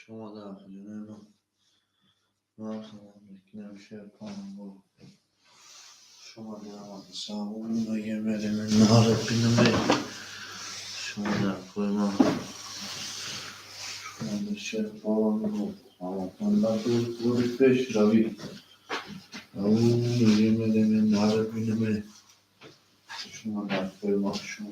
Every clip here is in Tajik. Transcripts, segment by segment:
Шумо дар ҷонои ман марҳамат мекунем, шерпанбо. Шумо мерем. Шумо дар пои ман, шумо шерпанбо. Ҳаматанда бори пешравӣ. Мерем, наре бинаме. Шумо дар пои ман, шумо.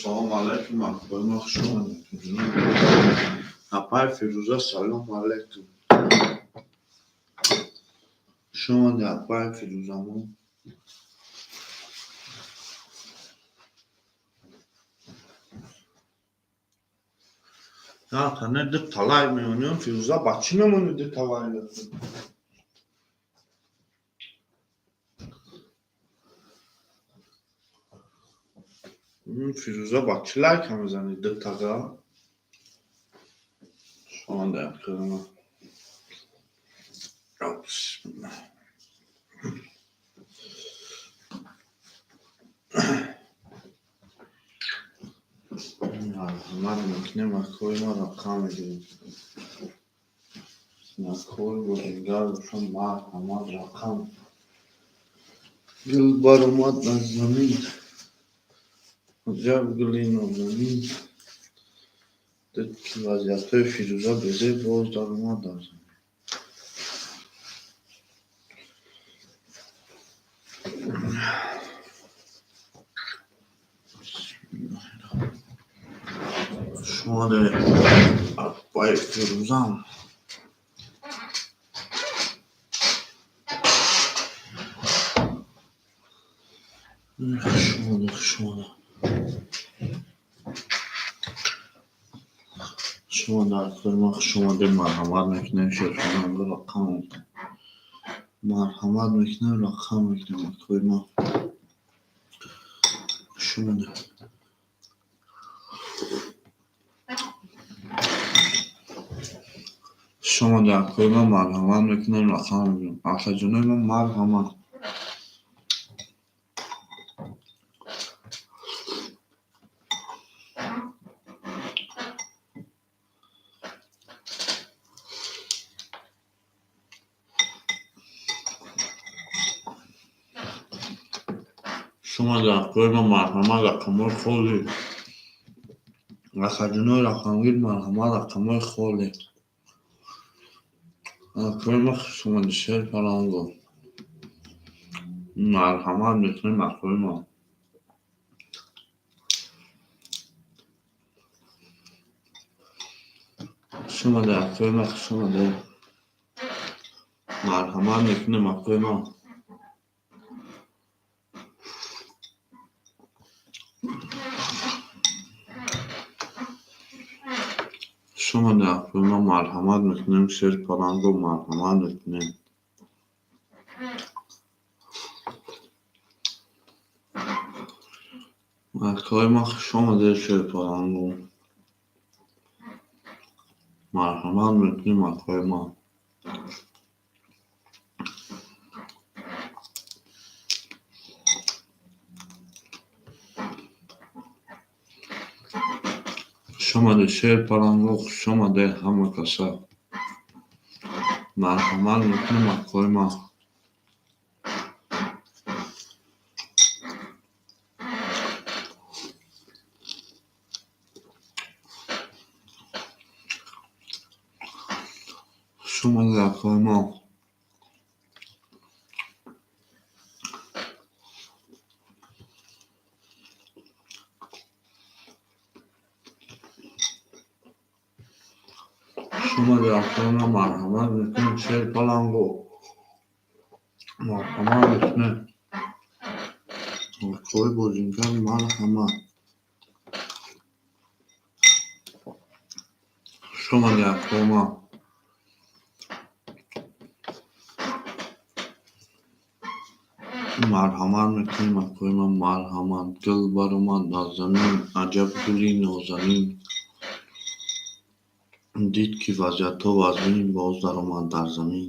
Салом алайкум, акбар, хуш омадед. Апай Фирӯза, салом алайкум. Хуш омадед, апай Фирӯзамо. Тане ду талай меонем, Фирӯза, ба чӣ мемонӣ ду талай? Фирӯза, ба чӣ лайка мезанӣ ду тага? Шомада. Бисмилла. Марҳамат мекунем, акои ма рақам мегирем. Акои бо дигар бошам, марҳамат, рақам. Гул баромад аз замин. Аҷаб гули нозанин. Дид, ки вазъиятҳои Фирӯза безеб боз даромад дар замин. Шумоде аппаи Фирӯзам. Хушомадед, хушомадед. Шумо дар кори ма хушомадед, марҳамат мекунем, шерхонанго рақам мекунем. Марҳамат мекунем, рақам мекунем акои ма. Хушомадед. Шумо дар кори ма марҳамат мекунем, рақам мекунем. Акаҷонои ма марҳамат. Шумо дар кори ма марҳамат, рақамҳои холӣ. Акаҷонои рақамгир, марҳамат, рақамҳои холӣ. Акои ма хушомадед, шер паланго. Марҳамат мекунем, акои ма. Хушомадед, акои ма, хушомадед. Марҳамат мекунем, акои ма. Шумо дар кори ма марҳамат мекунем, шер паланго марҳамат мекунем. Акои ма хушомадед, шер паланго. Марҳамат мекунем, акои ма. Хушомадед, шер паланго, хушомадед ҳама каса. Марҳамат мекунем, акои ма. Хушомадед, акои ма. Хушомадед, акои ма, марҳамат мекунем, шер паланго. Марҳамат мекунем. Акои бозингар, марҳамат. Хушомадед, акои ма. Марҳамат мекунем, акои ма, марҳамат. Гул баромад аз замин, аҷаб гули нозанин. Дид, ки вазъиятҳо вазнин, боз даромад дар замин.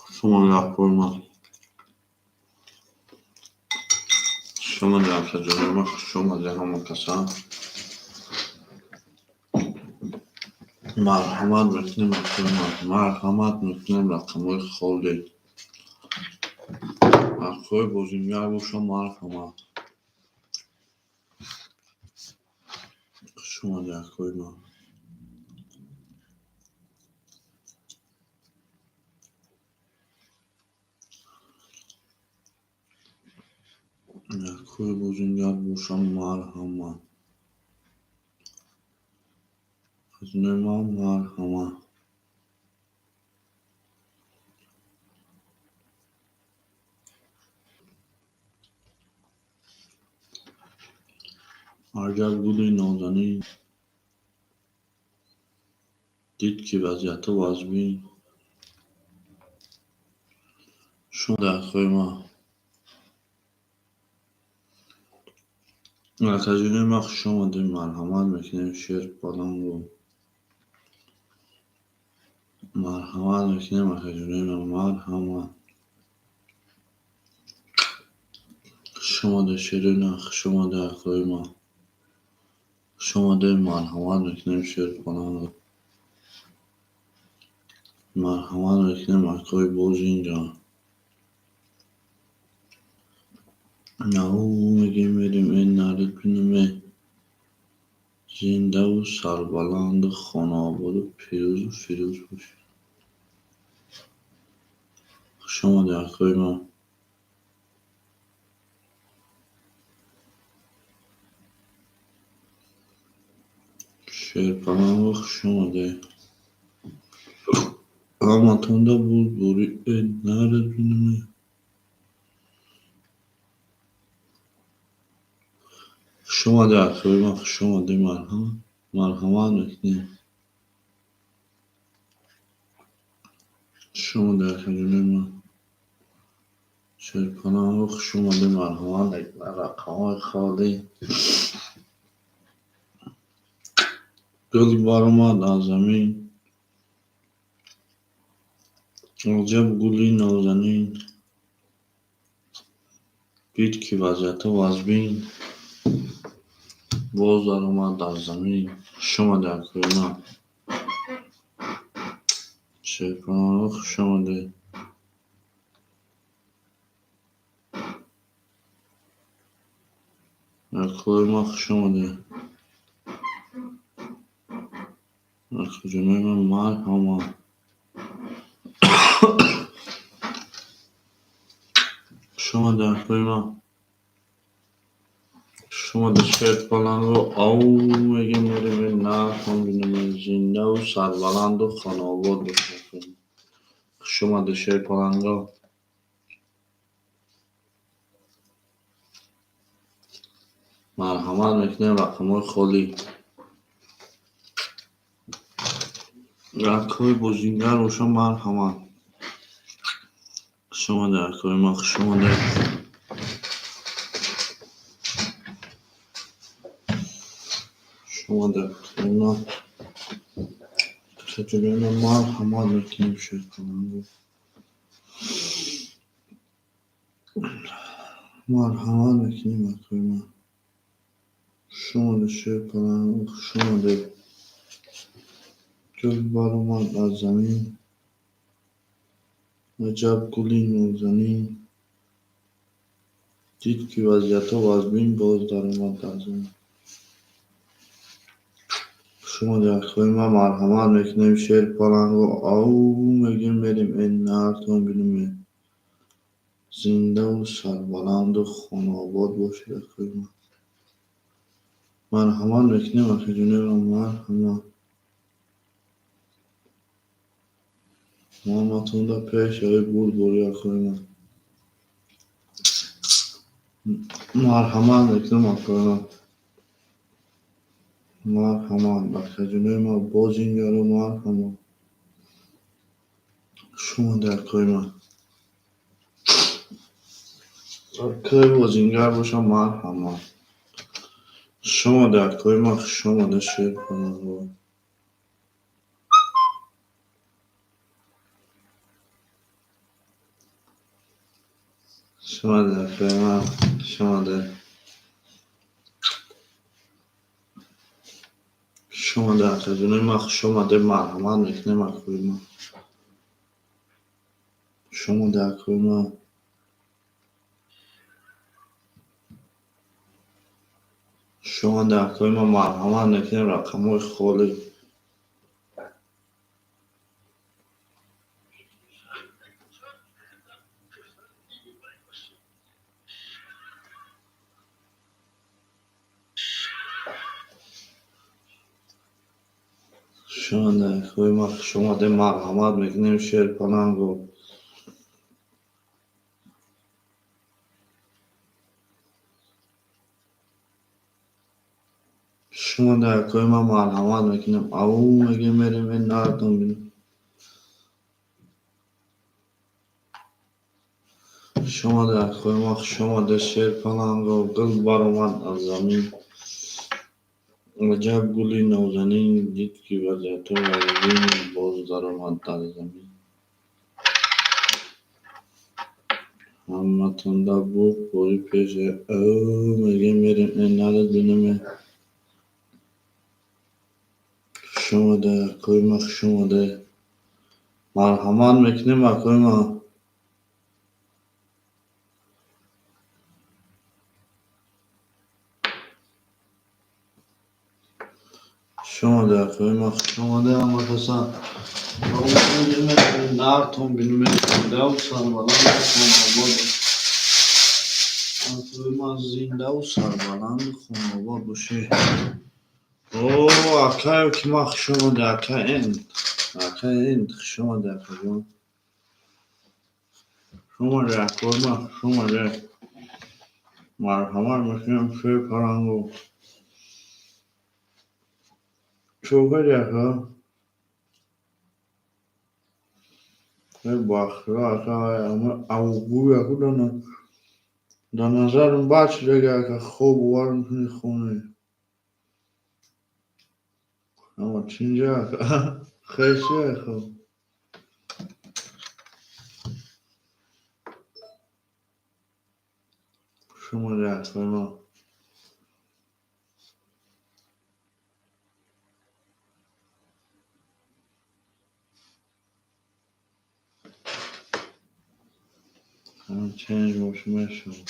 Хушомадед, акои ма. Хушомадед, акаҷонои ма, хушомадед ҳама каса. Марҳамат мекунем, акои ма, марҳамат мекунем, рақамҳои холӣ. Акои бозингар боша, марҳамат. Хушомадед, акои ма. Акои бозингар боша, марҳамат. Азинои ма, марҳамат. Аҷаб гули нозанин. Дид, ки вазъиятҳо вазнин. Шумо акои ма. Акаҷонои ма хушомадед, марҳамат мекунем, шер паланго. Марҳамат мекунем, акаҷонои ма, марҳамат. Хушомадед, шерина, хушомадед, акои ма. Хушомадед, марҳамат мекунем, шер паланго. Марҳамат мекунем, акои бозинҷон. Ау мегем, мерем, э наред биноме, зиндаву сарбаланду хонаободу пирӯзу фирӯз бошед. Хуш омадед, акои ман. Шерпаланго, хуш омадед. Ҳаматонда бурдборӣ, э наред биноме. Хуш омадед, акои ман, хуш омадед, марҳамат, марҳамат мекунем. Хуш омадед, акаҷонои ман. Шерпаланго, хуш омадед, марҳамат мекунем. Рақамҳои холӣ. Гул баромад аз замин. Аҷаб гули нозанин. Дид, ки вазъиятҳо вазбин. Боз даромад дар замин. Хуш омадед, акои ман. Шерпаланго, хуш омадед. Акои ман, хуш омадед. Акаҷонои ман, марҳамат. Хуш омадед, акои ман. Хуш омадед, шерпаланго. Ау мегем, мерем, э нархон биноме, зиндаву сарбаланду хонаобод бошед. Хуш омадед, шерпаланго. Марҳамат мекунем, рақамҳои холӣ. Акои бозингар бошам, марҳамат. Хуш омадед, акои ман, хуш омадед. Хуш омадед, акои ман. Акаҷонои ман, марҳамат мекунем, шерпаланго. Марҳамат мекунем, акои ман. Хуш омадед, шерпаланго, хуш омадед. Гул баромад аз замин. Аҷаб гули нозанин. Дид, ки вазъиятҳо вазбин, боз даромад дар замин. Хуш омадед, акои ман, марҳамат мекунем, шерпаланго. Ау мегем, мерем, э нартон биноме. Зиндаву сарбаланду хонаобод бошед, акои ман. Марҳамат мекунем, акаҷонои ман, марҳамат. Ҳаматонда пешаи бурдборӣ, акои ман. Марҳамат мекунем, акои ман. Марҳамат, акаҷонои ман, бозингаро, марҳамат. Хуш омадед, акои ман. Акои бозингар бошам, марҳамат. Хуш омадед, акои ман, хуш омадед, шерпаланго. Хуш омадед, акои ман, хуш омадед. Хуш омадед, акаҷонои ман, хуш омадед, марҳамат мекунем, акои ман. Хуш омадед, акои ман. Хуш омадед, акои ман, марҳамат мекунем, рақамҳои холӣ. Хуш омадед, акои ман, хуш омадед, марҳамат мекунем, шерпаланго. Хуш омадед, акои ман, марҳамат мекунем. Ау мегем, мерем, э нартон бинем. Хуш омадед, акои ман, хуш омадед, шерпаланго. Гул баромад аз замин. Аҷаб гули нозанин. Дид, ки вазъиятҳо вазбин, боз даромад дар замин. Ҳаматонда бурдборӣ, пешаи ау мегем, мерем, э наред биноме. Хуш омадед, акои ман, хуш омадед. Марҳамат мекунем, акои ман. Шумо акои ма, хуш омада ҳамакаса. Нартон бинумед, зиндаву сарбаланду хонобод. Акои ма, зиндаву сарбаланду хонобод бошед. О, акае ки ма, хуш омада, ака эн. Ака эн, хуш омада, акаҷон. Хуш омада, акои ма, хуш омада. Марҳамат мекунем, шер парангу. Чӣ кардӣ, ака? Э, бахшо, ака, авгӯя ку дар назарам бад шудаги, ака, хоб бовар мекунӣ, хоне. Ама чинҷа, ака? Хеси, ака? Хуш омадӣ, акои ма. Ченҷ боша мешавад.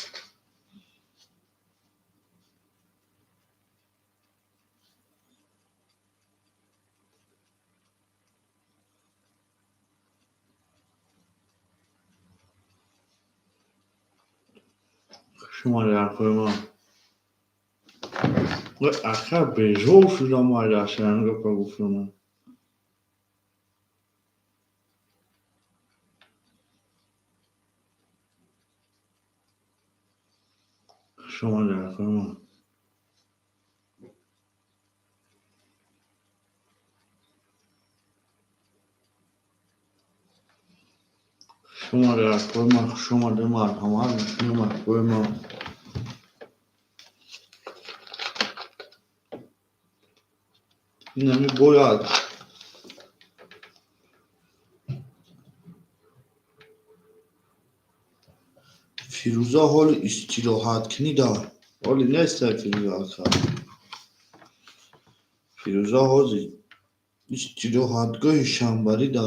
Хуш омадӣ, акои ма. Ака, безор шудам аз дастаи гапа гуфтанам. Хуш омадӣ, акои ма. Хуш омадӣ, акои ма, хуш омадӣ, марҳамат мекунем, акои ма. Инами бояд Фирӯза ҳоли истироҳаткунӣ да. Ҳоли нестай Фирӯза, ака. Фирӯза ҳозир истироҳатгоҳи шанбарӣ да.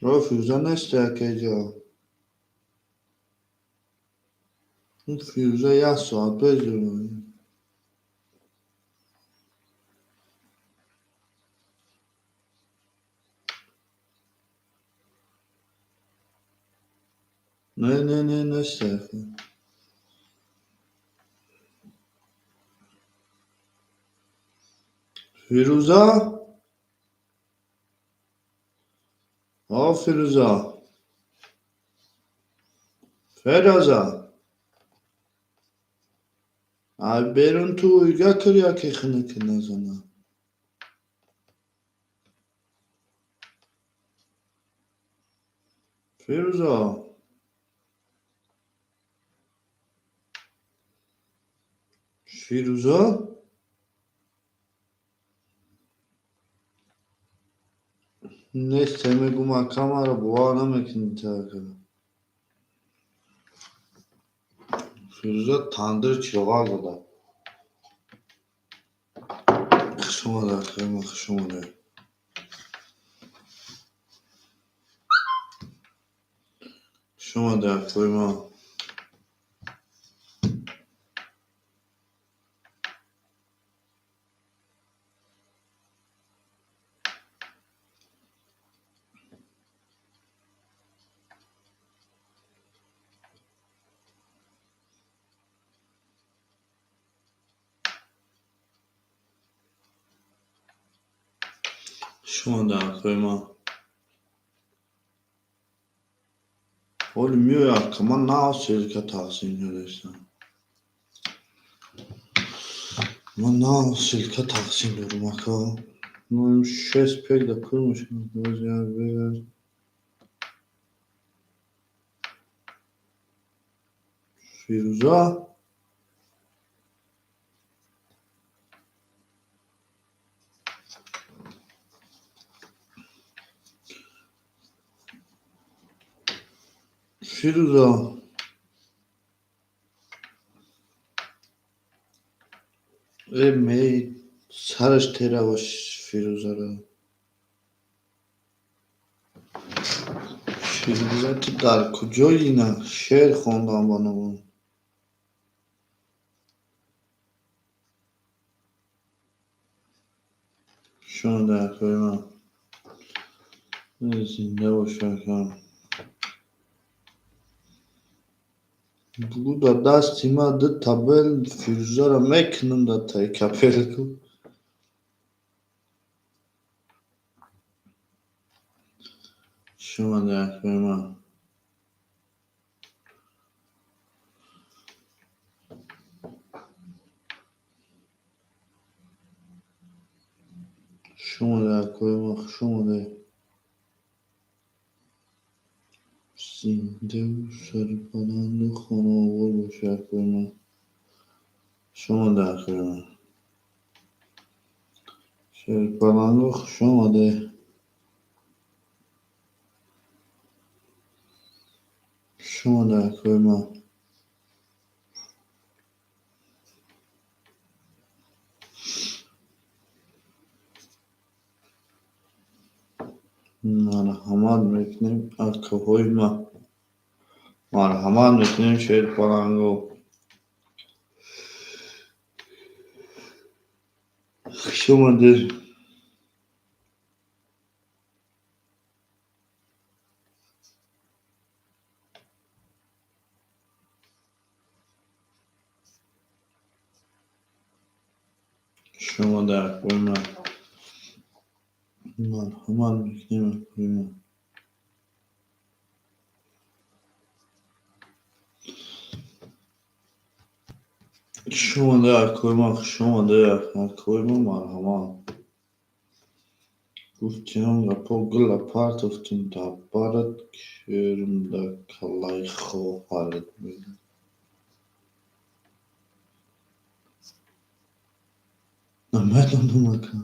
О, Фирӯза нестай, акаҷо. Фирӯза як соат пеш. Не, не, не, нестай, ака. Фирӯза? О, Фирӯза. Фирӯза. Ай берун ту уйга кир, яке хунуки назана. Фирӯза. Фирӯза? Нестай, мегум, ака, маро бовар намекунӣ ту, ака. Фирӯза тандир чироғак зада. Хуш омадӣ, акаи ма, хуш омадӣ. Хуш омадӣ, акои ма. Хуш омадӣ, акои ма. Ҳоли меояд, ака, ман нав ссылка тақсим кардастам. Ман нав ссылка тақсим дорам, ака. Шесть пек да пур мешавад. Боз як бегар. Фирӯза? Фирӯза. Э, мей сараш тера бош Фирӯзаро. Фирӯза, ту дар куҷои ина? Шеър хондам ба номон. Шумо акои ман. Зинда бош, акам. Бугӯ, дар дасти ман ду табел, Фирӯзаро мекунам дар таи капелку. Шумо акои ман. Хуш омадед, акои ман, хуш омадед. Зиндаву сарбаланду хонаобод бошед, акои ман. Хуш омадед, акои ман. Шерпаланго, хуш омадед. Хуш омадед, акои ман. Марҳамат мекунем, акаҳои ман. Марҳамат мекунем, Шерпаланго. Хуш омадед. Хуш омадед, акои ман. Марҳамат мекунем, акои ман. Хуш омадед, акои ман, хуш омадед, акои ман, марҳамат. Гуфтиам гапҳо гула партофтем, дар барат кӯрм, дар каллаи хоҳарат мегӯям. Намедонам, ака.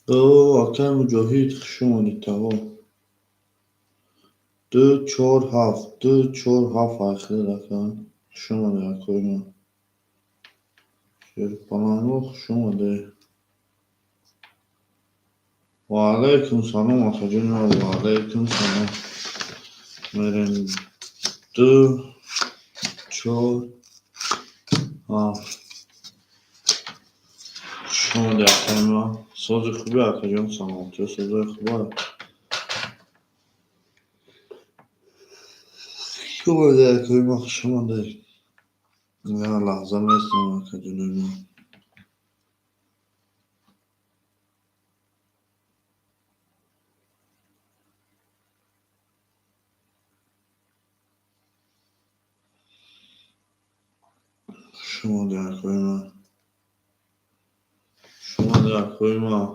О, акаи Муҷоҳид, хуш омадед, тағо. Ду чор ҳафт, ду чор ҳафт, айхирад, ака. Хуш омадед, акои ман. Шерпаланго, хуш омадед. Ва алайкум салом, акаҷони ман, ва алайкум салом. Мерем, ду чор ҳафт. Хуш омадед, акаи ман. Сози хубе, акаҷон, саломатиё, созои хуба. Хуш омадед, акаи ман, хуш омадед. Як лаҳза местам, акаҷонои ман. Хуш омадед, акои ман. Хуш омадед, акои ман.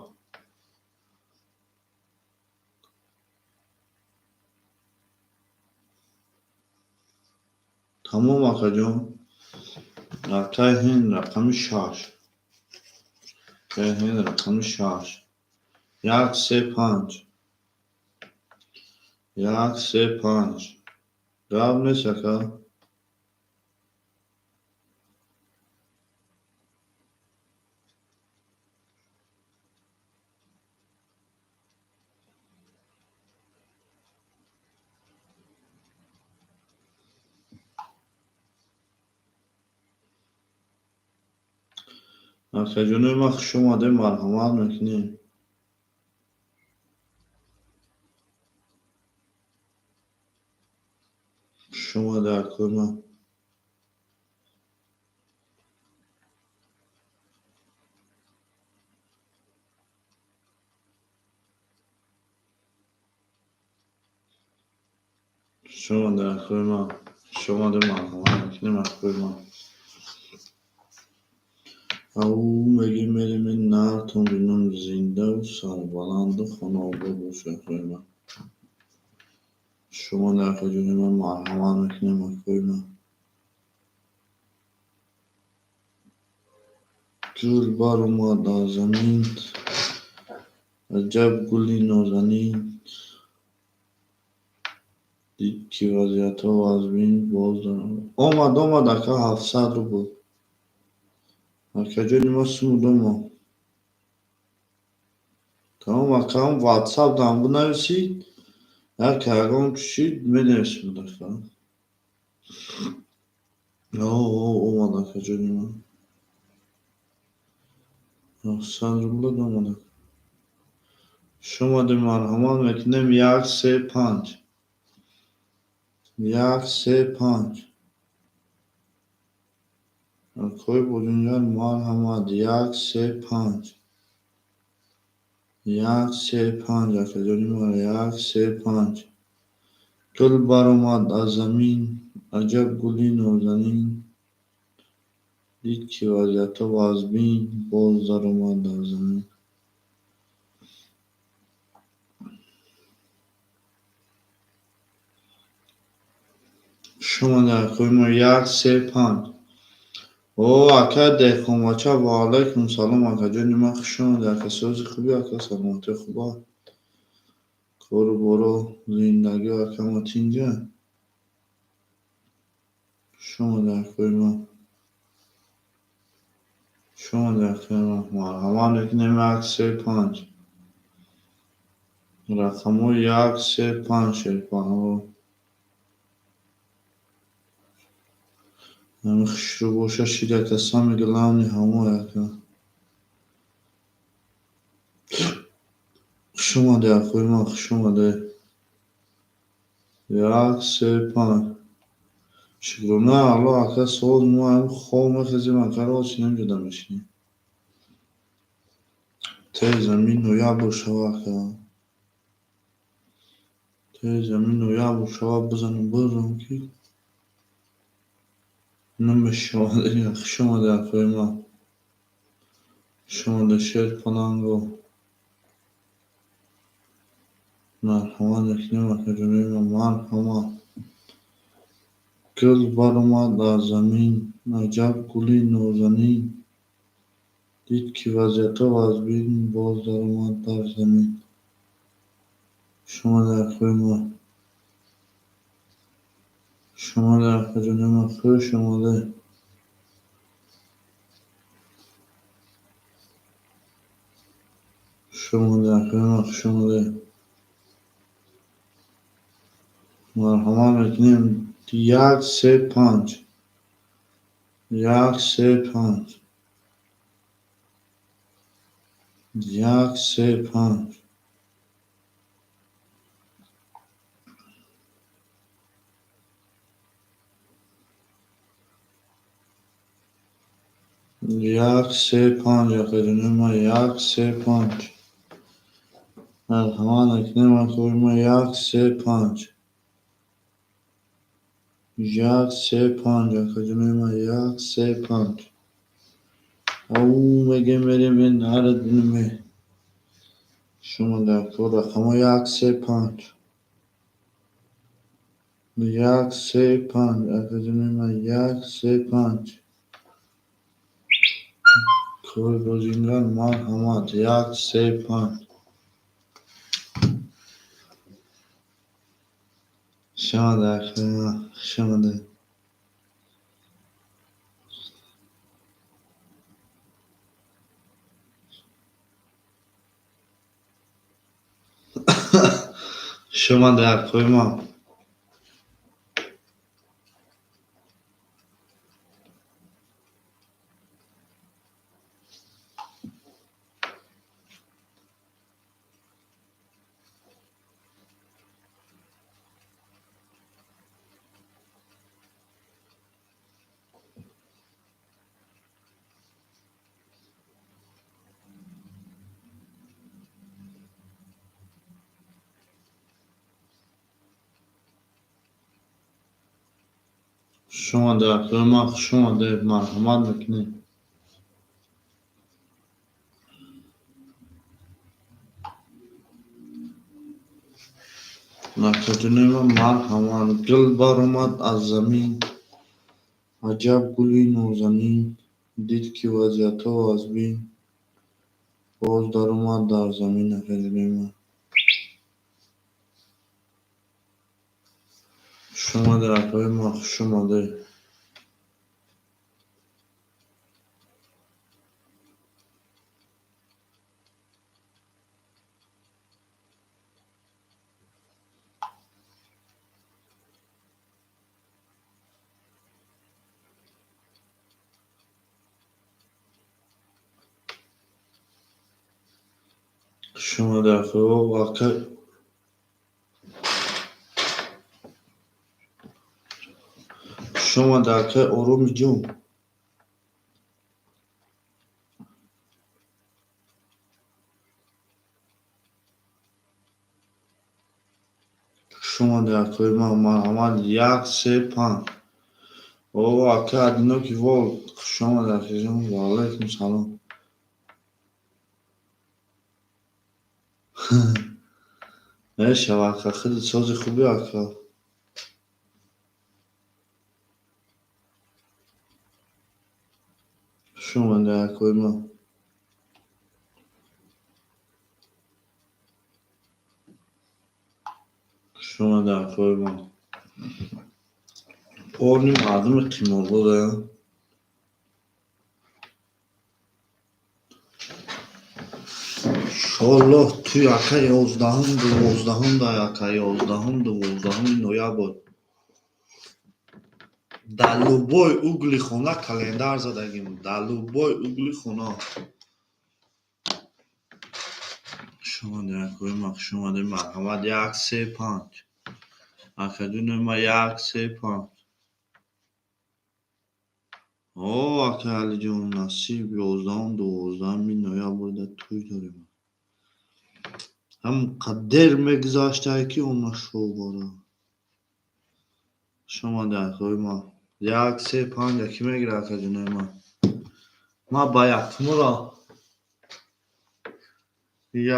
Тамом, акаҷон. Акаи Ҳинд, рақами шаш. Акаи Ҳинд, рақами шаш. Як се панҷ. Як се панҷ. Гап нест, ака. Акаҷонои ман, хуш омадед, марҳамат мекунем. Хуш омадед, акои ман. Хуш омадед, акои ман. Хуш омадед, марҳамат мекунем, акои ман. Ау, мегим, мерем, нартон бинам, зиндаву сарбаланду хонаобод бошед, акои ман. Хуш омадед, акаҷони ман, марҳамат мекунем, акои ман. Гул баромад аз замин, аҷаб гули нозанин. Дид, ки вазъиятҳо вазмин, боз омад, омад, ака, 700 рубл. Акаҷони ман, сумуд омад. Тамом, акам, ватсап дам бинависид, як ягон чиз менависем, ака. Омад акаҷони ман. 700 рубла омад. Шумода марҳамат мекунем 1 3 5. 1 3 5. Акои бозингар марҳамат 1 3 5. 1 3 5 акаҷони ман 1 3 5. Гул баромад аз замин, аҷаб гули нозанин. Дид ки вазъиятҳо вазбин, боз даромад дар замин. Шумода акои мо 1 3 5. О, ака деҳқонбача, ва алайкум салом акаҷони ман, хуш омадед ака, сози хуби ака, саломатӣ хуба. Кору боро, зиндагӣ ака ма тинҷа. Хуш омадед акои ман. Хуш омадед акои ман. Марҳамат мекунем 1 3 5. Рақамҳои 1 3 5 шерпаҳо. Ҳами хушрӯ боша шид ака, самый главный ҳамои ака. Хуш омадед акои ман, хуш омадед. 1 3 5. Шукрона Аллоҳ ака, соз мо ҳами хоб мехезем ака, рост намеҷода мешинем. Тез ҳамин ноябр шава ака. Тез ҳамин ноябр шава бизанем бирам ки намешавад. Хуш омадед акои ман. Хуш омадед шер паланго. Марҳамат мекунем акаҷони ман, марҳамат. Гул баромад аз замин, аҷаб гули нозанин. Дид ки вазъиятҳо вазбин, боз даромад дар замин. Хуш омадед акои ман. Хуш омадед акаҷони ман, хуш омадед. Хуш омадед акои ман, хуш омадед. Марҳамат мекунем 1 3 5. 1 3 5. 1 3 5. 1 3 5 акаҷони ман, 1 3 5. Марҳамат мекунем акои ман 1 3 5. 1 3 5 акаҷони ман, 1 3 5. Ау мегем мерем ин нарад биниме. Шумо дар кор рақамҳо 1 3 5. 1 3 5 акаҷони ман, 1 3 5. Кори бозингар марҳамат 1 3 5. Хуш омадед акои ман, хуш омадед. Хуш омадед акои ман. Хуш омадед акои ман, хуш омадед, марҳамат мекунем. Акаҷони ман марҳамат. Гул баромад аз замин, аҷаб гули нозанин. Дид ки вазъиятҳо вазбин, боз даромад дар замин акаҷони ман. Хуш омадед акои ман, хуш омадед. Шумо дар ака, шумо дар акаи Ороми ҷон. Шумо дар акаи ман, марҳамат, як, се, панҷ. О, ака Одиноки волк, хушомад, акаҷон, ва алайкум салом. Мешава, ака, худат сози хубӣ, ака? Хуш омадед, акои ман. Хуш омадед, акои ман. Порни мардуми қиморбозая. Иншоаллоҳ, туй, ака, 11-ум, 12-ум да, ака, 11-ум, 12-уми ноябр. Дар любой угли хона календар задагим, дар любой угли хона. Хуш омадед, акои ман, хуш омадед, марҳамат, як, се, панҷ. Акаҷони ман, як, се, панҷ. О, акай Алиҷон, насиб, 11-ум, 12-уми ноябрда тӯй дорем. Ҳам қадер мегузаштае, ки омад шобора. Хуш омадед, акои ман. Як, се, панҷ, кӣ мегирад, акаҷонои ман? Ман ба якумро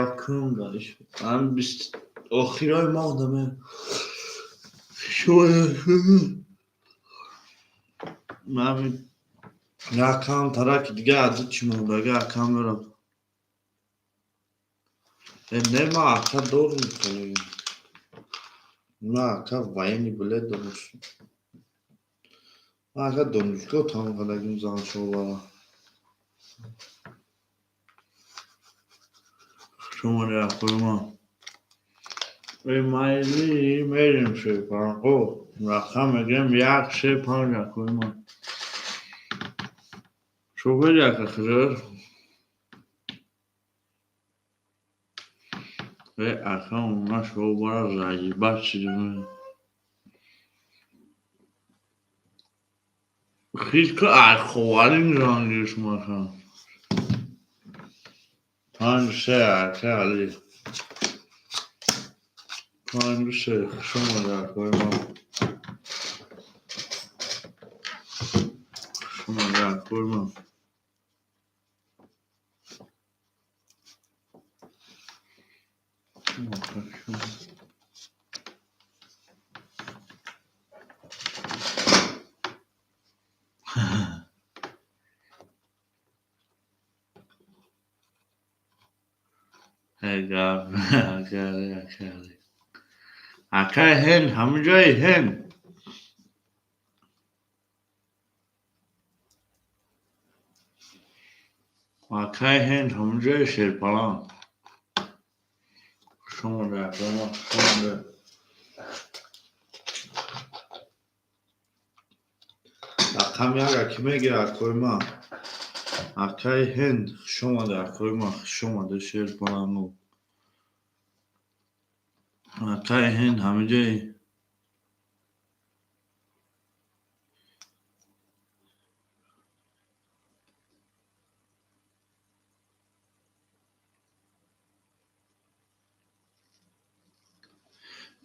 якум ам бист охирои моҳ даме. Ман якам тараки дига аду чӣ мондага, акам мерам. Э, не, ман ака дорум, ман ака военный билет дорум. Ман ака донишгоҳ тамом кардагим, заншобара. Хуш омадед, акои ман. Э, майли, мерем шерпанго. Рақам мегирем, як, се, панҷ, акои ман. Шофери, ака, хизр? Э, ака, уна шобара заебать шидем. Хит ка ай ховарин рангиш маша. Панҷ, се, ака Али. Панҷ, се, хуш омадед, акои ман. Хуш омадед, акои ман. Гап, акай, акай. Акай ҳен, ҳамаҷои ҳен. Акай ҳен, ҳамаҷои шерпаланг. Хуш омадед, акои ман, хуш омадед. Рақами яка кӣ мегирад, акои ман? Акаи ҳенд, хуш омадед, акои ман, хуш омадед, шерпалангу. Акаи ҳенд, ҳамаҷои.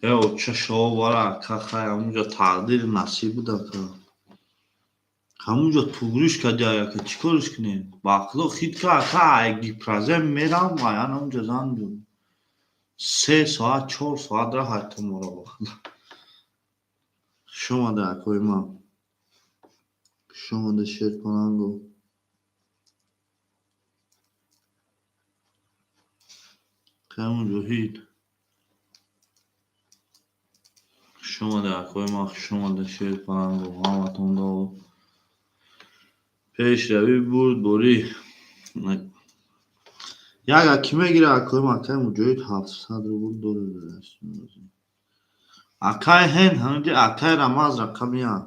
Э, оча шобара, ака, хай, ҳамунҷо тақдири насиб буд, ака. Ҳамунҷо тугриш кардӣ, ака, чӣ кориш кунем? Ба худо, хит ка, ака, ай гипрозем мерам, ай ана унҷо зан 3 соат, 4 соат раҳ то моро, ба худо. Хуш омадед, акои ман. Хуш омадед, шерпалангу. Акаи Муҷоҳид. Хуш омадед, акои ман, хуш омадед, шерпалангу. Ҳаматон пешравӣ, бурдборӣ. Яга кӣ мегирад, акои ман? Акаи Муҷоҳид 700 рубл дорад. Акаи ҳенд, ҳаминҷо акаи Рамаз, рақами як.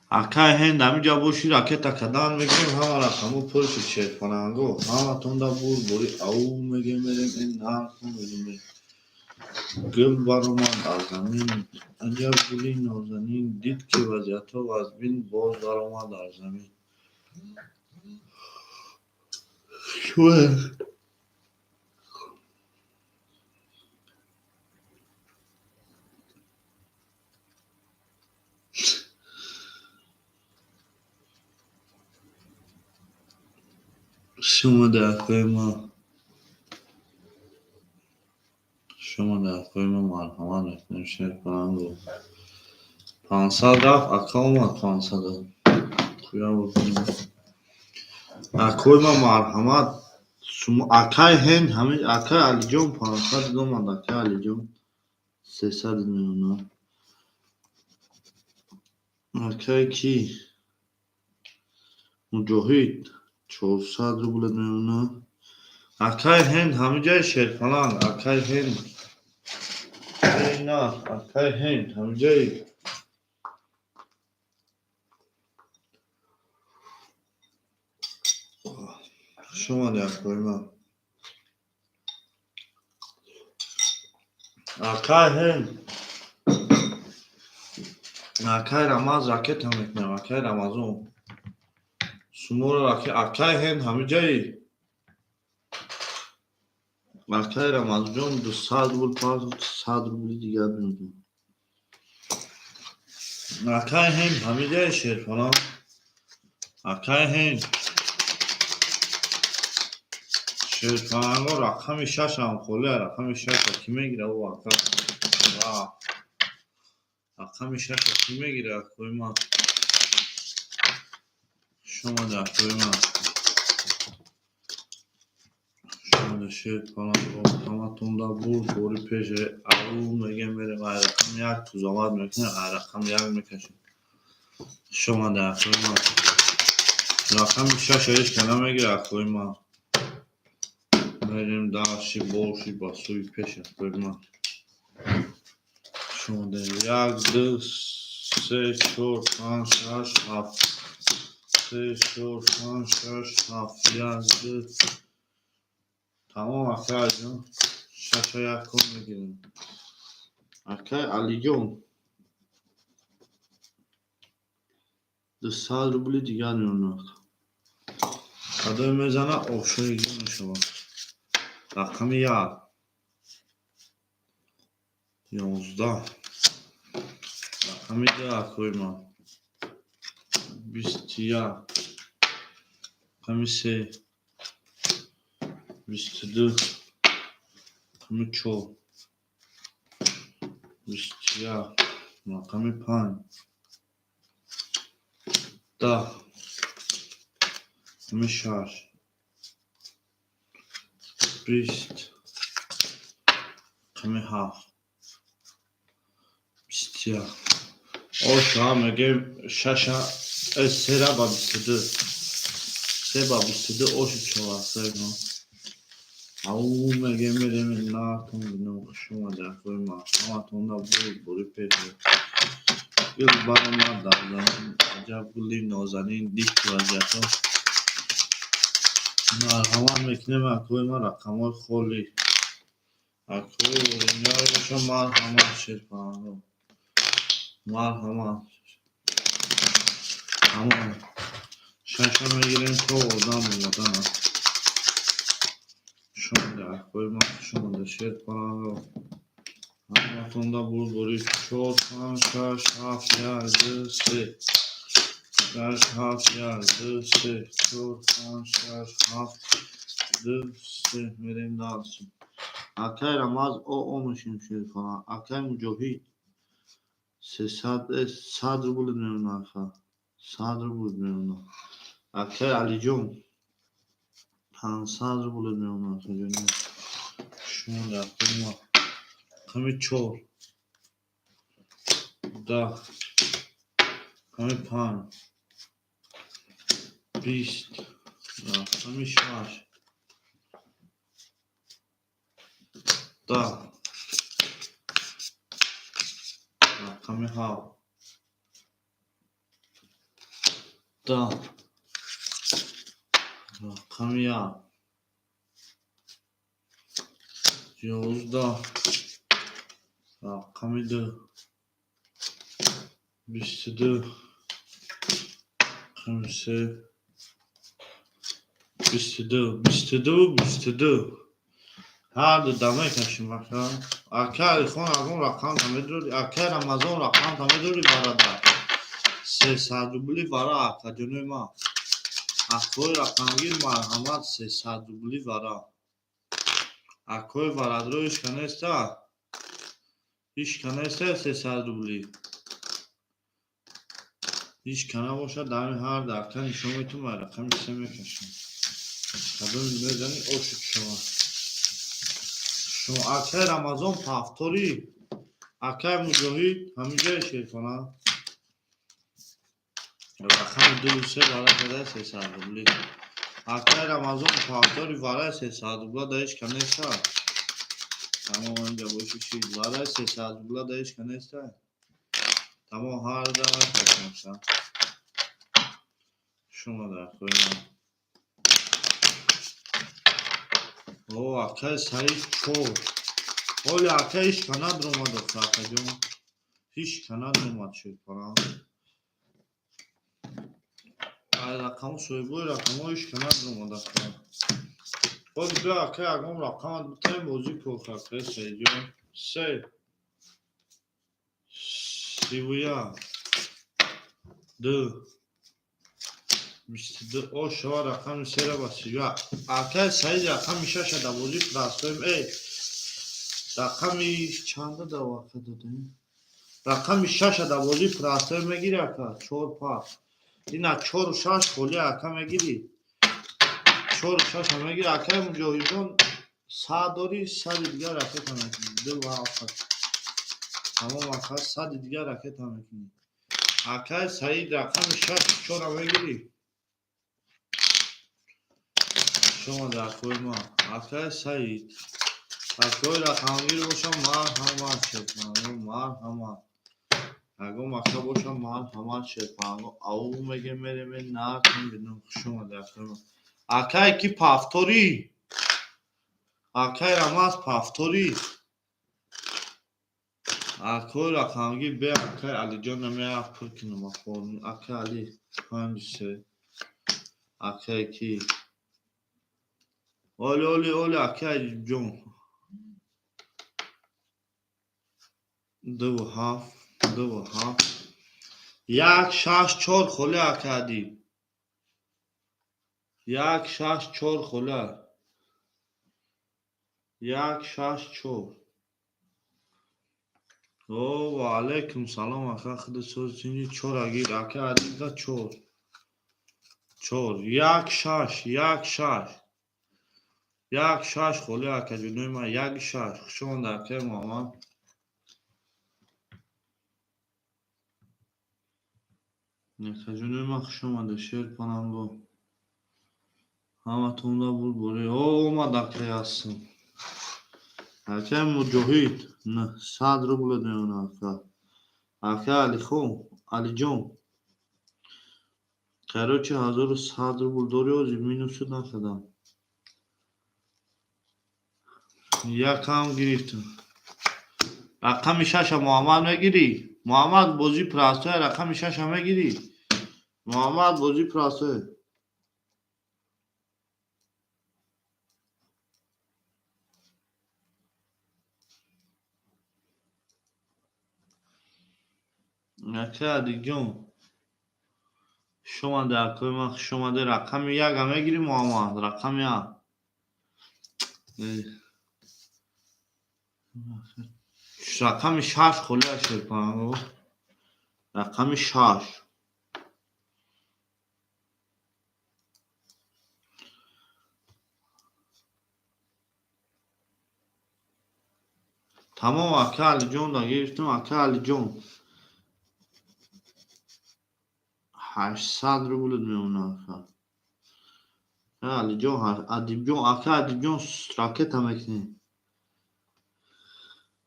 Акай ҳенд ҳамиҷа боши, ракета кадан мегирем, ҳама рақамҳо пур шуд. Шерпаланго, ҳаматонда бурдборӣ. Ау мегем, мерем ин нархо мерем. Гул баромад аз замин, аҷаб гули нозанин, дид ки вазъиятҳо вазмин, боз баромад аз замин. Шумо дар ма, шумо дар ма, марҳамат мекунем. Шерпаланго, 500 рафт, ака омад, 500 акои ма, марҳамат. Шумо акай ҳенд ҳамин, акай Алиҷон, 500 омад, акай Алиҷон, 300 мемонад. Акай ки Муҷоҳид, 400 рубл мемонад. Акай ҳенд ҳамиҷаи, шерпаланг, акай ҳенд на, акай ҳенд ҳамиҷаи. Хуш омадӣ, акои ман. Акай ҳенд, акай Рамаз, ракета мекунем. Акай Рамазон, шуморо, акай ҳенд ҳамиҷаи. Акай Рамазонҷон, 200 рубл партофт, 100 рубли дигар меодам. Акай ҳенд ҳамиҷаи, шерпаланг, акай ҳенд. Шерпаланго, рақами шашам холия, рақами шаша кӣ мегира? О, ака, рақами шаша кӣ мегира? Акои ман, хуш омадӣ, акои ман, хуш омадӣ. Шерпаланго, ҳаматонда бурд бори пеш. Ау мегем, мерем, ай рақами як тузоват мекунем, ай рақами як мекашем. Хуш омадӣ, акои ман. Рақами шаша ҳеч ка намегира, акои ман. Мерем дальше, боши ба сӯи пеш, акои ман. Хуш омадед. Як, ду, се, чор, панҷ, шаш, ҳафт, се, чор, панҷ, шаш, ҳафт, як, ду, тамом. Акай Алиҷон, шаша як кор мегирем. Акай Алиҷон, 200 рубли дигар мемонад. Кадоме мезана, ошои мешавад. Рақами як, 11, рақами ду, акои ман, 21, рақами се, 22, рақами чор, 21, рақами панҷ, 10, рақами шаш, 20, рақами ҳафт, 21. Оша мегем, шаша, сера ба 22, се ба 22, оши чораса. Ау мегем, мерем натон бинем. Хуш омадӣ, акои ман, ҳаматонда бурд бори пеш. Гул баромад дар замин, аҷаб гули нозанин, дид ки вазъиятҳо. Марҳамат мекунем, акои ман, рақамҳои холӣ. Акои Оринҷар боша, марҳамат. Шерпаҳанго, марҳамат. Тамом, шаша мегирем то одам омадан. Хуш омадӣ, акои ман, хуш омадӣ. Шерпаҳанго, ҳаматонда бурдборӣ. Чор, панҷ, шаш, ҳафт, як, ду, се, шаш, ҳафт, як, ду, се, чор, панҷ, шаш, ҳафт, ду, се. Мерем дальше. Акай Рамаз, о мешем. Шерпаланг, акай Муҷоҳид, 300, 100 рубл мемонад, ака, 100 рубл мемонад. Акай Алиҷон, 500 рубл мемонад, акаҷони. Хуш омадӣ, акои ман. Рақами чор, 10, рақами панҷ, 20, рақами шаш, 10, рақами ҳафт. Да. Рақами як. 11. Рақами ду. 22. Рақами се. 22. 22, 22. Ҳар ду да мекашем, ака. Ака Алихон, ягон рақам та медорӣ? Ака Рамазон, рақам та медорӣ, бародар? 300 рубли вара, акаҷонои ман. Акои рақамгир, марҳамат, 300 рубли вара. Акои варадро ҳичка неста? Ҳичка неста 300 рубли? Ҳичка набошад, дар ҳар дақа нишон метум, ай рақами се мекашам. Кадоми мезани, ошуд шава. Шумо акай Рамазон пафторӣ, акай Муҷоҳид ҳамиҷое шерхона. Рақами дуву се вара кадай 300 рубли. Акай Рамазон пафтори вараи 300 рубла да ҳичка неста? Тамом, инҷа боши шид. Вараи 300 рубла да ҳичка неста? Тамом, ҳар да мекашам. Шумо дар хои О, акай Саид чор. Оли ака ҳичка надромад охир, акаҷон. Ҳичка надромад, шерпарам. Ай рақаму соҳибои рақамҳо ҳичка надромад, ака. Оли биё, ака, ягон рақамат битаем, бозӣ кун, акай Саидҷон. Се. 31. Ду. 22. О, шава рақами сера ба 31. Акай Саид рақами шаша да бозӣ простоем. Эй, рақами чанда да ака додем? Рақами шаша да бозӣ простоем мегири, ака? Чор пас. Ина чору шаш холи, ака, мегирӣ? Чору шаша мегири, акай Муҷоҳидҷон? Сад дорӣ, сади дигар ракета мекунӣ. Ду ва ҳафт. Тамом, ака, сади дигар ракета мекунӣ. Акай Саид рақами шаш чора мегирӣ? Шумо дар хои ман. Акай Саид. Акои рақамгир бошам, марҳамат, шерпанго, марҳамат. Ягон ака бошам, марҳамат, шерпанго. Ау мегем, мереме, накун бинам. Хуш омадӣ, акаи ман. Акай ки пафторӣ? Акай Рамаз пафторӣ? Акои рақамгир бе акай Алиҷон намеяфт пур кунам ахон. Акай Али панҷ се. Акай ки? Оли, оли, оли, акай Алиҷон. Дуву ҳафт, дуву ҳафт. Як, шаш, чор холи, ака Адиб. Як, шаш, чор хола. Як, шаш, чор. О, ва алайкум салом, ака, худи соз тинҷи чора гир, ака Адиб чор. Чор. Як, шаш, як, шаш. Як, шаш холи, акаҷонои ман, як, шаш. Хуш омадед, акаи Муҳаммад. Акаҷонои ман, хуш омадед, шер пананго. Ҳаматонда бурборӣ. О, омад акаи ҳастам. Акаи Муҷоҳид, 900 рубл меона, ака. Акаи Алихон, Алиҷон. Короче, 1100 рубл дорӣ, ҳозир минусу накардам. Якам гирифтам. Рақами шаша Муҳаммад мегирӣ? Муҳаммад бозӣ простое, рақами шаша мегирӣ? Муҳаммад бозӣ простое. Акаи Адиҷон. Хуш омадед, акои ман, хуш омадед. Рақами яка мегирӣ, Муҳаммад? Рақами як. Рақами шаш холи, шерпанго. Рақами шаш. Тамом, ака Алиҷон да гирифтам, ака Алиҷон. 800 рубл меона, ака. Алиҷон, Адибҷон, ака Адибҷон ракета мекунӣ.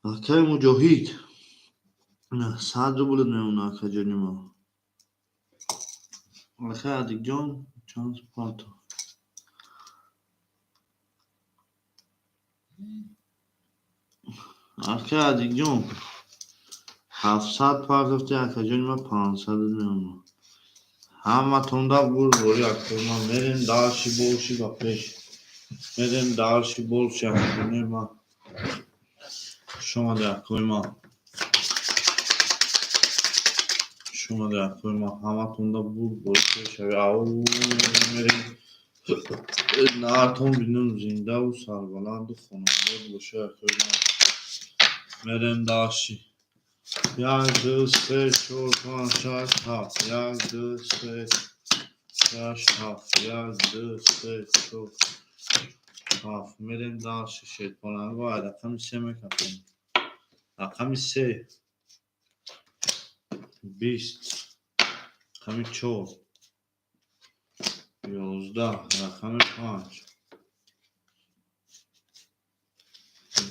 Акаи Муҷоҳид. 100 рубл меона, акаҷони ман. Ака Адикҷон чанд парто? Ака Адикҷон 700 партофти, акаҷони ман 500 мемонад. Ҳаматонда бурдборӣ, акои ман. Мерем дальше, больше, ба пеш. Мерем дальше, больше, акаҷони ман. Хуш омадед, акои ман. Хуш омадед, акои ман. Ҳаматонда бурдборӣ, пешавӣ. Ау, мерем. Нартон бинум, зиндаву сарбаланду хонобод бошед, акои ман. Мерем дальше. Як, ду, се, чор, панҷ, шаш, ҳафт. Як, ду, се, шаш, ҳафт. Як, ду, се, чор, ҳафт. Мерем дальше, шерпаланго рақами се мекафем. Рақами се. 20. Рақами чор. 11. Рақами панҷ.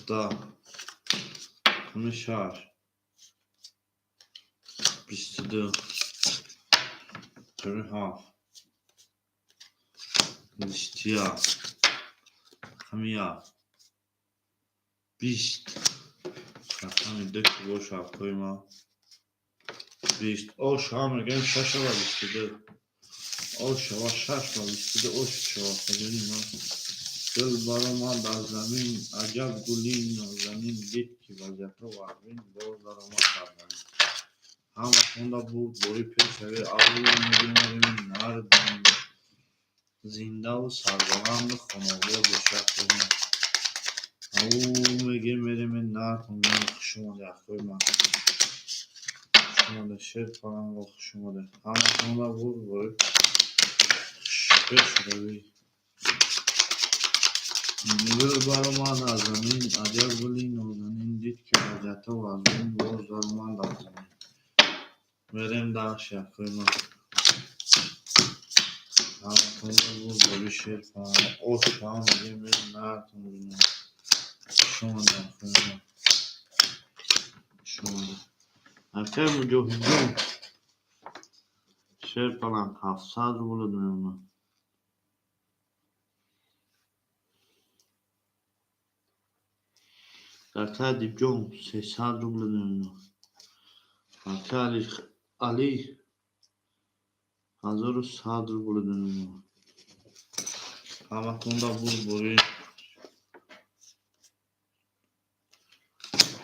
10. Рақами шаш. 22. Рақами ҳафт. 21. Рақами як. 20. Рақами ду ки боша, акои ман. 20. Ош ҳам мегӯем, шашава 22. Ош шава, шаш ба 22 ош шава, акаҷони ман. Гул баромад аз замин, аҷаб гули нозанин, дид ки вазъиятро вазнин, боз даромад дар замин. Ҳаматонда бурдборӣ, пешавӣ. Аввал мегӯем, нар зиндаву сарбаланду хонобод бошад, акои ман. Ау, мегӯем, мерем, нартон. Хуш омадед, акои ман. Хуш омадед, шерпаланго, хуш омадед. Ҳаматонда бурдборӣ, пешравӣ. Гул баромад аз замин, аҷаб гули нозанин, дид ки вазъиятро вазнин, боз даромад дар замин. Мерем дальше, акои ман. Ҳаматонда бурдборӣ, шерпаланго. Ош ҳам мегӯем, мерем, нартон бинем. Хуш омадед, акои ман. Хуш омадед. Акаи Муҷоҳидҷон, шерпаланг 700 рубл мемонад. Акаи Адибҷон 300 рубл мемонад. Акаи Алӣ 1100 рубл мемонад. Ҳаматонда бурдборӣ.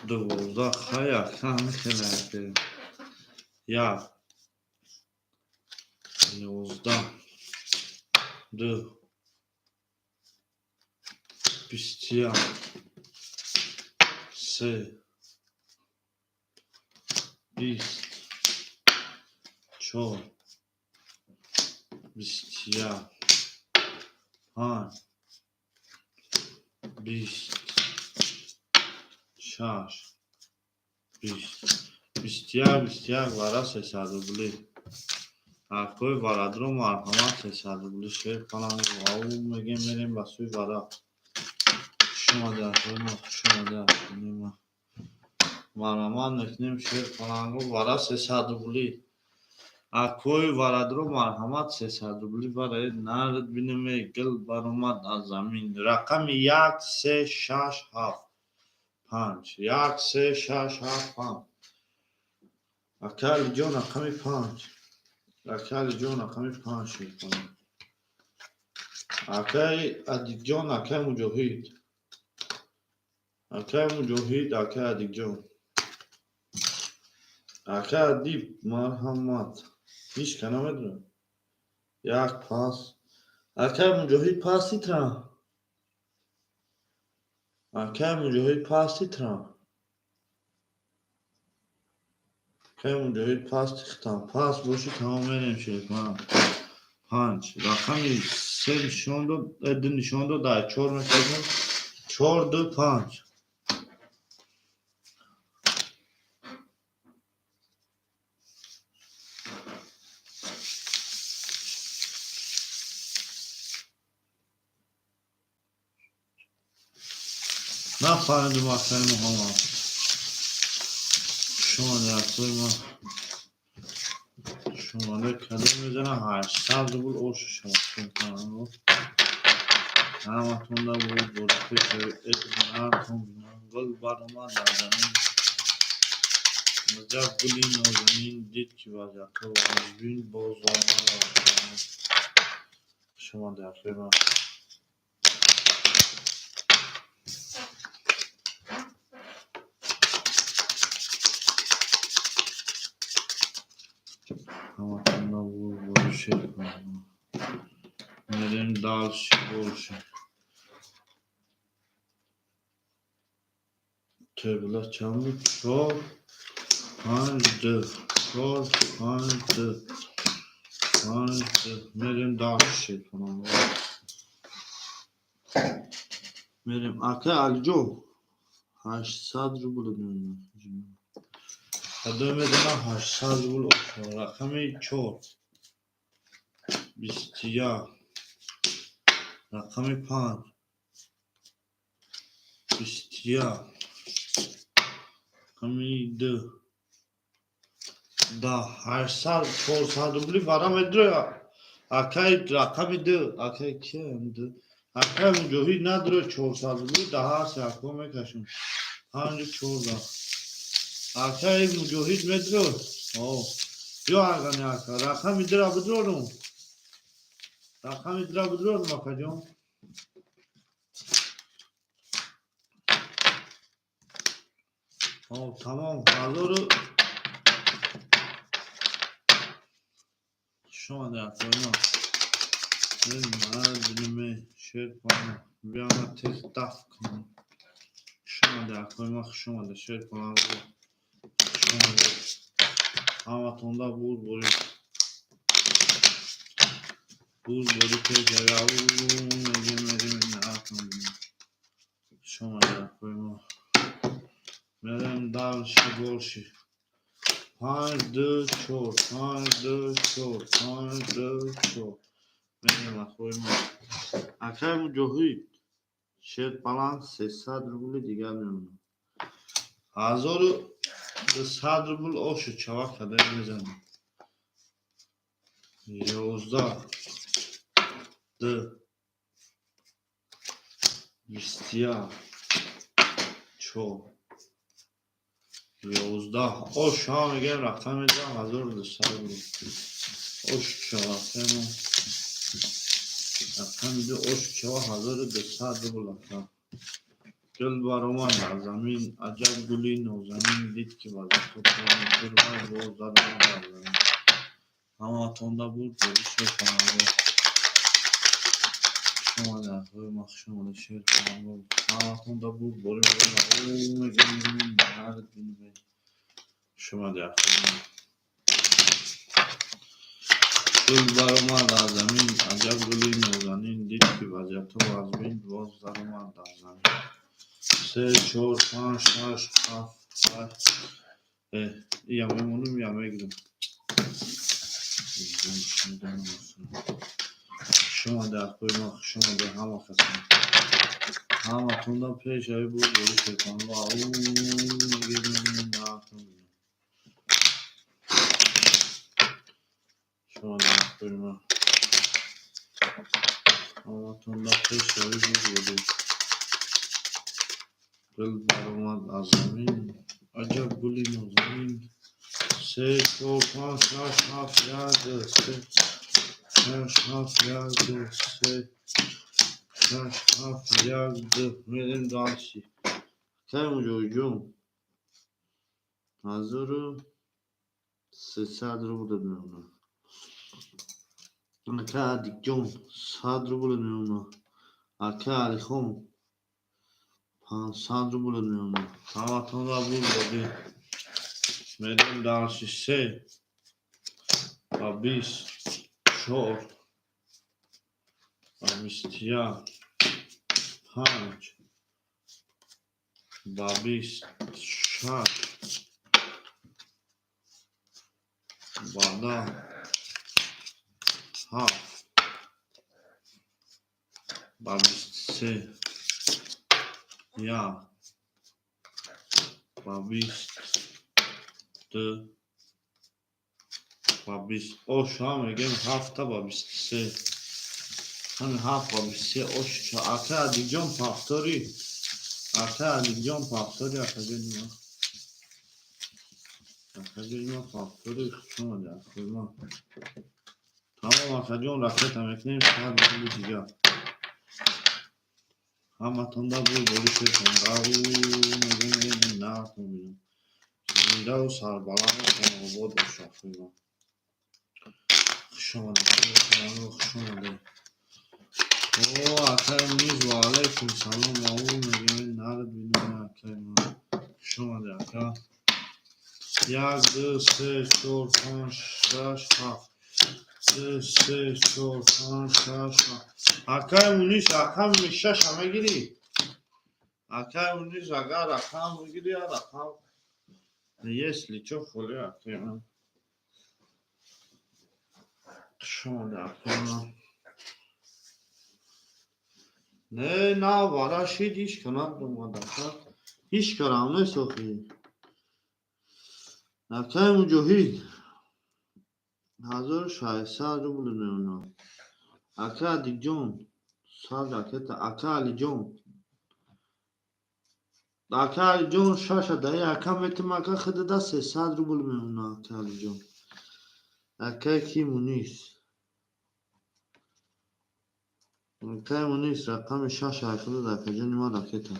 12 хай, ака, ҳамин хеле як, 11, ду, 21, се, 20, чор, 21, панҷ, 20, шаш, 20, 21, 21 вара 300 рубли. Акои варадро марҳамат, 300 рубли, шерпаланг. Ау, мегем, мерем ба сӯи вара. Хуш омадед, акои ма, хуш омадед, акои ма. Марҳамат мекунем, шерпаланго вара 300 рубли. Акои варадро марҳамат, 300 рубли барои нард бинеме. Гул баромад аз замин. Рақами як, се, шаш, ҳафт, панҷ. Як, се, шаш, ҳафт, панҷ. Ака Алиҷон, рақами панҷ. Ака Алиҷон, рақами панҷ, шерпаланг. Акаи Адикҷон, акаи Муҷоҳид. Акаи Муҷоҳид, акаи Адикҷон. Акаи Адиб, марҳамат. Ҳеҷ ка намедонам. Як пас. Акаи Муҷоҳид, пасти трам. Акаи Муҷоҳид, пасти трам. Акаи Муҷоҳид, пасти хитам. Паст боши, тамом, мерем, шерпаланг. Панҷ. Рақами се нишон дод, ду нишон дод, дар чор мекардем. Чор, ду, панҷ. Нафаҳмидум, акаи Муҳаммад. Хуш омадед, акои ман. Хуш Шумода кадом мезана? 800 рубл ошу шавад. Ҳаматонда буд бори пеш гул баромад дар замин. Аҷаб гули нозанин, дид ки вазъиятҳо вазнин, боз омад. Шумо дар хидмат. Ҳаматонда буд бори шер. Мерем дальше больше. Төбела чанд буд? Чор, панҷ, ду. Чор, панҷ, ду. Панҷ, ду. Мерем дальше. Мерем. Ака Алиҷон, 800 рубл мемонад. Кадом мезанам? 800 рубл. Рақами чор. 21. Рақами панҷ. 21. Рақами ду. Да, 800, 400 рубли вара медроя. Акай рақами ду. Акай киям ду? Акай Муҷоҳид надроя 400 рубли, даҳа сяко мекашем. Панҷу чорда. Акай Муҷоҳид медро? О. Ё агани ака. Рақами дура бидрорум. Рақами дура бидрорум, акаҷон. О, тамом. Ҳазору шумо дар қойма. Шер пана. Биёна тез даф кунам. Шумо дар қойма, хуш омада, шер пана. Хуш омада. Ҳаматонда буд бори. Буд бори пеш мегем, мерем наатон. Шумо дар қойма. Мерем дальше больше. Панҷ, ду, чор, панҷ, ду, чор, панҷ, ду, чор. Мерем акои мо. Акай Муҷоҳид, шер баланд 300 рубли дигар мемонад. 1200 рубл ошу чава кадай мезанад. 11, ду, 21, чор, 11. Ош ҳа мегӯем, рақами да 1200 рубл. Ош чава рақами ду ош чава 1200 рубл ака. Гул баромад дар замин, аҷаб гули нозанин, дид ки вазъиятҳо боз даромад дар замин. Ҳаматонда буд бори шер панаҳгоҳ. Хуш омада, акои ма, хуш омада, шер панаҳгоҳ. Ҳаматонда буд бори мегӯем. Хуш омада, акои ма. Гул баромад дар замин, аҷаб гули нозанин, дид ки вазъиятҳо вазнин, боз даромад дар замин. Се, чор, панҷ, шаш, ҳафт, ҳашт. Ия мемонам, ия мегирам. Хуш омада, акои ма, хуш омада ҳама касан. Ҳаматонда пешави буд бори шерпанаҳгоҳ. Мегирем наатон. Хуш омада, акои ма. Ҳаматонда пешави буд бори. Гул баромад аз замин, аҷаб гули нозанин. Се, чор, панҷ, шаш, ҳафт, як, ду, се, шаш, ҳафт, як, ду, се, шаш, ҳафт, як, ду. Мерем дальше. Акай Муҷоҳидҷон, 1300 рубл мемонад. Акай Адикҷон, 100 рубл мемонад. Акай Алихон, 500 рубл мемонад. Ҳаматонро буд додӣ. Мерем дальше. Се ва 20, чор ва 21, панҷ ба 20, шаш ба 10, ҳафт ба 23, як ба 20, ду. Ба 20 оша мегем, ҳафта ба 23. Ҳамин ҳафт ба 23 ош. Ака Адиҷон, повтори. Ака Алиҷон, повтори, акаҷони ман. Акаҷони ман, повтори, хуш омадӣ, акои ман. Тамом, акаҷон, ракета мекунем, 100 рубли дигар. Ҳаматонда бурдборӣ шетон. Ау мегем, натон бинам. Зиндаву сарбаланду хонобод бош, акои ман. Хуш омадед, хуш омадед. О, акай Муниз, ва алайкум салом. Ау мегем, нард бинам, акай ман. Хуш омадед, ака. Як, ду, се, чор, панҷ, шаш, ҳафт. Ду, се, чор, панҷ, шаш, ҳафт. Акай Мунис, рақами шаша мегирӣ? Акай Мунис, агар рақам бигирӣ, я рақам. Если чё, холи, акай ман. Хуш омадед, акай ман. Не, на, вара шид, ҳеҷ ка надомад, ака. Ҳеҷ карам нест охи. Акай Муҷоҳид, 1600 рубл мемонад. Ака Адиҷон, 100 ракета. Ака Алиҷон. Ака Алиҷон, шаша даи ака метим, ака худада 300 рубл мемонад, ака Алиҷон. Акай ки Мунис. Акай Мунис, рақами шаша худада, акаҷони ман, ракета.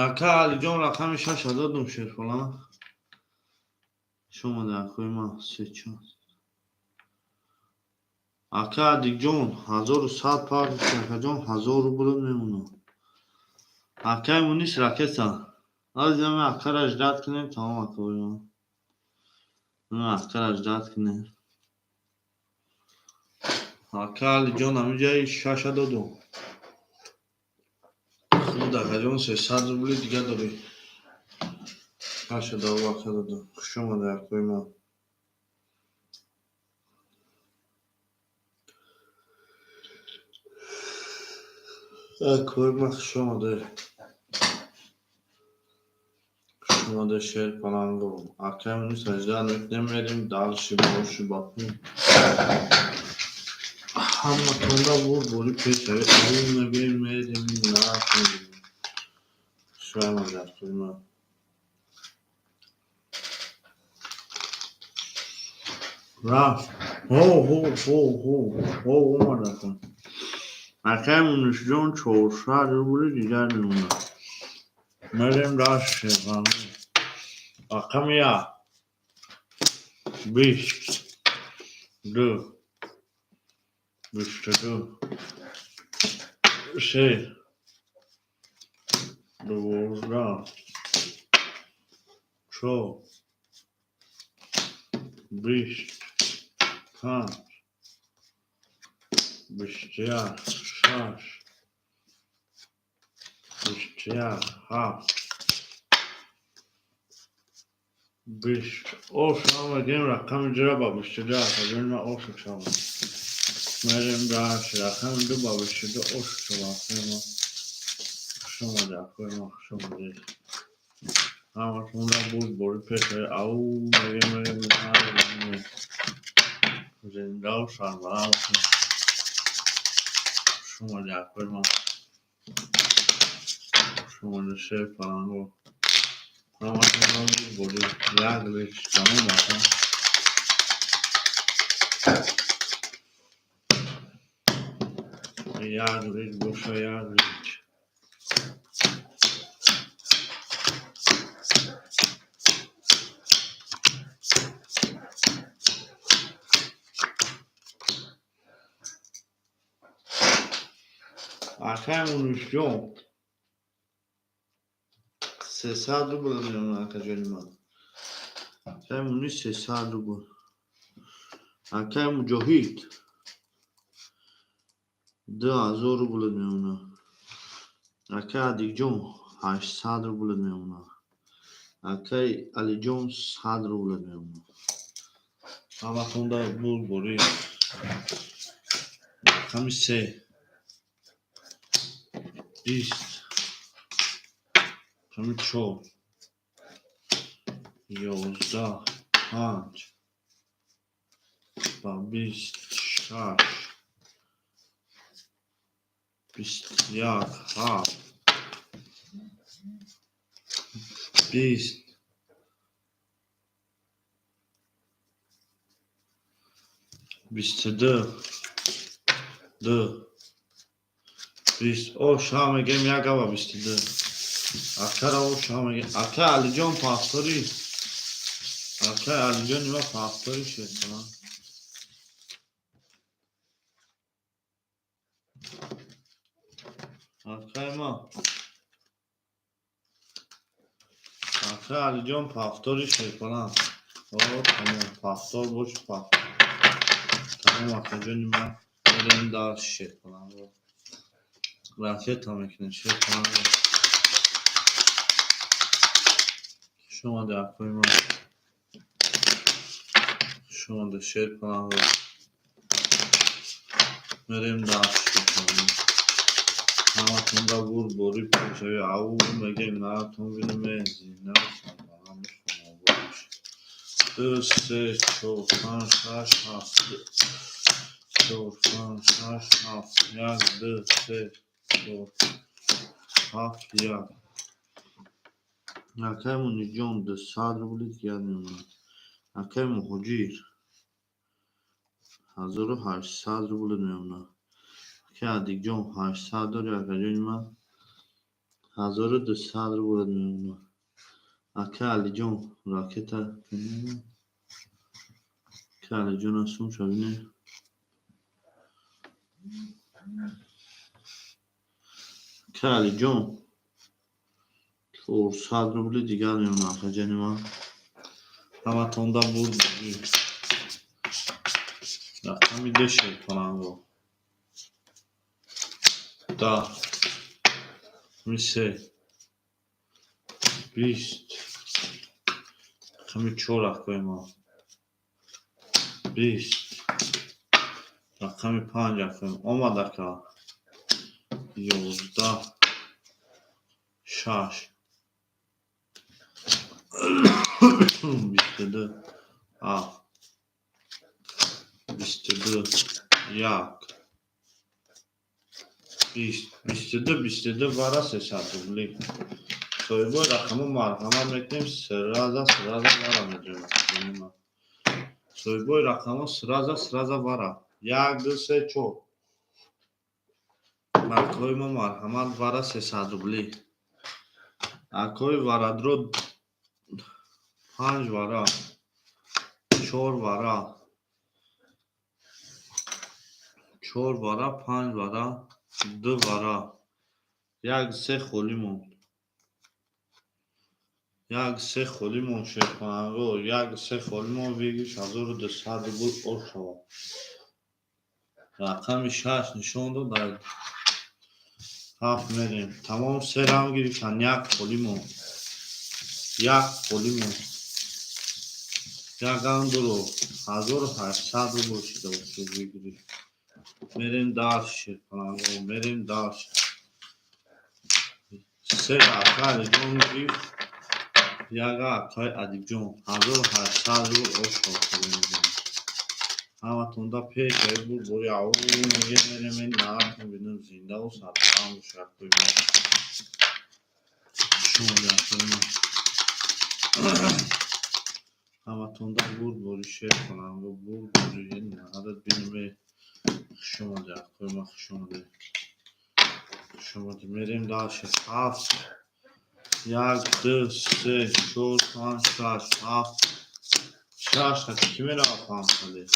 Ака Алиҷон, рақами шаша додум, шерхола. Хуш омадед, акои ман, се чор. Ака Адиҷон, 1100 партия, акаҷон, 1000 рубл мемонад. Акай Мунис, ракета. Ҳозир ҳамин акара ждать кунем, тамом, акои ман. Акара ждать кунем. Ака Алиҷон, ҳамин ҷаи шаша додум. Худ, акаҷон, 300 рубли дига дорӣ. Шаша дору, ака додум. Хуш омадед, акои ман. Акои ман, хуш омадед. Хуш омадед, шер паланго. Акай Мунис, ждать мекунем, мерем дальше, больше бакун. Ҳаматонда бурдборӣ пешавед. Ау мегӯем, мерем, накунем. Хуш омадед, акои ман. Рафт. Ҳо, ҳо, ҳо, ҳо, ҳо, омад, ака. Акай Мунисҷон, 400 рубли дигар мемонад. Мерем дальше, шерпаланго. Рақами як. 20. Ду. 22. Се. 12. Чор. 20. Панҷ. 21. Шаш. 21. Ҳафт. 20. Ош омадем, рақами дура ба 22, акаҷони ман, ошу шавад. Мерем дальше, рақами ду ба 22 ошу шавад, акои ман. Хуш омадед, акои ман, хуш омадед. Ҳаматонда бурдборӣ пешавед. Ау мегем, мерем, зиндаву сарбаланд бошед. Хуш омадед, акои ман. Хуш омадед, шер паланго. Ҳаматонда бурдборӣ. Як лич, тамом, ака. Як лич боша, як лич. Акай Мунисҷон, 300 рубл мемонад, акаҷони ман. Акай Мунис, 300 рубл. Акай Муҷоҳид, 2000 рубл мемонад. Акай Адиҷон, 800 рубл мемонад. Акай Алиҷон, 100 рубл мемонад. Ҳаматонда бурдборӣ. Рақами се. 20. Рақами чор. 11. Панҷ. Ба 26, 21, 7, 20, 22, 2, 20. О, ша мегем, як ава 22. Акара о ша мегем. Ака Алиҷон пахтори. Ака Алиҷон нима пахтори шед. Акай ма. Ака Алиҷон пахтори шерпалан. О, тамом, пахтор бош, пахтор. Тамом, акаҷони ман, мерем дар шерпалан. Ракета мекунем шерпалан. Хуш омаде, акои ман. Хуш омаде, шерпалан. Мерем дар шерпалан. Ҳаматонда бурдборӣ, пешави ау мегем, наратон бинеме, зина сарбаланд хонобод. Ду, се, чор, панҷ, шаш, ҳафт, чор, панҷ, шаш, ҳафт, як, ду, се, чор, ҳафт, як. Акай Муниҷон 200 рубли дигар мемонад. Акай Муҳоҷир 1800 рубл мемонад. Акай Адикҷон 800 дори, акаҷони ман, 1200 рубл мемонад. Акай Алиҷон ракета. Акай Алиҷон ҳастум, шабине. Акай Алиҷон 400 рубли дигар мемонад, акаҷони ман. Ҳаматонда бурд. Рақами ду шерпаланго. 10, се, 20, рақами чор, акои ман, 20, рақами панҷ, акои омад, ака, 11, 6, 22, ҳафт, 22, як, 20, 22, 22 вара 300 рубли. Соҳибои рақамҳо, марҳамат мекунем, сразу, сразу вара медиҳем. Соҳибои рақамҳо, сразу, сразу вара. Як, ду, се, чор. Акои мо, марҳамат, вара 300 рубли. Акои варадро, панҷ вара, чор вара, чор вара, панҷ вара, ду вара, як, се холӣ монд. Як, се холӣ монд, шерпаланго, як, се холӣ монд, выигрыш 1200 рубл о шавад. Рақами шаш нишон дод, дар ҳафт мерем. Тамом, се ранг гирифтан, як холӣ монд. Як холӣ монд. Як андуро 1800 рубл шуда бошад выигрыш. Мерем дальше, шерпаланго, мерем дальше. Се ака Алиҷон гирифт, яга акаи Адибҷон 1800 рубл о шавад. Ҳаматонда пеш бурдбори ау мегем, мерем, наратон бинем, зиндаву сарбаланд бошед, акои мо. Хуш омадед, акои мо. Ҳаматонда бурдбори, шерпаланго, бурдбори, наҳарат бинем. Хуш омадед, акои ман, хуш омадед. Хуш омадед. Мерем дальше. Ҳафт, як, ду, се, чор, панҷ, шаш, ҳафт, шаш хати кӣ меравад 500?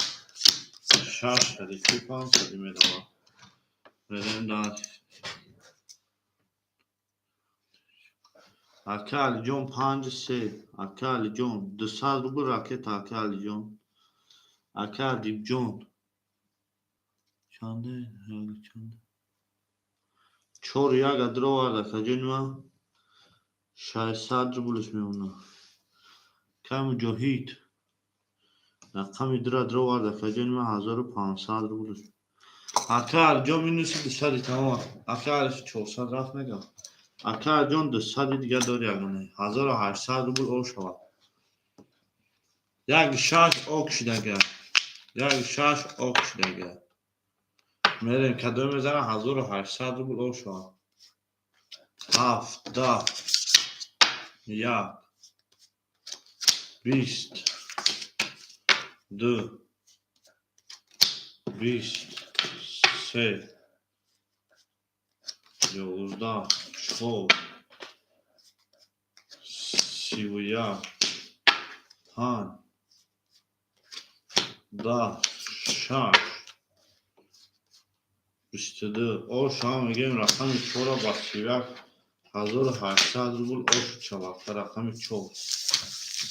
Шаш хати кӣ 500 меравад? Мерем дальше. Ака Алиҷон панҷ се, ака Алиҷон 200 рубл ракета, ака Алиҷон. Ака Адибҷон чанде? Чанде? Чор як адровард, акаҷони ман, 600 рублш мемонад. Акай Муҷоҳид рақами дура дровард, акаҷони ман, 1500 рублш. Ака Алиҷон минуси 200-и, тамом. Ака Али 400 рафт мегам. Ака Алиҷон 200-и дигар дори, ягона. 1800 рубл о шавад. Як шаш ок шидага. 1 6 ок шудага. Мерем, кадом мезанам, 1800 рубл ок шавад. 7, 10, 1, 20, 2, 20, 3, 11, 4, 31, 5, 10, 6, 22. Ош ҳам мегӯем, рақами чора ба 31 800 рубл ош шавад. Рақами чор,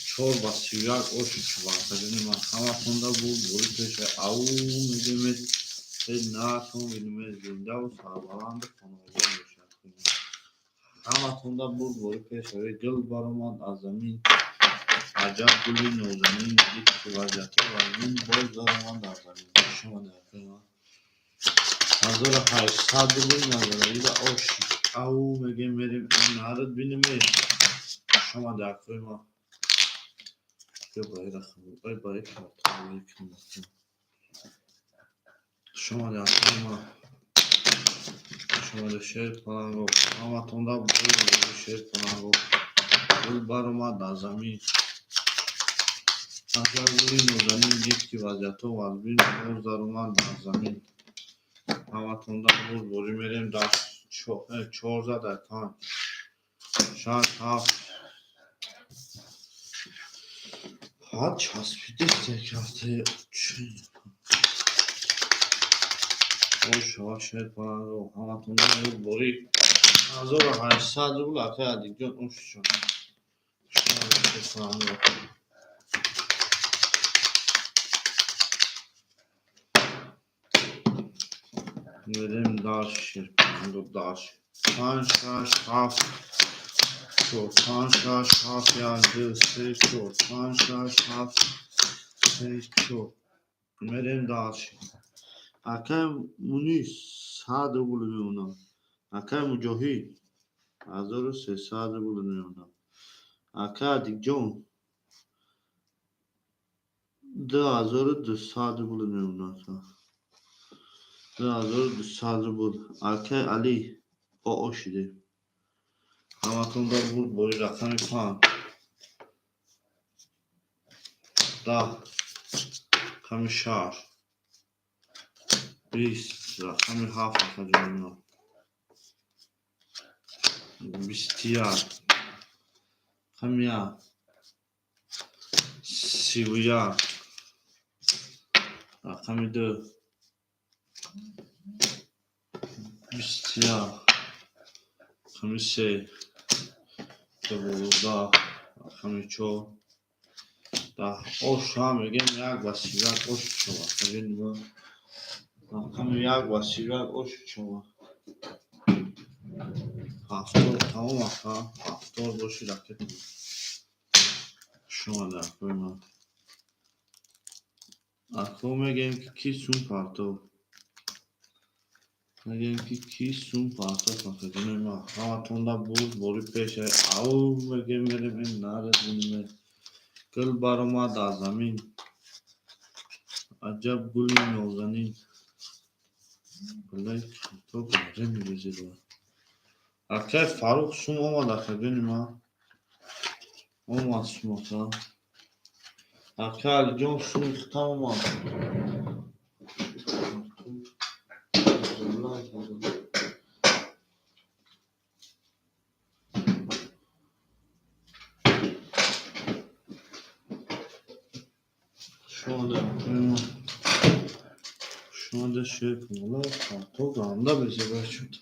чор ба 31 ош шавад. Ман ҳаматонда буд бори пеша ау мегӯем, натон бинем, зиндаву сарбаланду хонавода бошад. Ҳаматонда буд бори пешави. Гул баромад аз замин, аҷаб гули нозанин, дид ки вазъиятҳо вазнин, боз даромад дар замин. Шумо 1800 рубл назаравида оши ау мегем, мерем, нарад бинеме. Шумо даркои ма ой баи карта. Шумо даркои ма, шумо шер паланго, ҳаматонда шер паланго. Гул баромад аз замин, аҷаб гули нозанин, дид ки вазъиятҳо вазнин, боз даромад дар замин. Ҳаматонда буд борӣ. Мерем дар чор зада, панҷ, шаш, ҳафт. Ҳа, часпидест кафте. Ошава шер паланго, ҳаматонда буд борӣ, 1800 рубл. Акай Адикҷон, ош шер паланго. Мерем дальше, шерпаланго дальше. Панҷ, шаш, ҳафт, чор, панҷ, шаш, ҳафт, як, ду, се, чор, панҷ, шаш, ҳафт, се, чор. Мерем дальше. Акай Мунис 100 рубл мемонад. Акай Муҷоҳид 1300 рубл мемонад. Акай Адикҷон 2200 рубл мемонад, 2200 рубл. Акай Али оо шиде. Ҳаматонда бурд бори. Рақами панҷ, 10, рақами шаш, 20, рақами ҳафт, акаҷонина, 21, рақами як, 31, рақами ду, 21, рақами се, 12, рақами чор, 10. Ош ҳам мегӯем, як ба 31 ош шавад. Рақами як ба 31 ош шавад. 70 тамом, ака, 70 боши ракета. Шумо даркои ман. Ако мегӯем ки ки сум партов, мегӯем ки ки сум партов. Акаҷони ман, ҳаматонда бурд бори пеша. Ау мегӯем, мерем, ин нарад бинеме. Гул баромад аз замин, аҷаб гули нозанин. Балай то гаре мерезед. Акай Фаррух сум омад, акаҷони ман, омад сум ака. Акай Алиҷон, сум ихтам омад. Шумо шер кунала то ганда безебар шуд.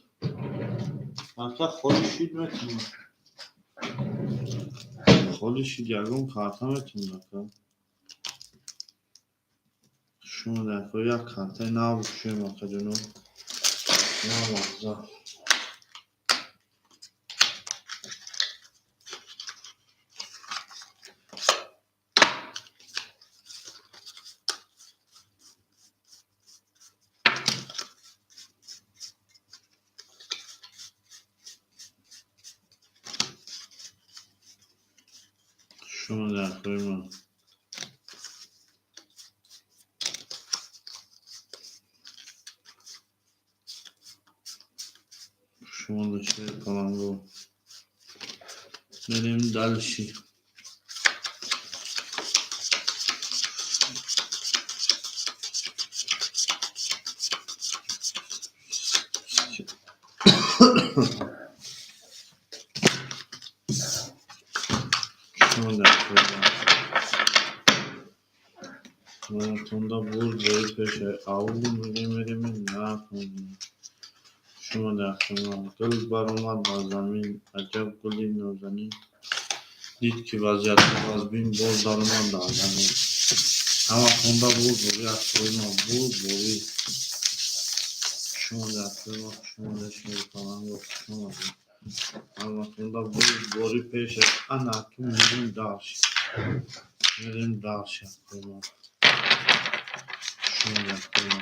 Ака, холи шид метавонад, холи шид, ягон карта метавонад, ака. Шумо дако як картаи нав бикушем, акаҷоно, як лаҳза. Шумо даркои ман. Шумо шери паланго. Мерем дальше. Тонда бурд бори пеше ау мегем мерем на шумо дар дил баромад ба замин, аҷаб гули нозанин дид, ки вазъиятҳо вазбин, боз даромад дар замин. Ҳама хонда бурд бори акои ма, бурд бори шумо дар ма. Шумо шери паланго, хуш ҳама хонда бурд бори пеше. Ана ту мерем дальше, мерем дальше, акои ма. Шумо дар ма.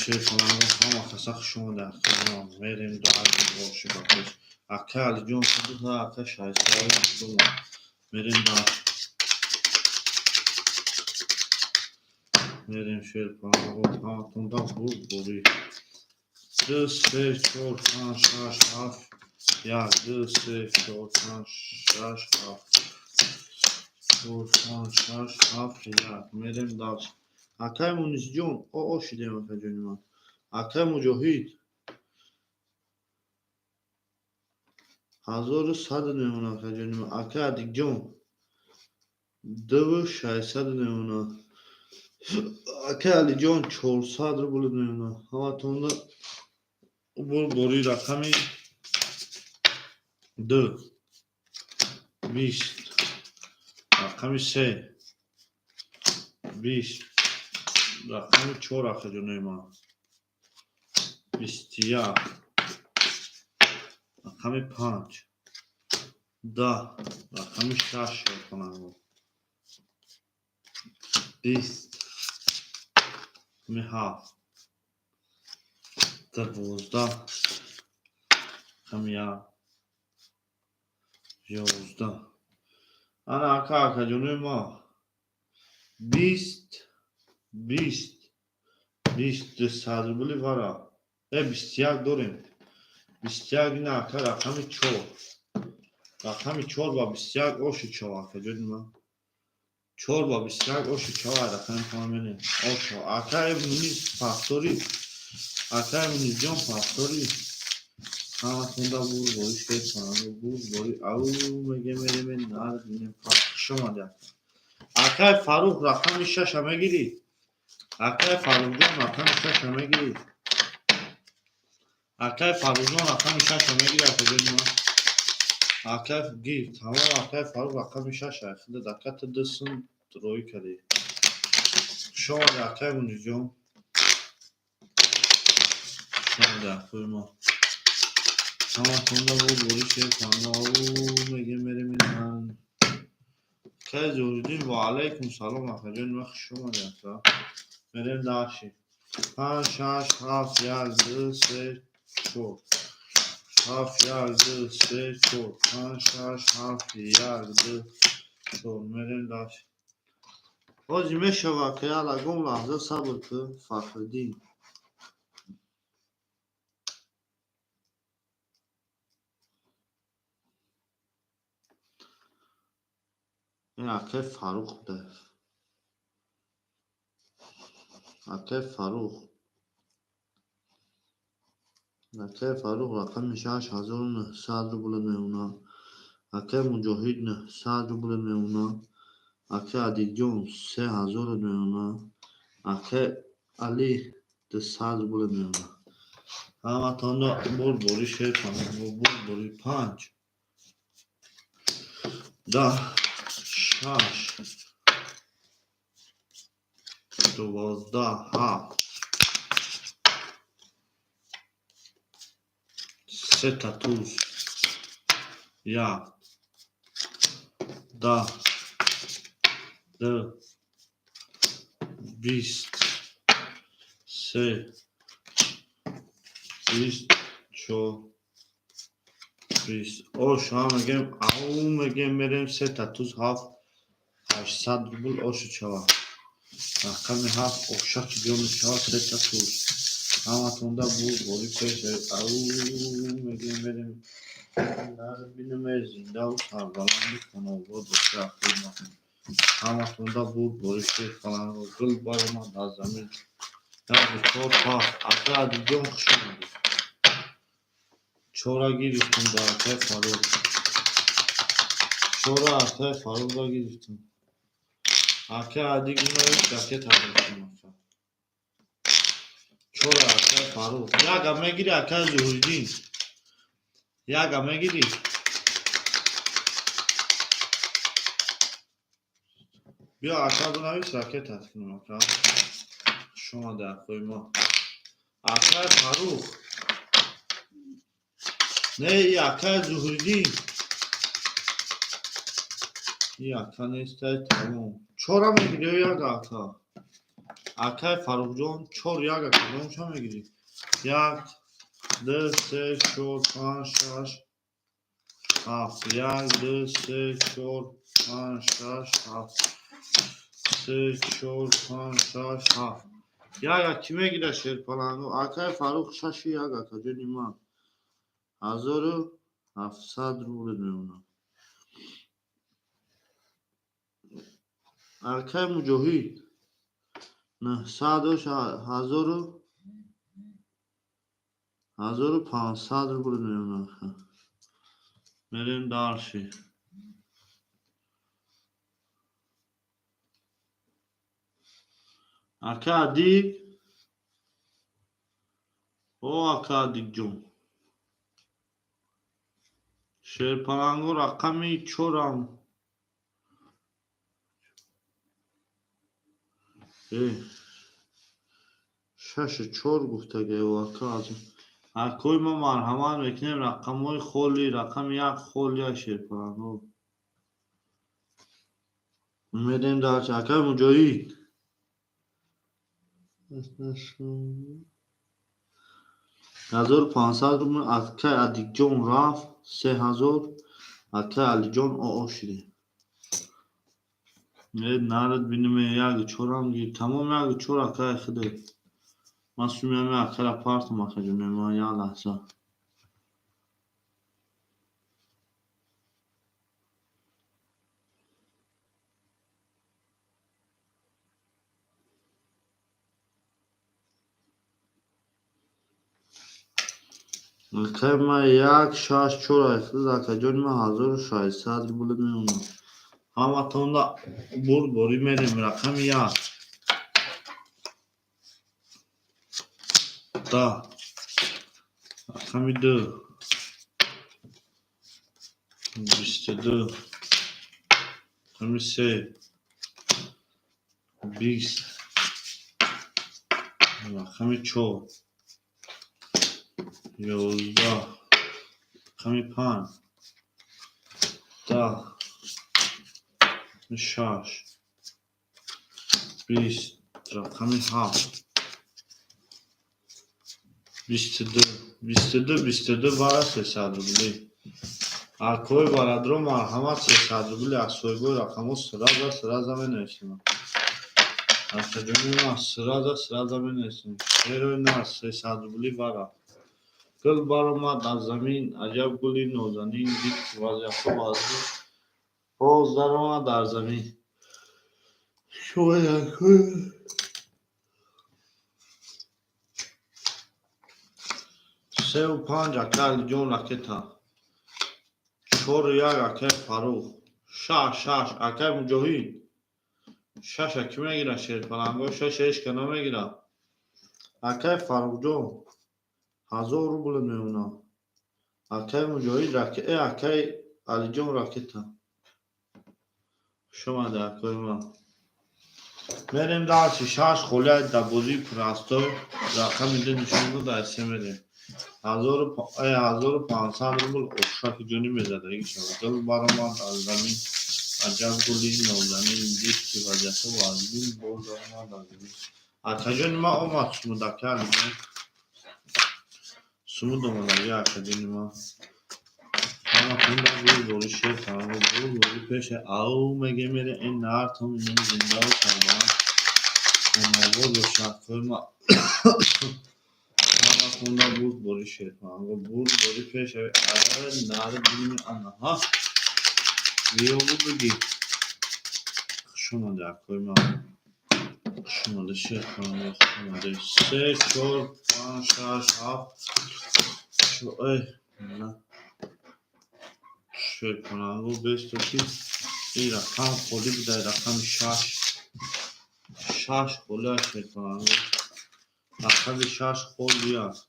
Шери паланго, ҳама каса хуш омада, акои ма. Мерем дальше, боши ба пеш. Ака Алиҷон, худута ака Шайстаи, мерем дальше, мерем. Шери паланго, ҳаматонда бурд бори. Ду, се, чор, панҷ, шаш, ҳафт, як, ду, се, чор, панҷ, шаш, ҳафт, чор, панҷ, шаш, ҳафт, як. Мерем дальше. Акай Мунисҷон, о шидем, акаҷони ман. Акай Муҷоҳид, 1100 мемона, акаҷони ман. Акай Адикҷон, 2600 мемона. Акай Алиҷон, 400 рубл мемона. Ҳаматонда бори рақами ду, 20, рақами се, 20, рақами чор, акаҷонои ман, 21, рақами панҷ, 10, рақами шаш, ёдкунанго, 20, рақами ҳафт, 12, рақами як, 11. Ана ака, акаҷонои ма, 20, 20, 20, 200 рубли вара. 21 дорем, 21. Ина ака, рақами чор, рақами чор ба 21 оши чав, акаҷони ман. Чор ба 21 оши чава, рақами паменем ошо. Акаи Мунис пахтори, акаи Мунисҷон пахтори, ҳаматонда бур бори шер панго, бур бори. Ау меге мереме нар бинем. Хуш омади, ака. Акаи Фарух, рақами шаша мегирӣ? Акаи Фарухҷон, рақами шаша мегирӣ? Акаи Фарухҷон, рақами шаша мегирӣ, акаҷони ман? Акаи гир, тамом. Акаи Фарух, рақами шаша худат, ака, ту ду сум роӣ кардӣ. Хуш омади, акаи Мунисҷон, хуш омади, акои мо. Ҳаматонда бур бори шер панго. Ау меге мерем. Акаи Зуҳриддин, ва алайкум салом, акаҷони ман, хуш омади, ака. Мерем дальше. Панҷ, шаш, ҳафт, як, ду, се, чор, ҳафт, як, ду, се, чор, панҷ, шаш, ҳафт, як, ду, чор. Мерем дальше. Ҳозир мешава, ака, як ягон лаҳза сабр кун. Фахриддин, ин акаи Фарух буда. Акаи Фарух, акаи Фарух, рақами шаш, 1900 рубл мемонад. Акаи Муҷоҳид, 900 рубл мемонад. Акаи Адикҷон, 3000 мемонад. Акаи Али, 200 рубл мемонад. Ҳаматонда бур бори шер панго, бур бори. Панҷ, 10, шаш, 12, ҳафт, сета туз, як, 10, ду, 20, се, 20, чор, 20. Ош ҳа мегем, ау мегем, мерем. Сета туз, ҳафт, 800 рубл оши чава. Рақами ҳафт ошаки ҷо мешавад, сета туз. Ҳаматонда бурдборӣ пеш. Ау мегем, мерем. Бинаме, зиндаву сарбаланду хонобод бошед, акои ман. Ҳаматонда бурдборӣ, шерпаланго. Гул баромад аз замин. Як, чор, ҳафт. Ака Адиҷон, хуш омадед. Чора гирифтум дар акаи Фаррух. Чора акаи Фаррухро гирифтум. Ака Адик, инои ракета гирифтум, ака. Чора акаи Фаррух. Яга мегири, акаи Зуҳриддин? Яга мегирӣ? Биё, ака, бинавис, ракетат кунем, ака. Хуш омадед, акои мо. Акаи Фаррух. Не, и акаи Зуҳриддин. И ака нестай, тамом. Чора мегирӣ ё яга, ака? Акаи Фаррухҷон, чор, яга кадомша мегирӣ? Як, ду, се, чор, панҷ, шаш, ҳафт. Як, ду, се, чор, панҷ, шаш, ҳафт. Се, чор, панҷ, шаш, ҳафт. Яга кӣ мегирад, шерпаланго? Акаи Фаррух, шаши як, акаҷони ман. 1700 рубл мемонад. Акаи Муҷоҳид, нӯҳсаду 1500 рубл мемонад. Мерем дальше. Ака Адик, о ака Адикҷон. Шерпаланго, рақами чорам. Э, шашу чор гуфтагаю, ака. Акои мо, марҳамат мекунем, рақамҳои холи, рақами як холия, шерпаланго. Мерем дальше. Акаи Муҷоҳид. 1500 рубл. Акаи Адикҷон рафт, 3000. Акаи Алиҷон, оо шидем. Э, нарад, бинем, як чорам гир. Тамом, як чор, акаи худет. Ман сумиями акара партам, акаҷони ман, як лаҳза. Акаи ман, як, шаш, чор айхудет, акаҷони ман, 1600 рубл мемонад. Ҳаматонда бурдборӣ, мерем. Рақами як. 10. Рақами ду. 22. Рақами се. 20. Рақами чор. 11. Рақами панҷ. 10. Шаш. 20. Рақами ҳафт. 22. 22, 22 бара 300 рублӣ. Акои барадро, марҳамат, 300 рубли аз соҳибои рақамҳо сразу, сразу менависем. Акаҷони ман, сразу, сразу менависем. Шерои нар, 300 рублӣ бара. Гул баромад аз замин, аҷаб гули нозанин, дид ки вазъиятҳо вазнин, боз даромад дар замин. Шояд сеу панҷ, ака Алиҷон, ракета. Чору як, акаи Фаррух. Шаш, шаш, акаи Муҷоҳид. Шаша кӣ мегирад, шерпаланго? Шаша ҳечка намегирад. Акаи Фаррухҷон, 1000 рубл мемонад. Акаи Муҷоҳид, э, акаи Алиҷон, ракета. Хуш омадед, акои ман. Мерем дальше. Шаш холия дар бозии простой, рақами ду нишон дод, дар се мерем. 1500 рубл ошаки ҷонӣ мезадагӣ шавад. Гул баромад аз замин, аҷаб гули нозанин, дид ки вазъиятҳо вазнин, боз даромад аз замин. Акаҷони ман, омад сумуд, ака Алиҷон. Сумуд омадагӣ, акаҷони ман. Ҳаматонда бурдборӣ, шер фарамо, бурдборӣ пеше. Ау меге, мере, ин нартон, ин зиндаву сарбаланд. Хонобод бошад, акои ма. Ҳаматонда бурд бори, шерпаланго, бурд бори. Пешави нари биними анаҳа биёбу бигӣ. Хуш омадӣ, акои ма, хуш омадӣ, шерпаланго, хуш омадӣ. Се, чор, панҷ, шаш, ҳафт. Шерпаланго, бесто ки ин рақам холӣ буда, рақами шаш, шаш холӣ аст. Шерпаланго, рақами шаш холӣ аст.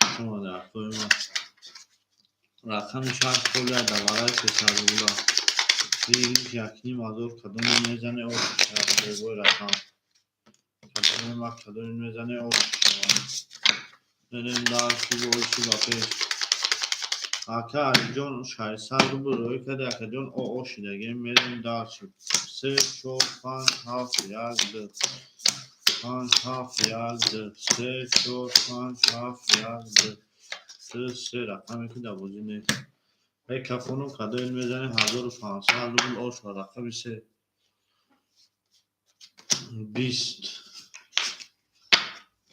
Хуш омадӣ, акои ма. Рақами шаш холӣ аст, дар вараи 300 рубла. 1,5 ҳазор. Кадоме мезане, ош шавад? Рақам кадоме ма, кадоме мезане, ош шавад? Мерем дальше, больше ба пеш. Ака Алиҷон, 600 рубл роӣ карди, акаҷон, ошидагем. Мерем дальше. Се, чор, панҷ, ҳафт, як, ду, панҷ, ҳафт, як, ду, се, чор, панҷ, ҳафт, як, ду, ду, се. Рақаме ки дар бозӣ нест. Кафону кадоин мезанем, 1500 рубл ош. Рақами се. 20,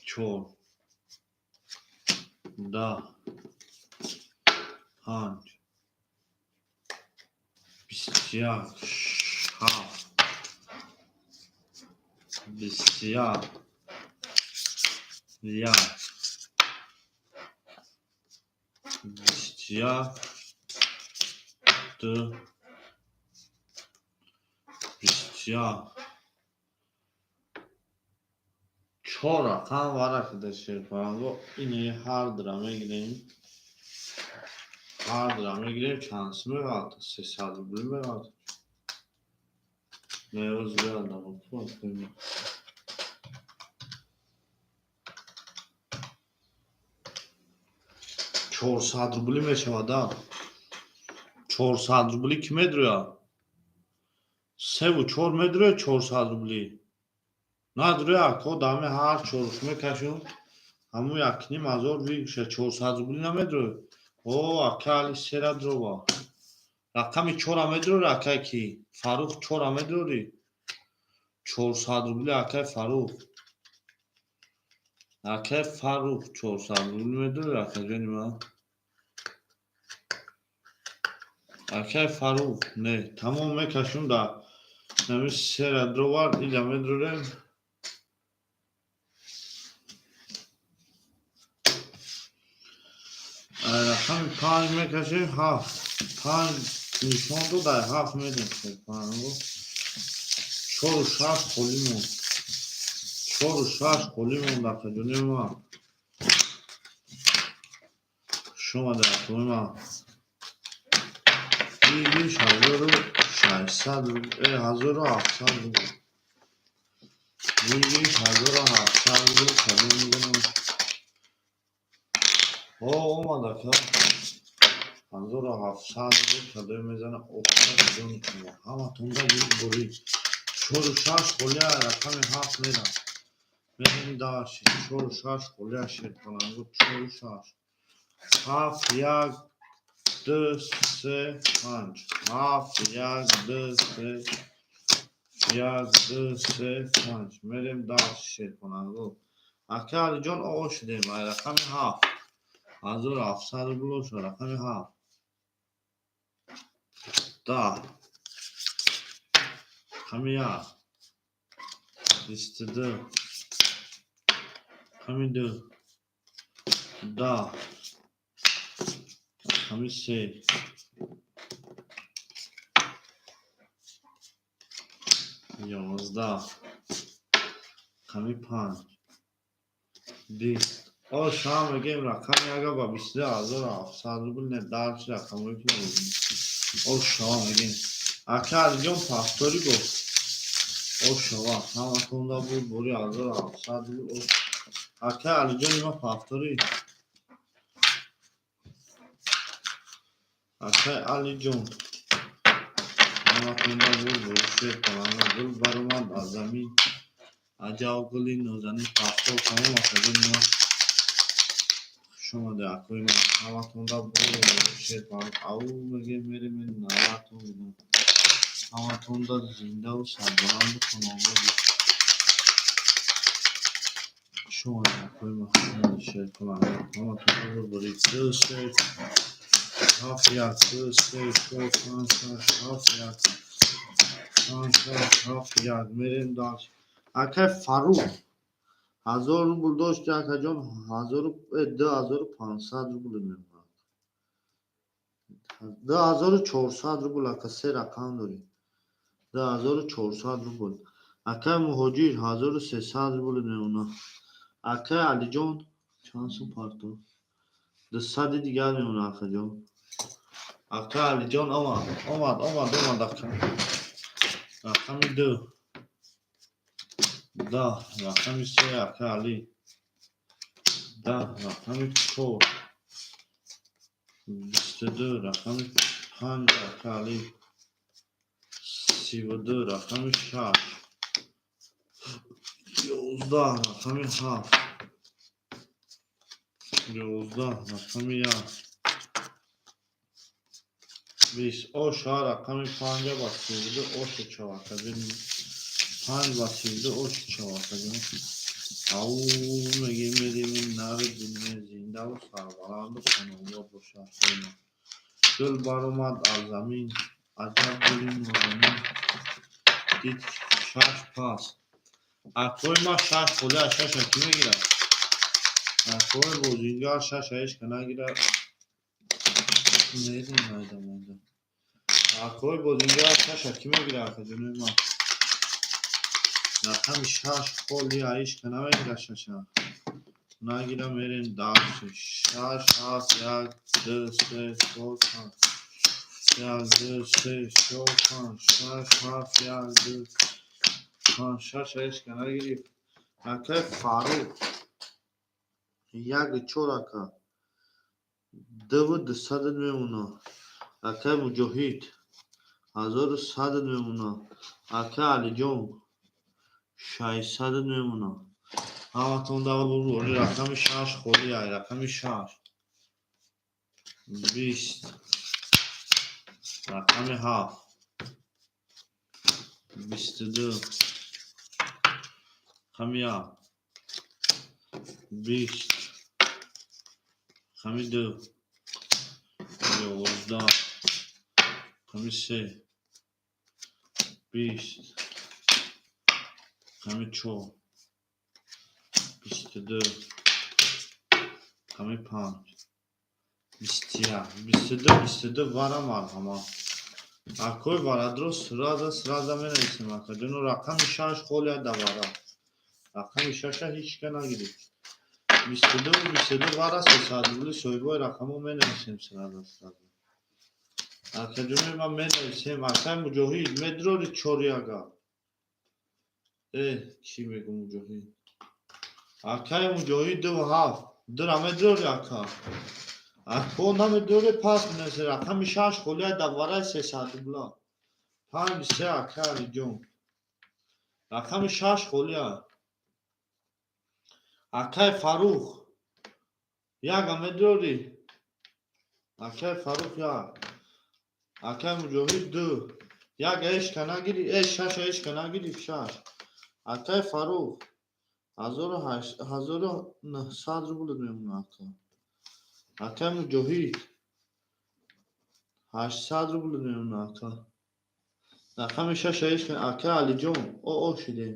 чор, 10, панҷ, 21, ҳафт, 21, як, 21, ду, 21, чор рақам варақида, шерпаланго. Ини ҳардура мегирем, ҳардура мегирем. Чанд сум меғалта? 300 рубли меғалта. Неоз биядам. 400 рубли мешавада. 400 рубли кӣ медурӯяд? Севу чор медурӯяд. 400 рубли надурӯяд, ако. Дами ҳар чоруш мекашум, ҳамун 1,5 ҳазор выигрыша. 400 рубли намедурӯяд. О, ака Али, сера дрова. Рақами чора медурӯри, акай ки Фаррух, чора медурӯри. 400 рубли, акай Фаррух, акай Фаррух, 400 рубли медурӯри, акаҷони ман, акай Фаррух. Не, тамом, мекашум да нами сера дровар иҷа медурем. Рақами панҷ мекашем, ҳафт, панҷ нишон дод, ай ҳафт медем. Чору шаш холӣ монд, чору шаш холӣ монд, акаҷони ман. Хуш омадед, акои ман. Иш 1600, 1700 рубл. Иш 1700 рубл. Кадом мезанам? О, омад, ака. 1700 рубл кадом мезана? Офтаҷони шумо, ҳаматонда бурид. Чору шаш холия, рақами ҳафт мерам. Мерем дальше. Чору шаш холия, шерпаланго, чору шаш. Ҳафт, як, ду, се, панҷ. Ҳафт, як, ду, се, як, ду, се, панҷ. Мерем дальше, шерпаланго. Ака Алиҷон, оғоз шудем. Ай рақами ҳафт. 1700 рубл бошад, рақами ҳафт. 10. Рақами як. 22. Рақами ду. 10. Рақами се. 11. Рақами панҷ. 20. О, шумо мегӯем рақами ага ба 22 700 рубл. Не, дальше рақамҳое ки набудем. О, шумо мегӯем. Ака Алиҷон, повтори гуфт. О, шава, ҳаматонда буд бори 1700 рубл. Ака Алиҷон, има повтори. Акай Алиҷон, ҳаматонда буд бори, шерпаланга. Гул баромад аз замин. Аҷаб гули нозанин. Повтор тамом, акаҷони ман. Хуш омадед, акои ман. Ҳаматонда буд шерпаланга. Ау, мегӯем, мерем, наватон бинам. Ҳаматонда зиндаву сарбаланду хонобод. Хуш омадед, акои ма, хуш омадед, шеркаланд. Ҳаматонда бурдборӣ. Ду, се, ҳафт, як, ду, се, чор, панҷ, шаш, ҳафт, як, панҷ, шаш, ҳафт, як. Мерем дальше. Акай Фаррух, 1000 рубл дошти, акаҷон, 2500 рубл мемонад. 2400 рубл, ака, се рақам дорӣ. 2400 рубл. Акай Муҳоҷир, 1300 рубл мемонад. Акай Алиҷон, чанд сум парто? 200-и дигар мемонад, акаҷон. Акай Алиҷон омад, омад, омад, омад, ака. Рақами ду. 10, рақами се, ака Али. 10, рақами чор. 22, рақами панҷ, ака Али. 32, рақами шаш. 11, рақами ҳафт. 11, рақами як. 20 оша, рақами панҷа ба 32 оша чав, акаҷон. Панҷ ба 32 оша чав, акаҷон. Ау мегем, мерем, нари дунё, зиндаву сарбаланду хонобод бошад. Гул баромад аз замин, аҷаб гули нозанин. Дид шаш пас. Акои ма, шаш холӣ, аз шаша кӣ мегирад? Акои бозингар, шаша ҳечка нагирад. Мерем майда майда. Акои бозингар, шаша кӣ мегирад, акаҷонои ман? Рақами шаш холӣ, ҳечка намегирад шаша. Нагира, мерем дальше. Шаш, ҳафт, як, ду, се, чор, панҷ. Як, ду, се, чор, панҷ, шаш, ҳафт, як, ду, панҷ, шаш ҳечка нагирифт. Акай Фаррух, як чор, ака. Дуву дусадат мемонад. Акай Муҷоҳид, 1100-ат мемонад. Акай Алиҷон, 600-ат мемонад. Ҳаматон давр бурдборӣ. Рақами шаш холӣ, рақами шаш. 20, рақами ҳафт. 22, рақами як. 20, рақами ду. 11, рақами се. 20, рақами чор. 22, рақами панҷ. 21, 22, 22 вара, марҳамат. Акои варадро сразу сразу менависем, акаҷону. Рақами шаш холия да вара. Рақами шаша ҳечка нагирифт. 22, 22 вара, 300 рубли соҳибои рақамҳо менависем сразу сразу. Акаҷони ман, менависем. Акай Муҷоҳид, медрори чори ага. Э, чӣ мегӯ Муҷоҳид? Акай Муҷоҳид, дуву ҳафт. Дура медрори, ака? Ако намедори, пас менависе. Рақами шаш холия да вараи 300 рубла. Панҷ се, ака Алиҷон. Рақами шаш холия. Акай Фаррух, яга медорӣ? Акай Фаррух, як. Акай Муҷоҳид, ду. Як ҳечка нагирифт, э, шаша ҳечка нагирифт, шаш. Акай Фаррух, 1900 рубл мемонад, ака. Акай Муҷоҳид, 800 рубл мемонад, ака. Рақами шаша ҳечка. Акай Алиҷон, о о шидем.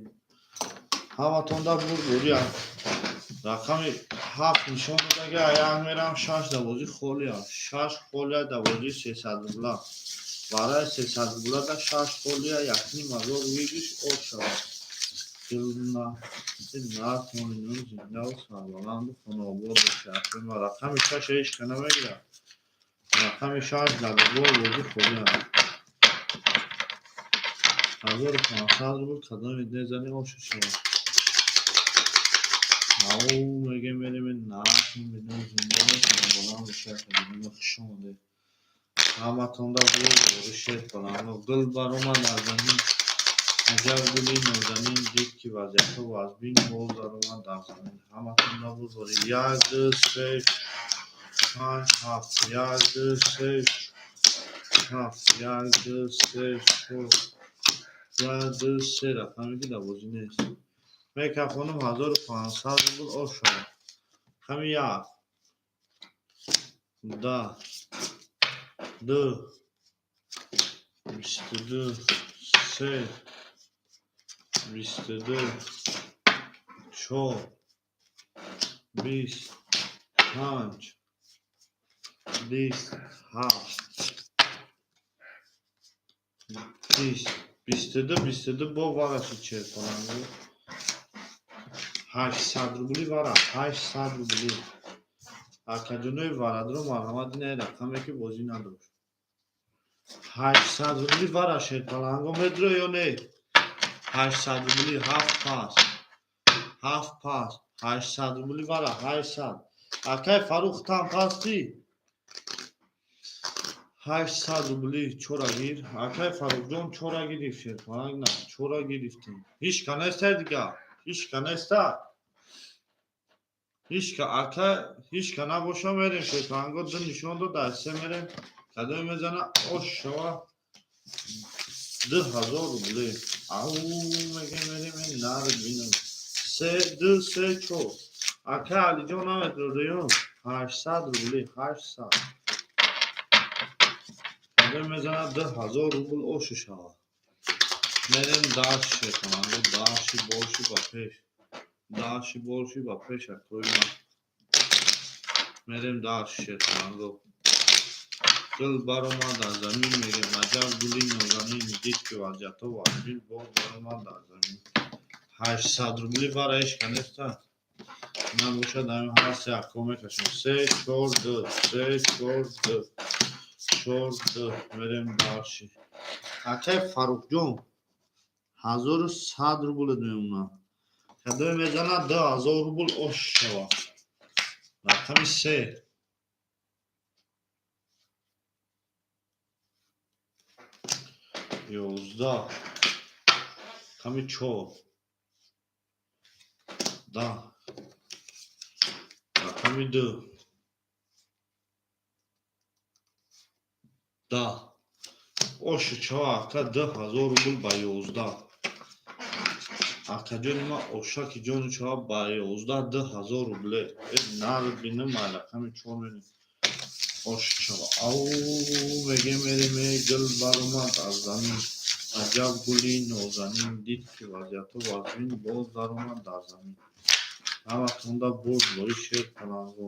Ҳаматонда бурдборӣ. Рақами ҳафт нишон додага, як мерам, шаш да бозӣ холӣ аст. Шаш холия да бозии 300 рубла. Барои 300 рубла да шаш холия, 1500 выигрыш от шавад. Зиндаву сарбаланду хонобод бошед. Рақами шаш ҳечка намегирад. Рақами шаш дар бозӣ холӣ аст. 1500 рубл кадоме мезанӣ, оша шавад. Ау мегем, мерем, нархм зиндаву сарбаланд бошед. Хуш омадед. Ҳаматонда бурдборӣ, шер баланд. Гул баромад аз замин, аҷаб гули нозанин. Дид, ки вазъиятҳо вазбин, боз даромад дар замин. Ҳаматонда бурдборӣ. Як, ду, се, панҷ, ҳафт. Як, ду, се. Ҳафт, як, ду, се, чор, як, ду, се рақаме ки дар бозӣ нест. Мекафонам 1500 рубл ошава. Рақами як, да, ду, 22, се, 22, чор, 20, панҷ, 27, 20, 22, 22 бо вараши черпаланги. 800 рубли вара, 800 рубли. Акаҷонои варадро марҳамат, инаи рақаме ки бозӣ надошт. 800 рубли вара шерпаланго медро ё не? 800 рубли, ҳафт пас. Ҳафт пас. 800 рубли вара, 800. Акай Фарух там пасти? 800 рубли чора гир. Акай Фарухҷон чора гирифт шерпаланг на, чора гирифтем. Ҳеч ка неста дига. Ҳеч ка неста. Ҳеч ка ака, ҳеч ка набоша мерем шерпаланго ду нишон дод, дар се мерем. Кадоме мезана ош шава 2000 рубли. Ау меге мерем нар бинам. Се, ду, се, чор. Ака Алиҷон наметро 800 рубли, 800. Кадоме мезана 2000 рубл оши шава. Мерем дальше шерпаланго, дальше больше ба пеш. Дальше больше ба пеш акои ман. Мерем дальше шерпаланго. Гул баромад аз замин мегем, аҷаб гули нозанин, дид ки вазъиятҳо вазнин, боз баромад аз замин. 800 рубли вара ҳеч ка неста. Набошад ҳамин ҳар се акко мекашем. Се, чор, ду, се, чор, ду, чор, ду. Мерем дальше. Акай Фарухҷон, 1100 рублет мемонад. Кадоме мезанад 2000 рубл ош шава. Рақами се. 11. Рақами чор. 10. Рақами ду. 10. Оши чава ака 2000 рубл ба 11. Акаҷони ман ошаки ҷони чава ба 11 2000 рубле. Э нар бинам ай рақами чор мерем. Оши чава. Ау меге мерем э гул баромад аз замин. Аҷаб гули нозанин, дид ки вазъиятҳо вазнин, боз даромад дар замин. Ҳаматонда бурд бори шер паланго.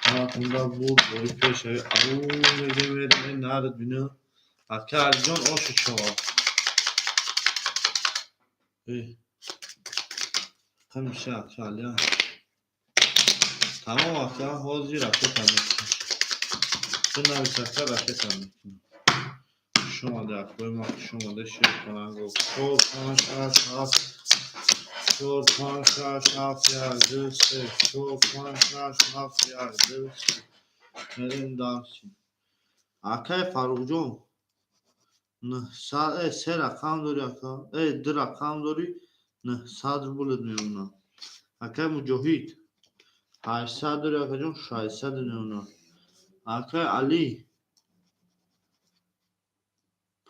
Ҳаматонда бурд бори пешави. Ау меге мерем э нар бинам. Ака Алиҷон оши чава. Э. Рақами се ака Алия. Тамом ака, ҳозир ракета мекунам. Бинавис ака ракета мекунам. Хуш омаде акои ман, хуш омаде шер паланго. Чор, панҷ, шаш, ҳафт. Чор, панҷ, шаш, ҳафт, як, ду, се. Чор, панҷ, шаш, ҳафт, як, ду, се. Мерем дальше. Акай Фарухҷон, 900, э, се рақам дорӣ ака, э, ду рақам дорӣ, 900 рублет мемонад. Акай Муҷоҳид, 800 дорӣ акаҷон, 600 мемонад. Акай Алӣ,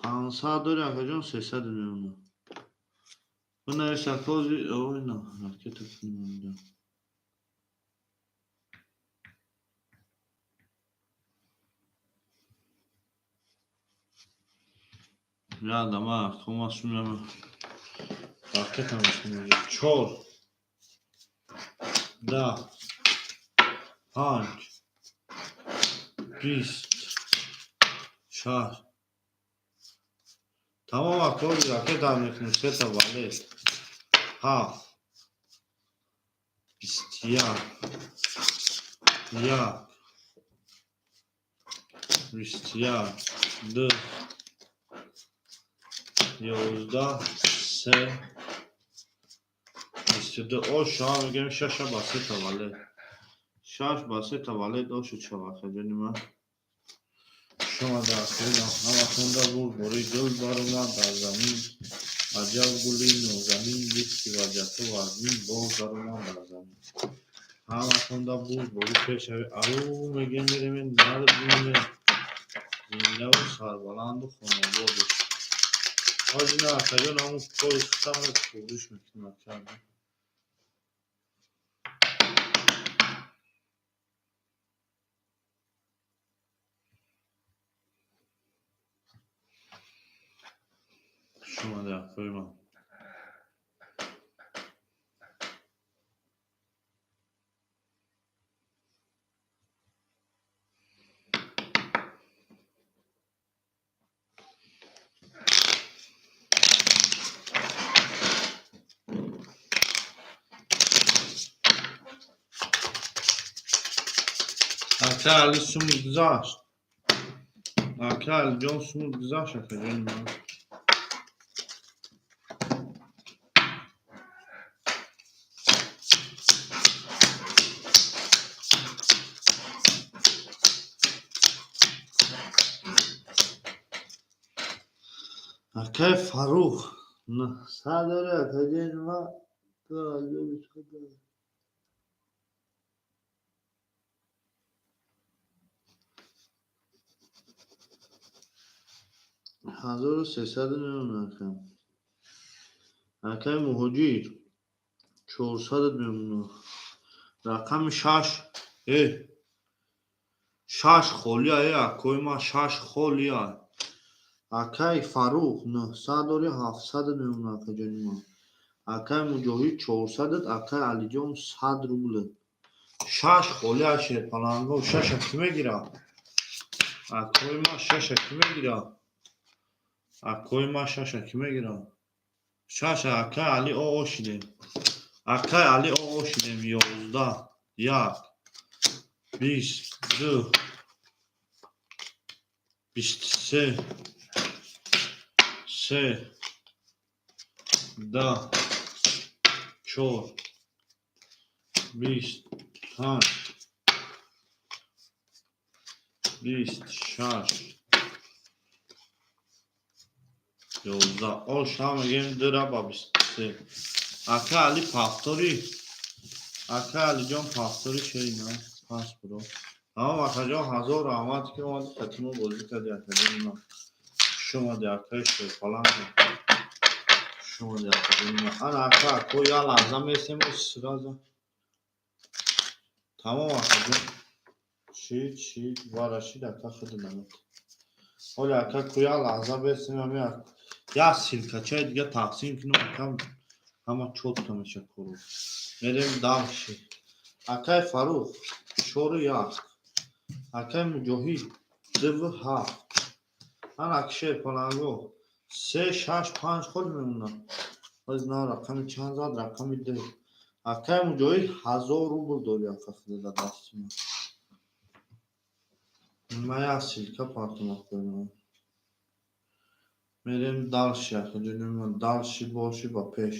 500 дорӣ акаҷон, 300 мемонад. Бинавис ака ҳозир, ой на, ракета кунем. Як дама акома сумям ракета мекунем. Чор, 10, панҷ, 20, шаш. Тамом ака, ҳозир ракета мекунем. Сета валет. Ҳафт, 21, як, 21, ду, 11, се, 22. Ош шава мегӯем шаша ба сета валет. Шаш ба сета валет ошу чава акаҷони ман. Хуш омада акои ҳаматонда бурд бори гул баромад дар замин. Аҷаб гули нозанин, дид ки вазъиятҳо вазнин, боз даромад дар замин. Ҳаматонда бурд бори пешави. Ау мегем мерем нар бинем. Зиндаву сарбаланду хонобод бош. Ҳозир на, акаҷон, ҳамун кори худамро туғриш мекунем, ака. Хуш омадед, акои ман. Ака Али, суму гузашт. Ака Алиҷон, суму гузашт, акаҷони ман. Акай Фаррух, 900 дори, акаҷони ман. 1300 мемонад, ака. Акай Муҳоҷир, 400 мемонад. Рақами шаш, шаш холия, акои ман, шаш холия. Акай Фаррух, 900 дори, 700 мемонад, акаҷони ман. Акай Муҷоҳид, 400, акай Алиҷон, 100 рубл. Шаш холия, шерпаланго, шаша кӣ мегирад? Акои ман, шаша кӣ мегирад? Акои ман, шаша кӣ мегирад? Шаша, акай Али, оо шидем. Акай Али, оо шидем. 11, як, 22, 23, се, 10, чор, 25, 26, 11. Ош ҳам мегем дура ба 23. Ака Али, повтори. Ака Алиҷон, повтори, шерина. Пас буро. Тамом, акаҷон, ҳазор раҳмат, ки омади, хатимо бозӣ кардӣ, акаҷони ман. Хуш омадӣ, акаи шерпаланг. Хуш омадӣ, акаҷони ман. Ана, ака, ако, як лаҳза месем сразу. Тамом, акаҷон. Шид, шид, вара шид, ака, худ намед. Оля, ака, ку, як лаҳза бесем, ами як ссылкачаи дига тақсим кунам, ака, ҳама чётко меша кору. Мерем дальше. Акай Фаррух, чору як. Акай Муҷоҳид, дуву ҳафт. Ана, аки шерпаланго, се, шаш, панҷ холи мемонад. Ҳоз на рақами чанд зад, рақами ду. Акай Муҷоҳид, 1000 рубл дори, ака, худо дасти ман. Ман як ссылка партом, акои ман. Мерем дальше, акаҷони ман, дальше боши ба пеш.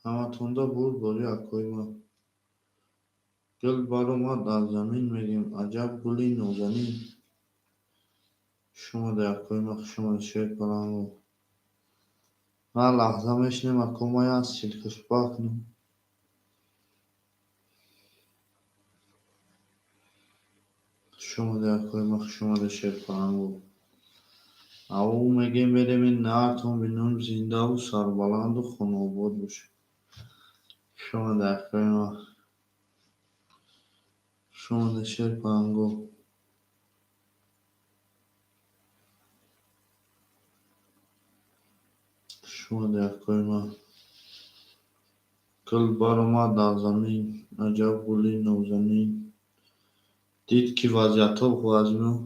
Ҳаматонда бурд борӣ, акои ман. Гул баромад аз замин, мегем, аҷаб гули нозанин. Хуш омадед, акои ман, хуш омадед, шерпаланго. Ман лаҳза мешинем, ако, ман як ссылкашба кунам. Хуш омадед, акои ман, хуш омадед, шерпаланго. Ав мегем, мерем ин нартон бинем, зиндаву сарбаланду хонаобод бошед. Хуш омадед, акои ман. Хуш омадед, шерпаланго. Хуш омадед, акои ман. Гул баромад аз замин, аҷаб гули нозанин. Дид, ки вазъиятҳо вазмин.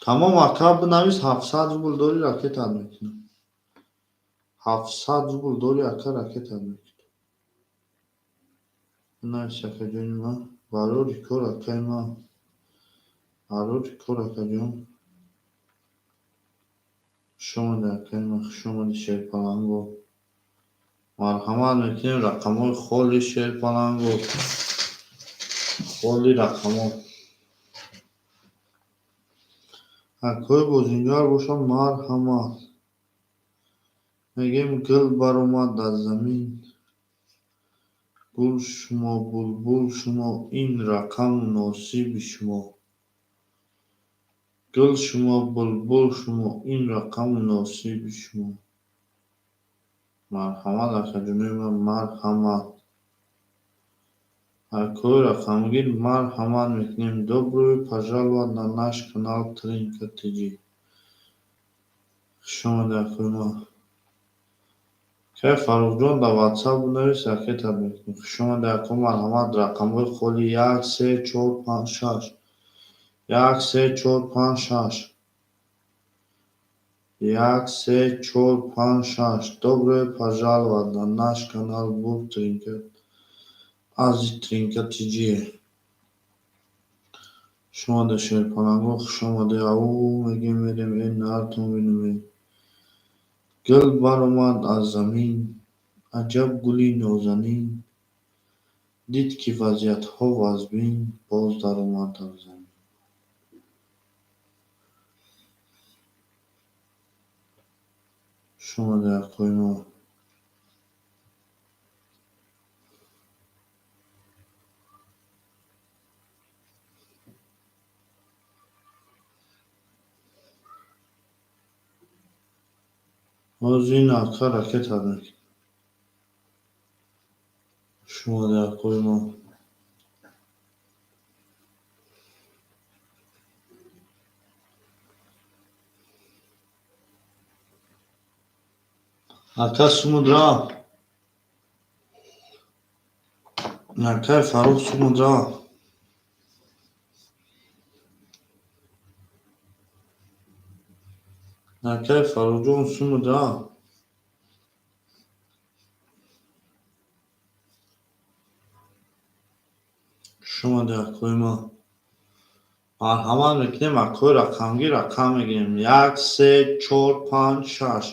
Тамом, ака, бинавис, 700 рубл дори, ракетат мекунам. 700 рубл дори, ака, ракетат мекунам. Бинавис, акаҷони ман. Барори кор, акаи ман. Барори кор, акаҷон. Хуш омадед, акаи ман, хуш омадед, шерпаланго. Марҳамат мекунем, рақамҳои холи, шерпаланго. Холи рақамҳо. Акои бозингар бошам, марҳамат. Мегем, гул баромад аз замин. Гул шумо, булбул шумо, ин рақам муносиби шумо. Гул шумо, булбул шумо, ин рақам муносиби шумо. Марҳамат, акаҷонои ман, марҳамат. Акои рақамгир, марҳамат мекунем. Добро пожаловать на наш канал Тринка ТЖ. Хушомадед, акои ман. Кай, Фаррухҷон, дар ватсап бинавис, ракета мекунем. Хушомадед, ако, марҳамат. Рақамҳои холи: як, се, чор, панҷ, шаш. Як, се, чор, панҷ, шаш. Як, се, чор, панҷ, шаш. Добро пожаловать на наш канал Бур Тринка Ази Тринка ТЖ. Хушомадед, шерпаланго, хушомадед. Ау мегем, мерем, э нартон бинем. Гул баромад аз замин, аҷаб гули нозанин, дид, ки вазъиятҳо вазмин, боз даромад дар замин. Хушомадед, акои мо. Ҳозир ин ака ракета мекунем. Хушомадед, акои мо. Ака, сумуд рафт. Акай Фаррух, сумуд рафт. Акай Фаррухҷон, сумуд рафт. Хушомадед, акои мо. Марҳамат мекунем, акои рақамгир, рақам мегирем. Як, се, чор, панҷ, шаш.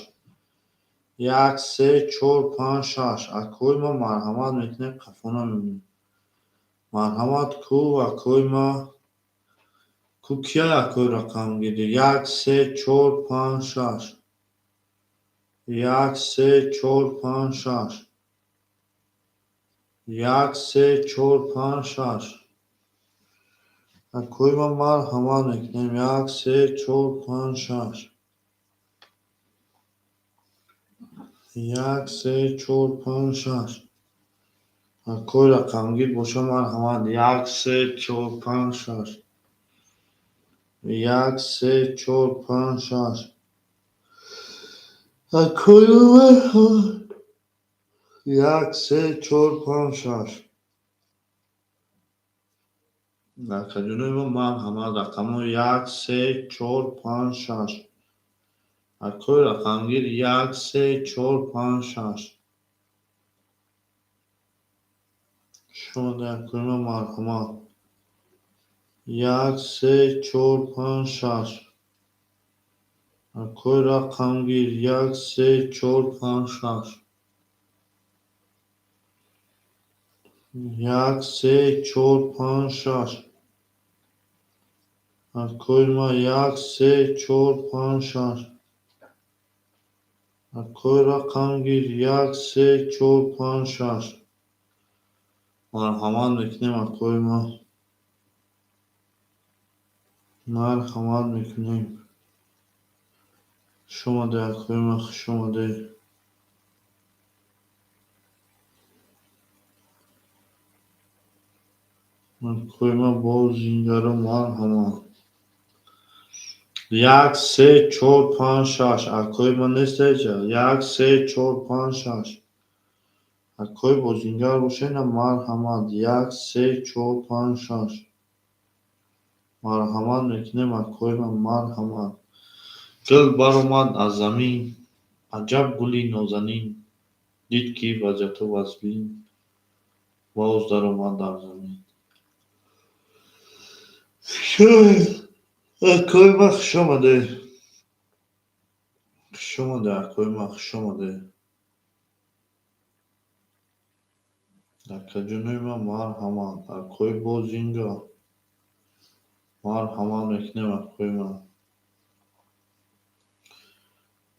Як, се, чор, панҷ, шаш. Акои мо, марҳамат мекунем, қафо намемонем. Марҳамат ку, акои ма. Ку, кия акои рақамгирӣ? Як, се, чор, панҷ, шаш. Як, се, чор, панҷ, шаш. Як, се, чор, панҷ, шаш. Акои ма, марҳамат мекунем. Як, се, чор, панҷ, шаш. Як, се, чор, панҷ, шаш. Акои рақамгир боша, марҳамат. Як, се, чор, панҷ, шаш. Як, се, чор, панҷ, шаш. Акои марҳамат. Як, се, чор, панҷ, шаш. Акаҷонои мо, марҳамат, рақамҳо: як, се, чор, панҷ, шаш. Акои рақамгир: як, се, чор, панҷ, шаш. Хушомадед, акои мо, марҳамат. Як, се, чор, панҷ, шаш. Акои рақамгир: як, се, чор, панҷ, шаш. Як, се, чор, панҷ, шаш. Акои ма: як, се, чор, панҷ, шаш. Акои рақамгир: як, се, чор, панҷ, шаш. Марҳамат мекунем, акои ма. Марҳамат мекунем. Хушомадед, акои ма, хушомадед. Акои ма бозингаро, марҳамат. Як, се, чор, панҷ, шаш. Акои ма нест эҷа. Як, се, чор, панҷ, шаш. Акои бозингар бошед, марҳамат. Як, се, чор, панҷ, шаш. Марҳамат мекунем, акои ма, марҳамат. Гул баромад аз замин, аҷаб гули нозанин, дид, ки вазъиятҳо вазмин, боз даромад дар замин. Акои ма, хушомадед. Хушомадед, акои ма, хушомадед. Акаҷонои ма, марҳамат. Акои бозингар. Марҳамат мекунем, акои ма.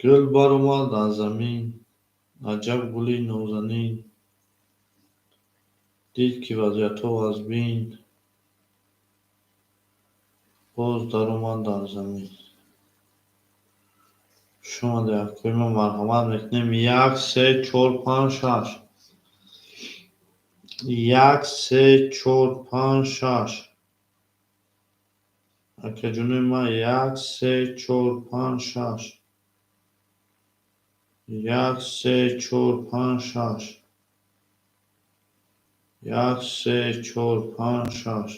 Гул баромад аз замин, аҷаб гули нозанин. Дид ки вазъиятҳо вазбин, боз даромад дар замин. Шумо акои ма, марҳамат мекунем: як, се, чор, панҷ, шаш. Як, се, чор, панҷ, шаш. Акаҷонои ма, як, се, чор, панҷ, шаш. Як, се, чор, панҷ, шаш. Як, се, чор, панҷ, шаш.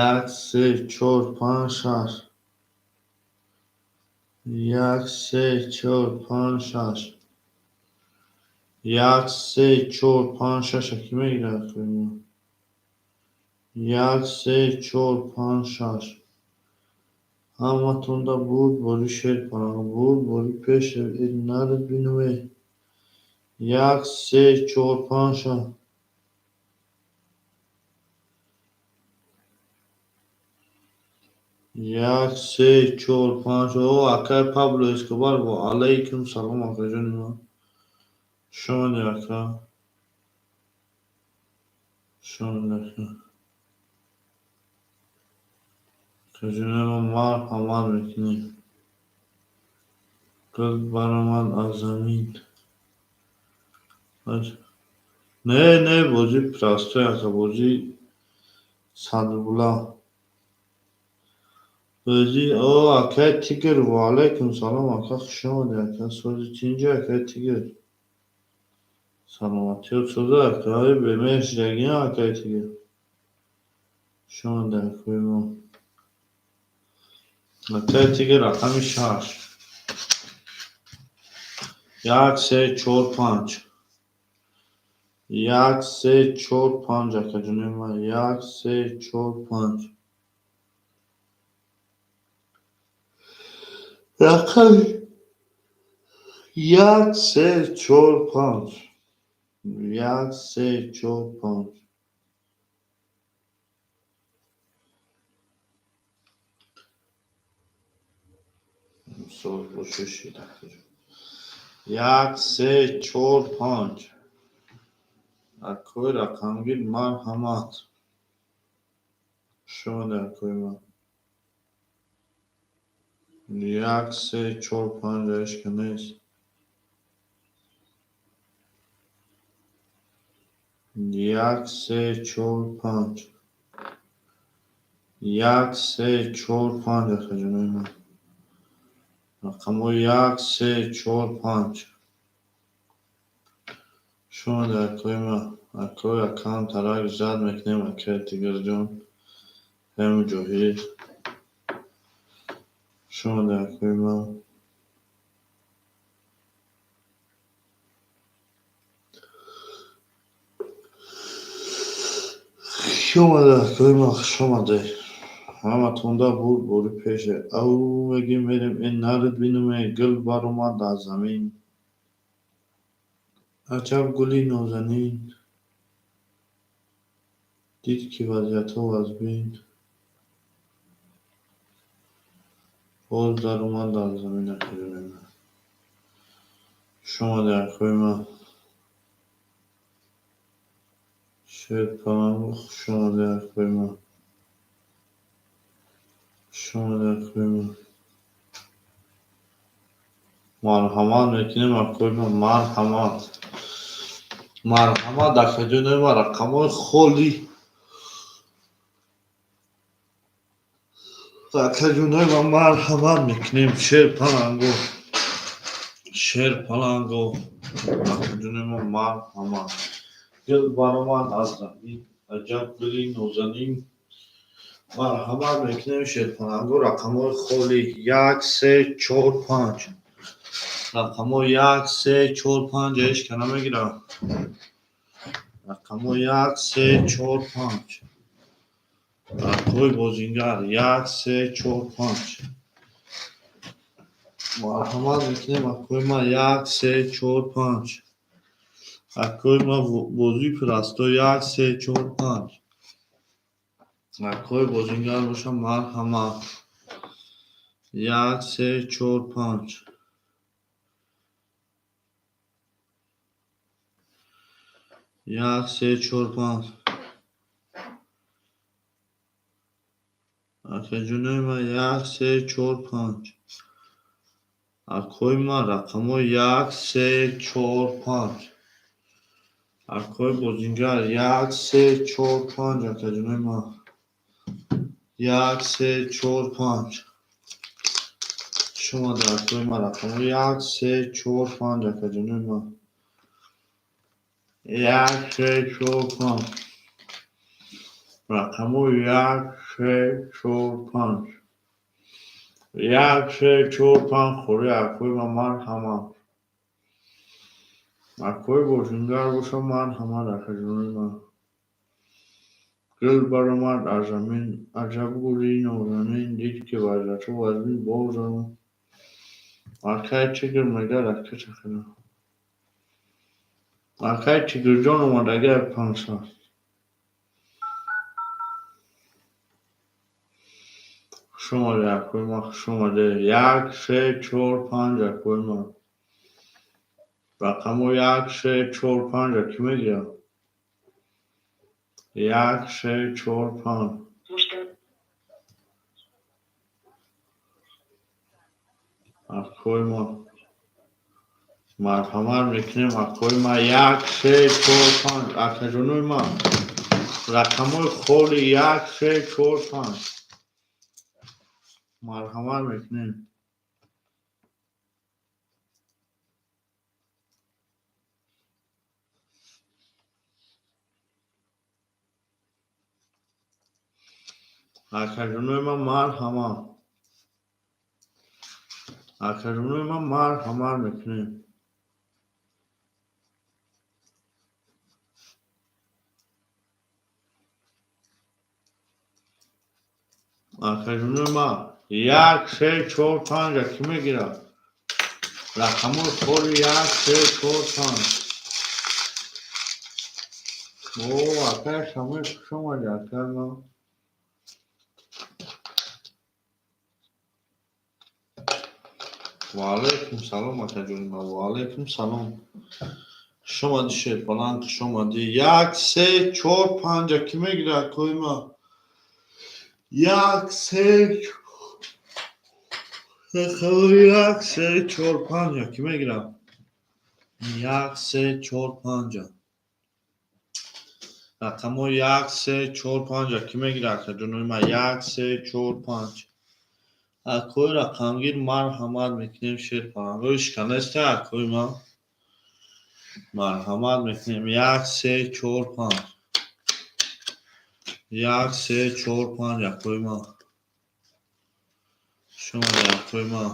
Як, се, чор, панҷ, шаш. Як, се, чор, панҷ, шаш. Як, се, чор, панҷ, шаш. Ки мегирад, акои ма? Як, се, чор, панҷ, шаш. Ҳаматонда бурд бори, шер паланг, бурд бори пеш наред бинуме. Як, се, чор, панҷ, шаш. Як, се, чор, панҷ. О, акай Пабло Эскобар, ва алайкум салом, акаҷони ман. Шомаде, ака. Шомаде, ака. Акаҷони ман, марҳамат мекунем. Гул баромад аз замин. Не, не, бозӣ простой, ака, бозӣ 100 рубла. Бозӣ. О, акай Тигр, ва алайкум салом, ака, хуш омадед, ака. Сози тинҷи, акай Тигр? Саломатиёт соза, ака. Бемеҳр шудагиам, акай Тигр. Хуш омадед, акои мо. Акай Тигр, рақами шаш. Як, се, чор, панҷ. Як, се, чор, панҷ, акаҷонои ман. Як, се, чор, панҷ. Рақами як, се, чор, панҷ. Як, се, чор, панҷ. Соз бошед. Як, се, чор, панҷ. Акои рақамгир, марҳамат. Хуш омадед, акои ман. Як, се, чор, панҷ, ҳечка нест. Як, се, чор, панҷ. Як, се, чор, панҷ, акаҷонои ман. Рақамҳои як, се, чор, панҷ. Хуш омадед, акои ман. Акои акам тарак зад мекунем, акай Тигрҷон. Акай Муҷоҳид. Хуш омадед, акои ман. Хуш омадед, акои ман, хуш омадед. Ҳаматонда бурд бори пеше. Ав мегим, мерем, э наред бинуме, гул баромад аз замин. Аҷаб гули нозанин. Дид ки вазъиятҳо вазбин. Боз даромад дар замин, акаҷонои ман. Хуш омадед, акои ман. Шер палангу, хуш омадед, акои ман. Хуш омадед, акои ман. Марҳамат мекунем, акои ман, марҳамат. Марҳамат, акаҷонои ман, рақамҳои холӣ. Акаҷонои ман, марҳамат мекунем. Шер палангу. Шер палангу. Акаҷонои ман, марҳамат. Гул баромад аз замин. Аҷаб гули нозанин. Марҳамат мекунем, шерпалангу, рақамҳои холӣ: як, се, чор, панҷ. Рақамҳои як, се, чор, панҷ, ҳечка намегирад. Рақамҳои як, се, чор, панҷ. Рақамҳои бозингар: як, се, чор, панҷ. Марҳамат мекунем, акои ман, як, се, чор, панҷ. Акои ман, бозии простой: як, се, чор, панҷ. Акои бозингар бошам, марҳамат. Як, се, чор, панҷ. 1, 3, 4, 5. Акаҷонои ман, 1, 3, 4, 5. Акои ман, рақамҳо 1, 3, 4, 5. Акои бозингар, 1, 3, 4, 5. Акаҷонои ман, 1, 3, 4, 5. Шумо дар акои ман, рақамҳо 1, 3, 4, 5. Акаҷонои ман, 1, 3, 4, 5. Рақамҳо 1, 3, 4, 5. 1, 3, 4, 5. Хӯри акои ман, марҳамат. Акои бозингар боша, марҳамат, акаҷонои ман. Гул баромад аз замин, аҷаб гули нозанин, дид, ки вазъиятҳо вазмин бозам. Акай Тигр мегӯяд, ака чақина. Акай Тигрҷон омадагӣ 500. Хуш омадед, акои ман, хуш омадед. 1, 3, 4, 5, акои ман. Рақамҳо 1, 3, 4, 5 кӣ мегирад? 1, 3, 4, 5. Акои ман, марҳамат мекунем, акои ман, 1, 3, 4, 5. Акаҷонои ман, рақамҳои холи 1, 3, 4, 5. Марҳамат мекунем. Акаҷонои ман, марҳамат. Акаҷонои ман, марҳамат мекунем. Акаҷонои ман, 1, 3, 4, 5 кӣ мегирад? Рақамҳои холи 1, 3, 4, 5. О, акай Шамил, хуш омадӣ, акай ман. Ва алайкум салом, акаҷони ман, ва алайкум салом. Хуш омадӣ, Шербаланд, хуш омадӣ. 1, 3, 4, 5 кӣ мегирад, акои ман? 1, 3, 1, 3, 4, 5 кӣ мегирад? 1, 3, 4, 5. Рақамҳо 1, 3, 4, 5 кӣ мегирад, акаҷонои ман? 1, 3, 4, 5. Акои рақамгир, марҳамат мекунем, шерпалангҳои шиканеста, акои ман. Марҳамат мекунем. 1, 3, 4, 5. 1, 3, 4, 5, акои ман. Хуш омадед, акои ман.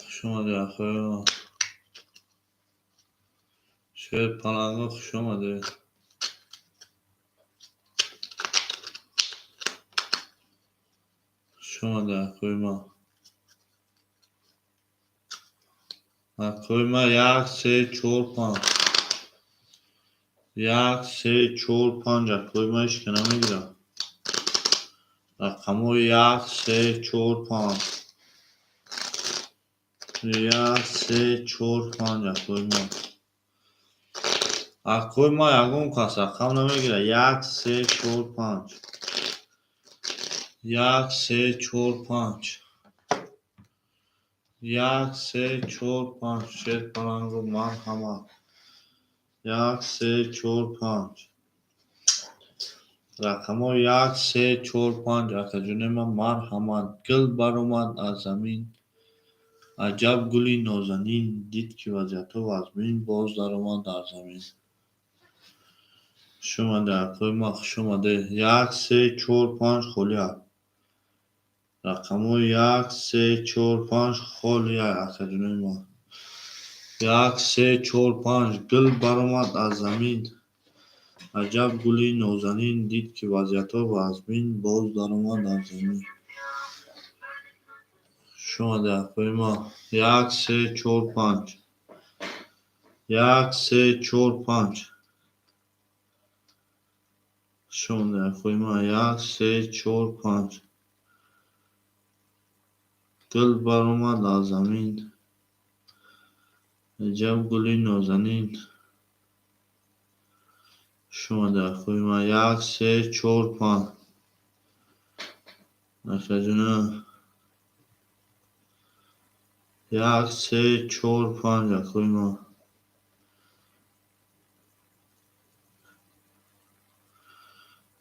Хуш омадед, акои ман. Шерпалангҳо, хуш омадед. Хуш омадед, акои ман. Акои ман, 1, 3, 4, 5. 1, 3, 4, 5, акои ман ҳеч ки намегирад. Рақамҳо 1, 3, 4, 5. 1, 3, 4, 5, акои ман. Акои ман, ягон кас рақам намегирад. 1, 3, 4, 5. 1, 3, 4, 5. 1, 3, 4, 5. Шерпалангу, марҳамат. 1, 3, 4, 5. Рақамҳо 1, 3, 4, 5. Акаҷонои ман, марҳамат. Гул баромад аз замин, аҷаб гули нозанин, дид, ки вазъиятҳо вазмин, боз даромад дар замин. Хуш омадед, акои ман, хуш омадед. 1, 3, 4, 5 холӣ аст. Рақамҳо 1, 3, 4, 5 холӣ аст, акаҷонои ман. 1, 3, 4, 5. Гул баромад аз замин, аҷаб гули нозанин, дид, ки вазъиятҳо вазмин, боз даромад дар замин. Хуш омадед, акои ман. 1, 3, 4, 5. 1, 3, 4, 5. Хуш омадед, акои ман. 1, 3, 4, 5. Гул баромад аз замин. Аҷаб гули нозанин. Шумо дар хӯи ман. Як, се, чор, панҷ. Акаҷуна. Як, се, чор, панҷ, акои ман.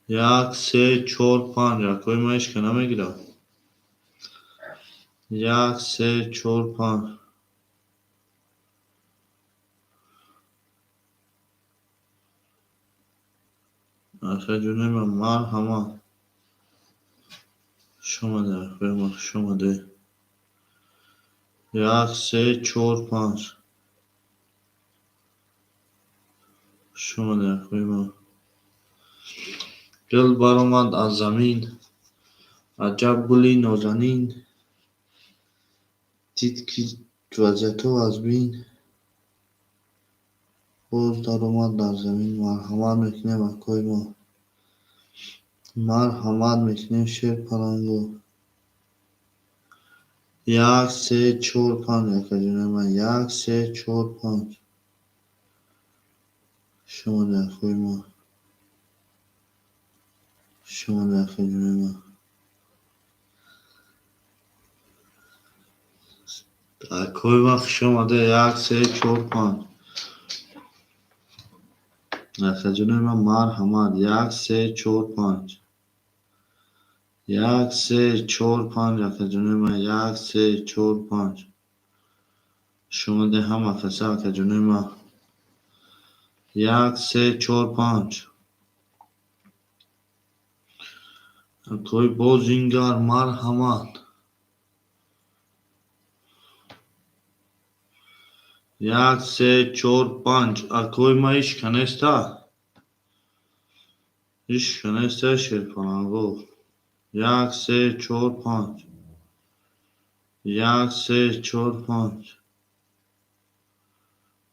Як, се, чор, панҷ, акои ман ҳеч ка намегирад. Як, се, чор, панҷ. Акаҷунаи ман, марҳамат. Хуш омадед, акои ман, хуш омадед. Як, се, чор, панҷ. Хуш омадед, акои ман. Гул баромад аз замин. Аҷаб гули нозанин. Дид, ки вазъиятҳо аз бин. Боз даромад дар замин. Марҳамат мекунем, акои ман. Марҳамат мекунем, шерпаланго. Як, се, чор, панҷ, акаҷунаи ман. Як, се, чор, панҷ. Хуш омадед, акои ман. Хуш омадед, акаҷунаи ман. Акои ман, хуш омадед. Як, се, чор, панҷ. Акаҷунаи ман, марҳамат. Як, се, чор, панҷ. Як, се, чор, панҷ, акаҷунаи ман. Як, се, чор, панҷ. Хуш омадед ҳама каса, акаҷунаи ман. Як, се, чор, панҷ. Акои бозингар, марҳамат. Як, се, чор, панҷ. Акои ман ҳеч ка неста? Ҳеч ка неста, шерпаланго. Як, се, чор, панҷ. Як, се, чор, панҷ.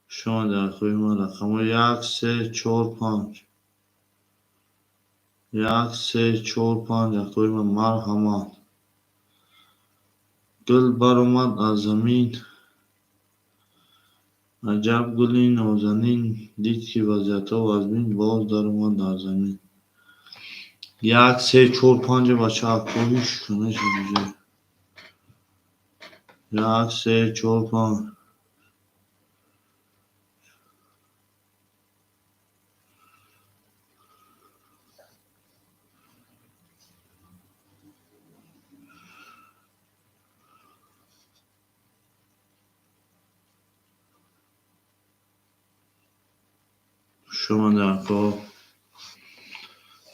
Хуш омадед, акои ман. Рақамҳо як, се, чор, панҷ. Як, се, чор, панҷ, акои ман, марҳамат. Гул баромад аз замин. Аҷаб гули нозанин. Дид, ки вазъиятҳо вазмин. Боз даромад дар замин. Як, се, чор, панҷ, бача, ако ҳеч ка нест. Як, се, чор, панҷ. Хуш омадед, ако.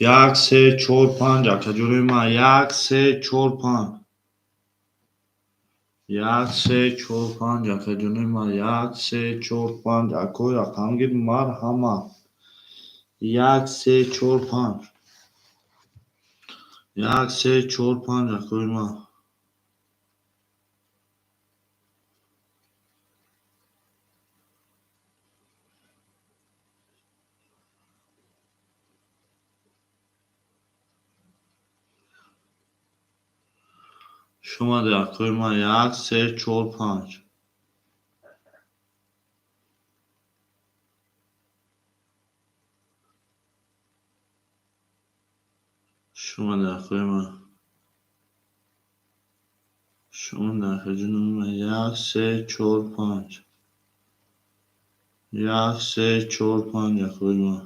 Як, се, чор, панҷ, акаҷунаи ман. Як, се, чор, панҷ. Як, се, чор, панҷ, акаҷунаи ман. Як, се, чор, панҷ. Акои рақамгир, марҳамат. Як, се, чор, панҷ. Як, се, чор, панҷ, акои ман. Хуш омадед, акои ман. Як, се, чор, панҷ. Хуш омадед, акои ман. Хуш омадед, акаҷунаи ман. Як, се, чор, панҷ. Як, се, чор, панҷ, акои ман.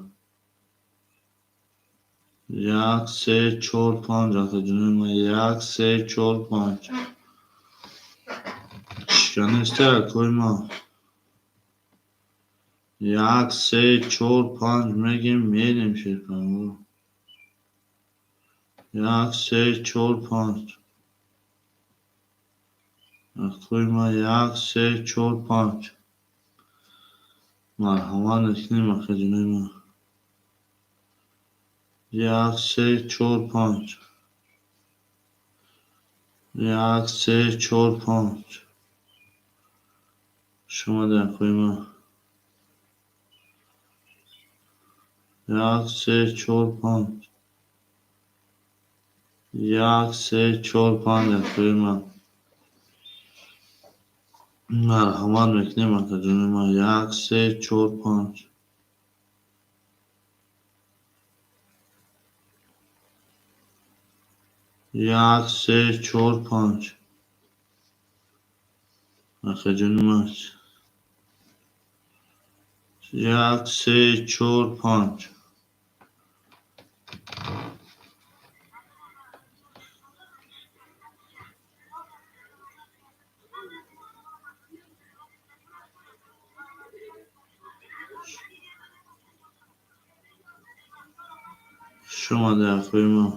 Як, се, чор, панҷ, акаҷунаи ман. Як, се, чор, панҷ. Ҳеч ка неста, акои ман. Як, се, чор, панҷ мегем, мерем, шерпаланго. Як, се, чор, панҷ. Акои ман. Як, се, чор, панҷ. Марҳамат мекунем, акаҷунаи ман. Як, се, чор, панҷ. Як, се, чор, панҷ. Хуш омадед, акои ман. Як, се, чор, панҷ. Як, се, чор, панҷ, акои ман. Марҳамат мекунем, акаҷони ман. Як, се, чор, панҷ. Як, се, чор, панҷ. Акаҷони ман. Як, се, чор, панҷ. Хуш омадед, акои ман.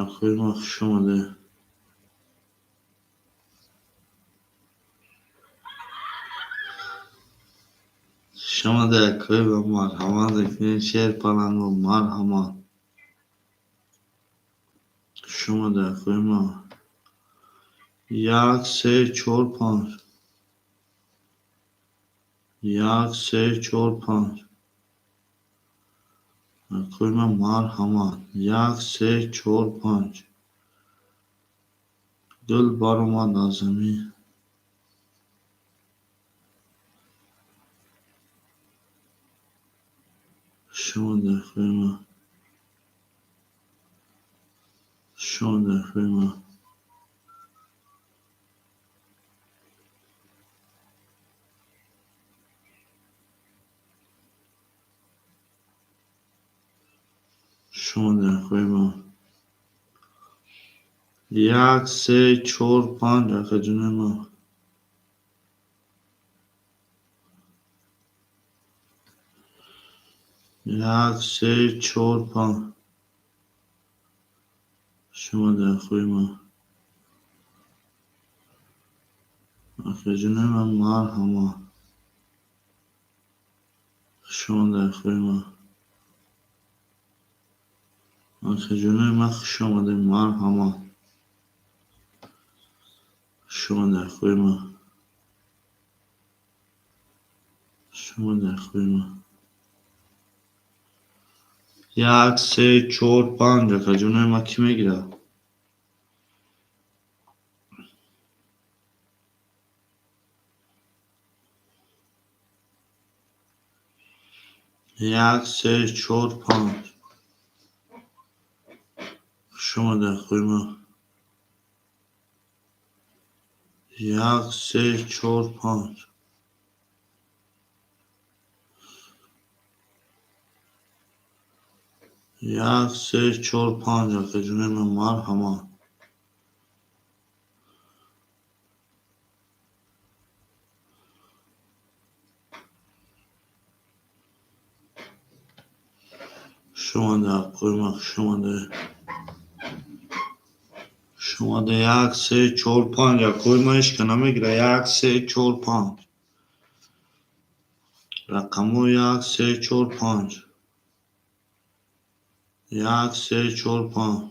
Акои ман, хуш омадед. Хуш омадед, акои ман. Марҳамат мекунем, шер паланго, марҳамат. Хуш омадед, акои ман. Як, се, чор, панҷ. Як, се, чор, панҷ. Акои ман, марҳамат. Як, се, чор, панҷ. Гул баромад аз замин. Хуш омадед, акои ман. Хуш омадед, акои ман. Хуш омадед, акои ман. Як, се, чор, панҷ, акаҷони ман. Як, се, чор, панҷ. Хуш омадед, акои ман. Акаҷони ман, марҳамат. Хуш омадед, акои ман. Акаҷони ман, хуш омадед, марҳамат. Хуш омадед, акои ман. Хуш омадед, акои ман. Як, се, чор, панҷ, акаҷони ман, кӣ мегирад? Як, се, чор, панҷ. Хуш омадед, акои ман. Як, се, чор, панҷ. Як, се, чор, панҷ, акаҷони ман, марҳамат. Хуш омадед, акои ман, хуш омадед. Хуш омадед. Як, се, чор, панҷ, акои ман, ҳеч ка намегирад. Як, се, чор, панҷ. Рақамҳо як, се, чор, панҷ. Як, се, чор, панҷ.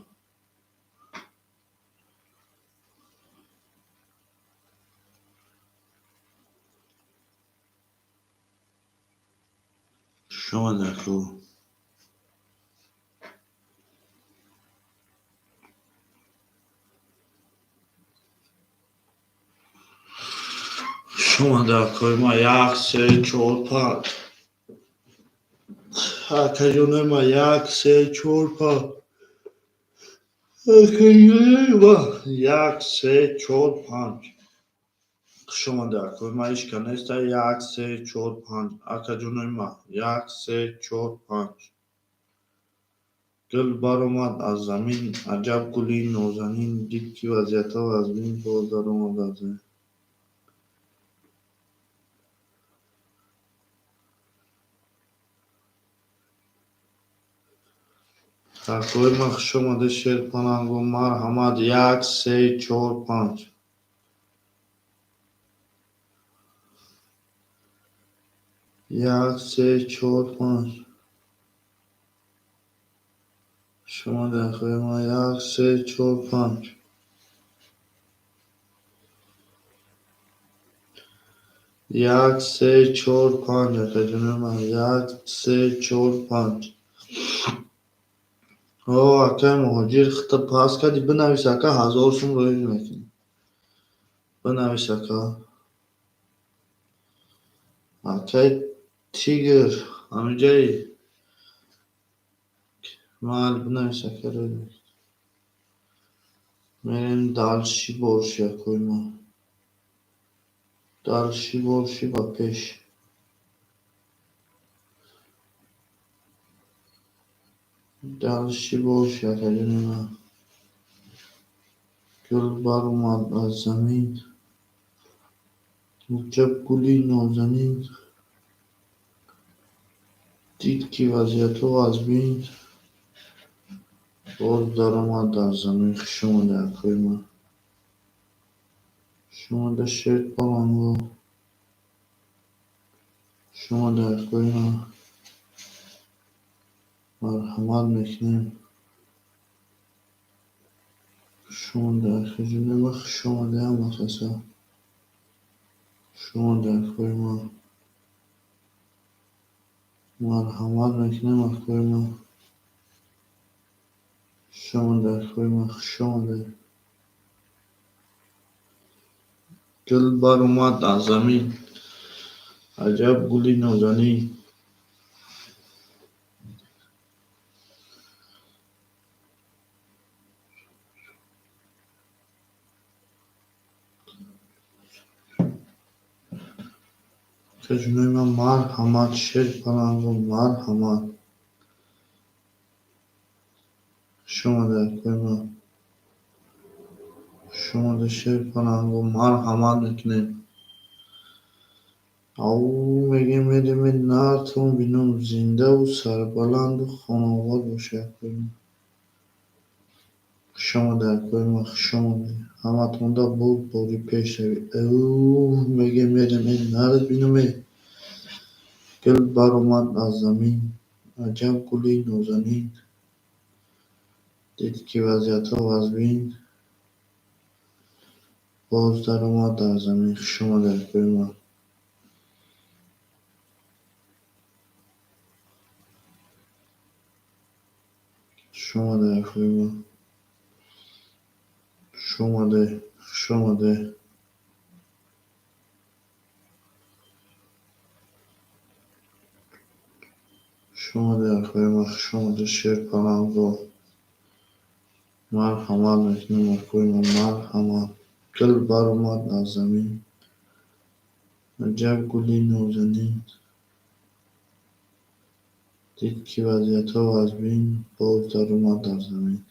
Хуш омадед, ако. Хуш омадед, акои ман. Як, се, чор, панҷ. Акаҷони ман, як, се, чор, панҷ. Акаҷони ман, як, се, чор, панҷ. Хуш омадед, акои ман, ҳеч ка неста. Як, се, чор, панҷ. Акаҷони ман, як, се, чор, панҷ. Гул баромад аз замин, аҷаб гули нозанин, дид ки вазъиятҳо вазмин, боз даромад аз замин. Акои ман, хуш омадед, шерпаланго, марҳамат. Як, се, чор, панҷ. Як, се, чор, панҷ. Хуш омадед, акои ман. Як, се, чор, панҷ. Як, се, чор, панҷ, акаҷони ман. Як, се, чор, панҷ. О, акай муҳоҷир, хита пас кардӣ, бинавис ака, 1000 сум роҳӣ мекунӣ. Бинавис ака. Акай Тигр, ҳамиҷаи майли, бинавис ака, роҳӣ мекунӣ. Мерем дальше больше, акои ма. Дальше больше, ба пеш. Дальше больше, акаҷони ман. Гул баромад аз замин. Аҷаб гули нозанин. Дид, ки вазъиятҳо аз бин. Боз даромад дар замин. Хуш омада, акои ман. Хуш омада, шер паланго. Хуш омада, акои ман. Марҳамат мекунем. Хуш омада, акаҷони ман, хуш омада ҳама каса. Хуш омада, акои ман. Марҳамат мекунем, акои ман. Хуш омада, акои ман, хуш омада. Гул баромад аз замин. Аҷаб гули нозанин. Акаҷони ман, марҳамат, шер паланго, марҳамат. Хуш омада, акои ман. Хуш омада, шер паланго, марҳамат мекунем. Ау, мегем, мерем, нартон бинам, зиндаву сарбаланду хонаобод бошед, акои ман. Хуш омада, акои ман, хуш омада. Ҳаматонда буд бори пешравӣ. Ау, мегем, мерем, нард бинам. Гул баромад аз замин. Аҷаб гули нозанин. Дид, ки вазъиятҳо вазбин. Боз даромад дар замин. Хуш омада, акои ман. Хуш омада, акои ман. Хуш омада, хуш омада. Хуш омада, акои ман, хуш омада, шер паланго. Марҳамат мекунем, акои ман, марҳамат. Гул баромад аз замин. Аҷаб гули нозанин. Дид, ки вазъиятҳо вазбин. Боз даромад дар замин.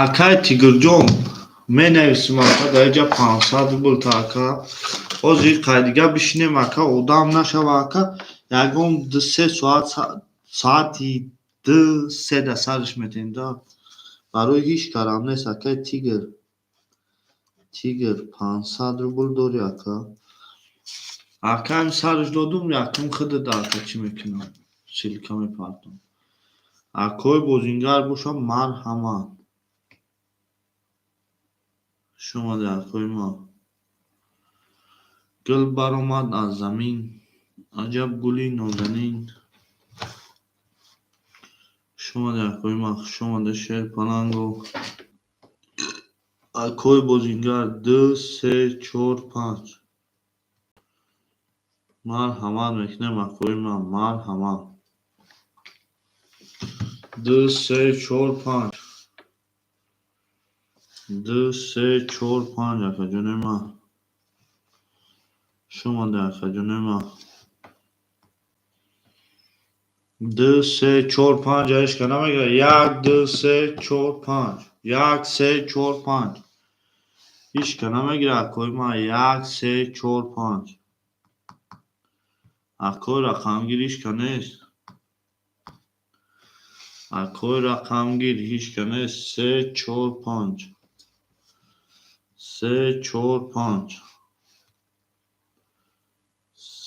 Акай Тигрҷон, менависим, ака, дар инҷа 500 рубл та, ака. Ҳозир қайдига бишинем, ака, одам нашава, ака. Ягон 2-3 соат, соати 2-3 да сарш метем да. Барои ҳеҷ карам нест, акай Тигр. Тигр, 500 рубл дорӣ, ака. Ака, ҳам сарш додум, якум худат, ака, чӣ мекунам? Ссылка мепартом. Акои бозингар бошам, марҳамат. Хуш омада, акои ман. Гул баромад аз замин. Аҷаб гули нозанин. Хуш омада, акои ман, хуш омада, шер паланго. Акои бозингар, 2, 3, 4, 5. Марҳамат мекунем, акои ман, марҳамат. 2, 3, 4, 5. 2, 3, 4, 5, акаҷони ман. Хуш омада, акаҷони ман. 2, 3, 4, 5, ҳеҷ намегирад. 1, 2, 3, 4, 5. 1, 3, 4, 5. Ҳеҷ намегирад, акои ман. 1, 3, 4, 5. Акои рақамгир ҳеҷ нест. Акои рақамгир ҳеҷ нест. 3, 4, 5. 3, 4, 5.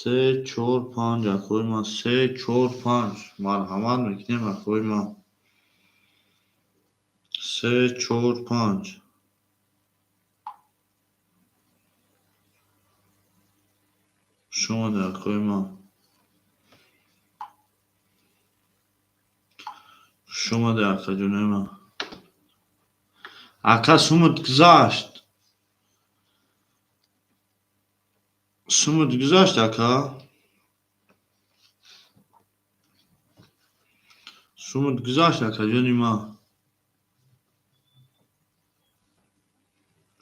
3, 4, 5, акои ман. 3, 4, 5. Марҳамат мекунем, акои ман. Се, чор, панҷ. Шумо дар акои ман. Шумо дар акаҷонои ман. Ака, сумут гузашт. Сумут гузашт, ака. Сумут гузашт, акаҷони ман.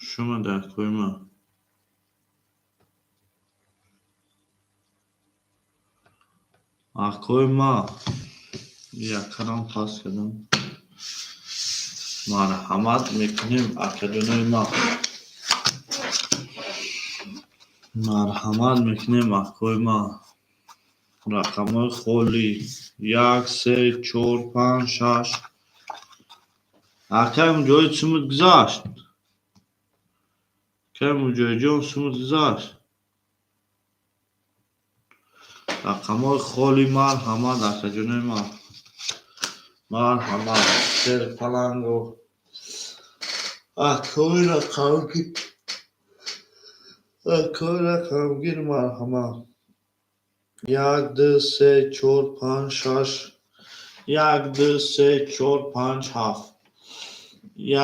Шумо дар акои ман. Акои ман. Яккарам пас кардам. Марҳамат мекунем, акаҷонои ман. Марҳамат мекунем, акои ман. Рақамҳои холӣ. Як, се, чор, панҷ, шаш. Акай Муҷоҳид, сумут гузашт. Акай Муҷоҳидҷон, сумут гузашт. Рақамҳои холӣ, марҳамат, акаҷонои ман. Марҳамат. Шер паланго. Акои рақамгир. Акои рақамгир, марҳамат. Як, ду, се, чор, панҷ, шаш. Як, ду, се, чор, панҷ, ҳафт.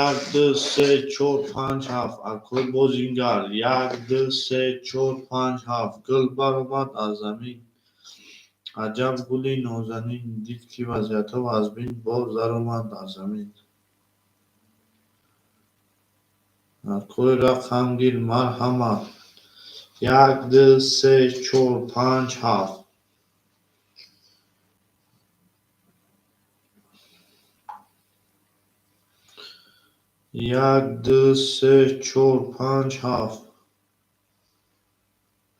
Як, ду, се, чор, панҷ, ҳафт. Акои бозингар. Як, ду, се, чор, панҷ, ҳафт. Гул баромад аз замин. Аҷаб гули нозанин. Дид, ки вазъиятҳо вазмин, боз даромад дар замин. Акои рақамгир, марҳамат. Як, ду, се, чор, панҷ, ҳафт. Як, ду, се, чор, панҷ, ҳафт.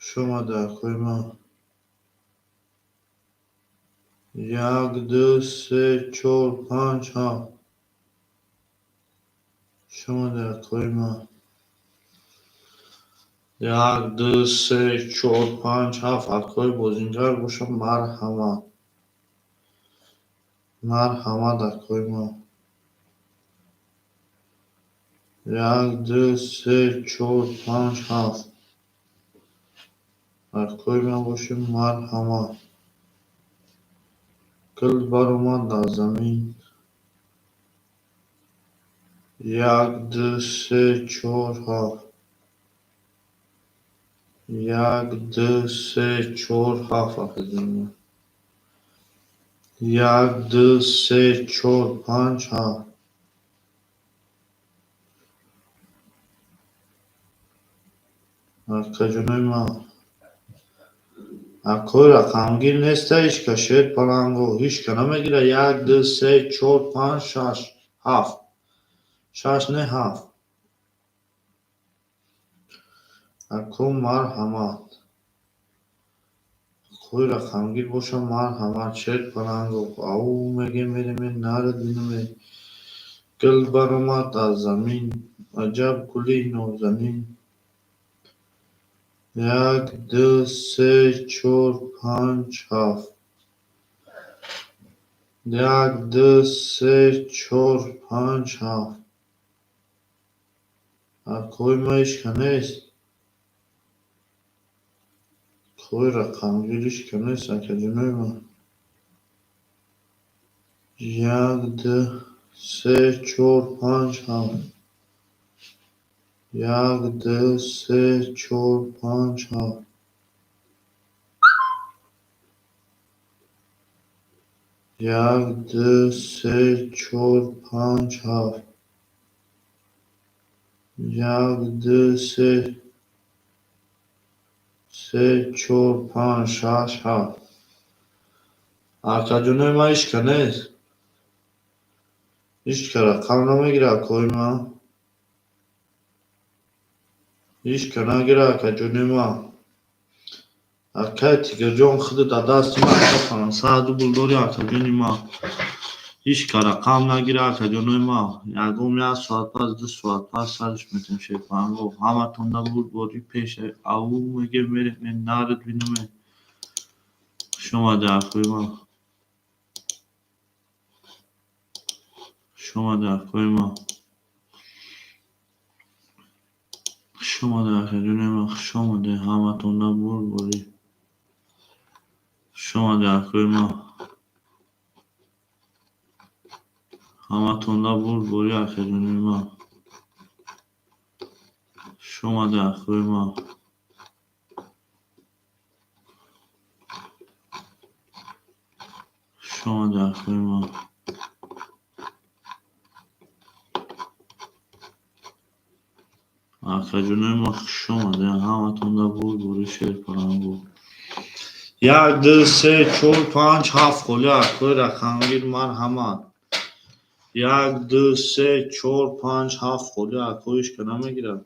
Шумо дар акои ман. Як, ду, се, чор, панҷ, ҳафт. Шумо дар акои ман. Як, ду, се, чор, панҷ, ҳафт. Акои бозингар бошам, марҳамат. Марҳамат, акои ман. Як, ду, се, чор, панҷ, ҳафт. Акои ман бошем, марҳамат. Гул баромад дар замин. Як, ду, се, чор, ҳафт. Як, ду, се, чор, ҳафт, акаҷони ман. Як, ду, се, чор, панҷ, ҳафт. Акаҷонои ман. Акои рақамгир неста ҳичка, шер паланго. Ҳичка намегира. Як, ду, се, чор, панҷ, шаш, ҳафт. Шаш не, ҳафт. Ако, марҳамат. Акои рақамгир боша, марҳамат. Шер паланго. Ау мегем, мереме, нарад бинаме. Гул баромад аз замин. Аҷаб гули нозанин. Як, ду, се, чор, панҷ, ҳафт. Як, ду, се, чор, панҷ, ҳафт. Акои ман ҳичка нест. Акои рақамгир ҳичка нест, акаҷонои ман. Як, ду, се, чор, панҷ, ҳафт. Як, ду, се, чор, панҷ, ҳафт. Як, ду, се, чор, панҷ, ҳафт. Як, ду, се, се, чор, панҷ, шаш, ҳафт. Акаҷонои ман, ҳичка нест. Ҳичка рақам намегира, акои ман. Ҳичка нагира, акаҷони ман. Акай Тигрҷон, худат дар дасти ман, ака, 500 рубл дорӣ, акаҷони ман. Ҳичка рақам нагира, акаҷонои ман. Ягон як соат пас, 2 соат пас сарш метем, шерпаланго. Ҳаматон набуд бори пеш. Ау мегем, мерем, нарад бинаме. Хуш омадед, акои ман. Хуш Хуш омадед, акои ман. Хуш омадед, акаҷони ман, хуш омадед ҳаматонда бурдборӣ. Хуш омадед, акои ман. Ҳаматонда бурдборӣ, акаҷони ман. Хуш омадед, акои ман. Хуш омадед, акои ман. Акаҷонои ман, хуш омадед ҳаматонда бурдборӣ, шерпалангу. 1, 2, 3, 4, 5, 7 холи, акои рақамгир, марҳамат. 1, 2, 3, 4, 5, 7 холи, акои ишка намегирад.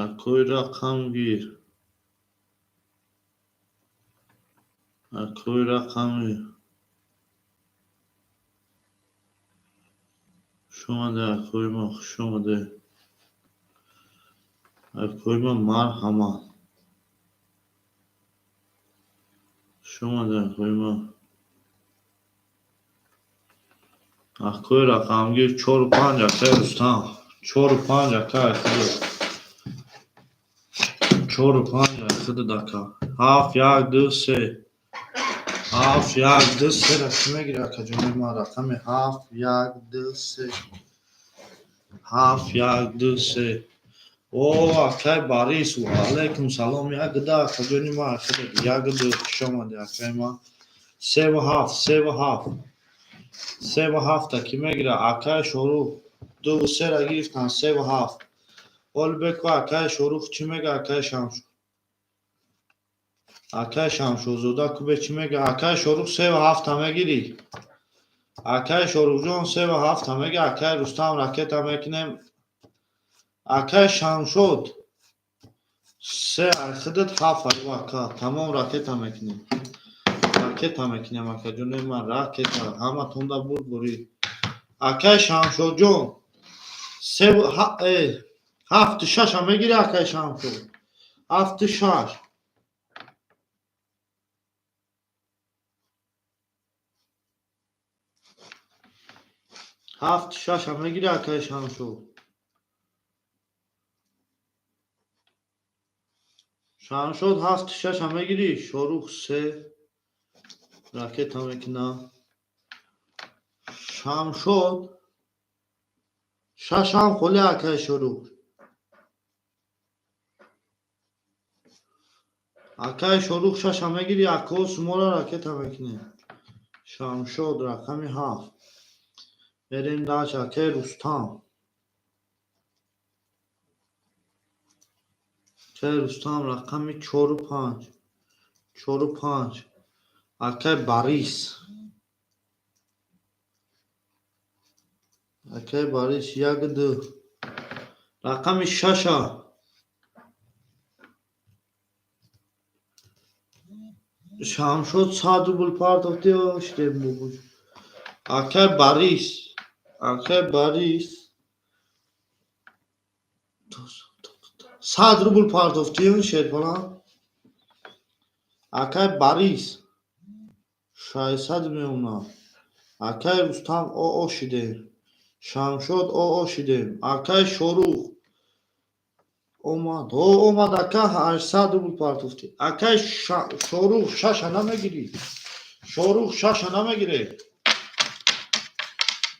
Акои рақамгир. Акои рақамгир. Хуш омадед, акои ман, хуш омадед. Акои ман, марҳамат. Хуш омадед, акои ман. Акои рақамгир 4, 5, акаи Рустам. 4, 5, акаи худат. 4, 5, худат, ака. 7, 1, 2, 3. 7, 1, 2, 3 ра кӣ мегирад, акаҷони ман? Рақами 7, 1, 2, 3. 7, 1, 2, 3. О, акай Борис, ва алайкум салом. 1, 2, акаҷони ман, худат. 1, 2, хуш омадед, акаи ман. 3 ва 7, 3 ва 7. 3 ва 7 кӣ мегирад? Акай Шорух 2 ва 3 ра гирифтан, 3 ва 7. Ҳолибеко, акай Шорух чӣ мега, акай Шамшо? Акай Шамшозода кубе чӣ мега? Акай Шорух, 3 ва 7 мегирӣ? Акай Шорухҷон, 3 ва 7 мега. Акай Рустам, ракета мекунем. Акай Шамшод, 3 худат, 7 айва, ака. Тамом, ракета мекунем. Ракета мекунем, акаҷони ман, ракета. Ҳаматонда бурдборӣ. Акай Шамшодҷон, 3 7 6 мегирӣ, акай Шамшод? 7 6. 7 6 мегирӣ, акай Шамшод? Шамшод, 7 6 мегирӣ? Шорух 3 ракета мекуна. Шамшод, 6 ҳам холи, акай Шорух. Акай Шорух, 6 мегирӣ? Акао, сумора ракета мекунем. Шамшод, рақами 7. Мерем дальше, акай Рустам. Акай Рустам, рақами 4 5. 4 5. Акай Борис. Акай Борис, 1 2. Рақами 6. Шамшод 100 рубл партофти, шидем бубуш. Акай Борис. Акай Борис. 100 рубл партофти, шерпалан. Акай Борис. 600 меона. Акай Рустам, оо шидем. Шамшод, оо шидем. Акай Шорух. Омад. О, омад, ака, 800 рубл партофти. Акай Шорух, 6 намегирӣ? Шорух, 6 намегирӣ?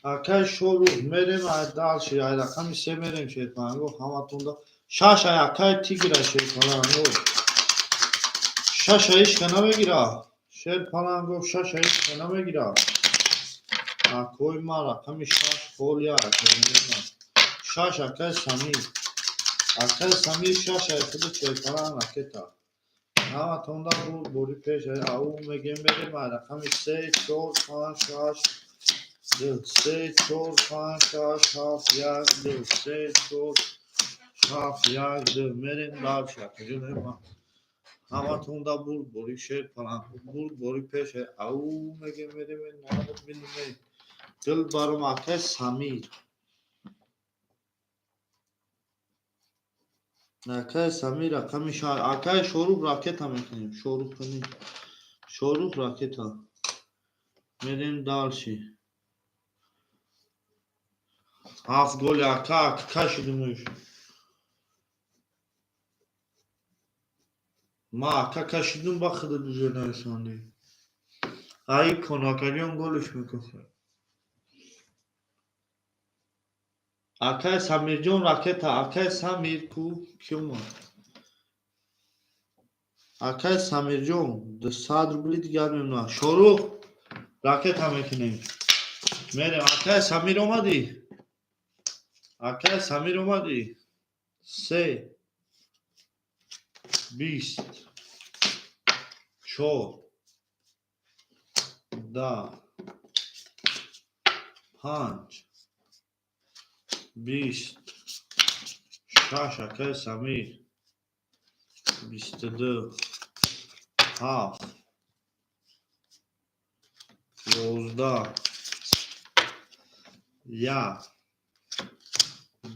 Акай Шорух, мерем дальше, ай рақами 3 мерем, шерпаланго, ҳаматонда. 6 ай акай Тигра, шерпаланго. 6 ишка намегира. Шерпаланго, 6 ишка намегира. Акои ман, рақами 6 холия, акаи ман. 6, акай Самир. Акай Самир, 6 ай худи, шерпаланг, ракета. Ҳаматонда бурдборӣ пеш ау мегем, мерем ай рақами 3, 4, 5, 6, 2, 3, 4, 5, 6, 7, 1, 2, 3, 4, 7, 1, 2. Мерем дальше, акаҷони ман. Ҳаматонда бурдборӣ, шерпаланг, бурдборӣ пеш ау мегем, мерем бинем. Дилбаром, акай Самир. Акай Самир, рақами 6. Акай Шорух, ракета мекунем. Шорух кунӣ. Шорух ракета. Мерем дальше. Ҳафт голи ака кашидимуш. Ма ака кашидум, ба худат уже нарасондӣ. Ай конакаҷон голиш мекунад. Акай Самирҷон ракета, акай Самир ку ки омад? Акай Самирҷон 200 рубли дигар мемонад. Шорух ракета мекунем. Мерем. Акай Самир омадӣ? Акай Самир омадӣ? Се 20 чор 10 5 20 6. Акай Самир 22 7 11 1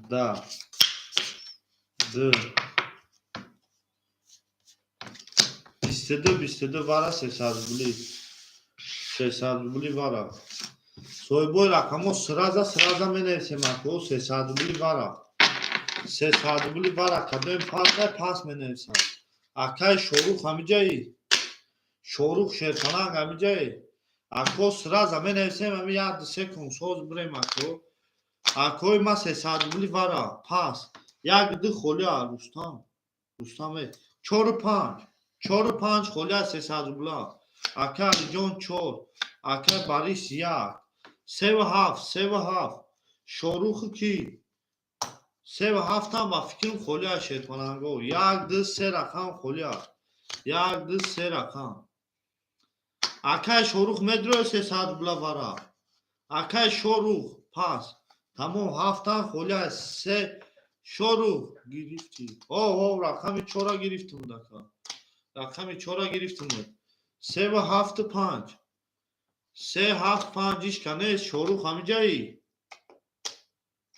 10 2 22 22 вара 300 рубли, 300 рубли вара. Соҳибои рақамҳо сразу сразу менависем, ако 300 рубли вара, 300 рубли вара. Кадоем пасай пас менависам. Акай Шорух ҳамиҷаи? Шорух Шерпаланг ҳамиҷаи? Ако, сразу менависем, ҳами як ду секунд соз бирем. Ако, акои ма, 300 рубли вара пас. Як ду холия. Рустам, Рустам, чору панҷ, чору панҷ холия, 300 рубла. Ака Алиҷон чор, ака Борис як, севу ҳафт, севу ҳафт. Шоруху ки? Севу ҳафтам ба фикрам холия. Шерпаланго, як ду се рақам холия, як ду се рақам. Акай Шорух медрои 300 рубла вара? Акай Шорух пас, тамом, ҳафтам холия, се. Шорух гирифтӣ? О, о, рақами чора гирифтум, дака, рақами чора гирифтум. Севу ҳафту панҷ, се ҳафт панҷ. Ишка нест. Шорух ҳамиҷаи?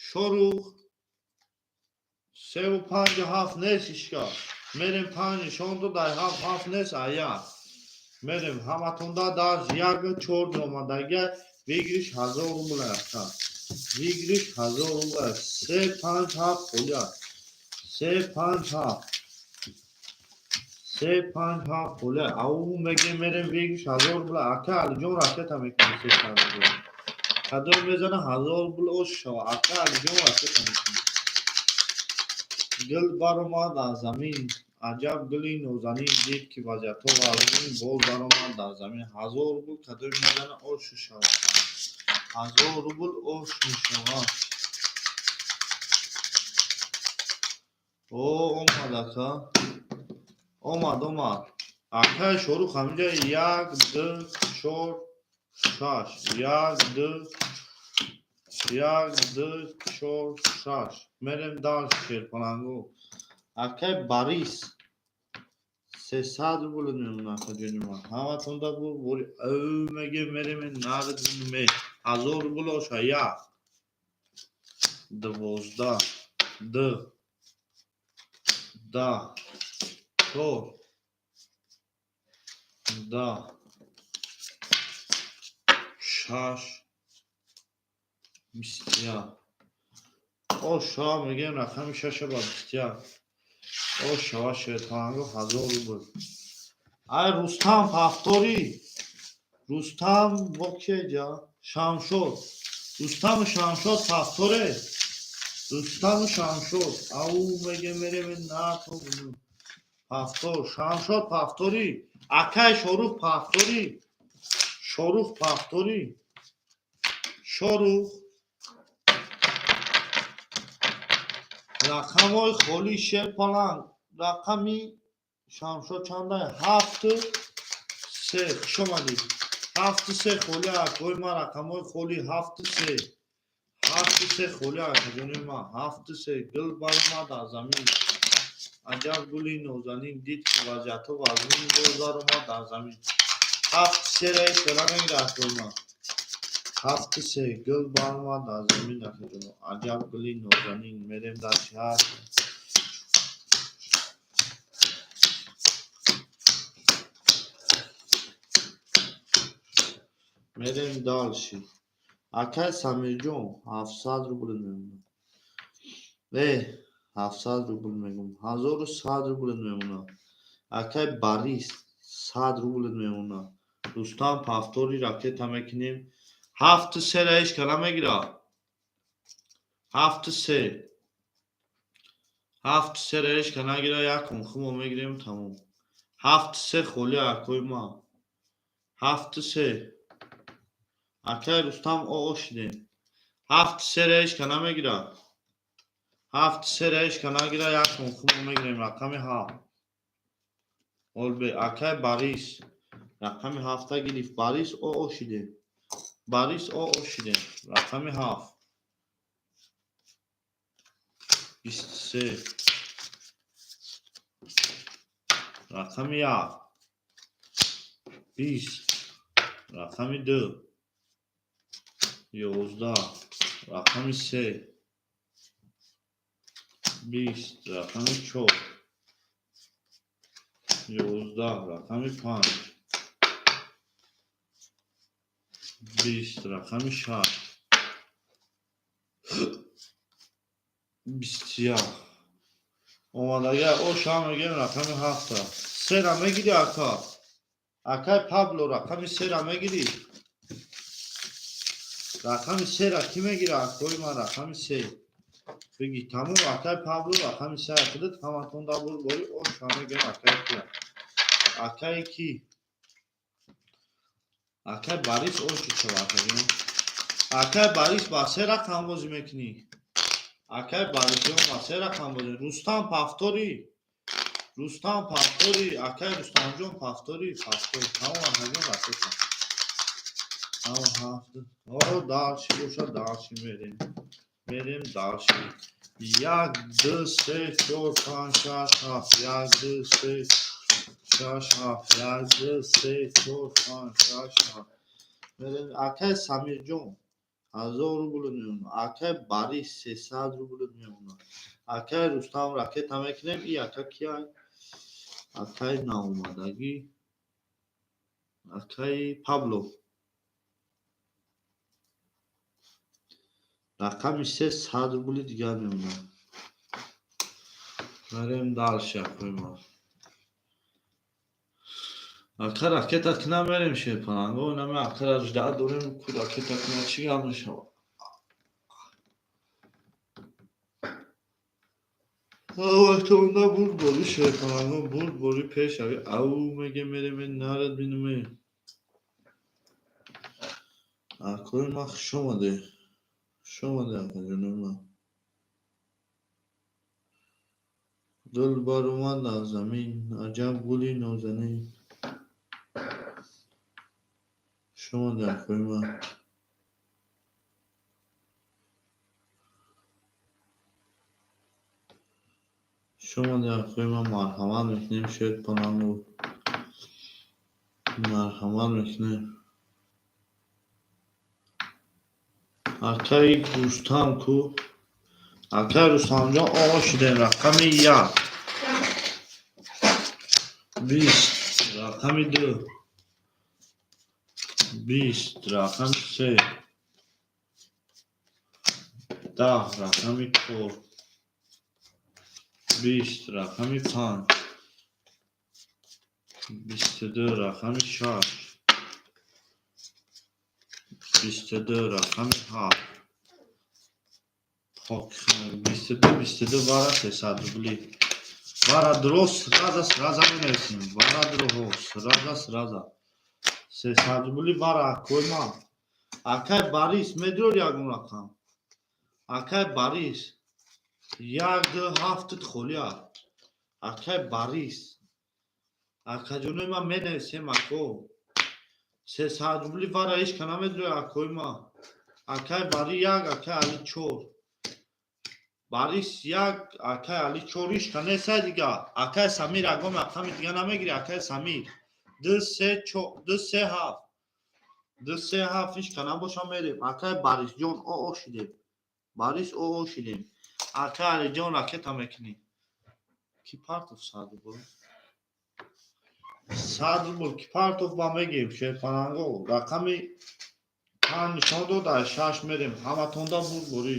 Шорух, севу панҷу ҳафт нест ишка. Мерем, панҷ нишон додай, ҳафт, ҳафт нест. Ая мерем, ҳаматонда даш як чор омадагия. Выигрыш 1000 рубл ака, выигрыш 1000 рубл. Се панҷ ҳафт холия, се панҷ ҳафт, се панҷ ҳафт холия. Ау мегем, мерем, выигрыш 1000 рубл. Ака Алиҷон ракета мекунем, 300 рубл кадом мезана, 1000 рубл ош шава. Ака Алиҷон ракета мекунем. Гул баромад аз замин, аҷаб гули нозанин, дид ки вазъиятҳо вазнин, боз баромад дар замин. 1000 рубл кадом мезана, ош шава, 1000 рубл ош мешавад. О, омад ака, омад, омад. Акаи Шорух ҳаминҷа? Як ду чор шаш, як ду, як ду чор шаш. Мерем дальше. Шерпаланго, акаи Борис 300 рубл мемонад. Акаҷони ман, ҳаматонда бори меге, мерем нарме, 1000 рубл оша. Як 12 ду 10 чор 10 шаш 21. Оша мегем, рақами шаша ба 21 ошава. Шерпаланго, 1000 рубл. Ай Рустам повтори. Рустам бо кеҷа? Шамшод, Рустаму Шамшод повторе, Рустаму Шамшод. Ау меге, мерем нато повтор. Шамшод повтори. Акай Шорух повтори, Шорух повтори, Шорух. Рақамҳои холии Шерпаланг, рақами Шамшод чанда? Ҳафту се. Хушомадӣ. Ҳафту се холи, акои ман, рақамҳои холи ҳафту се, ҳафту се холи, акаҷони ман, ҳафту се. Гул баромад аз замин, аҷаб гули нозанин, дид ки вазъиятҳо вазнин, боз баромад дар замин. Ҳафту сера ишора мегирад, акои ман, ҳафту се. Гул баромад аз замин, акаҷоно, аҷаб гули нозанин. Мерем дар шаҳр. Мерем дальше. Акай Самирҷон, 700 рубл мемонад. 700 рубл мегум. 1100 рубл мемонад. Акай Борис, 100 рубл мемонад. Рустам, повтори ракета мекунем. Ҳафту сера ҳеч ка намегира. Ҳафту се. Ҳафту сера ҳеч ка нагира, якум хумо мегирем, тамом. Ҳафту се холи, акои ма. Ҳафту се. Акай Рустам, оо шидем. Ҳафту сера ҳеч ка намегира. Ҳафту сера ҳеч ка нагира, якум хумо мегирем, рақами ҳафт. Олбе, акай Борис. Рақами ҳафта гирифт. Борис, оо шидем. Борис, оо шидем. Рақами ҳафт. 23. Рақами як. 20. Рақами ду. 11. Рақами се. 20. Рақами чор. 11. Рақами панҷ. 20. Рақами шаш. 21. Омадага оша мегем, рақами ҳафта. Сера мегирӣ, ака? Акай Пабло, рақами сера мегирӣ? Рақами сера кӣ мегира, акои ман, рақами се? Бигӣ, тамом, акай Пабло, рақами се худат ҳаматон дабур бори оша мегем, акай кия? Акай ки? Акай Борис оши чава, акаҷон. Акай Борис, ба се рақам бозӣ мекунӣ? Акай Борисҷон, ба се рақам бозӣ. Рустам, повтори. Рустам, повтори. Акай Рустамҷон, повтори, повтори. Тамом, акаҷон, ракета. Тамом, ҳафт. О, дальше боша, дальше мерем. Мерем дальше. Як, ду, се, чор, панҷ, шаш, ҳафт. Як, ду, се, шаш, ҳафт. Як, ду, се, чор, панҷ, шаш, ҳафт. Мерем. Акай Самирҷон, 1000 рубл мемонад. Акай Борис, 300 рубл мемонад. Акай Рустам, ракета мекунем. И ака кия? Акай наомадагӣ. Акай Пабло. Рақами се, 100 рубли дигар мемонад. Мерем дальше, акои ман. Ака, ракета кунам, мерем шерпаланго, инаме акара ждать дорем, ку ракета кунам, чӣ гап мешавад? Ҳаватонда бурд бори шерпаланго, бурд бори пешави. Ау мегем, мерем, нарад бинуме. Акои ман, хуш омадед. Хуш омадед, акаҷонои ман. Гул баромад аз замин, аҷаб гули нозанин. Хуш омадед, акои ман. Хуш омадед, акои ман, марҳамат мекунем шерпаланго. Марҳамат мекунем. Акаи Рустам ку? Акай Рустамҷон, оғоз шудем, рақами як. 20. Рақами ду. 20. Рақами се. 10. Рақами чор. 20. Рақами панҷ. 22. Рақами шаш. 22. Рақами ҳафт. Хок, 22, 22, вара 300 рубли. Вара дро сразу, сразу менависем. Вара дроҳо сразу, сразу. 300 рубли вара, акои ман. Акай Борис, медрор ягон рақам? Акай Борис, як, ду, ҳафтут холӣ аст. Акай Борис. Акаҷонои ман, менависем, ако. 300 рубли вара ҳеч ка намедрояд, акои ман. Акай Бори як, акай Али чор. Борис як, акай Али чор, ҳеч ка несай дига. Акай Самир, ягон рақами дига намегирӣ, акай Самир? Ду, се, чор, ду, се, ҳафт. Ду, се, ҳафт, ҳеч ка набоша, мерем. Акай Борисҷон, оо шидем. Борис, оо шидем. Акай Алиҷон, ракета мекунӣ. Ки партов 100 рубл? 100 рубл ки партов, ба мегем шерпаланго. Рақами Панҷ нишон дод, ай шаш мерем. Ҳаматонда бурдборӣ.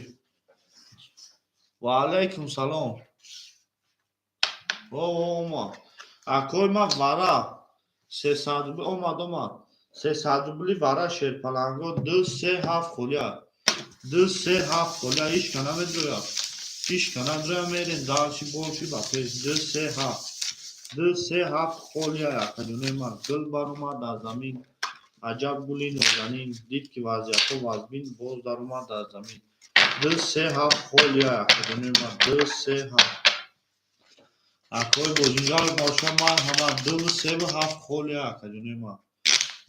Ва алайкум салом. О, омад. Акои ма, вара 300 рубл омад, омад. 300 рубли вара, шерпаланго, ду, се, ҳафт холия. Ду, се, ҳафт холия. Ҳичка намедрояд. Ҳичка надроя, мерем дальше, больше, ба пеш. Ду, се, ҳафт. Ду, се, ҳафт холия, акаҷонои ман. Гул баромад дар замин. Аҷаб гули нозанин. Дид, ки вазъиятҳо вазмин, боз даромад дар замин. Ду, се, ҳафт холия, акаҷонои ман. Ду, се, ҳафт. Акои бозингар боша, марҳамат. Дуву севу ҳафт холия, акаҷонои ман.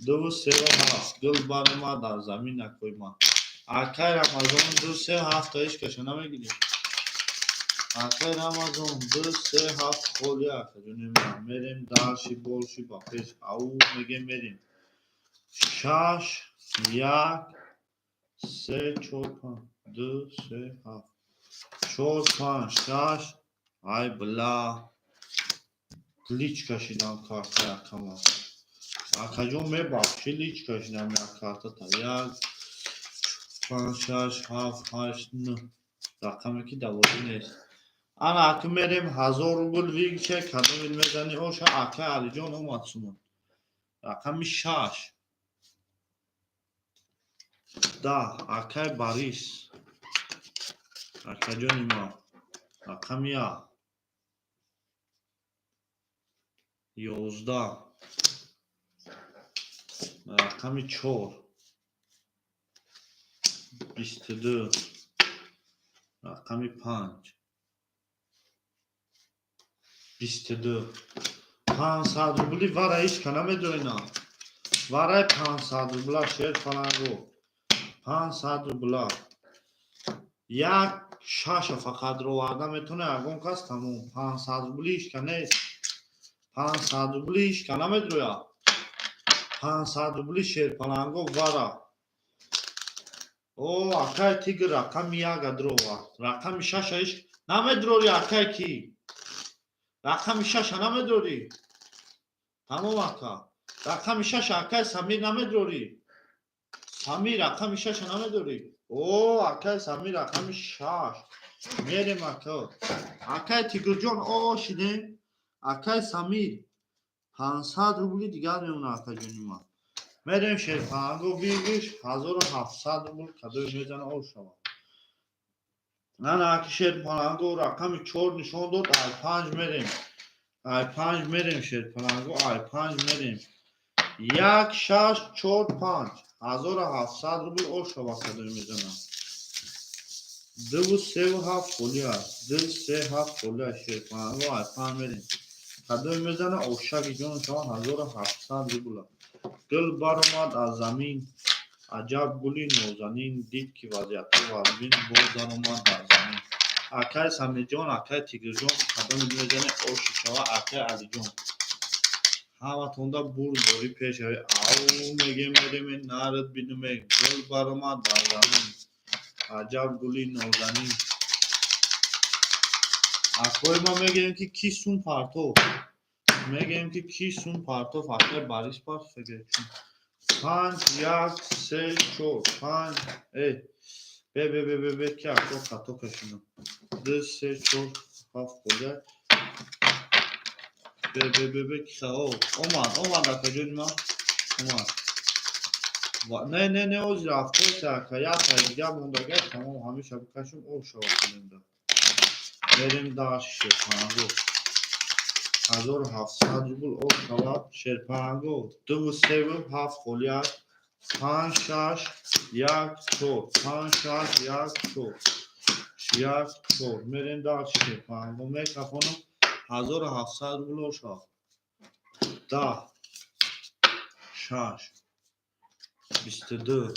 Дуву севу ҳафт. Гул баромад дар замин, акои ман. Акай Рамазон, ду, се, ҳафта ҳеҷ каша намегирӣ. Акай Рамазон, ду, се, ҳафт холия, акаҷонои ман. Мерем дальше, больше, ба пеш. Ау мегем, мерем. Шаш, як, се, чор, панҷ. Ду, се, ҳафт. Чор, панҷ, шаш. Ай бла. Лич кашидам карта якама. Акаҷон, мебахшӣ, лич кашидам як картата. Як, панҷ, шаш, ҳафт, ҳашт, нӯҳ. Рақаме ки давозӣ нест. Ана аку мерем, 1000 рубл выигрыш, кадомил мезани, оша. Акай Алиҷон, омад сумон. Рақами шаш. 10, акай Борис. Акаҷони ман. Рақами як. 11. Рақами чор. 22. Рақами панҷ. 22. 500 рубли вара ҳеҷ ка намедонина. Вараи 500 рубла, шер фаланго. 500 рубла. Як шаша фақат роварда метавона ягон кас, тамом. 500 рубли ҳеҷ ка нест. 500 рубли ҳеҷ ка намедрояд. 500 рубли шерпаланго вара. О, акай Тигр, рақами як дровард. Рақами шаша ҳеҷ намедрори, акай ки? Рақами шаша намедрорӣ? Тамом, ака. Рақами шаша, акай Самир, намедрорӣ? Самир, рақами шаша намедорӣ? О, акай Самир, рақами шаш. Мерем, ака. Акай Тигрҷон, о, шидем. Акай Самир, 500 рубли дигар мемона, акаҷони ман. Мерем шерпаҳанго, выигрыш 1700 рубл, кадои мезана, о шавад. Ана аки шерпаланго рақами чор нишон дод, ай панҷ мерем. Ай панҷ мерем, шерпаланго, ай панҷ мерем. Як, шаш, чор, панҷ. 1700 рубл, о шавад, кадои мезана. Дуву севу ҳафт холӣ аст. Ду, се, ҳафт холӣ аст, шерпаланго, ай панҷ мерем. Кадои мезана, ошаки ҷон шавад, 1700 рубл. Гул баромад аз замин. Аҷаб гули нозанин. Дид, ки вазъиятҳо вазмин, боз даромад дар замин. Акай Самирҷон, акай Тигрҷон, кадоми мезане, оши шава, акай Алиҷон. Ҳаматонда бурдборӣ пешавӣ. Ау мегем, мереме, нарад бидуме. Гул баромад дар замин. Аҷаб гули нозанин. Акои ма, мегӯем, ки ки сум партов. Мегӯем, ки ки сум партов, акай Борис партов. Панҷ, як, се, чор, панҷ. Э, бе, бе, бе, бе, бе, ки ако хато кашидам. Ду, се, чор, ҳафт холия. Бе, бе, бе, бе, ки о, омад, омад, акаҷони ман. Омад. Не, не, не, ҳозир рафтоса, ака, як тай дигар мондага, тамом, ҳамеша бикашем, об шавад кунем. Мерем дальше, шерпаҳанго. 1700 рубл об шавад, шерпаҳанго, дуву севу ҳафт холӣ аст. Панҷ, шаш, як, чор. Панҷ, шаш, як, чор. Як, чор. Мерем дальше, шерпаҳанго. Мекафонам, 1700 рубл об шавад. 10, шаш, 22,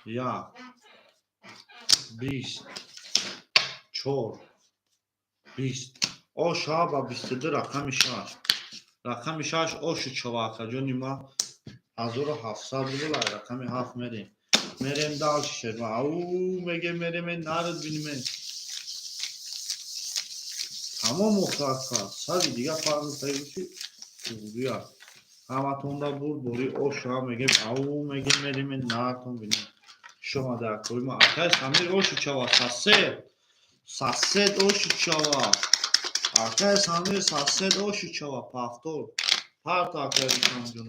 як, 20, чор, 20. О шава ба 22, рақами шаш. Рақами шаш оши шава, акаҷони ман. 1700 рубл, ай рақами ҳафт мерем. Мерем дальше, шерма. Ау мегем, мереме, нарад биниме. Тамом, охир, ака. Сади дига фарқ таи боши, туғдуя. Ҳаматонда бурдборӣ, оша мегем, ау мегем, мерем, наатон бинем. Шомада акои ма, акай Самир, оши чава, сосед, сосед, оши чава, акай Самир, сосед, оши чава. Повтор парта, акай Рустамҷон,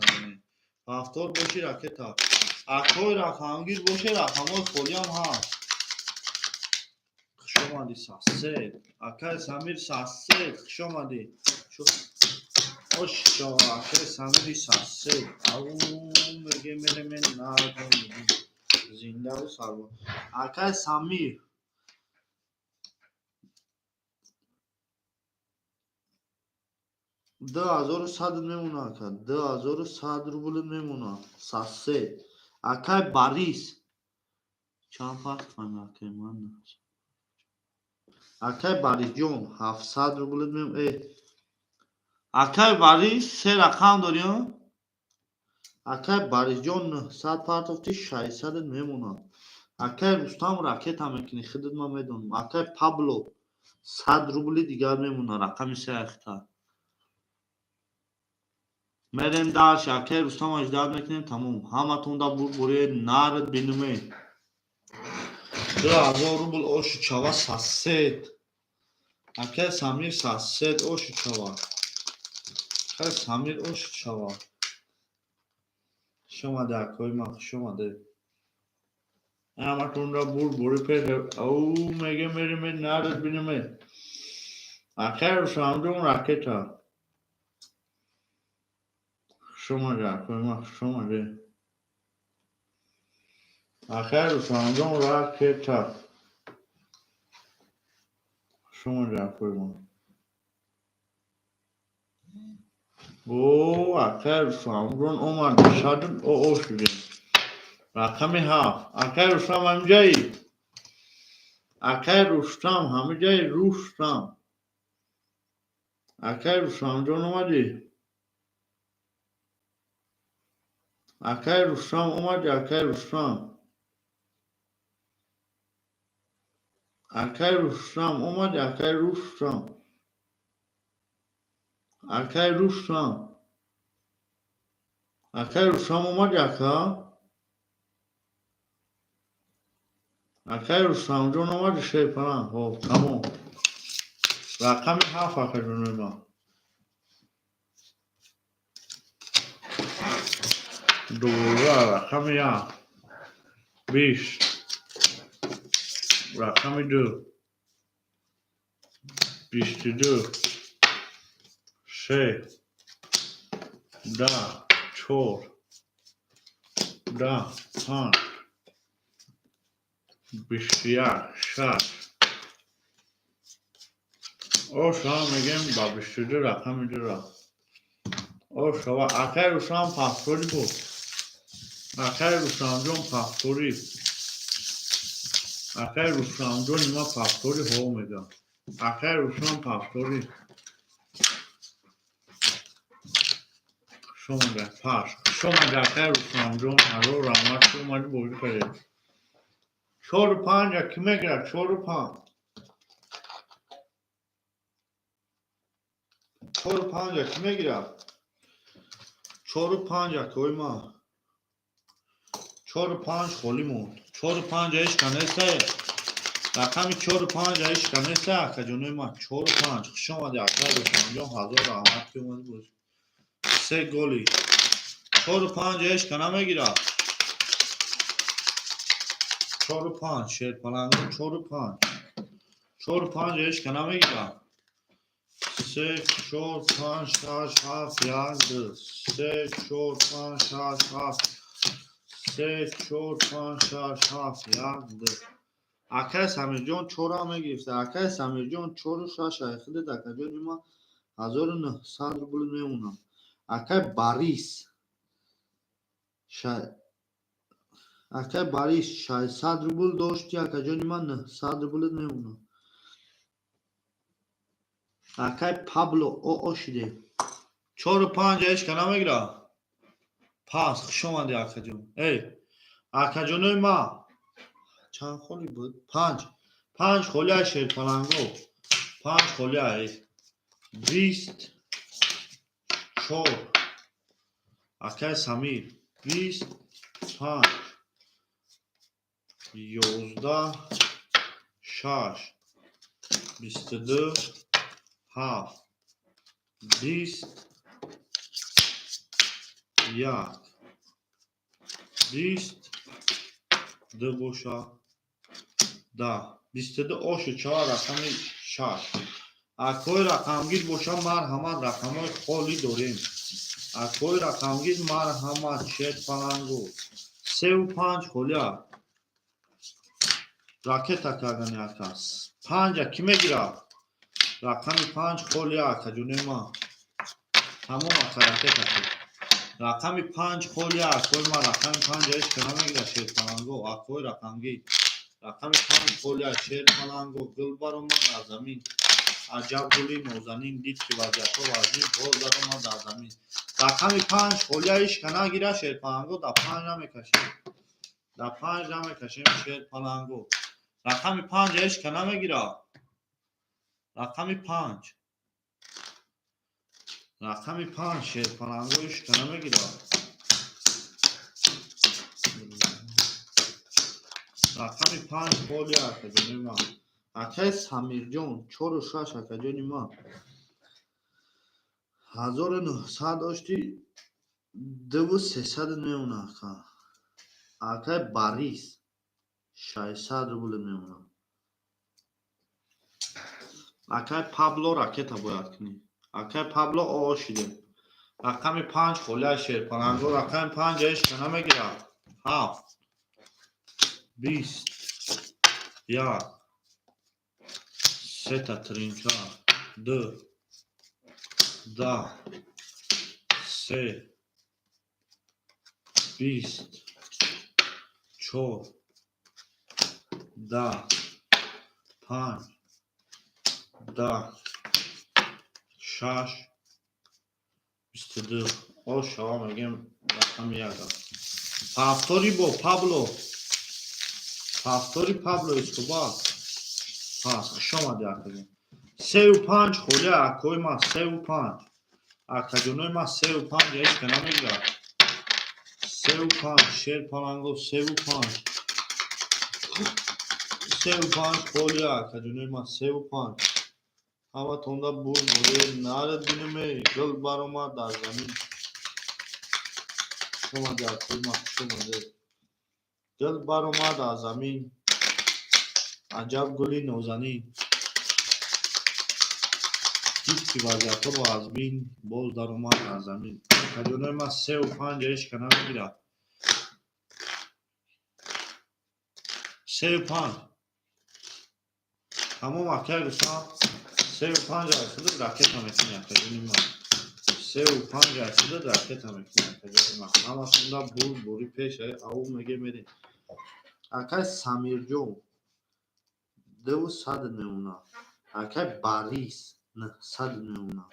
повтор боши, ракета, акои рақамгир боше, рақамҳои холиам ҳаст. Хушомадӣ, сосед, акай Самир, сосед, хушомадӣ. Ош чава, акай Самири сосед. Ау мегем, мерем, наатон бинем. Зиндаву сарбо, акай Самир. 2100 мемона, ака, 2100 рубл мемона, сосед. Акай Борис, чанд фарқ, акай ман, акай Борисҷон, 700 рубл мем. Э, акай Борис, се рақам дорӣ, акай Борисҷон, 900 партофти, 600 мемонад. Акай Рустам, ракета мекунӣ, худат ман медонам. Акай Пабло, 100 рубли дигар мемонад, рақами се ахта. Мерем дальше, акай Рустам, аждат мекунем, тамом. Ҳаматонда бурбуре, нард бинуме. 2000 рубл, оши чава, сосед. Акай Самир, сосед, оши чава, акай Самир, оши чава. Хушомаде, акои ман, хушомаде. Ҳаматонда бурбури пеш, ау мегем, мерем, нард бинуме. Акай Рустамҷон, ракета. Хушомаде, акои ман, хушомаде. Акай Рустамҷон, ракета. Хушомаде, акои ман. О, акай Рустамҷон омад, саду оо шудем. Рақами ҳафт. Акай Рустам, ҳамиҷаи? Акай Рустам, ҳамиҷаи Рустам? Акай Рустамҷон, омадӣ? Акай Рустам, омадӣ? Акай Рустам, акай Рустам, омадӣ? Акай Рустам, акай Рустам, акай Рустам, омадӣ, ака? Акай Рустамҷон, омадӣ? Шерпаланг, хоб, тамом. Рақами ҳафт, акаҷонои ман. 12, рақами як, 20, рақами ду, 22, се, 10, чор, 10, панҷ, 21, шаш. Оша мегем, ба 22, рақами дура. Ошава, акай Рустам, повтори буд. Акай Рустамҷон, повтори. Акай Рустамҷон, има повтори ҳо мегам. Акай Рустам, повтори. Хушомада, паш. Хушомада, акай Рустамҷон, ҳазор раҳмат, ки омадӣ, бозӣ кардед. Чору панҷа кӣ мегирад? Чору панҷ. Чору панҷа кӣ мегирад? Чору панҷ, акои ман. Чору панҷ холӣ монд. Чору панҷа ҳечка неста. Рақами чору панҷа ҳечка неста, акаҷонои ман. Чору панҷ. Хушомадӣ, акай Рустамҷон, ҳазор раҳмат, ки омадӣ, бозӣ. Се голи. Чору панҷа ҳечка намегирад. Чору панҷ, шерпалангон, чору панҷ. Чору панҷа ҳечка намегирад. Се, чор, панҷ, шаш, ҳафт, як, ду. Се, чор, панҷ, шаш, ҳафт. Се, чор, панҷ, шаш, ҳафт, як, ду. Акай Самирҷон чорам мегирифта. Акай Самирҷон, чору шаш айхидед, акаҷони ман, 1900 рубл мемонам. Акай Борис, акай Борис, 600 рубл дошти, акаҷони ман, 900 рублет мемонам. Акай Пабло, оо шиде. Чору панҷа ҳечка намегирад. Пас, хушомадӣ, акаҷон. Эй, акаҷонои ман, чанд холӣ буд? Панҷ. Панҷ холӣ ай, шерпаланго. Панҷ холӣ ай. 20, чор. Акай Самир, 20, 5, 11, 6, 22, 7, 20, 1, 20, 2 боша, 10, 22 ошу 4 рақами 6. Акои рақамгир боша, марҳамат, рақамҳои холӣ дорем. Акои рақамгир, марҳамат, шер палангу. 3 5 холия. Ракета кардани ака. Панҷа кӣ мегирад? Рақами 5 холия, акаҷони ман. Тамом, ака, ракета шуд. Рақами 5 холия, акои ман, рақами 5 ҳеҷ ка намегирад, шер паланго, акои рақамгир. Рақами 5 холия, шер паланго, гул баромад аз замин. Аҷаб гули нозанин, дид ки вазъиятҳо вазнин, боз даромад дар замин. Рақами 5 холия, ҳеҷ ка нагирад, шер паланго, да 5 намекашем. Да 5 намекашем, шер паланго. Рақами 5 ҳеҷ ка намегирад. Рақами 5. Рақами 5 шер паланго ҳеҷ ка намегирад. Рақами 5 холия, акаҷони ман. Акаи Самирҷон, 4 6, акаҷони ман. 1900 дошти, 2300 мемона, ака. Акаи Борис, 600 рубл мемона. Акаи Пабло, ракета бояд кунӣ. Акаи Пабло, ошиде. Рақами 5 холия, шерпаланго, рақами 5 ҳеҷ ка намегирад. 7, 20, 1, сета тринка, 2, 10, 3, 20, 4, 10, 5, 10, 6, 22. О, шава мегем, рақами 1. Повтори бо Пабло. Повтори Пабло Эскобар. Пас, хуш омадӣ, акаҷон. 3 5 холия, акои ман, 3 5. Акаҷонои ман, 3 5 ҳеҷ ка намегирад. 3 5, шер паланго, 3 5. 3 5 холия, акаҷонои ман, 3 5. Ҳаматонда бур боре нарад биноме, гул баромад дар замин. Хуш омадӣ, акои ман, хуш омадед. Гул баромад аз замин. Аҷаб гули нозанин. Дид ки вазъиятҳоро аз бин, боз даромад аз замин. Акаҷонои ман, 3 5 ҳеҷ ка намегирад. 3 5. Тамом, акаи Рустам, 3 5 аз худат ракета мекунӣ, акаҷони ман. 3 5 аз худат ракета мекунӣ, акаҷони ман. Ҳаматонда бур бури пеш, ау меге мерем. Акаи Самирҷон, 200 мемона. Акаи Борис, 900 мемона.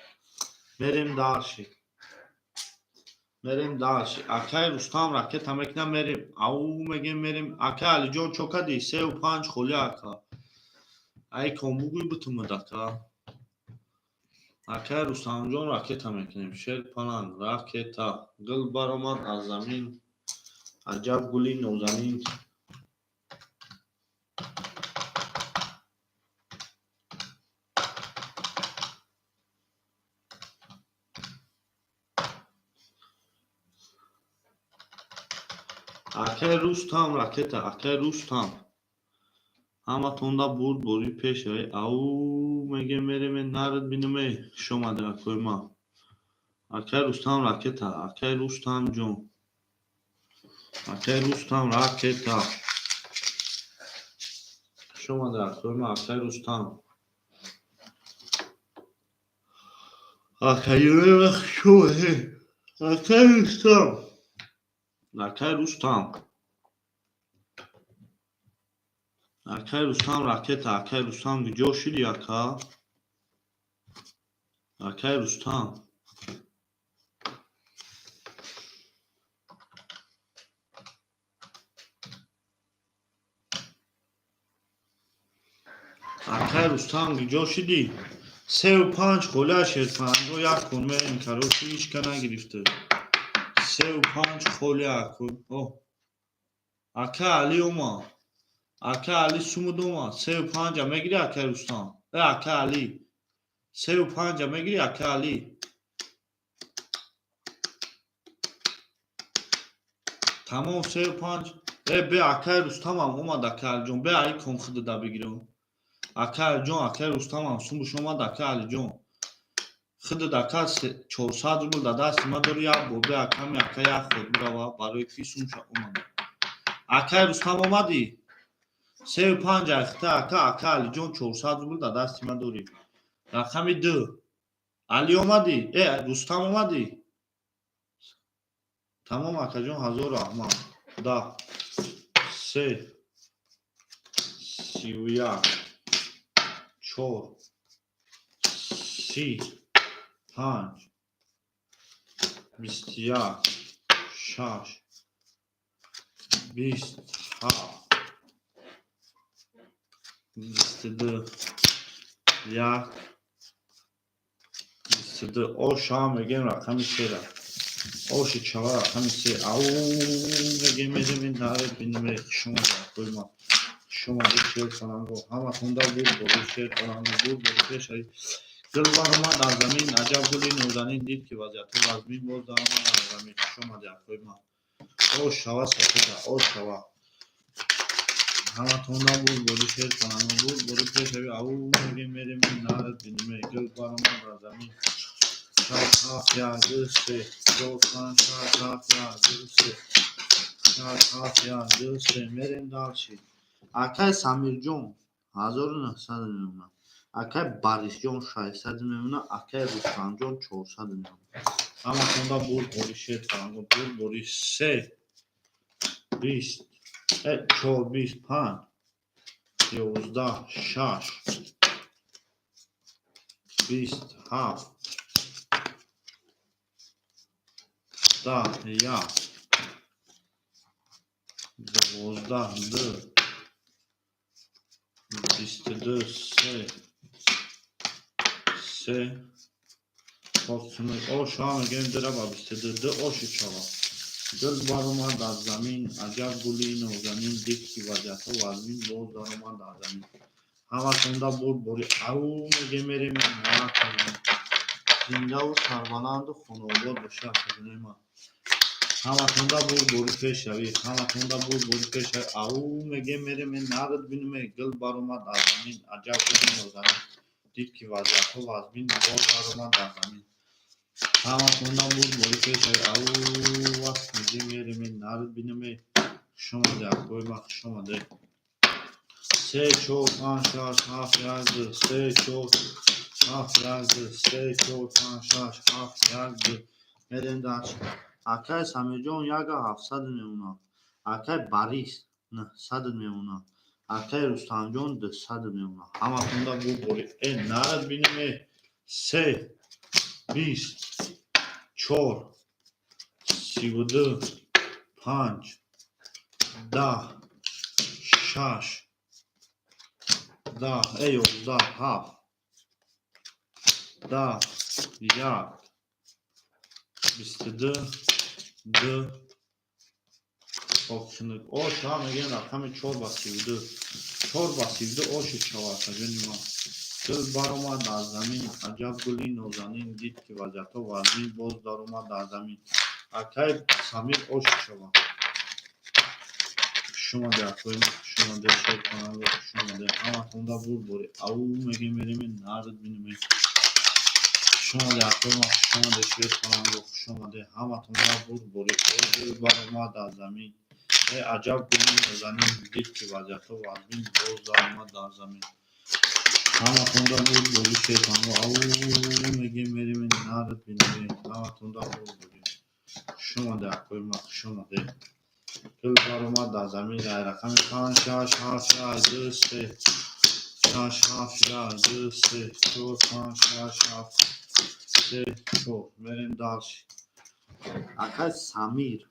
Мерем дальше. Мерем дальше. Акаи Рустам ракета мекунам, мерем. Ау мегем, мерем. Акаи Алиҷон, чо кардӣ? 3 5 холия, ака. Ай ком бугӯй бутумад, ака. Акаи Рустамҷон, ракета мекунем. Шер паланг, ракета. Гул баромад аз замин. Аҷаб гули нозанин. Акаи Рустам, ракета, акаи Рустам. Ҳаматонда бурд бори пеш, ау мегем, мерем, нарад биноме. Хуш омадед, акои ман. Акаи Рустам, ракета, акаи Рустамҷон. Акаи Рустам, ракета. Хуш омадед, акои ман, акаи Рустам. Акаи хуш омадед. Акаи Рустам. Акаи Рустам. Акаи Рустам, ракета, акаи Рустам, куҷо шудӣ, ака? Акаи Рустам. Акаи Рустам, куҷо шудӣ? 3 5 холия, шерпаланго, як кун мерем, короче, ҳеҷ ка нагирифта. 3 5 холи. О, ака Али омад, ака Али сумуд омад. 3 5-а мегирӣ, ака Рустам? Э, ака Али, 3 5-а мегирӣ, ака Али? Тамом, 3 5. Э, бе, акаи Рустамам омад. Ака Алиҷон, бе, аи кон худада бигирам. Ака Алиҷон, акаи Рустамам сумуш омад. Ака Алиҷон, худат, ака, 400 рубл дар дасти ман дори. Як бор бе, аками ака як ход бирава, барои ки сумша омад. Акаи Рустам, омадӣ? 3 5 айхта, ака. Ака Алиҷон, 400 рубл дар дасти ман дорӣ. Рақами ду. Али, омадӣ? Э, Рустам, омадӣ? Тамом, акаҷон, ҳазор раҳмат. 10, се, 31, чор, 30, панҷ, 21, шаш, 20, ҳафт, 22, як, 22. Оша мегем, рақами сера. Оши чава, рақами се. Ау мегем, мерем, наре бинем. Хушомад, акои хушомади, шер фаланго. Ҳаматонда буд бори, шер фаланго, буд бори пешаи. Гул баромад аз замин, аҷаб гули нозанин, дид ки вазъиятҳо вазмин, боз даромад аз замин. Хушомади, акои ман. Ош шава, сафеда ош шава. Ҳаматонда буд бори, шер фаланго, буд бори пешави. Ау мегем, мерем, наре бинем. Гул баромад аз замин. Шаш, ҳафт, як, ду, се, чор, панҷ, шаш, ҳафт, як, ду, се, шаш, ҳафт, як, ду, се. Мерем дальше. Акай Самирҷон, 1900 мемонад. Акай Барисҷон, 600 мемонад. Акай Рустамҷон, 400 мемонад. Ҳаматонда буд бори, шер фаланго, буд бори. Се, 20, чор, 20, панҷ, 11, шаш, 20, ҳафт, 10, як, 12, ду, 22, се, се. Оша мегӯем, дира ба 22, ду. Оши чава. Гул баромад аз замин, аҷаб гули нозанин, дид ки вазъиятҳо вазмин, боз даромад аз замин. Ҳаматонда бурд бори. Ау мегем, мерем. Зиндаву сарбаланду хонаобод бошӣ, акаҷонои ман. Ҳаматонда бурд бори, пешравӣ. Ҳаматонда бурд бори, пешравӣ. Ау мегем, мерем, нард бинем. Гул баромад аз замин, аҷаб гули нозанин, дид ки вазъиятҳо вазмин, боз даромад аз замин. Ҳаматонда бурд бори, пешравӣ. Ау васт мегем, мерем, нард бинем. Хушомадед, акои ман, хушомадед. Се, чор, панҷ, шаш, ҳафт, як, ду, се, чор, ҳафт, як, ду, се, чор, панҷ, шаш, ҳафт, як, ду. Мерем дальше. Акай Самирҷон, 1700 мемонад. Акай Барис, 900 мемонад. Акай Рустамҷон, 200 мемонад. Ҳаматонда буд бори. Э, нарад бинем. Э, се, 20, чор, 32, панҷ, 10, шаш, 10, э, 11, ҳафт, 10, як, 22, ду. Оша мегӯем, рақами чор ба 32, чор ба 32. Оши чава, акаҷони ман. Гул баромад аз замин, аҷаб гули нозанин, дид ки вазъиятҳо вазмин, боз даромад аз замин. Акай Самир, оши чава. Хушомадед, акои ман, хушомадед, шерхонанго, хушомадед. Ҳаматонда бурд бори. Ау мегем, мерем, нард бинем. Хушомадед, акои ман, хушомадед, шерхонанго, хушомадед. Ҳаматонда бурд бори. Гул баромад аз замин, э, аҷаб гули нозанин, дид ки вазъиятҳо вазмин, боз даромад дар замин. Ҳаматонда бурд бори, шерхонанго. Ау мегем, мерем, нард бинем. Ҳаматонда бурд бори. Хушомадед, акои ман, хушомадед. Гул баромад аз замин. Рақами панҷ, шаш, ҳафт, як, ду, се, шаш, ҳафт, як, ду, се, чор, панҷ, шаш, ҳафт, се, чор. Мерем дальше. Акай Самир,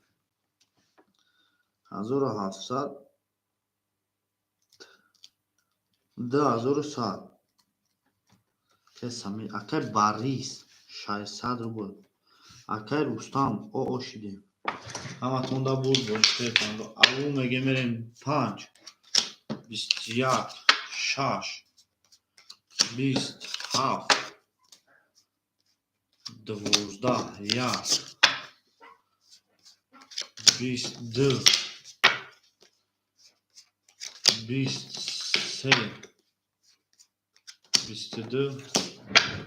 1700, 2100. Акай Самир. Акай Барис, 600 рубл. Акай Рустам, о, ошидем. Ҳаматонда бурд бошед. Аввал мегем, мерем: панҷ, 21, шаш, 27, 12, як, 22, 23, 22,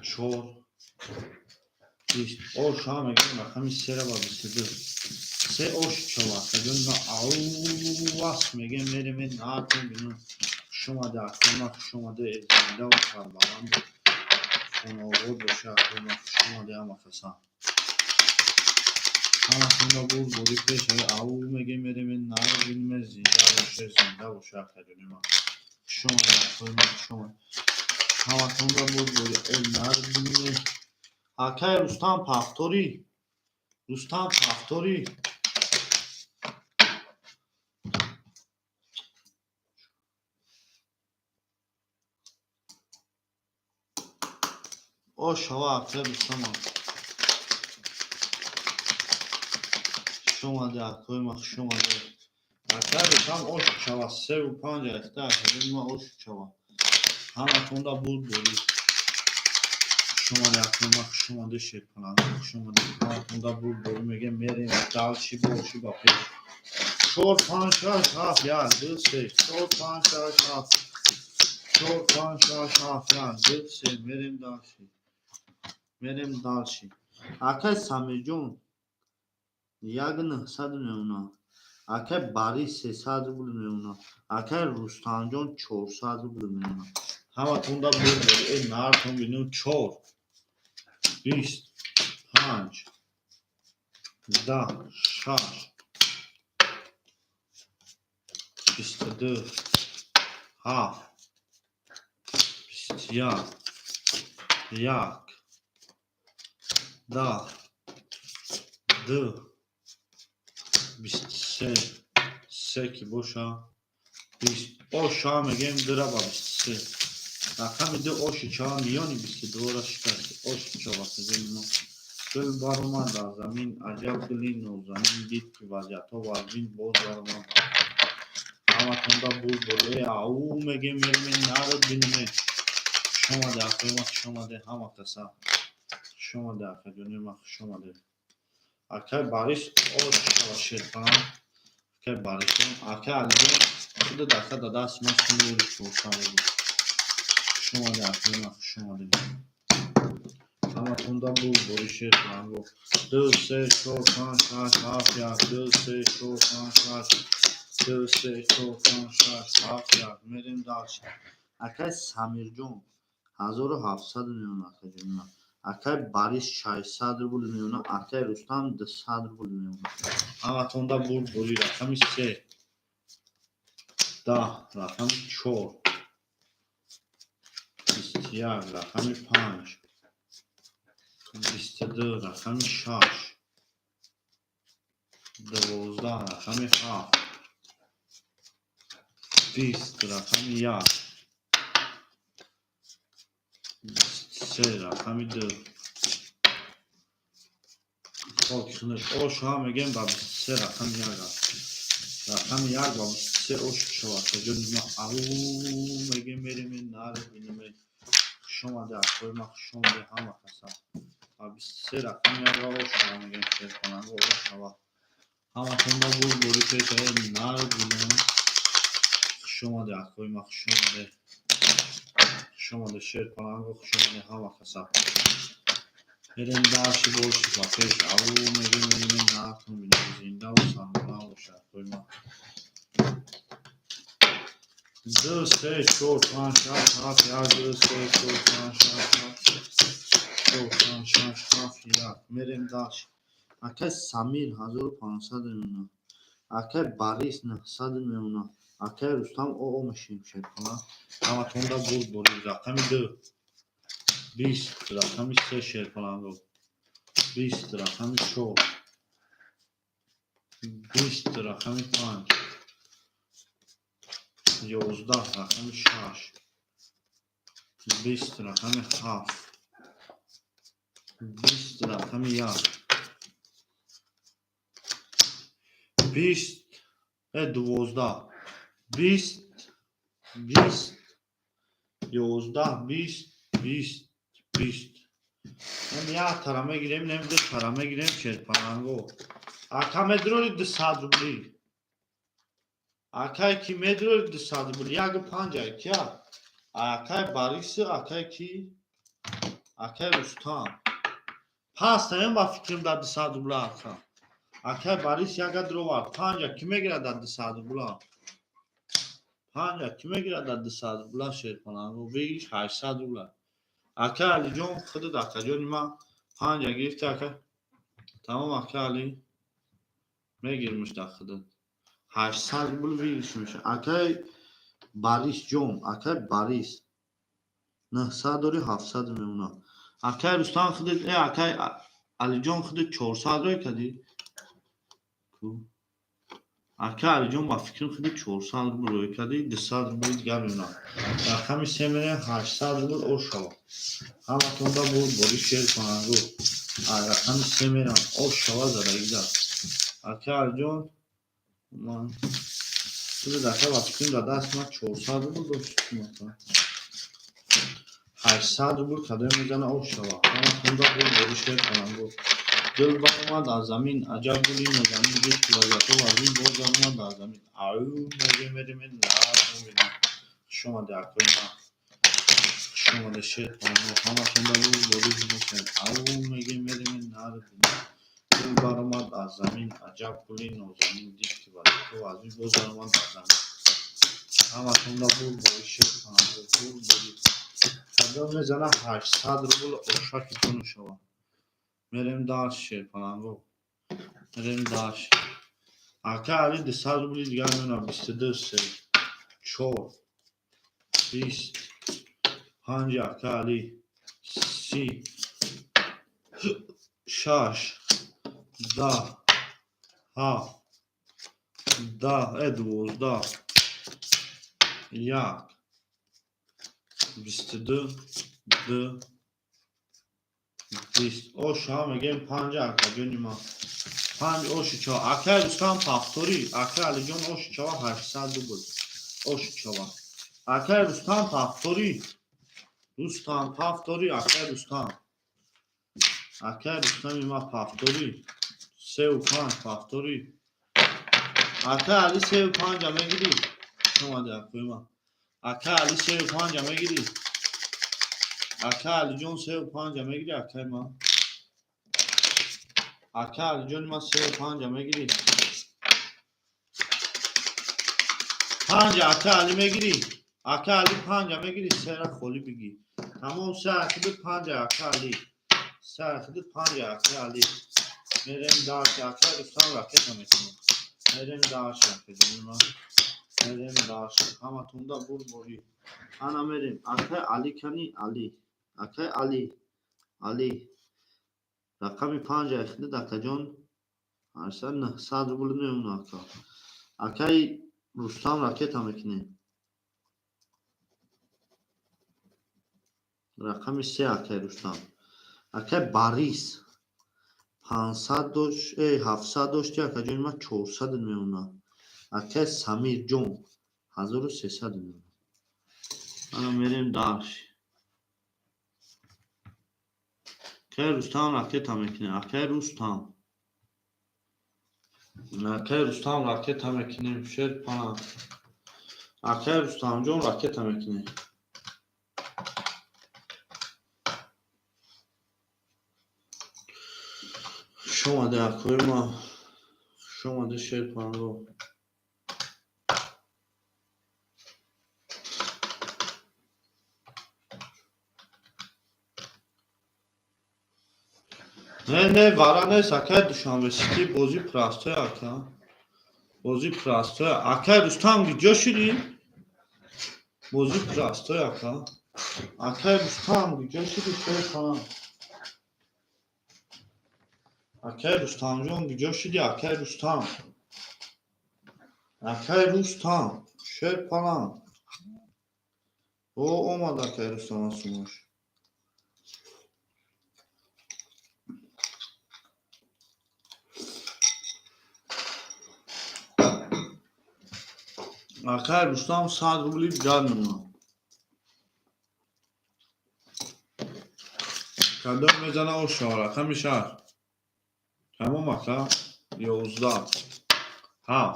чор, 20. Оша мегем, рақами сера ба 22, се ош шава. Акаҷон, аввас мегем, мерем наатон бинун. Хуш омаде, акома, хуш омаде, зиндаву сарбаланду хонаобод боша. Акома, хуш омаде ҳама каса. Ҳаматонро бурд бори пеш. Ау мегем, мерем наро бинем. Зинда боше, зинда боше, акаҷони ман. Хуш омаде, акои ман, хуш омаде. Ҳаматонро бурд бори нар бинем. Акай Рустам, повтори. Рустам, повтори. О шава, акай Рустама. Хуш омаде, акои ман, хуш омаде. Акай Рустам, ош шава, севу панҷ айхта, акаҷони ман, ош шава. Ҳаматонда бурд борӣ. Хуш омаде, акои ман, хуш омаде, шерпаланг, хуш омаде. Ҳаматонда бурд борӣ мегем, мерем дальше больше, ба пеш. Чор, панҷ, шаш, ҳафт, як, ду, се, чор, панҷ, шаш, ҳафт, чор, панҷ, шаш, ҳафт, як, ду, се. Мерем дальше, мерем дальше. Акай Самирҷон, як нӯҳсад меона. Акай Барис, 300 рубл меона. Акай Рустамҷон, 400 рубл меона. Ҳаматонда бурд борӣ. Э нартон бину: чор, 25, 10, шаш, 22, ҳафт, 21, як, 10, ду, 23, се ки боша, 20. Оша мегем, дура ба 23, рақами ду оши чава, миёни 22-ра шикаст. Оши чава мо. Гул баромад аз замин, аҷаб гули нозанин. Дид, ки вазъиятҳо вазнин, боз баромад. Ҳаматонда бурд борӣ. Ау мегем, мерем народ бинеме. Хуш омаде, акои ма, хуш омаде ҳама каса. Хуш омаде, акаҷони ма, хуш омаде. Акай Барис, ош шава, шерпаланг. Акай Барисҷон, акай Алиҷон, худат, ака, да дасти ман сумури 400 рубл. Хуш омаде, акои ма, хуш омаде. Ҳаматонда бурд бори, шерпаланго. Ду, се, чор, панҷ, шаш, ҳафт, як, ду, се, чор, панҷ, шаш, ду, се, чор, панҷ, шаш, ҳафт, як. Мерем дальше. Акай Самирҷон, 1700 меона, акаҷони ман. Акай Барис, 600 рубл меона. Акай Рустам, 200 рубл меона. Ҳаматонда бурд бори. Рақами се, 10, рақами чор, 21, рақами панҷ, 22, рақами шаш, 12, рақами ҳафт, 20, рақами як, 23, рақами ду. Хоки хунук. Ош ҳам мегем, ба 23, рақами як аст. Рақами як ба 23 ош шавад. Ҷони ма, ау мегем, мерем наре бинеме. Хуш омаде, акои ма, хуш омаде ҳама каса. Ба 23, рақами як ош шава мегем, шерпаланго, ош шава. Ҳаматонда бурд бори пеш. Наре бинем. Хуш омаде, акои ма, хуш омаде. Хуш омаде, шерпаланго, хуш омаде ҳама каса. Мерем дальше больше, ба пеш. Ау мегем, мерем наатон бинем. Зиндаву сарбаланд бошад, акои ман. Ду, се, чор, панҷ, шаш, ҳафт, як, ду, се, чор, панҷ, шаш, ҳафт, чор, панҷ, шаш, ҳафт, як. Мерем дальше. Акай Самир, 1500 меона. Акай Барис, 900 меона. Акай Рустам, оо мешем, шерпаланг. Ҳаматонда бурд бори. Рақами ду, 20, рақами се, шерпаланго, 20, рақами чор, 20, рақами панҷ, 11, рақами шаш, 20, рақами ҳафт, 20, рақами як. 20, 12, 20, 20, 11, 20, 20, 20. Ем як тара мегирем, нем ду тара мегирем шерпаланго. Ака медрори 200 рубли. Акай ки медрори 200 рубли, яку панҷ кия? Акай Бариси, акай ки? Акай Рустам. Пас таем ба фикрам дар 200 рубла ака. Акай Барис яга дровард. Панҷа ки мегирад дар 200 рубла? Панҷа ки мегирад дар 200 рубла шерпаланго? Бигириш 800 рубла. Ака Алиҷон, худат акаҷони ман панҷа гирифти ака. Тамом ака Али. Мегирмиш дар худат. 800 рубл выигрыш меша. Акай Барисҷон, акай Барис. 900 дори 700 мемона. Акай Рустам худат, акай Алиҷон худат 400 рой кардӣ? Ку? Ака Алиҷон ба фикрам худат 400 рубл рой кардӣ, 200 рубли дигар мемона. Рақами се мерем 800 рубл ошава. Ҳаматонда буд бори шер палангу. Рақами се мерам ошава задагида. Ака Алиҷон ман худат ака ба фикрам дар даст ман 400 рубл дошт. 800 рубл кадое мезана ошава. Ҳаматонда буд бори шер палангу. Дил баромад аз замин, аҷаб гули нозанин, дид ки вазиятҳо вазнин, боз баромад аз замин. Ау мерем мерем нафаҳмидам. Хуш омадед акои ман. Хуш омадед шер палангу. Ҳаматонда буд бори бошед. Ау мегем мерем нафаҳмидам. Дил баромад аз замин, аҷаб гули нозанин, дид ки вазиятҳо вазнин, боз баромад аз замин. Ҳаматонда буд бори шер палангу. Буд бори. Кадом мезана 800 рубл ошаки ҷону шава. Мерем дальше шерпаланго. Мерем дальше. Ака Али 200 рубли дигар мемона 22, 3, 4, 20, 5 ака Али, 30, 6, 10, 7, 10, 12, 1, 22, 2, 20. Оша мегем панҷ акаҷони ман. Панҷ оши чава. Акай Рустам пафтори, акай Алиҷон оши чава 800 рубл. Оши чава. Акай Рустам пафтори. Рустам пафтори, акай Рустам. Акай Рустами ма пафтори. Сеу панҷ пафтори. Акай Али сеу панҷа мегирӣ? Омаде акои ман. Акай Али сеу панҷа мегирӣ? Ака Алиҷон сеу панҷа мегирӣ акай ман? Ака Алиҷони ман сеу панҷа мегирӣ? Панҷа ака Али мегирӣ? Ака Али панҷа мегирӣ? Сера холӣ бигӣ. Тамом се ахиди панҷа ака Али. Се ахиди панҷа ака Али. Мерем дальше. Ака Рустам ракета мекунем. Мерем дальше акаҷони ман. Мерем дальше. Ҳаматонда бурборӣ. Ана мерем. Акай Али кани Али. Акай Али. Али. Рақами панҷ ахидид акаҷон. 800 900 рубл мемона ака. Акай Рустам ракета мекунем. Рақами се акай Рустам. Акай Барис. 500 дошт, 700 дошти акаҷони ман 400 мемона. Акай Самирҷон 1300 мемона. Ана мерем дальше. Акай Рустам ракета мекунем. Акай Рустам. Акай Рустам ракета мекунем. Шер паланг. Акай Рустамҷон ракета мекунем. Хуш омаде акои ман. Хуш омаде шер паланго. Не, не, вара нест, акай Душанбе Сити бозӣ простой ака. Бозӣ простой. Акай Рустам гиҷо шудӣ? Бозӣ простой ака. Акай Рустам гиҷо шудӣ шер паланг. Акай Рустамҷон гиҷо шудӣ акай Рустам. Акай Рустам шер паланг. О, омад акай Рустам аз сумош. Акай Рустам 100 рубли ҷар мемонад. Кадом мезана оша, рақами 6. Тамом ака. 11, 7,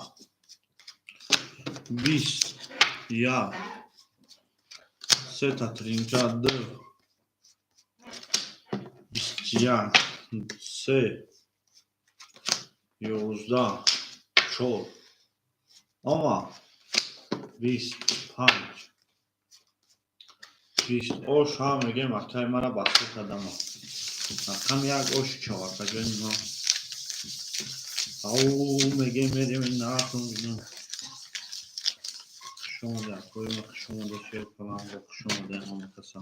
20, 1, сета тринка, 2, 21, 3, 11, 4. Омад. 25, 20. Ош ҳам мегем, акай мара баста кардама. Рақами 1 ош чав, акаҷони ман. Ау мегем, мерем наратон бинем. Хуш омаде, акои ма, хуш омаде, шер паланго, хуш омаде ҳама каса.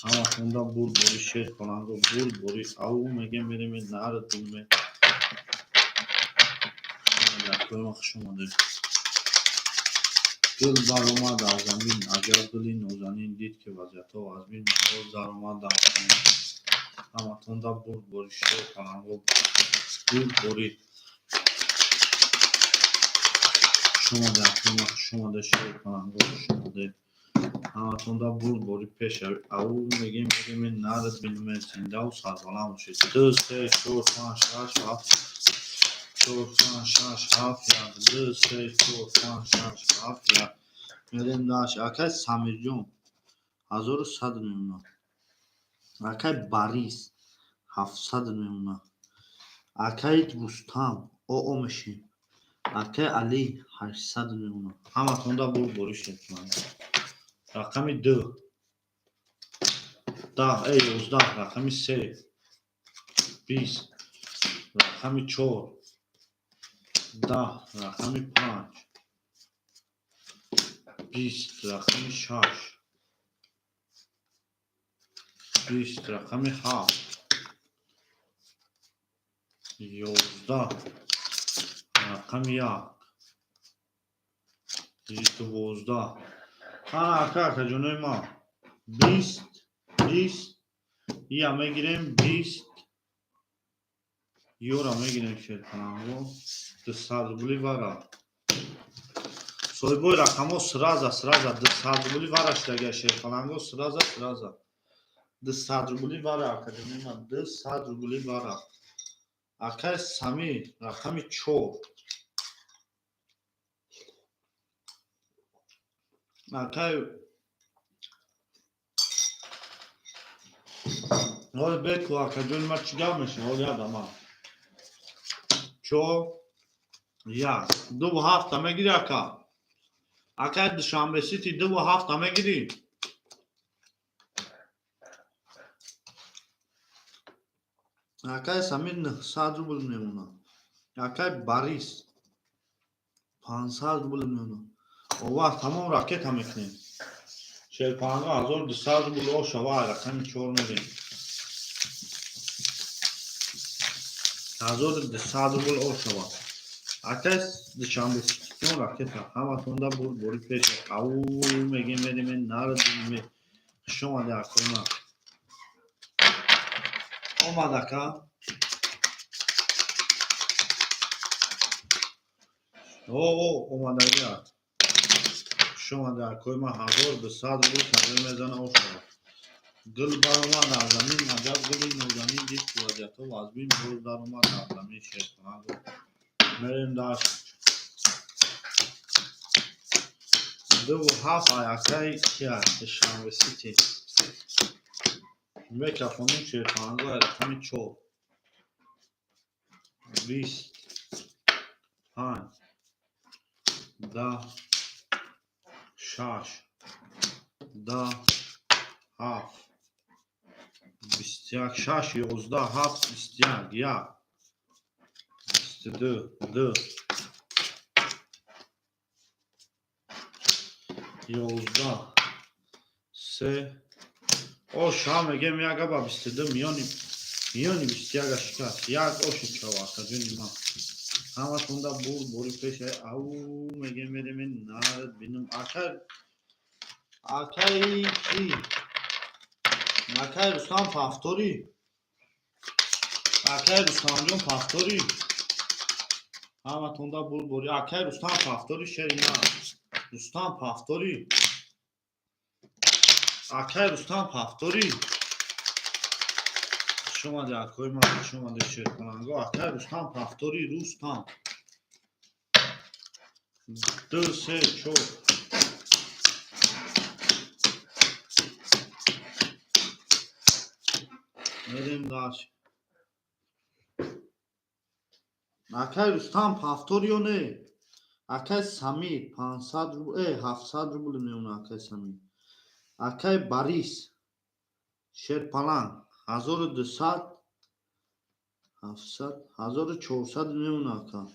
Ҳама хонда бурдбори, шер паланго, бурдбори. Ау мегем, мерем нарат бинем. Хуш омаде, акои ма, хуш омаде. Гул баромад аз замин, аҷаб гули нозанин, дид ки вазъиятҳо вазмин, боз даромад дар замин. Ҳаматонда бурдбори, шер паланго, бурдбори. Хуш омаде, акои ма, хуш омаде, шер паланго, хуш омаде. Ҳаматонда бурдбори пешави. Ау мегем, мерем нарат бинем, зиндаву сарбаланд бошед. 2, 3, 4, 5, 6, 7, 4, 5, 6, 7, 1, 2, 3, 4, 5, 6, 7, 1. Мерем даш. Акай Самирҷон 1100 мемонад. Акай Борис 700 мемонад. Акай Рустам оо мешем. Акай Али 800 мемонад. Ҳаматонда бурдборӣ, шер паланго. Рақами 2, 10, 11, рақами 3, 20, рақами 4, 10, рақами 5, 20, рақами 6, 20, рақами 7, 11, рақами 1, 12. Ана ака, акаҷонои ман, 20, 20, ия мегирем, 20, ёра мегирем, шерпаланго, 200 рубли вара. Соҳибои рақамҳо сразу, сразу 200 рубли вара шудага, шерпаланго, сразу, сразу. 200 рубли вара, акаҷонои ман, 200 рубли вара. Акай Самир, рақами 4. Акай ҳоли беку, акаҷони ман, чӣ гап мешавад? Ҳоли ядама. 4, 1, 2 7-та мегирӣ, ака? Акай Душанбе Сити, 2 7-та мегирӣ? Акай Самир 900 рубл мемонад. Акай Борис 500 рубл мемонад. Овар тамом ракета мекунем. Шерпанго 1200 рубл ошава, рақами 4 мерем. 1200 рубл ошава. Акай Душанбе Ситиён ракета. Ҳаматонда бурдборӣ пеш. Ау мегем, мерем нарадем. Хуш омаде, акои ман. Омад, ака. О, омадагӣ. Хуш омаде, акои ман, 1200 рубл тағйир мезана ошава. Гул баромад аз замин, аҷаб гули нозанин, дид ки вазъиятҳо вазмин, боз даромад аз замин, шерпаланго. Мерем даш. 2 7 ай акай кия Душанбе Сити. Микрофоним, шерпаланго, ай рақами 4. 20, 5, 10, 6, 10, 7, 21, 6, 11, 7, 21, 1, 22, 2, 11, 3. Ош ҳам мегем, як аба 22 миёни 21 шикаст. Як оши чав, акаҷони ман. Ҳаматонда бурдборӣ пеш. Ау мегем, мерем нарад бинем. Акай, акай ки? Акай Рустам повтори. Акай Рустамҷон повтори. Ҳаматонда бурдборӣ. Акай Рустам повтори, шери на. Рустам, повтори. Акай Рустам, повтори. Хуш омади, акои ман, хуш омади, шерпаланго. Акай Рустам, повтори. Рустам, ду, се, чор. Мерем дальше. Акай Рустам, повтор ё не? Акай Самир, 500 рубл, 700 рубл меона, акай Самир. Акай Борис, шерпаланг, 1200, 700, 1400 меона, ака.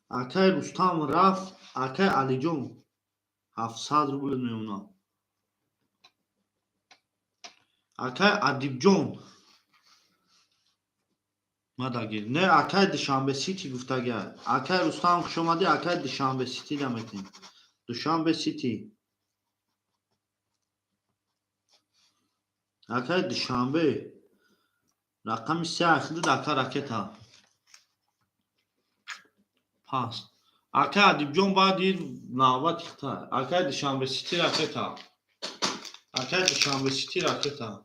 Акай Рустам рафт. Акай Алиҷон, 700 рубл меона. Акай Адибҷон, мадагир не. Акай Душанбе Сити гуфтага. Акай Рустам, хушомадӣ. Акай Душанбе Сити даметем. Душанбе Сити, акай Душанбе, рақами се ахидуд, ака, ракета паст. Акай Адибҷон, баъди навбати хита. Акай Душанбе Сити, ракета. Акай Душанбе Сити, ракета.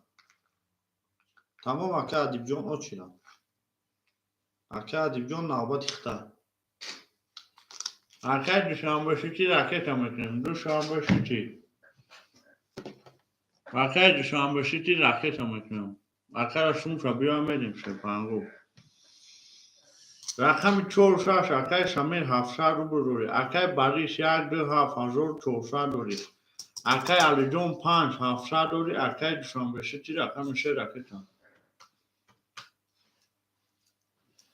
Тамом, акай Адибҷон, очира. Акай Адибҷон, навбати хита. Акай Душанбе Сити, ракета мекунем. Душанбе Сити, акай Душанбе Сити, ракета мекунем. Акара сумша биём, медем шерпангу. Рақами чор, шаш, акай Самир, 700 рубл дорӣ. Акай Борис, як, ду, ҳафт, 1400 дорӣ. Акай Алиҷон, панҷ, 700 дорӣ. Акай Душанбе Сити, рақами се, ракета.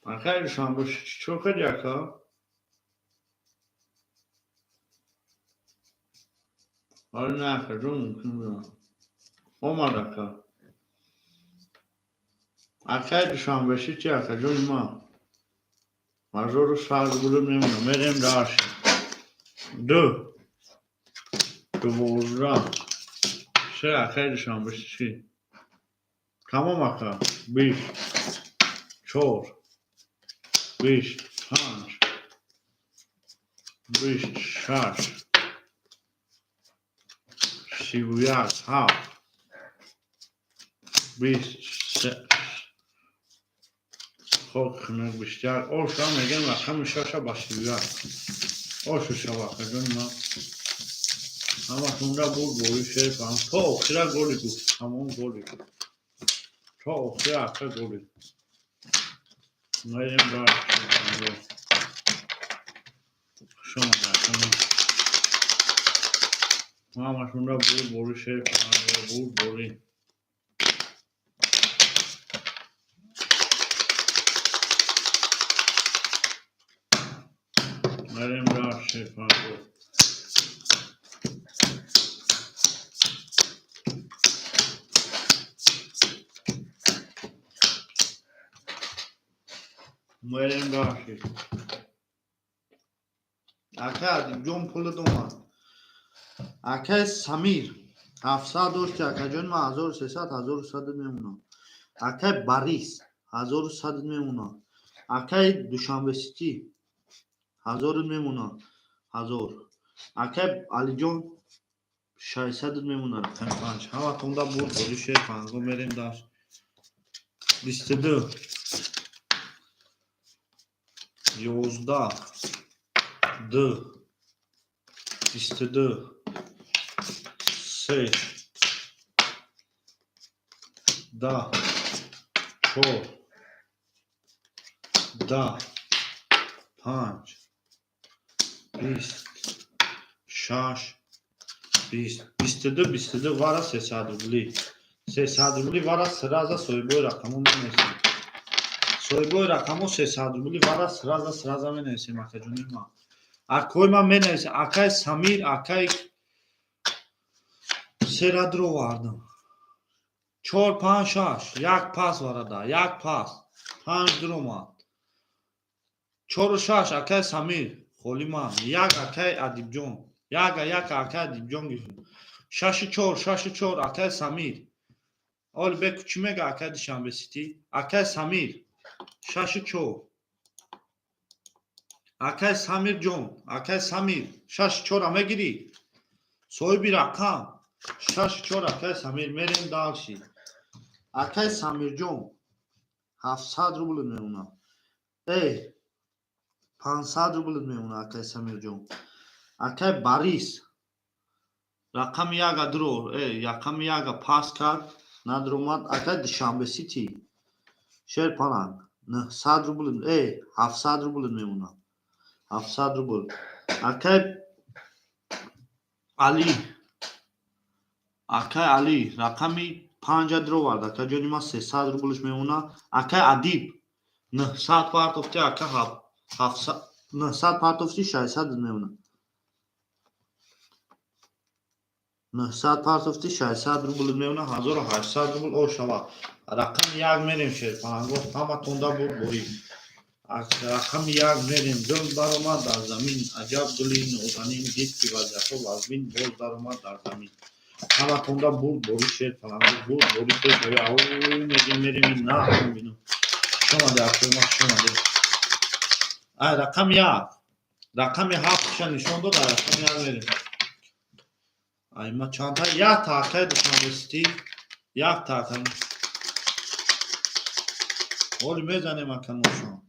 Акай Душанбе Сити, чо кардӣ, ака? Ҳоли не, акаҷон, мумкин биём. Омад, ака. Акай Душанбе Сити, акаҷони ман, 1100 рубл мемонам. Мерем дальше. Ду, 12, се, акай Душанбе Сити. Тамом, ака. 24, 25, 26, 31, ҳафт, 20, хок хунук, 21. Оша мегӯям, рақами шаша ба 31. Ошу шава, акаҷони ман. Ҳаматонда буд бори шерпам то охира. Голи гуфт, тамом, голи то охира, ака, голи. Мерем дальше. Хуш омада, акамон. Ҳамашонда буд бори шерпам, буд бори. Мерем дальше, шерпанго. Мерем дальше. Акай Адибҷон, пулат омад. Акай Самир, 700 дошти, акаҷони ман, 1300, 1100 мемонам. Акай Борис, 1100 мемонам. Акай Душанбе Сити, 1000 мемонам, 1000. Акай Алиҷон, 600 мемонад, рақами панҷ. Ҳаматонда бурд бори шерпанго. Мерем дальше. 22, 11, ду, 22, се, 10, чор, 10, панҷ, 20, шаш, 20, 22, 22 вара, 300 рубли, 300 рубли вара. Сразу соҳибои рақамо менависем. Соҳибои рақамо, 300 рубли вара, сразу, сразу менависем, акаҷони ман. Акои ман менависем. Акай Самир, акай сера дровардам. Чор, панҷ, шаш, як пас варада, як пас, панҷ дуромад. Чору шаш, акай Самир, холи ман. Як, акай Адибҷон, як, як, акай Адибҷон гирифт. Шашу чор, шашу чор, акай Самир. Оли беку чӣ мега, акай Душанбе Сити? Акай Самир, шашу чор. Акай Самирҷон, акай Самир, шаш чора мегирӣ? Соҳиби рақам шаш чор, акай Самир, мерем дальше. Акай Самирҷон, 700 рубл мемонад. Эй, 500 рубл мемонад, акай Самирҷон. Акай Борис, рақами яга дуро, эй, рақами яга пас кард, надуромад. Акай Душанбе Сити, шер паланг, 900 рубл, эй, 700 рубл мемонад. 700 рубл. Акай Али, акай Али, рақами панҷа дуровард, акаҷони ман, 300 рублш мемонад. Акай Адиб, 900 партофти, ака, 900 партофти, 600 мемонад. 900 партофти, 600 рубл мемонад, 1800 рубл о шавад. Рақами як мерем, шерпаланго, ҳаматонда буд борӣ. Рақами як мерем. Гул баромад дар замин, аҷаб гули нозанин, дид ки вазъиятҳо вазмин, боз даромад дар замин. Ҳаматонда бурд бори, шерпаланго, бурд бори пешави. Ау мегем, мерем, наҳм бинам. Шомаде, акои ма, шомаде. Ай рақами як, рақами ҳафтша нишон дод. Ай рақами як мерем. Ай ма чандта? Якта, акай Душанбесити, якта, ака. Ҳоли мезанем, ака ношон.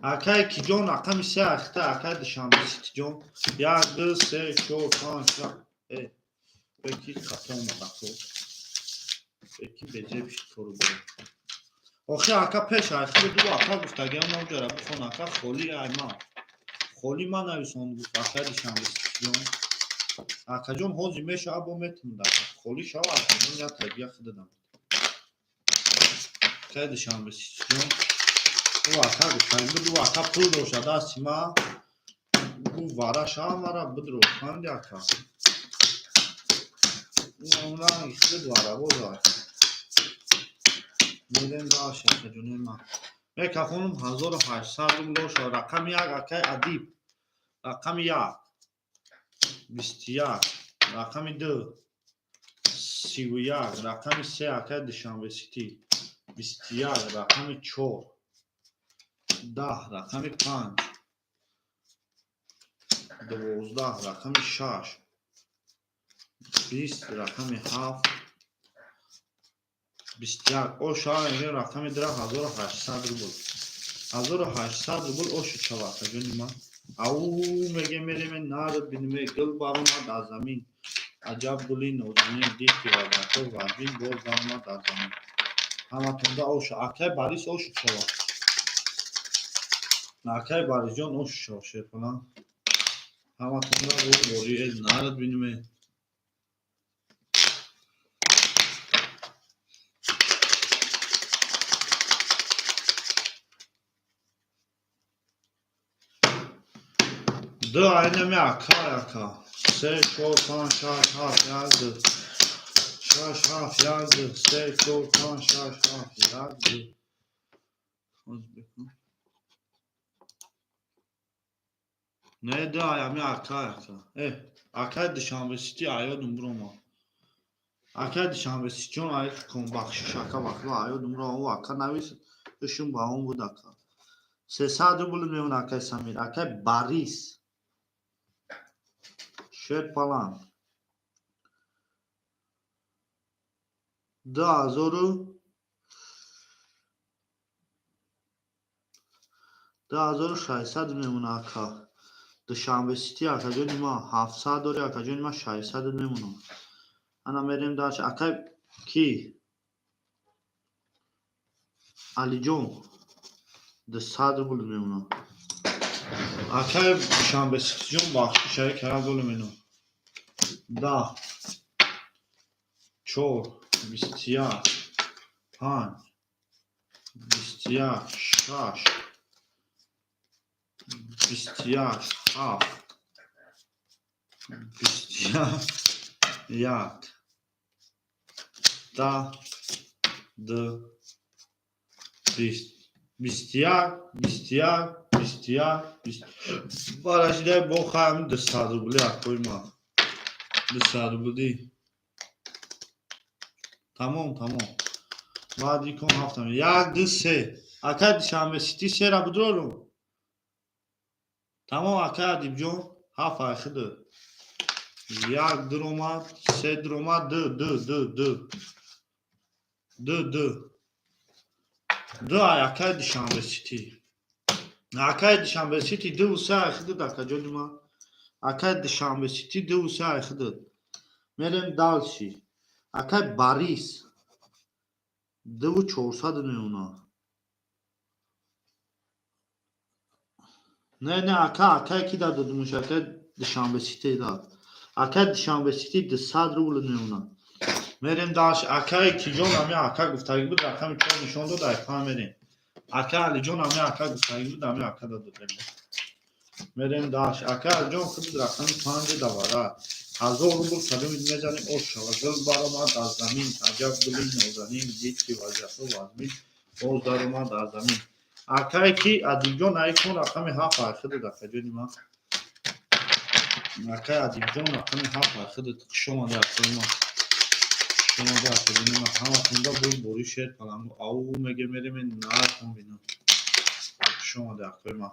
Акай киҷон, рақами се ахта, акай Душанбеситиҷон. Як, ду, се, чор, панҷ, шаш. Э, беки хато омад, ако. Беки беҷеб шид кору боро. Охи, ака, пеш айхири ду ака гуфтагиам навҷара бихон, ака, холи ай ма. Холи ма нависон гуфт, акай Душанбеситиҷон. Акаҷон, ҳозир мешава, бо метунда. Холи шава, акаҷон, як тадия худадам. Акай Душанбеситиҷон. Ӯ ака гуфтагӣ буд, ӯ ака пул дошта дасти ма. Гуфт вара шава, мара бидро. Фаҳмиди, ака? Ӯ худ вара боза. Мерем дальше, акаҷони ма. Мекафонум, 1800 рубл шава. Рақами як, акай Адиб. Рақами як. 21. Рақами ду. 31. Рақами се, акай Душанбесити. 21. Рақами чор. 10. Рақами панҷ. 12. Рақами шаш. 20. Рақами ҳафт. 21. О шава, мегӯем, рақами дира 1800 рубл. 1800 рубл оши шава, акаҷони ман. Ау мегем, мереме, нард биниме. Гул баромад аз замин, аҷаб гули нозанин, дид ки вазъиятҳо вазмин, боз даромад дар замин. Ҳаматонда оша. Акай Борис, оши шава. Акай Борисҷон, оши шава, шерпалан. Ҳаматонда бори нард биниме. Ду айнами акай, ака. Се, чор, панҷ, шаш, ҳафт, як, ду. Шаш, ҳафт, як, ду. Се, чор, панҷ, шаш, ҳафт, як, ду. Не, ду аями акай, ака. Э, акай Душанбесити аёдум биромад. Акай Душанбеситиҷон, ай кун бахшиш, ака, вақто аёдум ро ӯ ака навис, ишум ба он буд, ака. 300 рубл мемонад, акай Самир, акай Борис. Шерпалан. Ду ҳазору 2600 мемонад, ака. Душанбесити, акаҷони ма, 700 дори, акаҷони ма, 600 мемонад. Ана мерем дальше. Акай ки? Алиҷон, 200 рубл мемонад. Акай Душанбеситиҷон, бахшиш, ай кара голе менам. 10, чор, 21, панҷ, 21, шаш, 21, ҳафт, 21, як, 10, ду, 20, 21, 21, 21, 20. Барашидай бо хайм 200 рубли, акои ман. 200 рубли. Тамом, тамом. Баъди кон ҳафтам. Як, ду, се. Акай Душанбе Сити, сера бидорум. Тамом, акай Адибҷон, ҳафт айхиду. Як дуромад, се дуромад, ду, ду, ду, ду. Ду, ду. Ду ай акай Душанбе Сити. Акай Душанбе Сити дуву се айхиду, акаҷони ман. Акай Душанбе Сити дуву се айхиду. Мерем дальше. Акай Борис 2400 мемонад. Не, не, ака, акай ки дадудумуш, акай Душанбе Сити дад. Акай Душанбе Сити 200 рубл мемонад. Мерем дальше. Акай Киҷон, ами ака гуфтагӣ буд, рақами чор нишон дод, айфа мерем. Ака Алиҷон, ами ака гуфтагӣ буд, ами ака дадудем. Мерем дальше. Ака Алиҷон худ рақами панҷи давара. 1000 рубл кадомид мезанӣ, ош шава. Гул баромад аз замин, аҷаб гули нозанин, дид ки вазъиятҳо вазмин, боз даромад аз замин. Акае ки Адибҷон айкун рақами ҳафт айхидуд, акаҷони ман. Акай Адибҷон рақами ҳафт айхидуд. Хуш омада, акои ман. Хуш омада, акаҷони ман. Ҳаматонда буд бори шер палангу. Ау меге мерем наратон бинам. Хуш омада, акои ман.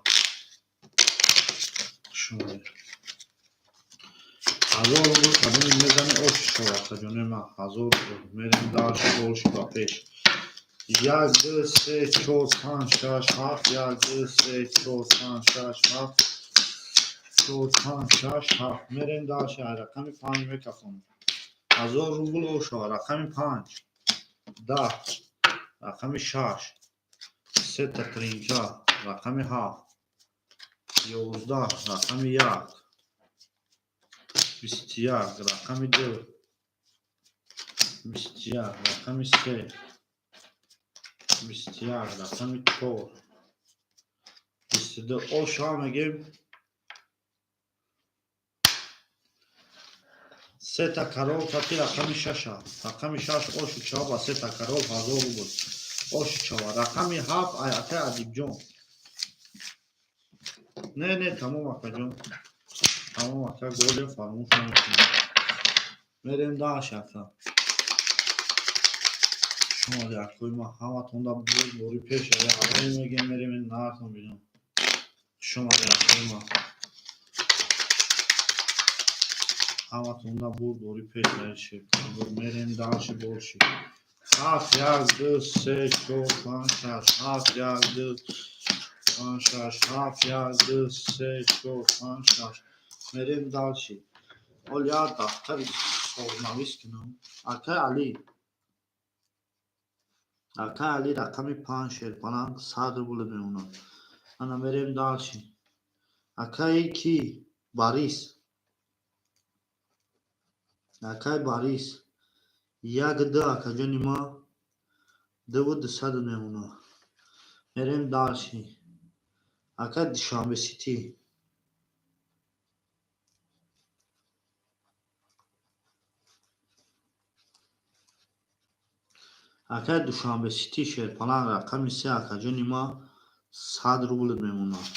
Хуш омада. 1000 рубл кадоми мезани, ош шава, акаҷони ман. 1000 рубл. Мерем дальше, больше ба пеш. Як, ду, се, чор, панҷ, шаш, ҳафт, як, ду, се, чор, панҷ, шаш, ҳафт, чор, панҷ, шаш, ҳафт. Мерем дальше, ай рақами панҷ мекафонем. 1000 рубл ошава. Рақами панҷ, 10, рақами шаш, сета тринка, рақами ҳафт, 11, рақами як, 21, рақами ду, 21, рақами се, 21, рақами чор, 22. Ошава мегем. Сета король кати рақами шаша. Рақами шаш ошу чава ба сета король 1000 рубл. Ошу чава. Рақами ҳафт ай акай Адибҷон. Не, не, тамом, акаҷон. Тамом, ака, голе фаромӯш намекунем. Мерем дальше, ака. Шумо акои ман, ҳаматонда буд бори пеш ай мегем, мерем наратон бинам. Шумо акои ман. Ҳаматонда буд бори пеш ай шер. Мерем дальше больше. Ҳафт, як, ду, се, чор, панҷ, шаш, ҳафт, як, ду, панҷ, шаш, ҳафт, як, ду, се, чор, панҷ, шаш. Мерем дальше. Ҳол як дафтари сознавис кунам. Акай Али. Акай Али рақами панҷ шерпаланг 100 рубл мемонад. Ана мерем дальше. Акаи ки? Борис. Акай Борис. Як ду, акаҷони ма, дуву дусаду мемонад. Мерем дальше. Акай Душанбе Сити. Акай Душанбе Сити шерпаланг рақами се, акаҷони ма, 100 рубл мемонад.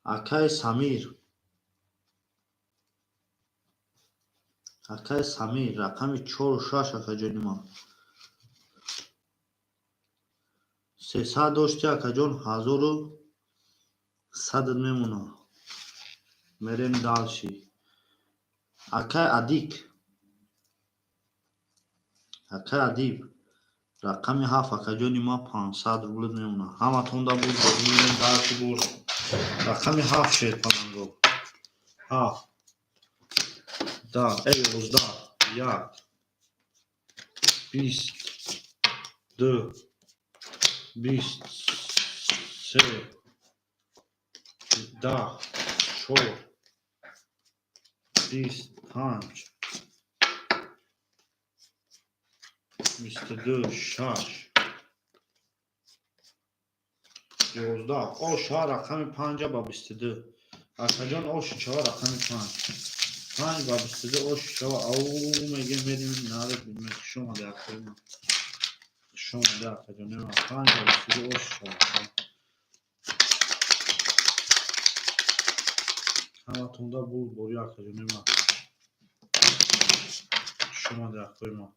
Акай Самир. Акай Самир рақами чору шаш, акаҷони ман. 300 дошти, акаҷон, 1100 мемонад. Мерем дальше. Акай Адик. Акай Адиб. Рақами ҳафт, акаҷони ман, 500 рубл мемонад. Ҳаматонда буд, мерем дальше больше. Рақами ҳафт шерпаланго. Ҳафт. 10, эй, 11, як, 22, 23, 10, чор, 25, 22, шаш, 11. Оша рақами панҷа ба 22. Акаҷон, оши чава рақами панҷ. Панҷ ба 22 оши чава. Ау мегем, мерем наре бинем. Хуш омаде, акои ман. Хуш омаде, акаҷони ман. Панҷ ба 22 оши чава. Ҳаматонда бурд бори, акаҷони ман. Хуш омаде, акои ман.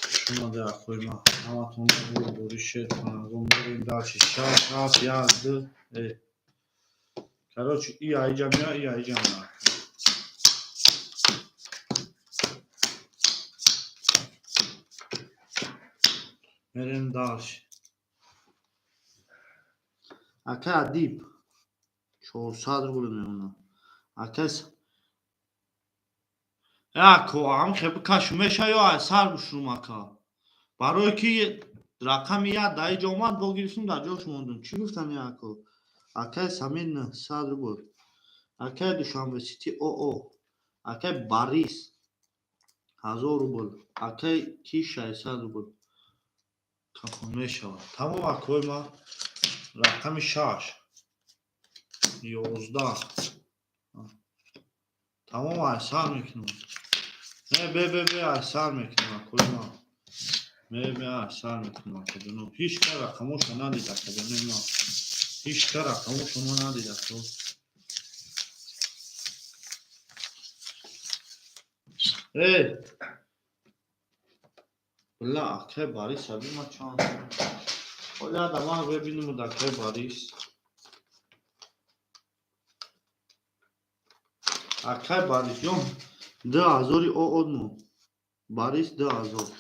Хуш Шумода, акои ман, ҳаматон бурбори, шер паланго. Мерем дальше. Шаш, ҳафт, як, ду. Короче, и аиҷа мея, и аиҷа мея. Мерем дальше. Акай Адиб 400 рубл мемонад. Акай Ако ам хе бикашу меша ё ай сар бушрум, ака. Барое ки рақами як дар иҷо омад, бо гирифтум, дар ҷош мондум. Чӣ гуфтани, ако? Акай Самир 900 рубл. Акай Душанбе Сити ОО. Акай Борис 1000 рубл. Акай ки 600 рубл. Кафон мешавад. Тамом, акои ман, рақами шаш, 11. Тамом, ай сар мекунам. Не, бе, бе, бе, ай сар мекунам, акои ман. Ме, бе, ай сар мекунам, акаҷоно. Ҳеҷ ка рақамоша надид, акаҷонои ман. Ҳеҷ ка рақамошо надид, ако. Э! Била, акай Борис, аби ма чанд. Оля адама бибинем, акай Борис. Акай Борис ҷон, 2000 оодмо. Борис 2000.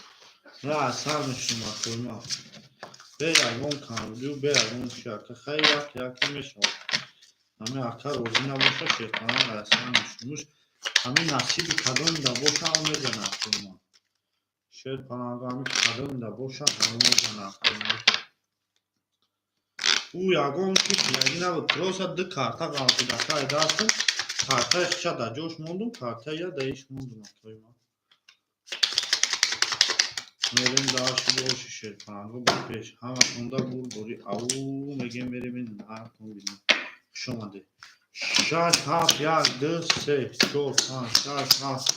Не, ай сар мешунам, акои ман. Бе ягон камбудию, бе ягон чи, ака. Хай, як яке мешавад. Ҳами ака розӣ набоша, шертанан ай сар мешунамуш. Ҳамин насиби кадомида боша, ҳам мезана, акои ман. Шер паланга, ҳами кадомида боша, ҳам мезана, акои ман. Ӯ ягон чи килагӣ набуд. Просто ду карта ғалтид, ака, ай дастам. Картаи хиша дар ҷош мондум, картаи я дар иш мондум, акои ман. Мерем дальше, боши, шерпаланго ба пеш. Ҳаматонда бурбори ау мегем, мерем ин ҳартон бинем. Хуш омадед. Шаш, ҳафт, як, ду, се, чор, панҷ, шаш, ҳафт,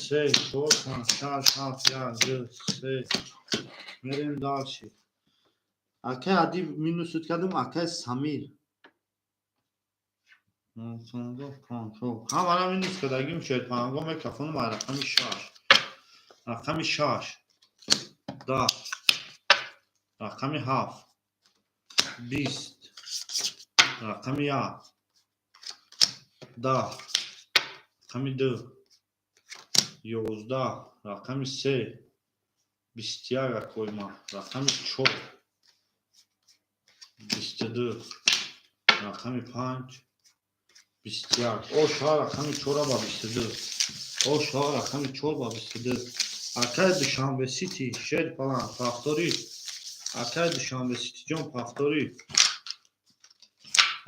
се, чор, панҷ, шаш, ҳафт, як, ду, се. Мерем дальше. Акай Адиб минусут кардам, акай Самир. Ҳамара минус кардагим, шерпаланго мекафонам ай рақами шаш. Рақами шаш. 10. Рақами ҳафт. 20. Рақами як. 10. Рақами ду. 11. Рақами се. 21, акои ман. Рақами чор. 22. Рақами панҷ. 21. Оша рақами чора ба 22. Оша рақами чор ба 22. Акай Душанбе Сити, шер паланг, повтори. Акай Душанбе Сити ҷон, повтори.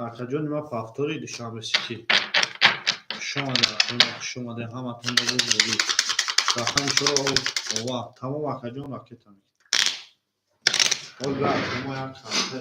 Акаҷони ман, повтори, Душанбе Сити. Хуш омадед, акои ман, хуш омадед. Ҳаматон ба бурборӣ. Рақами чора овард. Тамом, акаҷон, ракета. Ҳол шумо як карта.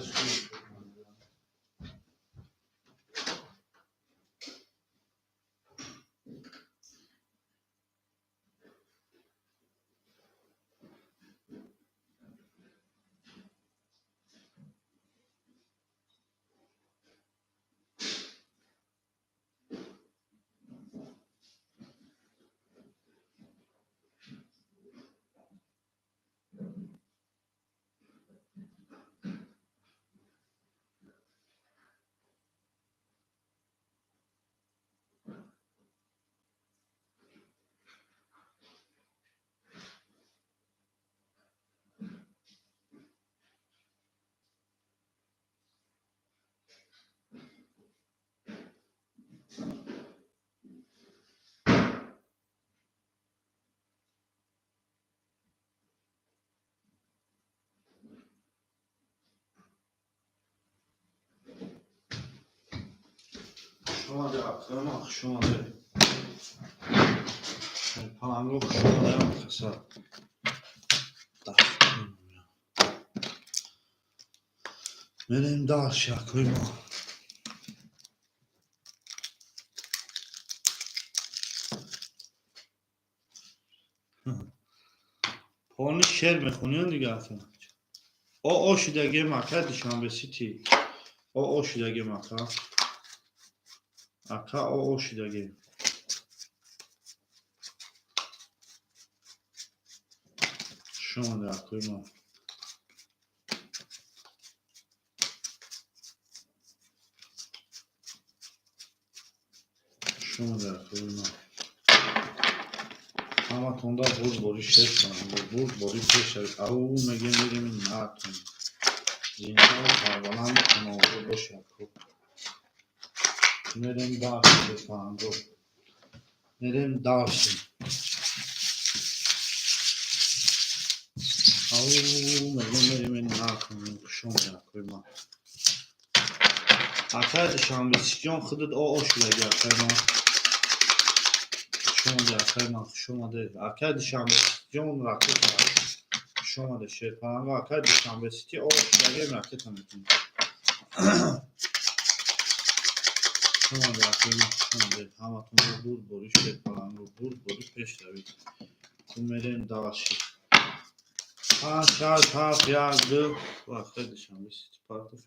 Хуш омадед, акои ман, хуш омадед. Паланго, хуш омадед, каса. Мерем дальше, акои ман. Полни шер мехонӣ дига, ака. О шидагем, ака, Душанбе Сити. О шидагем, ака. Ака, о шидагем. Хуш Хушомаде, акои ман. Хушомаде, акои ман. Ҳаматонда бурдборӣ, шерпаланго, бурдборӣ, пешравӣ. Ау, мегем, мерем, натон. Зиндаву сарбаланду хонобод бошед, ако. Мерем дальше, шерпаланго. Мерем дальше. Ау, мегем, мерем, натон. Хушомаде, акои ман. Акай Душанбесиҷон, худат оо шудаги, акай ман. Хушомаде, акай ман, хушомаде. Акай Душанбесиҷон, ракета. Хушомаде, шерпаланго, акай Душанбесити оо шудагием, ракета мекунем. Хушомаде, акай ман, хушомаде. Ҳаматонро бурдборӣ, шерпаланго, бурдборӣ, пешравӣ. Ку мерем дальше. Панҷ, шаш, ҳафт, як, ду. Акай Душанбесити партоф.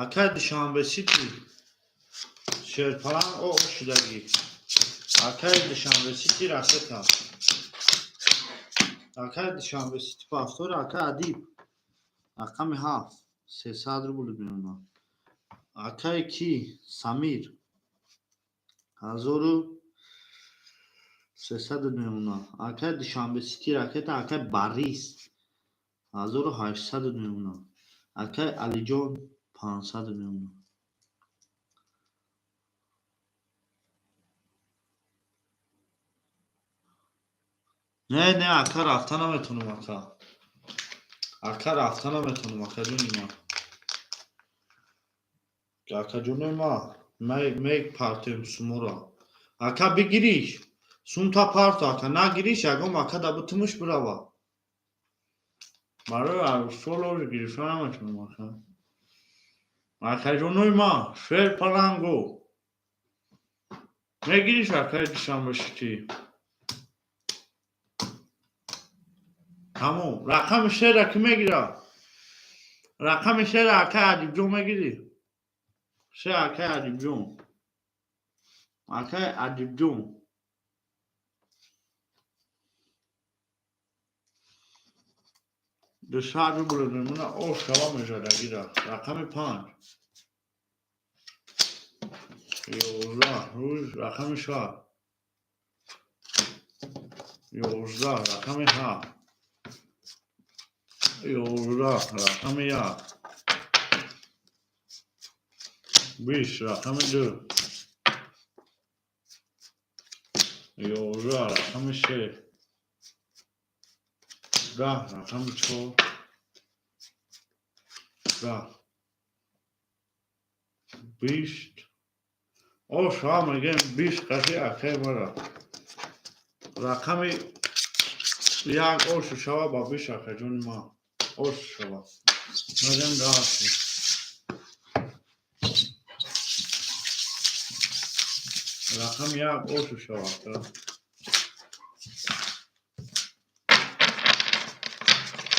Акай Душанбесити шерпаланг о шудагӣ. Акай Душанбесити ракета. Акай Душанбесити повтор, акай Адиб. Рақами ҳафт, 300 рубл мемонад. Акай ки? Самир. 1300 мемонад. Акай Душанбесити ракета, акай Борис. 1800 мемонад. Акай Алиҷон 500 мемонад. Не, не, ака, рафта наметонам, ака. Ака, рафта наметонам, акаҷони ман. Акаҷонои ман, мепартем суморо. Ака, бигириш. Сумта парто, ака, нагириш, ягон ака да бутумуш бирава. Барои солош гирифта наметонам, ака. Акаҷонои ман, шер паланго. Мегириш, акаи Душанбешити. Тамом. Рақами шера кӣ мегирад? Рақами шера акаи Адибҷон мегирӣ? Ше, акаи Адибҷон. Акаи Адибҷон. 200 рубл мемона, о шава мешадагира. Рақами панҷ. 11, рӯз, рақами шаш. 11, рақами ҳафт. 11, рақами як. 20, рақами ду. 11, рақами се. 10, рақами чор. 10. 20. О, шава мегем, 20 қаши акай мара. Рақами як ошу шава ба 20, акаҷони ман. Ошу шава. Мерем дальше. Рақами як ошу шава, ака.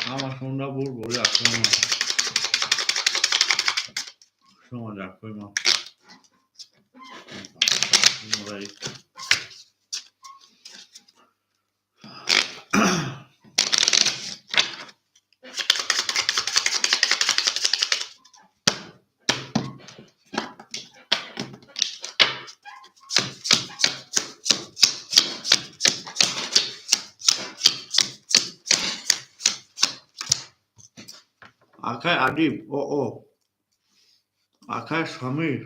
Ҳамашонда бурдборӣ, акои ман. Хушомаде, акои ман. Мураи. Акай Адиб, о. Акай Самир.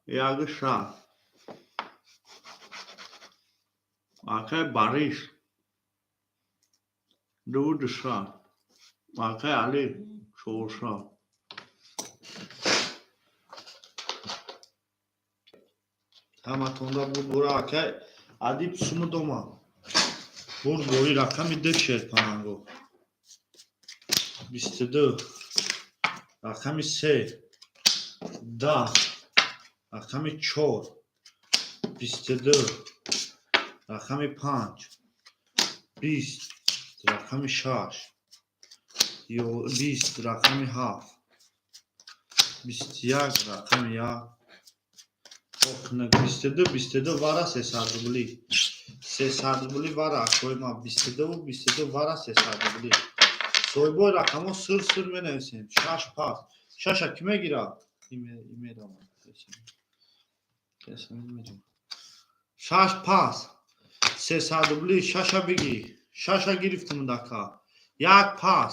Як шаш. Акай Борис. Ду дусад. Акай Али 400. Ҳаматонда бурдбора, акай Адиб суму дома. Бурдбори, рақами ду, шерпаланго. 22, рақами се, 10, рақами чор, 22, рақами панҷ, 20, рақами шаш, 20, рақами ҳафт, 21, рақами як, 22, 22 вара 300 рубли. 300 рубли вара акои ма 22 22 вара 300 рубли. Соҳибои рақамҳо сир сир менависем. Шаш пас. Шаша ки мегирад? Имедам. Шаш пас. 300 рубли шаша бигӣ. Шаша гирифтум дака. Як пас.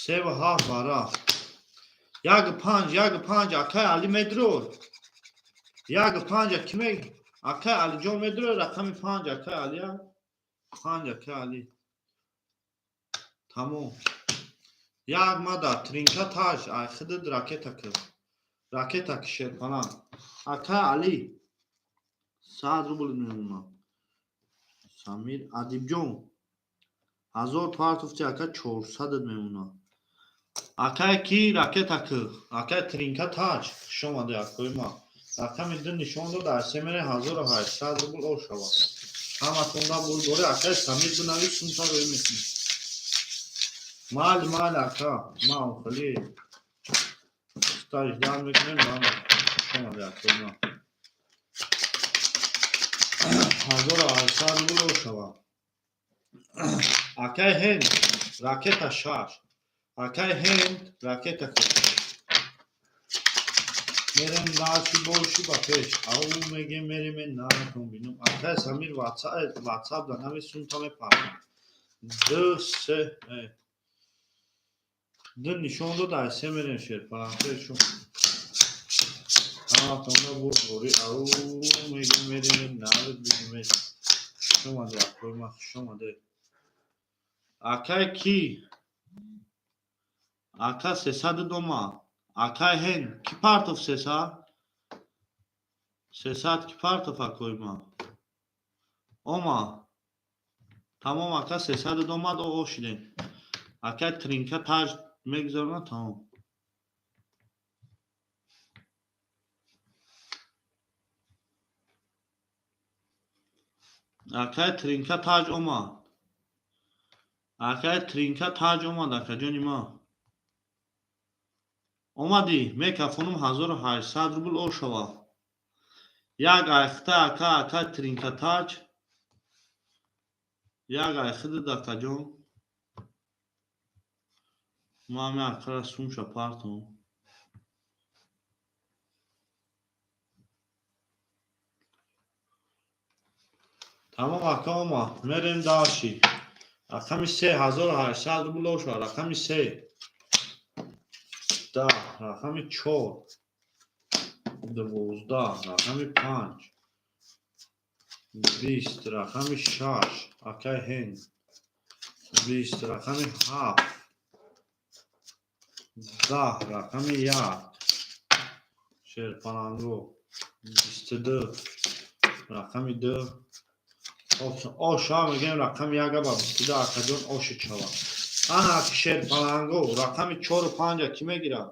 Севу ҳафт вара. Як панҷ, як панҷ, акай Али медрор. Як панҷ ки ме акай Алиҷон медрор, рақами панҷ акай Алия. Панҷ акай Али. Тамом. Як мада тринка таж, ай хидид ракета ки. Ракета ки шерпалан. Акай Али 100 рубл мемонад. Самир Адибҷон 1000 партофти ака 400 мемонад. Акай ки ракета ки, акай тринка таҷ, хуш омади акои ма. Рақами ду нишон дод, дар семере 1800 рубл о шавад. Ҳаматонда бурдбори акай Самир бинавис, сумта рӯй мекунӣ. Майли, майли ака, ма охили стаждан мекунем, ман хуш омади акои ма. 1800 рубл о шавад. Акай Ҳенд, ракета шаш. Акай Ҳенд, ракета ки. Мерем дальше больше ба пеш. Ау мегем мерем натон бинам. Акай Самир WhatsApp да нави сумта мепарам. Д се Д нишон дод, ай се мерем шерпаланкаи шум. Ҳаматонда бурдборӣ. Ау мегем мерем навид бинем. Хуш омади акои ма, хуш омаде. Акай ки? Ака сесаду дома. Акай Ҳенд, ки партов сесад? Сесад ки партов акои ма? Ома. Тамом ака сесаду домад оғоз шудем. Акай тринка таҷ мегузаронад тамом. Акай тринка таҷ омад. Акай тринка таҷ омад акаҷони ма. Омадӣ, мекафонум 1800 рубл о шавад. Як айхта ака ака тринка таҷ. Як айхидид акаҷон. Ма ами акара сумша партом. Тамом ака омад. Мерем дальше. Рақами се 1800 рубл о шавад. Рақами се. 10, рақами чор. 12, рақами панҷ. 20, рақами шаш. Акай Ҳенд. 20, рақами ҳафт. 10, рақами як. Шерпаланго. 22, рақами ду. Оша мегӯем рақами яка ба 22 акаҷон оши шавад. Ана шерпаланго рақами чору панҷа ки мегирад?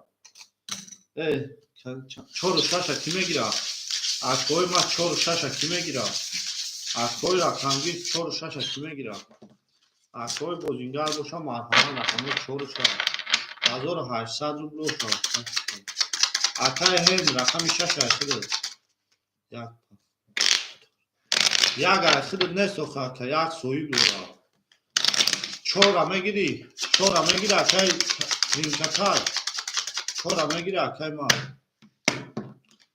Чору шаша ки мегирад? Акои ма чору шаша ки мегирад? Акои рақамгир чору шаша ки мегирад? Акои бозингар боша марҳамат рақами чору шаш. 1800 рубл шавад. Акай Ҳенд рақами шаша худат. Як як ай худат нест охе ака, як соҳиб дорад. Чора мегирӣ? Чора мегирӣ акай тринкатай? Чора мегирӣ акай ма?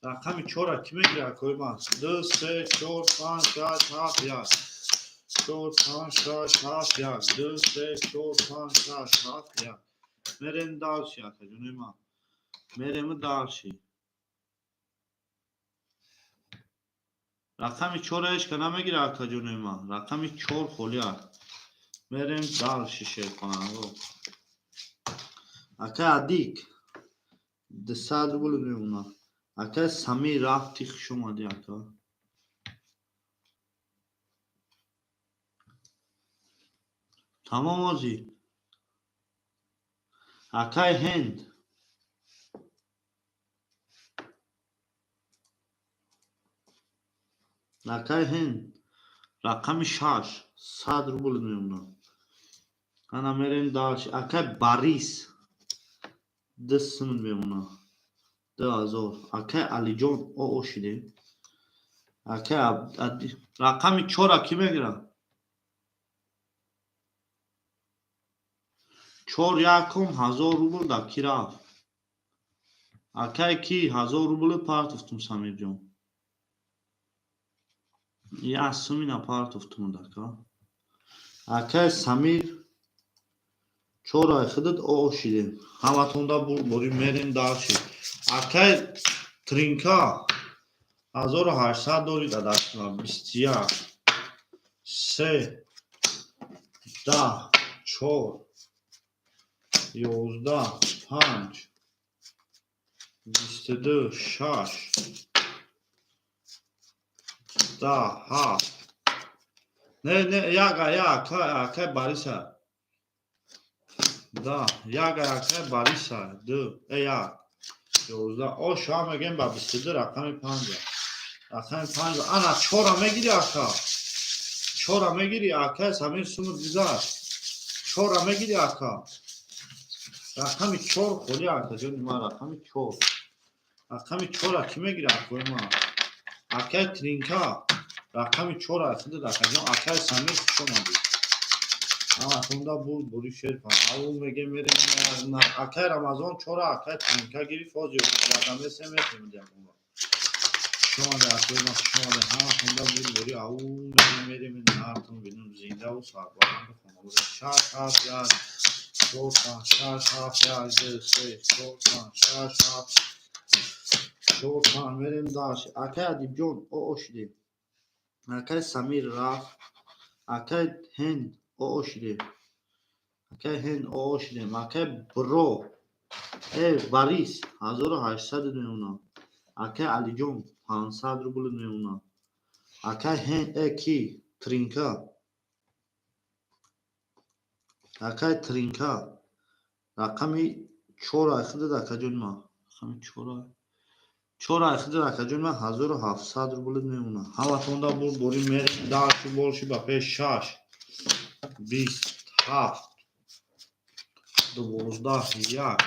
Рақами чора ки мегирӣ акои ма? Ду, се, чор, панҷ, шаш, ҳафт, як. Чор, панҷ, шаш, ҳафт, як. Ду, се, чор, панҷ, шаш, ҳафт, як. Мерем дальше акаҷони ма. Мерем дальше. Рақами чора ҳеч ка намегирад акаҷони ма. Рақами чор холӣ аст. Мерем дальше шерпаланго. Акай Адик 200 рубл мемонад. Акай Самир рафти, хуш омадӣ ака. Тамом озӣ. Акай Ҳенд. Акай Ҳенд рақами шаш 100 рубл мемонад. Ана мерем дальше. Акай Борис. Ду сумн мемона. 2000. Акай Алиҷон, о шидем. Акай рақами чора кӣ мегирад? Чор якум 1000 рубл да кӣ рафт? Акай ки 1000 рубл партофтум, Самирҷон. Як сумина партофтум дака. Акай Самир, чорай худат о шидем. Ҳаматонда бурдборӣ, мерем дальше. Акай Тринка, 1800 дорӣ да дастма. 21, се, 10, чор, 11, панҷ, 22, шаш, 10, ҳафт. Не, не, яга, як, акай Бориса. Да, яга, акай Бориса, ду, э, як, 11. О, шуа мегем ба 22, рақами панҷа. Рақами панҷа. Ана, чора мегири, ака? Чора мегири, акай Самир, сумут гузашт. Чора мегири, ака? Рақами чор холи, ака ҷони ман, рақами чор. Рақами чора кӣ мегира, акои ман? Акай Тринка, рақами чора худат, акаҷон. Акай Самир, хуш омадӣ. Ҳаматонда бурд бури шерпа. Ау мегем, мерем. Акай Рамазон, чора акай Тринка гирифт, ҳозир ягамесе метемед ягон. Хуш омадӣ, акои ман, хуш омадӣ. Ҳаматонда бурд бури. Ау мегем, мерем, ҳартон бинум зиндаву сарбаланду хонавода. Шаш, ҳафт, як, чор, панҷ, шаш, ҳафт, як, ду, се, чор, панҷ, шаш, ҳафт, чор, панҷ. Мерем дальше. Акай Адибҷон, о шидем. Акай Самир рафт. Акай Ҳенд, о шидем. Акай Ҳенд, о шидем. Акай Бро, э, Борис, 1800 мемонад. Акай Алиҷон, 500 рубл мемонад. Акай Ҳенд, э, ки? Тринка. Акай Тринка. Рақами чора худат, акаҷони ман. Рақами чора. Чора худат, акаҷони ман, 1700 рубл мемонад. Ҳаматонда бурд борӣ, мерем дальше больше ба пеш. Шаш, 20, ҳафт, 12, як,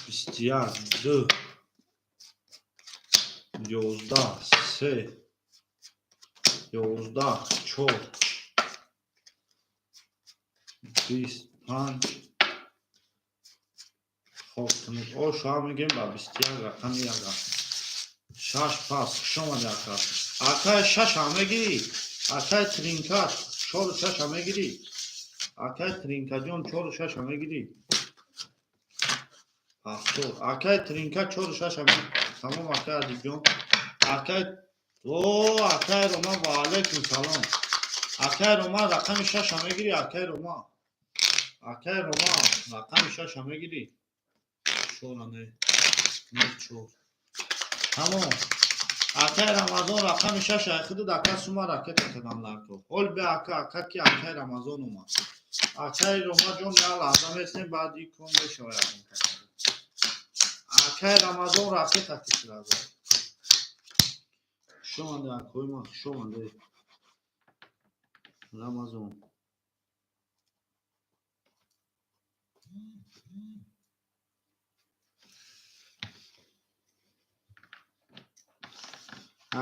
21, ду, 11, се, 11, чор, 20, панҷ. Хоб, о шуа мегем ба 21, рақами яга. Шаш пас, хуш омадӣ, ака. Акай, шаша мегирӣ? Акай Тринка, чору шаша мегирӣ? Акай Тринкаҷон, чору шаша мегирӣ? 70. Акай Тринка, чору шаша. Тамом, акай Адибҷон. Акай, о, акай Роман, ва алайкум салом. Акай Роман, рақами шаша мегирӣ, акай Роман? Акай Роман, рақами шаша мегирӣ? Чора не, не, чор. Тамом. Акай Рамазон, рақами шаша худат, ака, сума ракета кардам ларто. Ҳол бе, ака, ака ки акай Рамазон омад. Акай Ромаҷон, як лаҳза местем, баъд икон мешавад ягон каса. Акай Рамазон, ракета киширазо. Хуш омадед, акои ман, хуш омадед. Рамазон.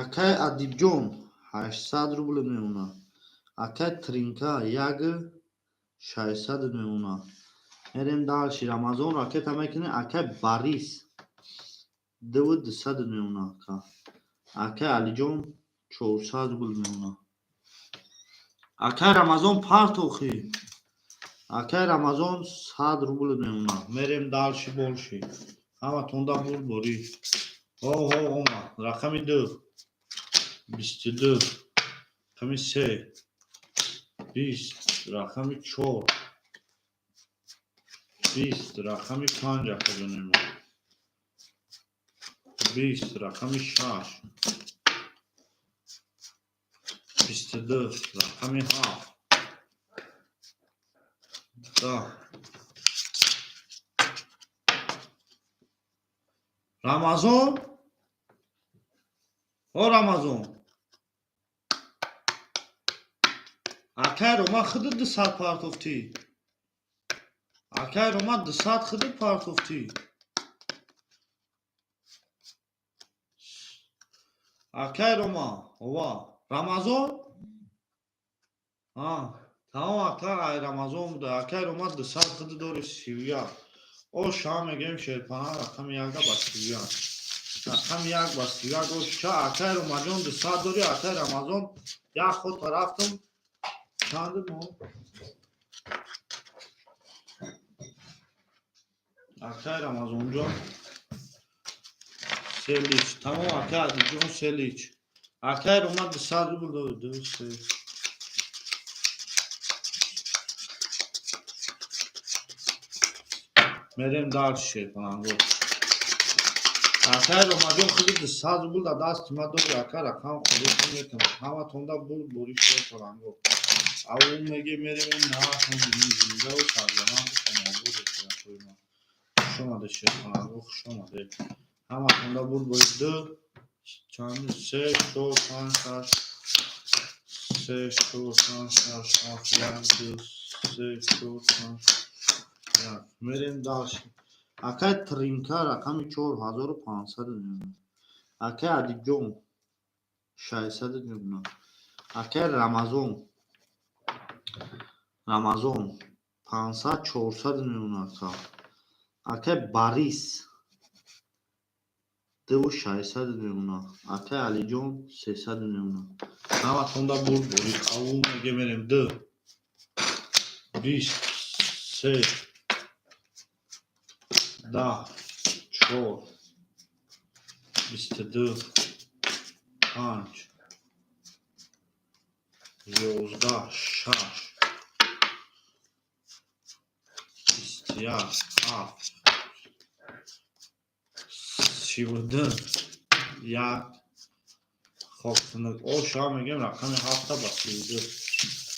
Акай Адибҷон, 800 рубл мемонад. Акай Тринка, як 600 мемонад. Мерем дальше. Рамазон ракета мекунем. Акай Борис, дуву дусад мемонад, ака. Акай Алиҷон, 400 рубл мемонад. Акай Рамазон, партохӣ. Акай Рамазон, 100 рубл мемонад. Мерем дальше больше. Ҳаматонда бурд борӣ. Ҳо, ҳо, омад. Рақами ду. 22. Рақами се. 20. Рақами чор. 20. Рақами панҷ, акаҷони мо. 20. Рақами шаш. 22. Рақами ҳафт. 10. Рамазон? О, Рамазон. Акай Роман, худат 200 партофтӣ. Акай Рома 200 хиди партофтӣ. Акай Рома, ова. Рамазон? Тамом ака, ай Рамазон буда. Акай Рома 200 хиди дори 31. О ша мегем шерпана рақами 1 ба 31. Рақами 1 ба 31 о ша акай Ромаҷон 200 дори, акай Рамазон як ход рафтам. Чанд мо? Акай Рамазонҷон селич. Тамом акай Адилҷон селич. Акай Рома 200 рубл дори. 2 3. Мерем дальше шерпананго. Акай Ромаҷон хиди 200 рубл дар дасти ма дори. Ака рақам холӣ метавонад. Ҳаматонда бур бори шерпананго. Ав меге мерем наҳон зиндаву сарзаманду хонобод шерпананго ма. Хуш омадед шерпананго, хуш омадед. Ҳаматонда бур бори 2 чанд 3 4 5 6 3 4 5 6 7 1 2 3 4 5 1. Мерем дальше. Акай Тринка рақами 4500 мемонад. Акай Адибҷон 600 мемонад. Акай Рамазон 500 400 мемонад. Акай Борис 2600 мемонад. Акай Алиҷон 300 мемонад. Ҳаматонда бурд борид. Аввал меге мерем 2 23 10 4 22 5 11 6 21 7 32 1. Хоб оша мегем рақами 7 ба 32.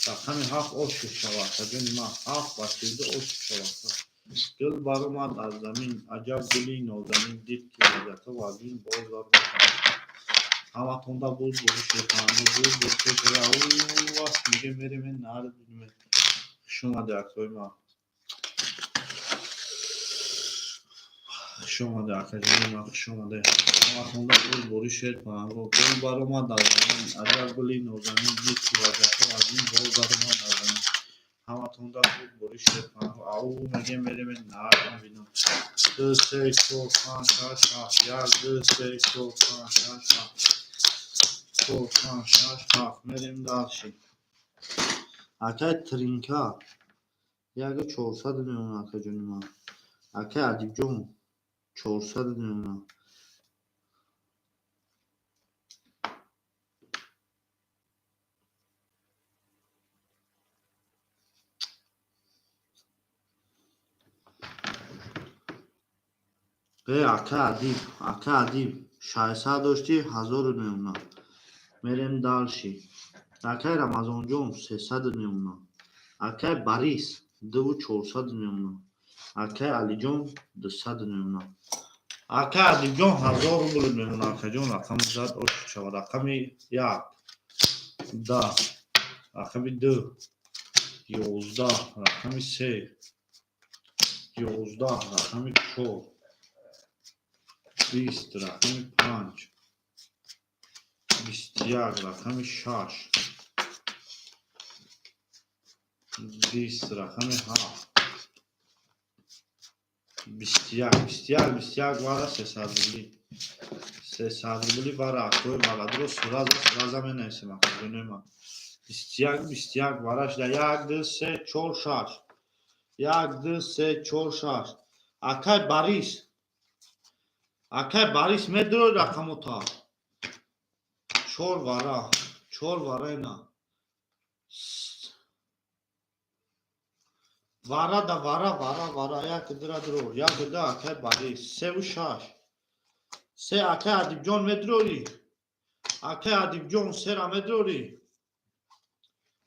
Рақами 7 ош шавад. Ҷони ман 7 ба 32 ош шавад. Гул баромад аз замин, аҷаб гули нозанин, дид ки лаззатҳо вазин боз баромад. Ҳаматонда буд бори шерпананго, буд бори шерпананго. Ау мегем мерем нар бинем. Хуш омадед акои ман. Хуш омадед акаҷони ман, хуш омадед. Ҳаматонда буд бори шерпананго. Гул баромад аз замин, аҷаб гули нозанин, дид ки лаззатҳо вазин боз баромад аз замин. Ҳаматонда буд бори шерпананго. Ау мегем мерем нар бинем. 2 3 4 5 6 7 1 2 3 4 5 6 7 4 5 6 7. Мерем дальше. Акай Тринка 1400 мемонад акаҷони ман. Акай Адибҷон 400 мемонад. Акай Адиб, акай Адиб 600 доштӣ 1000 мемонад. Мерем дальше. Акай Рамазонҷон 300 мемонад. Акай Борис 2400 мемонад. Акай Алиҷон 200 мемонад. Акай Адибҷон 1000 рубл мемонад. Акаҷон рақами зад ош шавад. Рақами 1 10 рақами 2 11 рақами 3 11 рақами 4 20 рақами 5 21 рақами 6 20 рақами 7 21 21 21 вара 300 рубли. 300 рубли вара акои валадро сразу сразу менависем акои ман. 21 21 вара шуда 1 2 3 4 6 1 2 3 4 6. Акай Борис, акай Борис медрои рақамота 4 вара, 4 вара ина вара да вара вара вара як дра дро як да акай Борис 3 6 3. Акай Адибҷон медрори, акай Адибҷон сера медрори.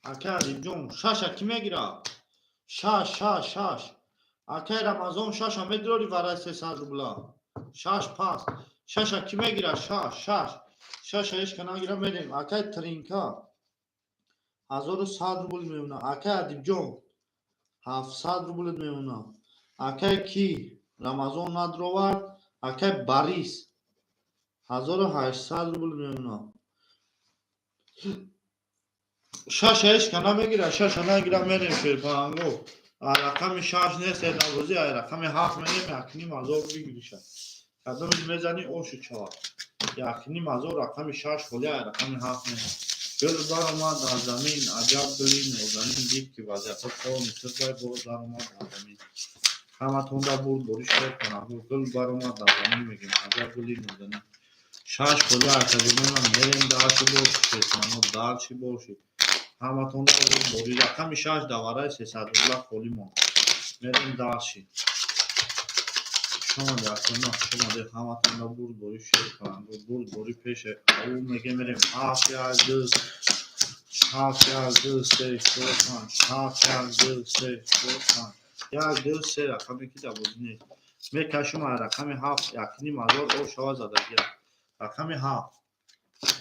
Акай Адибҷон шаша ки мегира? 6 6 6. Акай Рамазон шаша медрори вараи 300 рубла. 6 пас шаша ки мегира? 6 6 шаша ҳеч ка нагира. Мерем. Акай Тринка 1100 рубл мемонад. Акай Адибҷон 700 рубл мемонад. Акай ки Рамазон надровард. Акай Барис, 1800 рубл мемонад. Шаша ҳечка намегира, шаша нагира, мерем, шерпаланго. А рақами шаш нест эдабозӣ, а рақами ҳафт мерем, 1500 бигириша. Кадомиш мезанӣ, оши чавад. 1500, рақами шаш холи, а рақами ҳафт мерем. Гул баромад аз замин, аҷаб гули нозанин, дид, ки вазъиятҳо полностью бай, боз даромад аз замин. Ҳаматонда бурд борӣ, шерпаланго. Гул баромад аз замин, мегем, аҷаб гули нозанин. Шаш холи, акаҷононам, мерем дальше боши, шерпаланго, дальше боши. Ҳаматонда бурд борӣ. Рақами шаш давараи 300 рубла холӣ монд. Мерем дальше. Шомаде, акома, шомаде, ҳаматонда бурд борӣ, шерпаланго, бурд борӣ пеше. Ау меге, мерем ҳафт, як, ду, ҳафт, як, ду, се, чор, панҷ, ҳафт, як, ду, се, чор, панҷ, як, ду, се, рақаме ки дар бозӣ нест. Мекашем ай рақами ҳафт, 1500 о шава задагия. Рақами ҳафт,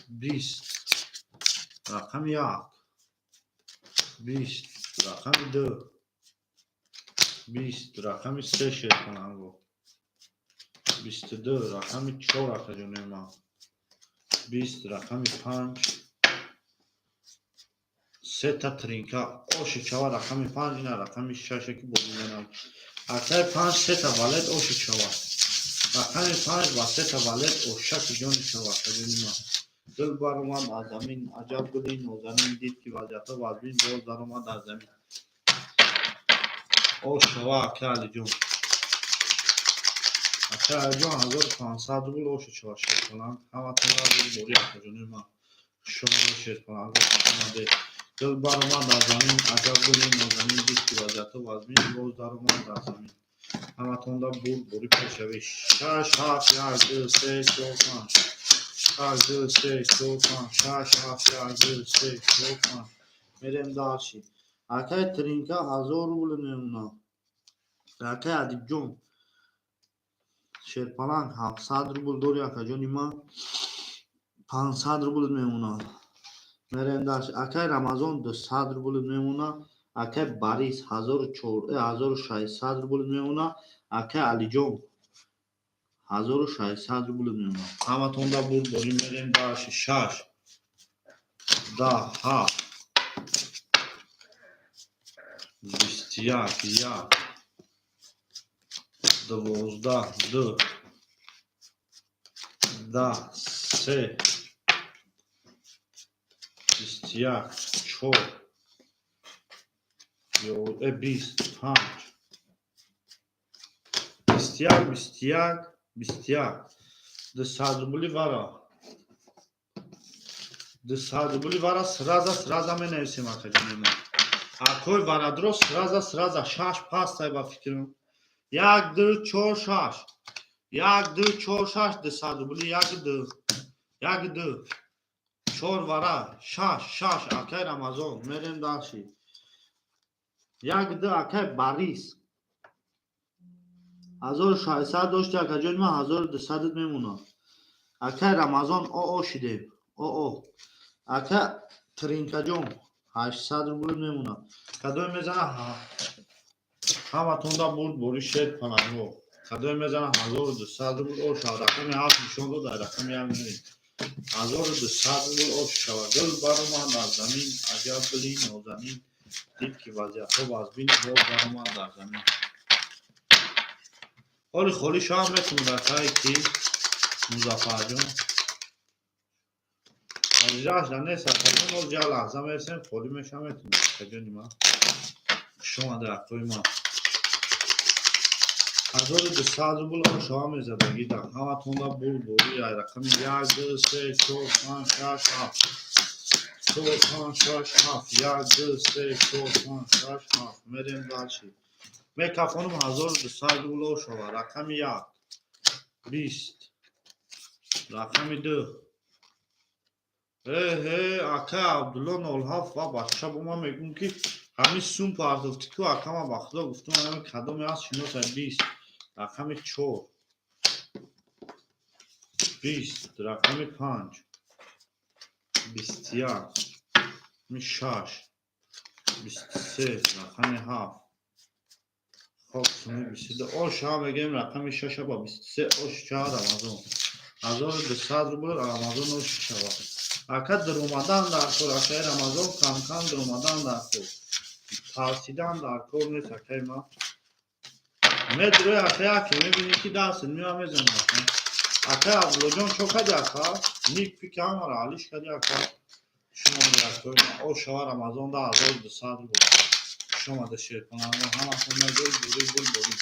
20, рақами як, 20, рақами ду, 20, рақами се, шерпаланго, 22, рақами чор, акаҷонои ман, 20, рақами панҷ, сета тринка оши чава, рақами панҷ, ина рақами шаше ки бозӣ менам. Акаи панҷ, сета валет оши чава. Рақами панҷ ва сета валет ошаки ҷони чава, акаҷони ман. Гул баромад аз замин, аҷаб гули нозанин, дид, ки вазъиятҳо вазмин, боз даромад аз замин. Ош шава, ака Алиҷон. Ака Алиҷон, 1500 рубл оши чава, шерпаланг. Ҳаматонро борӣ, акаҷонои ман. Хушомадед, шерпаланг, хушомадед. Гул баромад аз замин, аҷаб гули нозанин, дид, ки вазъиятҳо вазмин, боз даромад аз замин. Ҳаматонда бурд борӣ пешавӣ. Шаш, ҳафт, як, ду, се, чор, панҷ. Шаш, ду, се, чор, панҷ. Шаш, ҳафт, як, ду, се, чор, панҷ. Мерем дальше. Акаи Тринка, 1000 рубл мемонад. Акаи Адибҷон, шерпаланг, 700 рубл дори, акаҷони ман, 500 рубл мемонад. Мерем дальше. Акаи Рамазон, 200 рубл мемонад. Акаи Барис, 1600 рубл мемонад. Акаи Алиҷон, 1600 рубл мемонад. Ҳаматонда бурд борӣ, мерем дальше. Шаш, 10, ҳафт, 21, як, 12, ду, 10, се, 21, чор, 20, панҷ, 21, 21, 21, 200 рубли вара. 200 рубли вара сразу, сразу менависем, акаҷони ман. Акои варадро сразу, сразу шаш пастай, ба фикрам. Як, ду, чор, шаш. Як, ду, чор, шаш, 200 рубли, як, ду. Як, ду. Чор вара, шаш, шаш, акай Рамазон, мерем дальше. Як, ду, акай Барис. 1600 дошти, акаҷони ман, 1200 мемонад. Акай Рамазон, оо шидем. Оо. Ака Тринкаҷон, 800 рубл мемонад. Кадоме мезана, ҳаматонда бурд бори, шер паланго. Кадоме мезана, 1200 рубл о шава. Рақами ҳафт нишон дод, дар рақами як мерем. 1200 рубл ош шава. Гул баромад аз замин, аҷаб гули нозанин, дид, ки вазъиятҳо вазмин, боз баромад дар замин. Ҳоли холӣ шавам метавонад, акае ки Музаффарҷон. Ҳозирашда нест, акаҷон, боз як лаҳза мерасем, холӣ мешавам, метавонад, акаҷони ман. Хуш омада, акои ман. 1200 рубл шава мезадагида. Ҳаматонда бурд борӣ, ай рақами як, ду, се, чор, панҷ, шаш, ҳафт. Чор, панҷ, шаш, ҳафт. Як, ду, се, чор, панҷ, шаш, ҳафт. Мерем дальше. Мекафонам, 1200 рубл шава. Рақами як, 20, рақами ду. Эҳе, ака Абдулло 07 ва бача, бо ман мегӯм, ки ҳамин сум партофтӣ ку, ака, ман ба худо гуфтам, ҳамин кадоме аст, шиносай. 20, рақами чор, 20, рақами панҷ, 21, рақами шаш, 23, рақами ҳафт. Хоб, суми 22. Оша мегем, рақами шаша ба 23 ош ча. Рамазон, 1200 рубл. Рамазон, ош шава. Ака, даромадан дар кор, акаи Рамазон, камкам даромадан дар кор, тарсидан дар кор нест, акаи ман. Медрои, ака, яке мебинӣ, ки дастат меоя, мезанӣ, ака. Акаи Абдуллоҷон, чо кади, ака? Ник пики ҳамаро алиш кади, ака. Шумо ошава, Рамазон да 1200 рубл. Шумода, шеркунанда, ҳаматон гул бури, гул бури.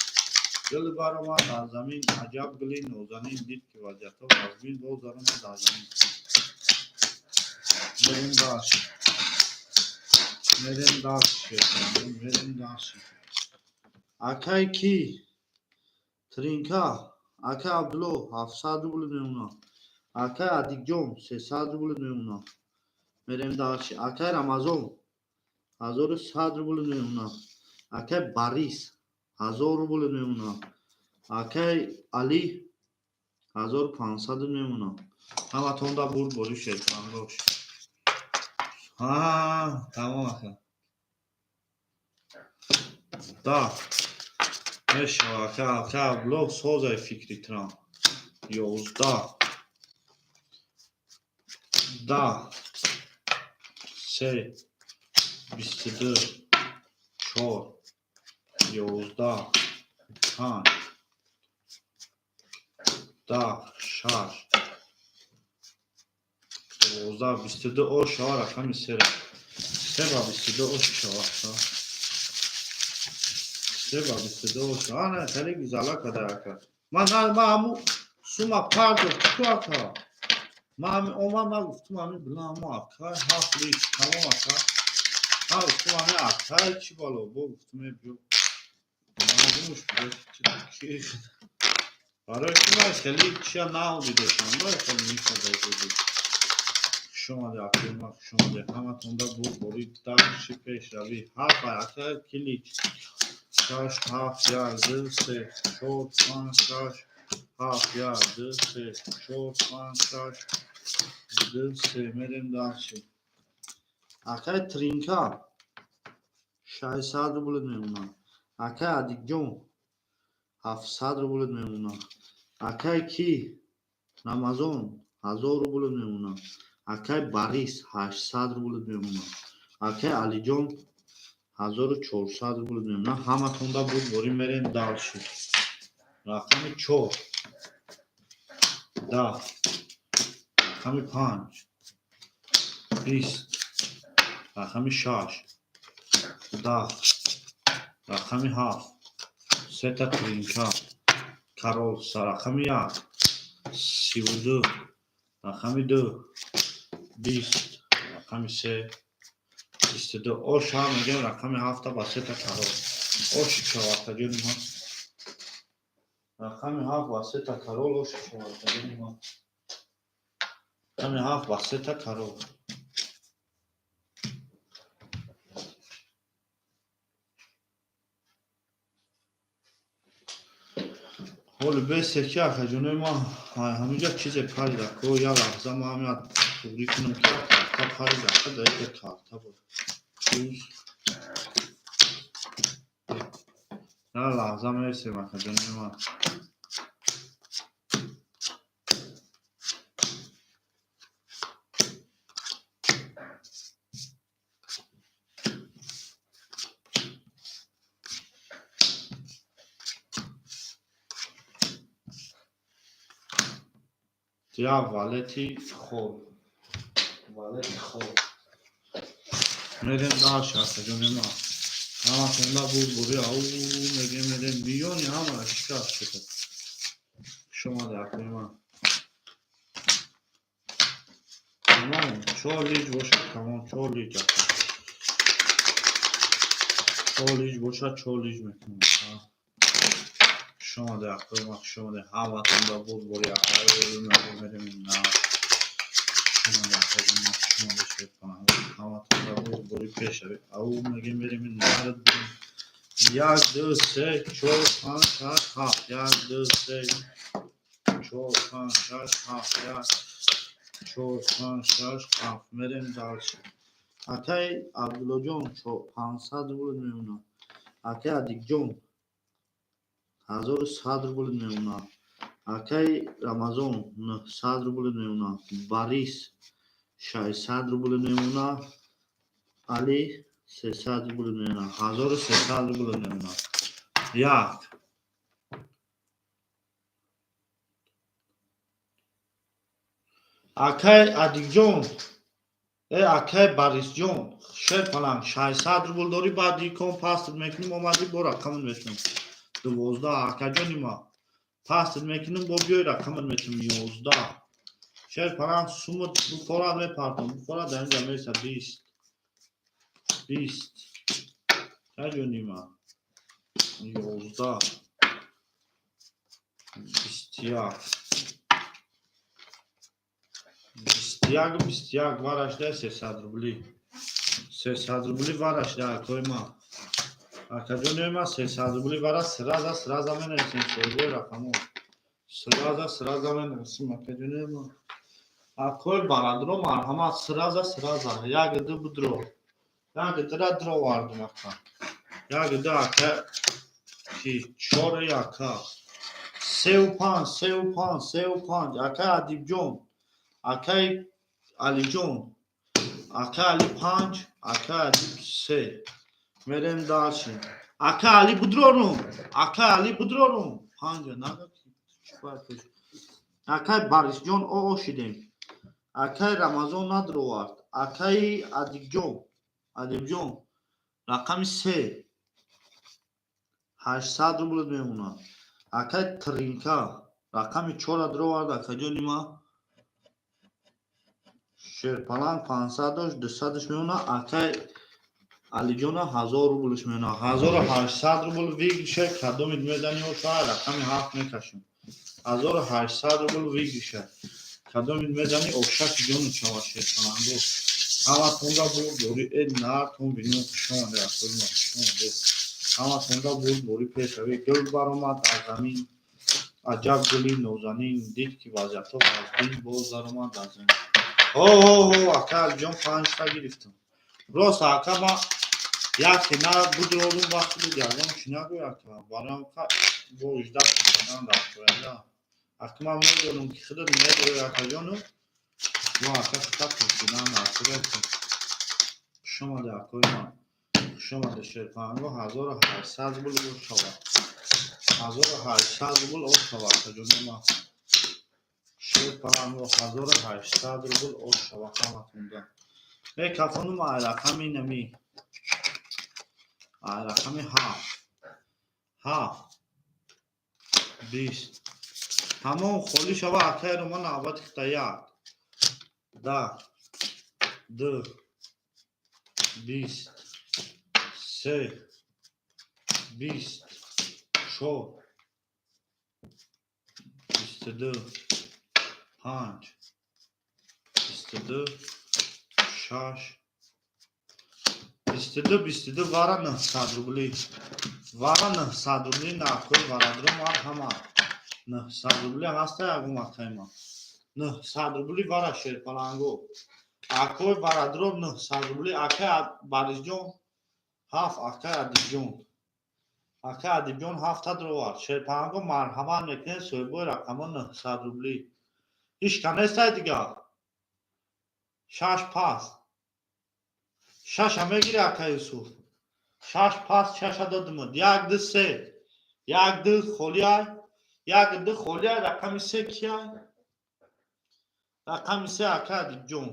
Гул баромад аз замин, аҷаб гули нозанин. Дид, ки вазъиятҳо вазмин, боз даромад дар замин. Мерем дальше, мерем дальше, шеркунанда, мерем дальше. Акай ки тринка, акай Абдулло, 700 рубл мемонад. Акай Адикҷон, 300 рубл мемонад. Мерем дальше. Акай Рамазон, 1100 рубл мемонад. Акай Борис, 1000 рубл мемонад. Акай Али, 1500 мемонад. Ҳаматонда бурд бори, шеркунандош. Тамом, ака, да мешава, ака. Ака Абдулло, созай фикри трам. 11, 10, се, 22, чор, 11, панҷ, 10, шаш, 12, 22. О шава, рақами сера, се ба 22 оши шава, се ба 22 оша. Ана хеле гузала када, ака. Ман ҳаму сума пардохт ку, ака. Ман ҳами омад, ман гуфтум, ҳами била, ҳамо ака ҳафт лиш тамом, ака. Ман гуфтум, ҳами акай чӣ бало бо, гуфтум, е биё, маълумуш ки барои ки ман хеле чия нав дидошам, хеле мекарда. Хуш омаде, акои ман, хуш омаде. Ҳаматонда бурд бори. Дарши пешравӣ ҳафт, ака килич. Шаш, ҳафт, як, ду, се, чор, панҷ, шаш, ҳафт, як, ду, се, чор, панҷ, шаш, ду, се. Мерем дальше. Акай Тринка, 600 рубл мемонад. Акай Адикҷон, 700 рубл мемонад. Акай ки Рамазон, 1000 рубл мемонад. Акай Борис, 800 рубл мемонад. Акай Алиҷон, 1400 рубл мемонад. Ҳаматонда буд борӣ. Мерем дальше. Рақами чор, 10, рақами панҷ, 20, рақами шаш, 10, рақами ҳафт, сета тринка карол. Рақами як, 32, рақами ду, 20, рақами се, 22. Оша мегӯем, рақами ҳафта ба сета карол оши шавартаҷони ман. Рақами ҳафт ба сета карол оши шавартаҷони ман. Рақами ҳафт ба сета карол. Ҳоли бесе ки, акаҷонои ман, ҳаминҷа чизе парида ко. Як лаҳза, ман ҳамин туғрӣ кунам, ки карта парида, ака, дар иҷа карта буд. Як лаҳза, мерсем, акаҷонои ман. Як валети хол, валети хол. Мерем дальше, акаҷони ман. Ҳаматонда буд бури. Ау мегем, мерем миёни ҳамара шикаст шуда. Хуш омаде, акои ман. Тамом, чор лич бошад, тамом, чор лич, ака. Чор лич бошад, чор лич мекунем. Хуш омаде, акои ман, хуш омаде. Ҳаматонда буд бури, ака. Мерем на. Хуш омаде, акаҷони ман, хуш омаде, шеркунанда. Ҳаматонда буд бури, пешравӣ. Ау мегем, мерем нар. Як, ду, се, чор, панҷ, шаш, ҳафт. Як, ду, се, чор, панҷ, шаш, ҳафт. Як, чор, панҷ, шаш, ҳафт. Мерем дальше. Акай Абдуллоҷон, 500 рубл мемонад. Акай Адикҷон. 1100 рубл мемонад. Акаи Рамазон 900 рубл мемонад. Борис 600 рубл мемонад. Али 300 рубл мемонад. 1300 рубл мемонад. Як. Акай Адикҷон, акай Борисҷон, шер паланг 600 рубл дорӣ, баъди ком пастат мекунем, омадӣ, бо рақамат метунам. 12, акаҷони ма, пастат мекунем, бо биёй рақамат метунам. 11. Шер паланг сумат буфорад мепартам, буфорад дар инҷа меса 20. 20. Акаҷони ма. 11. 21. 21, 21 варашда 300 рубли. 300 рубли варашда, акои ма. Акаҷони ма, 300 рубли вара, сразу сразу менависем соҳибои рақамо. Сразу сразу менависем, акаҷони ма. Акои барадро, марҳамат, сразу сразу. Як ду будро. Як дра дровардум, ака. Як ду, ака, ки чори, ака. Сеу панҷ, сеу панҷ, сеу панҷ. Акай Адибҷон, акай Алиҷон, акай Али панҷ, акай Адиб се. Мерем дальше. Акай Али будрорум, акай Али будрорум. Панҷа, нага чӣ бояд пеш. Акай Борисҷон оо шидем. Акай Рамазон надровард. Акай Адибҷон, Адибҷон, рақами се. 800 рубл мемонад. Акай Тринка, рақами чора дровард, акаҷони ма. Шерпаланг 500 дошт, 200-ш мемонад. Акай Алиҷона 1000 рублш мемонад. 1800 рубл выигрыша, кадомит мезани оша, рақами ҳафт мекашем. 1800 рубл выигрыша. Кадомит мезани ошаки ҷону чава, шерпаланго. Ҳаматонда бурд бори э нартон бино, хушомаде, акои ма, хушомаде. Ҳаматонда бурд бори пешравӣ. Гул баромад аз замин, аҷаб гули нозанин, дид ки вазъиятҳо вазнин, боз даромад аз замин. Ҳо ҳо ҳо, ака Алиҷон, панҷта гирифтам. Рост, ака, ма яке на будрорум, вақти буд, ягон чӣ нагӯй, ака. Бароям бо ижда кунам дар оянда. Ака, ман медонам, ки худат медорӣ, акаҷону. Мо, ака, фақат пурсидан дар кор. Хушомаде, акои ман. Хушомаде, шерпаҳанго, 1800 рубл шавад. 1800 рубл о шавад, акаҷони ман. Шерпаҳанго 1800 рубл о шавад ҳаматонда. Мекафонум ай рақами нами. Ай рақами ҳафт. Ҳафт. 20. Тамом холӣ шава, акайро ман навбати хита як. Да. Ду. 20. Се. 20. Чор. 22. Панҷ. 22. Шаш. 22, 22 вара 900 рубли. Вара 900 рубли нархҳои варадро, марҳамат. 900 рубли ҳаста ягон акай ман. 900 рубли вара, шерпаланго. Акои варадро 900 рубли, акай Борисҷон ҳафт, акай Адибҷон. Акай Адибҷон ҳафта дровард. Шерпаланго, марҳамат мекунед, соҳибои рақамҳо, 900 рубли. Ҳичка нестай дигар. Шаш паст. Шаша мегири, ака Юсуф. Шаш паст, шаша додумад. Як, ду, се. Як, ду холиай. Як, ду холиай, рақами се кияй? Рақами се ака Адибҷон.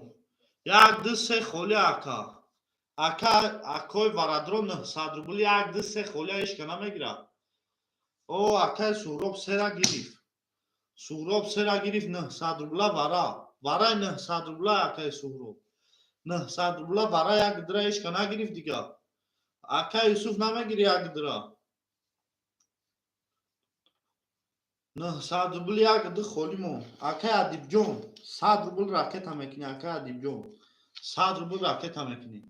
Як, ду, се холи, ака. Ака, акои варадро, 900 рубли, як, ду, се холиай, ҳичка намегирад. О, акаи Суҳроб сера гирифт. Суҳроб сера гирифт, 900 рубла вара. Вараи 900 рубла, акаи Суҳроб. 900 рубла вара, як дра ҳичка нагирифт дигар. Ака Юсуф, намегири як дра. 900 рубл, як ду холӣ мон. Акаи Адибҷон, 100 рубл ракета мекунӣ, акаи Адибҷон. 100 рубл ракета мекунӣ.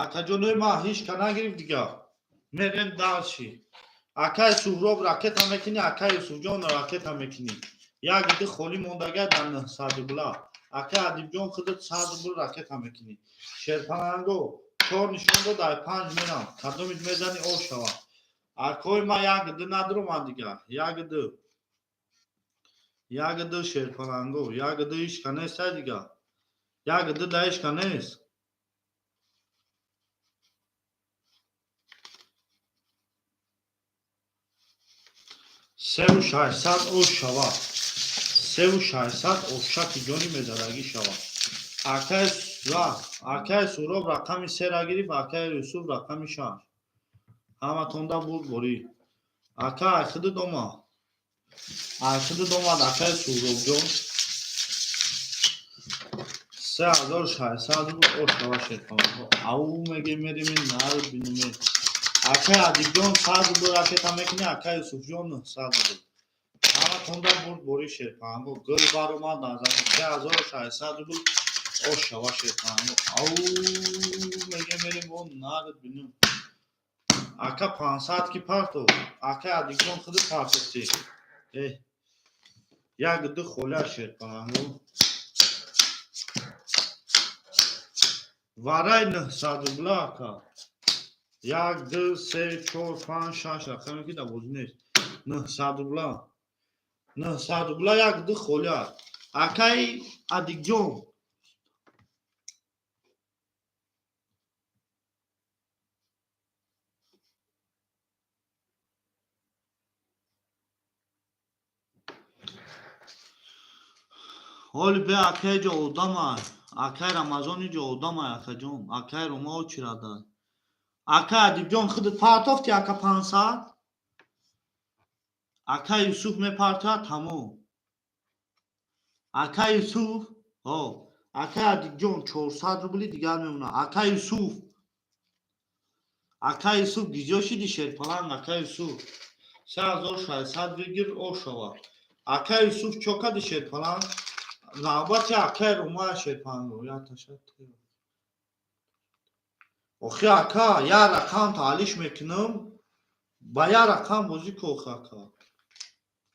Акаҷонои ман, ҳичка нагирифт дигар. Мерем дальше. Акаи Суҳроб ракета мекунӣ, акаи Юсуфҷон ракета мекунӣ. Як ду холӣ мондага дар 900 рубла. Акаи Адибҷон, худат 100 рубл ракета мекунӣ. Шерпаланго чор нишон дод, ай панҷ мерам. Кадомит мезани, о шавад. Акои ма як ду надромад дига. Як ду. Як ду шерпаланго. Як ду ишка нест дига. Як ду да ишка нест. Севу шашсад ош шава. Севу шашсад ошаки ҷони мезадагӣ шава. Акай Суроб рақами сера гирифт, акай Юсуф рақами шаш. Ҳаматонда бурд борӣ. Ака айхидид омад. Айхидид омад акай Суробҷон. 3600 рубл ош шава шерпаланго. Ау меге мерими нар бинуме. Акай Адибҷон 100 рубл ракета мекунӣ, акай Юсуфҷон 900 рубл. Ҳаматонда бурд бори шерпаланго. Гул баромад аз 3600 рубл ош шава шерпаланго. Ау меге мерим о нар бинум. Ака 500 ки партов. Акай Адибҷон худи партофтӣ. Як ду холя шерпаланго. Варай 900 рубла ака. Як, ду, се, чор, панҷ, шаш рақаме ки дар бозӣ нест. 900 рубла. 900 рубла як ду холя. Акай Адикҷон. Ҳоли бе акай ҷо одамай. Акай Рамазони ҷо одамай акаҷон. Акай Рома очирадай. Ака Адибҷон худат партофти ака 500? Ака Юсуф мепартояд тамом. Ака Юсуф, ҳо, ака Адибҷон 400 рубли дигар мемонад. Ака Юсуф. Ака Юсуф гизё шиди шерпаланг ака Юсуф. 3600 бигир ошава. Ака Юсуф чо кади шерпаланг? Навбати акай Рома шерпаланг. Я ташаккур. Охи ака, я рақам таълиш мекунам, ба я рақам бозӣ ку охи ака.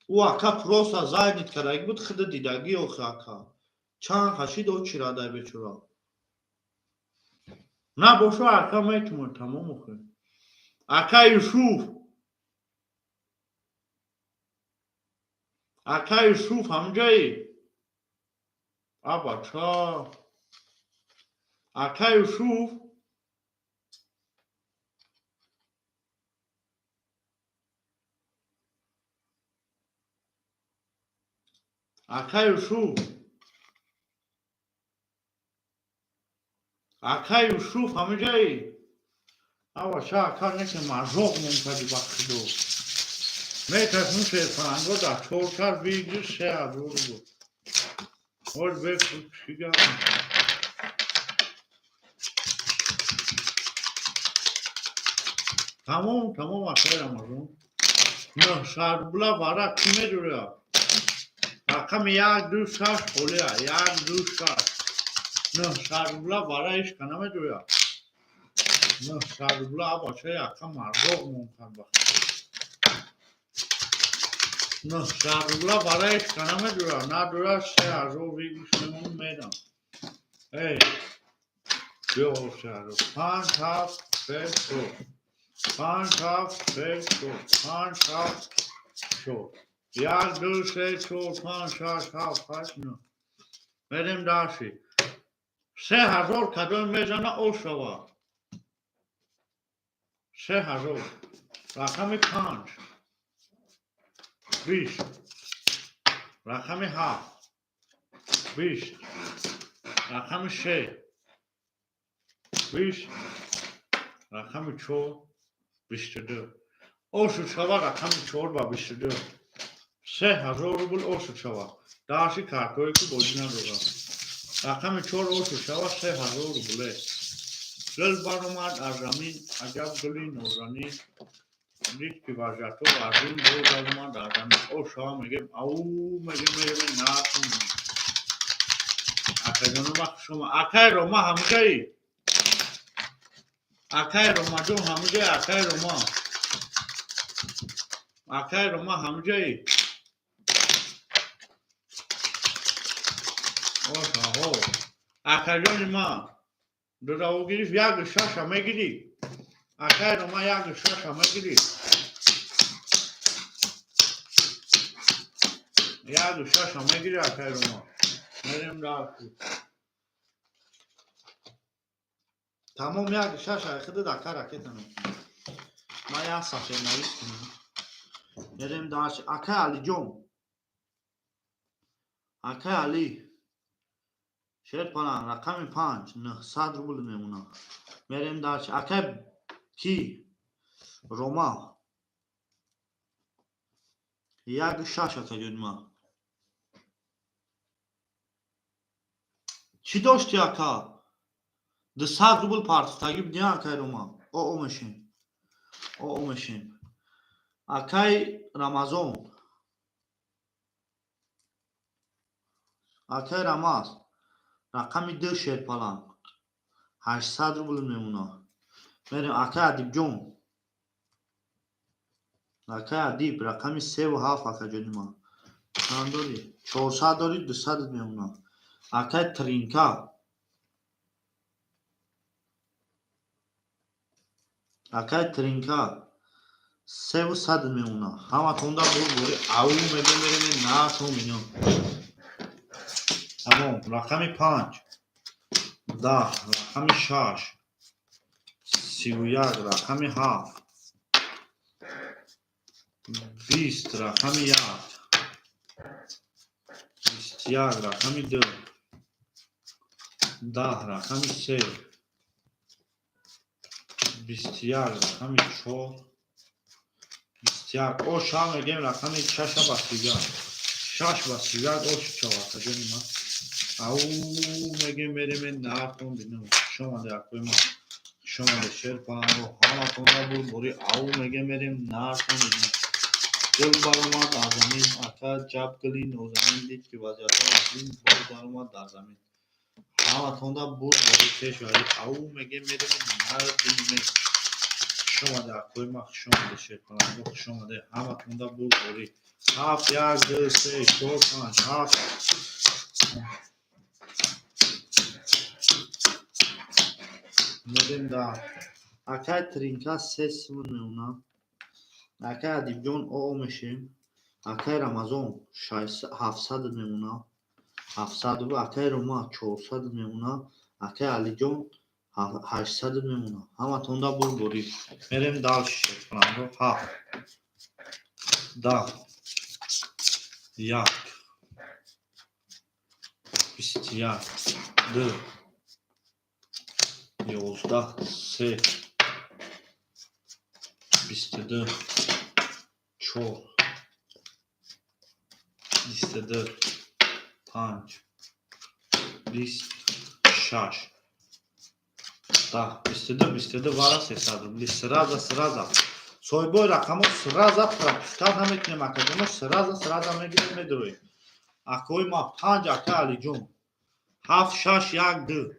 Ӯ ака просто зайнит кардагӣ буд, худи дидагӣ охи ака. Чанд хашид о чирадай бечора. На бошо ака метумад тамом охи. Ака Юсуф. Ака Юсуф ҳамҷаи? А бача. Ака Юсуф. Ака Юсуф. Ака Юсуф ҳамҷаи? А бача ака неки мажоқ монкади ба худо. Метасм шерпаланго дар чоркар бигир 3000 рубл. Ҳол бе чӣ гап? Тамом, тамом акай Рамазон. 900 рубла вара кӣ медурад? Рақами як ду шаш холия. Як ду шаш. 900 рубла вара ҳеч ка намедурад. 900 рубла бачаи ака мардоқ монкард ба худо. 900 рубла вара ҳеч ка намедурад. Надурад 3000 вигиш мемонам медам. Эй, биё 3000. Панҷ ҳафт се чор. Панҷ ҳафт се чор. Панҷ ҳафт чор. Як ду се чор панҷ шаш ҳафт ҳашт нӯ. Мерем даши. 3000 кадом мезана ошава. 3000. Рақами панҷ. 20. Рақами ҳафт. 20. Рақами се. 20. Рақами чор. 22. Ошу шава рақами чор ба 22. 3000 рубл ошу шава. Даши картое ки бозӣ надорад. Рақами чор ошу шава 3000 рубле. Гул баромад аз замин, аҷаб гули нозанин. Дид ки варзато аз ин боз баромад аз замин. Ош шава мегем, ау мегем мерем накун. Акаҷонома хушома. Акай Рома ҳамҷаи? Акай Ромаҷон ҳамҷаи? Акай Рома. Акай Рома ҳамҷаи? Оҳо. Акаҷони ман. Дураву гирифт як шаша мегирӣ. Акай Рома як шаша мегирӣ. 1 шаша мегири, акай Рома. Мерем дальше. Тамом, 1 шаша худат, ака, ракета мекунӣ. Ман як сафеднавис кунам. Мерем дальше. Акай Алиҷон, акай Али, шерпалан, рақами 5, 900 рубл мемонад. Мерем дальше. Акай ки, Рома, 1 шаш, акаҷони ман. Чӣ дошти, ака? 200 рубл партофтагӣ будӣ, акай Рома. Оо мешем, оо мешем. Акай Рамазон, акай Рамаз, рақами 2, шерпаланг, 800 рубл мемонад. Мерем. Акай Адибҷон, акай Адиб, рақами севу ҳафт, акаҷони ман. Чанд дорӣ? 400 дорӣ, 200 мемонад. Акай Тринка, акай Тринка, севу сад мемонад. Ҳаматонда бурбори, ау мегем, мерем натон мино. Тамом. Рақами 5, 10, рақами 6, 31, рақами 7, 20, рақами 1, 21, рақами 2, 10, рақами 3, 21, рақами 4, 21. О ша мегем, рақами шаша ба 31, шаш ба 31. О чава, акаҷони ман. Ау мегем, мерем нартон бинам. Хушомаде, акои ман, хушомаде, шерпаланго. Ҳаматонда бурбори, ау мегем, мерем нартон бинам. Гул баромад аз замин, ака ҷаб гули нозанин дид, ки вазъиятҳо аз ин боз баромад дар замин. Ҳаматонда бурбори, пеш вари, ау мегем, мерем нарбинем. Хушомаде, акои ман, хушомаде, шерпаланго, хушомаде. Ҳаматонда бурбори. 7, 1, 2, 3, 4, 5, 7. Мерем да акай Тринка, се сумон мемонад. Акай Адибҷон, оо мешем. Акай Рамазон, 700 мемонад, 700. Акай Рома, 400 мемонад. Акай Алиҷон, 800 мемонад. Ҳаматонда бурборӣ. Мерем дальше, шерпаланго. 7, 10, 1, 21, 2, 11, 3, 22, 4, 22, 5, 20, 6, 10, 22, 22. Вара 300 рубли. Сразу, сразу соҳибои рақамҳо сразу пропускать намекунем, акаҷоно. Сразу, сразу мегирем, медроем. Акои ма, 5, акай Алиҷон, 7, 6, 1, 2,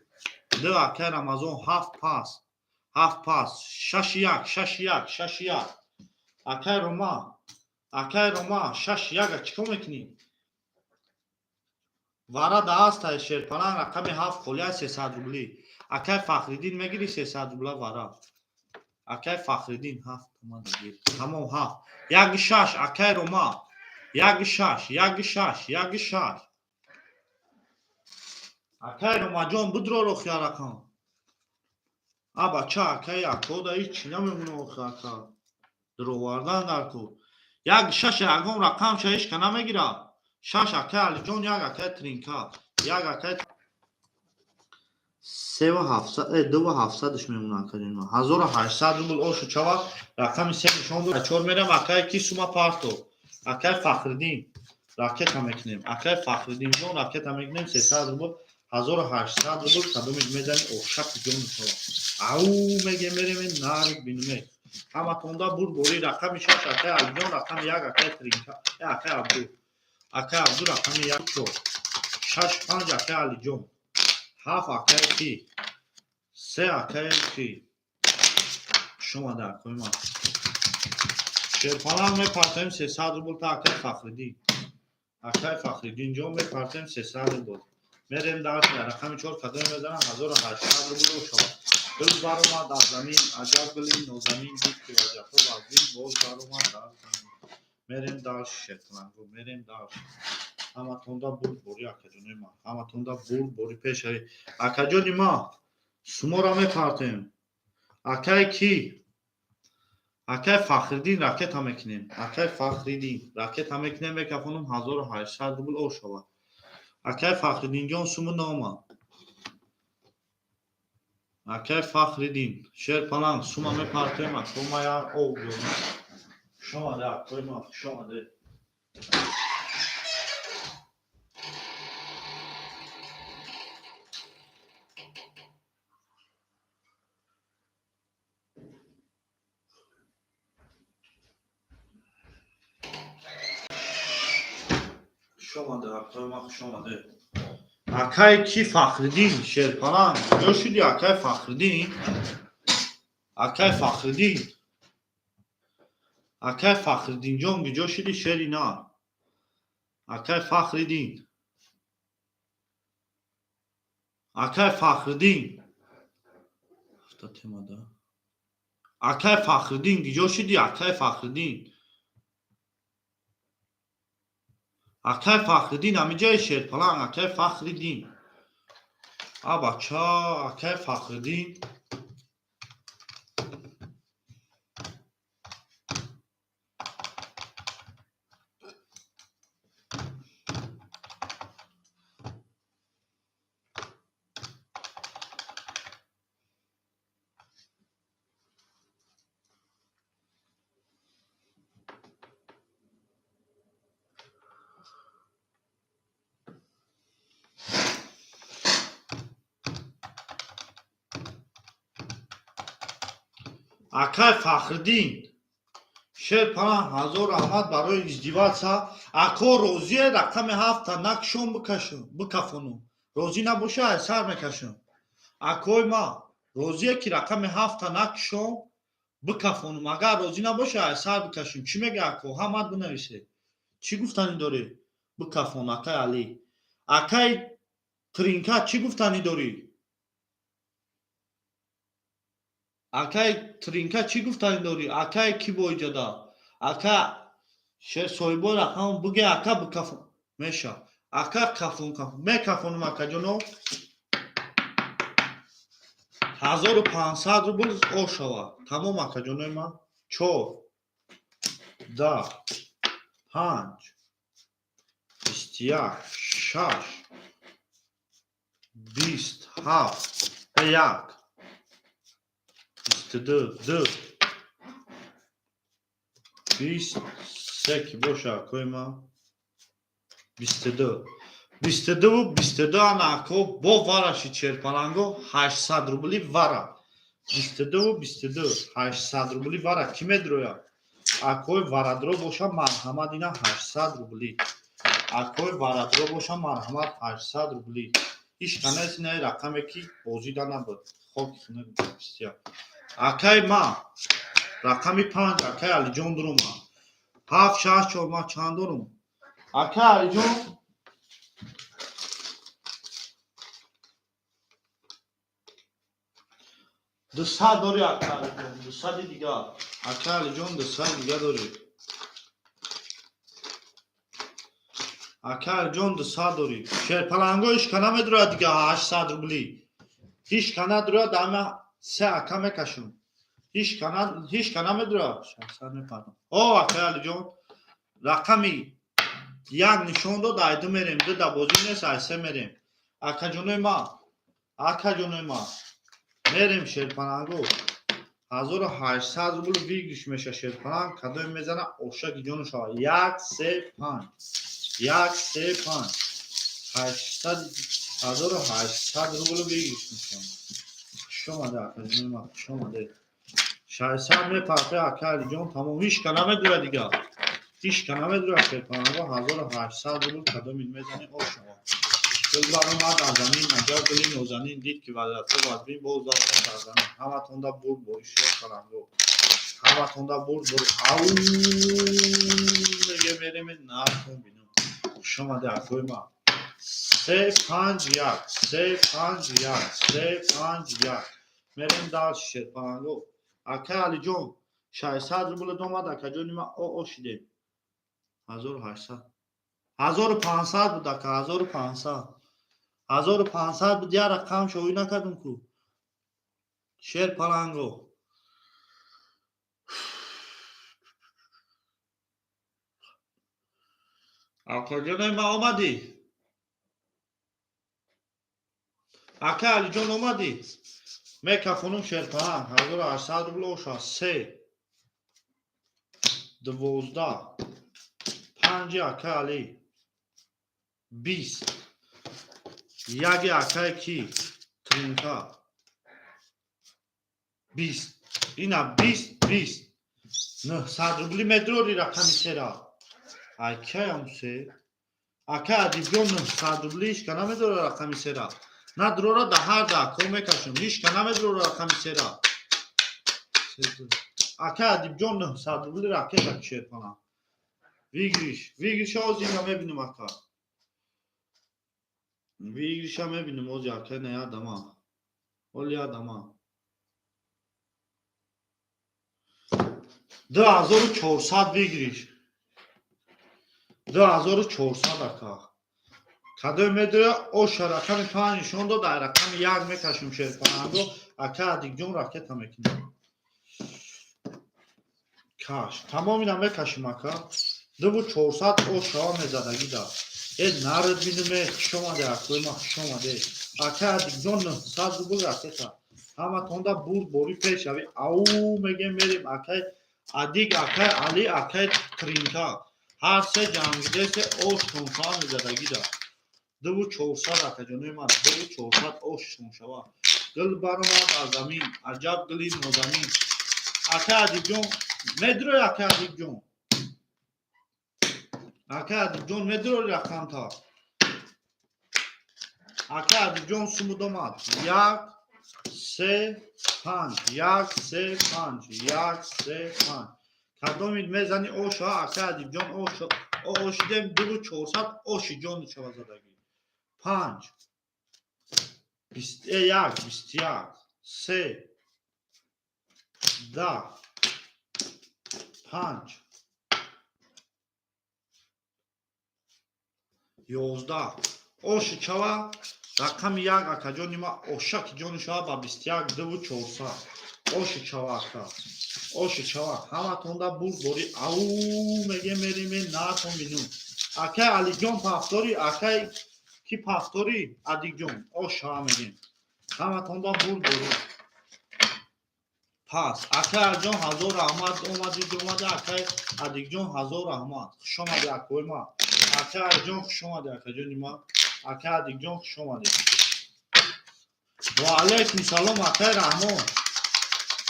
2. Акай Рамазон, 7 пас, 7 пас, 6, 1, 6, 1, 6, 1. Акай Рома, акай Рома, 6, 1-а чӣ кор мекунӣ? Вара даҳаста, шерпалан, рақами 7 холия, 300 рубли. Акай Фахриддин, мегирӣ 300 рубла вара? Акай Фахриддин, 7 омадагир. Тамом, 7, 1, 6. Акай Рома, 1, 6, 1, 6, 1, 6. Акай Ромаҷон, бидро рохи рақам. А бача, акай, акода ҳеҷ намемона охи, ака. Дуровардан дар кор. 1, 6, ягон рақамша ҳечка намегирад. 6, акай Алиҷон, 1, акай Тринка, 1, акай севу ҳафтсад, дуву ҳафтсадаш мемонад, акаҷон. 1800 рубл ошу чава. Рақами 3 нишон дод. 4 мерам. Акай ки сума парто? Акай Фахриддин, ракета мекунем. Акай Фахриддинҷон, ракета мекунем, 300 рубл, 1800 рубл. Кадомиш мезани, ошаки ҷону шава. Ау мегем, мерем нарик бинуме. Ҳаматонда бурборӣ. Рақами 6, акай Алиҷон, рақами 1, акай Тринка, акай Абду, акай Абду, рақами 1, 4, 6, 5, акай Алиҷон, 7, акай ки, 3, акай ки. Хушомада, акои ман. Шерпалан мепартоем, 300 рубл та акай Фахриддин. Акай Фахриддинҷон, мепартоем 300 рубл. Мерем дальше. Рақами 4 кадоме мезанам? 1800 рубл шавад. Гул баромад аз замин, аҷаб гули нозанин дид, ки вазъиятҳо вазнин боз баромад дар замин. Мерем дальше, шерпаланго, мерем дальше. Ҳаматонда бурдборӣ, акаҷонои ман, ҳаматонда бурдборӣ. Пешави, акаҷони ма, суморо мепартем. Акай ки, акай Фахриддин, ракета мекунем. Акай Фахриддин, ракета мекунем, мекафонам, 1800 рубл о шавад. Акай Фахриддинҷон, суму наомад. Акай Фахриддин, Шерпаланг, сума мепартем. Акомая об. Хушомаде, акои ма, хушомаде. Хушомаде, акои ма, хушомаде. Акай ки, Фахриддин, Шерпаланг, куҷо шуди, акай Фахриддин? Акай Фахриддин, акай Фахриддинҷон, куҷо шуди, шери нар? Акай Фахриддин, акай Фахриддин, ҳафта темада. Акай Фахриддин, куҷо шуди, акай Фахриддин? Акай Фахриддин, ҳамиҷаи, Шерпаланг? Акай Фахриддин, а бача, акай Фахриддин. Акай Фахриддин, Шерпаланг, ҳазор раҳмат барои издеваться. Ако, розие рақами ҳафта накшон, бикафону? Розӣ набоша, ай сар мекашам. Акои ма, розие ки рақами ҳафта накшон, бикафонум? Агар розӣ набоша, ай сар бикашем. Чӣ мега, ако? Ҳамат бинависе. Чӣ гуфтанӣ дорӣ? Бикафон, акай Алӣ. Акай Тринка, чӣ гуфтанӣ дорӣ? Акай Тринка, чӣ гуфтанӣ дорӣ? Акай ки боиҷода? Ака соҳибои рақам биге, ака, бикафон меша. Ака, кафон, кафон, мекафонум, акаҷоно. 1500 рубл о шавад, тамом, акаҷонои ман. Чор, да, панҷ, 21, шаш, 20, ҳафт, як, 22, ду, 23 ки боша, акои ман, 22, 22-ву 22. Ана, ако, бо вараши Черпаланго, 800 рубли вара. 22-ву 22, 800 рубли вара. Кӣ медрояд? Акои варадро боша, марҳамат, ина 800 рубли. Акои варадро боша, марҳамат, 800 рубли. Ҳеч канес инаи рақаме ки бозида набуд. Хоки 21. Акай ма, рақами панҷ, акай Алиҷон дурума. Ҳафт, шаш, чор, ма чанд дорум, акай Алиҷон? 200 дорӣ, акай Алиҷон, 200-и дигар. Акай Алиҷон, 200-и дигар дорӣ. Акай Алиҷон, 200 дорӣ. Шерпаланго ҳеч ка намедурад дига. 800 рубли ҳеч ка надурад. Ама се ака мекашам, ҳеч ка намедурад. 600 мепардам. О, акай Алиҷон, рақами як нишон дод, ай ду мерем, ду да бозӣ нест, ай се мерем. Акаҷонои ма, акаҷонои ма, мерем. Шерпаланго, 1800 рубл выигрыш меша. Шерпаланг кадоме мезана, ошаки ҷону шава. Як, се, панҷ, як, се, панҷ, ҳаштсад, 1800 рубл выигрыш мешавад. Хушомаде, акаҷонои ма, хушомаде. 600 мепарте, ака Алиҷон, тамом. Ҳеч ка намедурад дига, ҳеч ка намедурад. Шерпаланго, 1800 рубл кадомин мезани, ош шава. Гул баромад аз замин, аҷаб гули нозанин, дид ки вазъиятҳо вазмин, боз баромад аз замин. Ҳаматонда бурд бори, Шерпаланго, ҳаматонда бурд бори. Ау, меге, мереме нархон бинам. Хушомаде, акои ма. Се, панҷ, як, се, панҷ, як, се, панҷ, як, мерем дальше. Шерпаланго, акай Алиҷон, 600 рубл омад, акаҷони ма, о, о шидем, 1800. 1500 буд ака, 1500. 1500 буд, як рақам шоӣ накардам ку. Шер паланго. Акаҷонои ман омадӣ? Ака Алиҷон омадӣ? Мекафонум шерпаланг 1800 рубл оша 3 12 5 ака Али 20 1 акай ки Тринка 20 ина 20 20 900 рубли медрори рақами сера. Ай каям се? Ака Адибҷон 900 рубли ҳичка намедорад рақами сера. На дрора да ҳар да кор мекашам. Ҳичка намедорад рақами сера. Ака Адибҷон 900 рубли ракета кишерпана. Выигрыш. Выигрыша ози ина мебинем ака. Выигрыша мебинем ози ака не адама. Оли адама. 2400 выигрыш. 2400 ака. Кадои медоя оша рақами 5 нишон дод, ай рақами 1 мекашем шерпананго, ака Адикҷон ракета мекунем. Каш. Тамом ина мекашим ака. 2400 ошава мезадагӣ да. Э нард бинуме, хуш омаде акои ма, хуш омаде. Ака Адикҷон 900 рубл ракета. Ҳаматонда бурд бори пешави. Ау мегем мерем акай Адик, акай Али, акай Тринка. Ҳар се ҷангидесе ош тоншава мезадагӣ да. 2400 акаҷонои ман, 2400 ош тоншава. Гул баромад аз замин, аҷаб гули нозанин. Ака Адикҷон, медрои ака Адикҷон. Ака Адикҷон медрои рақамта. Ака Адикҷон сумуд омад. 1 3 5 1 3 5 1 3 5. Кадомид мезани оша, ака Адикҷон оша, ошидем 2400 оши ҷон шава задагӣ. 5 21 21 3 10 5 11 оши чава рақами 1 акаҷони ма ошаки ҷони шава ба 21 2400 оши чава ака. Оши чава ҳаматонда бурд бори ау мегем мерем натон бинум. Акай Алиҷон пафтори, акай ки пафтори Адикҷон ош шава мегем. Ҳаматонда бурд бори. Пас акай Алиҷон ҳазор раҳмат омадид омада, акай Адикҷон ҳазор раҳмат. Хуш омади акои ма. Акай Алиҷон хуш омади акаҷони ма. Акай Адикҷон хуш омадед. Ва алайкум салом акай Раҳмон.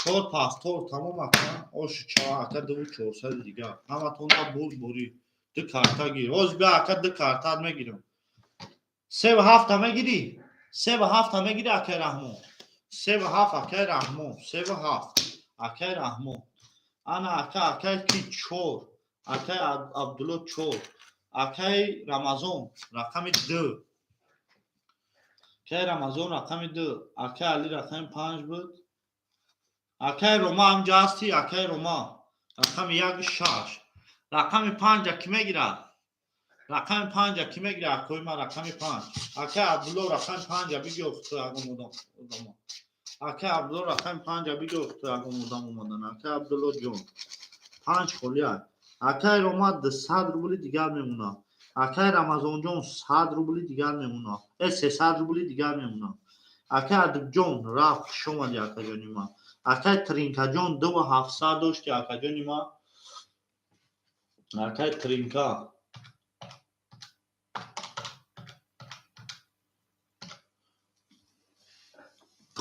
4 пафтор тамом ака. Ош чава ака 2400 дигар. Ҳаматонда бурд бори. Ду карта гир. Ҳоз бия ака ду картат мегирам. 3 ва 7 мегирӣ? 3 ва 7 мегирӣ акай Раҳмон. 3 ва 7 акай Раҳмон. 3 ва 7 акай Раҳмон. Ана ака акай ки 4. Акай Абдулло 4. Акай Рамазон рақами 2. Акай Рамазон рақами 2. Акай Али рақами 5 буд. Акай Рома ҳамҷа ҳастӣ? Акай Рома рақами 1 6. Рақами 5 ки мегирад? Рақами 5 ки мегирад? Акои ман рақами 5. Акай Абдулло рақами 5 бигир ту ягон одамо. Акай Абдулло рақами 5 бигир ту ягон одам омадан. Акай Абдулло ҷон 5 холӣ аст. Акай Рома 200 рубли дигар мемонад. Акай Рамазонҷон 100 рубли дигар мемонад. 300 рубли дигар мемонад. Акай Адибҷон рафт, хуш омадӣ акаҷони ман. Акай Тринкаҷон 2700 дошти акаҷони ман. Акай Тринка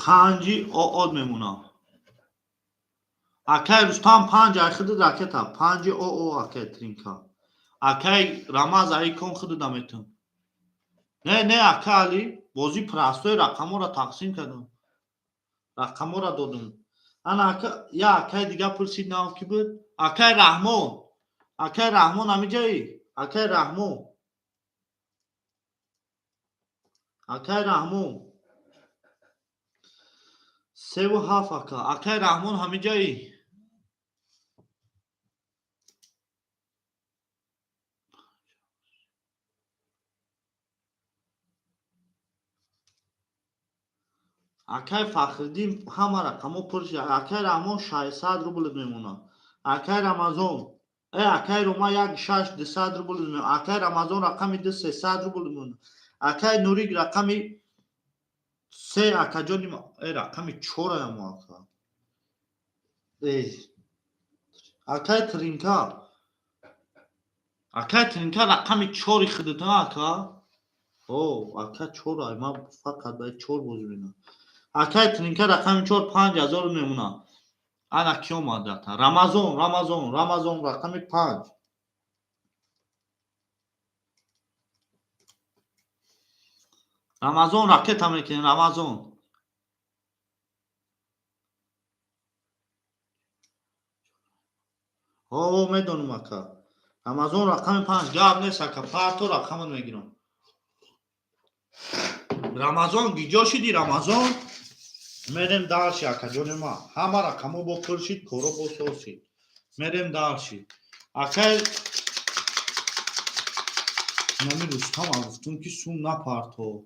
5 оод мемонад. Акай Рустам 5 ай худат ракета 5 оо акай Тринка. Акай Рамаз ай кон худат наметун. Не не ака Али бозӣ простой рақамҳоро тақсим кардам. Рақамҳоро додам. Ана ака я акай дигар пурсид нав ки буд? Акай Раҳмон. Акай Раҳмон ҳамиҷаи? Акай Раҳмон. Акай Раҳмон. 3 ва 7 ака. Акай Раҳмон ҳамиҷаи? Акай Фахриддин ҳама рақамҳо пур шид. Акай Раҳмон 600 рубл мемонад. Акай Рамазон, акай Рома 1 6 200 рубл мемонад. Акай Рамазон рақами 2 300 рубл мемонад. Акай Нурик рақами 3 акаҷони рақами 4 аям ака. Акай Тринка. Акай Тринка рақами 4 худата ака. О, ака 4 ай, ман фақат ба 4 бозӣ менам. Акай Тринка рақами 4 5000 мемонад. Ана ки омад ата? Рамазон, Рамазон, Рамазон рақами 5. Рамазон ракета мекунем, Рамазон. О, медонам ака. Рамазон рақами 5 гап нест ака, парто рақамат мегирам. Рамазон гиҷо шиди Рамазон? Мерем дальше акаҷони ман. Ҳама рақамҳо бо пур шид, коро бо соз шид. Мерем дальше. Акай нами Рустам гуфтум ки сум напарто.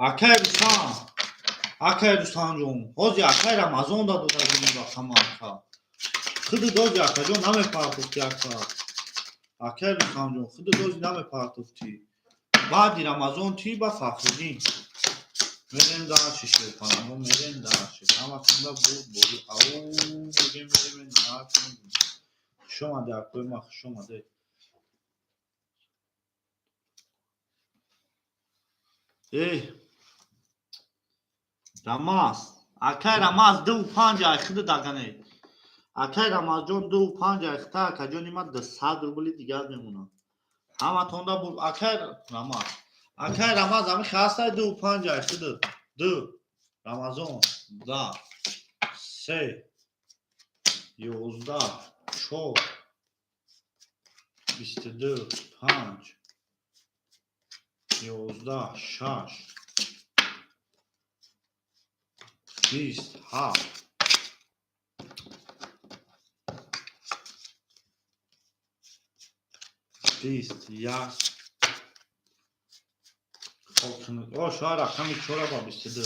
Акай Рустам, акай Рустамҷон, ҳозир акай Рамазон дадодагини рақама ака. Худи дози акаҷон намепартофти ака. Акай Рустамҷон, худи дози намепартофти. Баъди Рамазон ти ба Фахриддин. Мерем дальше шерпанаҳо, мерем дальше. Ҳаматонда буд бори ау мегем мерем дальше. Хуш омаде акои ман, хуш омаде. Рамаз, акай Рамаз 2 5 ай худи дагане. Акай Рамазҷон 2 5 ай хута акаҷони ман 200 рубли дигар мемонад. Ҳаматонда буд акай Рамаз. Акай Рамаз ами хастай 2 5 ай худи 2 Рамазон 2 3 11 4 22 5 11 6 20 7 20 1. О, шояд рақами 4 ба 22.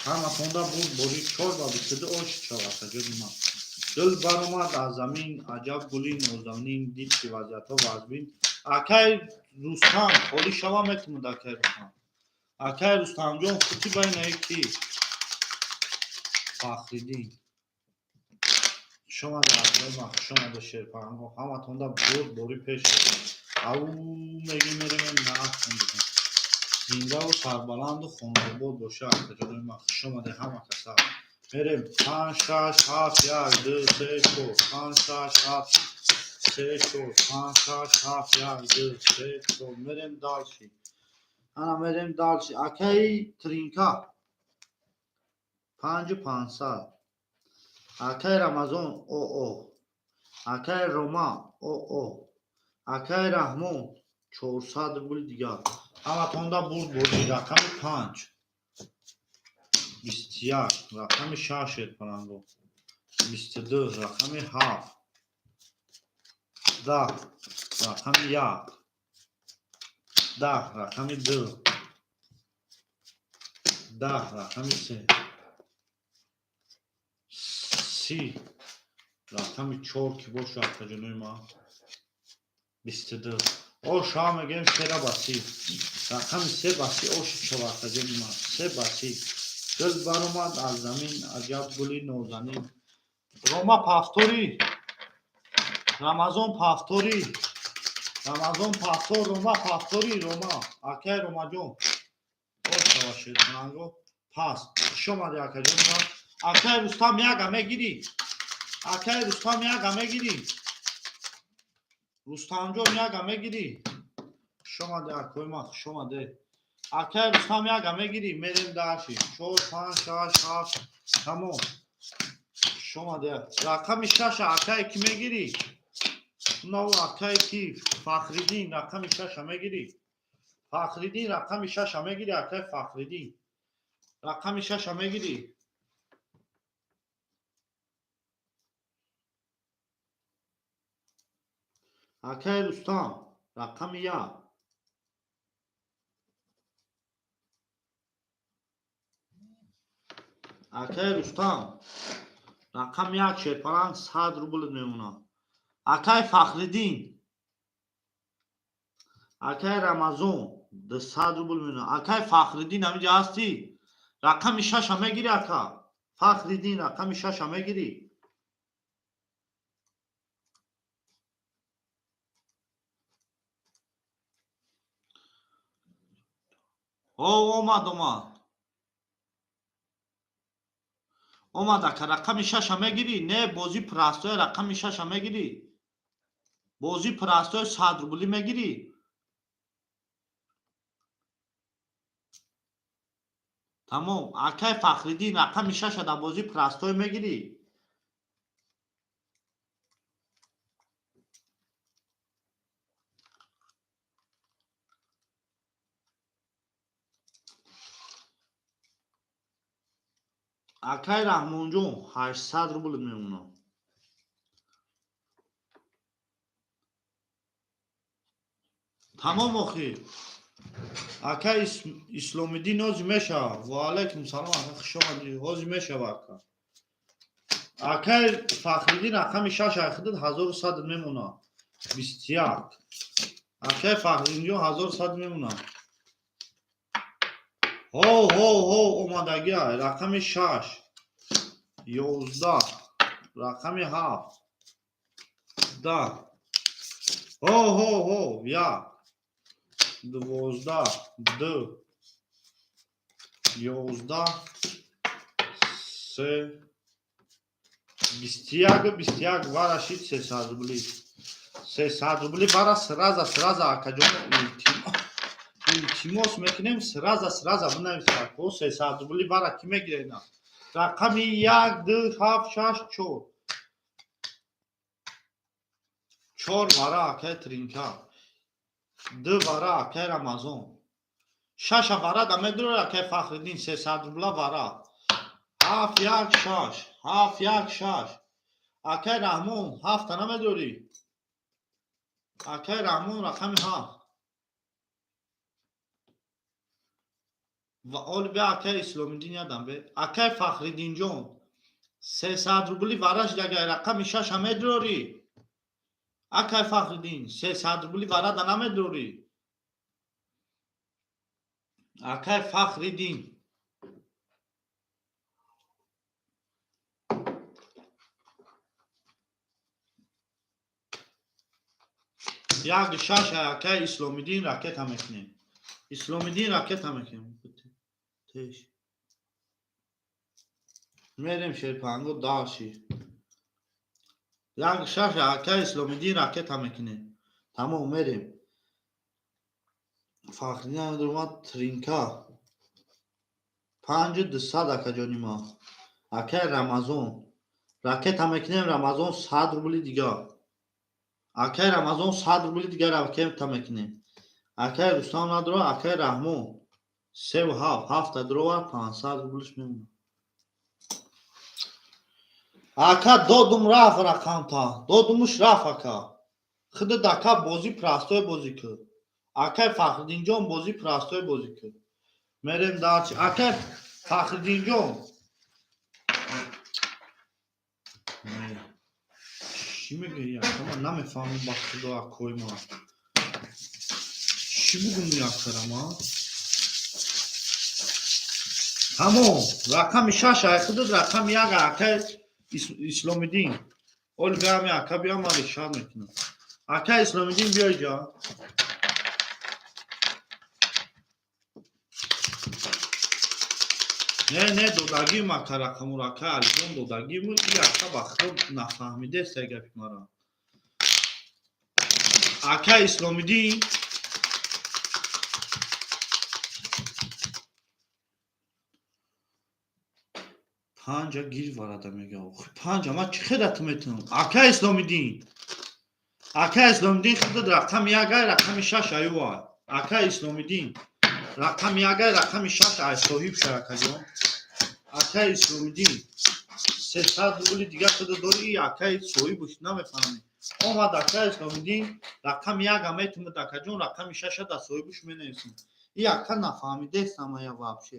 Ҳаматонда буд бори 4 ба 22 ош шавад акаҷони ман. Дил баромад аз замин, аҷаб гули нозанин, дид ки вазъиятҳо вазбин. Акай Рустам, холӣ шава метавонад акай Рустам. Акай Рустамҷон, хути байнаи ки? Фахриддин. Хуш омаде акаи ман, хуш омаде шерпаранго. Ҳаматонда буд бори пеш. Ау мегем мерем наахондем. Зиндаву сарбаланду хонаобод боша акаҷони ман. Хуш омаде ҳама каса. Мерем 5 6 7 1 2 3 4 5 6 7 3 4 5 6 7 1 2 3 4. Мерем дальше. Ана мерем дальше. Акаи Тринка 5 500. Акаи Рамазон оо. Акаи Рома оо. Акаи Раҳмон 400 рубл дигар. Ҳаматонда бурд бозӣ рақами 5 21 рақами 6 шерпаранго 22 рақами 7 10 рақами 1 10 рақами 2 10 рақами 3 30 рақами 4 ки бошад акаҷонои ман 22. О шоҳ мегӯем 3 ба 30. Рақами 3 ба 30 оши шава акаҷони ман 3 ба 30. Дил баромад аз замин, аҷаб гули нозанин. Рома пафтори, Рамазон пафтори, Рамазон пафтор, Рома пафтори, Рома, акай Ромаҷон. Ош шава шерпаранго. Пас, хуш омади акаҷони ман. Акай Рустам яга мегирӣ. Акай Рустам яга мегирӣ. Рустамҷон яга мегирӣ. Хуш омаде акои ман, хуш омаде. Акай Рустам яга мегирӣ. Мерем дальше. 4 5 6 7 тамом. Хуш омаде. Рақами 6 акай ки мегирӣ? Нав акай ки Фахриддин рақами 6 мегирӣ. Фахриддин рақами 6 мегирӣ, акай Фахриддин. Рақами 6 мегирӣ. Акай Рустам рақами 1. Акай Рустам, рақами як, Шерпаланг, 100 рубл мемонад. Акай Фахриддин, акай Рамазон, 200 рубл мемонад. Акай Фахриддин, ҳамиҷа ҳастӣ? Рақами шаша мегирӣ, ака Фахриддин? Рақами шаша мегирӣ? О, омад, омад, омад. Ака, рақами шаша мегирӣ? Не, бозӣ простой. Рақами шаша мегирӣ? Бозӣ простой, 100 рублӣ мегирӣ? Тамом. Акай Фахриддин, рақами шаша дар бозӣ простой мегирӣ? Акай Раҳмонҷон, 800 рубл мемонад. Тамом. Охир, акай Исломиддин, ҳозир мешава. Ваалайкум салом, ака, хуш омадӣ. Ҳозир мешава, ака. Акай Фахриддин, рақами шаш айхидид, 1100 мемонад. 21. Акай Фахриддинҷон, 1100 мемонад. Ҳо, ҳо, ҳо, омадагиа. Рақами шаш, 11, рақами ҳафт, 10. Ҳо, ҳо, ҳо, як, 12, ду, 11, се, 21. 21 варашид, 300 рубли, 300 рубли вара. Сразу, сразу, акаҷон, илтимос мекунем, сразу, сразу бинависед, ако. 300 рубли вара кӣ мегирад ина? Рақами як, ду, ҳафт, шаш, чор, чор вара, акай Тринка, ду вара, акай Рамазон, шаша вара да медурад, акай Фахриддин, 300 рубла вара. Ҳафт, як, шаш, ҳафт, як, шаш. Акай Раҳмон, ҳафта намедорӣ? Акай Раҳмон, рақами ҳафт. Ва оли бе, акай Исломиддин, ядам бе. Акай Фахриддинҷон, 300 рубли вараш дагай. Рақами шаша медорӣ, акай Фахриддин? 300 рубли варада намедорӣ, акай Фахриддин? Як, шаш. Акай Исломиддин, ракета мекунем. Исломиддин, ракета мекунем. Теш мерем, Шерпанго даши. Як, шаш. Акай Исломиддин, ракета мекунем. Тамом, мерем. Фахриддин намедурмад. Тринка, панҷу дусад, акаҷони ма. Акай Рамазон, ракета мекунем. Рамазон, 100 рубли дига. Акай Рамазон, 100 рубли дига ракета мекунем. Акай Рустам надорад. Акай Раҳмон, севу ҳафт, ҳафта дуровар, 500 рублиш мемонад. Ака, додум, рафт рақамта, додумуш рафт. Ака, худат, ака, бозӣ простой бозӣ кун. Акай Фахриддинҷон, бозӣ простой бозӣ кун. Мерем дальше. Акай Фахриддинҷон, чӣ мегӯӣ, ака? Ман намефаҳмам, ба худо, акои ман. Чӣ бугум якарама? Тамом. Рақами шаш ай худат, рақами як, акай Исломиддин. Оли биами, ака, биям, ман решат мекунам. Акай Исломиддин, биё иҷа. Не, не, додагим, ака, рақамуро. Ака Алиҷон, додагиму. И ака ба худо нафаҳмидест гапи мара. Ака Исломиддин. Панҷа гир варада мега. Панҷа ман чӣ хедату метунам? Ака Исломиддин, ака Исломиддин, худат рақами як ай, рақами шаш аювай. Ака Исломиддин, рақами як ай, рақами шаш ай соҳиб шай, акаҷон. Ака Исломиддин, 300 рубли дига худа дори. Акаи соҳибуш намефаҳмӣ. Омад, ака Исломиддин, рақами яка метумад, акаҷон, рақами шаша дар соҳибуш менависем. И ака нафаҳмидест, амая вообще.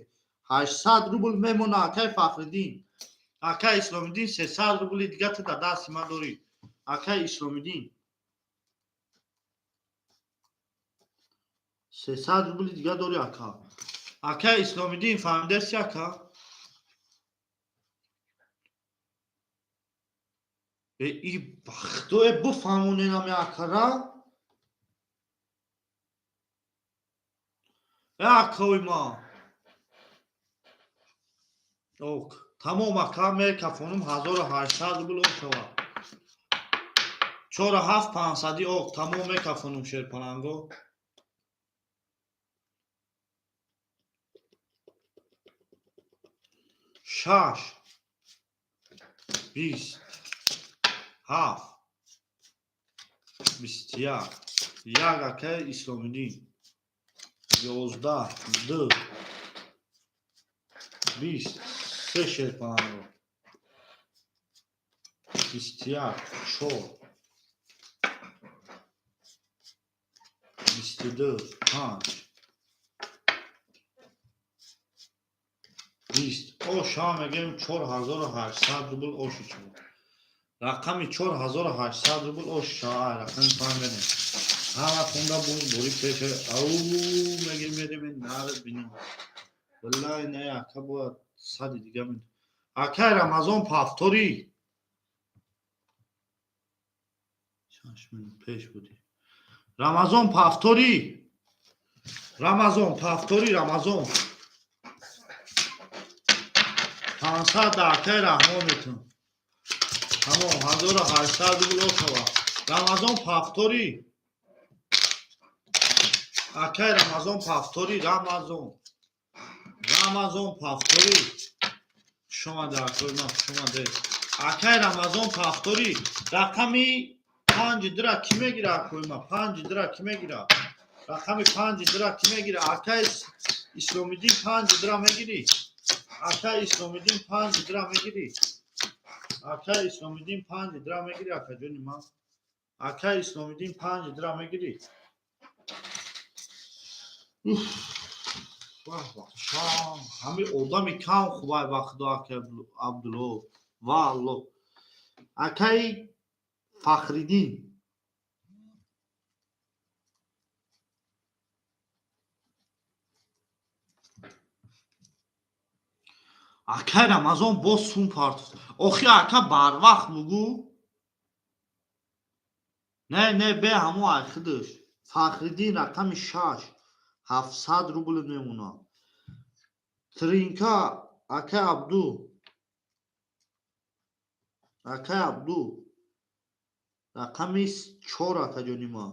800 рубл мемона, акай Фахриддин. Акай Исломиддин, 300 рубли дига ту дар дасти ман дорӣ. Акай Исломиддин, 300 рубли дига дорӣ, ака. Акай Исломиддин, фаҳмидаси, ака? Э, и бахто, э, буфаҳмоненами акара. Э, акои ма. Ок, тамом, ака, мекафонум, 1800 рубл шавад. Чора ҳафт пансади, ок, тамом, мекафонум, шерпаланго. Шаш, 20, ҳафт, 21, як, акаи Исломиддин. 11, ду, 23, шерпаланго. 21, чор, 22, панҷ, 20. Оша мегӯем, 4800 рубл оши шавад. Рақами 4800 рубл ош шава. Рақами панҷ мерем. Ҳама хунда буд, бори пеше. Ау, мегем, мерем, нар бинем. Валлаи не, ака, бояд сади дига мен. Акай Рамазон, повтори. 6 минут пеш будӣ. Рамазон, повтори. Рамазон, повтори, Рамазон. 500 да акай Раҳмон метун. Тамом, 1800 рубл шава. Рамазон, повтори. Акай Рамазон, повтори, Рамазон. Рамазон, повтори. Хуш омаде, акои ман, хуш омаде. Акай Рамазон, повтори. Рақами панҷи дира кӣ мегира, акои ман? Панҷи дира кӣ мегира? Рақами панҷи дира кӣ мегира? Акай Исломиддин, панҷи дира мегирӣ? Акай Исломиддин, панҷи дира мегирӣ? Акай Исломиддин, панҷи дира мегирӣ, акаҷони ман? Акай Исломиддин, панҷи дира мегирӣ? Уф, ваҳ, бача, ҳами одами кам хубай, ба худо, акай Абдулло, валло. Акай Фахриддин. Акай Рамазон боз сум партофт. Охи, ака, барвақт бугӯ. Не, не, бе ҳамо айхидаш. Фахриддин, рақами шаш, 700 рубл мемонад. Тринка, акай Абду. Акай Абду. Рақами чор, акаҷони ман.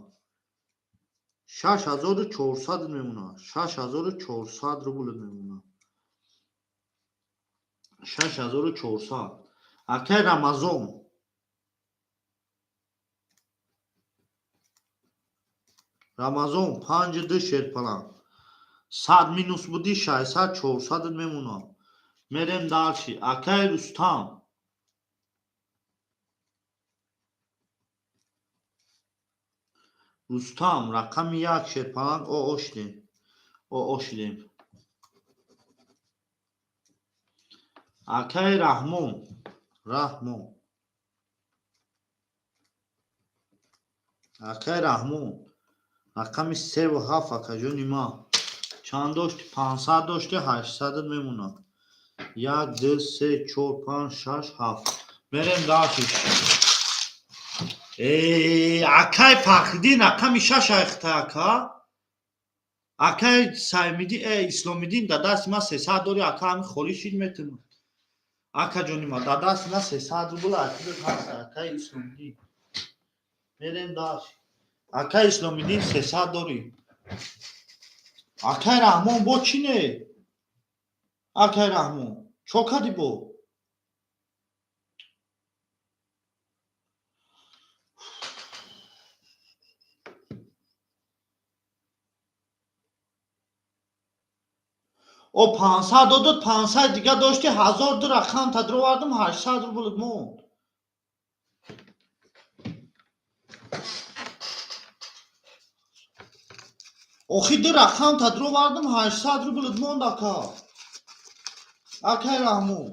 6400 мемонад. 6400 рубл мемонад. 6400. Акай Рамазон. Рамазон, панҷи ду, шерпаланг. 100 минус будӣ, шашсад чорсад мемонад. Мерем дальше. Акай Рустам. Рустам, рақами як, шерпаланг, о ошидем. О ошидем. Акай Раҳмон. Раҳмон. Акай Раҳмон. Рақами севу ҳафт, акаҷони ман. Чанд дошти? 500 дошти, 800 мемонад. Як, ду, се, чор, панҷ, шаш, ҳафт. Мерем дальше. Э, акай Фахриддин, рақами шаш айхта, ака. Акай Саймиддин, э, Исломиддин, дар дасти ман 300 дори, ака, ҳами холӣ шид метунам. Акаҷони ман, дар дасти ман 300 рубл акидат ҳаст, акай Исломиддин. Мерем дальше. Акай Исломиддин, 300 дорӣ. Акай Раҳмон, бо чӣ не? Акай Раҳмон, чо кардӣ бо? О 500 додуд, 500 дига дошти, ҳазор ду рақам тадровардум, 800 рубл монд. Охи, ду рақам тадровардум, 800 рубл монд, ака. Акай Раҳмон,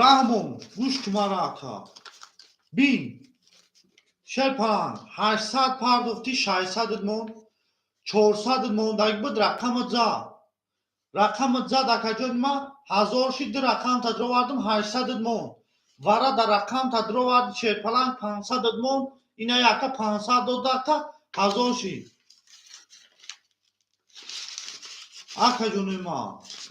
Раҳмон, гӯш ку мара, ака. Бин, Шерпаланг, 800 пардохтӣ, 600 монд, 400 мондаги буд, рақамат зад. Рақамат зад, акаҷони ма, 1000 шид, ду рақам тадровардам, 800 монд. Вара дар рақам тадроварди, Шерпаланг, 500 монд, ина яка 500 дод, ака, 1000 шид. Акаҷони ма,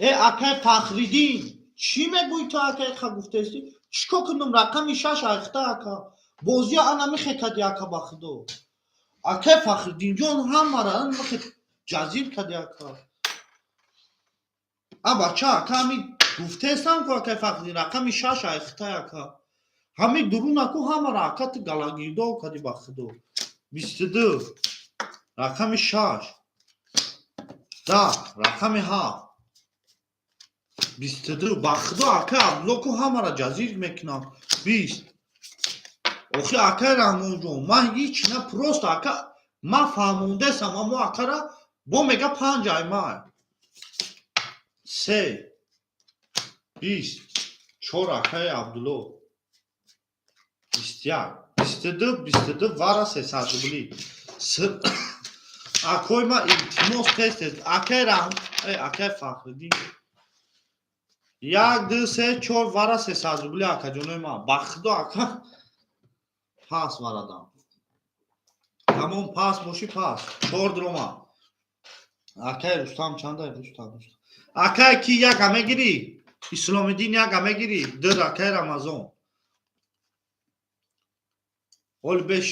э, акай Фахриддин, чӣ мегӯӣ ту, акай, ха гуфтаистӣ? Чӣ кор кунам, рақами шаш айхта, ака. Бозия ана мехекади, ака, ба худо. Акай Фахриддинҷон, ҳамара ана мехе ҷазир кади, ака. А бача, ака, ҳами гуфтаестам ку, акай Фахриддин, рақами шаш айхта, ака. Ҳами дурунаку ҳамара, ака, ту галагирдо кади, ба худо. 22, рақами шаш, 10, рақами ҳафт, 22, ба худо, акай Абдулло ку ҳамара ҷазир мекунам. 20. Охи, акай Раҳмонҷон, ман ҳеҷ на, просто, ака, ман фаҳмондесам, аммо акара бо мега панҷ аймай. Се, 20, чор, акаи Абдулло. 21, 22, 22, вара 300 рубли. Акои ма, илтимос, тез тез. Акай Раҳм, э, акай Фахриддин. Як, ду, се, чор, вара 300 рубли, акаҷонои ма. Ба худо, ака, пас варадам. Тамом, пас бошӣ, пас. Чор дрома. Акай Рустам чандай, Рустам, Рустам. Акай ки яка мегирӣ? Исломиддин яка мегирӣ? Ду, акай Рамазон. Оли беш,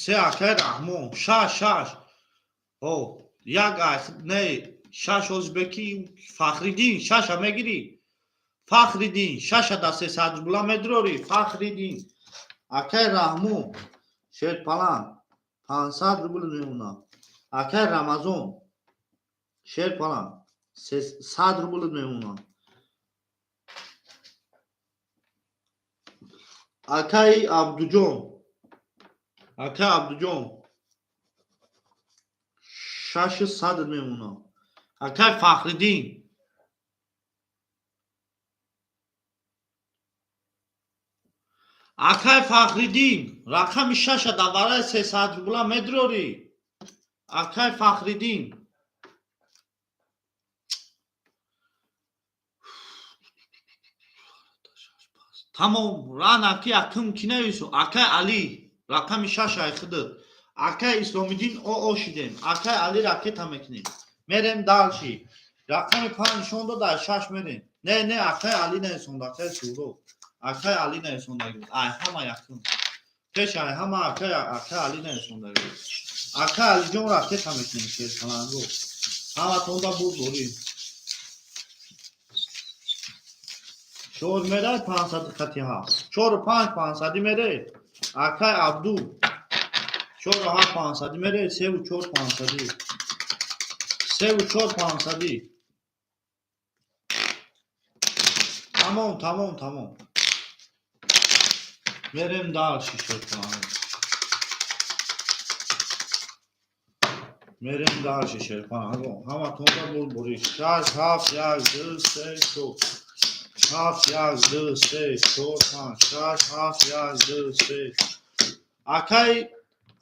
се, акай Раҳмон. Шаш, шаш. О, як не, шаш озбеки Фахриддин, шаша мегирӣ? Фахриддин, шаша да 300 рубла медрорӣ, Фахриддин. Акай Раҳмон, Шерпаланг, 500 рубл мемонад. Акай Рамазон, Шерпаланг, 100 рубл мемонад. Акай Абдуҷон, акай Абдуҷон, 600 мемонад. Акай Фахриддин, акай Фахриддин, рақами шаша дар барои 300 рубла медрорӣ? Акай Фахриддин. Тамом, рана ки акм ки навису? Акай Али, рақами шаш айхидат. Акай Исломиддин оо шидем. Акай Али ракета мекунем. Мерем дальше. Рақами панҷ нишон дод, ай шаш мерем. Не, не, акай Али нависонд, акай Суҳроб. Акай Али нависондаги. Ай ҳама якум. Пеш ай ҳама акай Али нависондаги. Акай Алиҷон, ракета мекунем, шерпаланго. Ҳаматонда бурдорӣ. Чор мерай, 500 хати ҳафт. Чору панҷ 500 мере. Акай Абду. Чору ҳафт 500 мере, севу чор 500. Севу чор 500. Тамом, тамом, тамом. Мерем дальше, шерпаланго. Мерем дальше, шерпаланго. Ҳаматонда бурдборӣ. Шаш, ҳафт, як, ду, се, чор. Ҳафт, як, ду, се, чор, панҷ, шаш, ҳафт, як, ду, се. Акай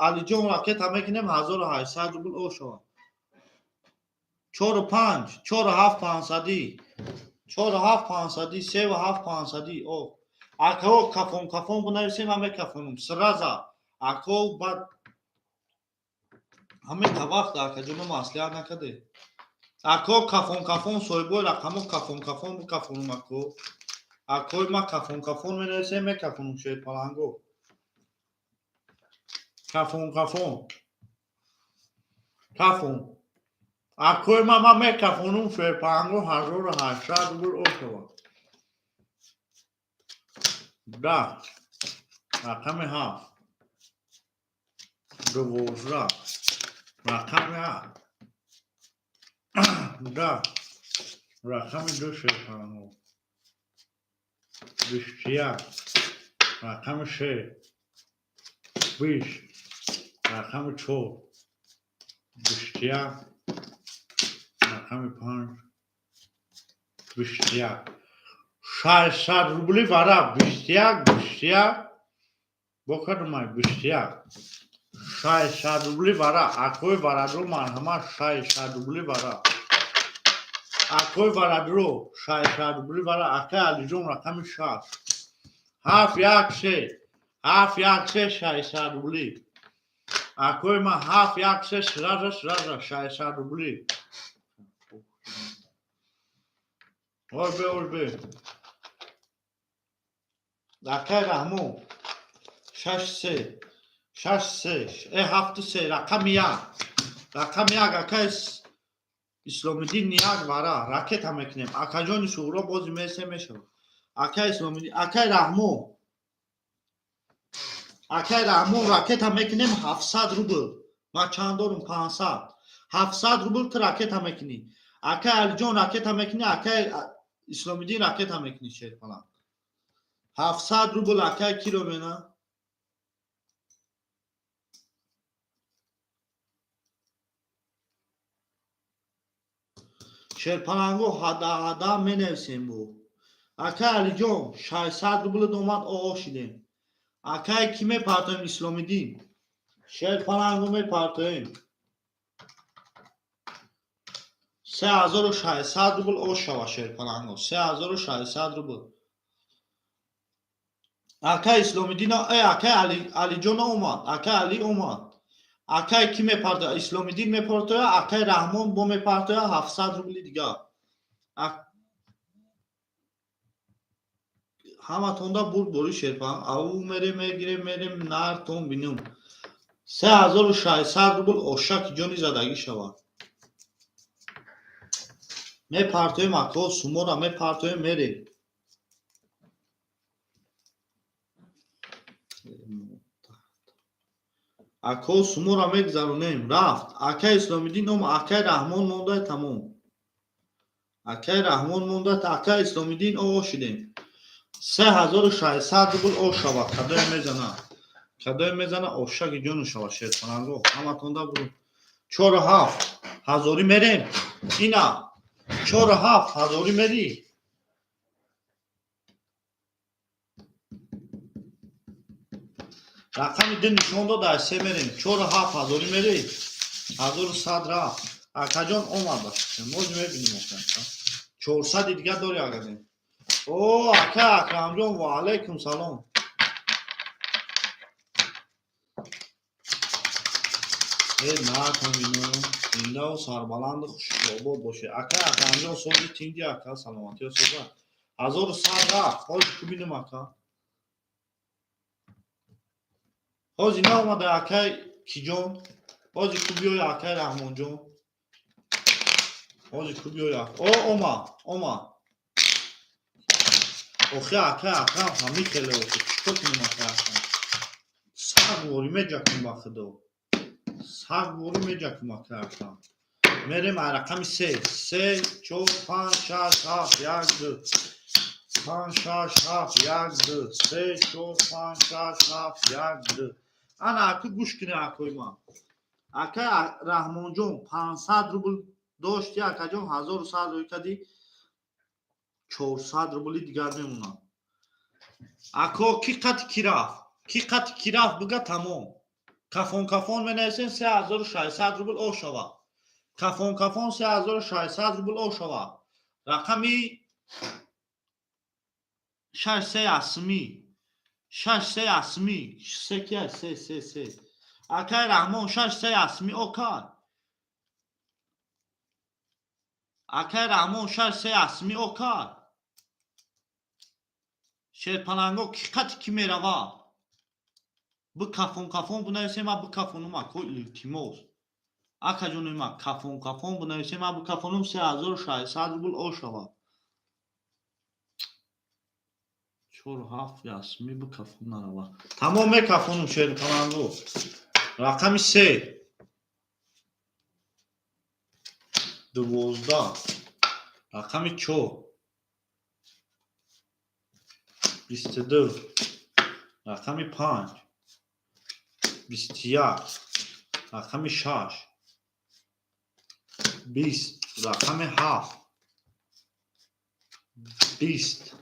Алиҷон, ракета мекунем, 1800 рубл о шавад. Чору панҷ, чору ҳафт 500. Чору ҳафт 500, севу ҳафт 500. О. Акао, кафон кафон бинависем, ҳаме кафонум. Сразу. Акао, баъд ҳамин та вақт, акаҷоно, маслиҳат накарде. Ако, кафон кафон, соҳибои рақамо, кафон кафон бикафонум, ако. Акои ма, кафон кафон менависем, мекафонум, шерпаланго. Кафон кафон. Кафон. Акои ма, ман мекафонум, шерпаланго, 1800 рубл о шавад. 10, рақами ҳафт. 12, рақами ҳафт. 10, рақами ду, шерпаланго. 21, рақами се. 20, рақами чор. 21. Рақами панҷ, 21. 600 рубли варақ, 21, 21. Бо кадомай 21? 600 рубли варақ. Акои варадро, марҳамат, 600 рубли варақ. Акои варадро, 600 рубли варақ. Акаи Алиҷон, рақами шаш. Ҳафт, як, се. Ҳафт, як, се, 600 рубли. Акои ман, ҳафт, як, се, сразу, сразу, 600 рубли. Ой бе, ой бе. Акаи Раҳмон, шаш, се. Шаш, се. Э, ҳафту се. Рақами як. Рақами як, акаи Исломиддин, як вара. Ракета мекунем. Акаҷони Суғро, бози месе мешавад. Акаи Исломиддин, акаи Раҳмон. Акаи Раҳмон, ракета мекунем 700 рубл. Ман чанд дорум? 500. 700 рубл ту ракета мекунӣ. Акаи Алиҷон, ракета мекунӣ, акаи Исломиддин, ракета мекунӣ, шерпаланг. 700 рубл акаи киро мена? Шерпаланго, ҳада ҳада менависем бо. Акаи Алиҷон, 600 рубл омад, оо шидем. Акаи ки мепартоем? Исломиддин. Шерпаланго мепартоем. 3600 рубл ош шава, шерпаланго. 3600 рубл. Акаи Исломиддин, э, акаи Алиҷон омад. Акаи Али омад. Акаи ки мепартоя? Исломиддин мепартоя, акаи Раҳмон бо мепартоя 700 рубли дигар. Ҳаматонда бурд бори, шерпаланг. Ау мерем, мегирем, мерем, нартон бинум. 3600 рубл ошаки ҷони задагӣ шавад. Мепартоем, ако, сумора мепартоем, мерем. Ако, сумора мегзаронем. Рафт. Акаи Исломиддин ом, акаи Раҳмон монда, тамом. Акаи Раҳмон монда, акаи Исломиддин, о шидем. 3600 рубл о шавад. Кадое мезана? Кадое мезана, ошаки ҷону шавад, шерпаланго. Ҳаматонда буру. Чору ҳафт ҳазорӣ мерем. Ина чору ҳафт ҳазорӣ мерӣ. Рақами ду нишон дод, аз се мерем. Чору ҳафт ҳазорӣ мерӣ. 1100 рафт. Акаҷон омад, ба моз мебинем охир. 400-и дигар дори агадем. О, ака Акрамҷон, ва алайкум салом. Э, накун ино. Зиндаву сарбаланду хушобод бошед. Ака Акрамҷон, сози, тинҷи, ака, саломатиё соза. 1100 рафт. Ҳозир ку бинем, ака. Ҳозир наомада акай Киҷон. Ҳозир ку биёй, акай Раҳмонҷон. Ҳозир ку биёй. О, омад, омад. Охи, акай Акрам ҳами хеле охи. Чикор кунем, акай Акрам? Саг ворӣ меҷакум, ба худо. Саг ворӣ меҷакум, акай Акрам. Мерем ай рақами се. Се, чор, панҷ, шаш, ҳафт, як, ду. Панҷ, шаш, ҳафт, як, ду. Се, чор, панҷ, шаш, ҳафт, як, ду. Ана аку гӯш кунед, акои ман. Акай Раҳмонҷон, 500 рубл дошти, акаҷон, 1100 рӯй кардӣ, 400 рубли дигар мемонад. Ако, ки қати ки рафт? Ки қати ки рафт, бига, тамом. Кафон кафон менависем, 3600 рубл о шавад. Кафон кафон, 3600 рубл о шавад. Рақами шаш, се асмӣ. Шаш, се асмӣ. Се ки аст? Се, се, се. Акай Раҳмон, шаш, се асмӣ о кард. Акай Раҳмон, шаш, се асмӣ о кард. Шерпаланго, ки қати ки меравад? Бикафон кафон бинависем, ман бикафонум, ако, илтимос. Акаҷони ман, кафон кафон бинависем, ман бикафонум, 3600 рубл о шавад. Чору ҳафт ясмӣ бикафон наравад. Тамом, мекафонум, шерпаланго. Рақами се. 12. Рақами чор. 22. Рақами панҷ. 21. Рақами шаш. 20. Рақами ҳафт, 20,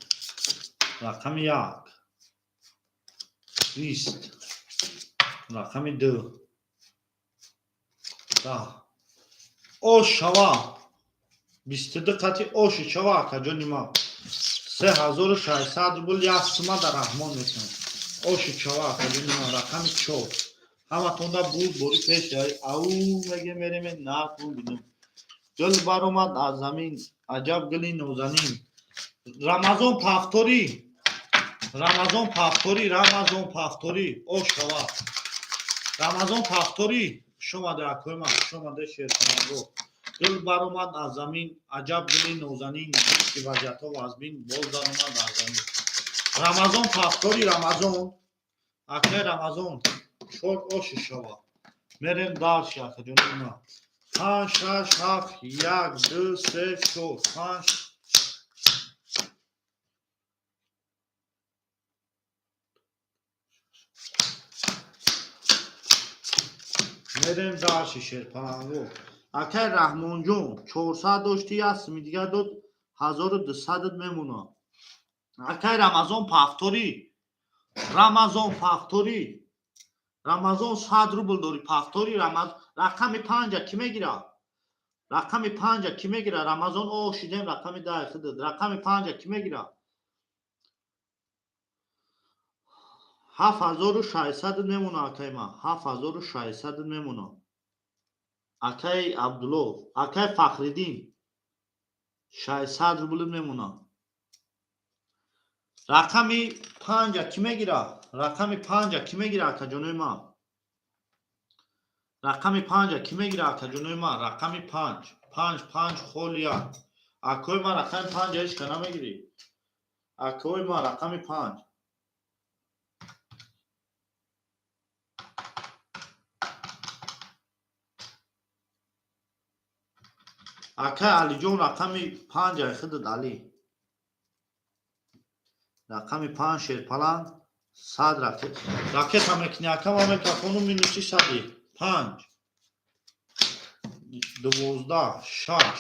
рақами як, 20, рақами ду, 10. Ош шава, 22 қати оши шава, акаҷони ман. 3600 рубл, як сума дар Раҳмон мекунам. Оши чава, акаҷони ман, рақами чор. Ҳаматонда буд бори пеш ау меге мереме накун бинам. Гул баромад аз замин, аҷаб гули нозанин. Рамазон повтори, Рамазон повтори, Рамазон повтори, ош шава. Рамазон повтори, хуш омаде, акои ман, хуш омаде, шерхонанго. Гул баромад аз замин, аҷаб гули нозанин, ки вазъиятҳо вазмин, боз даромад аз замин. Рамазон повтори, Рамазон, акай Рамазон, чор оши шава. Мерем дальше, акаҷони ман. Панҷ, шаш, ҳафт, як, ду, се, чор, панҷ. Мерем дальше, шерпаланго. Акай Раҳмонҷон, 400 дошти, як суми дигар дод, 1200-ат мемонад. Акай Рамазон повтори, Рамазон повтори. Рамазон 100 рубл дори, повтори. Рақами панҷа кӣ мегирад? Рақами панҷа кӣ мегирад? Рамазон о шидем, рақами даҳ худат. Рақами панҷа кӣ мегирад? 7600 мемонад, акай ман, 7600 мемонад. Акай Абдулло, акай Фахриддин, 600 рубл мемонад. Рақами панҷа кӣ мегирад? Рақами панҷа кӣ мегирад, акаҷонои ман? Рақами панҷа кӣ мегирад, акаҷонои ман? Рақами панҷ, панҷ, панҷ, холия. Акои ман, рақами панҷа ҳеч ка намегирӣ. Акои ман, рақами панҷ. Акай Алиҷон, рақами панҷа худат, Али. Рақами панҷ, шерпаланг, 100 ракет. Ракета мекунӣ, ака, ман микрофону минуси сади. Панҷ, 12, шаш,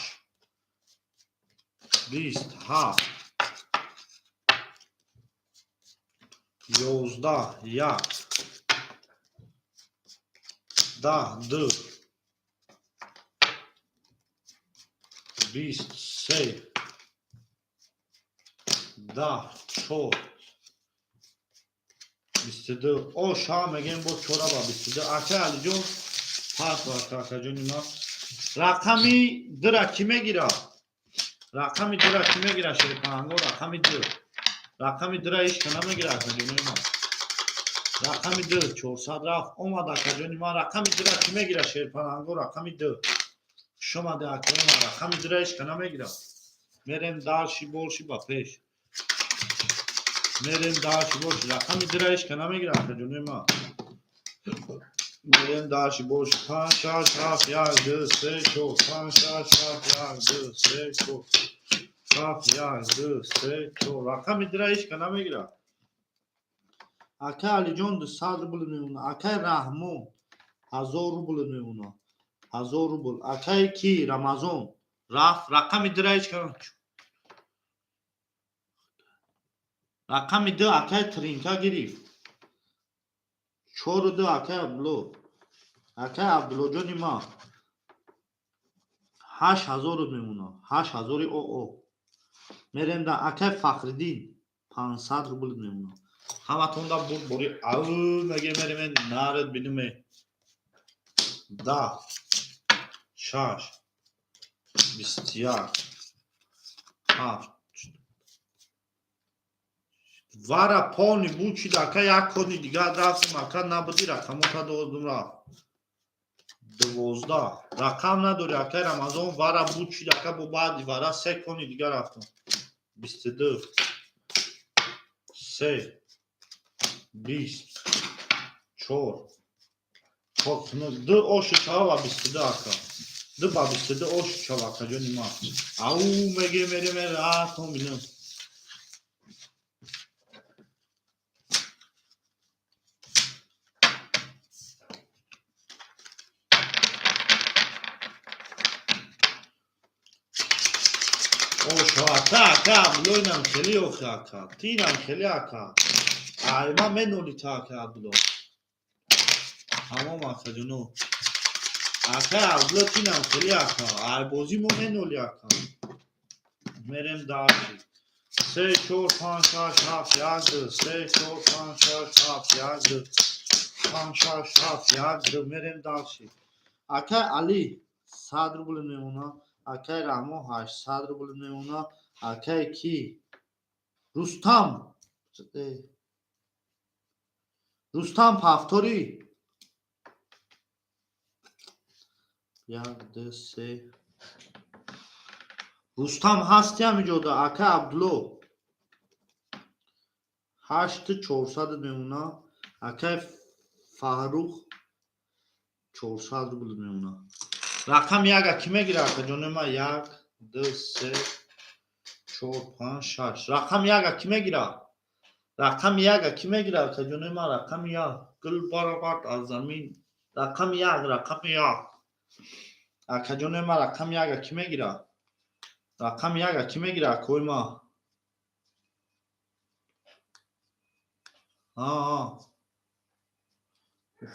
20, ҳафт, 11, як, 10, ду, 20, се, 10, чор, 22. О ша мегем бо чора ба 22. Акай Алиҷон, пас вақт, акаҷони ман. Рақами дура кӣ мегирад? Рақами дура кӣ мегирад, шерпаҳанго? Рақами ду. Рақами дура ҳеч ка намегирад, акаҷонои ман. Рақами ду, 400 рафт, омад, акаҷони ман. Рақами дура кӣ мегирад, шерпаҳанго? Рақами ду. Хуш омаде, акаи ман. Рақами дура ҳеч ка намегирад. Мерем дальше, больше, ба пеш. Мерем дальше, больше. Рақами дура ҳеч ка намегирад, акаҷонои ман. Мерем дальше, больше. Панҷ, шаш, ҳафт, як, ду, се, чор, панҷ, шаш, ҳафт, як, ду, се, чор, ҳафт, як, ду, се, чор. Рақами дура ҳеч ка намегирад. Акай Алиҷон, 200 рубл мемонад. Акай Раҳмон, 1000 рубл мемонад. 1000 рубл. Акай ки Рамазон рафт, рақами дура ҳеч ка. Рақами ду акай Тринка гирифт. Чору ду, акай Абдулло. Акай Абдуллоҷони ман. 8000 мемонад. 8000-и оо. Мерем да акай Фахриддин, 500 рубл мемонад. Ҳаматонда бурд бори ау меге мереме наред бинуме. 10, шаш, 21, ҳафт. Вара полный бучид, ака, як кони дигар рафтем, ака, набуди рақамота додум, рафт. 12. Рақам надори, акай Рамазон, вара бучид, ака, бо баъди вара се кони дигар рафтам. 22, се, 20, чор. Ду оши чава ба 22, ака. Ду ба 22 оши чава, акаҷони ман. Ау меге мереме рафтам бинам. Ошо ака, ака Абдулло, инам хеле охи, ака ти инам хеле, ака айма меноли та, ака Абдулло. Тамом, акаҷоно. Ака Абдулло, ти инам хеле, ака, айбозӣ мо меноли, ака. Мерем дальше. Се, чор, панҷ, шаш, ҳафт, як, ду, се, чор, панҷ, шаш, ҳафт, як, ду, панҷ, шаш, ҳафт, як, ду. Мерем дальше. Акай Али 100 рубл мемона, акай Раҳмон 800 рубл мемона. Акай ки, Рустам, Рустам, повтори. Як, ду, се. Рустам ҳасти ҳамиҷода? Ака Абдулло, ҳашту чорсад мемона. Акай Фаҳрух, 400 рубл мемона. Рақами яка кӣ мегира, акаҷони ма? Як, ду, се, чор, панҷ, шаш. Рақами яка кӣ мегира? Рақами яка кӣ мегира, акаҷони ма? Рақами як. Гул баробард аз замин. Рақами як, рақами як, акаҷони ма. Рақами яка кӣ мегира? Рақами яка кӣ мегира, акои ма? Аа,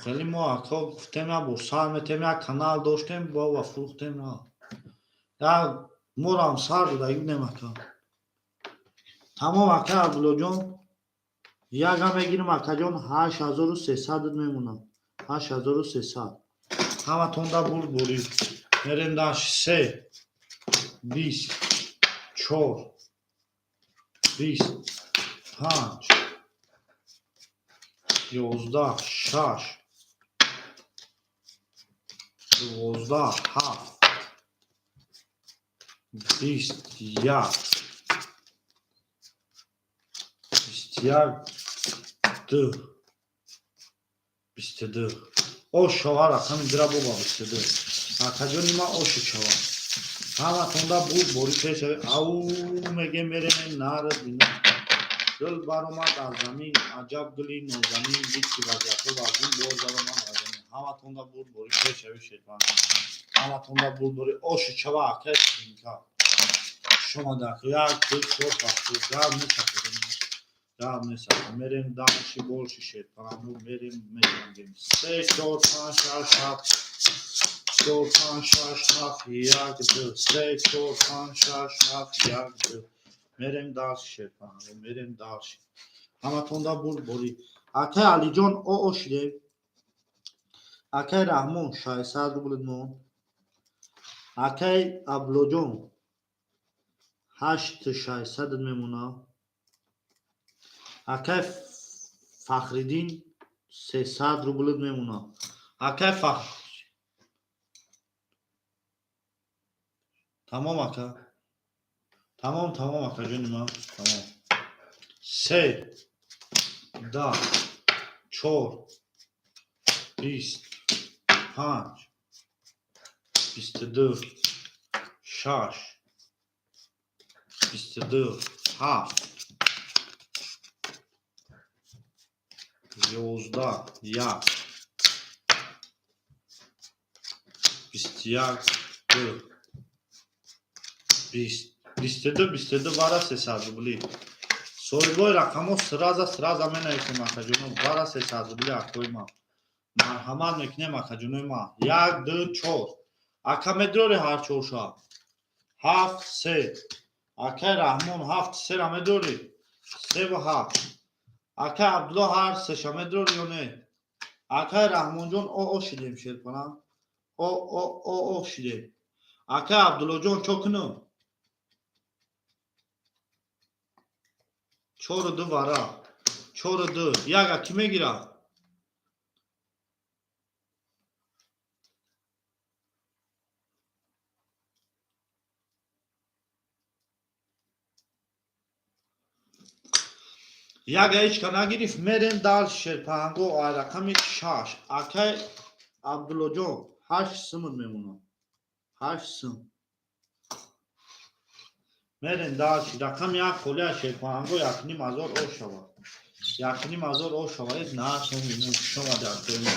хеле мо, ака, гуфтем, як бор сар метем. Як канал доштем, бова, фурӯхтем. Як морам сар додагӣ будем, ака. Тамом, ака Абдуллоҷон, яга мегирим, акаҷон, 8300 мемонам, 8300. Ҳаматонда бурд бурӣ. Мерем дальше. Се, 20, чор, 20, панҷ, 11, шаш, 12, ҳафт, 21, 21, ду, 22. Ош шава, рақами дира боба, 22. Акаҷони ма, оши шава. Ҳаматонда бурд борӣ, пешави. Ау мегем, мерем нары бино. Гул баромад аз замин, аҷаб гули нозанин, дид ки вазъиятҳо вазин, боз баромад аз замин. Ҳаматонда бурд борӣ, пешави, шербанд. Ҳаматонда бурд борӣ, оши чава, акай тринка. Шомада, як, ду, чор, панҷ, гап нест, гап нест. Мерем дальше, больше, шерпаранду, мерем, меҷангем. Се, чор, панҷ, шаш, ҳафт, чор, панҷ, шаш, ҳафт, як, ду, се, чор, панҷ, шаш, ҳафт, як, ду. Мерем дальше, шерпаранду, мерем дальше. Ҳаматонда бурд борӣ. Акай Алиҷон, о шидем. Акай Раҳмон, 600 рубл мон. Акай Абдуллоҷон, ҳашту шашсад мемона. Акай Фахриддин, 300 рубл мемона. Акай Фахр, тамом, ака, тамом, тамом, акаҷони ман, тамом. Се, 10, чор, 20, панҷ, 22, шаш, 22, ҳафт, 11, як, 21, ду, 20, 22, 22 вара, 300 рубли. Соҳибои рақамҳо сразу, сразу менависем, акаҷоно. Вара, 300 рубли, акои ман. Марҳамат мекунем, акаҷонои ман. Як, ду, чор. Ака, медорӣ ҳар чорша? Ҳафт, се. Акай Раҳмон, ҳафт, сера медорӣ? Севу ҳафт. Акай Абдулло, ҳар сеша медорӣ ё не? Акай Раҳмонҷон, о о шидем, шерпана. О о о о шидем. Акай Абдуллоҷон, чо кунам? Чору ду вара. Чору ду. Яга кӣ мегирад? Яга ҳечка нагирифт. Мерем дальше, шерпаҳанго, ай рақами шаш. Акай Абдуллоҷон, ҳашт сумр мемонад. Ҳашт сум. Мерем дальше. Рақами як холия, шерпаҳанго, 1500 ош шавад. 1500 ош шавад. На, сом, хушомаде, акои мо.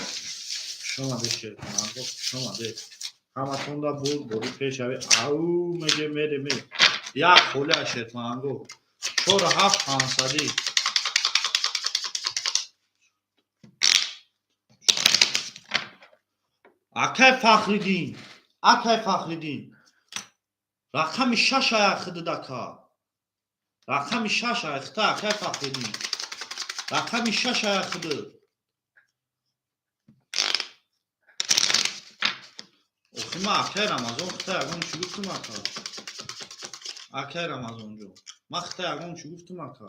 Хушомаде, шерпаҳанго, хушомаде. Ҳаматонда бурд борӣ, пешави. Ау меге, мерем. Як холи ай шерпаланго. Чору ҳафт панҷсадӣ. Акай Фахриддин, акай Фахриддин, рақами шаш ая хидид, ака. Рақами шаш ай хита, акай Фахриддин, рақами шаш ая хидид. Охи ма, акай Рамазон, хита ягон чӣ гуфтум, ака? Акай Рамазонҷон, ма хита ягон чӣ гуфтум, ака?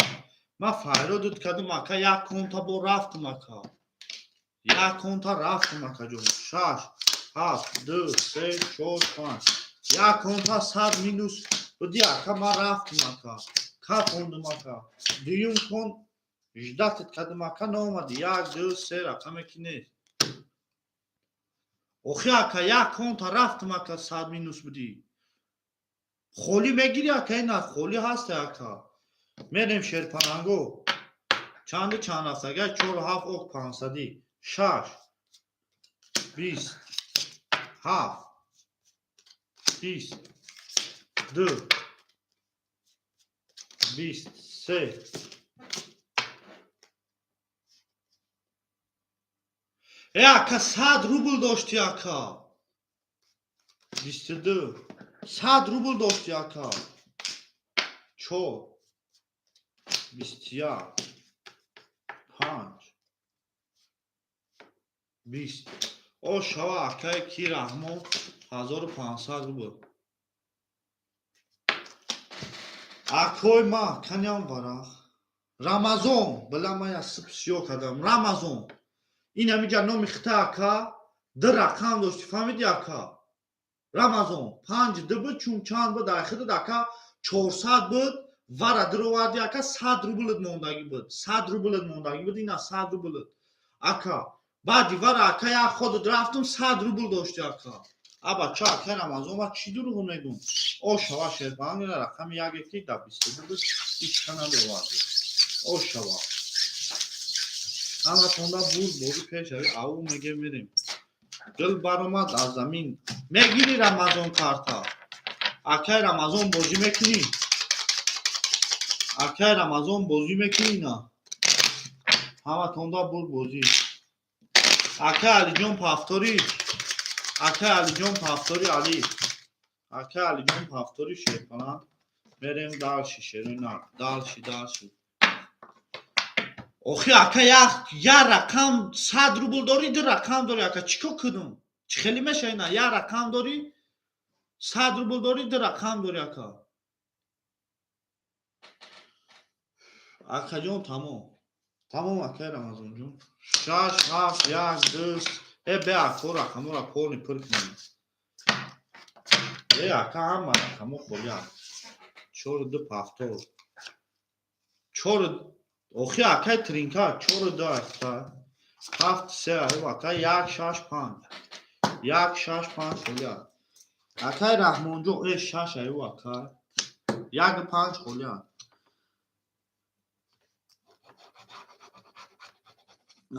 Ма файродут кардум, ака, як конта бо рафтум, ака, як конта рафтум, акаҷон. Шаш, ҳафт, ду, се, чор, панҷ, як конта 100 минус буди, ака. Ма рафтум, ака, кап хондум, ака. Дуюм кон ждать ат кардум, ака, наомади. Як, ду, се, рақаме ки нест. Охи, ака, як конта рафтум, ака, 100 минус будӣ. Холӣ мегирӣ, ака? Ина холӣ ҳаста, ака. Мерем шерпаланго. Чанду чанд аст? Агар чору ҳафт ок панҷсадӣ. Шаш, 20, ҳафт, 20, ду, 20, се. Э, ака, 100 рубл доштӣ, ака. 22, 100 рубл доштӣ, ака. Чор, 21, панҷ, 20. О шава, акай ки Раҳмон, 1500 рубл. Акой ма каням варақ. Рамазон била, ма я сип сиё кардам. Рамазон, ин ҳамиҷа номи хита, ака, ду рақам дошти, фаҳмиди, ака Рамазон? Панҷ ду буд, чун чанд буд айхидад, ака? 400 буд, вара дуроварди, ака, 100 рублат мондагӣ буд, 100 рублат мондагӣ буд. Ина 100 рублат, ака. Баъди вара, ака, як ходат рафтум, 100 рубл дошти, ака. Аба ча, ака Рамазон, ма чӣ дурӯғ мегӯм? О шава, шербанг, ина рақами яке ки дар 22 буд, ҳичка надоварди. О шава, ҳаматонда бур бозӣ пешави ау меге. Мерем, дил баромад аз замин. Мегири, Рамазон, карта? Акай Рамазон, бозӣ мекунӣ? Акай Рамазон, бозӣ мекунӣ? На, ҳаматонда бур бозӣ. Акай Алиҷон, повтори. Акай Алиҷон, повтори. Али, акай Алиҷон, повтори. Шерпаланд, мерем дальше. Шерои нар, дальше, дальше. Охи, ака, як рақам 100 рубл дорӣ, ду рақам дорӣ, ака, чӣ кор кунам? Чӣ хеле меша? Ина як рақам дорӣ, 100 рубл дорӣ, ду рақам дорӣ, ака. Акаҷон, тамом, тамом. Акай Рамазонҷон, шаш, ҳафт, як, ду. Э, бе, ако, рақаморо полный пур кунем. Э, ака, ҳама рақамо холианд. Чору ду повтор. Чору. Охи, акай, тринка чору ду аста, ҳафт, се аю, ака. Як, шаш, панҷ, як, шаш, панҷ холианд. Акай Раҳмонҷон, э, шаш аю, ака, як, панҷ холианд.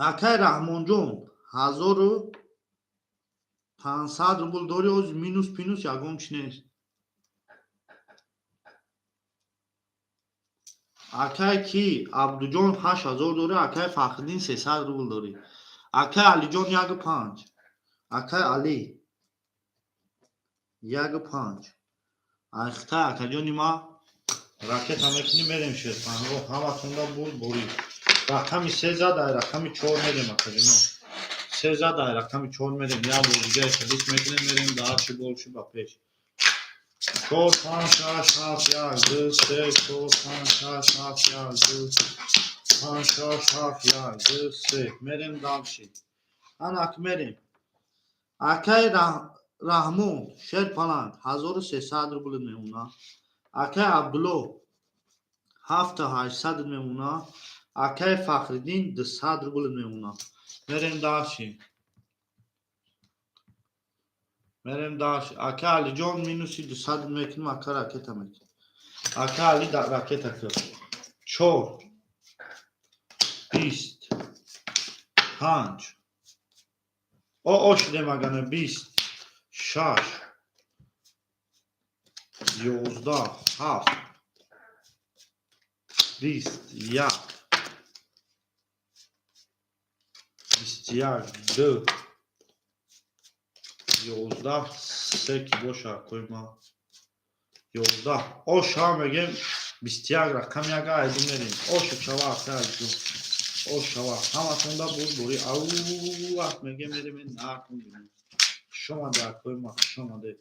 Акай Раҳмонҷон, 1500 рубл дорӣ, оз минус пинус ягон чи нест. Акай ки Абдуҷон, 8000 дорӣ. Акай Фахриддин, 300 рубл дорӣ. Акай Алиҷон, яку панҷ. Акай Али, яку панҷ. Айхта, акаҷони ма, ракета мекунӣ. Мерем шерпанго. Ҳаматонда буд борӣ. Рақами се зад, ай рақами чор мерем, акаҷоно. Се зад, ай рақами чор мерем. Як бор дига хадис мекунем, мерем дальше, больше, ба пеш. Чор, панҷ, шаш, ҳафт, як, ду, се, чор, панҷ, шаш, ҳафт, як, ду, панҷ, шаш, ҳафт, як, ду, се. Мерем дальше. Анак мерем. Акай Раҳмон, шер паланг, 1300 рубл мемона. Акай Абдулло, ҳафту ҳаштсад мемона. Акай Фахриддин, 200 рубл мемона. Мерем дальше, мерем дальше. Ака Алиҷон, минуси 200 мекунем, ака, ракета мекунем. Ака Али, ракета кар. Чор, 20, панҷ. О, о шудем, агана 20, шаш. 11, ҳафт, 20, як, 21, ду, 11, се ки боша, акои ман, 11 оша мегем, 21, рақами як айду мерем. Оша чава, акай алиҷон, ошава. Ҳаматонда бурдборӣ. Ау, мегем, мерем нархон. Хушомаде, акои ма, хушомаде,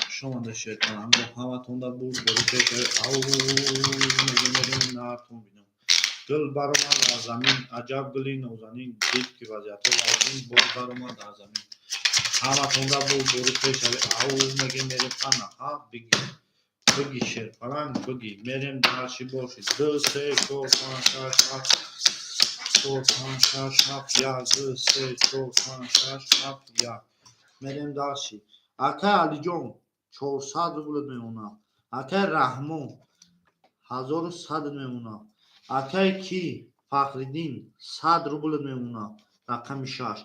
хушомаде, шерпаланго. Ҳаматонда бурдборӣ. Пешаи ау мегем, мерем нархон бинам. Гул баромад аз замин, аҷаб гули нозанин, дид ки вазъиятҳо вазнин, боз баромад аз замин. Ҳаматонда бурдборӣ. Пешави ау мегем, мерем. Ана ҳа, биги, биги, шерпаланг, биги, мерем дальше. Боши, ду, се, чор, панҷ, шаш, ҳафт, чор, панҷ, шаш, ҳафт, як, ду, се, чор, панҷ, шаш, ҳафт, як. Мерем дальше. Акай Алиҷон, 400 рубл мемонад. Акай Раҳмон, 1100 мемонад. Акай ки, Фахриддин, 100 рубл мемонад, рақами шаш.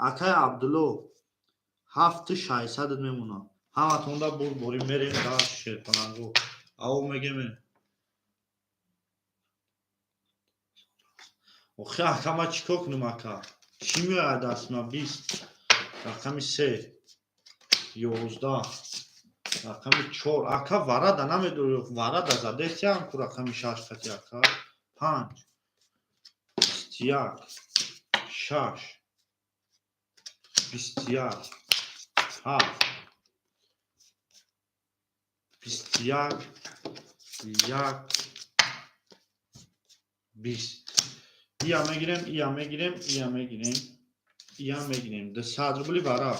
Акай Абдулло, ҳафту шашсад мемонад. Ҳаматонда бурдборӣ. Мерем дальше, шерпаланго. Аво мегем. Охи, ака, ма чӣ кор кунам, ака? Чӣ меояд дасти ман? 20, рақами се, 11, рақами чор. Ака, варада намедорӣ? Варада задесиам ку, рақами шаш қати, ака. Панҷ, 21, шаш, 21, ҳафт, 21, як, 20. Ия мегирем, ия мегирем, ия мегирем, ия мегирем. 200 рубли вара,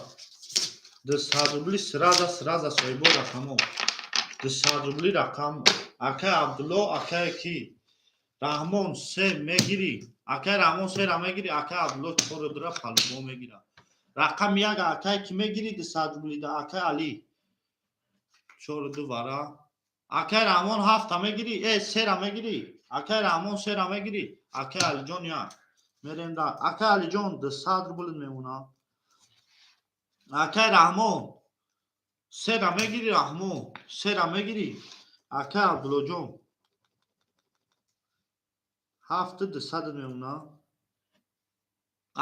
200 рубли, сразу, сразу соҳибо рақамо, 200 рубли рақам. Акай Абдулло, акай ки, Раҳмон, се мегирӣ? Акай Раҳмон, сера мегирӣ? Акай Абдулло чору дура палубо мегира. Рақами як, акай ки мегирӣ 200 рублида? Акай Али, чору ду вара. Акай Раҳмон, ҳафта мегирӣ? Э, сера мегирӣ? Акай Раҳмон, сера мегирӣ? Акай Алиҷон, як. Мерем да. Акай Алиҷон, 200 рубл мемонад. Акай Раҳмон, сера мегирӣ? Раҳмон, сера мегирӣ? Акай Абдуллоҷон, ҳафту дусад мемонад.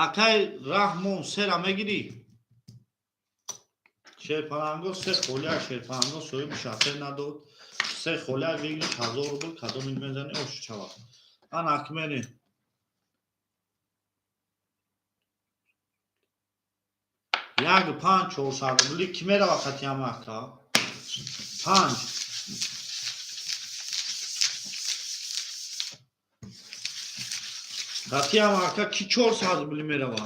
Акай Раҳмон, сера мегирӣ? Шерпаланго се холия. Шерпаланго соҳиби шафер надод. Се холия, выигрыш 1000 рубл. Кадомит мезанӣ, ош чава? Ан акмери. Як, панҷ, 400 рубли. Ки мерава қати ҳама, ака? Панҷ, қати ҳама, ака, ки 400 рубли мерава?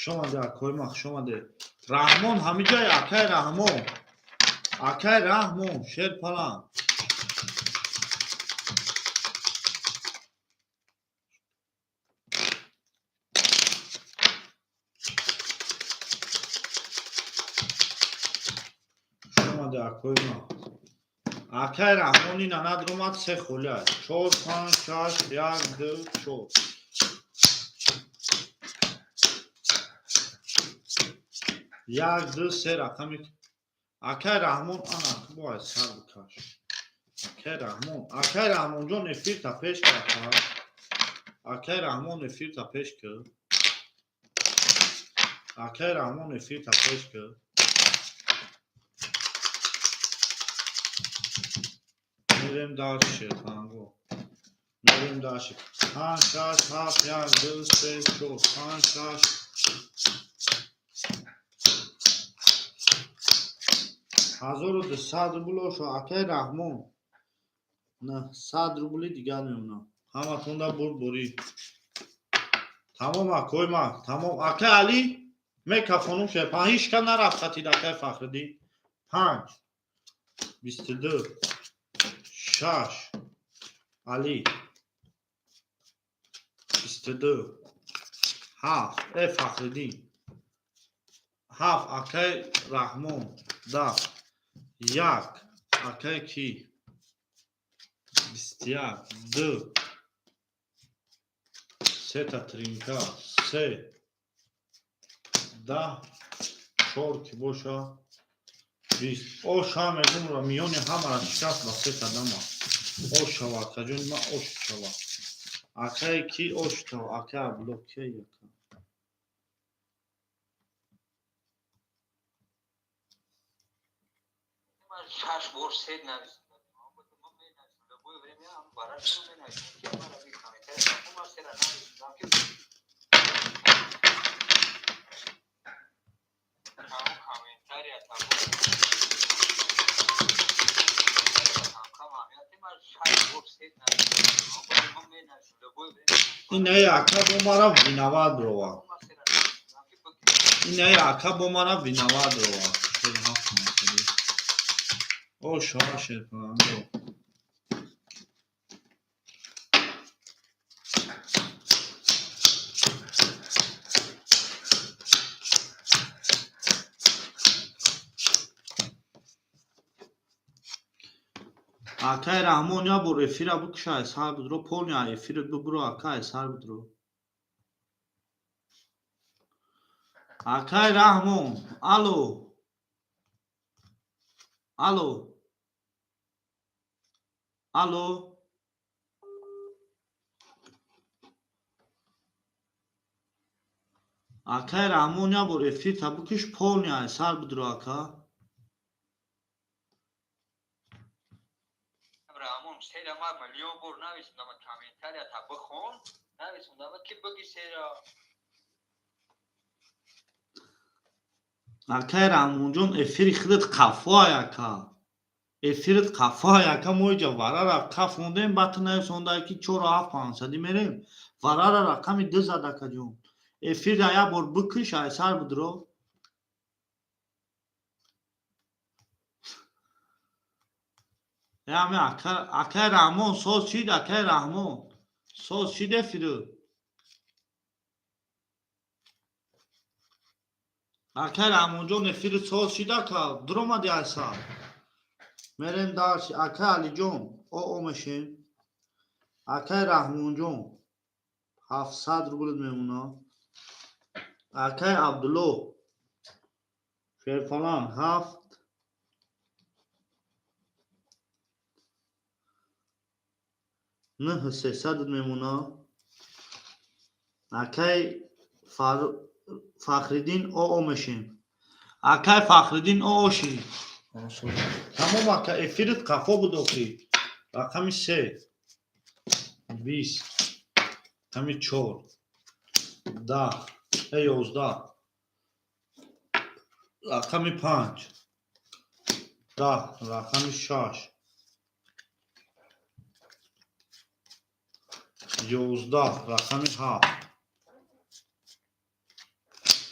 Хушомаде, акои ма, хушомаде. Раҳмон ҳамиҷай, акай Раҳмон, акай Раҳмон, шерпаланг. Хушомаде, акои ма. Акай Раҳмони нанад омад, се холия. Чор, панҷ, шаш, як, ду, чор, як, ду, се, рақами акай Раҳмон. Ана бояд сар бикаш, акай Раҳмон. Акай Раҳмонҷон, эфирта пеш кард. Акай Раҳмон, эфирта пеш кар. Акай Раҳмон, эфирта пеш кар. Мерем дальше, шерпаланго, мерем дальше. Панҷ, шаш, ҳафт, як, ду, се, чор, панҷ, шаш, 1200 рубл ошо. Акай Раҳмон, 900 рубли дигар мемонам. Ҳаматонда бурдборӣ. Тамом, акои ма, тамом. Акай Али, мекафонум, шерпан. Ҳичка нарафт хатид. Акай Фахриддин, панҷ, 22, шаш, Али, 22, ҳафт, э, Фахриддин, ҳафт, акай Раҳмон, 10, як, акай ки, 21, ду, сета тринка, се, 10, Чор ки боша, 20. Оша мегум, миёни ҳамара шикаст ба се кадама. Ош шава, акаҷони ман, ош шава. Акае ки ош шава, ака Абдулло кия ака? Шаш бор сед нависем. Любое время бараш менависем. Ки мара би комментария ма сера нависем ки комментария табо Инаи ака бо мара виноват рова. Инаи ака бо мара виноват рова. О, шава, шерпаландо. Акай Раҳмон, як бор эфира бикушай, сар бидро, полный эфират бибуро, акай, сар бидро. Акай Раҳмон, алло. Алло. Алло. Акай Раҳмон, як бор эфирта бикуш, полный сар бидро, ака. Раҳмон, сера ма миллион бор нависондам, комментарията бихон, нависондам ки биги сера. Акай Раҳмонҷон, эфири худат қафоай, ака. Эфират қафоай, ака, мо иҷа варара қафондем, баъд ту нависондай ки чору ҳафт пансадӣ мерем. Варара рақами ду зад, акаҷон. Эфирра як бор бикуш, ай сар бидро. Яме ака, акай Раҳмон соз шид, акай Раҳмон. Соз шид эфиру. Акай Раҳмонҷон, эфири соз шид, ака, дуромади ай сар. Мерем дарси. Акай Алиҷон, о мешем. Акай Раҳмонҷон, 700 рубл мемона. Акай Абдулло, шерфалан ҳафт. Нӯҳ сесад мемона. Акай Фахриддин, о мешем. Акай Фахриддин, о шид. Тамом, ака, эфирит қафо буд охи. Рақами се. 20. Рақами чор. 10. 11. Рақами панҷ. 10. Рақами шаш. 11. Рақами ҳафт.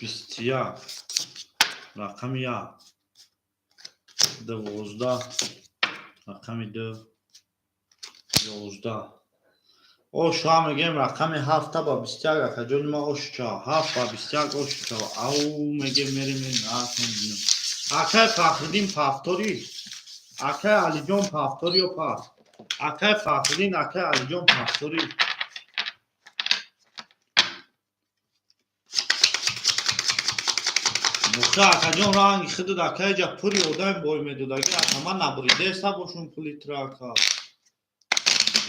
21. Рақами як. 12. Рақами ду. 11. Ош ҳа мегем, рақами ҳафта ба 21, акаҷони ма, ош ча. Ҳафт ба 21 ош ча. Ау мегем, мерем. Акай Фахриддин, повтори. Акай Алиҷон, повтори ё пас. Акай Фахриддин, акай Алиҷон, повтори. Муха, акаҷон, ранги худат, ака, иҷа пури одами бой медодаги, ака, ман набуридеста бошум пули тра, ака.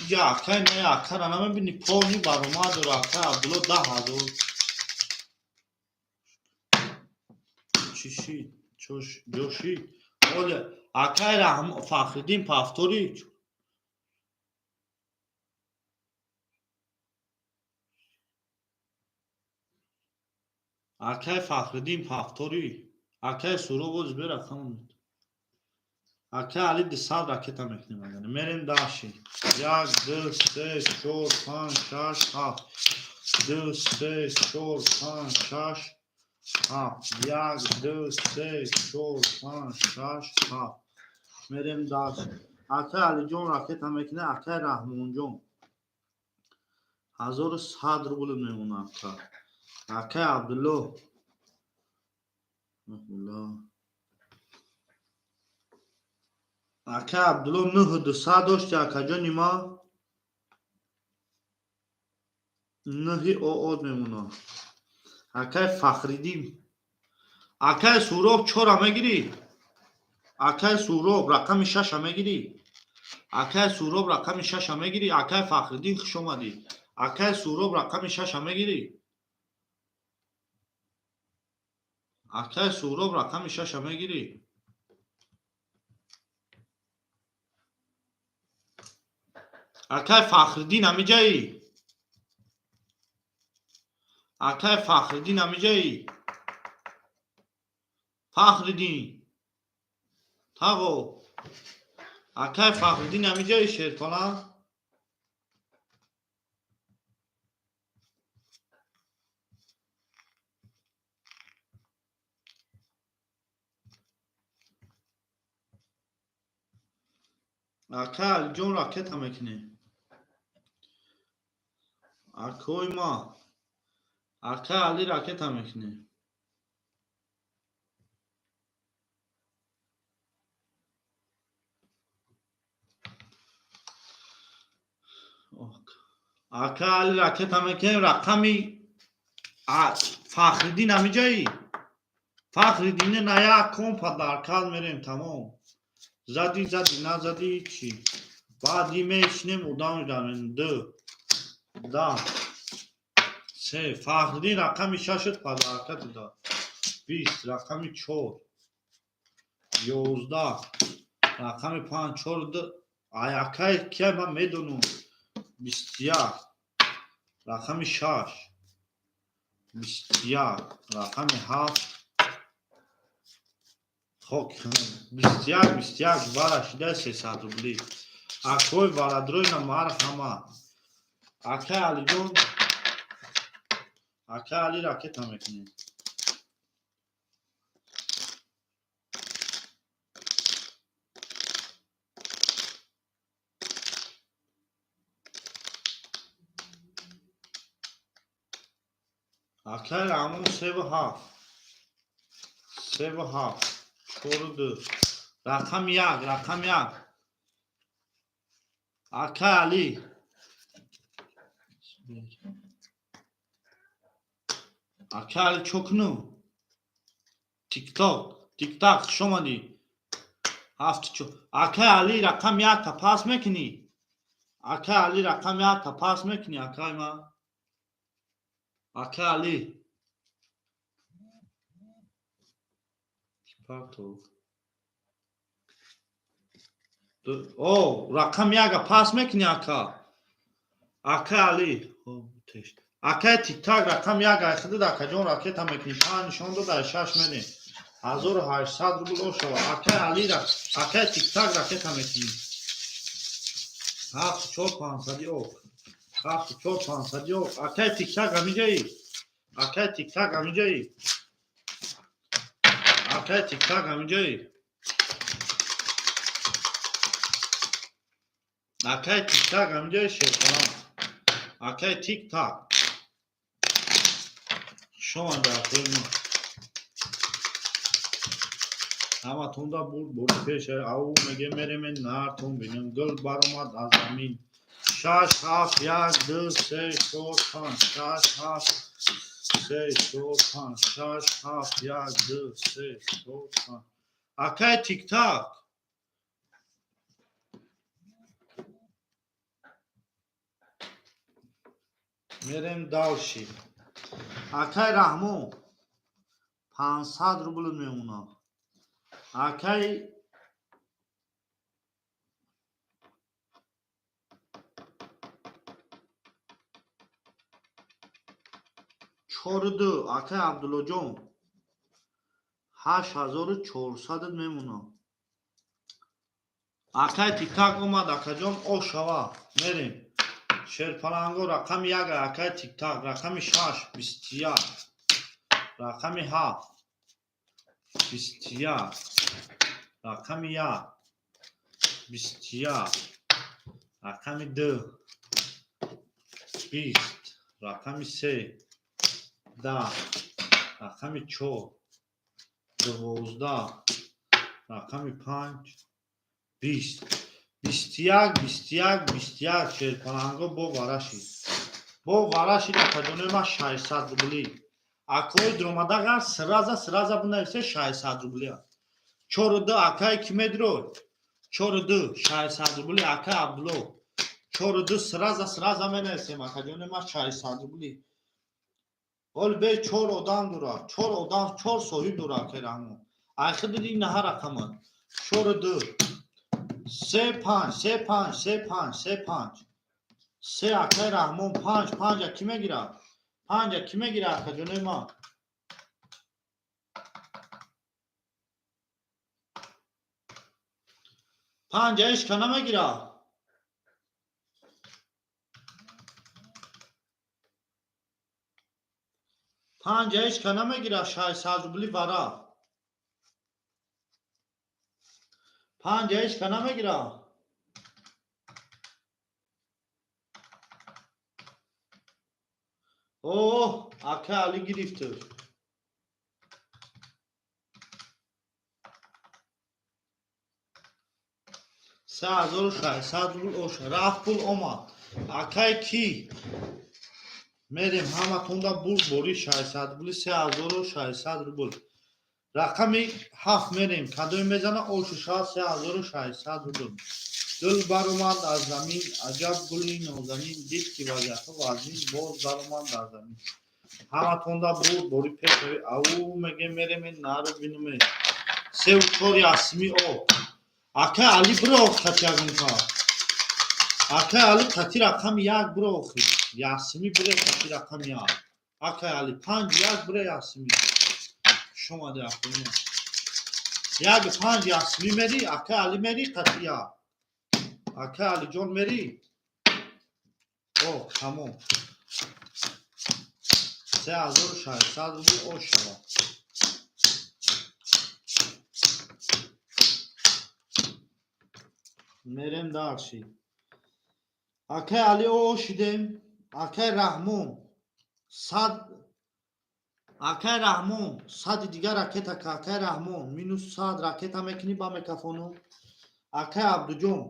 Иҷа акай не, акара намебини, полный баромад дора, ака Абдулло 10 000. Чӣ шид? Ҷо шид? Оля, акай Раҳм Фахриддин, повтори. Акай Фахриддин, повтори. Акай Суро, боз бе рақам. Акай Али, 200 ракета мекунем агар. Мерем дальше. Як, ду, се, чор, панҷ, шаш, ҳафт. Ду, се, чор, панҷ, шаш, ҳафт. Як, ду, се, чор, панҷ, шаш, ҳафт. Мерем дальше. Акай Алиҷон ракета мекунад, акай Раҳмонҷон. 1100 рубл мемонад, ака. Акай Абдулло. Абдулло. Акай Абдулло, нӯҳу дусад дошти, акаҷони ма. Нӯҳи оод мемонад. Акай Фахриддин. Акай Суҳроб, чора мегирӣ? Акай Суҳроб, рақами шаша мегирӣ? Акай Суҳроб, рақами шаша мегирӣ? Акай Фахриддин, хуш омадӣ. Акай Суҳроб, рақами шаша мегирӣ? Акай Суҳроб, рақами шаша мегирӣ? Акай Фахриддин, ҳамиҷаӣ? Акай Фахриддин, ҳамиҷаӣ? Фахриддин тағо, акай Фахриддин, ҳамиҷаи, шерпаланг? Акай Алиҷон, ракета мекунем. Акои ма, акай Али, ракета мекунем. Ака Али, ракета мекунем. Рақами Фахриддин, ҳамиҷаӣ? Фахриддине на як компа дар кал мерем, тамом. Зади, зади, назади, чӣ, баъди мешинем, одам ждамем. Ду, да, се. Фахриддин, рақами шашат подарка туда. 20, рақами чор, 11, рақами панҷ, чор, ду. Аякай кия, ман медонам. 21, рақами шаш, 21, рақами ҳафт. Хок, 21, 21 вара шида, 300 рубли. Акои варадройна, марҳама. Акай Алиҷон, акай Али, ракета мекунем. Акай Раҳмон, севу ҳафт, севу ҳафт, чору ду, рақами як, рақами як. Акай Али, акай Али, чо кунум? Тикток, тиктак, хуш омадӣ. Ҳафту чор. Акай Али, рақами якта пас мекунӣ? Акай Али, рақами якта пас мекунӣ, акай ма? Акай Али партов. О, рақами яка пас мекунӣ, ака? Акай Али, акай Тиктак, рақами як айхидид. Акаҷон, ракета мекунӣ? Панҷ нишон дод, ай шаш мерем. 1800 рубл ошава. Акай Али, акай Тиктак, ракета мекунӣ? Ҳафту чор пансади ок, ҳафту чор пансади ок. Акай Тиктак, ҳамиҷаӣ? Акай Тиктак, ҳамиҷаӣ? Акай Тиктак, ҳамиҷаӣ? Акай Тиктак, ҳамиҷаи, шерхона? Акай Тиктак, хуш омадӣ, акои ма. Ҳаматонда бурд бори пеш. Ав меге, мереме нартон бинем. Гул баромад аз замин. Шаш, ҳафт, як, ду, се, чор, панҷ, шаш, ҳафт, се, чор, панҷ, шаш, ҳафт, як, ду, се, чор, панҷ. Акай Тиктак, мерем дальше. Акай Раҳмон, 500 рубл мемонад. Акай чору ду, акай Абдуллоҷон, 8400 мемонад. Акай Тиктак омад. Акаҷон, ошава, мерем. Шерпаланго, рақами як, акай Тиктак, рақами шаш, 21, рақами ҳафт, 21, рақами як, 21, рақами ду, 20, рақами се, 10, рақами чор, 12, рақами панҷ, 20, 21, 21, 21. Шерпаланго бо варашид, бо варашид. Акаҷонои ман, 600 рубли. Акои дуромадагар сразу сразу бинависе, 600 рубли. Чору ду, акай ки медирой? Чору ду, 600 рубли, акай Абдулло. Чору ду, сразу сразу менависем, акаҷони ма, 600 рубли. Ҳол бе чор одам дора, чор одам, чор соҳиб дора, акай Раҳмон. Айхи диди наҳа рақама. Чору ду. Се панҷ, се панҷ, се панҷ, се панҷ. Се, акай Раҳмон, панҷ, панҷа кӣ мегирад? Панҷа кӣ мегирад, акаҷони ма? Панҷа ҳечка намегирад. Панҷа ҳечка намегирад, 600 рубли вара. Панҷа ҳечка намегирад. Оҳ, ака Али гирифту. 3600 рубл ош рафт, пул омад. Акай ки мерем, ҳаматонда бурд бори 600 рубли, 3600 рубл. Рақами ҳафт мерем, кадоме мезана ошу шавад 3600 рубл. Гул баромад аз замин, аҷаб гули нозанин, дид ки вазъиятҳо вазнин, боз баромад аз замин. Ҳаматонда бурд бори пешави. Ау мегем, мерем нару бинуме. Севу чор ясми о. Акай Али биро қати ягонка. Акай Али қати рақами як биро охи. Ясми бире қати рақами як. Акай Али панҷ як бире ясми. Шомаде акоино. Як панҷ ясми мери, акай Али мери қати як. Акай Алиҷон мери? О, тамом. 3600 рубл ош шавад. Мерем дальше. Акай Али о шидем. Акай Раҳмон сад, акай Раҳмон сади дигар ракета ка, акай Раҳмон минус 100 ракета мекунӣ ба мекафону. Акай Абдуҷон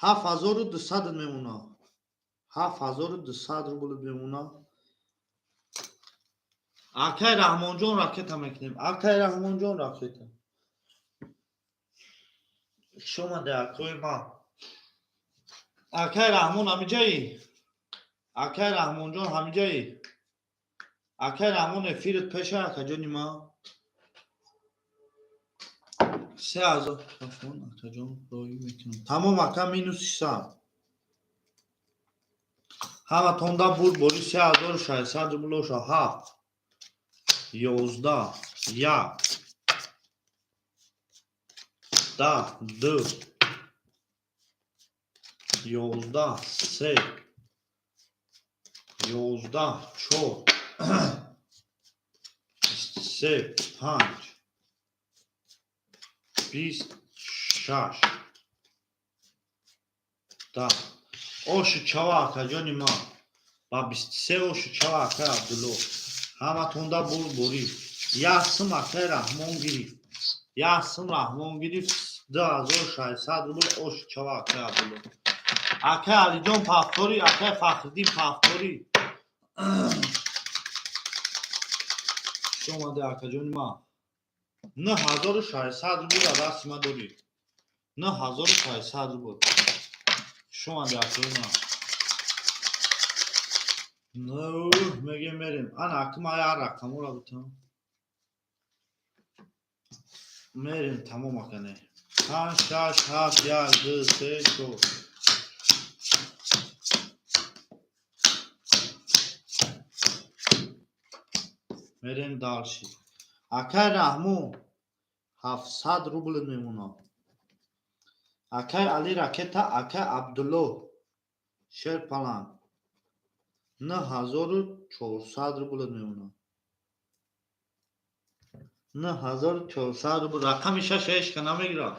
7200 мемона. 7200 рубл мемона. Акай Раҳмонҷон ракета мекунем. Акай Раҳмонҷон ракета. Шомаде акои ман. Акай Раҳмон ҳамиҷаи? Акай Раҳмонҷон ҳамиҷаи? Акай Раҳмон, эфират пеша, акаҷони ман. 3000 кафон, акаҷон, роӣ мекунам. Тамом, ака, минус 100. Ҳаматонда бурд бори 3600 рубл оша. Ҳафт, 11, як, 10, ду, 11, се, 11, чор, 23, панҷ, 26, 10. Оши чава, акаҷони ман. Ба 23 оши чава, акай Абдулло. Ҳаматонда бурд борӣ. Як сум акай Раҳмон гирифт. Як сум Раҳмон гирифт, 2600 рубл оши чава, акай Абдулло. Акай Алиҷон повтори, акай Фахриддин повтори. Хуш омаде, акаҷони ман. 9600 рубл дасти ман дорӣ. 9600 рубл. Хуш омаде, акаҷони ман. Ну, мегем, мерем. Ана аки ман як рақаморо бутам. Мерем, тамом акане. Панҷ, шаш, ҳафт, як, ду, се, чор. Мерем дальше. Акай Раҳмон 700 рубл мемонад. Акай Али ракета, акай Абдулло шерпаланг 9400 рубл мемонад. 9400 рубл. Рақами шаш ҳечка намегирад.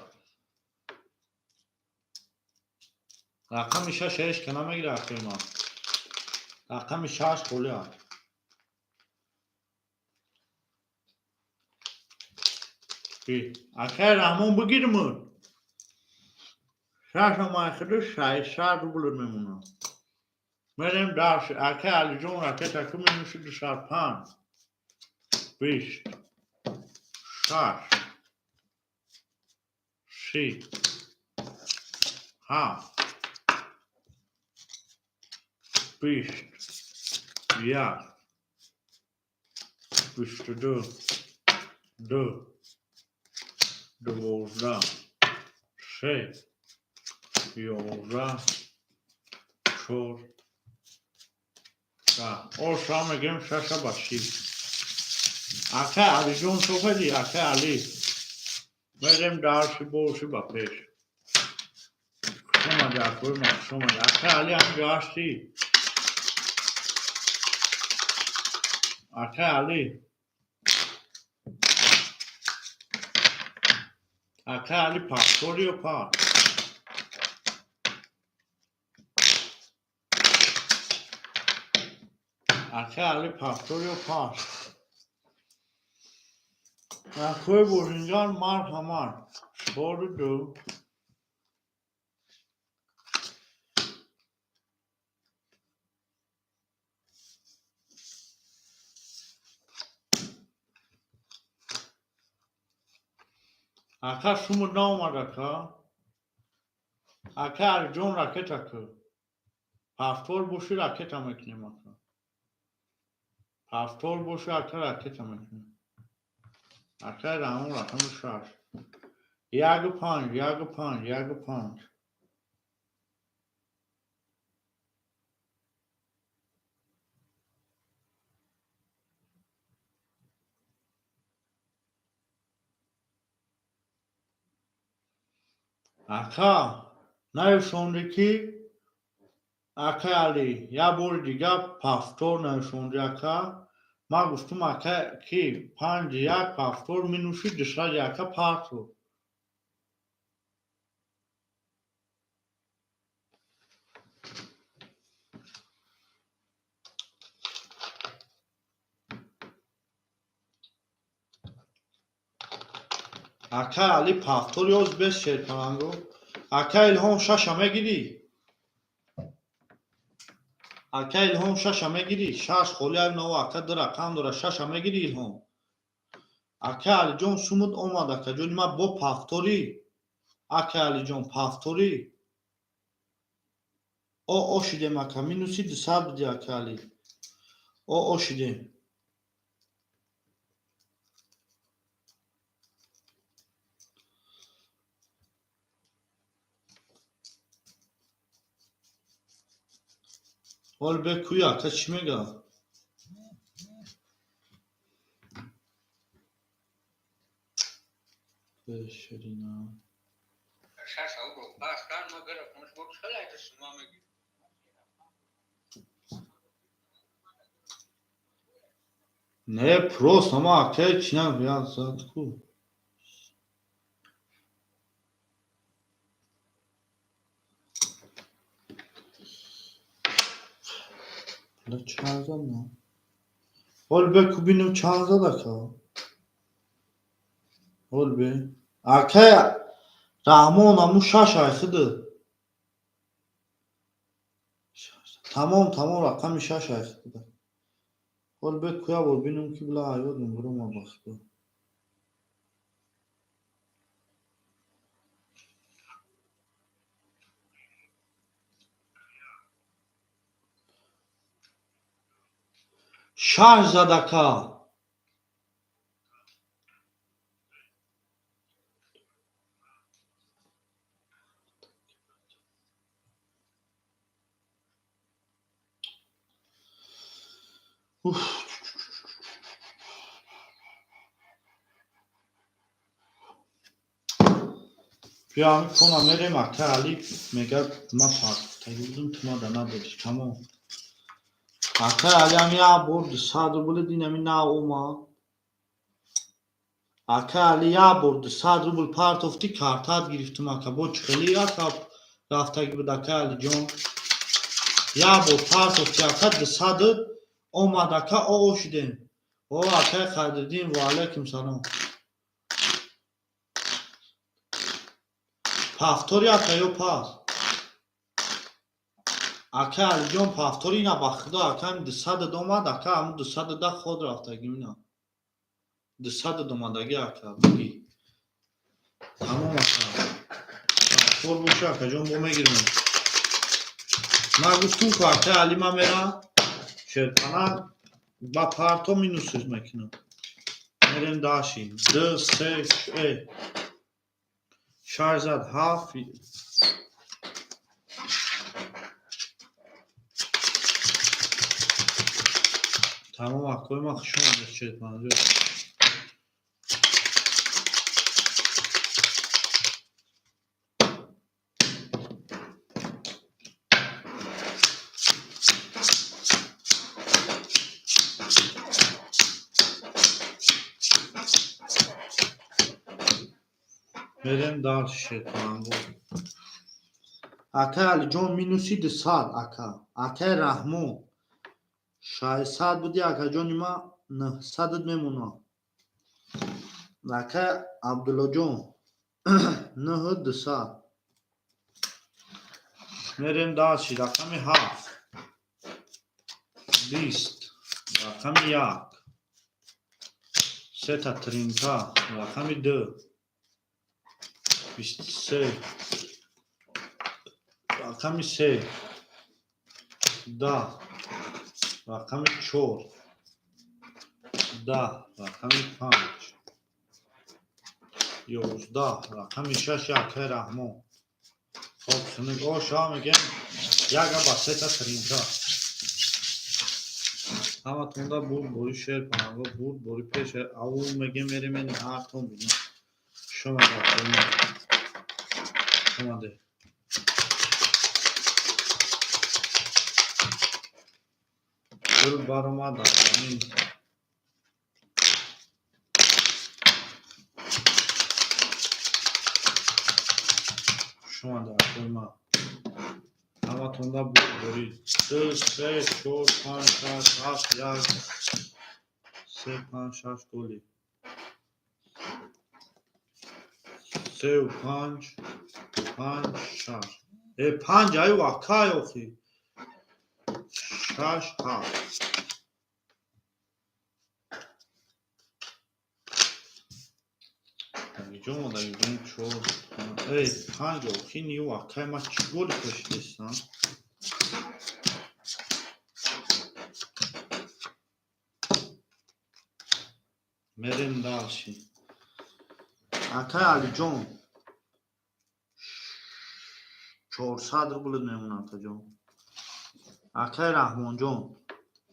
Рақами шаш ҳечка намегирад, акои ман. Рақами шаш холӣ аст. Акай Раҳмон бигирмуд. Шаша майхиду 600 рубл мемонад. Мерем дальше. Ака Алиҷон, ракета ку минуси 205, 26, 37, 21, 22, 2, 12, 3, 11, 4, 10. Оша мегирем шаша ба 6. Ака Алиҷон, софади, ака Али. Мерем дальше, боши ба пеш. Хушомади, акои ма, хушомади. Ака Али, ҳамҷо ҳастӣ? Ака Али. Ака Али, повтор ё пас? Ака Али, повтор ё пас? Акои Бозинҷон, марҳамат. Чору 2. Ака, шумо наомад, ака? Ака Алиҷон, ракета ку. Повтор боши, ракета мекунем, ака. Повтор боши, ака, ракета мекунем. Ака Раҳмон, рақами 6. 1-у 5, 1-у 5, 1-у 5. Ака, нависонди ки ака Али, як бори дигар повтор нависонди, ака. Ман гуфтум, ака, ки 5, 1 повтор минуси 200, ака, парту. Ака Али, повтор ёз без шерпаланго. Ака Илҳом, шаша мегирӣ? Ака Илҳом, шаша мегирӣ? 6 холи ай нова, ака, ду рақам дора, шаша мегирӣ, Илҳом? Ака Алиҷон, сумуд омад, ака ҷони ман, бо повторӣ. Ака Алиҷон, повторӣ. О ошидем, ака, минуси 200 буди, ака Али. О ошидем. Ҳол бе куй, ака, чӣ мега? Ширина. Шаш рубл пас кан ма гирифтам, шумо чӣ хеле шумо мегӣ? Не, просто ма ака чӣ на зад ку. Бля, чанд зад на? Ҳол бе ку бинем чанд зад, ака. Ҳол бе. Ака Раҳмон, аму 6 айхиды. Тамом, тамом, рақами 6 айхиды. Ҳол бе куя бор бинем ки била аёдум бурома бахто. 6 зад, ака. Уф. Биё, ҳамин фона мерем, ака Али мега ма партофтагӣ будум, ту мада надодӣ, тамом. Ака Али, ҳами як бор 200 рубли дин ҳами нав омад. Ака Али, як бор 200 рубл партофтӣ, картат гирифтум, ака, бо чӣ хеле ака рафтагӣ буд, ака Алиҷон. Як бор партофтӣ, ака, 200 омад, ака, о шидем. О, акай Қадриддин, ва алайкум салом. Повтори, ака, ё пас? Ака Алиҷон повтори ина ба худо ака 200 омад, ака ҳамун 200 да ход рафтагӣ ина. 200 омадагӣ ака, бигӣ. Тамом ака. Повтор боша акаҷон бо мегирем. Ман гуфтум ку ака Али ман мерам шерпана ба парто минусш мекунам. Мерем даши. 2 3 6 зад 7. Тамом акои ман хуш омадед шерпана. Мерем дальше шерпанго. Акай Алиҷон минуси 200 ака. Акай Раҳмон 600 буди акаҷони ман 900 мемонад. Акай Абдуллоҷон 9200. Мерем дальше рақами 7. 20 рақами 1. Сета тринка рақами 2. 23 рақами 3. 10 рақами 4. 10 рақами 5. 11 рақами 6 акай Раҳмон. Хоб сунук оша мегем яга ба сета тринка. Ҳаматонда бурд бори шер пананго бурд бори пеш аввал мегем мерем ҳартон бинем. Шумо омаде. Гул баромад аз замин. Шумо акои ман. Ҳаматонда бурд бори 2 3 4 5 6 7 1 3 5 6 голи. 3 5 5 6. 5 аю акай охи. 6 7. Ҷон омадагӣ 4 5 охи ниу акай ман чӣ голи кашидестам? Мерем дальше. Акай Алиҷон 400 рубл мемонад акаҷон. Акай Раҳмонҷон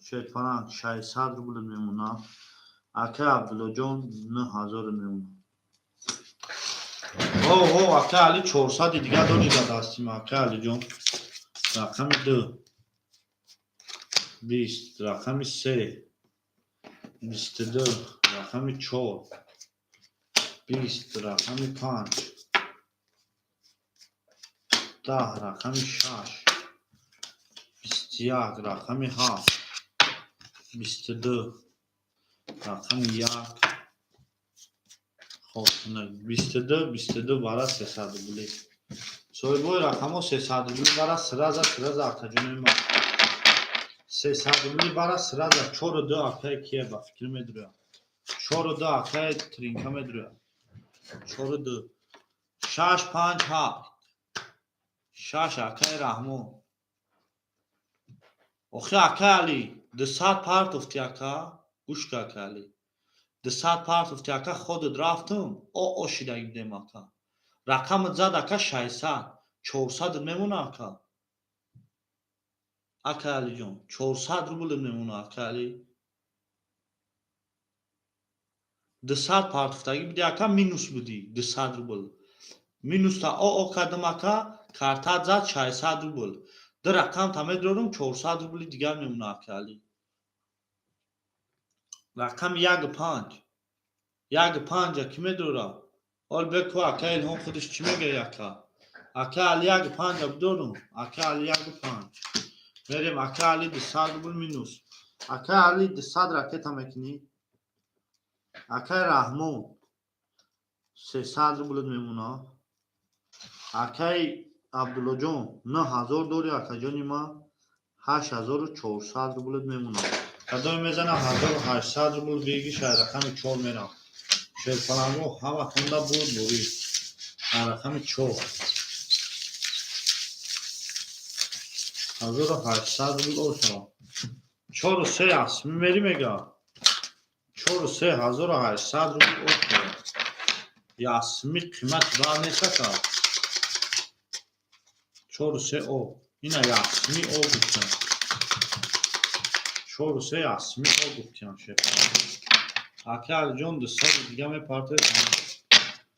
шерпананг 600 рубл мемонад. Акай Абдуллоҷон 9000 мемонад. О, акай Али 400 дигар дорӣ дар дасти ман акай Алиҷон. Рақами 2 20 рақами 3 22 рақами 4 20 рақами 5 10 рақами 6 21 рақами 7 22 рақами 1. Хоб 22 22 бара 300 рубли. Соҳибои рақамҳо 300 рубли бара сраза сраза акаҷони ман. 300 рубли бара сраза 4 2 акай кия ба фикр медурам. 4 2 акай тринка медурам. 4 2 6 5 7 6 акай Раҳмон. Охи акай Али 200 партофти ака, гӯш ка акай Али. 200 партофти ака ходат рафтум, о ошидаги будем ака. Рақамат зад ака 600, 400 мемона ака. Ака Алиҷон, 400 рубл мемона ака Али. 200 партофтаги буди ака минус буди 200 рубл. Минуста о кардам ака, картат зад 600 рубл. Ду рақам та медорам 400 рубли дигар мемона ака Али. Рақами 1 5. 1 5 ки медора? Ҳол беку ака Илҳом худаш чӣ мегӯяд ака? Ака Али 1 5 бидорум. Ака Али 1 5. Мерем ака Али 200 рубл минус. Ака Али 200 ракета мекунӣ. Акай Раҳмон 300 рубл мемона. Акай Абдуллоҷон 9000 дорӣ акаҷони ман. 8400 рубл мемонад. Кадоме мезана 1800 рубл выигрыш рақами 4 мерам. Шерпаланго, ҳаматонда буд бурӣ. Рақами 4. 1800 рубл ошава. 4 3 асми мери мега. 4 3 1800 рубл ошава. Ясми қимат ба нестака. 4 3 о. Ина ясми о гуфтам. 4 3 ясми о гуфтам шерпаланго. Ака Алиҷон 200 дига мепартоед.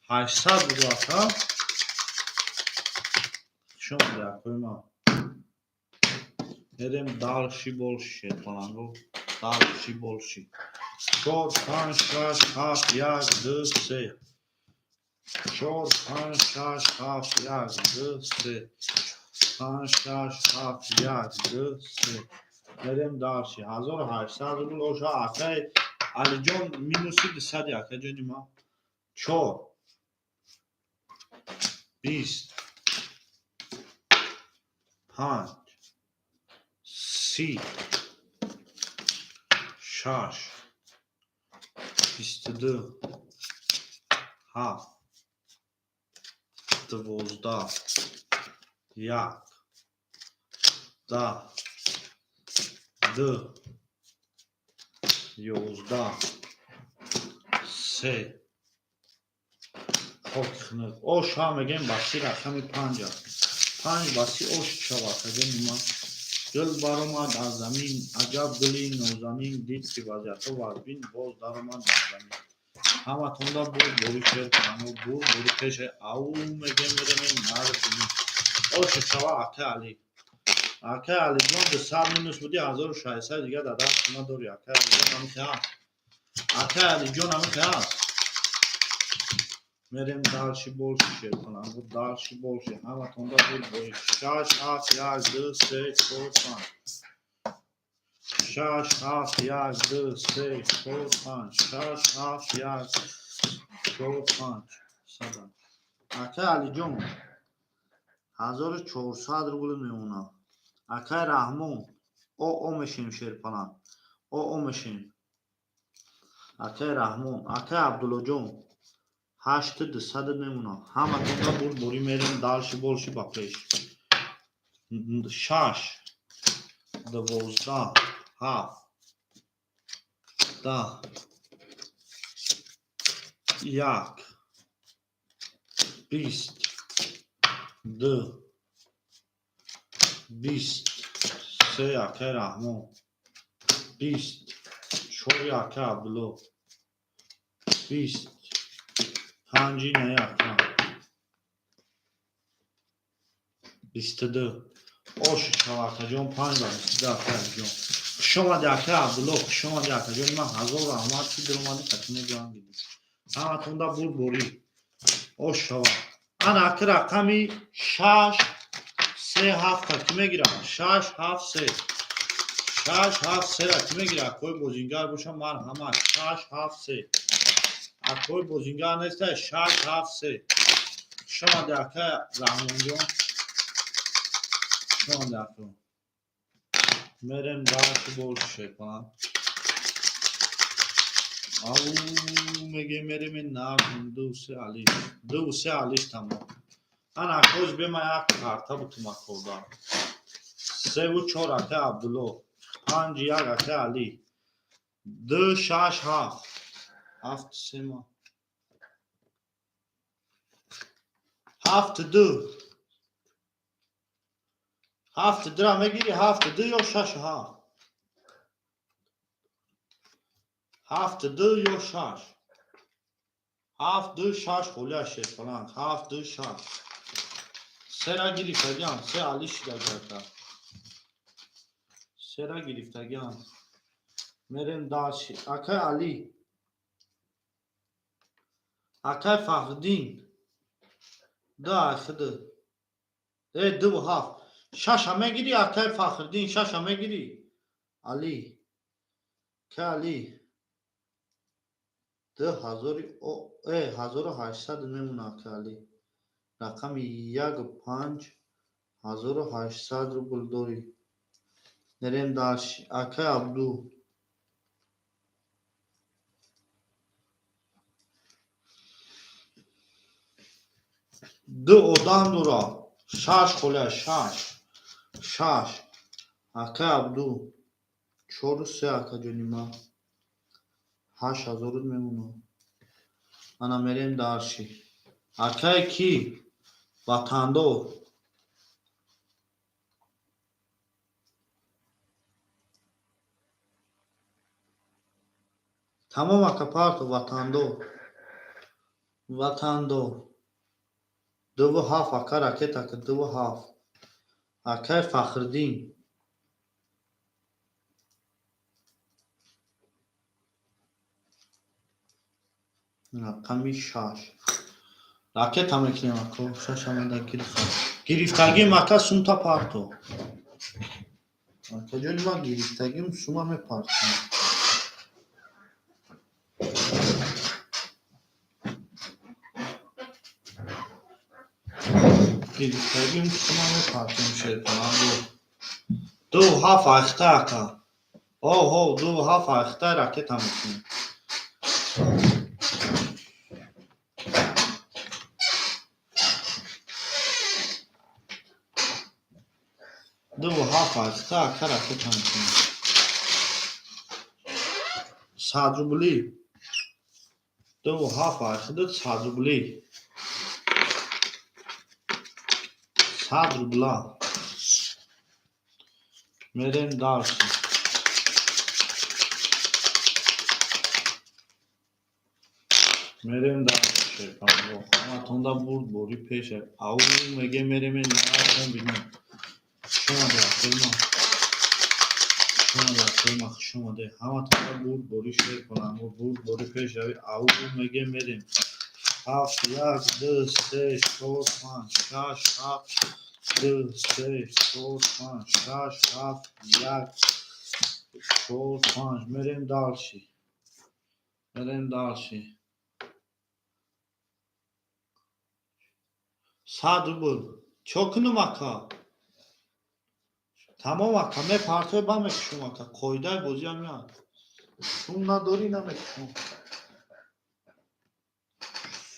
800 рубл ака. Хуш омадед, акои ман. Мерем дальше больше шерпаланго. Дальше больше. 4 5 6 7 1 2 3. 4 5 6 7 1 2 3. 5 6 7 1 2 3. Мерем дальше. 1800 рубл оша акай Алиҷон минуси 200 акаҷони ман. 4 20 5 30 6 22 7 12 1 10 2 11 3. Хок хунук. Ош ҳам мегем баси рақами 5 аст. 5 баси ош шава, акаҷони ман. Гул баромад аз замин, аҷаб гули нозанин, дид ки вазъиятҳо вазбин, боз даромад дар замин. Ҳаматонда бур бори шер кунам, бур бори пеше ау мегем меремем нарзимин. Ош шава ака Али. Ака Алиҷон 200 минус буди 1600 дига дар даст ма дори. Ака Алиҷон ҳамихе аст. Ака Алиҷон ҳамихе аст. Мерем дальше больше шеркунам. Дальше больше. Ҳаматонда бур бори 6 7 1 2 3 4 5. 6 7 1 2 3 4 5. 6 7 1 4 5. Сада. Ака Алиҷон 1400 рубл мемонад. Акай Раҳмон о о мешем шерпалан. О о мешем. Акай Раҳмон, акай Абдуллоҷон 8200 мемонад. Ҳаматонда бур борӣ мерем дальше больше ба пеш. 6 12 7 10 1 20 2 20 3 акай Раҳмон 20 4 акай Абдулло 20 5 не ака 22 ош шава акаҷон 5 ба 22 акай Алиҷон. Хуш омадӣ акай Абдулло, хуш омадӣ акаҷон. Ман ҳазор раҳмат ки даромадӣ қатӣ меҷоям дидӣ. Ҳаматонда бур борӣ. Ош шава. Ана аки рақами 6 3 7 ки мегирам. 6 7 3. 6 7 3 ра ки мегирам. Акои бозингар бошам марҳамат. 6 7 3. Акои бозингар неста 6 7 3. Хуш омадӣ акай Раҳмонҷон. Хуш омадӣ ака. Мерем дальше больше шерпалан. Ау мегем мерем нарм 2 3 алиф. 2 3 алиф тамом. Ана акоз бема як карта бутум акода. 3 ва 4 акай Абдулло. 5 1 акай Али. 2 6 7. 7 3 ма. 7 2. 7 2 ра мегири 7 2 ё 6 7. 7 2 ё 6. 7 2 6 холия шерпаланг. 7 2 6. Сера гирифтагиам, се али шида Сера гирифтагиам. Мерем дальше. Акай Али. Акай Фахриддин. 2 ахиды. 2 7. 6 мегири акай Фахриддин, 6 мегири. Али. Ка Али. 2800 мемона акай Али. Рақами 1 5 1800 рубл дорӣ. Мерем дальше. Акай Абду. Ду одам дора. Шаш холя, шаш. Шаш. Акай Абду. Чору се, акаҷони ман. 8000 мемонад. Ана мерем дальше. Акай ки? Ватандор. Тамом, ака, парто. Ватандор. Ватандор. Дуву ҳафт, ака, ракет, ака, дуву ҳафт. Акай Фахриддин. Рақами шаш. Ракета мекунем, ако. Шаш амада гирифта. Гирифтагим, ака, сумта парто. Акаҷони ман, гирифтагим сума мепартам. Гирифтагим сума мепартем, шерпаланго. Ду ҳафт айхта, ака. Ҳов, ҳов, ду ҳафт айхта ракета мекунем. Ду ҳафт айхта, ака, ракета мекунем. 100 рубли. Ду ҳафт айхта 100 рубли. 100 рубла. Мерем дальше. Мерем дальше, шерпаланго. Ҳаматонда бурд бори пеша. Ау меге мереме наатон бинем. Хуш омаде, акои Хуш омаде, акои хуш омаде. Ҳаматонда бурд бори, шерпаланго, бурд бори пешрави. Ау меге мерем. Ҳафт, як, ду, се, чор, панҷ, шаш, ҳафт, ду, се, чор, панҷ, шаш, ҳафт, як, чор, панҷ. Мерем дальше. Мерем дальше. 100 рубл. Чо кунум, ака? Тамом, ака, мепартои ба мекушум, ака. Қоидаи бозиам як. Сум надорӣ, намекушум.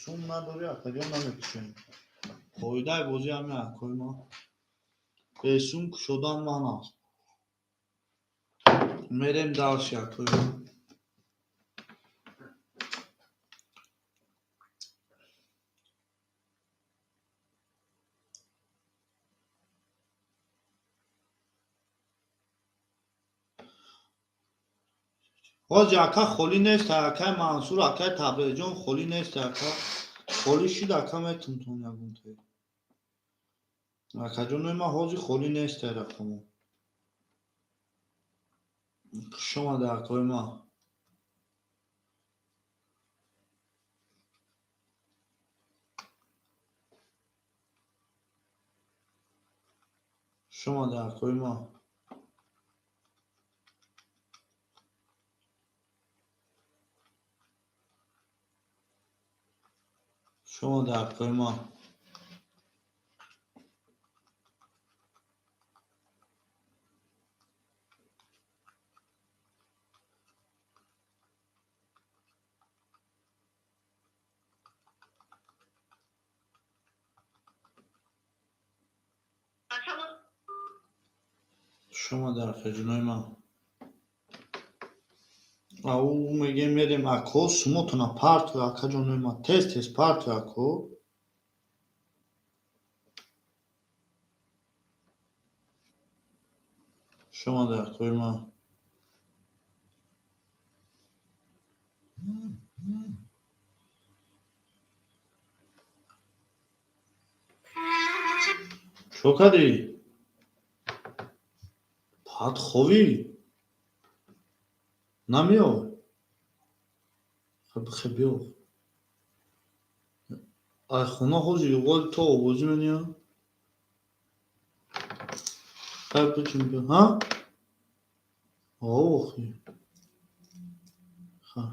Сум надорӣ, акаҷон, намекушем. Қоидаи бозиам як, койма. Бесум кушодан ман аст. Мерем дальше, акои. Ҳоҷи, ака, холӣ нест, акай Мансур, акай Табрезҷон, холӣ нест, ака. Холӣ шуд, ака, метунтон ягонте. Акаҷонои ман, ҳозир холӣ нест рақамо. Хуш омада, акои ман. Хуш омада, акои ман. Хуш омада, акои ман. Хуш омада, акаҷонои ман. Ау мегем мерем, ако, сумотона партоя, акаҷонои ман, тез тез партоя, ако. Хуш омада, акои ман. Чо кардӣ? Баъд ховӣ? Намеёй? Хе, биё. Ай хона ҳозир юғоли то овозӣ мениёд? Хай, бичин, биё. Ҳа? Охи. Ха.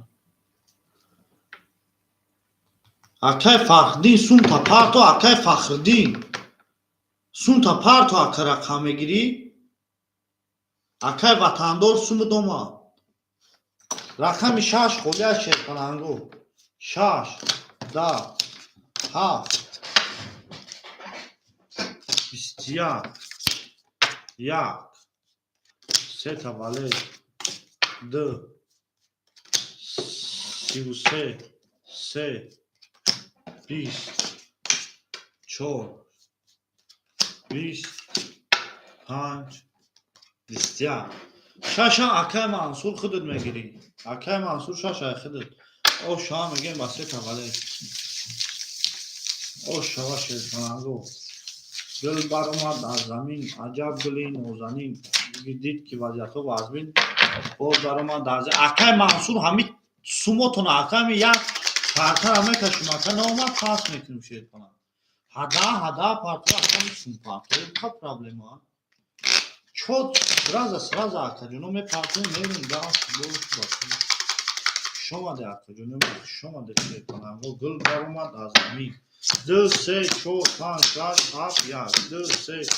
Акай Фахриддин, сумта парто, акай Фахриддин. Сумта парто, ака, рақам мегирӣ? Акай Ватандор суму дома. Рақами 6 холия, Шерпаланго. 6, 10, 7, 21, 1, сета вале, 2, 33, 3, 20, 4, 20, 5, 21. Шаша, акай Мансур, худат мегирӣ. Акай Мансур, шаша худат. О шава, мегем ба сета вале. О шава, Шерпаланго. Гул баромад аз замин, аҷаб гули нозанин. Дид, ки вазъиятҳо вазмин, боз баромад дар. Акай Мансур, ҳами сумотона, аками як партара мекашим, ака наомад, пас мекунем, Шерпаланг. Ҳада ҳада партра, аками сумпартои ка проблема. Чот сразу сразу, акаҷоно, мепартоем, мерем даст бош ба. Хуш омаде, акаҷоно, хуш омаде, Шерпаланго. Гул баромад аз замин. 2, 3, 4, 5, 6, 7, 1, 2, 3, 6,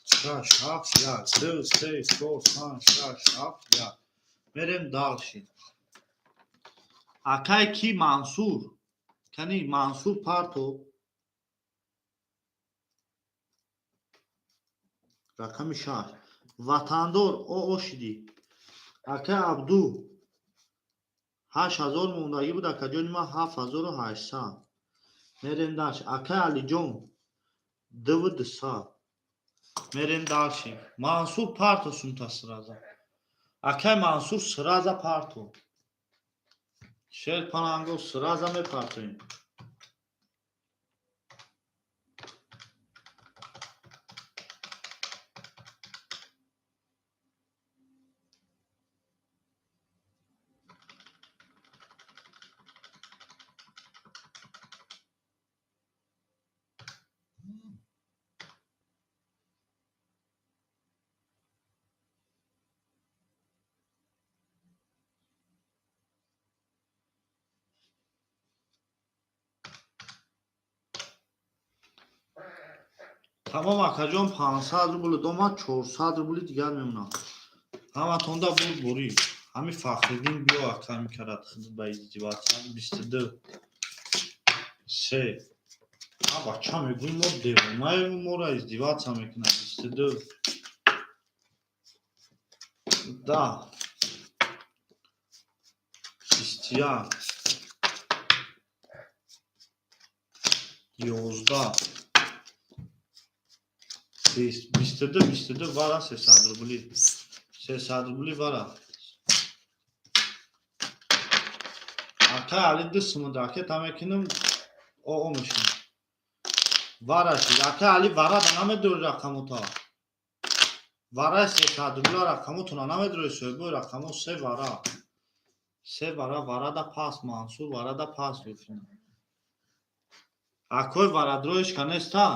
7, 1, 2, 3, 4, 5, 6, 7, 1. Мерем дальше. Акай ки Мансур, кани, Мансур, парто рақами 6. Ватандор, о ошидӣ. Акай Абду, 8000 мондагӣ буд, акаҷони ман, 7800. Мерем дальше. Акай Алиҷон, 2200. Мерем дальше. Мансур, парто сумта сразу. Акай Мансур, сразу парто. Шерпаланго, сразу мепартоем. Тамом, акаҷон, 500 рубл домад, 400 рубли дигар мемонад. Ҳаматонда буд бурӣ. Ҳами Фахриддин, биё, ака, мекарад ба издеваться. 22, 3. А бача, мегӯй, мо девонаем, моро издеваться мекунад. 22, 10, 21, 11, 22, 22, вара 300 рубли, 300 рубли вара. Ака Али, ду сумуд ракета мекунам, о мешинам. Вара шид. Ака Али, варада намедори рақамота. Вараи 300 рубла рақамотона намедори, соҳибои рақамо. Се вара, се вара, варада пас. Мансур, варада пас мекунам. Акои варадроишка неста,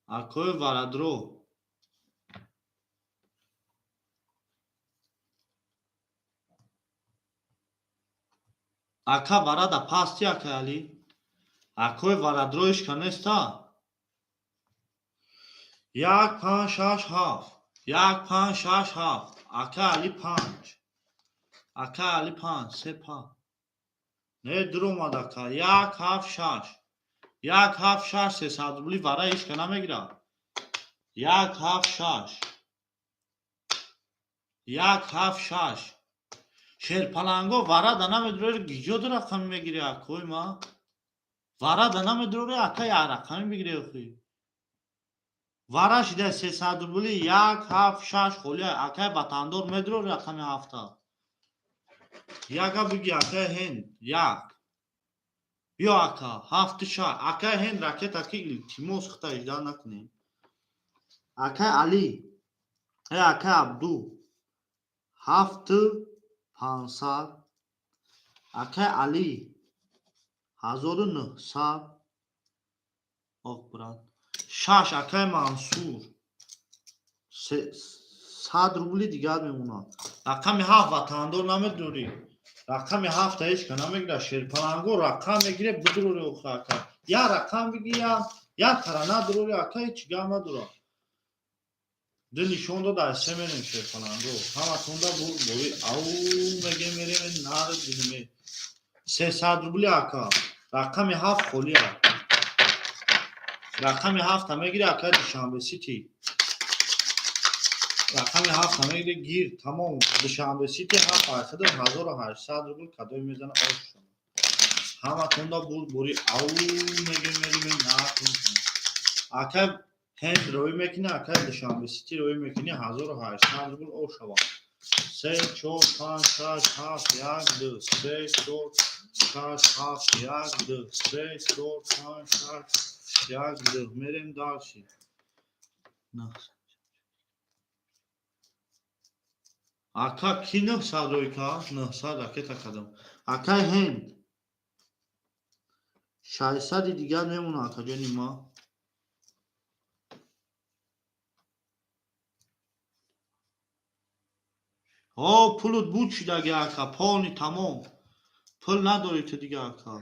акои варадро. Ака, варада пасти, ака Али. Акои варадроишка неста. 1, 5, 6, 7, 1, 5, 6, 7. Ака Али, 5, ака Али, 5, се па не дуромад, ака. 1, 7, 6, 1, 7, 6. 300 рубли вара ҳечка намегирад. 1, 7, 6, 1, 7, 6. Шерпаланго, варада намедурори, гиҷо ду рақами мегири, акои ма? Варада намедурори, ака, як рақами бигири охи. Вара шида, 300 рубли. 1, 7, 6 холия. Акай Ватандор, медурори рақами ҳафта? Яка биги, акай Ҳенд, як биё, ака, ҳафту шаш. Акай Ҳенд, ракета ки, илтимос, хита ижда накунем. Акай Али, э акай Абду, 7500. Акай Али, 1900. Ок, брат. Шаш, акай Мансур, 100 рубли дигар мемонад. Рақами ҳафт, Ватандор, намедорӣ? Рақами ҳафта ҳечка намегирад. Шерпаланго, рақам мегире, бидурори охи, ака. Я рақам биги, я тара надурори, ака, ҳеч гап надорад. Ду нишон дод, аз се мерем, шерпаланго. Ҳаматонда бурд бори ау мегем, мерем нар диниме. 300 рубли, ака. Рақами 7 холия. Рақами 7-та мегири, ака, Душанбе Сити. Рақами 7-та мегири, гир, тамом. Душанбе Сити 7 айхида 1800 рубл кадой мезана ош. Ҳаматонда бурд бори ау мегем, мерем нар. Ака Ҳенд роӣ мекунӣ, акай Душанбе Сити роӣ мекунӣ, 1800 рубл ошава. Се, чор, панҷ, шаш, ҳафт, як, ду, се, чор, шаш, ҳафт, як, ду, се, чор, панҷ, шаш, як, ду. Мерем дальше. Ака, ки 900 роӣ кард? 900 ракета кардам. Акай Ҳенд. 600-и дигар мемонад, акаҷони ма. О, пулут буд шидаги, ака, полный, тамом. Пул надорӣ ту дига, ака.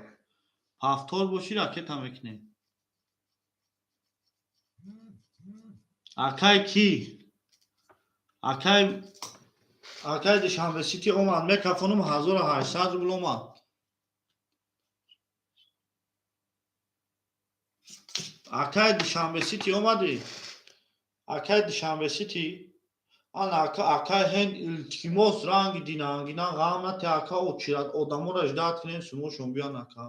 Повтор бошӣ, ракета мекунем. Акай ки? Акай Душанбе Сити омад, мекафонум, 1800 рубл омад. Акай Душанбе Сити омадӣ? Акай Душанбе Сити? Ана ака, акай Ҳенд, илтимос, ранги динангина ғам нате, ака, очират одаморо ждать кунем, сумошон биён, ака.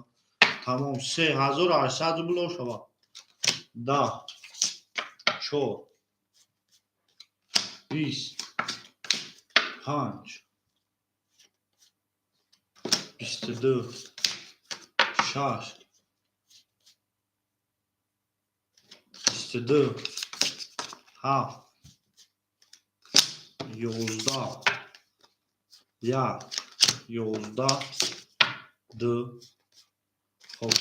Тамом, 3800 рубл шава. 10, чор, 20, панҷ, 22, шаш, 22, ҳафт, 11, як, 11, ду, хоб,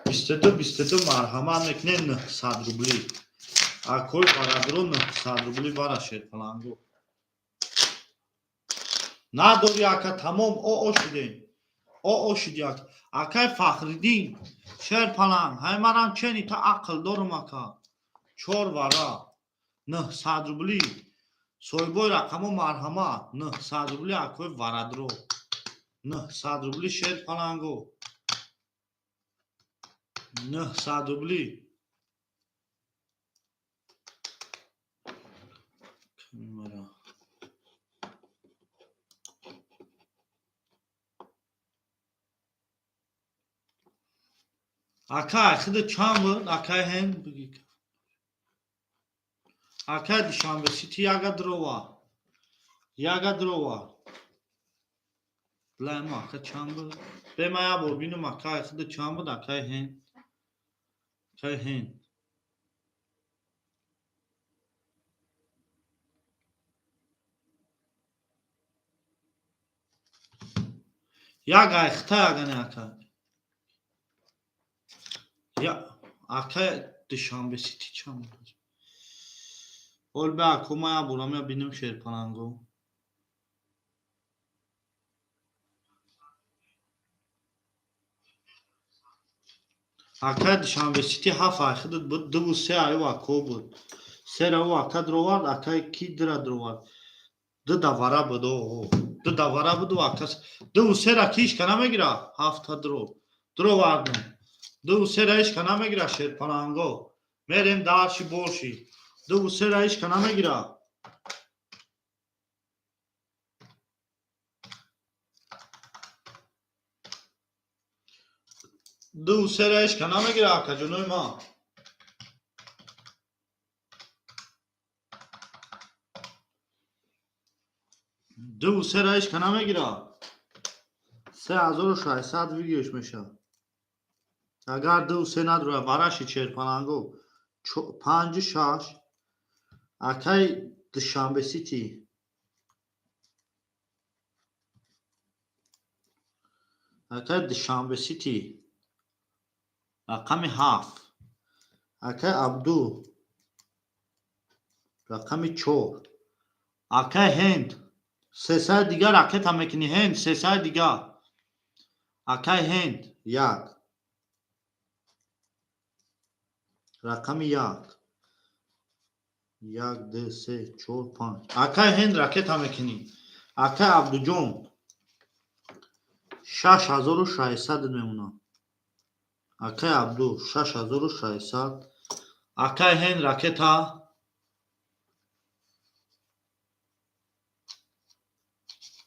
22, 22. Марҳамат мекунем, 900 рубли. Акои барадро, 900 рубли бара, шерпалангу. Надори, ака, тамом, о шудем, о шуди, ака. Акай Фахриддин, шерпаланг, ҳай марам чени та ақл дорум, ака. Чор вара, 900 рубли. Соҳибои рақамо, марҳамат, 900 рубли, акои варадро. 900 рубли, шерпалангу. 900 рубли. Камера. Акай, хида чанд буд? Акай Ҳенд бигӣ. Акай Душанбе Сити яга дрова. Яга дрова. Лаймо, ака, чанд буд? Бе ма як бор бинам, акай, хида чанд буд, акай Ҳенд. Акай Ҳенд. Як айхта ягане, ака. Я акай Душанбе Сити чанд буд? Ол бе ако, ма як борам я бинам, шерпаланго. Акай Душанбе Сити ҳафт айхидат буд, дуву се аю ако буд. Сера ӯ ака дровард, акай ки дира дровард. Ду давара буд, о. Ду давара буд ӯ ака. Дуву сера ки ҳичка намегира? Ҳафта дро. Дровардем. Дуву сера ҳичка намегира, шерпаланго. Мерем дальше больше. Дуву сера ҳичка намегира. Дуву сера ҳичка намегира, акаҷонои ман. Дуву сера ҳичка намегира. 3600 выигрыш мешавад. Агар дуву се надрояд, вараши, черпаланго. Панҷу шаш. Акай Душанбе Сити. Акай Душанбе Сити. Рақами 7. Акай Абду. Рақами 4. Акай Ҳенд. Сесаи дигар ракета мекунӣ, Ҳенд, сесаи дигар. Акай Ҳенд, як. Рақами 1. 1, 2, 3, 4, 5. Акай Ҳенд ракета мекунӣ. Акай Абдуҷон 6600 мемонад. Акай Абду 6600. Акай Ҳенд ракета.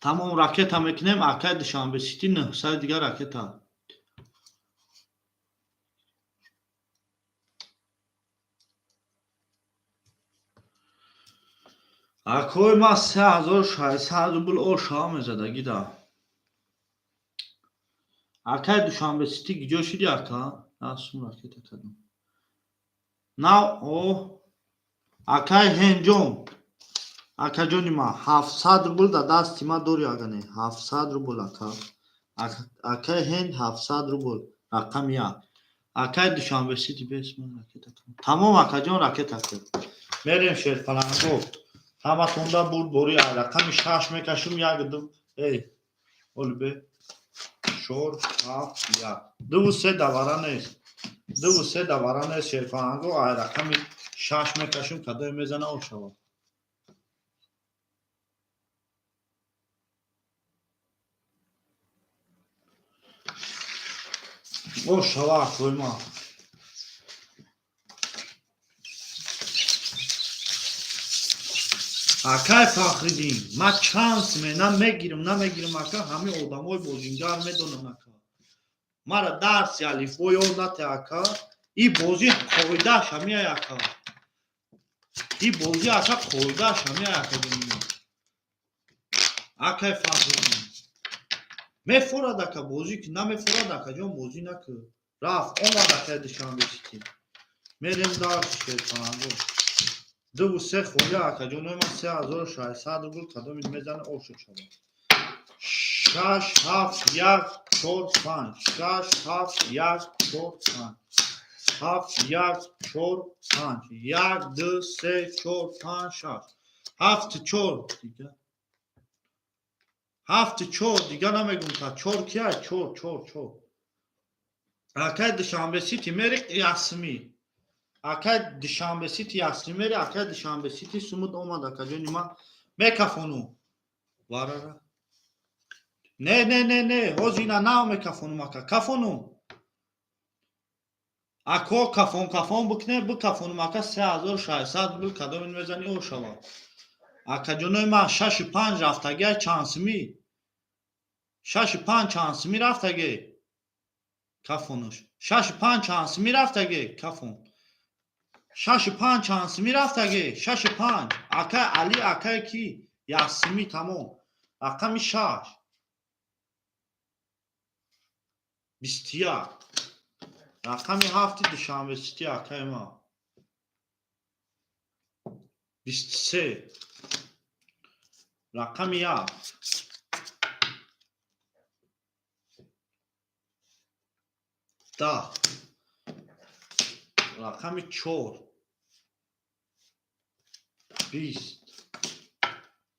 Тамом ракета мекунем. Акай Душанбе Сити 900 дигар ракета. Акои ма 3600 рубл ошава мезадагида. Акай Душанбе Сити гиҷо шиди ака? Сум ракета кардам. Нав о акай Ҳенҷон. Акаҷони ма 700 рубл дар дасти ма дори агане. 700 рубл ака. Акай Ҳенд 700 рубл. Рақами 1. Акай Душанбе Сити бес ман ракета кардам. Тамом акаҷон ракета кард. Мерем шерпаланго. Ҳаматонда бурд бори рақами 6 мекашум 1 2 эй оли бе 4 7 1 2 3 давара нест 2 3 давара нест шерпаланго ай рақами 6 мекашум кадое мезана ошава. Ошава акойма. Акай Фахриддин, ма чанд смена мегирам, намегирам ака, ҳамин одамои бозингар медонам ака. Мара дарси алифбо ёд нате ака. И бозӣ қоидааш ҳамиай ака. И бозӣ ака қоидааш ҳамиай ака ҷоним. Акай Фахриддин. Мефорад ака бозӣ ки намефорад ака ҷон бозӣ накун. Рафт омад акай Душанбе Сити. Мерем дарси шерпаланго. 2 3 холия акаҷонои ман 3600 рубл кадоми мезане ошо шавад. 6 7 1 4 5 6 7 1 4 5 7 1 4 5 1 2 3 4 5 6 7 4 дига 7 4 дига намегум та 4 кия 4 4 4. Акай Душанбе Сити мери ясми. Акай Душанбе Сити ясми мери. Акай Душанбе Сити сумуд омад акаҷони ма мекафону. Варара. Не не не не ҳозир ина нав мекафонум ака. Кафону. Ако кафон кафон бикне бикафонум ака 3600 рубл кадомин мезани о шава. Акаҷонои ма 6 5 рафтагиай чанд сими? 6 5 чанд сими рафтаги? Кафонуш. 6 5 чанд сими рафтаги? Кафон. 6 5 чанд сими рафтаги? 6 5. Акай Али акай ки? Ясми тамом. Рақами 6. 21. Рақами 7 Душанбе Сити акай ма. 23. Рақами 1. 10. Рақами 4. 20.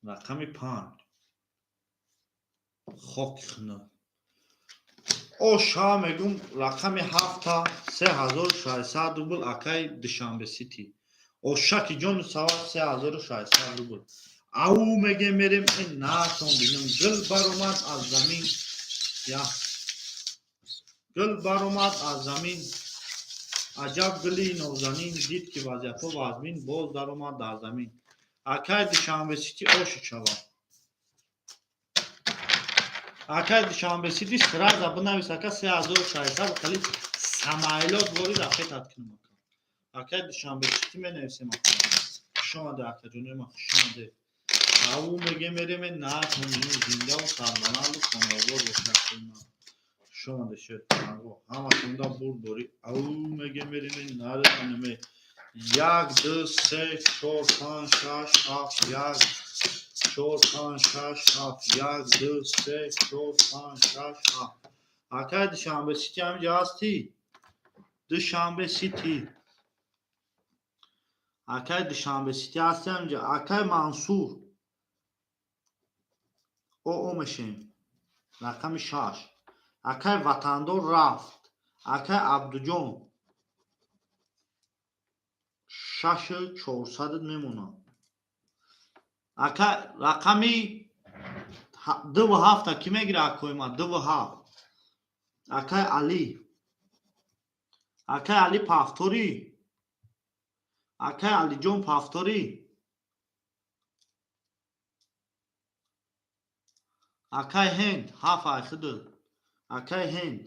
Рақами 5. Хоки хунук. Оша мегум рақами 7 3600 рубл акай Душанбе Сити. Ошаки ҷону савар 3600 рубл. Ау мегем мерем ин натон бинам гул баромад аз замин. Я. Гул баромад аз замин. Аҷаб гули нозанин дид ки вазъиятҳо вазмин боз даромад дар замин. Акай Душанбе Сити оши шавад. Акай Душанбе Сити сразу бинавис ака 3600 хали самойлот ворид ракетат кунам ака. Акай Душанбе Сити менависем ака. Хуш омаде акаҷонои ман хуш омаде. Ау мегем мерем натонем зиндаву сарбаланду хонавор бошад ман. Хуш омаде шерпаланго. Ҳаматонда бурд дорӣ. Ау мегем мерем наретонем. 1 2 3 4 5 6 7 1 4 5 6 7 1 2 3 4 5 6 7. Акай Душанбе Сити ҳаминҷа ҳастӣ? Душанбе Сити. Акай Душанбе Сити ҳастӣ ҳаминҷа? Акай Мансур. О мешем. Рақами 6. Акай Ватандор рафт. Акай Абдуҷон. Шашу чорсадат мемонад. Ака, рақами дуву ҳафта кӣ мегира, акои ман? Дуву ҳафт. Акай Алӣ. Акай Алӣ, повторӣ. Акай Алиҷон, повторӣ. Акай Ҳенд, ҳафт айхиду. Акай Ҳенд.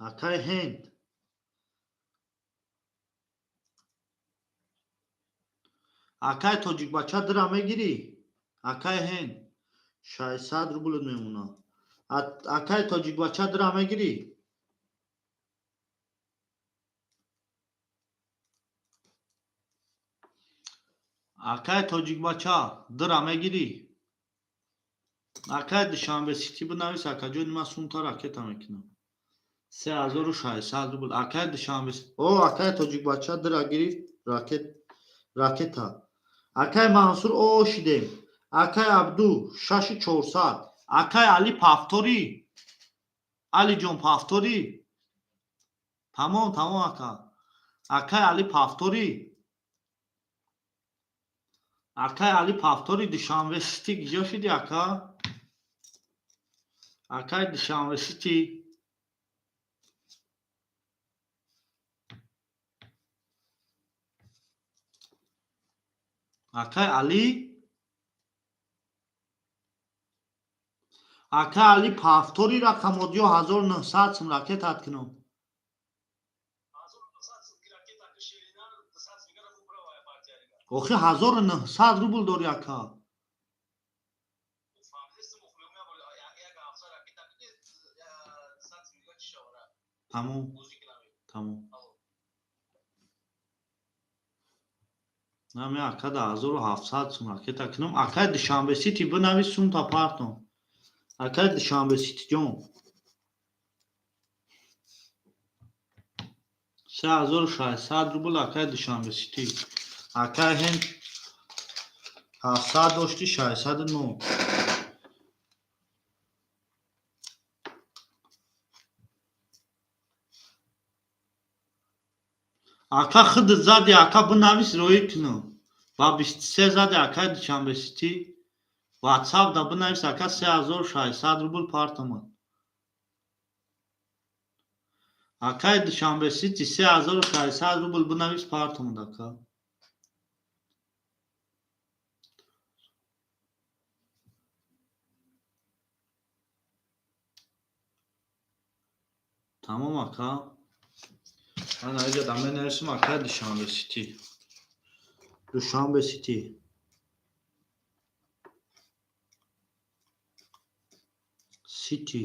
Акай Ҳенд. Акай тоҷикбача, дира мегирӣ? Акай Ҳенд. 600 рублат мемонад. Акай тоҷикбача, дира мегирӣ? Акай тоҷикбача, дира мегирӣ? Акай Душанбе Сити бинавис, акаҷони ман, сумта ракета мекунам. 3600 рубл. Акай Душанбе. О, акай тоҷикбача дира гирифт, ракет, ракета. Акай Мансур, о, шидем. Акай Абду, шашу чорсад. Акай Али, повторӣ. Алиҷон, повторӣ. Тамом, тамом, ака. Акай Али, повторӣ. Акай Али, повторӣ. Душанбе Сити киҷо шуди, ака? Акай Душанбе Сити. Акай Али? Акай Али, повторӣ рақамот ё 1900 сум ракетат кунам. Охи, 1900 рубл дорӣ, ака. Тамом, тамом. Нами, ака, да 1700 сум ракета кунам. Акай Душанбе Сити, бинавис, сумта партом. Акай Душанбе Ситиҷон. 3600 рубл, акай Душанбе Сити. Акай Ҳенд, 700 дошти, шашсаду нӯ. Ака, худат зади, ака, бинавис, роӣ кунам. Ба 23 зади, акай Душанбе Сити. Ватсап да бинавис, ака, 3600 рубл партомад. Акай Душанбе Сити, 3600 рубл бинавис, партомад, ака. Тамом, ака. Ман аиҷа да менависам, акай Душанбе Сити. Душанбе Сити. Сити.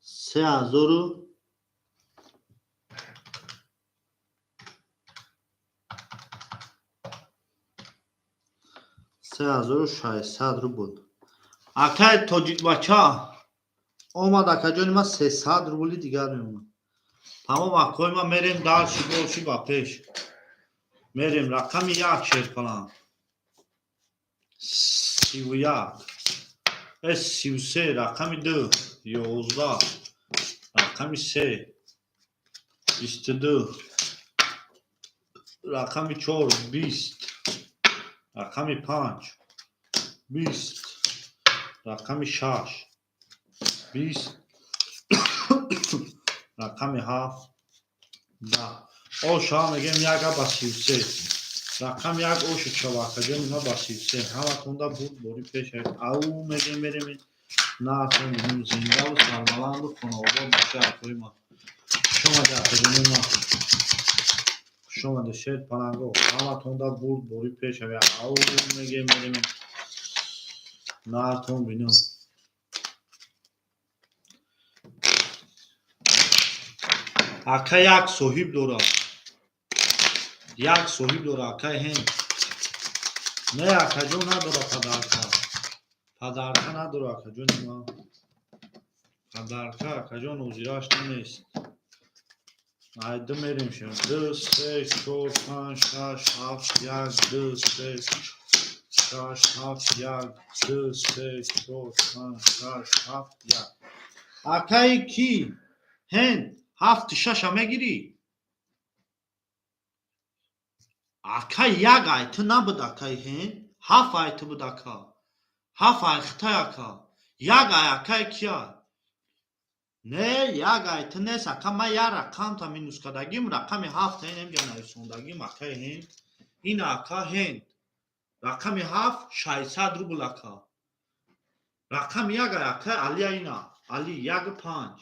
3600 рубл. Акай тоҷикбача омад, акаҷони ман, 300 рубли дигар мемонад. Тамом, акои ман, мерем дальше, больше, ба пеш. Мерем рақами як, шерпалан. 31. 33, рақами ду, 11, рақами се, 22, рақами чор, 20, рақами панҷ, 20, рақами шаш, 20, рақами ҳафт, 10. Оша мегем яка ба 33. Рақами як ошу чавакаҷони ма ба 33. Ҳаматонда буд бори пеш. Ау мегем, мерем нархон зиндаву сарбаланду хонаобод боша, акои ман. Хушомади, акаҷони ман. Хушомади, шер паланго. Ҳаматонда бурд бори пеш. Ау мегем, мерем нархон бинем. Ака як соҳиб дорад. Як соҳиб дорад, акай Ҳенд. Не, акаҷон, надора подарка. Подарка надора, акаҷони ман. Подарка, акаҷон, ҳозираш нест. Ай ду мерем шем. Ду, се, чор, панҷ, шаш, ҳафт, як, ду, се, шаш, ҳафт, як, ду, се, чор, панҷ, шаш, ҳафт, як. Акаи ки ҳенд ҳафту шаша мегирӣ? Ака, як ай ту набуд, акаи ҳенд, ҳафт ай ту буд, ака. Ҳафт ай хитай, ака. Як ай акаи кия? Не, як ай ту нест, ака, ман як рақамта минус кардагим, рақами ҳафта инемҷа нависондагим, акаи ҳенд. Ина, ака, ҳенд. Рақами ҳафт 600 рубл, ака. Рақами як ай акаи Алия ина. Али яку панҷ.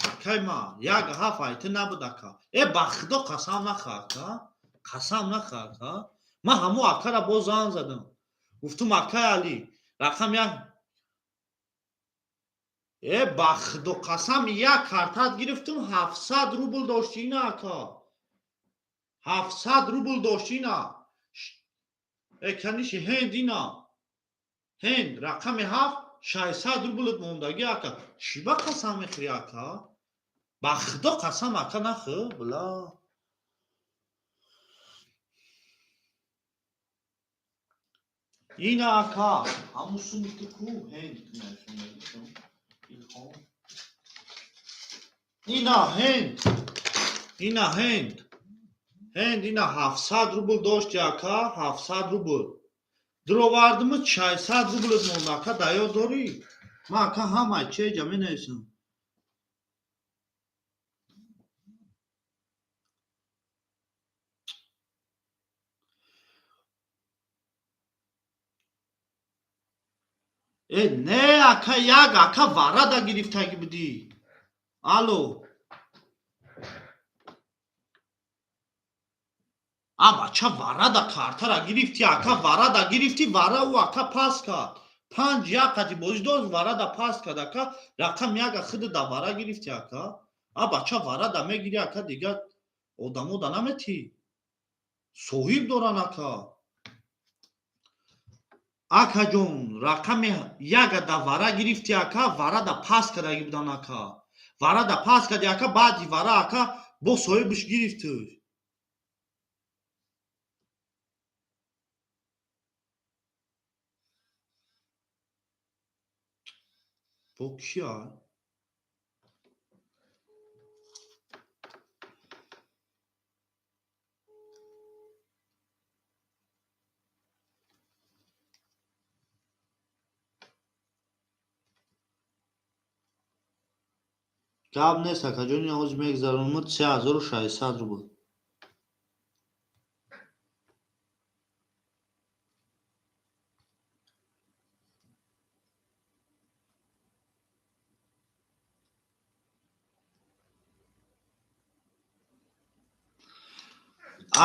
Акаи ма, як ҳафт ай ту набуд, ака. Э, ба худо қасам нахӯр, ака. Қасам нахӯр, ака. Ман ҳамо акара боз занг задам. Гуфтум, акаи Али, рақам як. Э, ба худо қасам, як картат гирифтум, 700 рубл дошти ина, ака. 700 рубл дошти ина. Э, каниши ҳенд ина. Ҳенд, рақами ҳафт 600 рублат мондагӣ, ака. Чӣ ба қасам мехӯрӣ, ака? Ба худо қасам, ака, нахӯр, била. Ина, ака, ҳамун суми ту ку ҳенд илҳом. Ина ҳенд. Ина ҳенд. Ҳенд ина 700 рубл дошти, ака, 700 рубл. Дуровардиму 600 рублат монда, ака, дар ёд дорӣ? Ман, ака, ҳамаи чеҷа менависам. Э, не, ака, як ака варада гирифтагӣ будӣ. Алло. А бача варада картара гирифтӣ, ака, варада гирифтӣ, вара ӯ, ака, пас кард. Панҷ як қати бозӣ дошт, варада пас кард, ака, рақам яка худ да вара гирифтӣ, ака. А бача варада мегирӣ, ака, дигар одамо да наметӣ. Соҳиб доран, ака. Акаҷон, рақами яка да вара гирифтӣ, ака, варада пас кардагӣ будан, ака. Варада пас карди, ака, баъди вара, ака, бо соҳибаш гирифтуш. Бо кия? Гап нест, акаҷон, ина ҳозир мегзаронам 3600 рубл.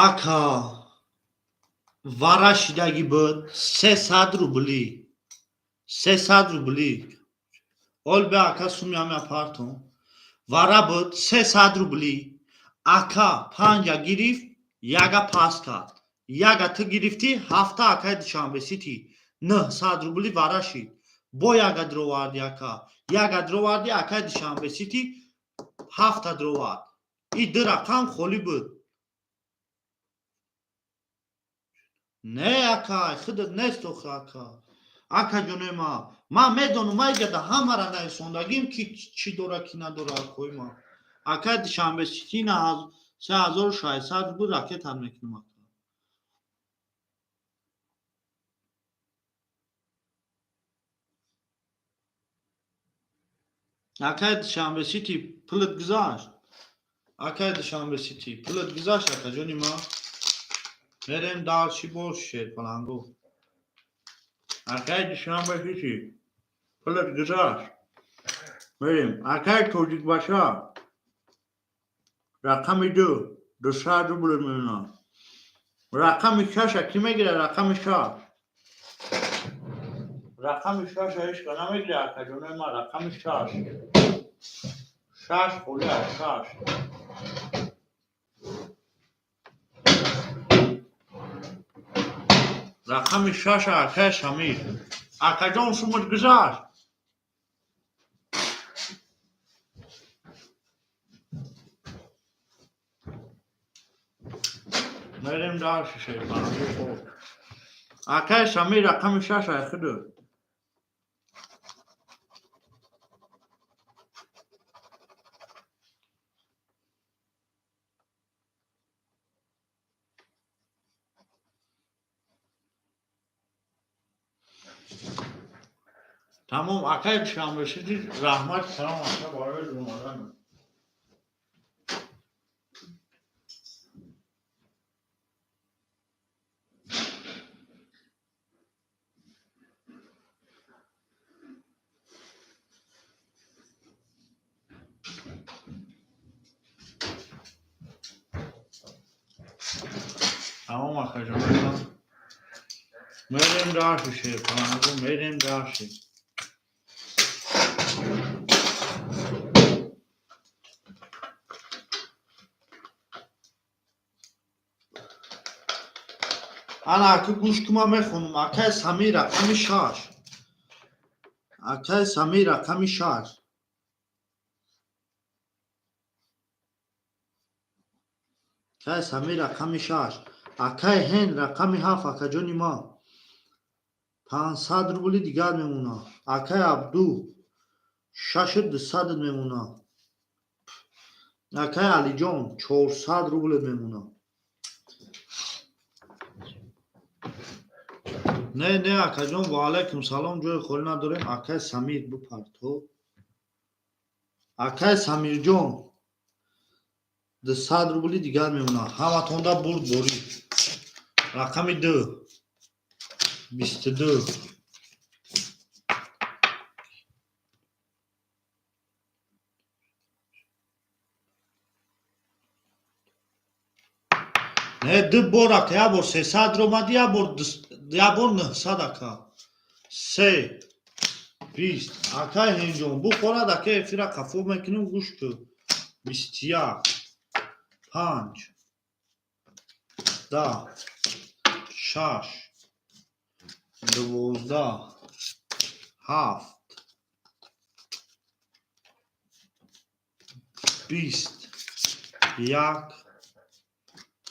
Ака, вара шидагӣ буд 300 рубли. 300 рубли. Ҳол бе, ака, суми ҳамя партон. Вара буд 300 рубли. Ака панҷа гирифт, яга пас кард. Яга ту гирифтӣ, ҳафта акаи Душанбе Сити. 900 рубли вара шид. Бо яга дроварди, ака. Яга дроварди, акаи Душанбе Сити ҳафта дровард. И ду рақам холӣ буд. Не, ака, худат нест охи, ака. Ака ҷонои ман, ман медонам, ман иҷада ҳамара нависондагим, ки чӣ дора, ки надора, акои ман. Акаи Душанбе Сити на 3600 рубл ракетат мекунам, ака. Акаи Душанбе Сити пулат гузашт. Акаи Душанбе Сити пулат гузашт, акаҷони ман. Мерем дальше бош шерпалангу. Акаи Душанбе Сити пулат гузашт. Мерем. Акаи Тоҷикбаша рақами ду 200 рубл мемонад. Рақами шаша кӣ мегирад? Рақами шаш. Рақами шаша ҳеҷ ка намегирад, акаҷонои ман, рақами шаш. Шаш холӣ аст, шаш. Рақами шаша акаи Шамир. Акаҷон, сумат гузашт. Мерем дальше шерпалангу. Акаи Шамир рақами шаша худу. Тамом, акай Душанбе Сити, раҳмат, салом, ака, барои омадан. Тамом, акаҷон, мерем даши, шерпалангу, мерем даши. Ана ака, гӯш ку, ман мехонам. Акай Самир, рақами 6. Акай Самир, рақами 6. Акай Самир, рақами 6. Акай Ҳен, рақами 7, акаҷони ма. 500 рубли дигар мемонад. Акай Абду, 6200 мемонад. Акай Алиҷон, 400 рубл мемонад. Не, не, акаҷон, ва алайкум салом, ҷои холӣ надорем. Акай Самир, бипарто. Акай Самирҷон, 200 рубли дигар мемонад. Ҳаматонда бурд борӣ. Рақами 2. 22. Не, ду бор, ака, як бор 300 ромади, як бор 900, ака. Се 20. Акай Ҳенҷон, бухорад, ака, эфира қафо мекунем, гӯш ку. 21, 5, 10, 6, 12, 7, 20, 1,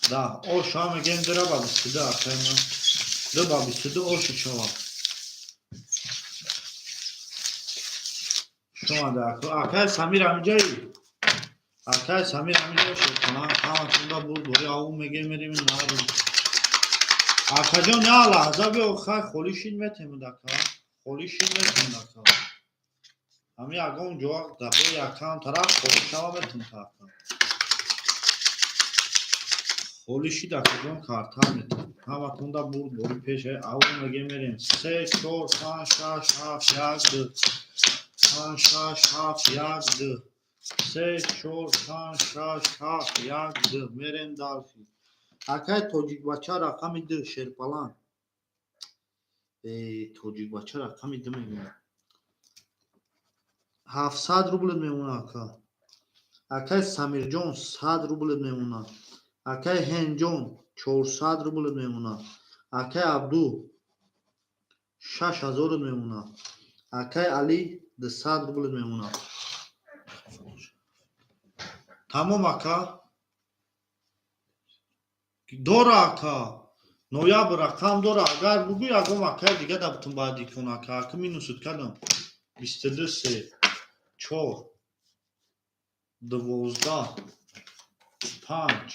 10. Оша мегем дира ба 22, акай ман. Ду ба 22 оши шава. Шума акай Самир ҳамиҷаи? Акай Самир ҳамиҷа шуд. Ҳаматонда бурд бори, ау мегем мерем нару. Акаҷон, я лаҳза биё, хай, холӣ шид метемуд, ака. Холӣ шид метемуд, ака. Ҳами ягон ҷо дабо якам тараф холӣ шава метем та, ака. Холӣ шид, акаҷон, карта метем. Ҳаматонда бурд бори пеше, ау мегем мерем. Се, чор, панҷ, шаш, ҳафт, як, ду. Панҷ, шаш, ҳафт, як, ду. Се, чор, панҷ, шаш, ҳафт, як, ду. Мерем дальше. Акай тоҷикбача, рақами 2, шерпаланг. Тоҷикбача, рақами 2 мемонад. 700 рубл мемонад, ака. Акай Самирҷон, 100 рубл мемонад. Акай Ҳенҷон, 400 рубл мемонад. Акай Абду, 6000 мемонад. Акай Али, 200 рубл мемонад. Тамом, ака. Дора, ака. Ноябр рақам дора. Агар бугӯй, ягон акай дига дабутун баъди кун, ака. Ака, минусуд кардам. 22, се, чор, 12, панҷ,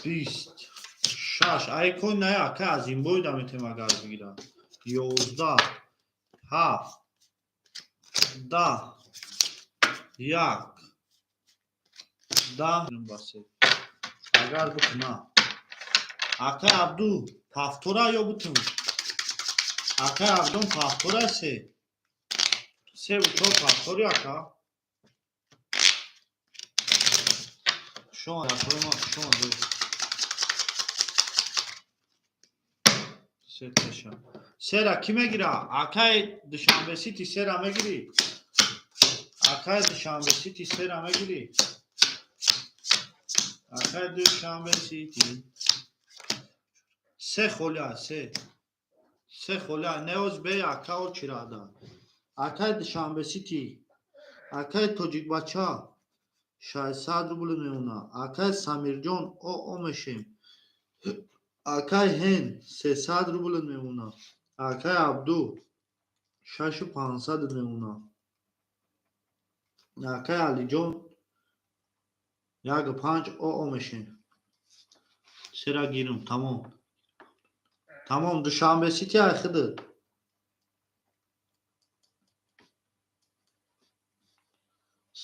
20, шаш. Ай кон не, ака, аз ин бой даметем, агар бигирам. 11, ҳафт, 10, як, 10, басе. Агар бикуна. Акай Абду, повтора ё бутун? Акай Абдун, повтора се. Севу чор повтори, ака. Шумо, шумо, се теша. Сера кӣ мегира? Акай Душанбе Сити, сера мегирӣ? Акай Душанбе Сити, сера мегирӣ? Акай Душанбе Сити. Се холия, се. Се холия, неоз бе ака очирада. Акай Душанбе Сити. Акай тоҷикбача, 600 рубл мемонад. Акай Самирҷон, о мешем. Акай Ҳен, 300 рубл мемонад. Акай Абду, 6500 мемонад. Акай Алиҷон, як панҷ о мешем. Сера гирум, тамом. Тамом, Душанбе Сити айхидид.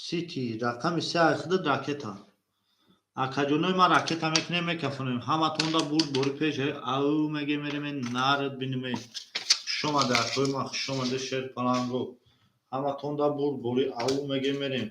Сити, рақами се айхидат ракета. Акаҷонои ман, ракета мекунем, мекафонем. Ҳаматонда бурд бори пеш ау меге, мереме нард биниме. Хушомаде, акои ман, хушомаде, шер паланго. Ҳаматонда бурд бори ау меге, мерем.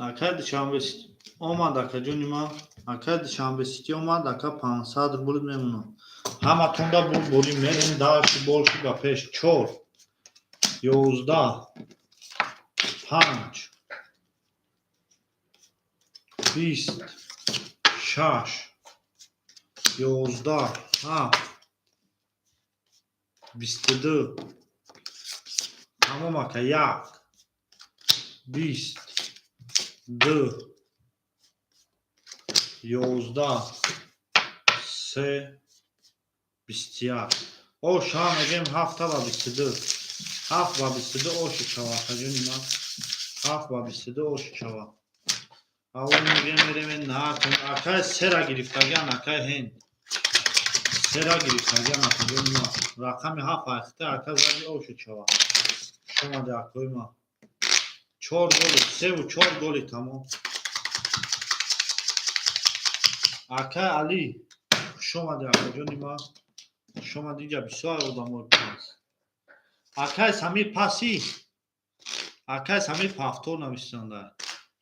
Акай Душанбе омад, акаҷони ман, акай Душанбе Сити омад, ака, 500 рубл мемонад. Ҳаматонда бурд борӣ, мерем дальше, больше ба пеш. Чор, 11, панҷ, 20, шаш, 11, ҳафт, 22. Тамом, ака, як, 20, ду, 11, се, 21. Оша мегем, ҳафта ба 22, ҳафт ба 22 оши шава, акаҷони ман, ҳафт ба 22 оши шава. Аввал мегем, мереме наатон. Акай, сера гирифтагиан, акай ҳенд сера гирифтагиан, акаҷони ман, рақами ҳафт айхта, ака, зади оши шава. Шомаде, акои ман, чор голи, севу чор голи, тамом. Акай Алӣ, хушомаде, акаҷони ман, хушомади. Инҷа бисёр одамои пас. Акай Самир, паси, акай Самир, повтор нависанда.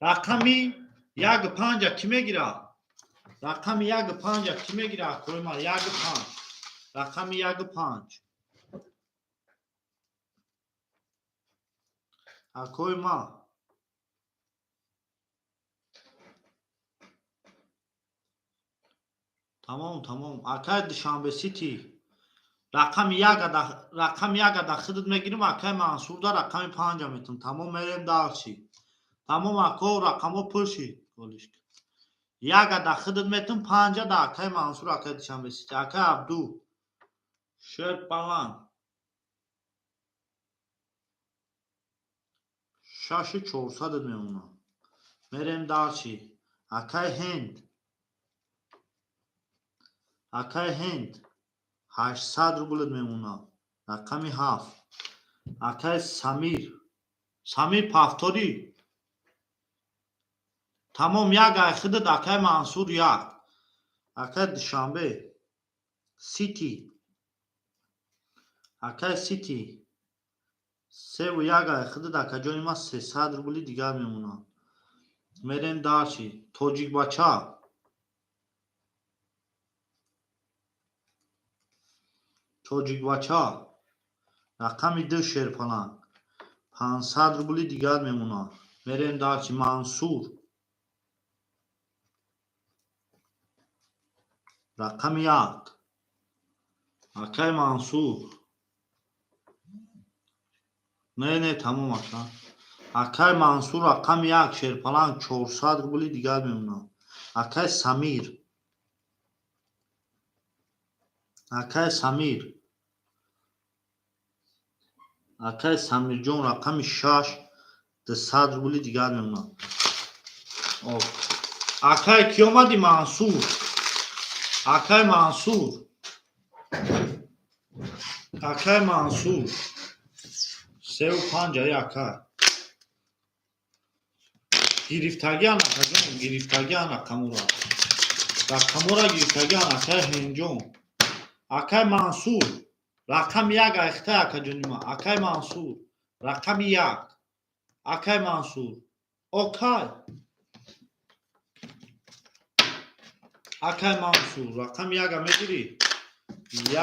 Рақами як панҷа кӣ мегирад? Рақами як панҷа кӣ мегирад, акои ман? Як панҷ, рақами як панҷ, акои ман. Тамом, тамом. Акай Душанбе Сити, рақами рақами яка да худат мегирим, акай Мансурда рақами панҷа метам. Тамом, мерем дальше. Тамом, ако, рақамҳо пур шид. Яка да худат метам, панҷа да акай Мансур, акай Душанбе Сити. Акай Абду, шер паланг, шашу чорсадат мемонам. Мерем дальше. Акай Ҳенд, акай Ҳенд, 800 рублат мемонад, рақами ҳафт. Акай Самир, Самир, повтори. Тамом, як айхидат, акай Мансур, як. Акай Душанбе Сити, акай Сити, севу як айхидат, акаҷони ман, 300 рубли дигар мемонад. Мерем дальше. Тоҷикбача, тоҷикбача, рақами ду, шерпаланг, 500 рубли дигар мемонад. Мерем дальше. Мансур, рақами як, акай Мансур. Не, не, тамом, ака. Акай Мансур, рақами як, шерпаланг, 400 рубли дигар мемонад. Акай Самир, акай Самир, акай Самирҷон, рақами шаш, 200 рубли дигар мемонад. Акай, кӣ омадӣ? Мансур, акай Мансур, акай Мансур, севу панҷаи, акай, гирифтагиан, акаҷон, гирифтагиан рақамура, рақамура гирифтагиан, акай Ҳенҷон. Акай Мансур, рақами як айхта, акаҷони ман, акай Мансур, рақами як, акай Мансур, окай. Акай Мансур, рақами яка мегирӣ?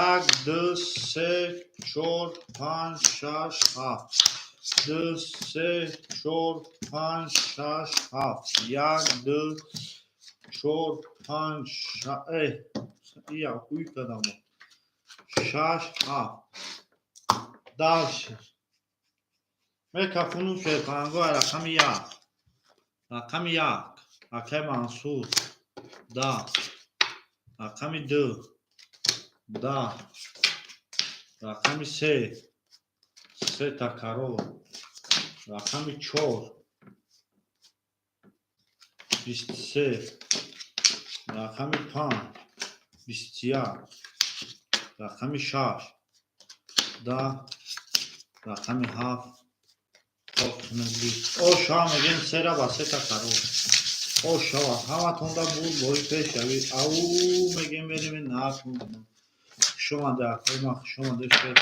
Як, ду, се, чор, панҷ, шаш, ҳафт, ду, се, чор, панҷ, шаш, ҳафт, як, ду, чор, панҷ, ия ҳуй кардам, шаш, ҳафт. Дальше мекафуну шерпалангои рақами як. Рақами 1, акай Мансур, 10. Рақами 2, 10. Рақами 3, сета король. Рақами 4, 23. Рақами 5, 21. Рақами 6, 10. Рақами 7, о шава, мегем, сера ба сета король. О шава, ҳаматонда буд бори пешравӣ. Ау мегем, мерем нархун. Хушомаде, акои ман, хушомаде, шер.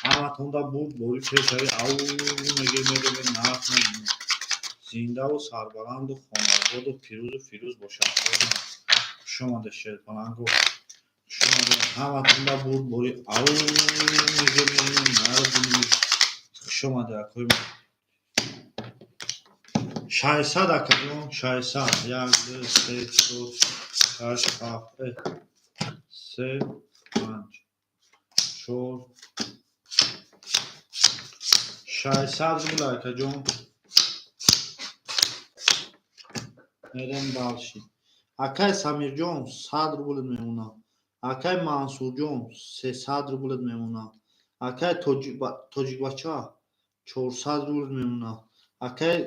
Ҳаматонда буд бори пешравӣ. Ау мегем, мерем нархун. Зиндаву сарбаланду хонаободу пирӯзу фирӯз бошад. Хушомаде, шерпалангу, хушомаде. Ҳаматонда буд бори. Ау мегем, мерем нархун. Хушомаде, акои ман. 600, акаҷон, 600. Як, ду, се, чор, шаш, ҳафт, се, панҷ, чор, 600 рубл, акаҷон. Мерем дальше. Акай Самирҷон, 100 рублет мемонад. Акай Мансурҷон, 300 рублет мемонад. Акай Тоҷикбача, 400 рубл мемонад. Акай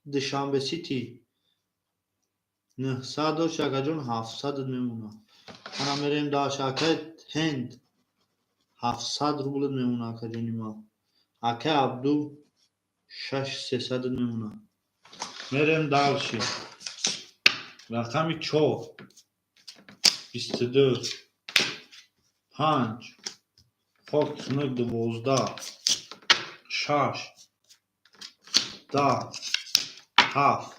Душанбе Сити, 900 дошт, акаҷон, 700 мемонад. Ана мерем дальше. Акай Ҳенд, 700 рублет мемонад, акаҷони ман. Акай Абду, шаш сесадат мемонад. Мерем дальше. Рақами 4, 22. 5, хок хунук, 12. 6, 10. 7,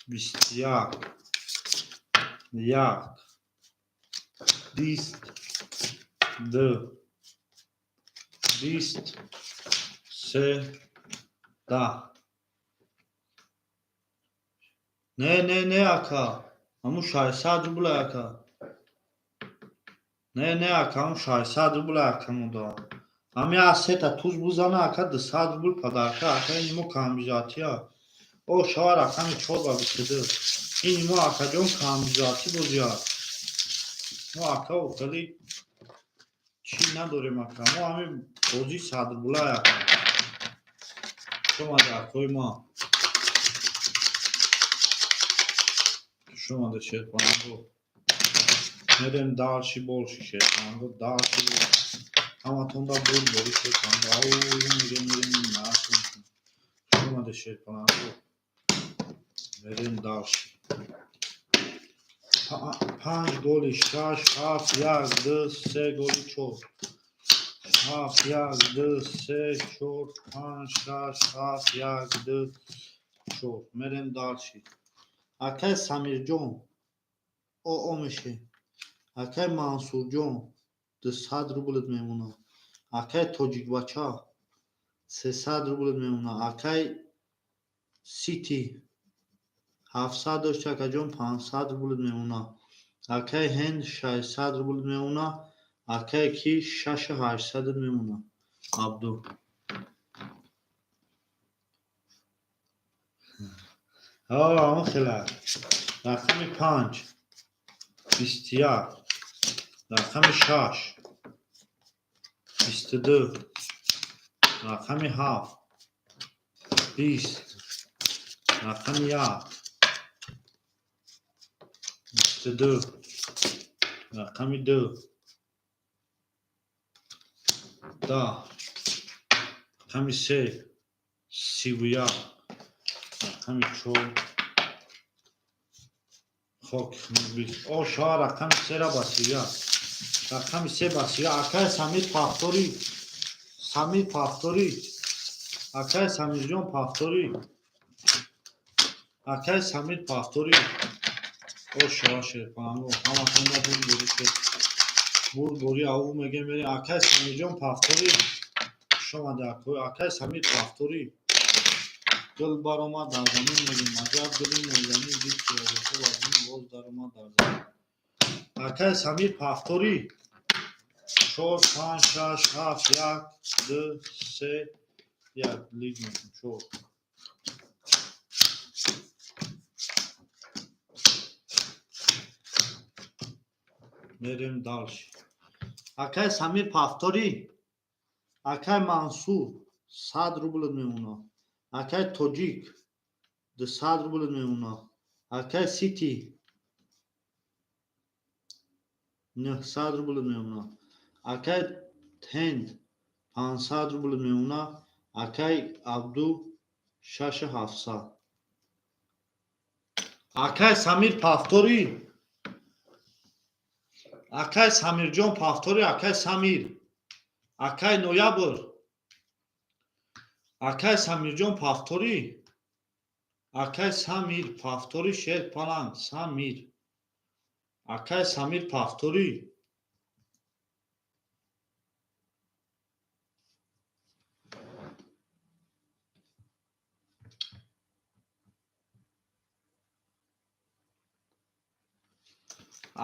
21. 1, 20. 2, 20. 3, 10. Не, не, не, ака, ҳамун 600 рубл, ака. Не, не, ака, ҳамун 600 рубл, ака. Мудо ҳами аз сета туз бизана, ака, 200 рубл подарка, ака. Ини мо камбизоатия. О шава, рақами 4 ба 22. Ини мо, акаҷон, камбизоатӣ бозиа. Мо, ака, хеле чӣ надорем, ака. Мо ҳамин бозии 100 рублай, ака. Хушомаде, акои ма, хушомаде, шерпаланго. Мерем дальше, больше, шерпаланго, дальше. Ҳаматонда буд бори, шерпаланго. Ау мерем, мерем нархун. Хушомаде, шерпаланго. Мерем дальше. 5 голи, 6, 7, 1, 2, 3 голи, 4, 7, 1, 2, 3, 4, 5, 6, 7, 1, 2, 4. Мерем дальше. Акай Самирҷон, оо мешем. Акай Мансурҷон, 200 рублет мемонад. Акай Тоҷикбача, 300 рублет мемонад. Акай Сити, 700 дошт, акаҷон, 500 рублет мемонад. Акай Ҳенд, 600 рубл мемонад. Акай ки, шашу ҳаштсадат мемонад. Абду он хела. Рақами 5, 21. Рақами 6, 22. Рақами 7, 20. Рақами 1, 22. Рақами 2, 10. Рақами 3, 31. Рақами 4, хок. О шоа, рақами сера ба 31. Рақами 3 ба 31. Акай Самир, повтори. Самир, повтори. Акай Самирҷон, повтори. Акай Самир, повтори. О шоа, шерпаланго, ҳаматонда бур бори шед, бур бори. Ау мегем, мерем. Акай Самирҷон, повтори. Хушомаде, акай Самир, повтори. Гул баромад дар замин, мегем. Аҷаб гули нозанин, дид ки боз даромад дар замин. Акай Самир, повтори. 4, 5, 6, 7, 1, 2, 3, 1. Лиг мекун. 4. Мерем дальше. Акай Самир, повтори. Акай Мансур, 100 рубл мемона. Акай Тоҷик, 200 рубл мемона. Акай Сити, 900 рубл мемона. Акай Тенд, 500 рубл мемона. Акай Абду, 6700. Акай Самир, повтори. Акай Самирҷон, повтори. Акай Самир, акай Ноябр, акай Самирҷон, повтори. Акай Самир, повтори. Шер паланг Самир, акай Самир, повтори.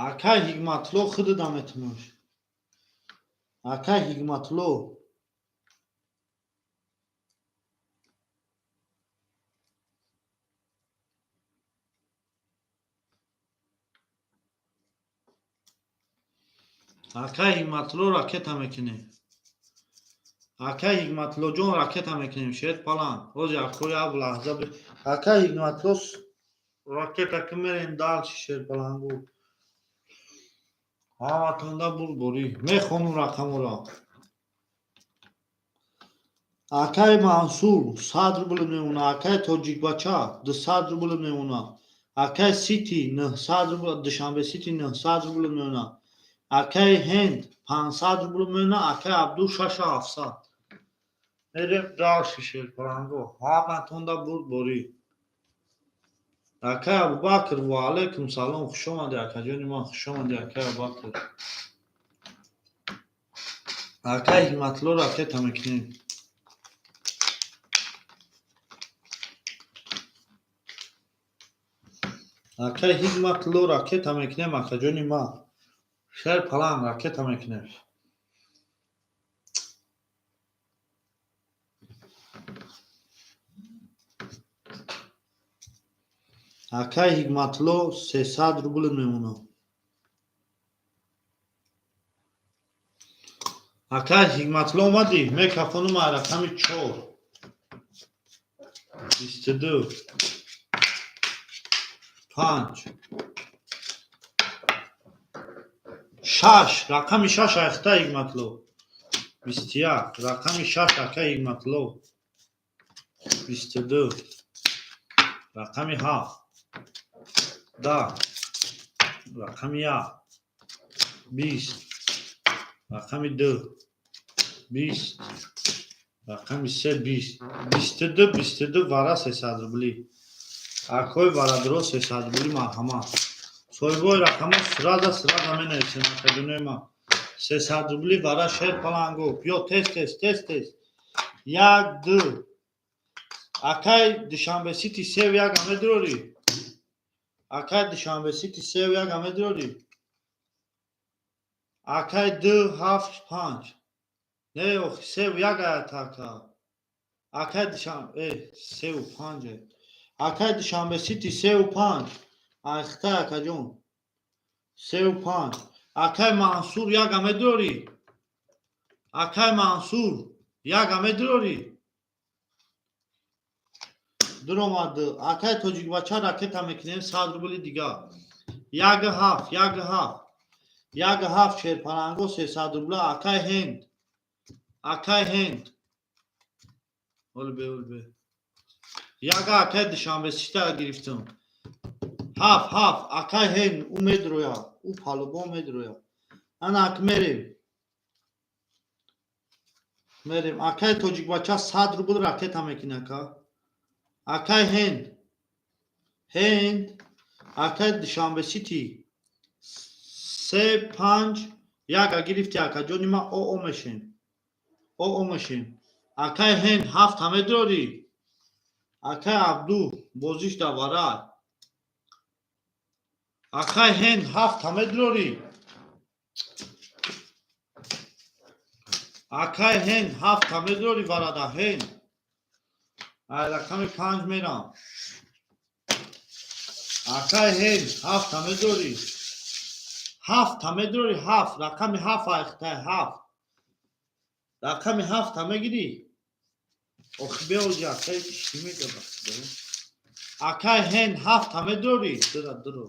Акай Ҳикматло, худуда метунаш. Акай Ҳикматло, акай Ҳикматло, ракета мекунем. Акай Ҳикматлоҷон, ракета мекунем. Шер паланг, ҳози акои аб лаҳза. Акай Ҳикматло, ракета ки, мерем дальше. Шер палангу, ҳаматонда бурдборӣ. Мехонум рақаморо. Акай Мансур, 100 рубл мемона. Акай Тоҷикбача, 200 рубл мемона. Акай Сити, 900 рубл. Душанбе Сити, 900 рубл мемона. Акай Ҳенд, 500 рубл мемона. Акай Абду, 6700. Мерем дальше. Шерпаланго, ҳаматонда бурдборӣ. Акай Абубакр, ва алайкум салом, хушомадӣ, акаҷони ман, хушомадӣ, акай Абубакр. Акай Ҳикматло, ракета мекунем. Акай Ҳикматло, ракета мекунем. Акаҷони ман, шер паланг, ракета мекунем. Акай Ҳикматло, 300 рубл мемонад. Акай Ҳикматло, омадӣ? Мекафонум ай рақами чор, 22, панҷ, шаш, рақами шаш. Айхта, Ҳикматло, 21, рақами шаш. Акай Ҳикматло, 22, рақами ҳафт, 10, рақами як, 20, рақами ду, 20, рақами се, 20, 22, 22. Вара 300 рубли. Акои барадро, 300 рубли, марҳамат. Соҳибои рақамҳо сразу, сразу менависем. Акаҷонои ман, 300 рубли вара. Шер паланго, биё, тез, тез, тез, тез. Як, ду. Акай Душанбе Сити, сев як медурорӣ? Акай Душанбе Сити, сев як медурорӣ? Акай ду, ҳафт, панҷ, не, охи, сев як аятака. Акай Душанбе, севу панҷ. Акай Душанбе Сити, севу панҷ. Айхта, акаҷон, севу панҷ. Акай Мансур, яга медурорӣ? Акай Мансур, яга медурорӣ? Дуромад. Акай Тоҷикбача, ракета мекунем, 100 рубли дига. Яга ҳафт, яга ҳафт, яга ҳафт. Шерпаланго, 300 рубла. Акай Ҳенд, акай Ҳенд, олбе, олбе, яга. Акай Душанбе Сита гирифтам. Ҳафт, ҳафт. Акай Ҳенд, ӯ медрояд, ӯ палубо медрояд. Ана ак мерем, мерем. Акай Тоҷикбача, 100 рубл ракета мекунӣ, ака. Акай Ҳенд, Ҳенд. Акай Душанбе Сити, се, панҷ, яка гирифти, акаҷони ман. Оо мешем, оо мешем. Акай Ҳенд, ҳафта медорӣ? Акай Абду, бозиш давара. Акай Ҳенд, ҳафта медорӣ? Акай Ҳенд, ҳафта медорӣ? Варада Ҳенд, ай рақами панҷ мерам. Акай Ҳенд, ҳафта медорӣ? Ҳафта медорӣ, ҳафт, рақами ҳафт, айхтай ҳафт. Рақами ҳафта мегирӣ? Охи беоҷи акай чӣ мегада? Акай ҳен ҳафта медорӣ? Дира дуро.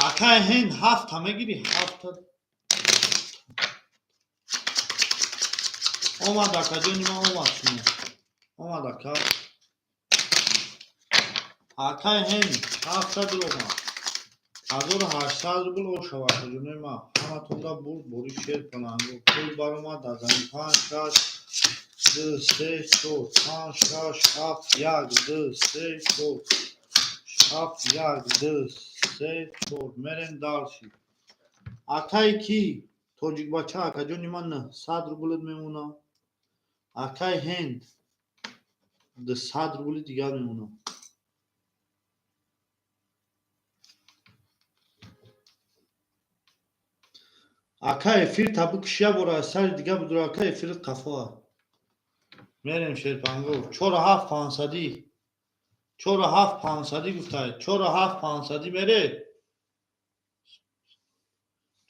Акай ҳен ҳафта мегирӣ? Ҳафта. Омад, акаҷони ман, омад шумо. Омад, ака. Акай ҳен ҳафта дуромад. 1800 рубл ошава, акаҷонои ман. Ҳаматонда бурд бори шер паланго. Пул баромад аз ҳамин панҷ, шаш, ду, се, чор, панҷ, шаш, ҳафт, як, ду, се, чор, ҳафт, як, ду, се, чор. Мерем дальше. Акай ки? Тоҷикбача, акаҷони ман, 900 рублет мемонад. Акай ҳенд 200 рубли дигар мемонад. Ака, эфир табукиш як бор аз сари дига будур, ака, эфирит қафоа. Мерем шерпанго. Чору ҳафт пансадӣ. Чору ҳафт пансадӣ гуфтай. Чору ҳафт пансадӣ мере.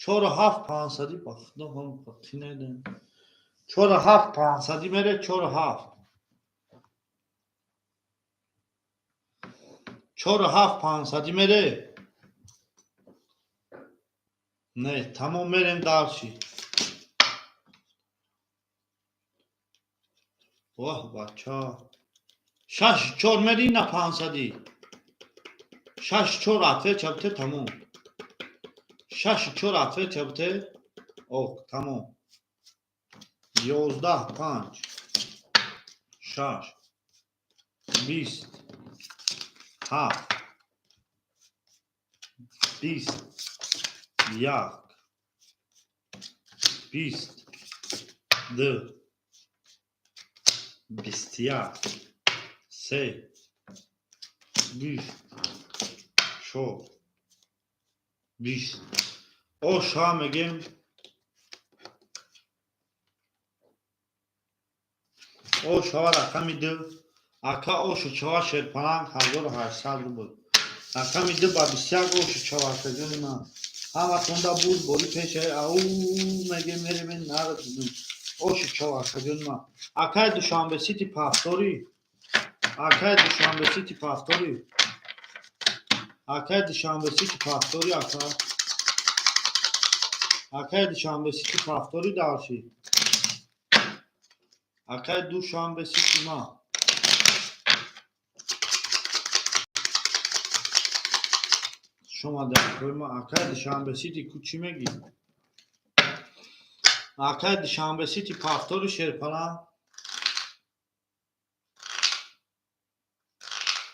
Чору ҳафт пансадӣ, ба худо ҳам қи надем. Чору ҳафт пансадӣ мере, чору ҳафт. Чору ҳафт пансадӣ мере. Не, тамом, мерем дальше. Воҳ, бача. Шаш чор мери на пансадӣ. Шаш чор ответ чабте, тамом. Шаш чор ответ чабте. Ок, тамом. 11 панҷ. Шаш. 20. Ҳафт. 20. Як. 20. Ду. 21. Се. 20. Чор. 20. Оша мегем. Ошава рақами ду. Ака, ошу чава шерпаланг 1800 рубл. Рақами ду ба 21 ошу чава, акаҷони ман. Ҳаматонда буд бори пеша ау мегем, мерем нара. Ошу чава, акаҷони ман. Акай Душанбе Сити пафторӣ. Акай Душанбе Сити пафторӣ. Акай Душанбе Сити пафторӣ, ака. Акай Душанбе Сити пафторӣ дальше. Акай Душанбе Сити ма. Шумо дар ма, акай Душанбе Сити ку чӣ мегӣ? Акай Душанбе Сити пафтори шерпаланг.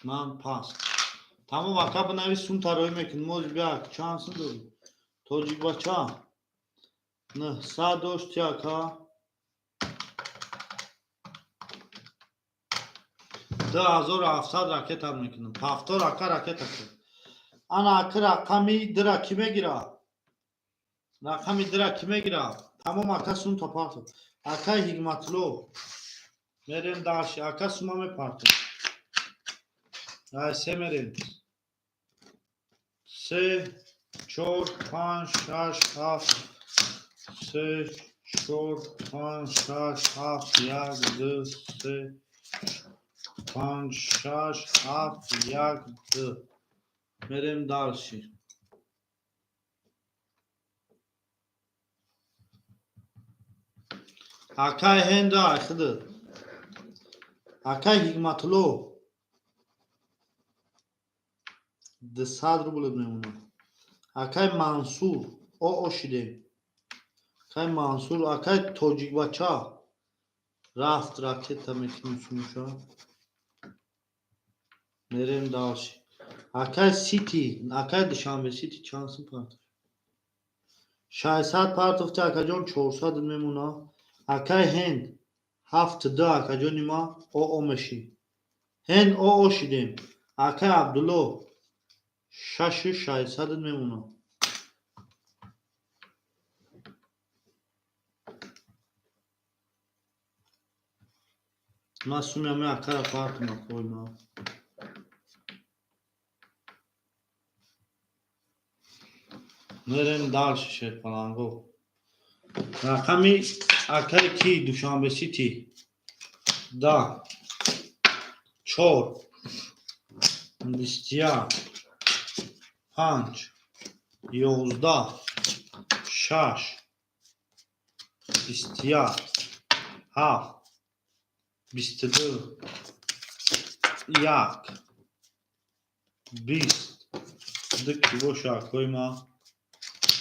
Ман пас. Тамом, ака, бинавис, сум тароӣ мекунем. Моз бия, чанд сум дорӣ? Тоҷикбача. 900 дошти, ака. 2700 ракета мекунам. Пафтор, ака, ракета кун. Ана ака, рақами дира кӣ мегира? Рақами дира кӣ мегира? Тамом, ака, сум топартов. Акай Ҳикматулло. Мерем дальше. Ака, сума мепартем. Ай се мерем. Се, чор, панҷ, шаш, ҳафт. Се, чор, панҷ, шаш, ҳафт, як, ду, се, панҷ, шаш, ҳафт, як, ду. Мерем дальше. Акай ҳенда айхиды. Акай Ҳикматулло. 200 рубл мемонад. Акай Мансур, о шидем. Акай Мансур, акай Тоҷикбача. Рафт, ракета мекунем сумша. Мерем дальше. Акай Сити, акай Душанбе Сити чанд сум партофт? 600 партофти, акаҷон, 400 мемонад. Акай Ҳенд ҳафт ду, акаҷони ма, оо мешӣ. Ҳенд оо шидем. Акай Абдулло шашу шашсад мемонад. Ман суми ҳамин акара партум, акои ман. Мерем дальше, шерпаланго. Рақами акаи ки Душанбе Сити. 10, 4, 21, 5, 11, 6, 21, 7, 22, 1, 20, ду ки боша, акои ман,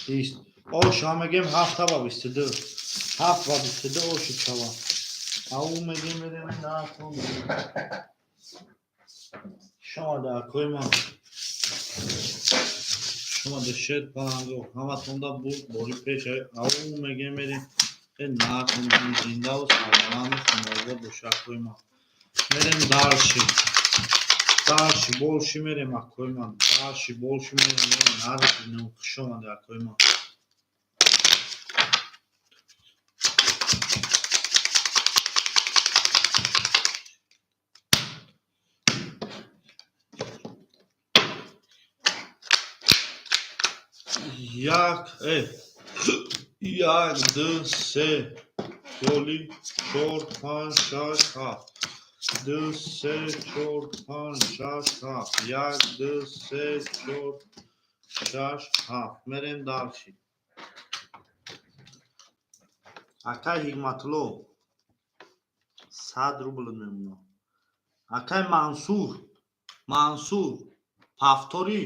20. Оша мегем, ҳафта ба 22, ҳафт ба 22 оши шава. Ау мегем, мерем наатон. Шомада, акои ман, шомада, шер паланго, ҳаматонда бурд бори пеш. Ау мегем, мерем наатон. Зиндаву сарбаланду хонавод боша, акои ман. Мерем дальше, дальше больше мерем, акои ман, дальше больше мерем. Нарбинам. Хуш омаде, акои ман. Як, як, ду, се, голи, чор, панҷ, шаш, ҳафт, ду, се, чор, панҷ, шаш, ҳафт, як, ду, се, чор, шаш, ҳафт. Мерем дальше. Акай Ҳикматулло, 100 рубл мемонад. Акай Мансур, Мансур повтори,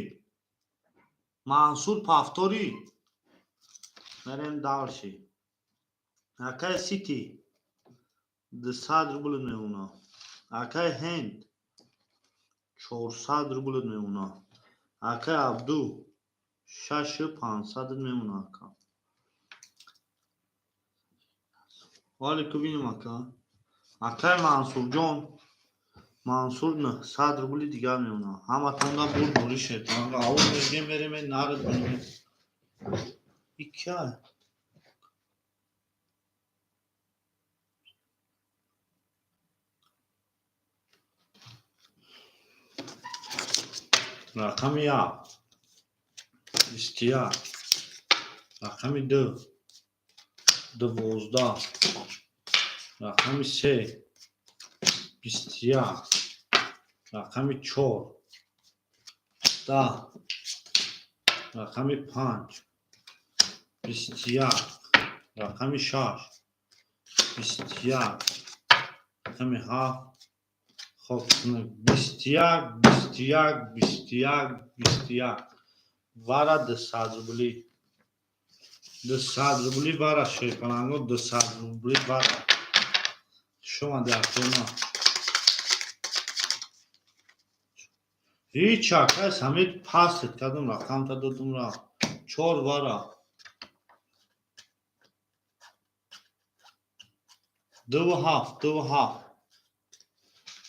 Мансур повтори. Мерем дальше. Акай Сити, 200 рубл мемонад. Акай Ҳенд, 400 рубл мемонад. Акай Абду, 6500 мемонад, ака. Вале ку бинем, ака. Акай Мансурҷон, Мансур, 900 рубли дигар мемонад. Ҳаматонда бурд бурӣ шетон. Ау мегем, мерем нард бинем. Ика рақами як, 21, рақами ду, 12, рақами се, 21, рақами чор, 10, рақами панҷ, 21, рақами шаш, 21, рақами ҳафт. Хоб, 21, 21, 21, 21 вара, 200 рубли, 200 рубли вара, шерпаланго, 200 рубли вара. Шумо дар ҳеҷ акас ҳамин пастет кардум, рақамта додум, рафт. Чор вара, дуву ҳафт, дуву ҳафт,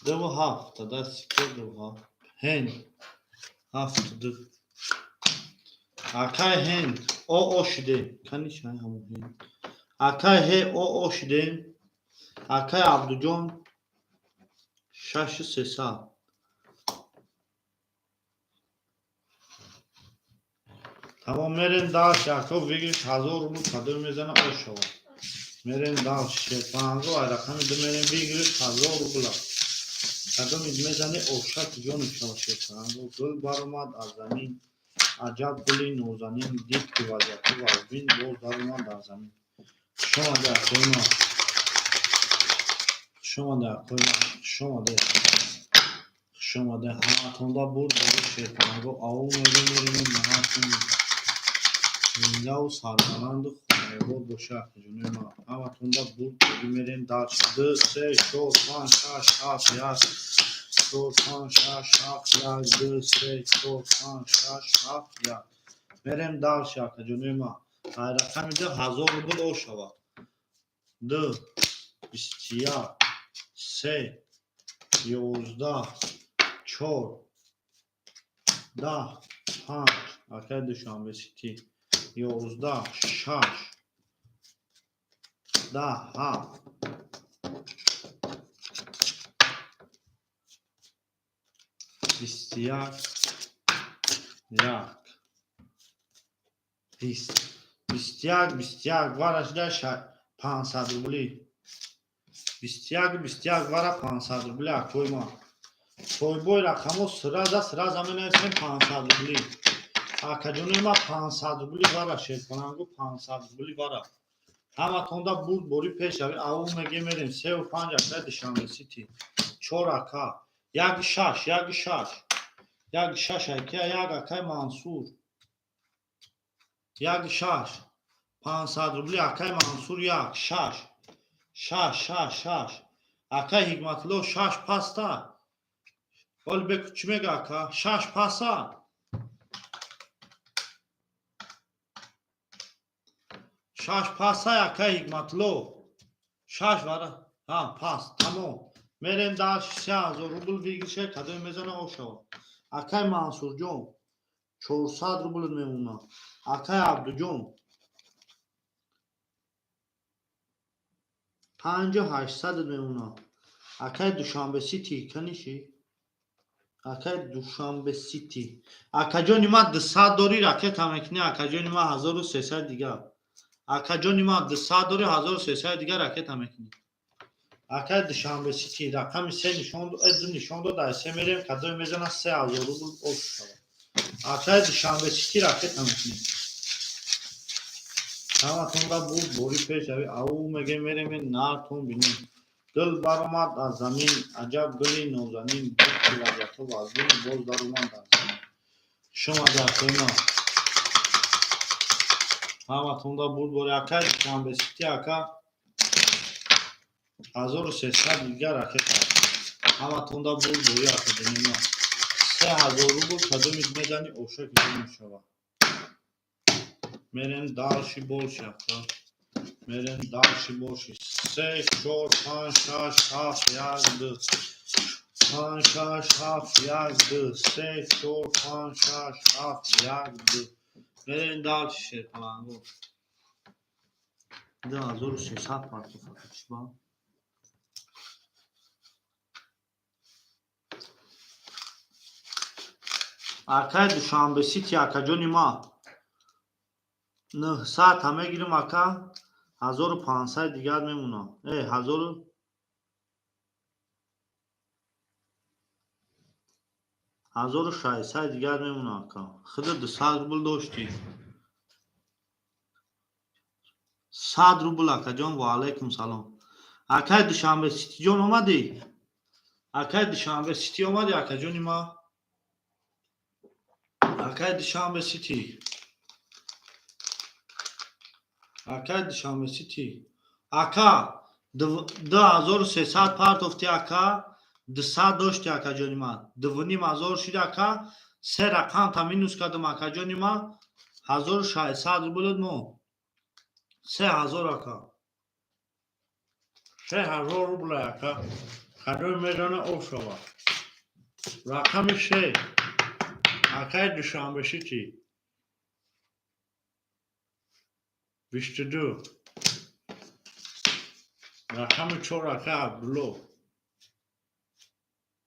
дуву ҳафт. Тада сико дуву ҳафт. Ҳенд, ҳафту ду. Акай Ҳенд, о о шидем кани шай ҳамон ҳенд. Акай ҳе о о шидем. Акай Абдуҷон, 6300. Тамом, мерем дальше. Ако выигрыш 1000 рубл кадом мезана, о шавад. Мерем дальше, шерпанго. Ай рақами ду мерем, выигрыш 1000 рубла кадоми мезани, ошак ҷони шава, шерпанго. Гул баромад аз замин, аҷаб гули нозанин, дид ки вазъияти вазбин, боз даромад дар замин. Хушомаде, акои ман, хушомаде, акои ман, хушомаде, хушомаде. Ҳаматонда бурд бори, шерпанго. Ау мегем, мерем. Наҳатон зиндаву сарбаланду хонавод боша, акаҷонои ман. Ҳаматонда бурд бори. Мерем дальше. Ду, се, чор, панҷ, шаш, ҳафт, як, чор, панҷ, шаш, ҳафт, як, ду, се, чор, панҷ, шаш, ҳафт, як. Мерем дальше, акаҷонои ман. Ай рақами ду 1000 рубл о шавад. Ду, 21, се, 11, чор, 10, панҷ. Акай Душанбе Сити, 11, шаш, 10, ҳафт. 21, 1, 20, 21, 21 вара шуда 500 рубли. 21, 21 вара 500 рубли, акои ма. Тойбой рақамҳо сразу сразу менависем 500 рубли. Акаҷонои ма, 500 рубли вара, шерпалангу, 500 рубли вара. Ҳаматонда бурд бори пеш рави. Аву меге мерем сеу панҷ, ака Душанбе Сити. Чор, ака. Як шаш, як шаш. Як шаш, ака, як, акай Мансур. Як шаш. 500 рубли, акай Мансур, як шаш. Шаш, шаш, шаш. Акай Ҳикматулло, шаш паста. Ҳоли беку чӣ мега, ака? Шаш паса. Шаш пасай, акай Ҳикматулло. Шаш вара. Ҳа, пас, тамом. Мерем дар 3000 рубл выигрыше, кадоме мезана, ошава. Акай Мансурҷон, 400 рубл мемонад. Акай Абдуҷон, 5800 мемонад. Акай Душанбе Сити, каниши? Акай Душанбе Сити. Акаҷони ма, 200 дори, ракета мекунӣ, акаҷони ма, 1300 дигар. Акаҷони ма, 200 дори, 1300 дигар ракета мекунӣ. Акай Душанбе Сити рақами се нишон ду нишон дод, ай се мерем, кадоме мезана, 3000 рубл ош шавад. Акай Душанбе Сити, ракета мекунӣ. Ҳаматонра бурд бори пеш рави. Ау меге мерем нартон бинем. Гул баромад аз замин, аҷаб гули нозанин, буд лаззатҳо вазин, боз даромад дар замин. Шумо акои ма. Ҳаматонда бурд бори, акай Душанбе Сити, ака, 1300 дигар ракета. Ҳаматонда бурд бори, акаҷони ма. 3000 рубл кадоми мезани, оша кида мешавад. Мерем дальше больше, ака. Мерем дальше больше. Се, чор, панҷ, шаш, ҳафт, як, ду. Панҷ, шаш, ҳафт, як, ду. Се, чор, панҷ, шаш, ҳафт, як, ду. Мерем дальше, шерпалангу. 2300 партоф, чиба? Акай Душанбе Сити, акаҷони ма. 900 та мегирим, ака, 1500 дигар мемонад. Э, ҳазору 1600 дигар мемонад, ака. Худа 200 рубл доштӣ. 100 рубл, акаҷон, ва алайкум салом. Акай Душанбе Ситиҷон, омадӣ? Акай Душанбе Сити, омадӣ, акаҷони ма? Акай Душанбе Сити. Акай Душанбе Сити. Ака, 2300 партофти, ака, 200 дошти, акаҷони ман. 2500 шид, ака, се рақамта минус кардам, акаҷони ман, 1600 рубл мо. 3000, ака. 3000 рубл, ака. Кадоме мезана, оф шавад. Рақами се. Акай Душанбе Сити. 22. Рақами чор, акай Абдулло.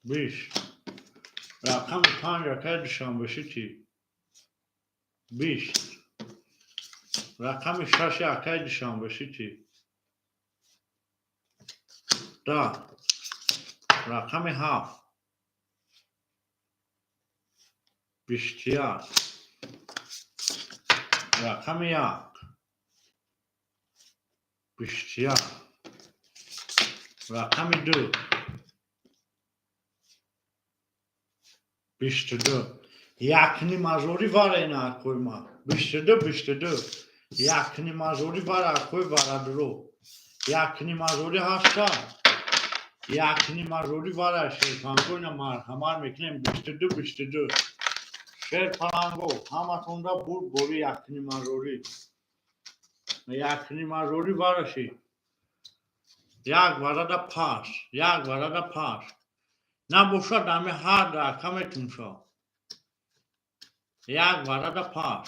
20. Рақами панҷ, акай Душанбе Сити. 20. Рақами шаши, акай Душанбе Сити. 10. Рақами ҳафт. 21. Рақами як. 21. Рақами ду. 22. Якнимажорӣ вара ина, акои ма. 22, 22. Якнимажорӣ вара, акои варадро. Якнимажорӣ ҳашта. Якнимажорӣ вара, шерпанго, ина марҳамат мекунем. 22, 22. Шерпаланго, ҳаматонда бурд бори якнимажорӣ. Якнимажорӣ вараши. Як варада пас, як варада пас. Набошад, ами ҳар рака метунша. Як варада пас.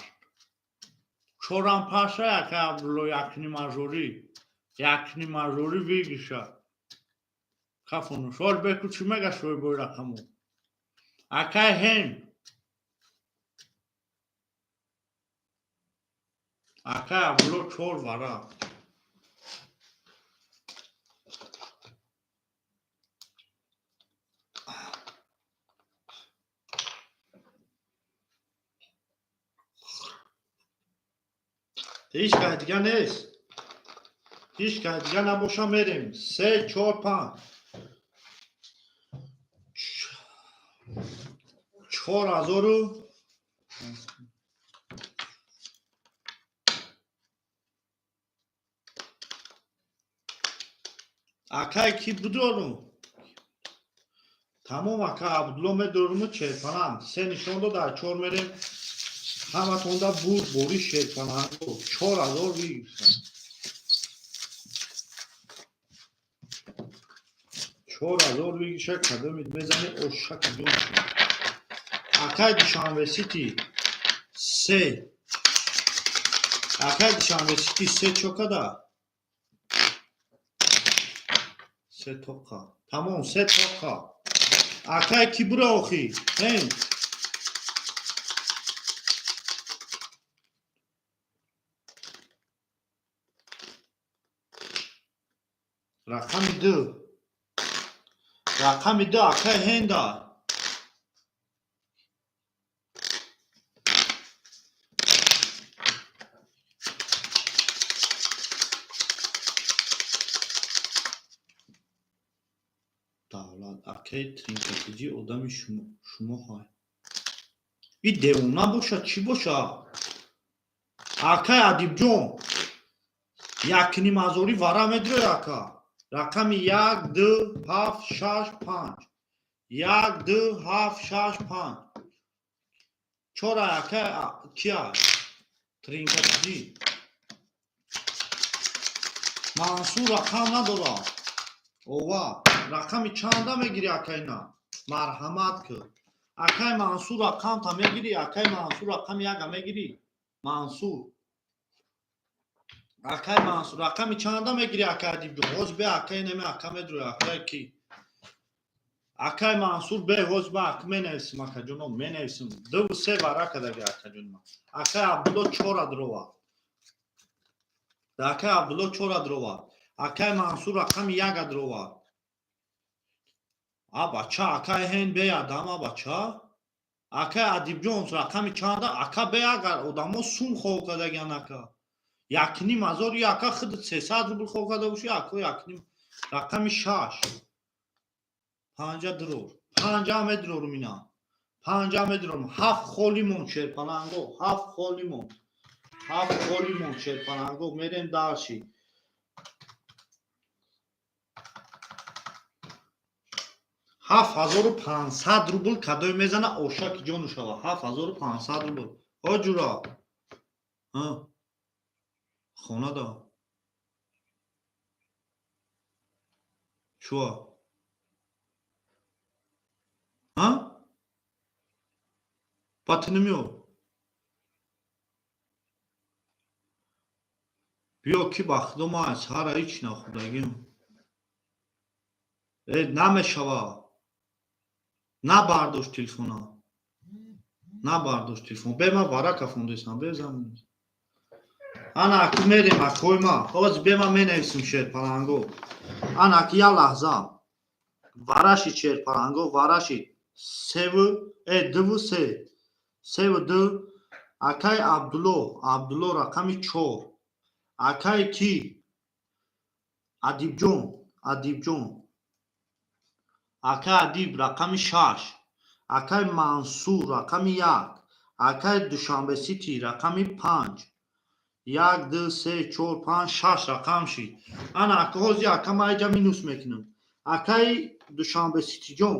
Чорам паса, яка Абдулло, якнимажорӣ. Якнимажорӣ выигрыша. Кафону. Шор беку чӣ мега шой бой рақаму? Акай Ҳен, акай Абдулло, чор вара. Ҳеҷ кас дига нест, ҳеҷ кас дига набоша, мерем. Се, чор, панҷ, 4000-у акай ки бидорум. Тамом, ака Абдулло, медоруму черпанам се нишон дода, чор мерем. Ҳаматонда буд бори шерпананго, 4000 выигрыша, 4000 выигрыша. Кадомид мезани, ошаки ҷон. Акай Душанбе Сити се, акай Душанбе Сити се чокада, се тоқа. Тамом, се тоқа. Акай ки бура охи ҳен. Рақами ду, рақами ду, акай ҳенда. Давлат акай тринкатиҷӣ одами шумо ҳай. И девона бошад, чӣ боша? Акай Адибҷон, якнимазорӣ вара медирои, ака. Рақами як, ду, ҳафт, шаш, панҷ, як, ду, ҳафт, шаш, панҷ, чора. Ака кия тринкатиҷӣ? Мансур рақам надорад. Ова рақами чанда мегирӣ, акайна? Марҳамат кӣ, акай Мансур, рақамта мегирӣ? Акай Мансур, рақами яка мегирӣ? Мансур, акай Мансур, рақами чанда мегирӣ? Акай Адибҷон, ҳоз бе, акай наме, ака медрои. Акай ки? Акай Мансур, бе, ҳоз ба ак менависим. Акаҷоно, менависим. Ду, се вара кадаги, акаҷонма. Акай Абдулло чора дрова, акай Абдулло чора дрова. Акай Мансур рақами яка дрова. А бача, акай ҳен, бе адама, бача. Акай Адибҷон, рақами чанда? Ака, бе, агар одамо сум хов кардагиан, ака, 1500. Ё ака, худат 300 рубл хов карда бошӣ, ако, якним. Рақами шаш, панҷа дрор, панҷа медрорум, ина панҷа медрорум. Ҳафт холи мон, шерпаланго, ҳафт холи мон, ҳафт холи мон, шерпаланго. Мерем дальше. 7500 рубл кадое мезана, ошаки ҷону шава. 7500 рубл. Ҳо, ҷура, хона да чуа? А ба ту намео, биё ки ба худо ман аз ҳара ҳеч нахӯрдагим. Э, намешава, набардошт телефона, набардошт телефон. Бе, ман варака фондесам, бе, зан. Ана аки мерем, акҳои ма. Ҳоз бе, ман менависим, шерпаланго. Ана аки, як лаҳза. Вараши, шерпаланго, вараши. Севу э дуву се, севу ду. Акай Абдулло, Абдулло, рақами чор. Акай ки? Адибҷон, Адибҷон, акай Адиб, рақами шаш. Акай Мансур, рақами як. Акай Душанбе Сити, рақами панҷ. Як, ду, се, чор, панҷ, шаш рақам шид. Ана ака, ҳози ака, ман иҷа минус мекунам. Акаи Душанбе Ситиҷон,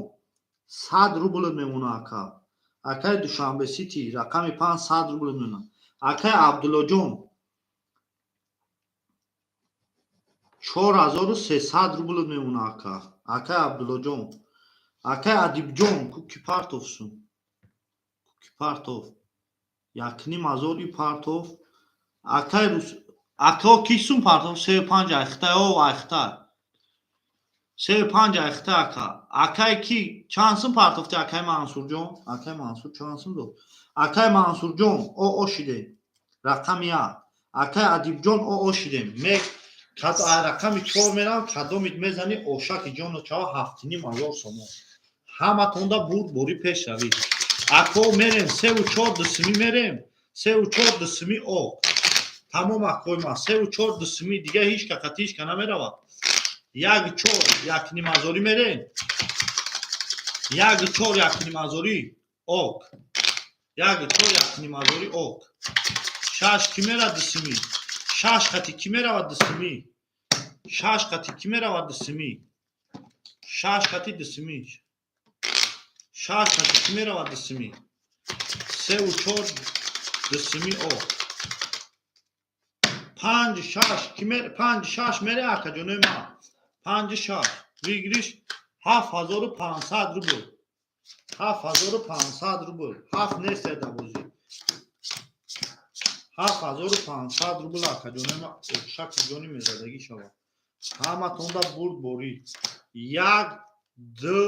100 рублт мемона, ака. Акаи Душанбе Сити, рақами панҷ, 100 рублт мемона. Акаи Абдуллоҷон, 4300 рублт мемона, ака, акаи Абдуллоҷон. Акаи Адибҷон, ки партов сум, ки партов 1500 и партов. Акаи рус, акао, ки сум партов? Сею панҷ айхтай, о айхтай. Сею панҷ айхта, ака. Акай ки чанд сум партофти, акай Мансурҷон? Акай Мансур чанд сум дод? Акай Мансурҷон, о шидем. Рақами як. Акай Адибҷон, о шидем. Ме рақами чор мерам, кадомит мезани, ошаки ҷону чава, 7500 сомон. Ҳаматонда бурд бори пешравӣ. Ако, мерем севу чор дусими, мерем севу чор дусими, о тамом, акои ман, севу чор дусими, дига ҳеч ка қати ҳеч ка намеравад. Як чор якнимазорӣ мерем, як чор якнимазорӣ, ок, як чор якнимазорӣ, ок. Шаш ки мерад дусими? Шаш қати ки меравад дусими? Шаш қати ки меравад дусими? Шаш қати дусими, шаш қати ки меравад дусими? Севу чор дусими, ок. Панҷ шаш ки, панҷ шаш мере, акаҷонои ман? Панҷ шаш выигрыш 7500 рубл, 7500 рубл. Ҳафт нест бозӣ, 7500 рубл, акаҷонои ман, шакли ҷони мезадагӣ шавад. Ҳаматонда бурд борӣ. Як, ду,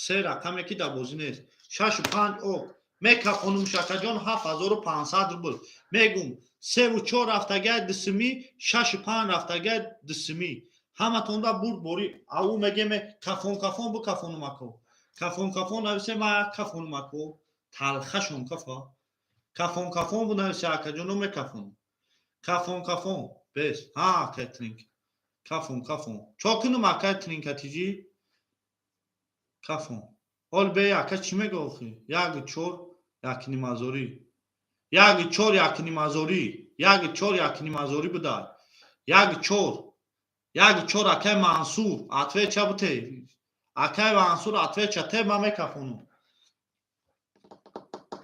се рақаме ки дар бозӣ нест. Шашу панҷ, ок, мекафонум, шакаҷон, 7500 рубл. Мегум, севу чор рафтагай дусими, шашу панҷ рафтагай дусими. Ҳаматонда бурд борӣ. Ау мегеме, кафон, кафон букафонум, ако, кафон, кафон нависе, ма кафонум, ако, талхашон кафа. Кафон, кафон бунависе, акаҷоно, мекафонум. Кафон, кафон бес ҳа, акай тринк, кафон, кафон чо кунум, акай тринкатиҷи, кафон. Ҳол бе, ака, чӣ мега охи? Як чор якнимазорӣ, як чор якнимазорӣ, як чор якнимазорӣ будай, як чор, як чор. Акай Мансур, отвеча буте, акай Мансур, отвеча те, ма мекафонум.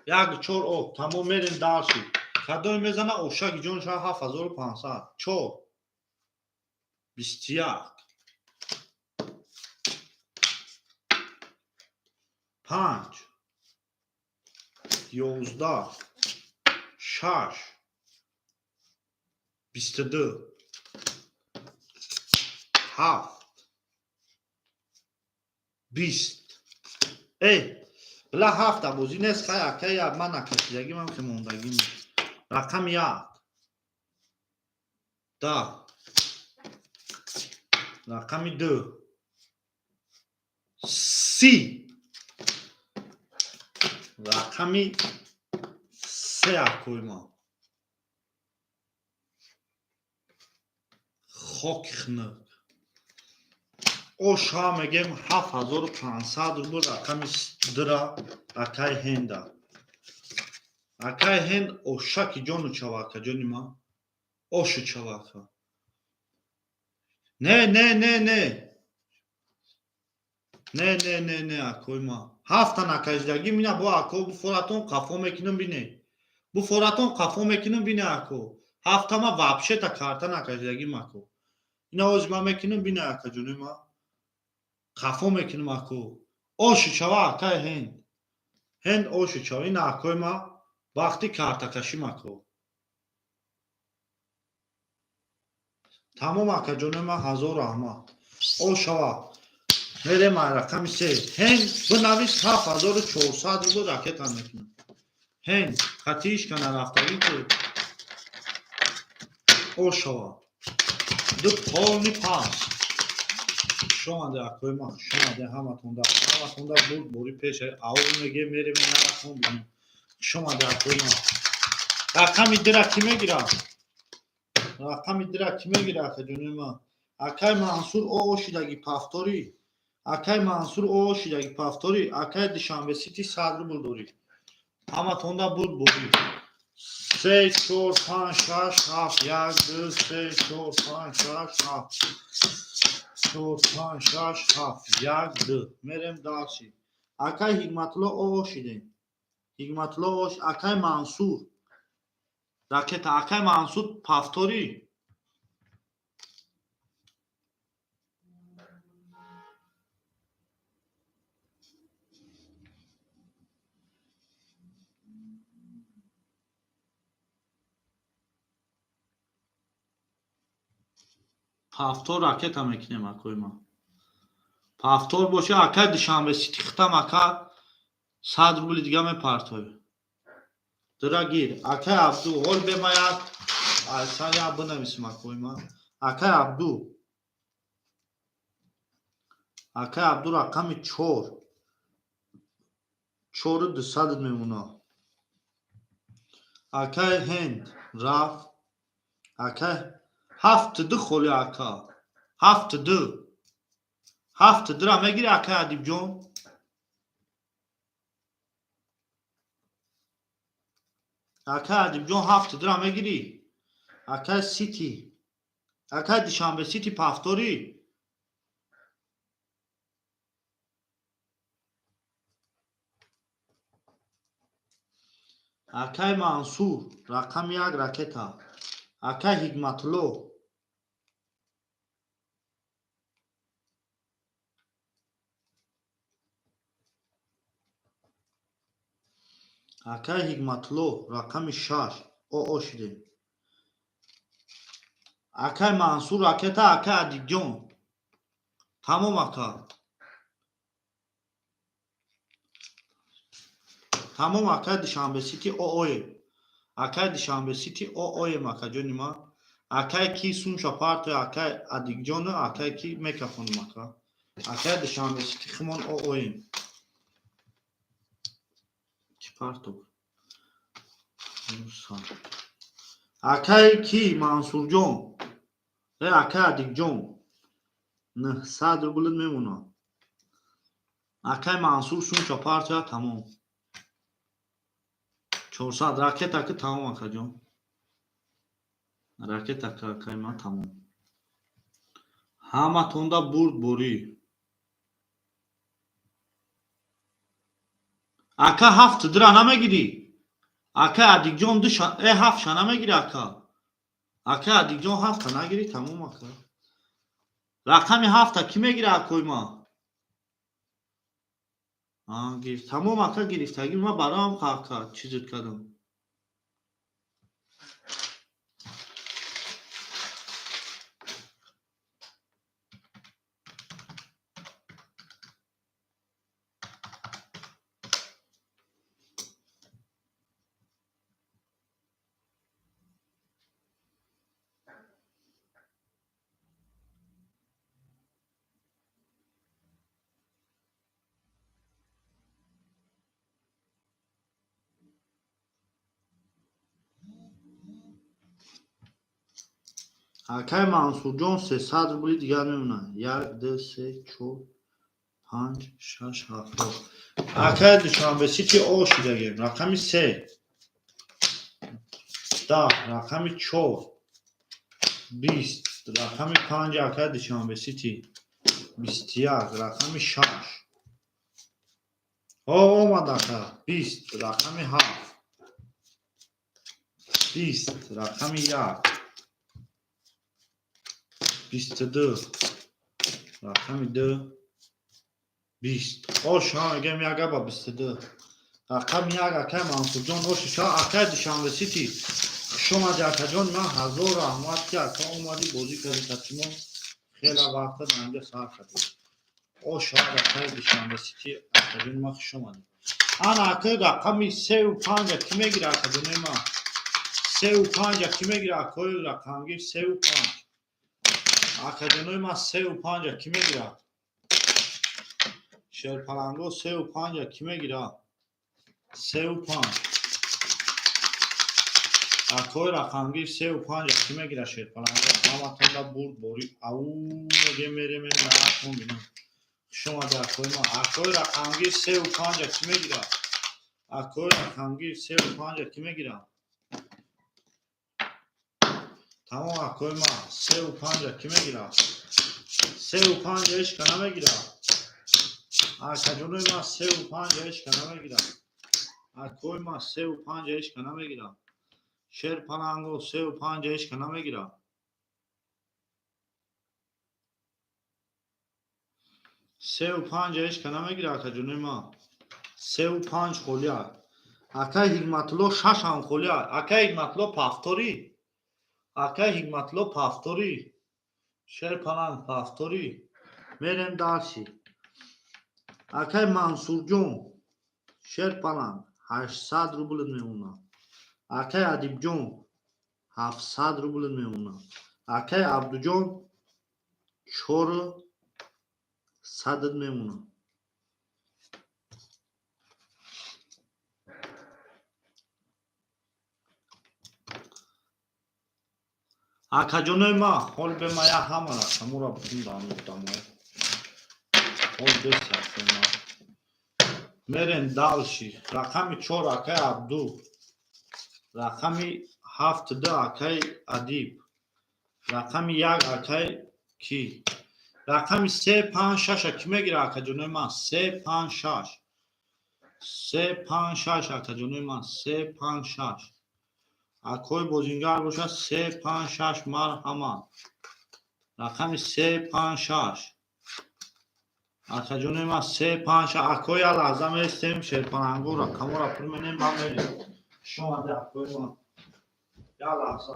Як чор, о тамом, мерем дальше. Кадоме мезана, ошаки ҷонша, 7500. Чор, 21, панҷ, 11, шаш, 22, ҳафт, 20. Э, била, ҳафта бозӣ нест. Хай, акай, ман накашидагӣ, ман ки мондагим. Рақами як, 10, рақами ду, 30, рақами се, акои ман, хоки хунук, оша мегем, 7500 рубл. Рақами дура, акай Ҳенда, акай Ҳенд, ошаки ҷону чава, акаҷони ман, ошу чава, ака. Не, не, не, не, не, не, не, не, акои ман, ҳафта накашидагӣ мина бо, ако, буфоратон қафо мекунам, бине, буфоратон қафо мекунам, бине, ако. Ҳафтама вообще-то карта накашидагим, ако. Ина ози ман мекунам, бине, акаҷони ман, қафо мекунам, ако. Ошу чава, акай Ҳенд, Ҳенд, ошу чава. Ина, акои ман, вақти картакашим, ако. Тамом, акаҷони ман, ҳазор раҳмат. Ошава, мерем ай рақами се. Ҳенд, бинавис, 7400 рубл ракета мекунам. Ҳенд хатишка нарафтагӣ ки. Ошава, ду полный пас. Хушомаде, акои ман, хушомаде ҳаматонда, ҳаматонда бурд бори пеша. Аул меге, мерем, нарафтон, бинем. Хушомаде, акои ман. Рақами дира кӣ мегирад? Рақами дира кӣ мегирад, акаҷони ман? Акай Мансур, о шидаги, повтори. Акай Мансур, о шидаги, повтори. Акай Душанбе Сити, 100 рубл дорӣ. Ҳаматонда бурд борӣ. Се, чор, панҷ, шаш, ҳафт, як, ду, се, чор, панҷ, шаш, ҳафт, чор, панҷ, шаш, ҳафт, як, ду. Мерем дальше. Акай Ҳикматулло, о шидем. Ҳикматулло, ош. Акай Мансур, ракета. Акай Мансур, повтори. Повтор ракета мекунем, акои ман. Повтор боша, акай Душанбе Сити, хитам, ака, 100 рубли дига мепартоӣ. Дира гир, акай Абду. Ҳол бемаяд айсан я бинависим, акои ман. Акай Абду, акай Абду, рақами чор, чору дусадат мемона. Акай Ҳенд рафт. Акай, ҳафту ду холи, ака, ҳафту ду, ҳафту дура мегири, акай Адибҷон? Акай Адибҷон, ҳафту дура мегирӣ? Акай Сити, акай Душанбе Сити, повторӣ. Акай Мансур, рақами як, ракета. Акай Ҳикматулло, акай Ҳикматулло, рақами шаш, оо шидем. Акай Мансур, ракета. Акай Адибҷон, тамом, ака, тамом. Акай Душанбе Сити, ооем. Акай Душанбе Сити, ооем, акаҷони ман. Акай ки сумша партоя, акай Адикҷону акай ки мекафонам, ака. Акай Душанбе Сити, химон ооем. Чӣ партоб? Акай ки Мансурҷон, э, акай Адикҷон, 900 рублит мемонад. Акай Мансур сумша партоя, тамом. 400, ракета ки, тамом, акаҷон, ракета ки, акай ман, тамом. Ҳаматонда бурд борӣ. Ака, ҳафту дура намегирӣ, ака Адикҷон? Ду э, ҳафтша намегирӣ, ака? Ака Адикҷон, ҳафта нагирӣ, тамом, ака. Рақами ҳафта кӣ мегира, акои ман? Тамом, ака, гирифтагӣ. Ман бароам, ака, чизит кардам. Акай Мансурҷон, 300 рубли дигар мемонад. Як, ду, се, чор, панҷ, шаш, ҳафт. Акай Душанбе Сити, о шидагем. Рақами се, 10, рақами чор, 20, рақами панҷ. Акай Душанбе Сити, 21, рақами шаш. О, омад, ака. 20, рақами ҳафт, 20, рақами як, 22, рақами ду, 20. Ош ҳа, мегӯям, яга ба 22, рақами як. Акай Мансурҷон, оши ша. Акай Душанбе Сити, хушомади, акаҷон ман. Ҳазор раҳмат, ки, ака, омадӣ, бозӣ кардӣ катимо. Хела вақта дар инҷа сар кардӣ. Ош ҳа, акай Душанбе Сити, акаҷони ман, хушомадӣ. Ана, акай, рақами сеу панҷа кӣ мегира, акаҷони ман? Сеу панҷа кӣ мегира, акои рақамгир? Сеу панҷ, акаҷонои ман, сеу панҷа кӣ мегира? Шерпаланго, сеу панҷа кӣ мегира? Сеу панҷ, акои рақамгир, сеу панҷа кӣ мегира? Шерпаланго, ҳаматонда бурд борӣ. Ау, мегем, мерем, наатон бинам. Хушомади, акои ман. Акои рақамгир, сеу панҷа кӣ мегира? Акои рақамгир, сеу панҷа кӣ мегира? Тамом, акои ман, сеу панҷа кӣ мегира? Сеу панҷа ҳечка намегира, акаҷонои ман. Сеу панҷа ҳечка намегира, акои ман. Сеу панҷа ҳечка намегира. Шерпаланго, сеу панҷа ҳечка намегира. Сеу панҷа ҳечка намегира, акаҷонои ман. Сеу панҷ холия. Акай Ҳикматулло, шашам холия. Акай Ҳикматулло, повторӣ. Акай Ҳикматулло, повторӣ. Шерпаланг, повторӣ. Мерем дальше. Акай Мансурҷон, Шерпаланг, 800 рубл мемонад. Акай Адибҷон, 700 рубл мемонад. Акай Абдуҷон, 400 мемонад. Акаҷонои ма, ҳол бе ма я ҳама рақаморо бутун дамо. Ҳол бесафема. Мерем дальше. Рақами 4 акай Абду. Рақами 7 акай Адиб. Рақами 1 акай ки? Рақами 3, 5, 6 ки мегира, акаҷонои ман? 3, 5, 6. 3, 5, 6, акаҷонои ман. 3, 5, 6. Акои бозингар бошад, 3, 5, 6, марҳамат. Рақами 3, 5, 6. Акаҷонои ман, 3, 5, 6. Акои, як лаҳза местем, шерпалангу рақаморо пур менем, ба мерем. Шомаде, акои ман. Як лаҳза.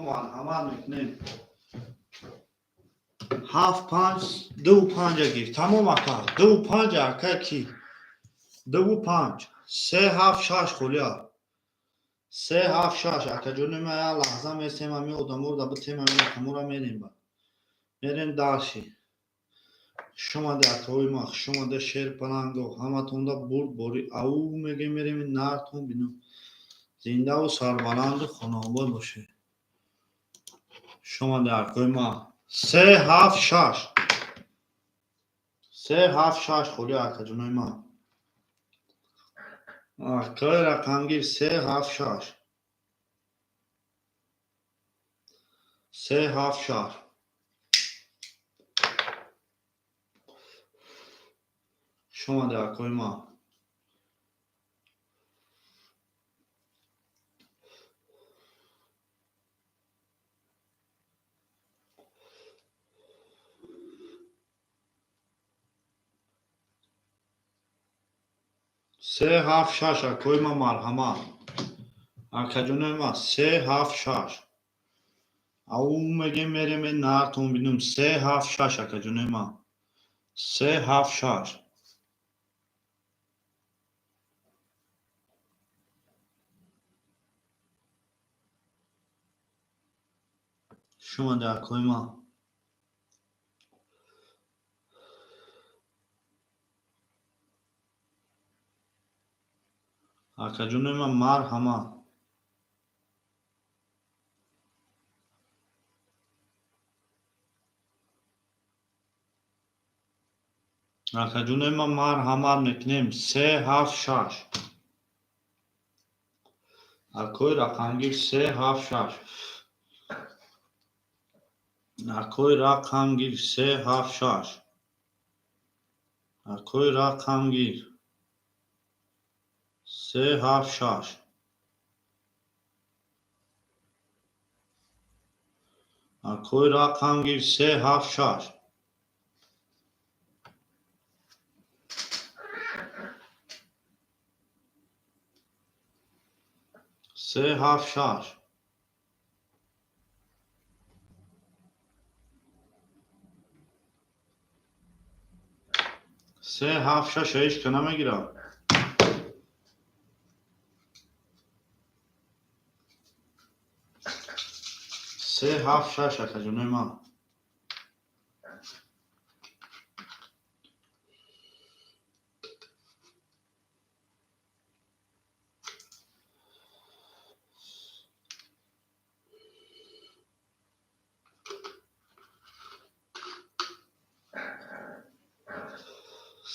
Марҳамат мекунем. Ҳафт, панҷ, дуву панҷа гир. Тамом, ака. Дуву панҷа, ака ки? Дуву панҷ. Се, ҳафт, шаш холия. Се, ҳафт, шаш. Акаҷони ма, як лаҳза месем, ами одаморо да битем, ами рақаморо мерем ба. Мерем дальше. Хушомаде, акаҳои ман, хушомаде, шерпаланго. Ҳаматонда бурд бори ау мегем, мерем нартон бинум. Зиндаву сарбаланду хонаобод бошед. Хушомаде, акаҳои ман. Се, ҳафт, шаш. Се, ҳафт, шаш холия, акаҷонои ман. Акаи рақамгир, се, ҳафт, шаш. Се, ҳафт, шаш. Хушомаде, акаҳои ман. Се, ҳафт, шаш, акои ман, марҳамат. Акаҷонои ман, се, ҳафт, шаш. Ау мегем, мерем нартон бинум. Се, ҳафт, шаш, акаҷонои ман. Се, ҳафт, шаш. Шумода, акои ман. Акаҷонои ман, марҳамат. Акаҷонои ман, марҳамат мекунем. Се, ҳафт, шаш. Акои рақамгир, се, ҳафт, шаш. Акои рақамгир, се, ҳафт, шаш. Акои рақамгир, се, ҳафт, шаш. Акои рақамгир, се, ҳафт, шаш. Се ҳафт шаш. Се ҳафт шаш ҳечка намегирад. Се ҳафт шаш, акаҷонои ман.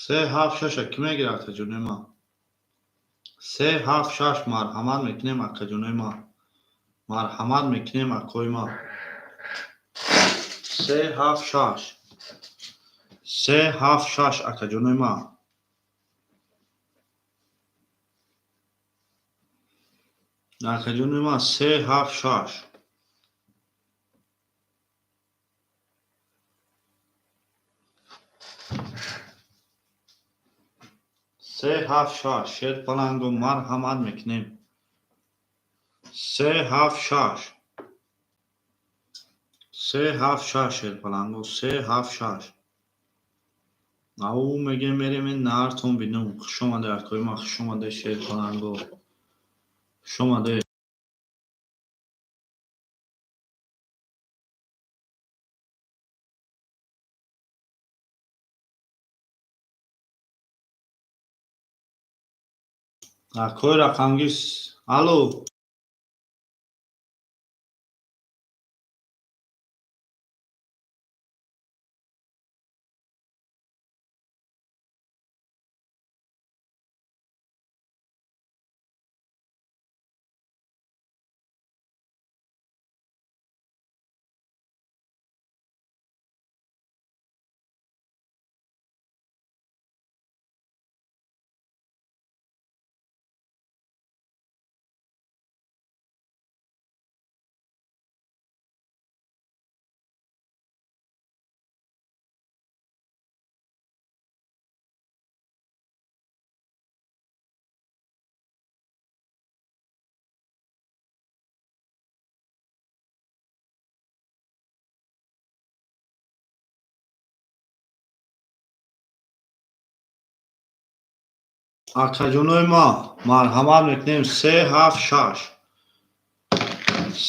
Се ҳафт шаша кӣ мегирад, акаҷонои ман? Се ҳафт шаш, марҳамат мекунем, акаҷонои ман. Марҳамат мекунем, акои ман. Се ҳафт шаш. Се ҳафт шаш, акаҷонои ман. Акаҷонои ман, се ҳафт шаш. Се ҳафт шаш, шерпаланго, марҳамат мекунем. Се ҳафт шаш. Се ҳафт шаш, шерпаланго, се ҳафт шаш. Ау мегем, мерем нартон бинум. Хуш омаде, акои ман, хуш омаде, шерпаланго. Хуш омаде. Акои рақамгир. Алло. Акаҷонои ма, марҳамат мекунем, се ҳафт шаш.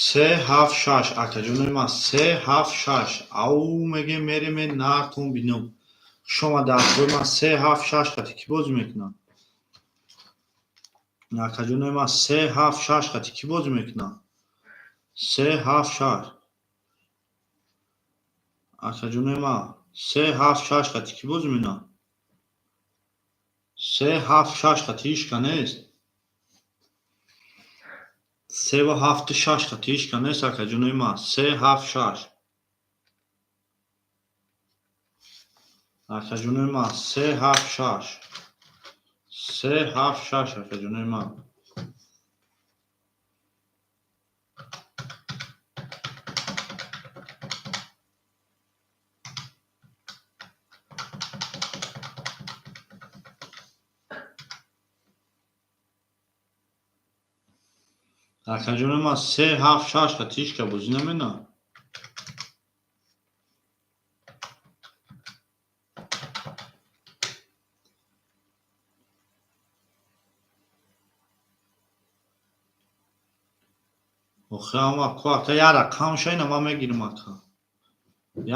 Се ҳафт шаш, акаҷонои ма, се ҳафт шаш. Ау мегем, мерем нартон бинум. Хуш омаде, акои ман, се ҳафт шаш қати кӣ бозӣ мекунад? Акаҷонои ман, се ҳафт шаш қати кӣ бозӣ мекунад? Се ҳафт шаш. Акаҷонои ман, се ҳафт шаш қати кӣ бозӣ мекунад? Се ҳафт шаш қати ҳичка нест. Севу ҳафту шаш қати ҳичка нест, акаҷонои ман. Се ҳафт шаш. Акаҷонои ман, се ҳафт шаш. Се ҳафт шаш, акаҷонои ман. Акаҷонои ман, се ҳафт шаш қати ҳичка бозӣ намекунад. Охи ама ку, ака, як рақамша ина ман мегирам, ака.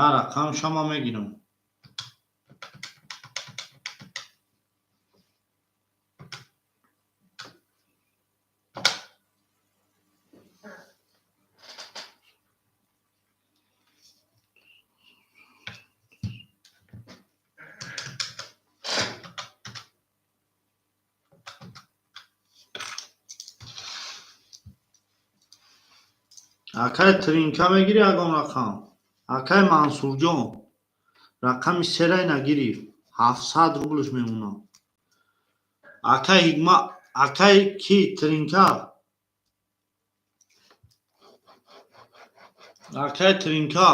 Як рақамша ман мегирам. Акай Тринка, мегирӣ ягон рақам? Акай Мансурҷон, рақами серай нагирифт. 700 рублш мемонад. Акай Ҳикма, акай ки Тринка? Акай Тринка.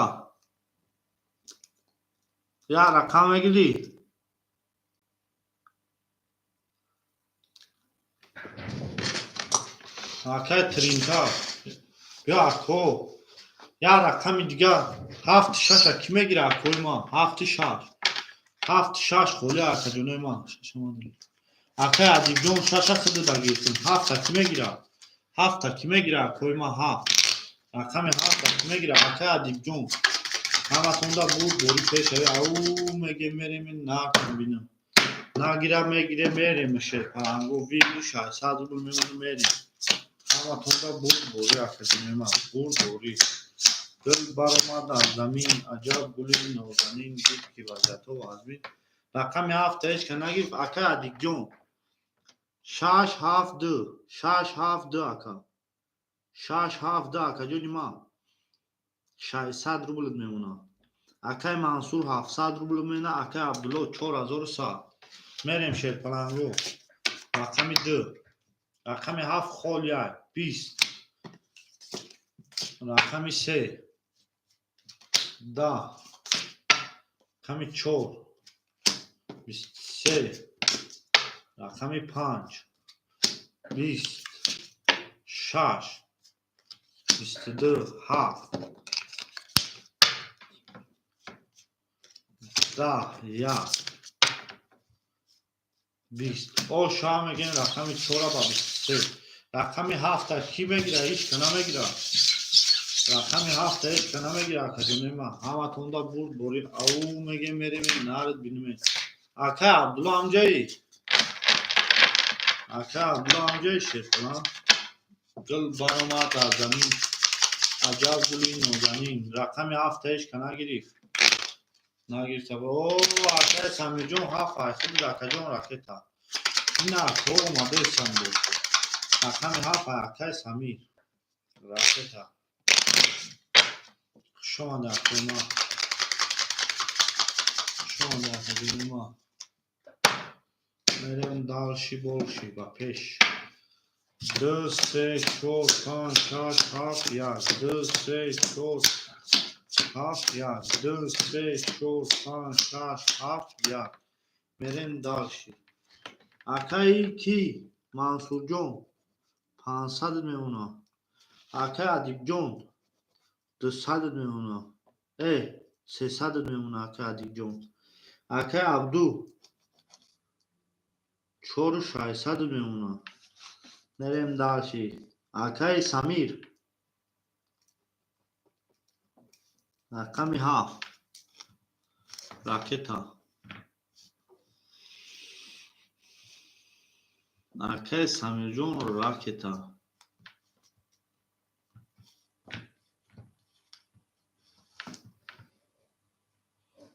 Як рақам мегирӣ? Акай Тринка, биё, ако. Як рақами дигар, ҳафти шаша кӣ мегира, акои ман? Ҳафти шаш, ҳафти шаш холи, акаҷонои ман. Акай Адибҷон, шаша худуда гирифтем. Ҳафта кӣ мегира? Ҳафта кӣ мегира, акои ман? Ҳафт, рақами ҳафта кӣ мегира? Акай Адибҷон, ҳаматонда бурд бори пешави. Ау, меге, мерем, накун, бинам, нагира, мегире, мерем, шерпаланго вигу 600 рубл мемону, мерем. Ҳаматонда бурд бори, акаҷонои ман, бурд бори. Гул баромад аз замин, аҷаб гули нозанин, дид, ки вазиятҳо вазмин. Рақами ҳафта ҳеч ка нагирифт. Акай Адикҷон, шаш ҳафт ду, шаш ҳафт ду, ака, шаш ҳафт ду, акаҷони ман, 600 рублт мемонад. Акай Мансур, 700 рубл мемонад. Акай Абдулло, 4100. Мерем, шерпаланго, рақами ду. Рақами ҳафт холия, 20. Рақами се, 10. Рақами чор, 23. Рақами панҷ, 20. Шаш, 22. Ҳафт, 10, як, 20. Оша мегӯем, рақами чора ба 23. Рақами ҳафта кӣ мегира? Ҳеч ка намегира. Рақами ҳафта ҳеч ка намегира, акаҷонои ман. Ҳаматонда бурд бори. Ау, мегем, мерем, нарид, бинуме. Акай Абдулло, ҳамҷаи? Акай Абдулло, ҳамҷаи, шерпалан? Гул баромад аз замин, аҷаб гули нозанин. Рақами ҳафта ҳеч ка нагирифт, нагирифта. О, акай Самирҷон, ҳафт ҳайсуд, акаҷон, ракета. Ина ако омадаистам буд. Рақами ҳафт, акай Самир, ракета. Хуш омада, акои ман, хуш омада, акаҷони ман. Мерем дальше, больше, ба пеш. Ду, се, чор, панҷ, шаш, ҳафт, як. Ду, се, чор, ҳафт, як. Ду, се, чор, панҷ, шаш, ҳафт, як. Мерем дальше. Акаи кӣ? Мансурҷон, 500 мемонад. Акаи Адибҷон, 200 мемонад, 300 мемонад, акаи Адибҷон. Акаи Абду, 4600 мемонад. Мерем дальше. Акаи Самир, рақами ҳафт, ракета. Акаи Самирҷон, ракета.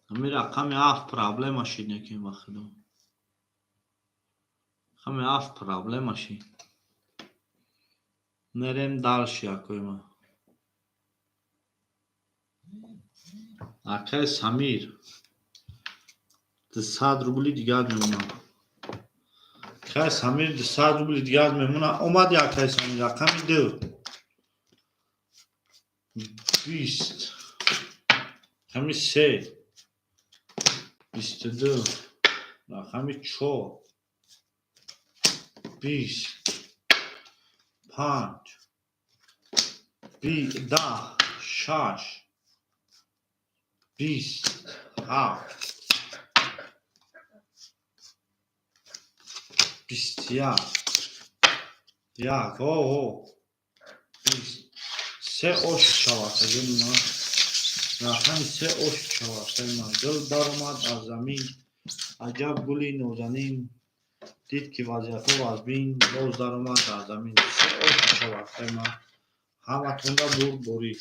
Ҳамин рақами ҳафт проблема шид, некин, ба худо, рақами ҳафт проблема шид. Мерем дальше, акои ман. Акаи Самир, 200 рубли дигар мемонад. Акаи Самир, 200 рубли дигар мемонад. Омади, акаи Самир. Рақами ду, 20. Рақами се, 22. Рақами чор, 20. Панҷ, 10. Шаш, 20. Ҳафт, 21. Як, оҳо, 20. Се ош шавад, аҷони ман. Рақами се ош шавад, акаи ман. Гул баромад аз замин, аҷаб гули нозанин, дид, ки вазиятҳо вазмин, боз даромад дар замин. Се ош шавад, акаи ман. Ҳаматонда бурд борӣ,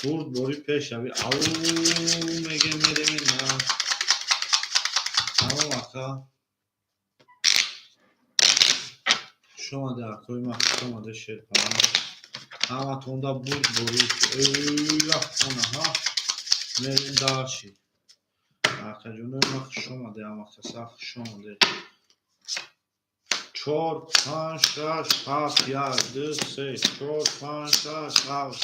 бурд борӣ, пешравӣ. Ау, мегем, мерем, на, тамом. Ака, хуш омаде, акои ман, хуш омаде, шерпалан. Ҳаматонда бурд борӣ. Рафтонаҳа, мерем дальше. Акаҷонои ман, хуш омаде, ҳамакаса хуш омаде. Чор, панҷ, шаш, ҳафт, як. Ду, се, чор, панҷ, шаш, ҳафт.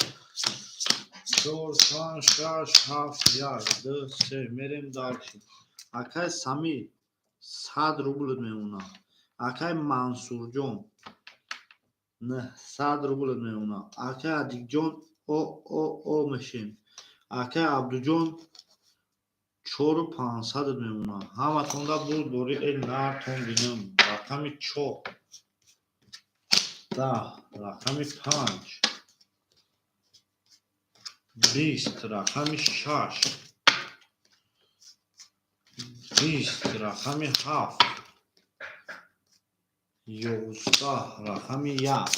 Чор, панҷ, шаш, ҳафт, як, ду, се. Мерем дальше. Акай Самир, 100 рубл мемонад. Акай Мансурҷон, 900 рубл мемонад. Акай Адикҷон, о о о мешем. Акай Абдуҷон, 4500 мемонад. Ҳаматонда бурд бори э нартон бинам. Рақами чор, 10, рақами панҷ, 20, рақами шаш, 20, рақами ҳафт, 11, рақами як,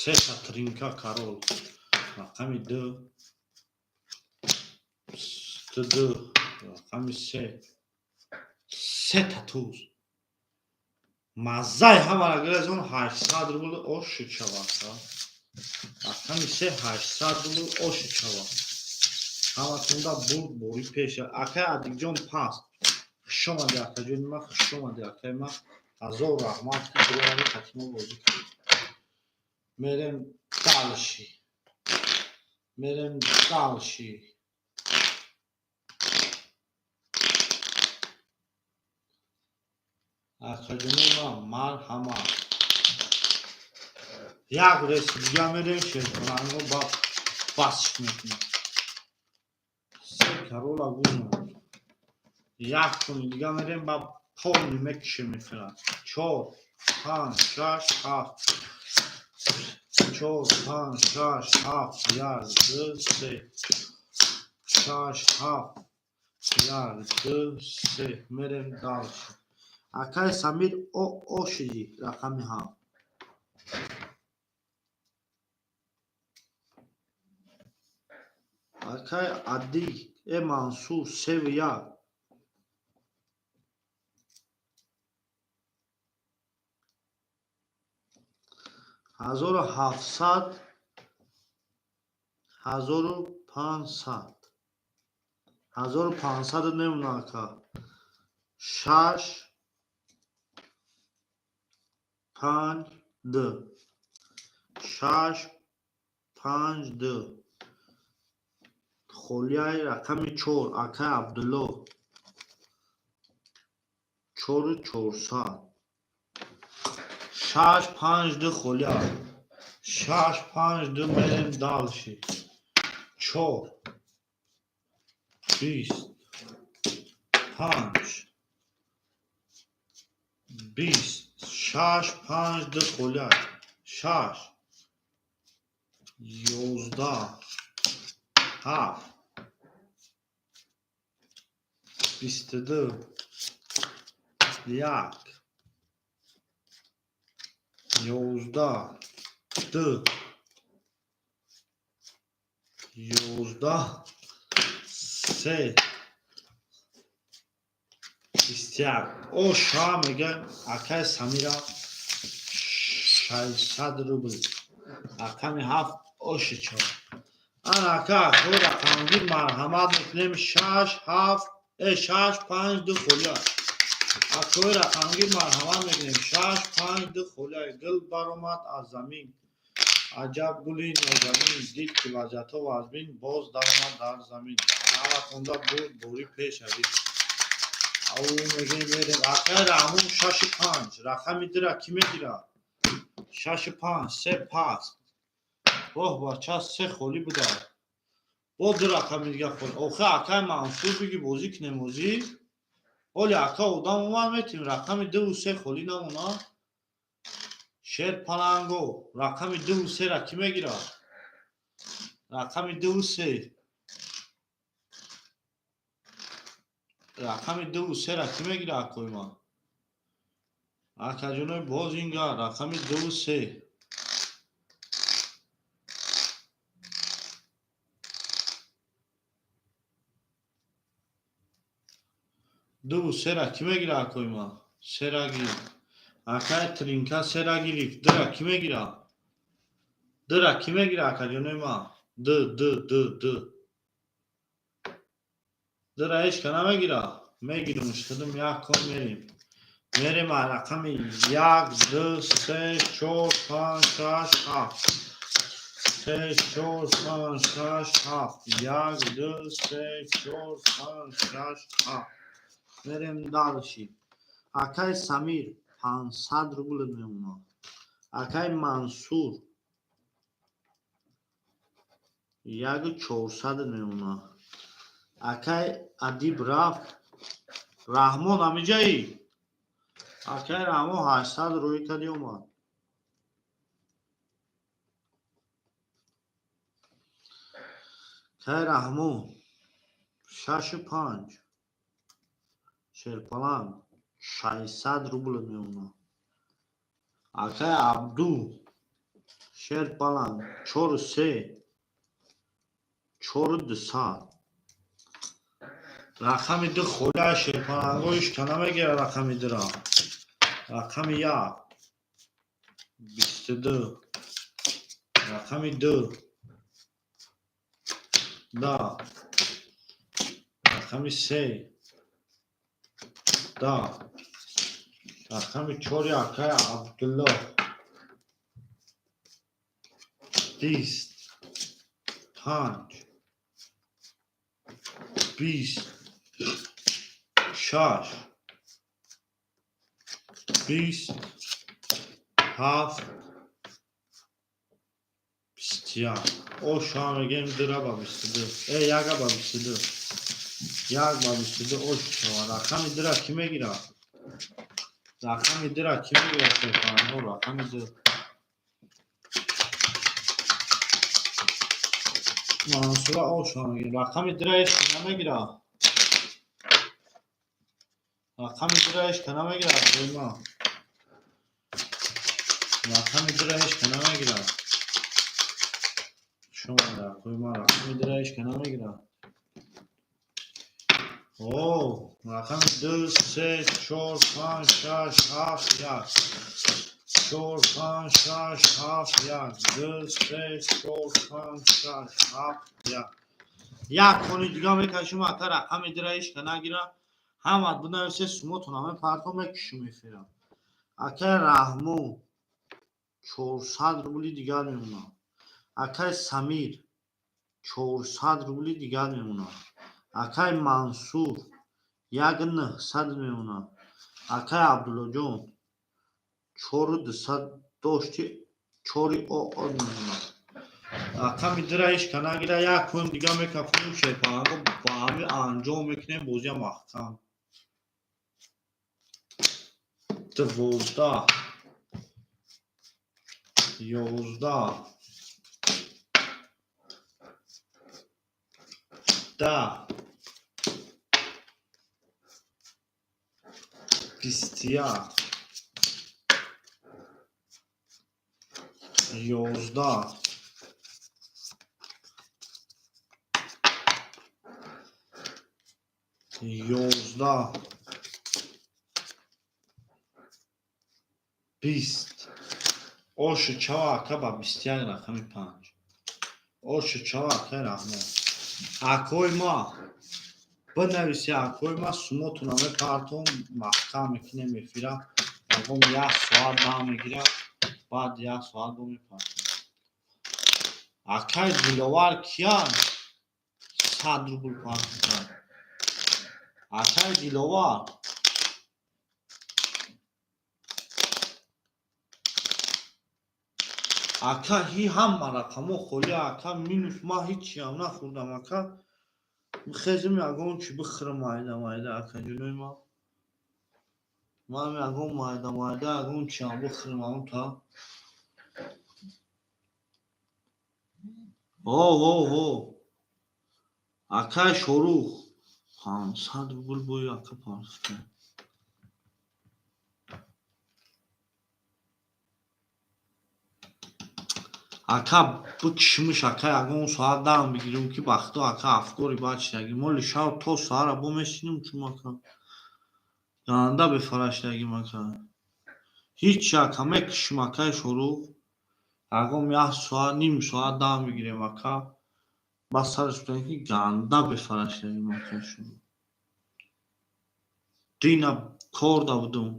сета тринка король, рақами ду, 22, рақами се, сета туз. Маззаи ҳамаро гирезон, 800 рубл ошид шавад. Рақами се, 800 рубл ошид шавад. Ҳаматонда бурд бори пеша. Акай Адикҷон, паст хушомади, акаҷони ма, хушомади, акаи ма. Ҳазор раҳмат, ки дуромади, хатимо бозӣ кардед. Мерем дальше, мерем дальше. Акаҷони ма, марҳамат. Як реси дига мерем, шерпаланго ба басш мекунем. Се корола гузон. Як кони дига мерем, ба полный мекушем мефира. Чор, панҷ, шаш, ҳафт, чор, панҷ, шаш, ҳафт, як, ду, се, шаш, ҳафт, як, ду, се. Мерем дальше. Акай Самир, о о шиди, рақами ҳафт. Акай Адик э Мансур, севу як. 1700, 1500, 1500 мемона, ака. Шаш, панҷ, ду, шаш, панҷ, ду. Холияи рақами чор, акай Абдулло, 4400. Шаш, панҷ, ду холия, шаш, панҷ, ду. Мерем дальше. Чор, 20, панҷ, 20, шаш, панҷ, ду холия, шаш, 11, ҳафт, 22, як, 11, ду, 11, се, 21. О ша мегӯям, акай Самира, 600 рубл. Рақами ҳафт оши чор. Ана, ака, акои рақамгир, марҳамат мекунем. Шаш, ҳафт, шаш, панҷ, ду холия. Акои рақамгир, марҳамат мекунем. Шаш, панҷ, ду холия. Гул баромад аз замин, аҷаб гули нозанин. Дид, ки вазъиятҳо вазмин, боз даромад дар замин. Ҳаматонда бурд борӣ пешавӣ. Ау мегӯем, мерем. Акай Раҳмон, шашу панҷ, рақами дура кӣ мегирад? Шашу панҷ, се паст. Воҳ, бача, се холӣ буда. Бо ду рақами дига холӣ. Охи, акай Мансур, биги бозӣ кунем озӣ. Ҳоли ака одам омад, метем. Рақами дуву се холӣ намонад. Шерпаланго, рақами дуву сера кӣ мегирад? Рақами дуву се, рақами дуву сера кӣ мегирад, акои ман? Акаҷонои бозингар, рақами дуву се. Дуву сера кӣ мегирад, акои ман? Сера гир. Акай Тринка сера гирифт. Дура кӣ мегирад? Дура кӣ мегирад, акаҷонои ман? Д, д, д, д. Дура ҳеч ка намегирад? Мегирам худам, як кор. Мерем, мерем. Рақами як, ду, се, чор, панҷ, шаш, ҳафт, се, чор, панҷ, шаш, ҳафт, як, ду, се, чор, панҷ, шаш, ҳафт. Мерем дальше. Акай Самир, 500 рубл мемонад. Акай Мансур, 1400 мемонад. Акай Адиб рафт. Раҳмон ҳамиҷаӣ? Акай Раҳмон 800 рӯй кади омад. Акай Раҳмон 6,5. Шерпаланг 600 рубл мемонад. Акай Абду Шерпаланг 4,3, 4200. Рақами ду холия, шерпалангҳо ҳеч намегирад рақами дура. Рақами як 22, рақами ду 10, рақами се 10, рақами чори акай Абдулло 25, 26, 27, 21. Оша мегем дира ба 22, э, яга ба 22, як ба 22 ош шава. Рақами дира кӣ мегирад? Рақами дира кӣ мегирад, шерпалангҳо? Рақами ду Мансура оша мегирад. Рақами дира ҳеч ки намегирад. Рақами дира ҳеч ки намегирад. Қойма, рақами дира ҳеч ки намегирад. Шумо қойма, рақами дира ҳеч ки намегирад. О, рақами ду, се, чор, панҷ, шаш, ҳафт, як, чор, панҷ, шаш, ҳафт, як, ду, се, чор, панҷ, шаш, ҳафт, як. Як хони дига мекашим. Ака, рақами дира ҳеч ка нагира. Ҳамат бинависе, сумотона мепартом, мекушим эфира. Акай Раҳмон 400 рубли дигар мемонад. Акай Самир 400 рубли дигар мемонад. Акай Мансур 1900 мемонад. Акай Абдуллоҷон 4200 дошти, чори о мемонад. Рақами дира ҳеч ка нагира. Як кун дига мекафонем, шерпаланго ба ҳами анҷом мекунем бозия маҳкам. 12, 11, 10, 21, 11, 11, 20. Оши чава, ака, ба 21, рақами панҷ. Оши чава, акай Раҳмон. Акои ма бинависи, акои ма, сумотона мепартом, маҳкам мекунем эфира. Ягон як соат дам мегирад, баъд як соат бо мепартом. Акай Диловар кия 100 рубл партом кард? Акай Диловар. Ака, ҳи ҳама рақамҳо холӣ, ака, минус. Ман ҳичиам нахӯрдам, ака. Хезим, ягон чӣ бихӯрам, майда майда, акаҷонои ман. Ман ягон майда майда ягон чиам бихӯрам амта. О, о, о, акай Шорух 500 рубл бои, ака, партофта. Ака, бикшимиш, ака, ягон соат дам бигирем, ки бахто, ака, афкори бад шидагӣ. Моли шав то саҳара бо месинем, чум, ака, ганда бефараштагим, ака. Ҳеч, ака, мекушим. Акай Шорух, ягон як соат, ним соат дам бигирем, ака. Бас сараш будем, ки ганда бефараштагим, акай Шорух. Дина корда будум.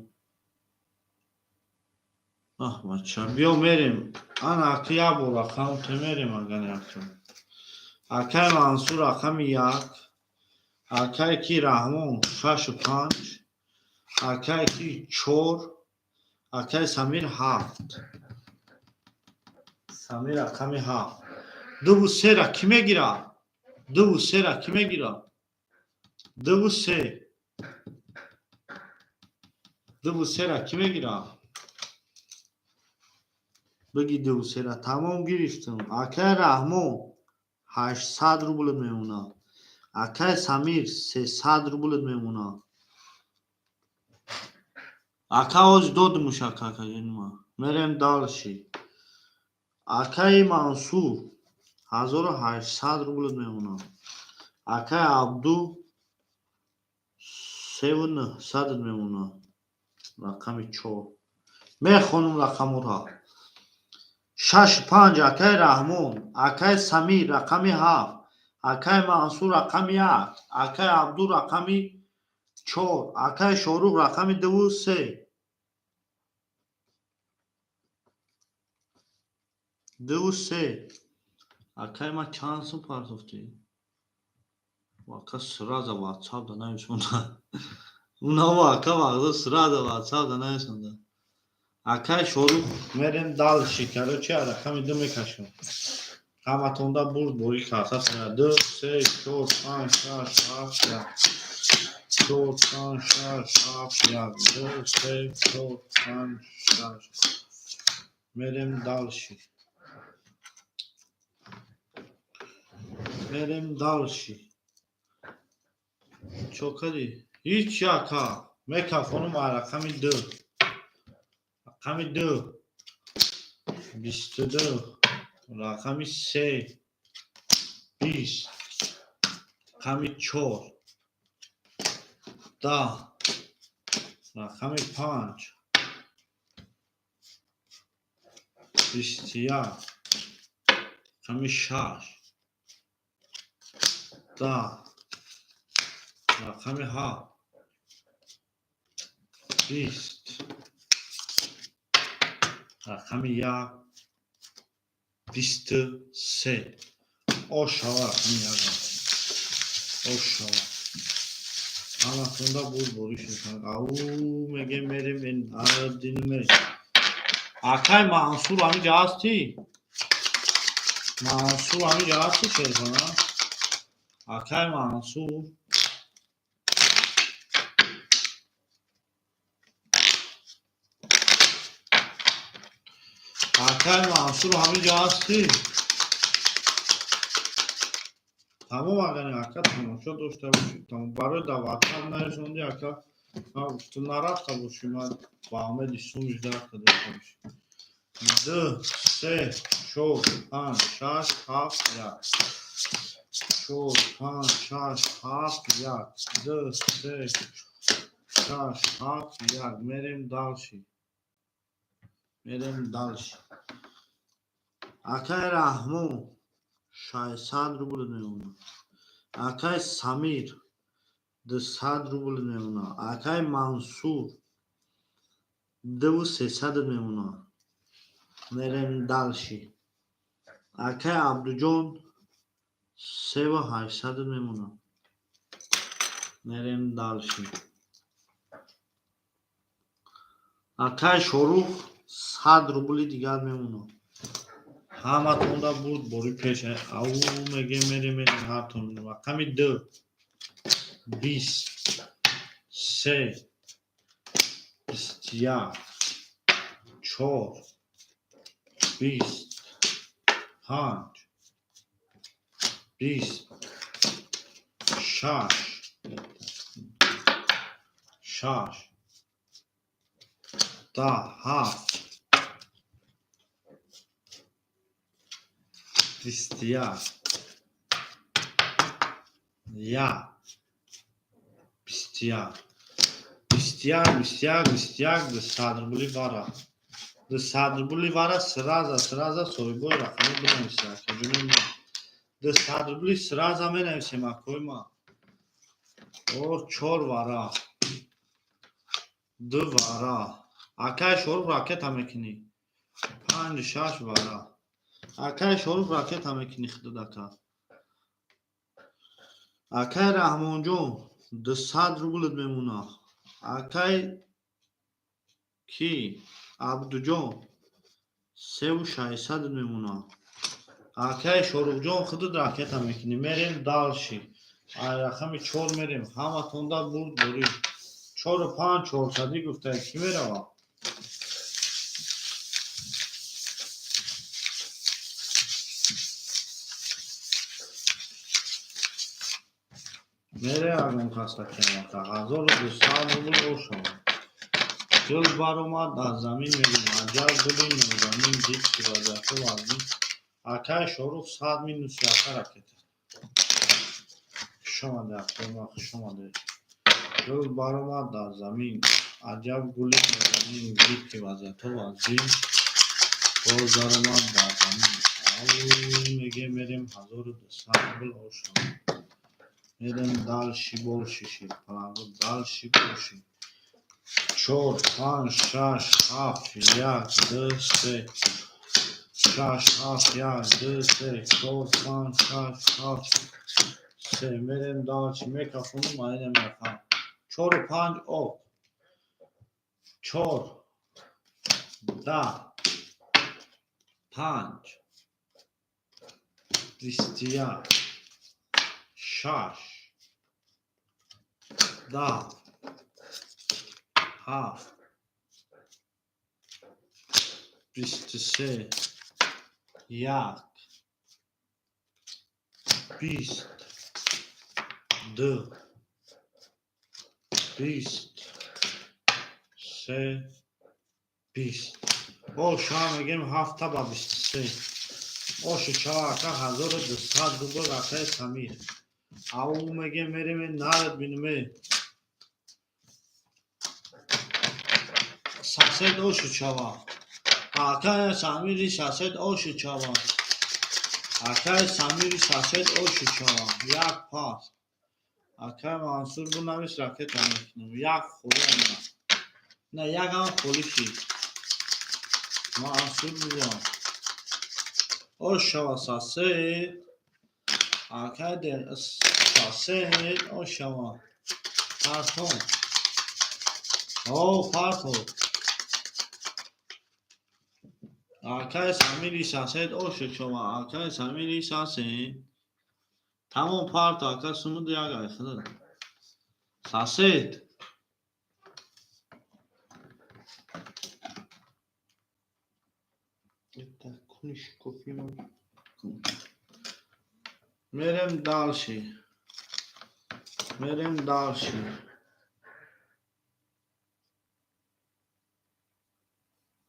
Аҳ, бача, биё мерем. Ана, ака, як бор рақам те мерем, агани, ака. Акай Мансур рақами як, акай ки Раҳмон 6,5. Акай ки чор, акай Самир ҳафт. Самир рақами ҳафт. Дуву сера кӣ мегирад? Дуву сера кӣ мегирад? Дуву се. Дуву сера кӣ мегирад? Биги, дуву сера. Тамом, гирифтам. Акай Раҳмон, 800 рубл мемонад. Акай Самир, 300 рубл мемонад. Ака, ҳози додимуш, ака, акаҷонима. Мерем дальше. Акаи Мансур, 1800 рубл мемонад. Акаи Абду, севу нӯҳсад мемонад. Рақами чор. Мехонам рақамҳоро. Шаш панҷ, акаи Раҳмон, акаи Самир рақами ҳафт, акаи Мансур рақами як, акаи Абду рақами чор, акаи Шорух рақами дуву се. Дуву се. Акаи ман, чанд сум партофтӣ? Ака сразу ватсап да нависонда. Унаво, ака, вақто сразу ватсап да нависонда. Акаи Шорух, мерем дальше. Короче, рақами ду мекашам. Ҳаматонда бурд борӣ карта. Ду, се, чор, панҷ, шаш, ҳафт, як. Чор, панҷ, шаш, ҳафт, як. Ду, се, чор, панҷ, шаш. Мерем дальше. Мерем дальше. Чо кардӣ? Ҳичи, ака. Мекафонум рақами ду. Рақами ду. 22. Рақами се. 20. Рақами чор. 10. Рақами панҷ. 21. Рақами шаш. 10. Рақами ҳафт. 20. Рақами як. 23. Ошава, рақами як. Ошава. Ҳаматонда бурд бориш мекунад. Ау, мегем, мерем, дину мерем. Акай Мансур, ҳамиҷа ҳастӣ? Мансур, ҳамиҷа ҳастӣ, шерхона? Акай Мансур. Акай Мансур, ҳамиҷа ҳастӣ? Тамом, агар ака тамошо дошта бошӣ, тамом. Барои дар ватсап нарисонди, ака, ту нарафта бошӣ, ман ба умеди сумиш дафта дошта бошӣ. Ду, се, чор, панҷ, шаш, ҳафт, як. Чор, панҷ, шаш, ҳафт, як. Ду, се, шаш, ҳафт, як. Мерем дальше. Мерем дальше. Акай Раҳмон, 600 рубл мемонад. Акай Самир, 200 рубл мемонад. Акай Мансур, дуву сесад мемонад. Мерем дальше. Акай Абдуҷон, севу ҳаштсад мемонад. Мерем дальше. Акай Шорух, 100 рубли дигар мемонад. Ҳаматонда бурд бори пеш. Ау, мегем, мерем, мерем, ҳартон. Рақами ду. 23. 21. Чор. 20. Панҷ. 20. Шаш. Шаш. 10. Ҳафт. 21. Як. 21. 21, 21, 21, 200 рубли вара. 200 рубли вара, сразу, сразу соҳибои рақамӣ бинависед, акаҷони ман. 200 рубли сразу менависем, акои ман. О, чор вара. Ду вара. Акай Шорух, ракета мекунӣ. Панҷ, шаш вара. Акай Шорух, ракета мекунӣ худат, ака. Акай Раҳмонҷон, 200 рублат мемонад. Акай ки Абдуҷон 3600 мемонад. Акай Шоруқҷон, худат ракета мекунӣ. Мерем дальше. Ай рақами чор мерем. Ҳаматонда бурд дорӣ. Чору панҷ чорсадӣ гуфтае, кӣ меравад? Мере ягон каса кемака. 1200 рубл ошава. Гул баромад аз замин, мерем. Аҷаб гули нозанин, дид ки вазъиятҳо вазнин. Акай Шорух, 100 минус яка ракета. Хуш омадед, акои ман, хуш омадед. Гул баромад аз замин. Аҷаб гули нозанин, дид ки вазъиятҳо вазнин. Боз даромад дар замин. Ау меге, мерем, 1200 рубл ошава. Мерем дальше больше, шерпаланго, дальше больше. Чор, панҷ, шаш, ҳафт, як, ду, се. Шаш, ҳафт, як, ду, се, чор, панҷ, шаш, ҳафт, се. Мерем дальше. Мекафонум айнам рақам. Чору панҷ ок. Чор, 10, панҷ, 21, шаш, 10, ҳафт, 23, як, 20, ду, 20, се, 20. Оша мегем, ҳафта ба 23. Оши чава, ака, 1200 рубл, акаи Самир. Ау мегем, мерем, нарад бинуме. Сосед оши чава. Акаи Самири сосед оши чава. Акаи Самири сосед оши чава. Як пас. Акаи Мансур, бунавис, ракета мекунам. Як холӣ на. На, якам холӣ шид. Мансур бува. Ош шава, сосед. Акаи сосед ош шава. Партон. О, парто. Акаи Самири сосед оши шава. Акаи Самири сосед. Тамом, парто, ака, сумуд як ай худат. Сосед. Куниш кофи. Мерем дальше. Мерем дальше.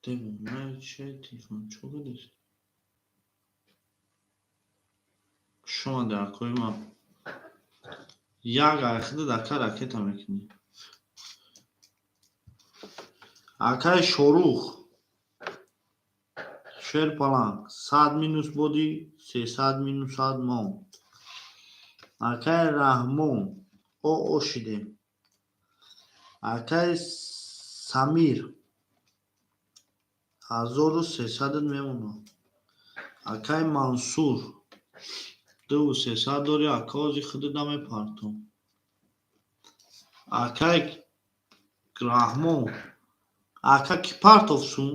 Девона, че телефон чо кардест? Хуш омадед, акои ман. Як ай худат, ака, ракета мекунӣ. Акаи Шорух. Шерпаланг 100 минус боди, 300 минусад монд. Акаи Раҳмон, о ошидем. Акаи Самир, 1300 мемонад. Акаи Мансур, 2300 дори, ака, ози худат намепартом. Акаи Раҳмон, ака, ки партов сум?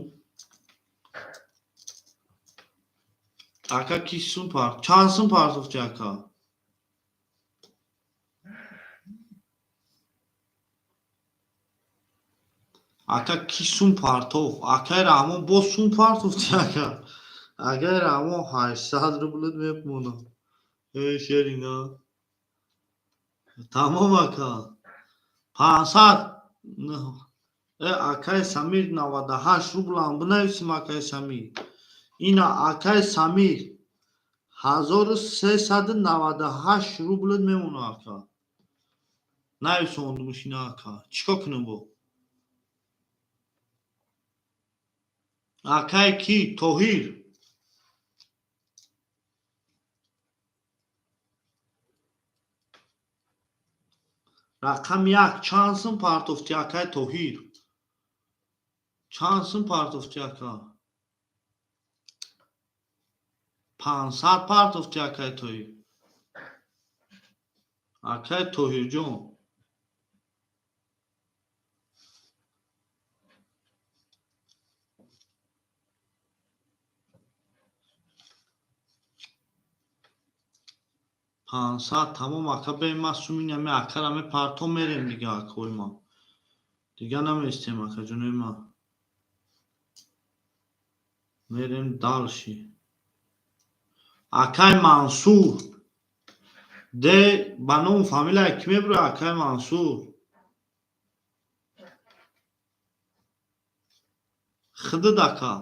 Ака, ки сум парт? Чанд сум партофти, ака? Ака, ки сум партоф? Акаи Раҳмон, боз сум партофти, ака. Акаи Раҳмон, 800 рублат мемонад. Эй шерина. Тамом, ака. 500. Э, акаи Самир, 98 рублам бинависим, акаи Самир. Ина, акаи Самир, 1398 рублат мемонад, ака. Нависондумуш ина, ака. Чӣ кор кунем бо? Акаи ки? Тоҳир. Рақами як, чанд сум партофти, акаи Тоҳир? Чанд сум партофти, ака? 500 партофти, акаи Тоҳир. Акаи Тоҳирҷон. 500, тамом, ака. Бе ма суминями акара мепарто, мерем дига, акои ма. Дига наместем, акаҷонои ма. Мерем дальше. Акай Мансур. Де ба ному фамилия кӣ мебура, акай Мансур? Хидид, ака.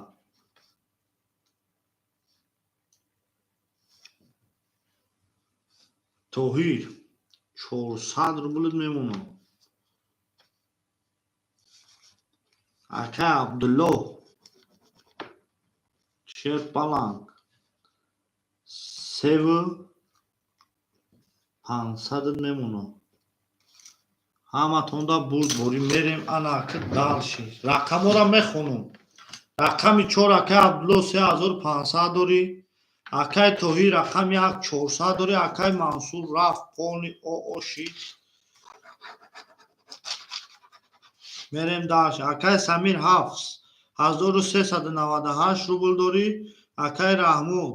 Тоҳир, 400 рублит мемонам. Акай Абдуллоҳ, Шерпаланг, 3 500-ат мемонам. Ҳаматонда бурдборӣ, мерем ана ака дальше. Рақамҳоро мехонам. Рақами чор, акай Абдуллоҳ, 3500 дорӣ. Акай Тоҳир, рақами як, 400 дорӣ. Акай Мансур рафт, полный оошид. Мерем дальше. Акай Самир, 7398 рубл дорӣ. Акай Раҳмон,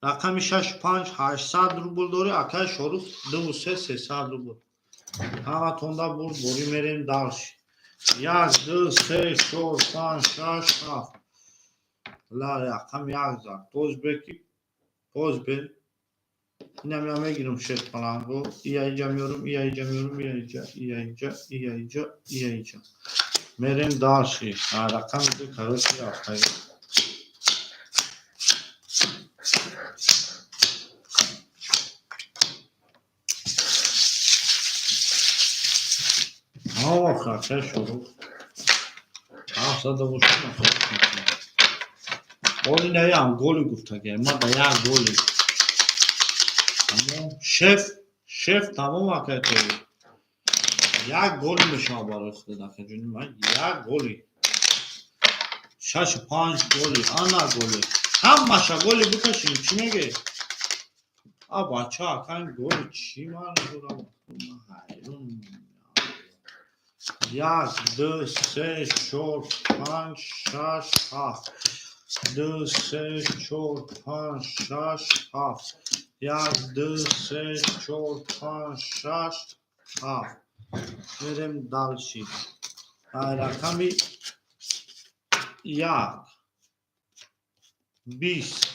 рақами шашу панҷ, 800 рубл дорӣ. Акай Шорух, дуву се, 300 рубл. Ҳаматонда бурдборӣ, мерем дальше. Як, ду, се, чор, панҷ, шаш, ҳафт. Ла, рақам як зад. Боз беки, боз бе. Инам я мегирам шерпаланго. Ия иҷа меёрам, ия иҷа меёрам, ия иҷа, ия иҷа, ия иҷа, ия иҷа. Мерем дальше. Рақами ду, короче, рафтагӣ. Ох, акай Шорух. 700 бошад, мехоҳам. Оли наям голи гуфтагӣ. Ма да як голи. Тамом. Шеф, шеф, тамом, акай Тоҳир. Як голи мешавад барои худат, акаҷони ман. Як голи. Шашу панҷ голи, ана голи. Ҳамаша голи бикашем, чӣ мегӯӣ? А бача, акай, голи чӣ ман дорам? Ҳайрон. Як, ду, се, чор, панҷ, шаш, ҳафт. Ду, се, чор, панҷ, шаш, ҳафт. Як, ду, се, чор, панҷ, шаш, ҳафт. Мерем дальше. Рақами як, 20.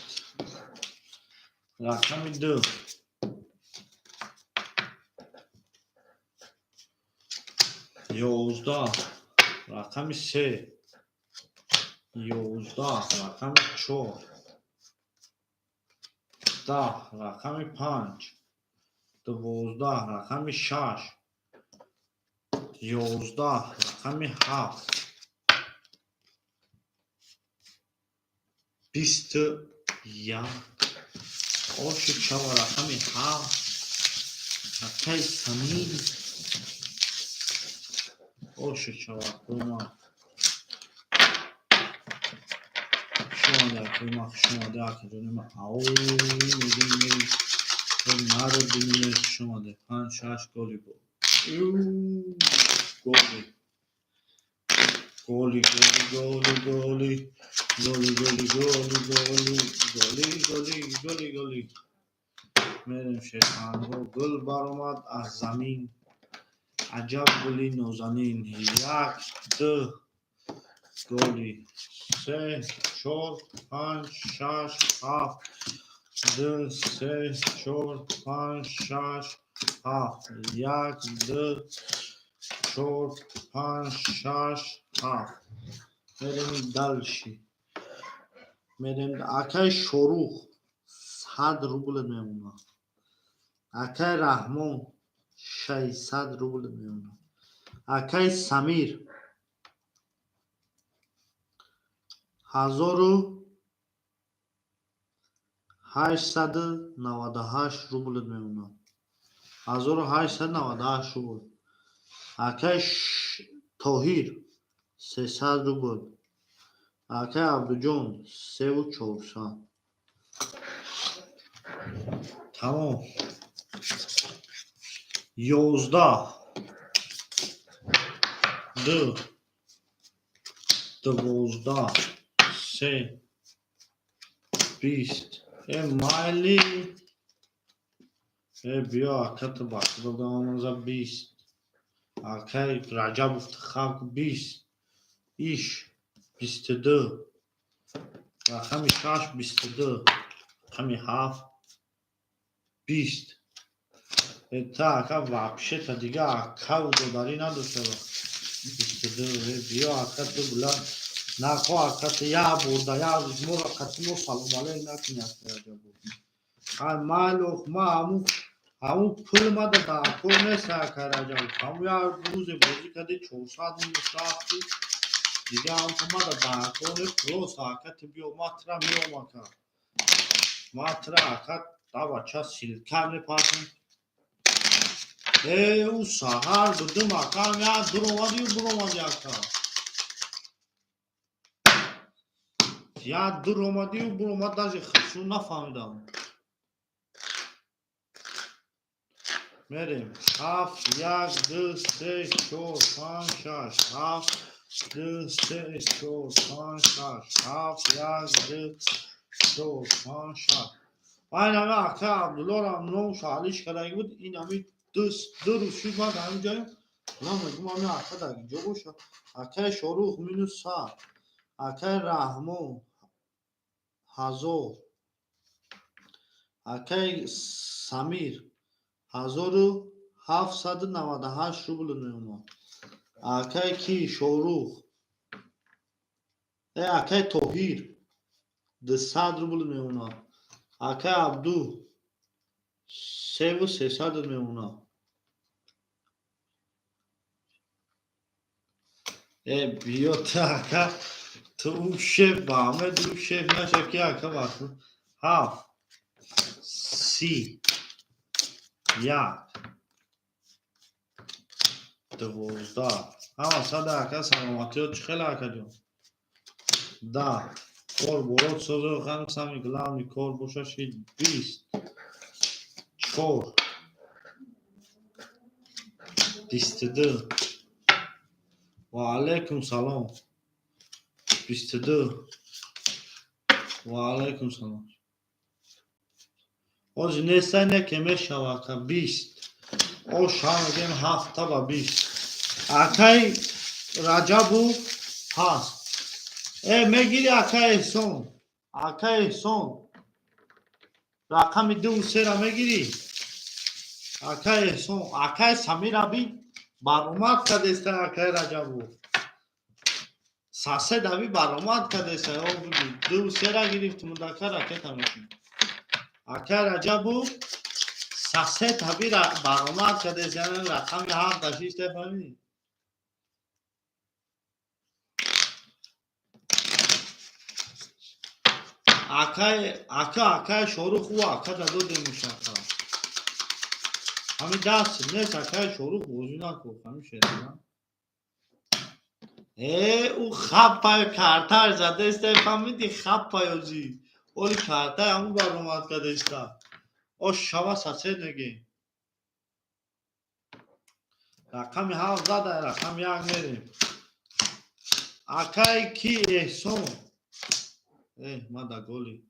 Рақами ду, 11. Рақами се, 11. Рақами чор, 10. Рақами панҷ, 12. Рақами шаш, 11. Рақами ҳафт, 21. Оши чава, рақами ҳафт, акай Самир. Оши чава, кӯма. Хушомадӣ, акои, хушомадӣ, акаҷони ман. Ау, мегӯм, наро дунё, хушомадӣ. Панҷ, шаш голи буд. Голи. Голи, голи, голи, голи. Голи, голи, голи, голи, голи, голи, голи, голи. Мерем шерханго. Гул баромад аз замин. Аҷаб гули нозанин. Як, ду, голи. Се, чор, панҷ, шаш, ҳафт. Ду, се, чор, панҷ, шаш, ҳафт. Як, ду, чор, панҷ, шаш, ҳафт. Мерем дальше. Мерем, акай Шорух, 100 рубл мемонад. Акай Раҳмон, 600 рубл мемонад. Акай Самир, 1898 рубл мемонад. 1898 рубл. Акай Тоҳир, 300 рубл. Акай Абдуҷон, 3400. Тамом. 11, ду, 12, се, 20. Э, майли. Э, биё, ака, ту ба худо давомаза 20. Акай Раҷабов, ту хавк 20. Иш 22. Рақами шаш 22. Рақами ҳафт 20. Э, та ака вообще-то дига акаву додарӣ надошта. 22. Э, биё, ака, ту була нақо, ака, ту як бурда як рӯз моро қати мо салом алейк накунӣ, ака Раҷабов. Ай майлох, ма ҳамун пул мада дар кор нест, ака Раҷабов. Ҳамун як рӯзе бозӣ кардӣ, 400 минус рафтӣ. Дига ҳамто мада дар кор нест, просто ака ту биё, ма тура меом, ака. Ма тура, ака, давача ссылка мепартам. Э, ӯ саҳар будум, ака, як дуромадию буромадӣ, ака. Як дуромадию буромад, даже худшон нафаҳмидам. Мерем. Ҳафт, як, ду, се, чор, панҷ, шаш. Ҳафт, ду, се, чор, панҷ, шаш. Ҳафт, як, ду, чор, панҷ, шаш. Айн ҳами ака Абдуллорам номша алиш кардаги буд. Ин ҳами 2 рӯз шуд, ман дар ҳамин ҷоем. Ман мегӯм, ҳами ака дар инҷо боша. Акаи Шорух минус 100. Акаи Раҳмон 1000. Акаи Самир 1798 рубл меомад. Акаи ки Шорух, э, акаи Тоҳир 200 рубл мемонад. Акаи Абду 3300 мемонад. Э, биё, ту, ака, ту ӯ шеф ба ҳамаи ду шеф наша ки, ака, вақт ҳафт, 30, як, 12. Ҳама сада, ака, саломатиёт чӣ хеле, акаҷон? Да кор борот созо, ҳам самый главный кор боша шид. 20, чор, 22. Ва алайкум салом. 22. Ва алайкум салом. Ҳозир нестай, не ке мешава, ака. 20. Ош ҳам мегӯем, ҳафта ба 20. Акаи Раҷабу ҳаст. Э, мегири, акаи Эҳсон? Акаи Эҳсон, рақами дуву сера мегирӣ, акаи Эҳсон? Акаи Самира би баромад кардеста. Акаи Раҷабу саседаби баромад кардеста. Дуву сера гирифт, мудака ракета мекунӣ. Акаи Раҷабу саседаби баромад кардеста, яъне рақами ҳафта шишта, фаҳмидӣ? Акаи, ака, акаи Шорух, ӯ ака дадодем мушака. Ҳами даст нест, акаи Шорух, бозӣ накун, ҳами шерина. Э, ӯ хаппай карташ задеста, фаҳмидӣ? Хаппай озӣ оли картай ҳамун баромад кардеста. Ош шава сасед мегем. Рақами ҳафт зада, рақами як мерем. Акаи ки Эҳсон. Э, мада голи.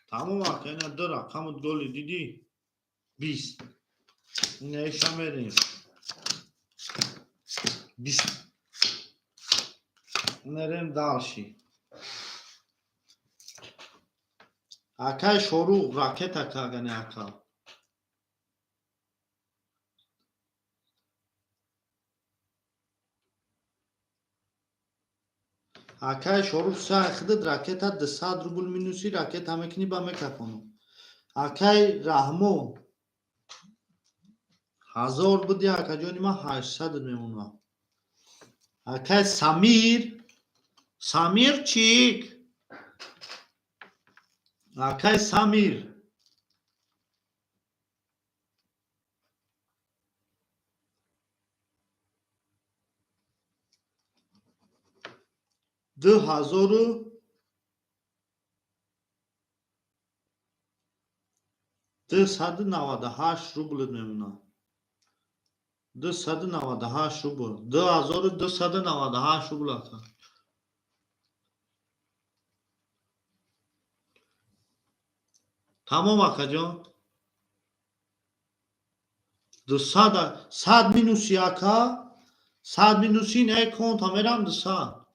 Тамом, ака, ина ду рақамут голи, дидӣ? 20. Ина иша мерем. 20. Мерем дальше. Акаи Шорух ракета кардани, ака. Акаи Шорух, сай худат ракета 200 рубл минуси ракета мекунӣ, ба мекафонам. Акаи Раҳмон, 1000 буди, акаҷони ман, 800 мемонам. Акаи Самир, Самирчик, акаи Самир, 2298 рубл мемонад. 298 рубл, 2298 рубл, ака. Тамом, акаҷон. 200, 100 минуси, ака, 100 минуси не конта мерам 200.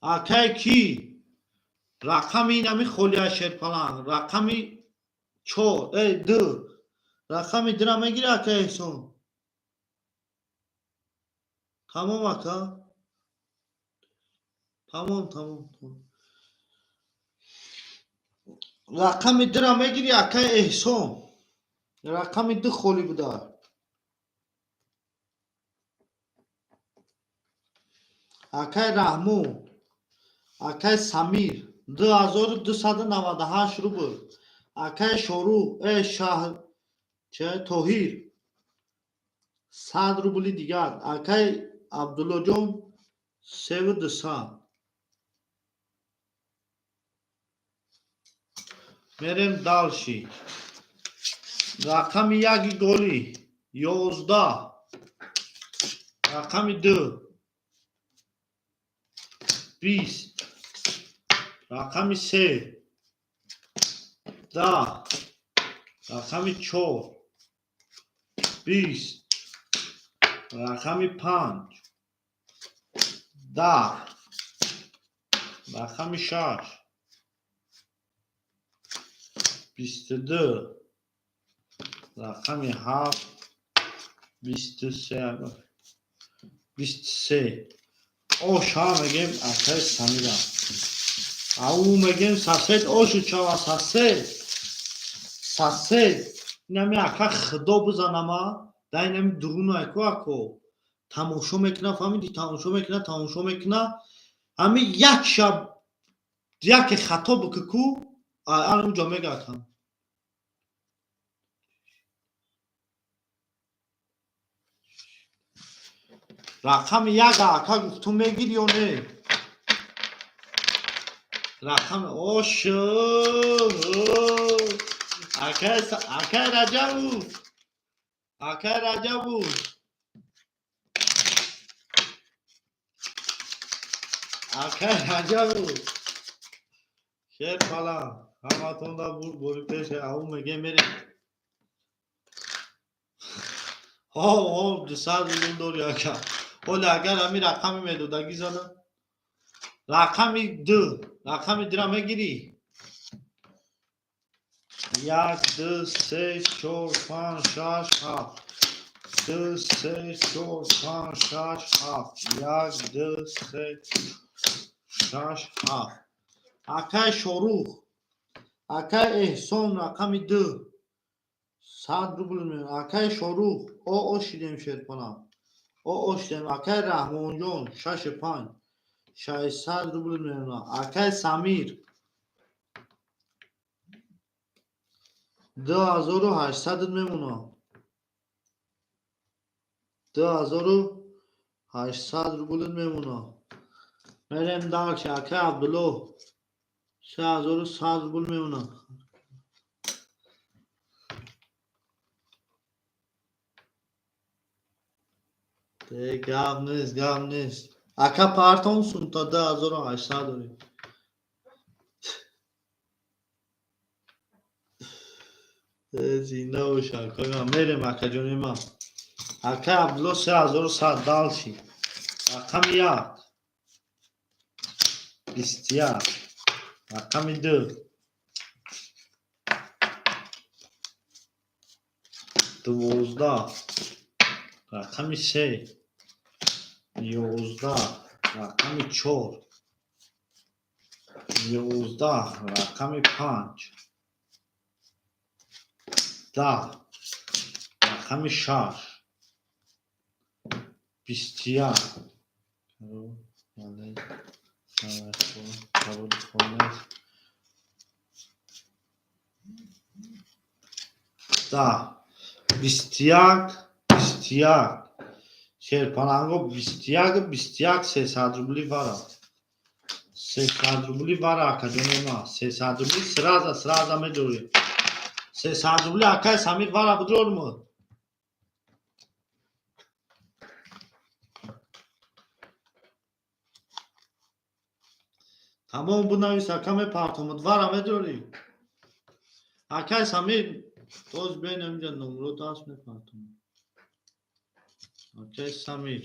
Акай ки рақами инами холия, Шерпаланг, рақами чор, э ду, рақами дура мегири, ака Эҳсон. Тамом, ака, тамом, тамом. Рақами дура мегири, акай Эҳсон, рақами ду холӣ буда. Акай Раҳмон, акай Самир, 2298 рубл. Акай Шорух, э шаҳр че, Тоҳир, 100 рубли дигар. Акай Абдуллоҷон, 3200. Мерем дальше. Рақами яки голӣ, 11, рақами ду, 20, рақами се, 10, рақами чор, 20, рақами панҷ, 10, рақами шаш, 22, рақами ҳафт, 23, 23. Оша мегем акай Самира. Ау мегем, сосед, ошу чава, сосед, сосед. Инами ака худо бизанама да инами дуруну айко, ако тамошо мекуна, фаҳмиди, тамошо мекуна, тамошо мекуна. Ҳами як шаб яке хато бикуку, ан унҷо мегардам. Рақами як, ака, гуфту мегири ё не? Рақами ошу, акай Раҷабу, акай Раҷабу, акай Раҷабу, шер палан, ҳаматонда бори пеше. Ау меге, мерем. Ҳо, ҳо, 200 рубл дори, ака. Ҳоле агар ҳами рақами медодагӣ зада, рақами ду, рақами дура мегирӣ? Як, ду, се, чор, панҷ, шаш, ҳафт, ду, се, чор, панҷ, шаш, ҳафт, як, ду, се, шаш, ҳафт. Акай Шорух, акай Эҳсон, рақами ду, 100 рубл. Акай Шорух, о ошидем, шерпалам, о ошидем. Акай Раҳмонҷон, шаши панҷ, 600 рубл мемонад. Акай Самир, 2800 мемонад, 2800 рубл мемонад. Мерем дальше. Акай Абдулло, 3100 рубл мемонад. Гап нест, гап нест, ака, партон сумта 2800 дорем. Зинда бош, ака. Мерем, акаҷони ман. Ака Абдулло, 3100. Дальше. Рақами як, 21, рақами ду, 12, рақами се, 11, рақами чор, 11, рақами панҷ, 10, рақами шаш, 21. Пароли 10, 21, 21. Шерпаланго, 21, 21, 300 рубли вара, 300 рубли вара, акаҷони ма, 300 рубли сразу, сразу медорӣ. 300 рубли, акай Самир, вара бидормо. Тамом, бунавис, ака, мепартомад, вара медорӣ. Акай Самир, тоз бенам инҷа номро даст мепартам. Акай Самир.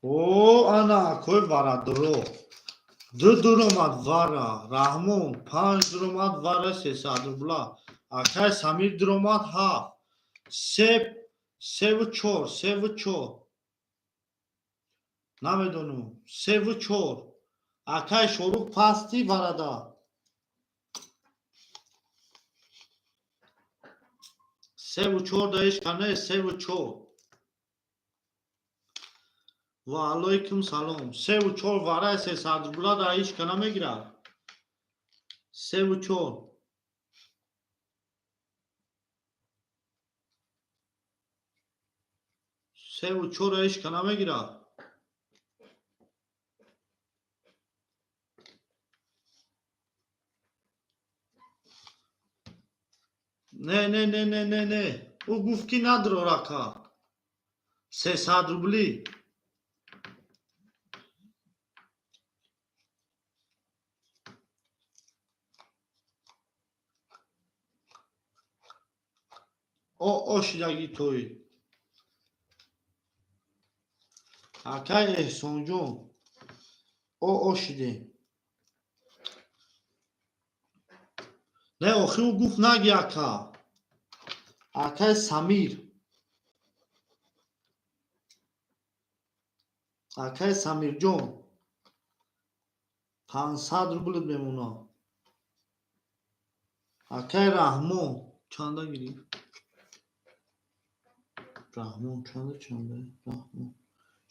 О, ана акой варадро. Ду дуромад вара, Раҳмон панҷ дуромад вара 300 рубла. Акай Самир дуромад ҳафт. Се, севу чор, севу чор. Намедонам. Севу чор. Акай Шорух пасти варада. Севу чор даиш кане, севу чор. Ва алайкум салом. Севу чор вара 300 рубла даиш кана мегирад. Севу чор. Севу чор даиш кана мегирад. Не, не, не, не, не, не. Ӯ гуфт ки надро рака. 300 рубли. О, о шидаги той. Акай Эҳсонҷон. О, о шидем. Не, охи ӯ гуфт наги ака. Акай Самир. Акай Самирҷон. 500 рублит мемонад. Акай Раҳмон чанда гирифт? Раҳмон чанда чанда? Раҳмон.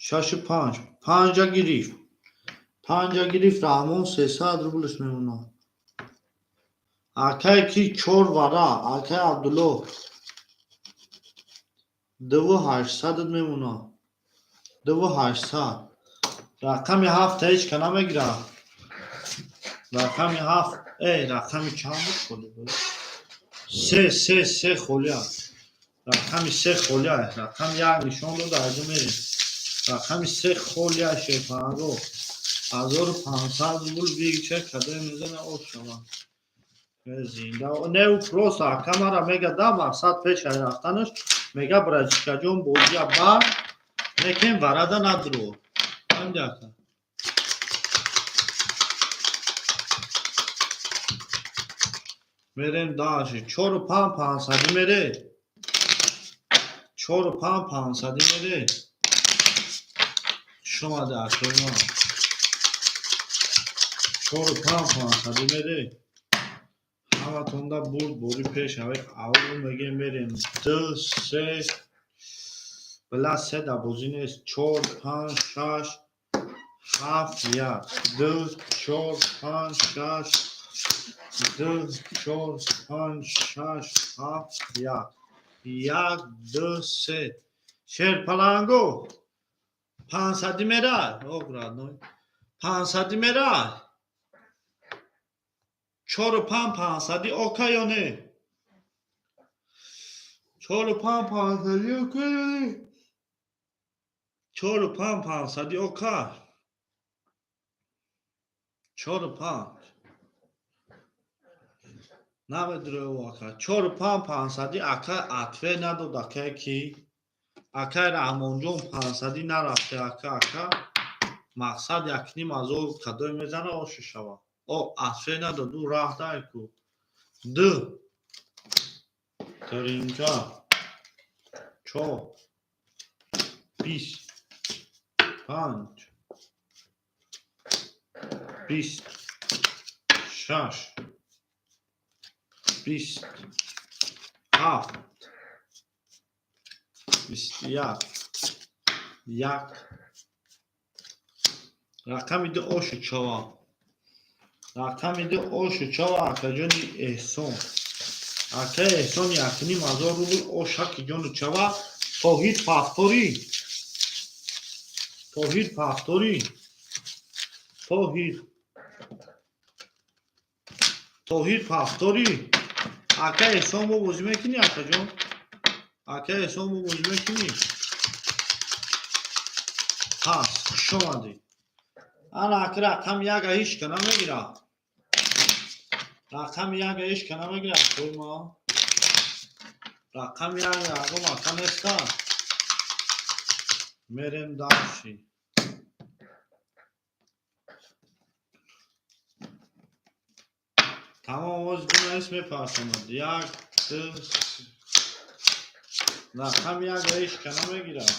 Шашу панҷ. Панҷа гирифт. Панҷа гирифт Раҳмон 300 рублиш мемонад. Акай ки чор вара, акай Абдулло. Дуву ҳаштсадат мемонад. Дуву ҳаштсад. Рақами ҳафт ҳеҷ ка намегирад. Рақами ҳафт, эй, рақами чанд буд холи буд? Се, се, се холи аст. Рақами се холи аст. Рақами як нишон дода, айду мерем. Рақами се холи аст, шерпанаго. 1500 рубл бигча кадай мезана ош шавад. Зинда. Не, ӯ просто ака мара мега да мақсад пеш ай рафтанаш мега братишкаҷон бозия бар лекин варада надро. Фаҳмиди ака? Мерем дальше. Чору панҷ панҷсади мере. Чору панҷ панҷсади мере. Хуш омади акои ман. Чору панҷ панҷсади мере. Ҳаматонда бурд бори пеш аве аввал мегем мерем. Ду, се, била се да бозӣ нест. Чор, панҷ, шаш, ҳафт, як. Ду, чор, панҷ, шаш, ду, чор, панҷ, шаш, ҳафт, як. Як, ду, се. Шерпаланго. Панҷсади мерад. Ох, родной. Панҷсади мерад. Чору панҷ панҷсади ока ё не? Чору панҷ панҷсади ока ё не? Чору панҷ панҷсади ока. Чору панҷ. Намедурев ака. Чору панҷ панҷсади ака атве надод акае ки? Акай Раҳмонҷон панҷсади нарафте ака, ака. Мақсад якним ҳазор кадой мезана ошу шава. О, атве надод, ӯ раҳ дай ку. Ду. Таринка. Чор. Бист. Панҷ. Бист. Шаш. Бист. Ҳафт. Бисту як. Як. Рақами ду ошу чава. Рақами ду ошу чава акаҷони Эҳсон. Акаи Эҳсон якним ҳазор рубл ошаки ҷону чава. Тоҳир Пафторӣ. Тоҳир Пафторӣ. Тоҳир. Тоҳир Пафторӣ. Акаи Эҳсон бо бозӣ мекунӣ, акаҷон? Акаи Эҳсон бо бозӣ мекунӣ? Пас, хуш омадӣ. Ана ака рақами яка ҳеҷ ка намегирад. Рақами як ҳеч ка намегирад, акои ма. Рақами як ягон ака неста. Мерем дальше. Тамом, оз бинавис, мепартонад. Як, ду, рақами як ҳеч ка намегирад.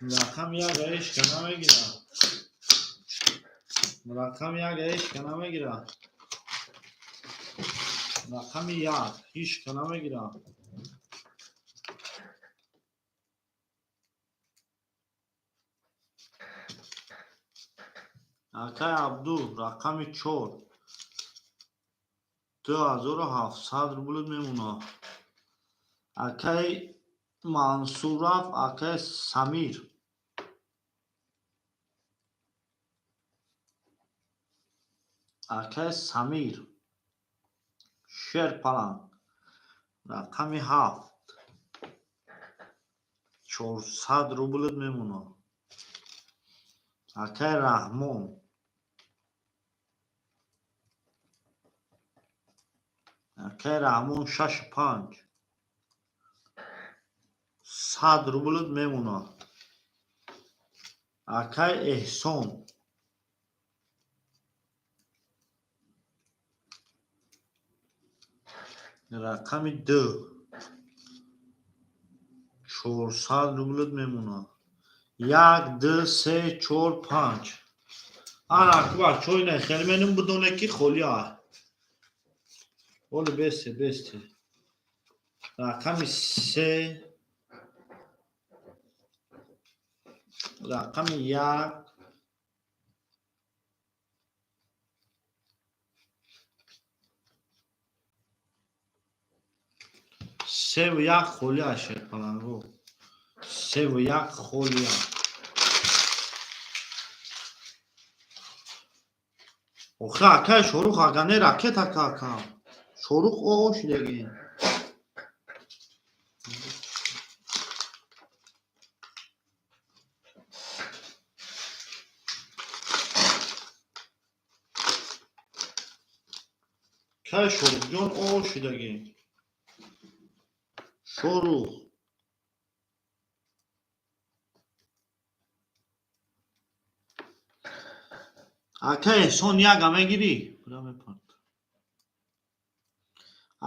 Рақами як ҳеч ка намегирад. Рақами як ҳеч ка намегирад. Рақами як ҳеч ка намегирад. Акай Абду, рақами чор. 2700 рубл мемонад. Акай Мансур рафт, акай Самир. Акай Самир. Шерпаланг. Рақами ҳафт. 400 рубл мемонад. Акай Раҳмон. Акай Раҳмон, шашу панҷ. 100 рубл мемонад. Акай Эҳсон. Рақами ду. 400 рубл мемонад. Як, ду, се, чор, панҷ. Ана, акбар, чой не, хеле менум, бидоне ки холӣ а. Оли бесте, бесте. Рақами се, рақами як, севу як холӣ а, шерпаланго. Севу як холӣ а. Охи, акай Шорух, ага не ракета ка, ака. Шорух о шидагин. Кай Шорухҷон о шидагин. Шорух. Ака Эҳсон, яга мегирӣ? Бира мепарт.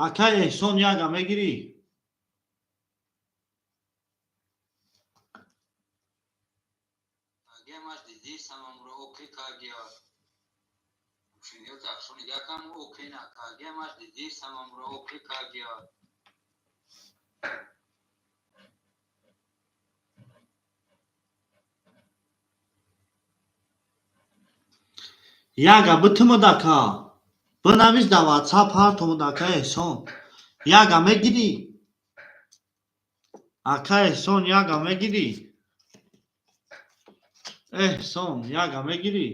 Ака Эҳсон, яга мегирӣ? Агемаш диди самамро окей кагия. Шиниё такшони якам окей на кагемаш диди самамро окей кагия. Яга битумад, ака. Бинавис дар WhatsApp ҳартомад, ака Эҳсон. Яга мегирӣ? Ака Эҳсон, яга мегирӣ? Эҳсон, яга мегирӣ?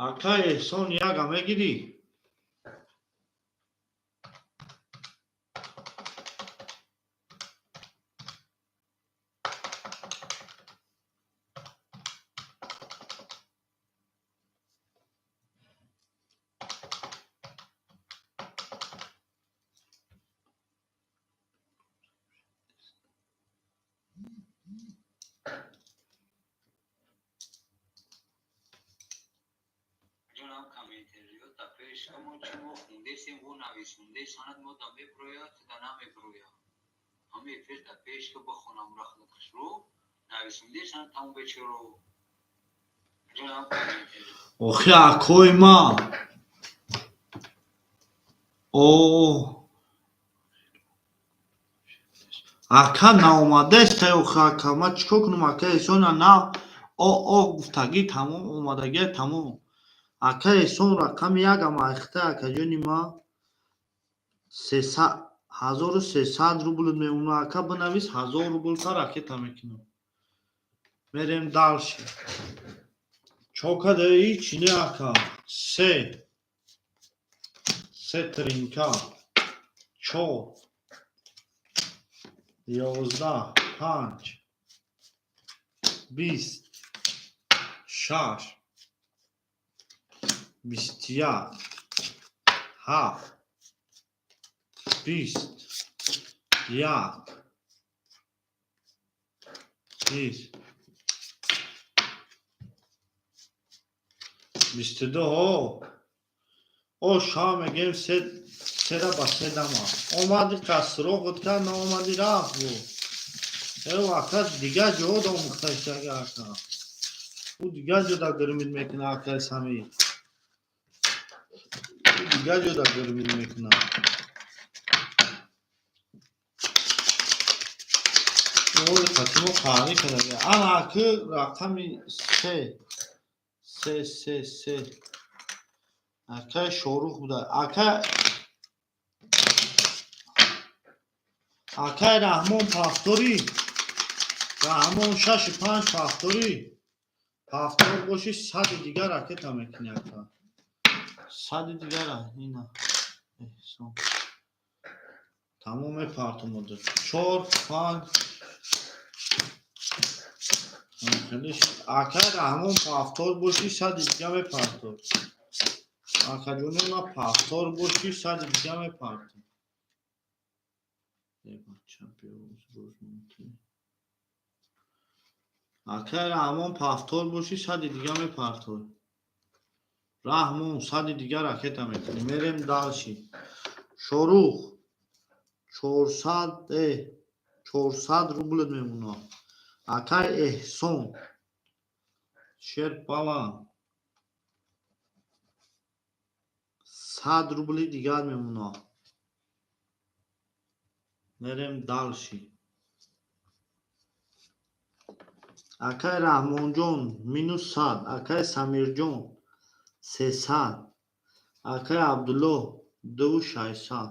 Ака Эҳсон, яга мегирӣ? Ҷонам, комментариё да пеш мо чӣ мо хундесем, во нависунде санад мо да меброяд, да намеброяд. Ҳами эфир да пеш ка бихонам рахлакашро нависунде санад тамом бечоро. Ҷонам, комментариё. Охи, акои ма. О ака наомадест, охи, ака, ман чӣ кор кунам, ака Эҳсона? На о о гуфтагӣ тамом омадагия тамом. Ака Эҳсон, рақами якам айхта, акаҷони ма, 1300 рубл мемонад. Ака, бинавис, 1000 рубл та ракета мекунам. Мерем дальше. Чокада ҳичи не, ака. Се, се тринка, чор, 11, панҷ, 20, Шаш, 21, ҳафт, 20, як, 20, 22. Ҳо, о ша мегем, сера ба се дама омади, касро худ кард, наомади, рафт бу. Э, ака, дигар ҷо омӯхтаиштага, ака. Ӯ дигар ҷода гирмид мекуна, акаи Самир. Ӯ дигар ҷода гирмид мекуна. Оли қатимо қаҳрӣ кардага. Ана аки рақами се, се, се, се. Акаи Шорух буда. Акаи Раҳмон, повторы. Раҳмон, шаши панҷ, повторы. Повтор боши, 100-и дигар ракета мекунӣ, ака. 100-и дигара, ина. Эҳсон. Тамом, мепартомода. Чор, панҷ. Акаи Раҳмон, повтор боши, 100-и дига мепартод. Акаҷони ма, повтор боши, 100-и дига мепартод. Э, бача, биёз рӯз мумкин. Акаи Раҳмон, повтор боши, 100-и дига мепартод. Раҳмон, 100-и дига ракета мекунӣ. Мерем дальше. Шорух, 400, э, 400 рубль мемонад. Акаи Эҳсон, Шерпалан, 100 рубли дигар мемонад. Мерем дальше. Акаи Раҳмонҷон, минус 100. Акаи Самирҷон, 300. Акаи Абдуллоҳ, дуву 600.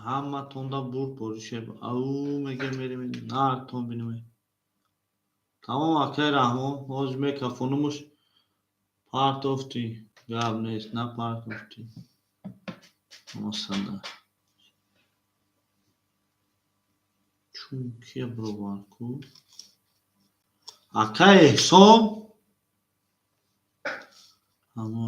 Ҳаматонда бурд боришеб. Ау мегем, мерем нартон бинем. Тамом, акаи Раҳмон, ҳозир мекафонумуш. Партофтӣ, гап нест, напартофтӣ. Масала. Чун кия бировар ку? Акаи Эҳсон. Ама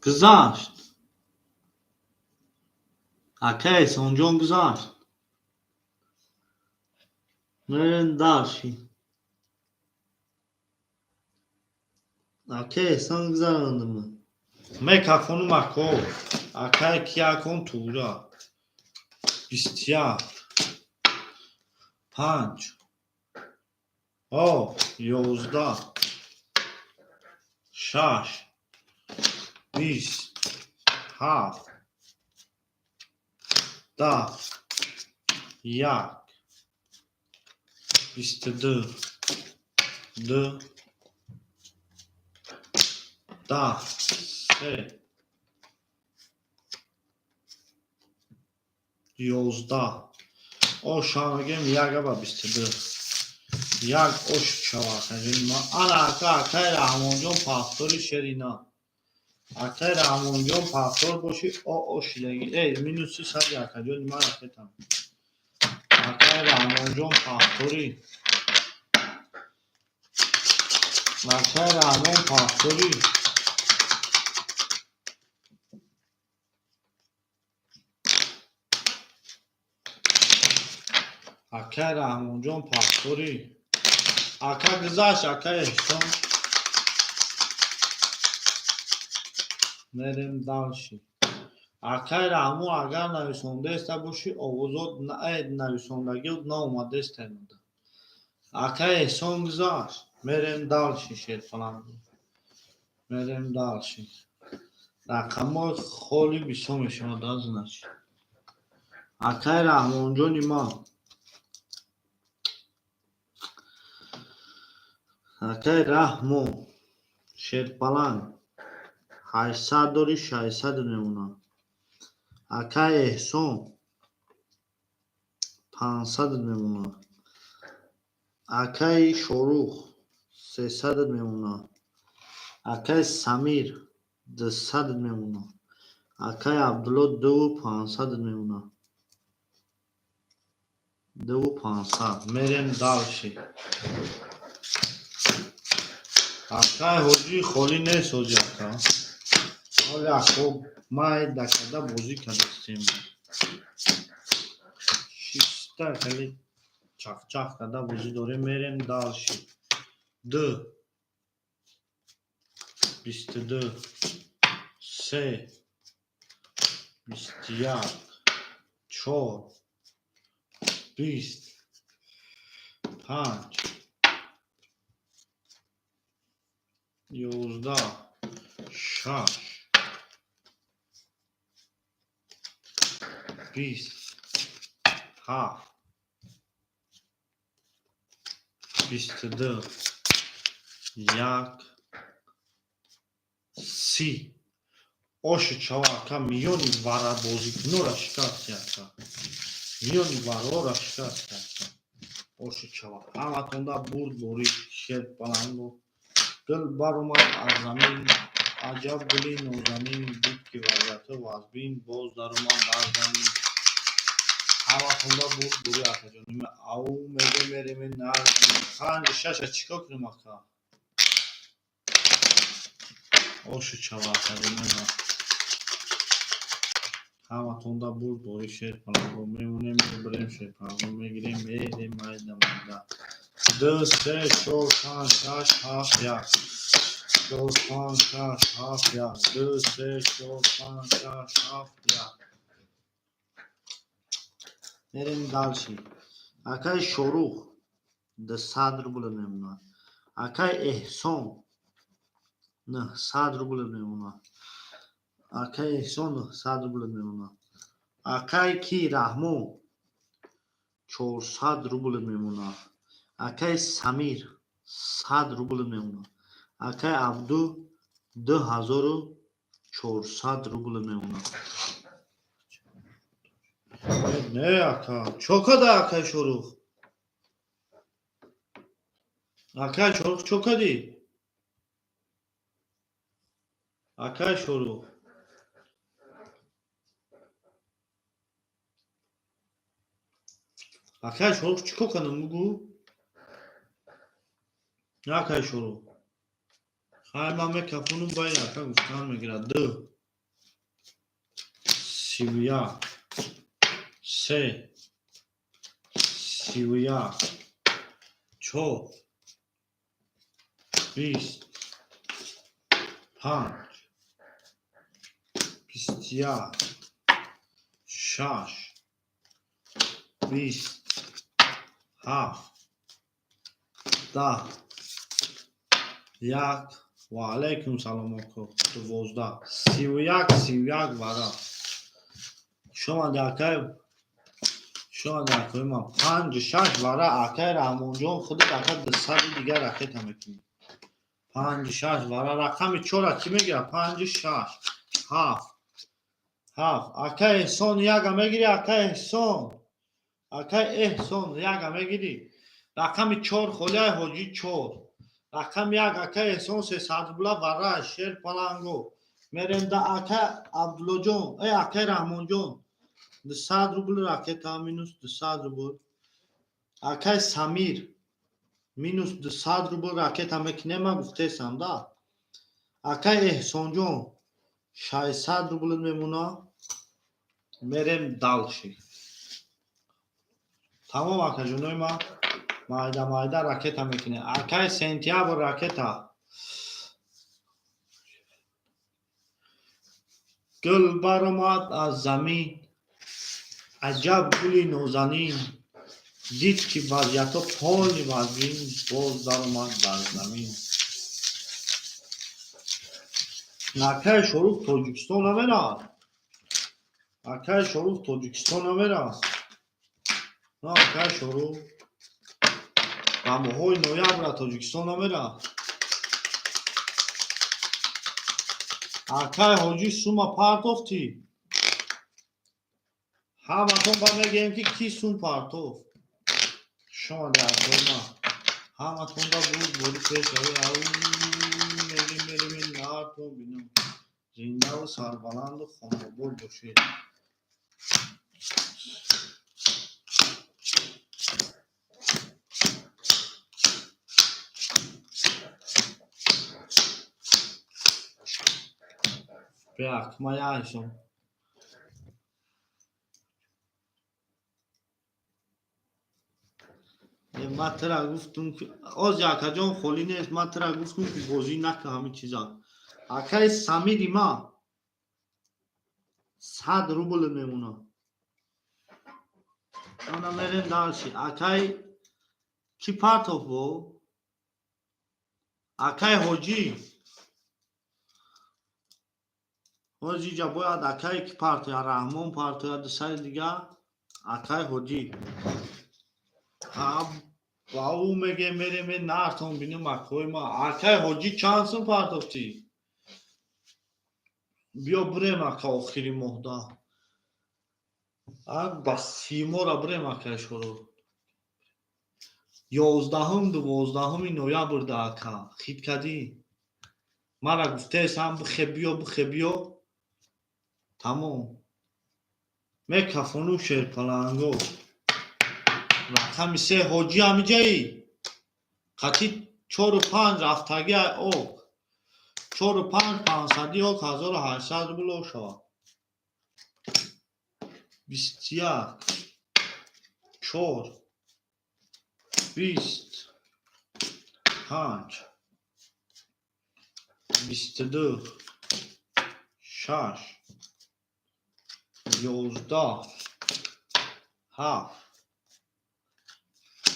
гузашт. Акаи Эҳсонҷон, гузашт. Мерем дальше. Акаи Эҳсон, гузарондам. Мекафонум, ако. Акаи киякон тура. 21. Панҷ. О, 11. Шаш. 20. Ҳафт. 10. Як. 22. Ду. 10. Се. 11. Оша мегем, яга ба 22. Як ош шава. Ана ака, акаи Раҳмонҷон, повтори шерина. Акаи Раҳмонҷон, повтор боши, о ошидаги. Эй, минуси 100-и акаҷони ман ракетам. Акаи Раҳмонҷон, повторы. Акаи Раҳмон, повторы. Акаи Раҳмонҷон, повторы. Ака, гузашт, акаи Эҳсон. Мерем дальше. Акаи Раҳмон, агар нависондаеста бошӣ, овозот нависондагиот наомадаеста имода. Акаи Эҳсон, гузашт. Мерем дальше, Шерпаланг. Мерем дальше. Рақамҳои холи бисёр мешавад, значит. Акаи Раҳмонҷони ман. Акаи Раҳмон, Шерпаланг, 800 дорӣ, 600 мемонад. Акаи Эҳсон, 500 мемонад. Акаи Шорух, 300-ат мемонад. Акаи Самир, 200-ат мемонад. Акаи Абдулло, дуву 500-ат мемонад, дуву 500. Мерем дальше. Акаи Ҳоҷӣ холӣ нест ҳоҷи, ака. Ҳоли ако майда карда бозӣ кардастем. Чиста хеле чахчах карда бозӣ дорем. Мерем дальше. Ду, 22, се, 21, чор, 20, панҷ, 11, шаш, 20, ҳафт, 22, як, 30. Оши чава, ака, миёни варабозикунора шикасти, ака, миёни варора шикасти, ака. Оши чава, ҳаматонда бурд борид. Шер баланду. Гул баромад аз замин, аҷаб гули нозанин, дид ки вазъиятҳо вазбин, боз даромад дар замин. Ҳаматонда бурд борид, акаҷон. Ау меге, мереме нар панҷу шаша чӣ кор кунем, ака? Оши чава, акаҷон, ҳаматонда бурд борид. Шер паланго мемонем, мебарем, шер паланго мегирем, мерем майда майда. Ду, се, чор, панҷ, шаш, ҳафт, як, чор, панҷ, шаш, ҳафт, як, ду, се, чор, панҷ, шаш, ҳафт, як. Мерем дальше. Акаи Шорух, 200 рубл мемонад. Акаи Эҳсон, 900 рубл мемонад. Акаи Эҳсон, 900 рубл мемонад. Акаи ки Раҳмон, 400 рубл мемонад. Акаи Самир, 100 рубл мемонад. Акаи Абду, 2400 рубл мемонад. Не, ака, чо када, акаи Шорух? Акаи Шорух, чо кадӣ, акаи Шорух? Акаи Шорух, чӣ кор кардам, бугӯ, акаи Шорух. Хай, ман мекафонум, баи ака гуфтан мегирад. Ду, 31, се, 31, чор, 20, панҷ, 21, шаш, 20, ҳафт, 10, як. Ва алайкум салом, ако. 12, 31, 31 вара. Шомади, акай, шомади, акои ман. Панҷу шаш вара, акай Раҳмонҷон, худат, ака, 200-и дигар ракета мекунӣ. Панҷу шаш вара, рақами чора кӣ мегирад? Панҷу шаш, ҳафт, ҳафт. Акай Эҳсон, яга мегирӣ? Акай Эҳсон, акай Эҳсон, яга мегирӣ? Рақами чор холиай, ҳоҷӣ, чор. Рақами як, акай Эҳсон, 300 рубла вара, шер паланго. Мерем да ака Абдуллоҷон, э, акай Раҳмонҷон, 200 рубл ракета, минус 200 рубл. Акай Самир, минус 200 рубл ракета мекунема, гуфтесам да. Акай Эҳсонҷон, 600 рубл мемона. Мерем дальше. Тамом, акаҷонои ман, майда майда ракета мекунем. Акай Сентябр, ракета. Гул баромад аз замин, аҷаб гули нозанин, дид ки вазъиятҳо полный вазбин, боз даромад дар замин. Акаи Шорух Тоҷикистон намерад? Акаи Шорух Тоҷикистон намерад? На, акаи Шорух ба моҳҳои ноябра Тоҷикистон намерад? Акаи Ҳоҷӣ, сума партофтӣ? Ҳаматон ба мегӯем, ки кӣ сум партофт. Шомади, акои ман. Ҳаматонда бурдборӣ пешравӣ. Ау мерем, мерем, нартон бинам. Зиндаву сарбаланду хонобод бошед. Беакма яшом. Ман тира гуфтум, ки ози акаҷон холӣ нест, ман тира гуфтум, ки бозӣ нака ҳамин чиза. Акаи Самири ма 100 рубл мемона. Ана мерем дальше. Акаи ки партов бо? Акаи Ҳоҷӣ. Ҳоҷиҷа бояд акаи ки партоя, Раҳмон партоя, дусари дига акаи Ҳоҷӣ. Ба ӯ мегем, мерем, нартон бинем акои ма. Акаи Ҳоҷӣ чанд сум партофтӣ? Биё бирем, ака, охири моҳда. Ба симора бирем, акаи шоро. 11-ум, 12-уми ноябрда, ака. Хит кардӣ? Мара гуфтаесам, бихе биё, бихе биё. Тамом. Мекафону шерпаланго. Рақами се Ҳоҷӣ ҳамиҷаӣ? Қатъи чору панҷ рафтагӣ ок. Чору панҷ пансади ок 1800 рубл ок шавад. 21, чор, 20, панҷ, 22, шаш, 11, ҳафт,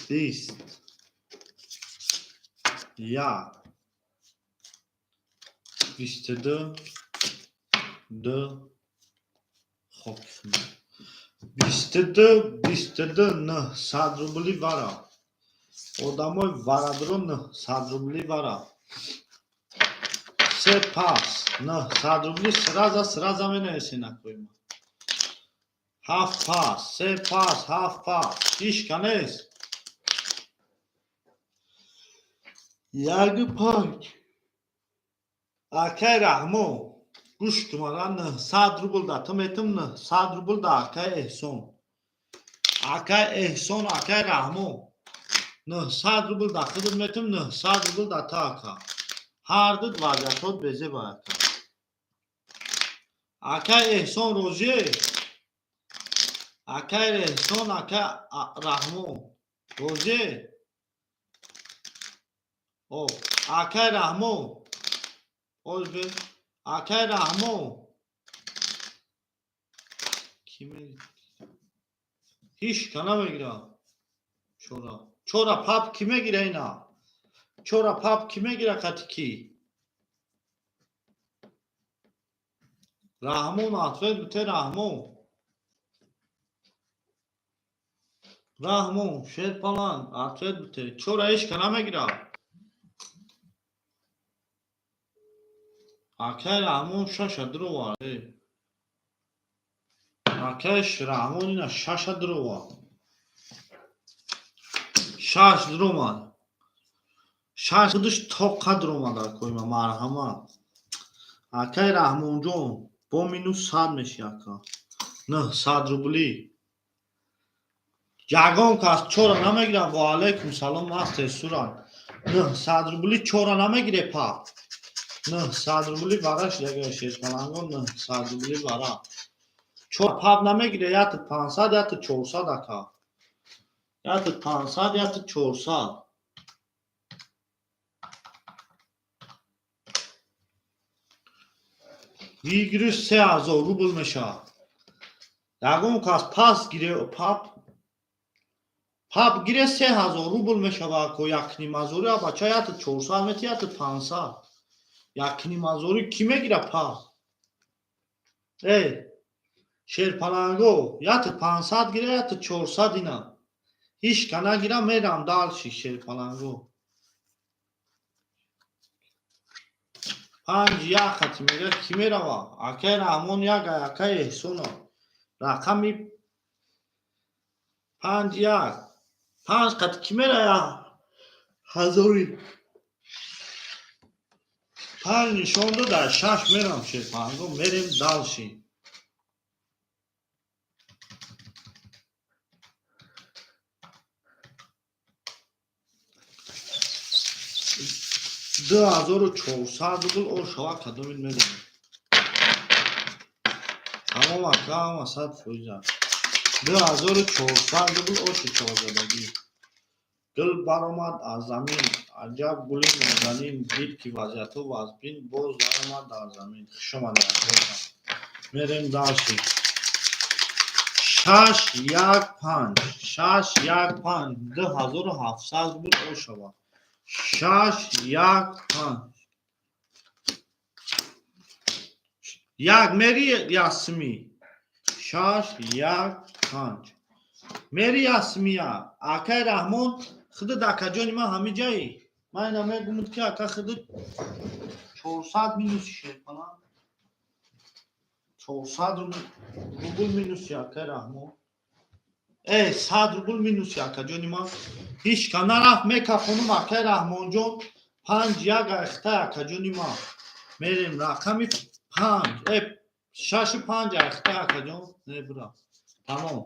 20, як, 22, ду, хок. 22, 22, 900 рубли вара. Одамои варадро 900 рубли вара. Се пас, 900 рубли сразу, сразу менависен, акои ма. Ҳафт пас, се пас, ҳафт пас. Ҳичка нест. Як панҷ. Акай Раҳмон, гӯш кун, мара 900 рубл да ту метум, 900 рубл да акай Эҳсон. Акай Эҳсон, акай Раҳмон. 900 рубл да худат метум, 900 рубл да ту, ака. Ҳар ду вазъиятҳот безеба, ака. Акай Эҳсон розие? Акай Эҳсон, акай Раҳмон розие? О, акай Раҳмон. Озбе. Акай Раҳмон. Ки ҳеч ка намегира. Чора. Чора пап ки мегира ина? Чора пап ки мегира қати ки? Раҳмон ответ бите, Раҳмон. Раҳмон, Шерпаланг ответ бите. Чора ҳеч ка намегира. Акай Раҳмон шаша дуровард. Акай Раҳмон ина шаша дуровард. Шаш дуромад. Шаш худаш тоқа дуромад, акои ма, марҳамат. Акай Раҳмонҷон, бо минус 100 меши, ака. 900 рубли. Ягон кас чора намегира. Ва алайкум салом, мастер Сурат. 900 рубли чора намегире пап. 900 рубли вараш яга шерпаланго 900 рубли вара. Чор пап намегире, яти 500, яти 400, ака. Яти 500, яти 400. Выигрыш 3000 рубл мешавад. Ягон кас пас гире пап пап гире 3000 рубл мешавад, ко якнимазори бача яти 400 мети, яти 500. Якнимазори кӣ мегира пап? Эй, шерпаланго, яти 500 гире, яти 400 ина. Ҳеч ка нагира, мерам дальше, шерпаланго. Панҷ як хати мега кӣ мерава? Акай Раҳмон як, акай Эҳсона. Рақами панҷ як. Панҷ қати кӣ мерая? 1005 нишон дод, дар шаш мерам, шерпаҳанго, мерем дальше. 2400 рубл ошава, кадомин медонем. Тамом, ака, ҳама 100%. 2400 рубл оши чорзадагӣ. Гул баромад аз замин, аҷаб гули нозанин, дид ки вазъиятҳо вазбин, боз даромад дар замин. Хуш омадед. Мерем дальше. 6 1 5, 6 1 5, 2700 рубл ошава. 6 1 5. Як мери ясми. 6 1 5. Мери ясмия. Акай Раҳмон, худат, акаҷони ман, ҳами ҷаи. Ман ина мегумуд, ки ака, худат 400 минуси, шерпалан. 400 рубл минуси, акай Раҳмон. 100 рубл минуси, акаҷони ман. Ҳеч ка нарафт, мекафонум, акай Раҳмонҷон. 5 1 айхтай, акаҷони ман. Мерем рақами панҷ. 6 5 айхтай, акаҷон. Не бура. Тамом.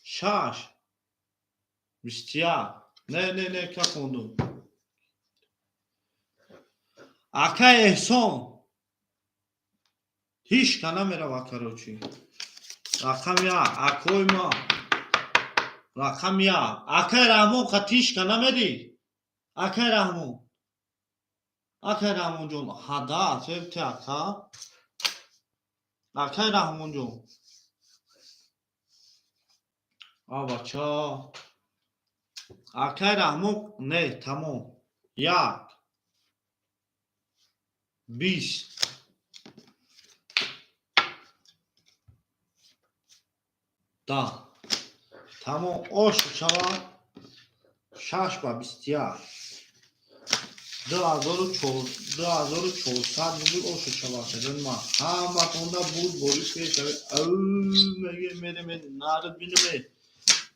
6 21. Не, не, не, кафондум. Акай Эҳсон. Ҳеч ка намерава, короче. Рақами як, акои ма. Рақами як. Акай Раҳмон, хатиш ка намери? Акай Раҳмон. Акай Раҳмонҷон, ҳада, себти ака. Акай Раҳмонҷон. А бача. Акай Раҳмон, не, тамом. Як. 20. 10. Тамом, ош шавад. 6 ба 21. 2400 рубл ошу шавад. Ҷон ма. Ҳаматонда буд борис пешави. Ау, меге мерем, нарид бинуме.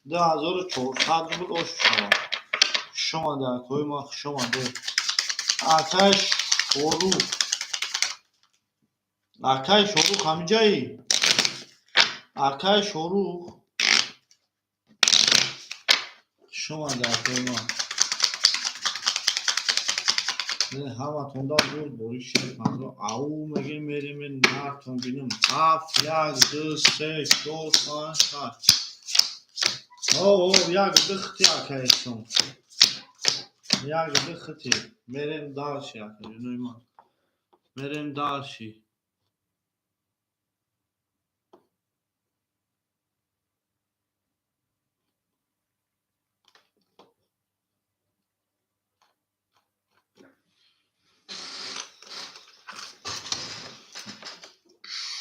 2400 рубл ошу шавад. Хуш омаде, акои ма, хуш омаде. Акай Шорух. Акай Шорух, ҳамиҷаи? Акай Шорух. Хуш омаде, акои ма. Ҳаматонда буд борис шерпанро. Ау, меге мерем, нартон бинум. 7 1 2 3 4 5 6. О, як ду хити, акай Эҳсон. Як ду хити. Мерем дальше, акаҷонои ман. Мерем дальше.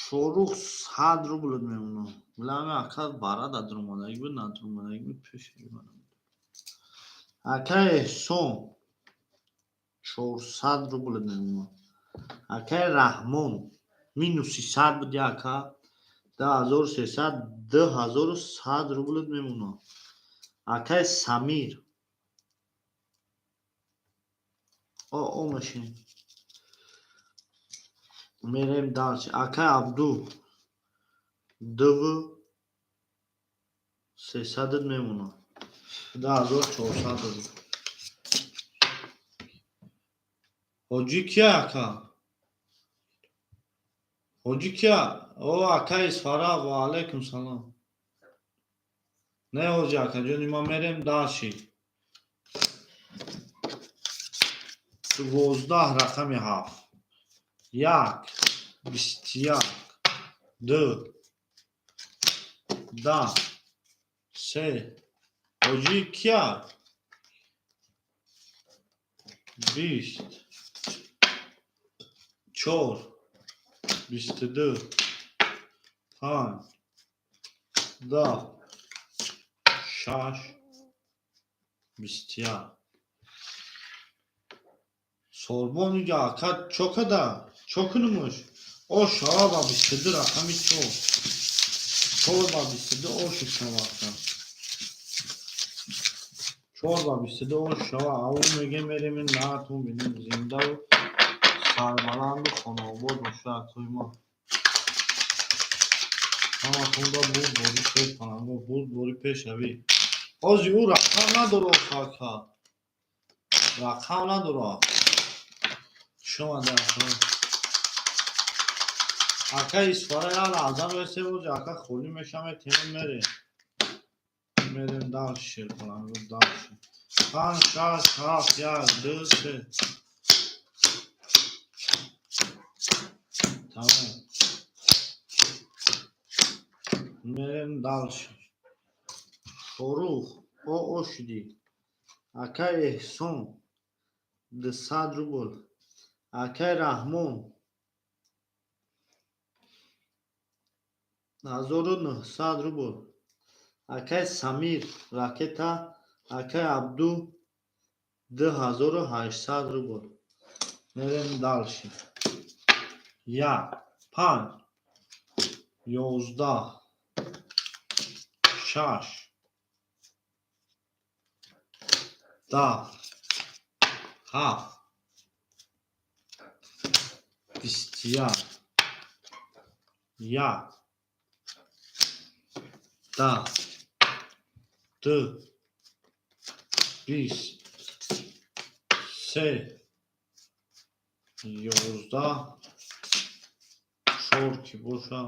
Шорух 100 рубл мемонам. Билами, ака барада дуромадаги буд, надуромадаги буд, пешаги ман. Акай Эҳсон 400 рубл мемонам. Акай Раҳмон минуси 100 буд, ака. 2300, 2100 рубл мемонам. Акай Самир. О, о машин. Мерем дальше. Акай Абду 2300 мемонам. 2400 рубл. Ҳоҷӣ кия, ака? Ҳоҷӣ кия? О, акай Исфара, ва алайкум салом. Не, ҳоҷи, акаҷони ман, мерем дальше. 12, рақами ҳафт. 1 21, 2, 10, 3. Ҳоҷӣ кия? 20, 4, 22, 5, 10, 6, 21. Сорбон иҷа, ака, чо када? Чо кунумуш? О шава ба 22, рақами 4. 4 ба 22 ошу шава, ака. Чор ба 22 ош шава. Ау мегем, мерем, наатон бинем, зиндаву сарбаланду хонаобод боша. Акои ма, ҳаматонда бурдборӣ, шерпаланго, бурдборӣ, пешравӣ. Ҳози ӯ рақам надора, ака, рақам надора. Шумо ака Исфара, як лаҳза мерасем. Ози ака холӣ мешавем, темон мерем, мерем дальше. Шерпаланго, дальше. Панҷ, шаш, ҳафт, як, ду, се, тамом, мерем дальше. Шорух о шудӣ. Акай Эҳсон, 200 рубл. Акай Раҳмон, 1900 рубл. Акай Самир, ракета. Акай Абду, 2800 рубл. Мерем дальше. Як, панҷ, 11, шаш, 10, ҳафт, 21, як, 10, ду, 20, се, 11, чор ки боша,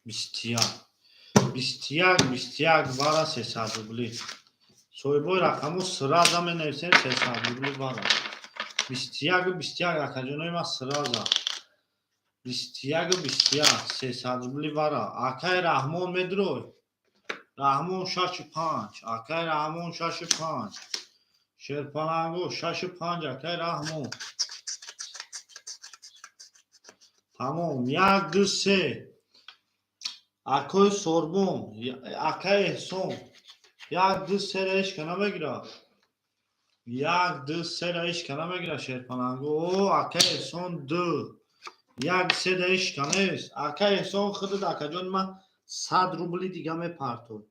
21, 21, 21 бара, 300 рубли. Соҳибои рақамҳо сразу менависем, 300 рубли бара. 21-у 21, акаҷонои ман, сразу 21-у 21, 300 рубли бара. Акай Раҳмон медурой? Раҳмон, шашу панҷ. Акай Раҳмон, шашу панҷ. Шерпаланго, шашу панҷ. Акай Раҳмон, тамом. Як, ду, се. Акои Сорбон, акай Эҳсон, як, ду, сера ҳечка намегирад. Як, ду, сера ҳечка намегирад. Шерпаланго, о, акай Эҳсон, ду, як, седа ҳечка нест. Акай Эҳсон, худат, акаҷони ман, 100 рубли дига мепартой,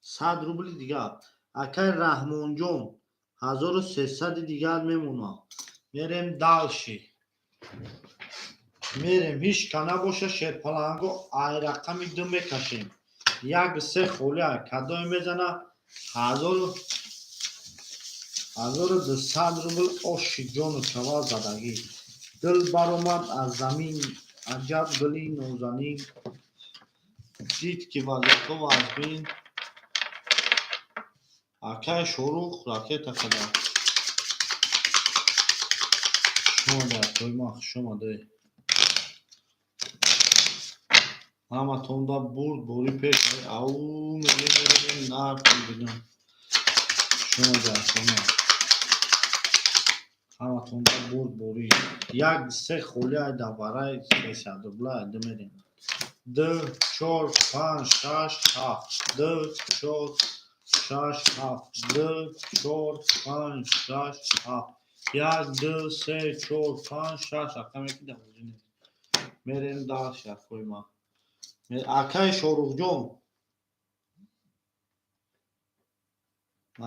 100 рубли дига. Акай Раҳмонҷон, 1300-и дигар мемонад. Мерем дальше, мерем. Ҳеч ка набоша, шерпаланго, ай рақами ду мекашем. Як, се холия. Кадоме мезана? 1200 рубл. Оши ҷону шава задагӣ. Гул баромад аз замин, аҷаб гули нозанин. Дид, ки вазъиятҳо вазмин. Акай Шорух, ракета када. Хушомадед, акои ман, хушомадед. Ҳаматонда бурд борӣ, пеш. Ау мегем, мерем, нарх мебинам. Хушомадед, акои ман, ҳаматонда бурд борӣ. Як, се холия дар бараи 300 рубла. Ду мерем. Ду, чор, панҷ, шаш, ҳафт. Ду, чор, шаш, ҳафт. Ду, чор, панҷ, шаш, ҳафт. Як, ду, се, чор, панҷ, шаш. Рақаме ки дар бозӣ нест. Мерем дальше, акои ман. Акаи Шорухҷон,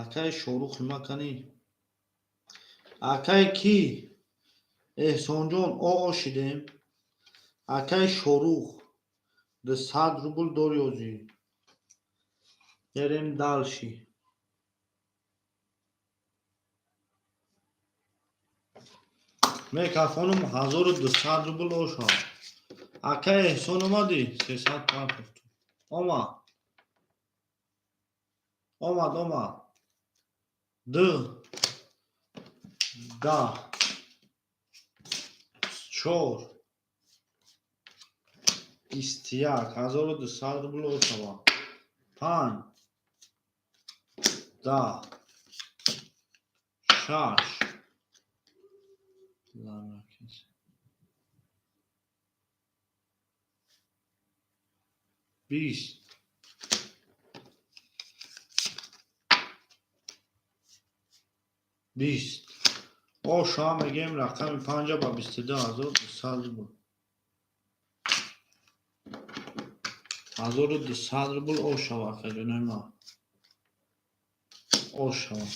акаи Шорух маканӣ. Акаи ки? Эҳсонҷон, о шидем. Акаи Шорух, 200 рубл дори озӣ. Мерем дальше. Мекафонум, 1200 рубл оша. Акаи Эҳсон, омадӣ? 300 партофт. Омад, омад, омад. Ду, 10, чор, 21, 1200 рубл ошава. Панҷ, 10, шаш, ламакес, 20, 20. Оша мегем, рақами панҷа ба 22 200 рубл. 1200 рубл ошава, акаҷонои ман. Ошава.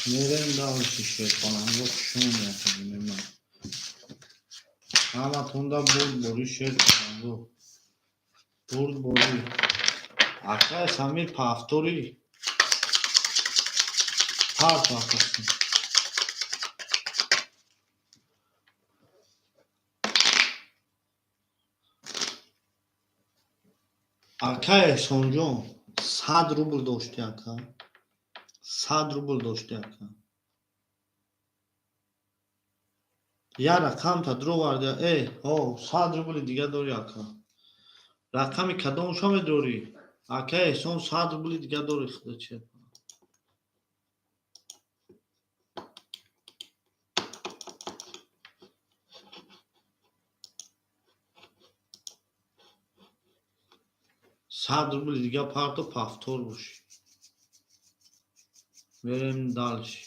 Мерем дальше, шерпаланго, хушон якабинема. Ҳаматонда бурдборӣ, шерпаланго. Бурдборӣ. Акай Самир, повтори. Парто, акаси. Акай Эҳсонҷон, 100 рубл дошти, ака. 100 рубл дошти, ака. Як рақамта дуроварда, э, ҳо, 100 рубли дига дорӣ, ака. Рақами кадомша медорӣ? Акай Эҳсон, 100 рубли дига дорӣ, худо чи. 100 рубли дига парто, повтор бошӣ. Мерем дальше.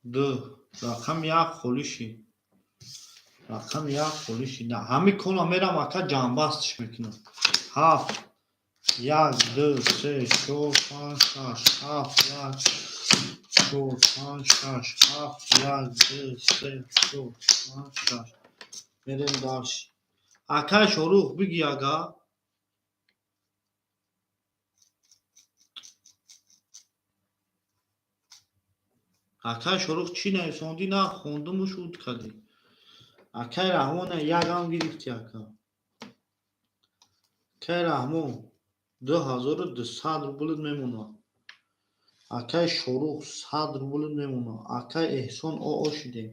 Ду. Рақами як холиши. Рақами як холиши. Ҳами кона мерам, ака, ҷамъбастш мекунам. Ҳафт. Як, ду, се, чор, панҷ, шаш, ҳафт, як, чор, панҷ, шаш, ҳафт, як, ду, се, чор, панҷ, шаш. Мерем дальше. Акай Шорух, биги, ага. Акай Шорух, чӣ нависондӣ? На хондуму шуд кардӣ. Акай Раҳмон, якам гирифтӣ, ака. Акай Раҳмон, 2200 рублит мемонад. Акай Шорух, 100 рублит мемонад. Акай Эҳсон, оо шидем.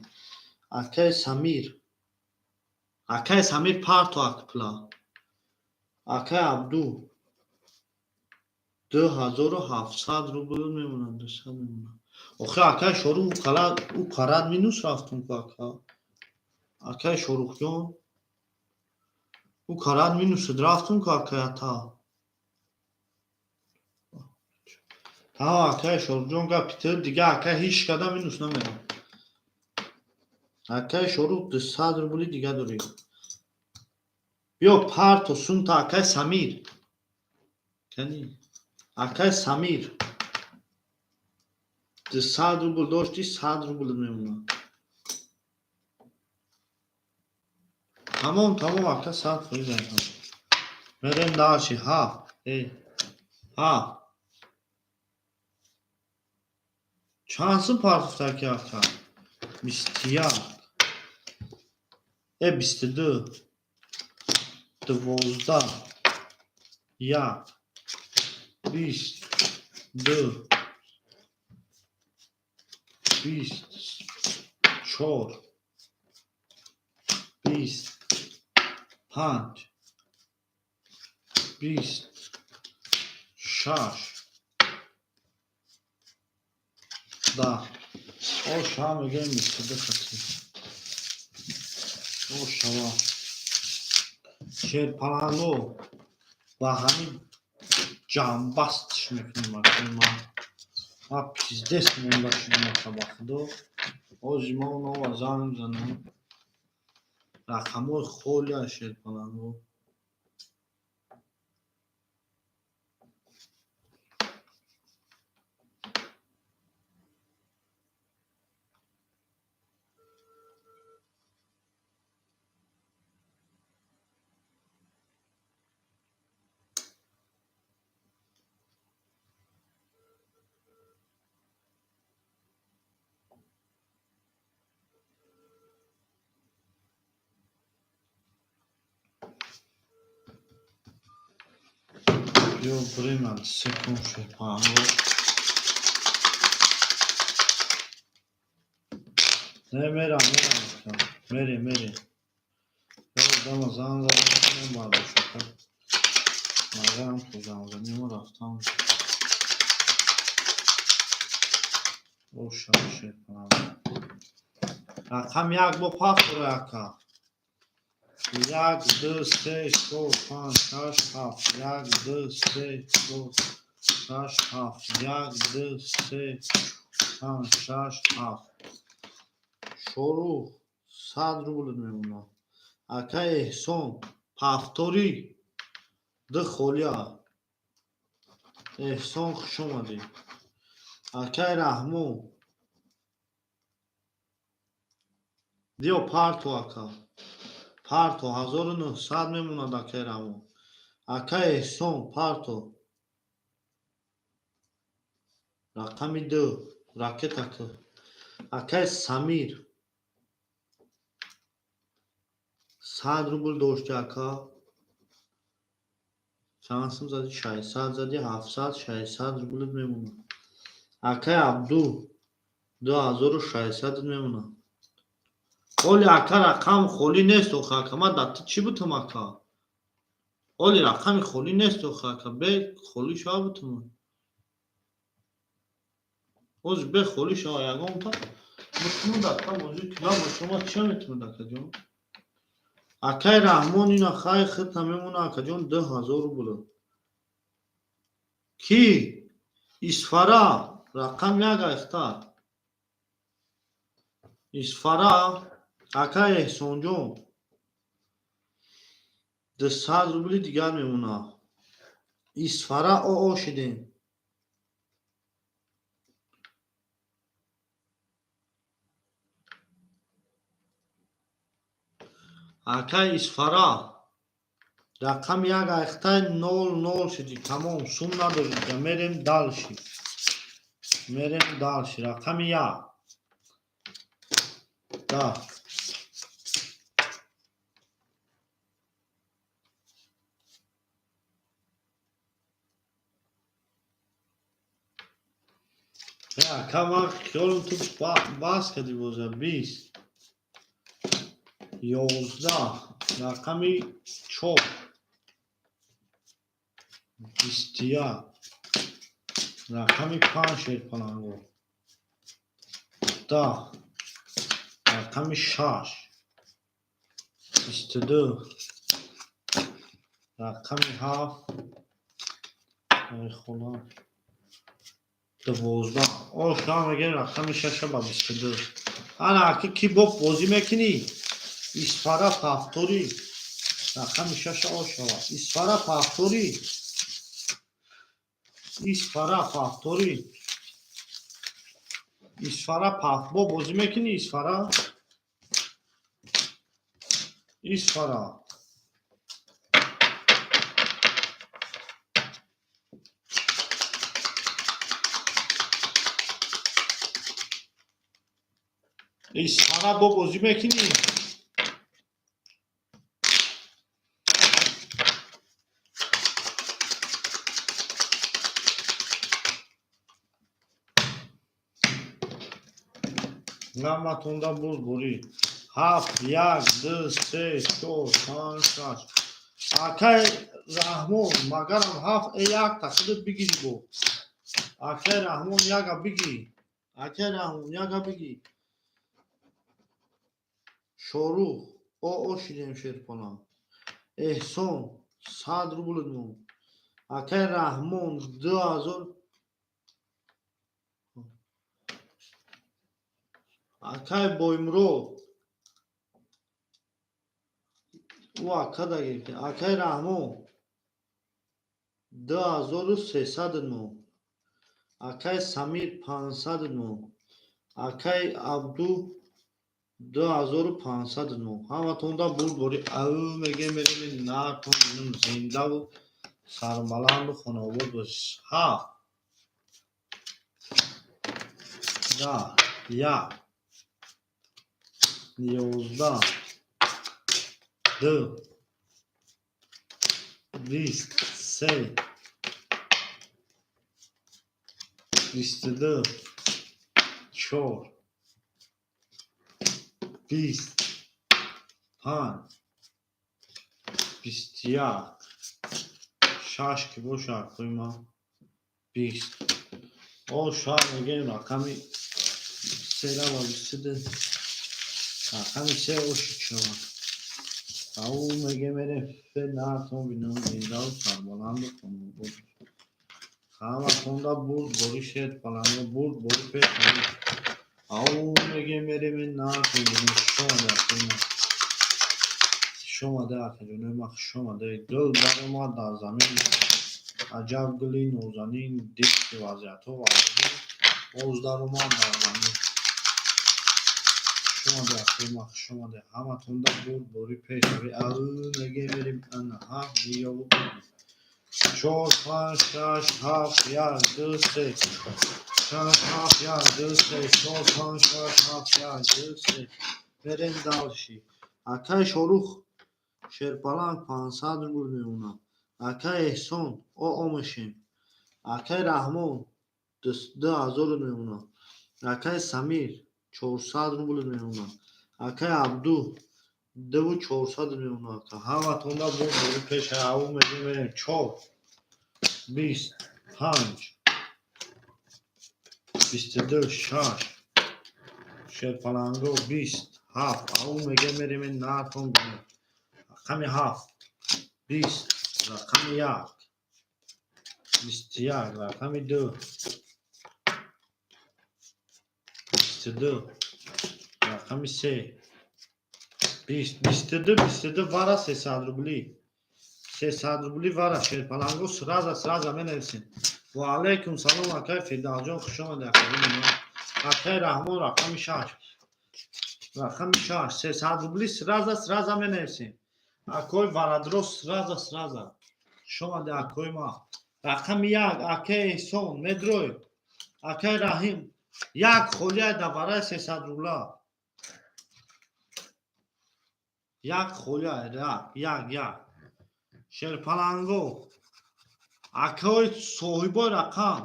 Акай Самир. Акай Самир, парто акпла. Акай Абду. 2700 рубл мемонад, 200 мемонад. Охи, акай Шорух, ӯ қарад минус рафтум ку, ака. Акай Шорухҷон, ӯ карат минусад рафтум ку, акай ата. Тамом, акай Шорухҷон, гапи ту дига, акай, ҳеҷ када минус намерам. Акай Шорух, 200 рубли дига дорӣ. Биё, парто сумта, акай Самир. Кани? Акай Самир. 200 рубл дошти, 100 рубл мемонад. Тамом, тамом, ака, 100%. Мерем дальше. Ҳафт. Э. Ҳафт. Чанд сум партофтаки, ака? 21. Э, 22. 12. Як. 20. Ду. 20. Чор. 20. Панҷ. 20. Шаш. 10. Оша мегӯем, 22 хати. Ошава. Шерпаланго ба ҳамин ҷамъбастш мекунем, акай ман. Ман пиздец монда шудам, ака, ба худо. Ҳозир ма онова занг мезанам. Рақамҳои холия, шерпаланго. Биё, бурем секунд, шерпаланго. Не, мерам, мерам, ака. Мерем, мерем. Дама занг задам, бардошт, ака. Магарам ки зангзанӣ мо рафтам. Оша, шерпаланго. Рақам як бо пафтора, ака. Як, ду, се, чор, панҷ, шаш, ҳафт. Як, ду, се, чор, шаш, ҳафт. Як, ду, се, панҷ, шаш, ҳафт. Шорух, 100 рубл мемонад. Акай Эҳсон, повтори, ду холия. Эҳсон, хуш омадӣ. Акай Раҳмон, диё парто, ака, парто, 1900 мемонад. Акай Раҳмон, акай Эҳсон, парто, рақами ду, ракета ку. Акай Самир, 100 рубл дошти, ака, чанд сум зади? 600 зади, 700, 600 рублит мемонад. Акай Абду, 2600 мемонад. Оли, ака, рақам холӣ нест охи, ака, ман дар ту чӣ бутам, ака? Оли, рақами холӣ нест охи, ака, бе холӣ шава бутам. Ози бе холӣ шава, ягонта бутуму дар та бозӣ набошам, ман чия метунам, акаҷон? Акай Раҳмон, ина хай хита мемона, акаҷон, 2000 рубл. Ки Исфара, рақам як айхта. Исфара, акай Эҳсонҷон, 200 рубли дигар мемонад. Исфара, оо шидем. Акай Исфара, рақами як айхтай, нол нол шиди, тамом, сум надорӣ дига. Мерем дальше, мерем дальше. Рақами як, да. Ака, ман хиёлам ту бас кардӣ боза. 20, 11, рақами чор, 21, рақами панҷ, шерпаланго, 10, рақами шаш, 22, рақами ҳафт, хона, 12. О, шума мегӯем, рақами шаша ба 22. Ана, аки, ки бо бозӣ мекунӣ? Исфара, повтори, рақами шаша о шава. Исфара, повтори, Исфара, повтори, Исфара, бо бозӣ мекунӣ, Исфара, Исфара. Исфара, бо бозӣ мекунӣ? Наматонда бурд бурӣ. Ҳафт, як, ду, се, чор, панҷ, шаш. Акай Раҳмон, магарам ҳафт э якта худат бигирӣ бо. Акай Раҳмон, яга бигӣ. Акай Раҳмон, яга бигӣ. Шорух, о о шидем, шерпалам. Эҳсон, 100 рублит мон. Акай Раҳмон, 2000. Акай Боймурод, ӯ ака дагирифт. Акай Раҳмон, 2300 мон. Акай Самир, 500 мон. Акай Абду, 2500 мон. Ҳаматонда бурдборӣ, ав мегем, мерем, натон зиндаву сарбаланду хонаобод бошед. Ҳафт, 10, як, 11, ду, 20, се, 22, чор, 20, панҷ, 21, шаш ки бошад, акои ман, 20. О шояд мегӯем, рақами сера ва 22, рақами се ошид шавад. Ау мегӯем, мерем фе, натон бинам, зиндаву сарбаланду хонаобод. Ҳаматонда бурд борӣ, шерпаланго, бурд борӣ, пеш. Ау мегем мерем нархи шомаде акаҷонои ма, хушомаде. Гул даромад дар замин, аҷаб гули нозанин, дид ки вазъиятҳо вазнин, боз даромад дар замин. Хушомаде акаи ма, хушомаде. Ҳаматонда бурд бори пеш. Ау мегем мерем ана ҳафт диёву 4 5 6 7 1 2 3 6 7 1 2 3 4 5 6 7 1 2 3. Мерем дальше. Акай Шорух Шерпаланг 500 рубл мемонад. Акай Эҳсон омешем. Акай Раҳмон 2000 мемонад. Акай Самир 400 рубл мемонад. Акай Абду 2400 мемонад. Ҳаматонда бурд бори пеш. Ау мегем мерем 4 20 5 22 6 Шерпаланго 20 7. Ау мегем мерем нартон рақами 7 20 рақами 1 21 рақами 2 22 рақами 3 20 22 22 вара 300 рубли 300 рубли вара Шерпаланго сразу сразу менависем. Ва алайкум салом акай Фирдавсҷон, хуш омадед акаи. Акай Раҳмон рақами 6 рақами 6 300 рубли сразу сразу менависем. Акой Варадро сразу сразу. Хуш омадед акои ма. Рақами 1 акай Эҳсон медрой. Акай Раҳим як холия да вараи 300 рубла. Як холия як як. Шерпаланго акои соҳибои рақам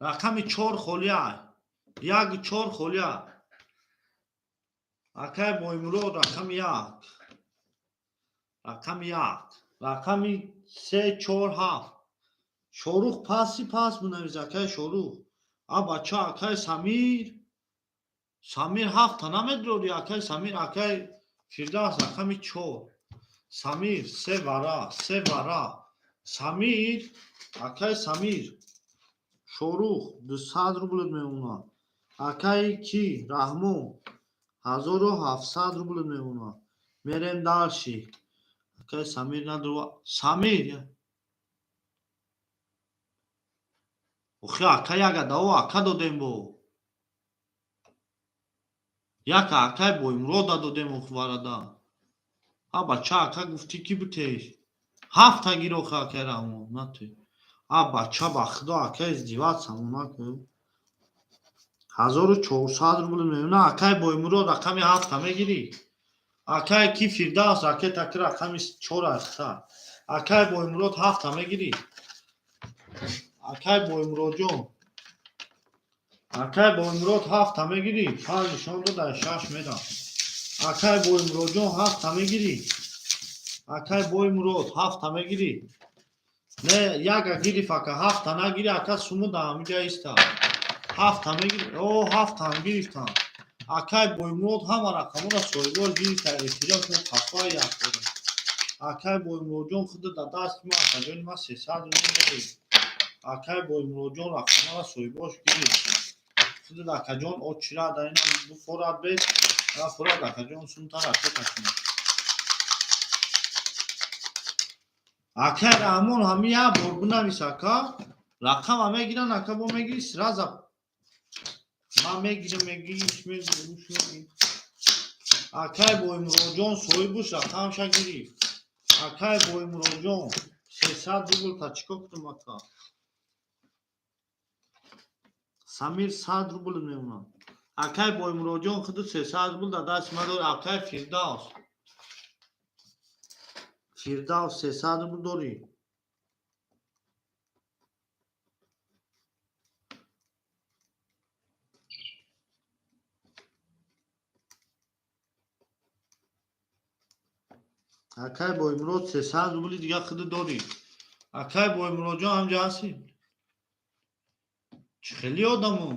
рақами 4 холия 1 4 холия. Акай Боимурод рақами 1 рақами 1 рақами 3 4 7. Шорух паси пас бинавис акай Шорух. А бача акай Самир Самир 7 та намедорӣ акай Самир. Акай Фирдавс рақами 4 Самир 3 вара 3 вара Самир акай Самир Шорух 200 рубл мемонад. Акай ки Раҳмон 1700 рубл мемонад. Мерем дальше. Акай Самир надро Самир охи ака яга дао ака додем бо яка акай Боимурода додем ох варада. А бача ака гуфтӣ ки битеш ҳафта гир охи акай Раҳмон нате. А бача ба худо ака издеваться накун. 1400 рубл мемонад. Акай Боимурод рақами 7 мегирӣ. Акай ки Фирдавс ракета ки рақами 4 аст. Акай Боимурод 7 мегирӣ. Акай Боимуродҷон акай Боимурод 7 мегирӣ. 5 нишон дода 6 медам. Акай Боимуродҷон 7 мегирӣ. Акай Боимурод 7 мегирӣ. Не яга гириф ака 7 нагирӣ ака суму да ҳамиҷа иста. 7 мегирӣ. О 7 гирифтам. Акай Боимурод ҳама рақамҳоро соҳибор гирифта. Эҳтиёт мо қафои як дорем. Акай Боимуродҷон худо да дасти ма акаҷони ма 300 рубл дорем. Акай Боимуродҷон рақамҳоро соҳибош гирифт. Худо акаҷон очира дар ина буфорад бес форад акаҷон сумта ракета кунад. Акай Раҳмон ҳами як бор бинавис ака рақама мегиран ака бо мегири сразу ман мегирам мегириш мегириш мегириш. Акай Боимуродҷон соҳибуш рақамша гирифт. Акай Боимуродҷон 300 рубл та чӣ кор кунам ака? Самир 100 рубл мемонад. Акай Боимуродҷон худу 300 рубл да дасти ма дорӣ. Акай Фирдавс Фирдавс 300 рубл дорӣ. Акай Боимурод 300 рубли дига худу дорӣ. Акай Боимуродҷон ҳамҷа ҳастӣ? Чӣ хеле одамо?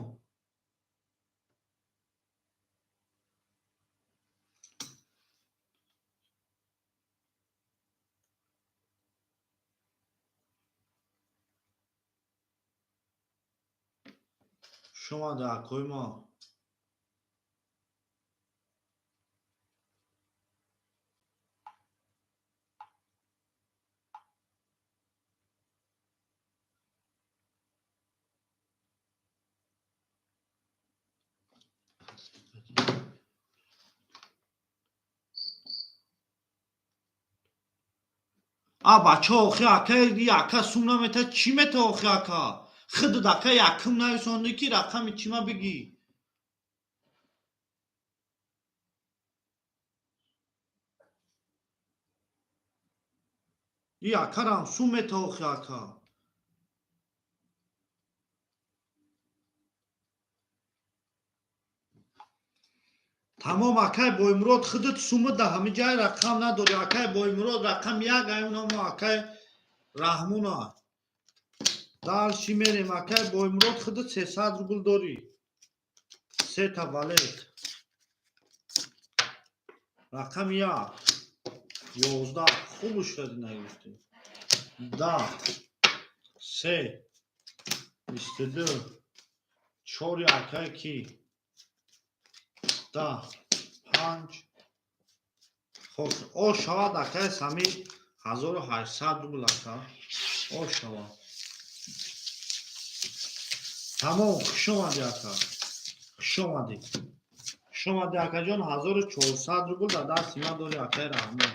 Омада, акои мо. А бача, охи ака, ака сум намета, чӣ мета охи ака? Худат ака якум нависонди, ки рақами чима бигӣ. И акарам сум мета охи ака. Тамом, акай Боймурод, худат сума да ҳами ҷай рақам надорӣ. Акай Боймурод, рақам як аюнамо акай Раҳмона. Дальше мерем, акай Боймурод, худат 300 рубл дорӣ. Сета валет. Рақами як. 11 хуб шудади нагирифтӣ. 10, 3, 22, 4 акай ки? 10, 5. Хоб, о шавад акай Самир 1800 рубл ака. О шавад. Тамом, хуш омадӣ ака. Хуш омадӣ. Хуш омадӣ акаҷон, 1400 рубл дар дасти ман дорӣ, акай Раҳмон.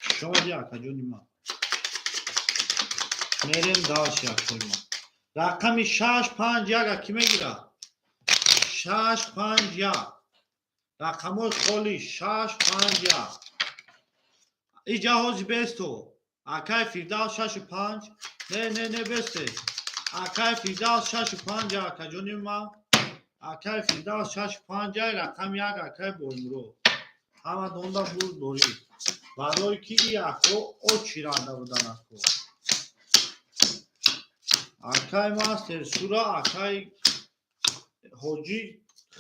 Хуш омадӣ, акаҷони ман. Мерем дальше, акои ман. Рақами 6, 5, 1 кӣ мегирад? 6, 5, 1. Рақамҳои холӣ 6, 5, 1. Иҷа ҳози бесто. Акай Фирдавс 6 5. Не, не, не, бесте. Акай Фирдавс 6 5, акаҷони ман. Акай Фирдавс 6 5, рақами 1 акай Боймурод. Ҳама донда бурд дорӣ. Барои ки и ако очиранда будан ако. Акай мастер сура, акай ҳоҷӣ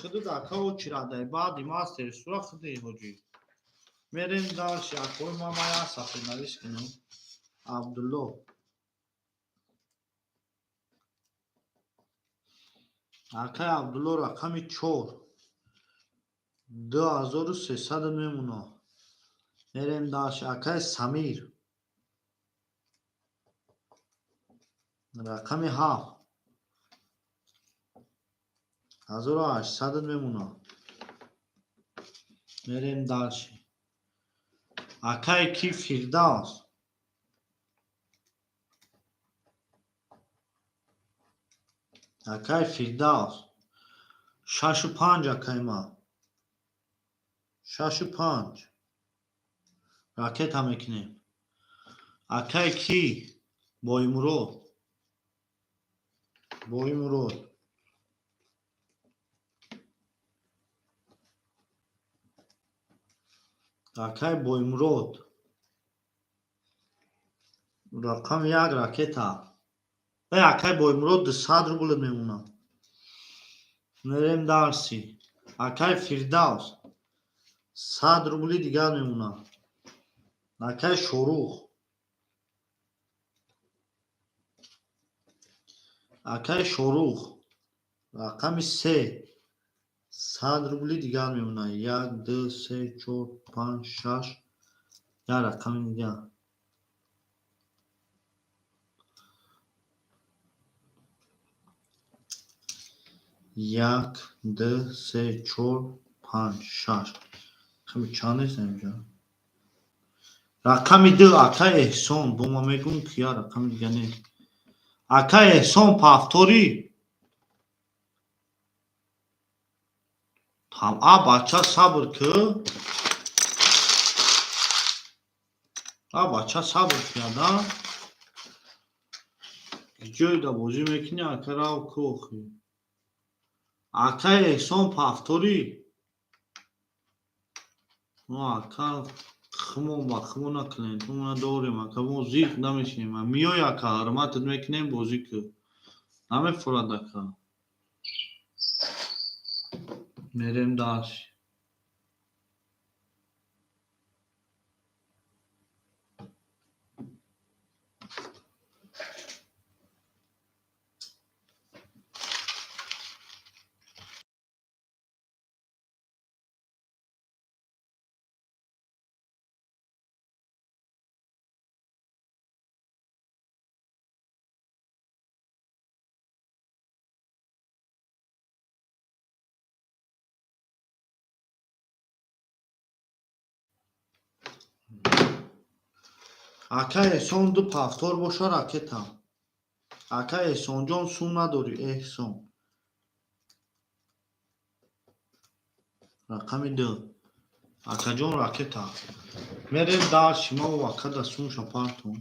худат ака очирандай. Баъди мастер сура худи ҳоҷӣ. Мерем дальше, акои ман, ман як сафир навис кунам. Абдулло. Акай Абдулло, рақами 4. 2300 мемона. Мерем дальше. Акай Самир. Рақами 7. 1800 мемона. Мерем дальше. Акай ки? Фирдавс. Акай Фирдавс. Шашу панҷ, акай ман. Шашу панҷ. Ракета мекунем. Акай ки? Боймурод. Боймурод. Акай Боймурод. Рақами як ракета. Эй, акай Боймурод, 200 рубл мемонад. Мерем дальше. Акай Фирдавс. 100 рубли дигар мемонад. Акай Шорух. Акай Шорух. Рақами 3. 100 рубли дигар мемонад. Як, ду, се, чор, панҷ, шаш. Як рақами дигар. Як, ду, се, чор, панҷ, шаш. Рақами чанд нест инҷо? Рақами 2, акай Эҳсон. Бо ма мегӯм, ки я рақами дигар нест. Акай Эҳсон, повтори. Там, а бача, сабр ку. А бача, сабр кияда. Ҷойда бозӣ мекунӣ, ака, рав ку охи. Акай Эҳсон, повтори. Мо ака хумон ба хумона клиентумона дорем, ака, мо зиқ намешинем. Миёй, ака, ҳурматат мекунем, бозӣ ку. Намефурад, ака. Мерем дальше. Ака Эҳсон, ду повтор боша, ракета. Ака Эҳсонҷон, сум надорӣ, Эҳсон. Рақами ду. Акаҷон, ракета. Мерем дальше, ма акада сумша партум.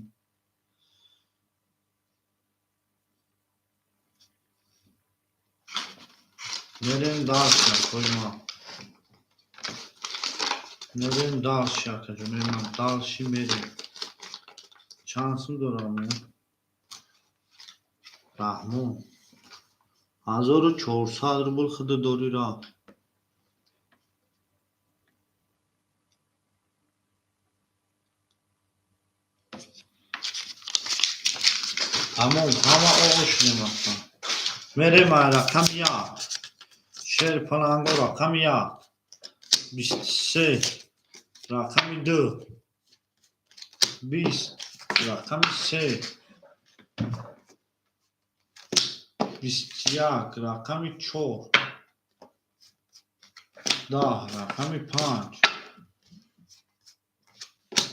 Мерем дальше, акои ма. Мерем дальше, акаҷонои ман, дальше мерем. Чанд сум дорам? Раҳмон. 1400 рубл худа дорӣ, рафт. Тамом, ҳама оғо шудем, рафтан. Мерем рақами як. Шер паланго, рақами як. 23. Рақами ду. 20. Рақами се. 21. Рақами чор. 10. Рақами панҷ.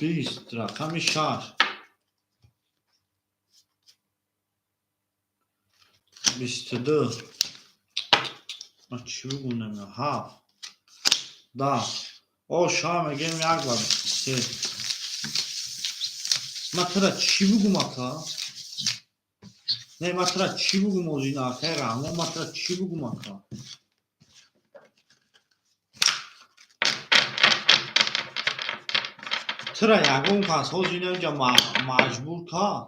20. Рақами шаш. 22. Ма чӣ бигӯнем? Ҳафт. 10. О, ша мегем як ба 23. Ма тура чӣ бугум, ака? Не, ма тура чӣ бугум озина, акаи Раҳмон, ма тура чӣ бугум, ака? Тура ягон кас ҳозир инҷа маҷбур кард,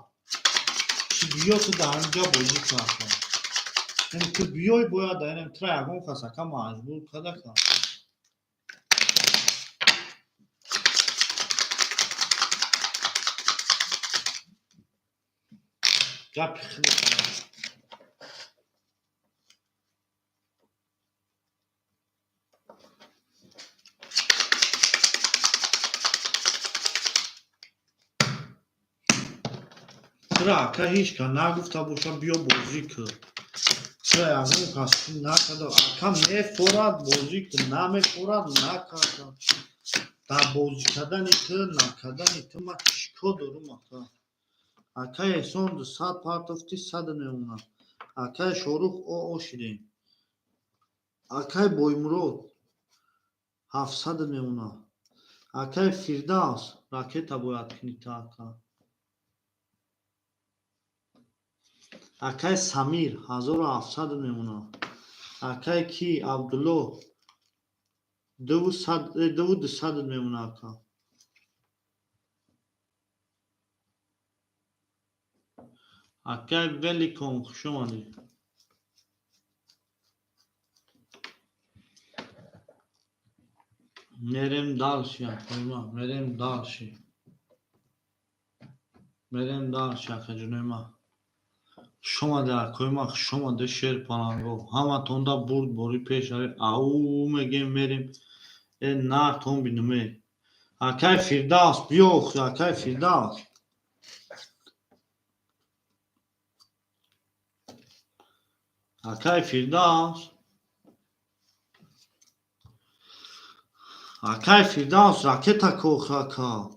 ки биё ту дар ҳаминҷа бозӣ кун, ака? Яъне ту биёй бояд, яъне тура ягон кас, ака, маҷбур кард, ака? Гапи хеле. Тура, ака, ҳеҷ кас нагуфта боша, биё бозӣ кун. Тура ягон кас накарда, ака. Мефорад, бозӣ кун, намефорад, накарда. Дар бозӣ кардани ту, накардани ту ман чӣ кор дорум, ака? Акаи Эҳсон, 200 партофти, сад мемонад. Акаи Шорух, о шидем. Акаи Боймурод, 700 мемонад. Акаи Фирдавс, ракета бояд кунӣ ту, ака. Акаи Самир, 1700 мемонад. Акаи ки Абдулло, дуву дусад мемонад, ака. Акаи Великон, хуш омадӣ. Мерем дальше, акои ман, мерем дальше, мерем дальше, акаҷонои ман. Хуш омадӣ, акои ман, хуш омадӣ, шер паланго. Ҳаматонда бурдборӣ, пешравӣ. Ау мегем, мерем. Э, нартон бинуме. Акаи Фирдавс, биё, акаи Фирдавс. Акаи Фирдавс, акаи Фирдавс, ракета кох, ака.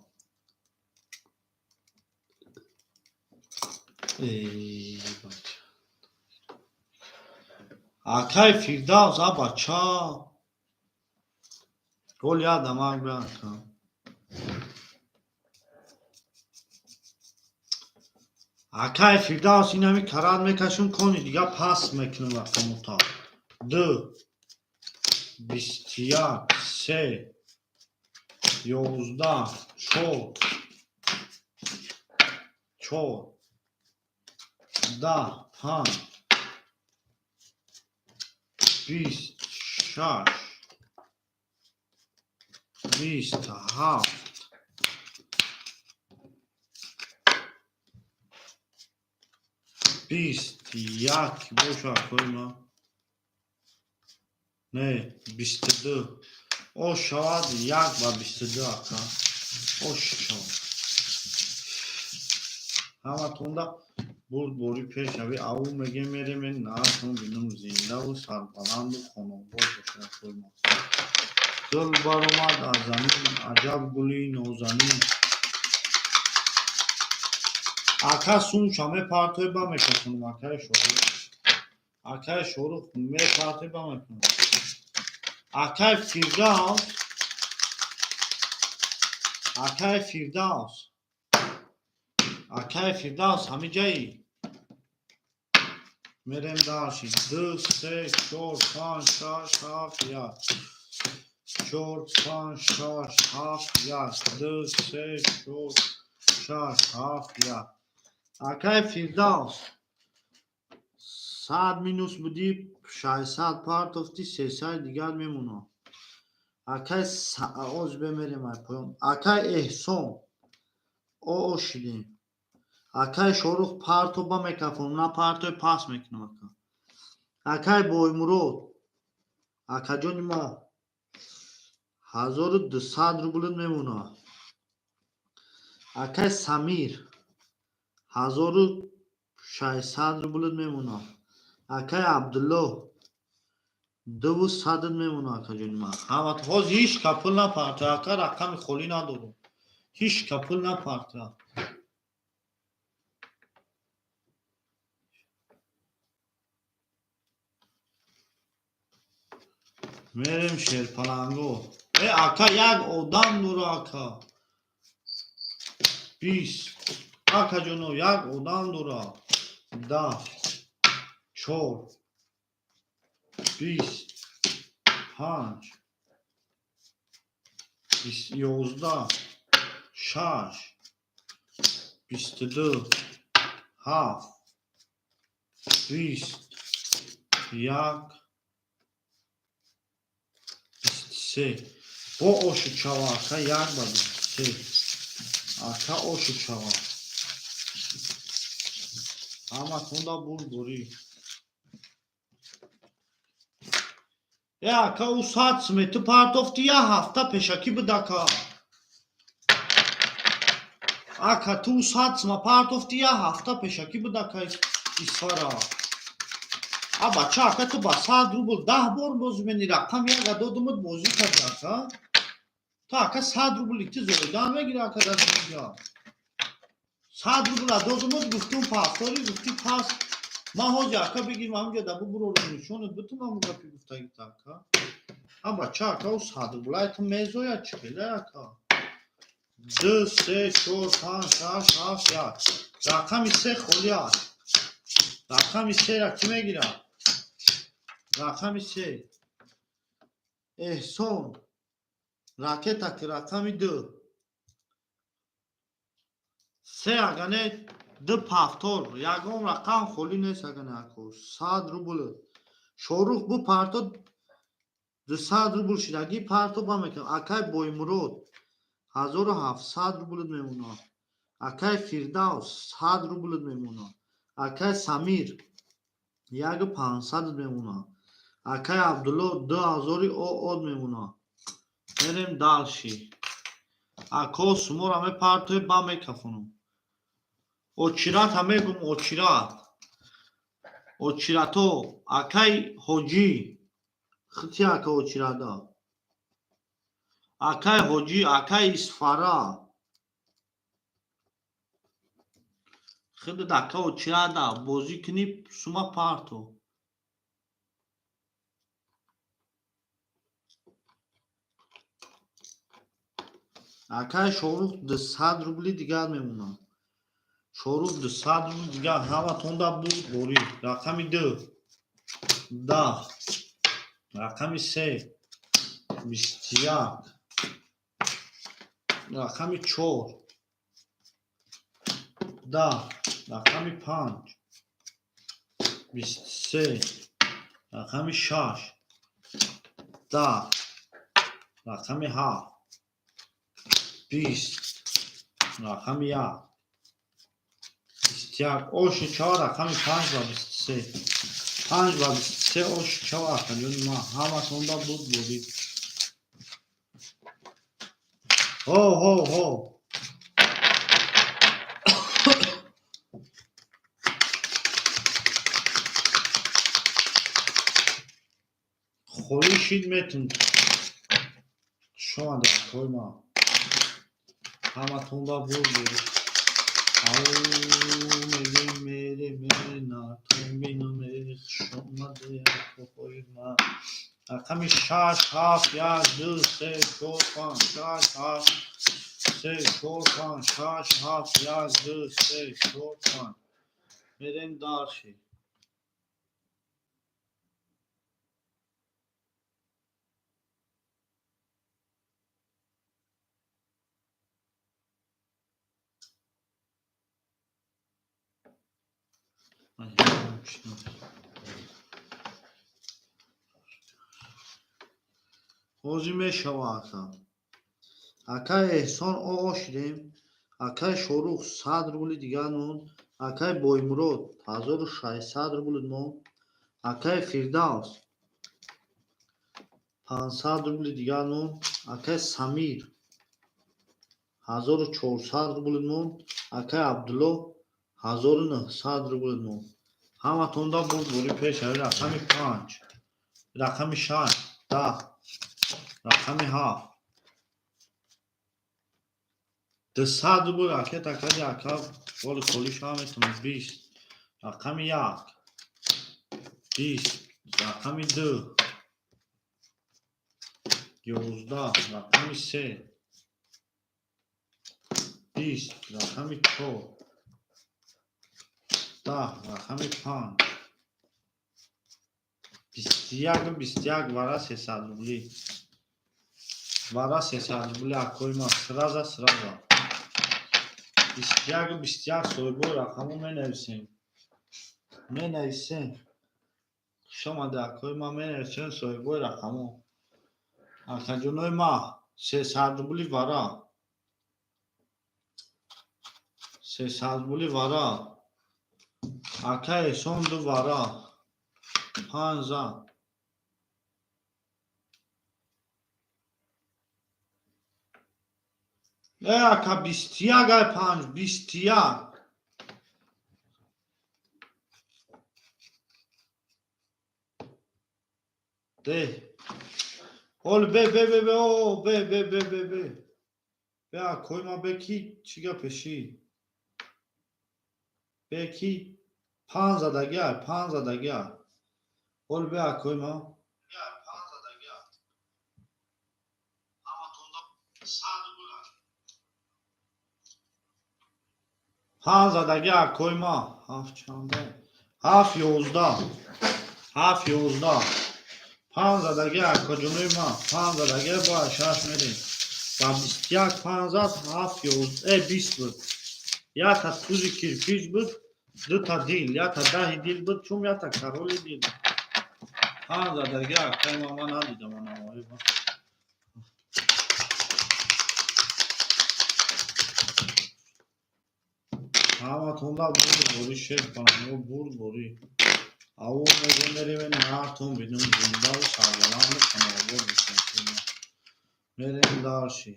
Эй, бача, акаи Фирдавс, а бача, гол ядамак бия, ака. Акаи Фирдавс, инами карат мекашум, кони дига пас мекунам рақамота. Ду, 21, се, 11, чор, чор, 10, панҷ, 20, шаш, 20, ҳафт, 21 боша, акои ман. Не, 22. О шавад як ба 22, ака. Ош шавад. Ҳаматонда бурдборӣ, пешравӣ. Ау мегем, мерем, наатон бинум, зиндаву сарбаланду хонобод бошед, акои ман. Гул баромад аз замин, аҷаб гули нозанин. Ака сумча мепартои ба мекафонам, акаи Шорух. Акаи Шорух мепартои ба мекунам. Акаи Фирдавс, акаи Фирдавс, акаи Фирдавс, ҳамиҷаи? Мерем дальше. Ду, се, чор, панҷ, шаш, ҳафт, як. Чор, панҷ, шаш, ҳафт, як. Ду, се, чор, шаш, ҳафт, як. Акаи Фирдавс, 100 минус будӣ, 600 партофтӣ, 300 дигар мемонад. Акай оз бемерем ай поён. Акай Эҳсон, оо шидем. Акай Шорух, парто ба мекафонам, на партой пас мекунам, ака. Акай Боймурод, акаҷони ма, 1200 рублит мемонад. Акай Самир, 1600 рублит мемонад. Акай Абдулло, дуву садат мемонад, акаҷони ман. Ҳамат ҳозир ҳеҷ ка пул напарта, ака, рақами холӣ надорам. Ҳеҷ ка пул напарта. Мерем шерпаланго. Э, ака, як одам дора, ака. 20. Акаҷоно, як одам дора. 10. Чор. 20. Панҷ. 11. Шаш. 22. Ҳафт. 20. Як. 23. Бо ошу чава, ака, як ба 23. Ака, ошу чава. Ҳаматонда бурдборӣ. Э, ака, ӯ 100 суме ту партофти, як ҳафта пешакӣ буд, ака. Ака, ту 100 сума партофти, як ҳафта пешакӣ буд, ака, Исфара. А бача, ака, ту ба 100 рубл 10 бор бозӣ мени, рақам яга додумуд, бозӣ карди, ака. Ту, ака, 100 рубли ту зоидан мегири, ака, дар инҷа. 100 рубла додумуд, гуфтум пасторӣ, гуфти пас. Ман ҳозир, ака, бигирм ҳамҷа да бубурорум, нишонат битум ҳамун гапи гуфтагита, ака. А бача, ака, ӯ 100 рублай ту мезояд чӣ хеле, ака? Ду, се, чор, панҷ, шаш, ҳафт, як. Рақами се холӣ аст. Рақами сера кӣ мегирад? Рақами се. Эҳсон. Ракета ки рақами ду. Се агане ду пафтор. Ягон рақам холӣ нест агане, ако. 100 рубл. Шорух бу парто, 200 рубл шидагӣ, парто ба мекунам. Акай Боймурод, 1700 рублит мемонад. Акай Фирдавс, 100 рублит мемонад. Акай Самир, яку панҳсадат мемонад. Акай Абдулло, 2000 оод мемонад. Мерем дальше. Ако, сумора мепартои ба мекафонам. Очирата мегум, очират. Очирато, акай Ҳоҷӣ. Хити, ака, очирада. Акай Ҳоҷӣ, акай Исфара. Хидат, ака, очирада бозӣ кунӣ, сума парто. Акай Шорух, 200 рубли дигар мемонад. Шорух, 200 рубли дигар, ҳаматонда буд борӣ. Рақами ду. 10. Рақами се. 21. Рақами чор. 10. Рақами панҷ. 23. Рақами шаш. 10. Рақами ҳафт. 20. Рақами як. 21. Оши чор, рақами панҷ ва 23. Панҷ ва 23, оши чор, акаҷони ман, ҳаматонда буд борӣ. Ҳо, ҳо, ҳо. Холӣ шид метун. Хуш омадед, акои ман. Ҳаматонда буд борӣ. Ау мегем мере мере нартон бинаме хуш омаде акоҳои ман. Рақами шаш, ҳафт, як, ду, се, чор, панҷ, шаш, ҳафт, се, чор, панҷ, шаш, ҳафт, як, ду, се, чор, панҷ. Мерем дальше. Ҳозир мешава, ака. Акаи Эҳсон оо шидем. Акаи Шорух 100 рубли дигар монд. Акаи Боймурод 1600 рубл монд. Акаи Фирдавс 500 рубли дигар монд. Акаи Самир 1400 рубл монд. Акаи Абдулло 1900 рубл монд. Ҳаматонда бурдборӣ пеш. Рақами панҷ, рақами шаш, 10, рақами ҳафт, 200 рубл ракета кади, ака, боли холӣ шава метавонад. 20, рақами як, 20, рақами ду, 11, рақами се, 20, рақами чор, 10, рақами панҷ, 21, 21 вара 300 рубли, вара 300 рубли, акои ман, сразу, сразу 21, 21. Соҳибои рақамҳо менависем, менависем. Хушомаде, акои ман, менависем соҳибои рақамҳо. Акаҷонои ма, 300 рубли вара, 300 рубли вара. Ака Эҳсон ду вара, панҷ зан. Э, ака, 21 ай панҷ, 21. Де ҳол бе бе бе бе о бе бе бе бе бе бе, акои ма, бе ки чӣ гапеши, бе ки панҷ задаги ай, панҷ задаги ай. Ҳол бе, акои ма, панҷ задаги, акои ма. Ҳафт чанда? Ҳафт 11, ҳафт 11, панҷ задаги, акаҷонои ма, панҷ задаги. Ба шаш мерем, ба 21 панҷ зад, ҳафт 11, э, 20 буд. Якта тузи кирпич буд, дута дил, якта даҳи дил буд, чум якта короли дил. Панҷ задаги, акаи ма, ман надидам анавои ма. Ҳаматонда бурдборӣ, шеф баранго, бурдборӣ. Аввал мегӯ мерем нартон бидум, зиндаву сарбаланду хонавода бошем. Мерем дальше.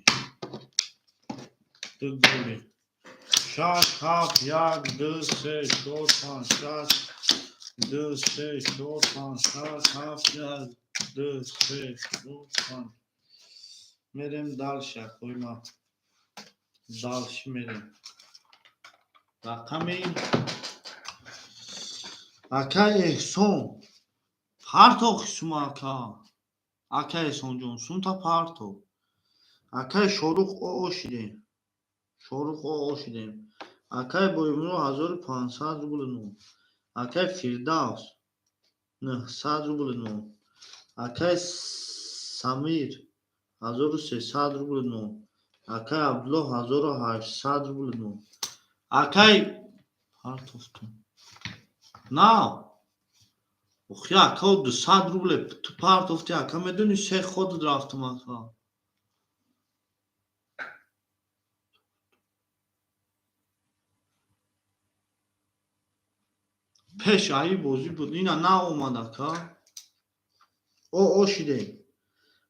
Ду гули. Шаш, ҳафт, як, ду, се, чор, панҷ, шаш, ду, се, чор, панҷ, шаш, ҳафт, як, ду, се, чор, панҷ. Мерем дальше, акои ма. Дальше мерем. Рақами акаи Эҳсон партохи сума, ака. Ака Эҳсонҷон, сумта парто. Акаи Шорух оо шидем. Шорух оо шидем. Акаи Боимуро 1500 рубл монд. Акаи Фирдавс 900 рубл монд. Акаи Самир 1300 рубл монд. Акаи Абдулло 1800 рубл монд. Акаи партофтум. Нав. Охи, ака, 200 рубле ту партофти, ака, медони, се ходат рафтум, ака. Пеш аи бозӣ буд, ина наомад, ака. О шидем.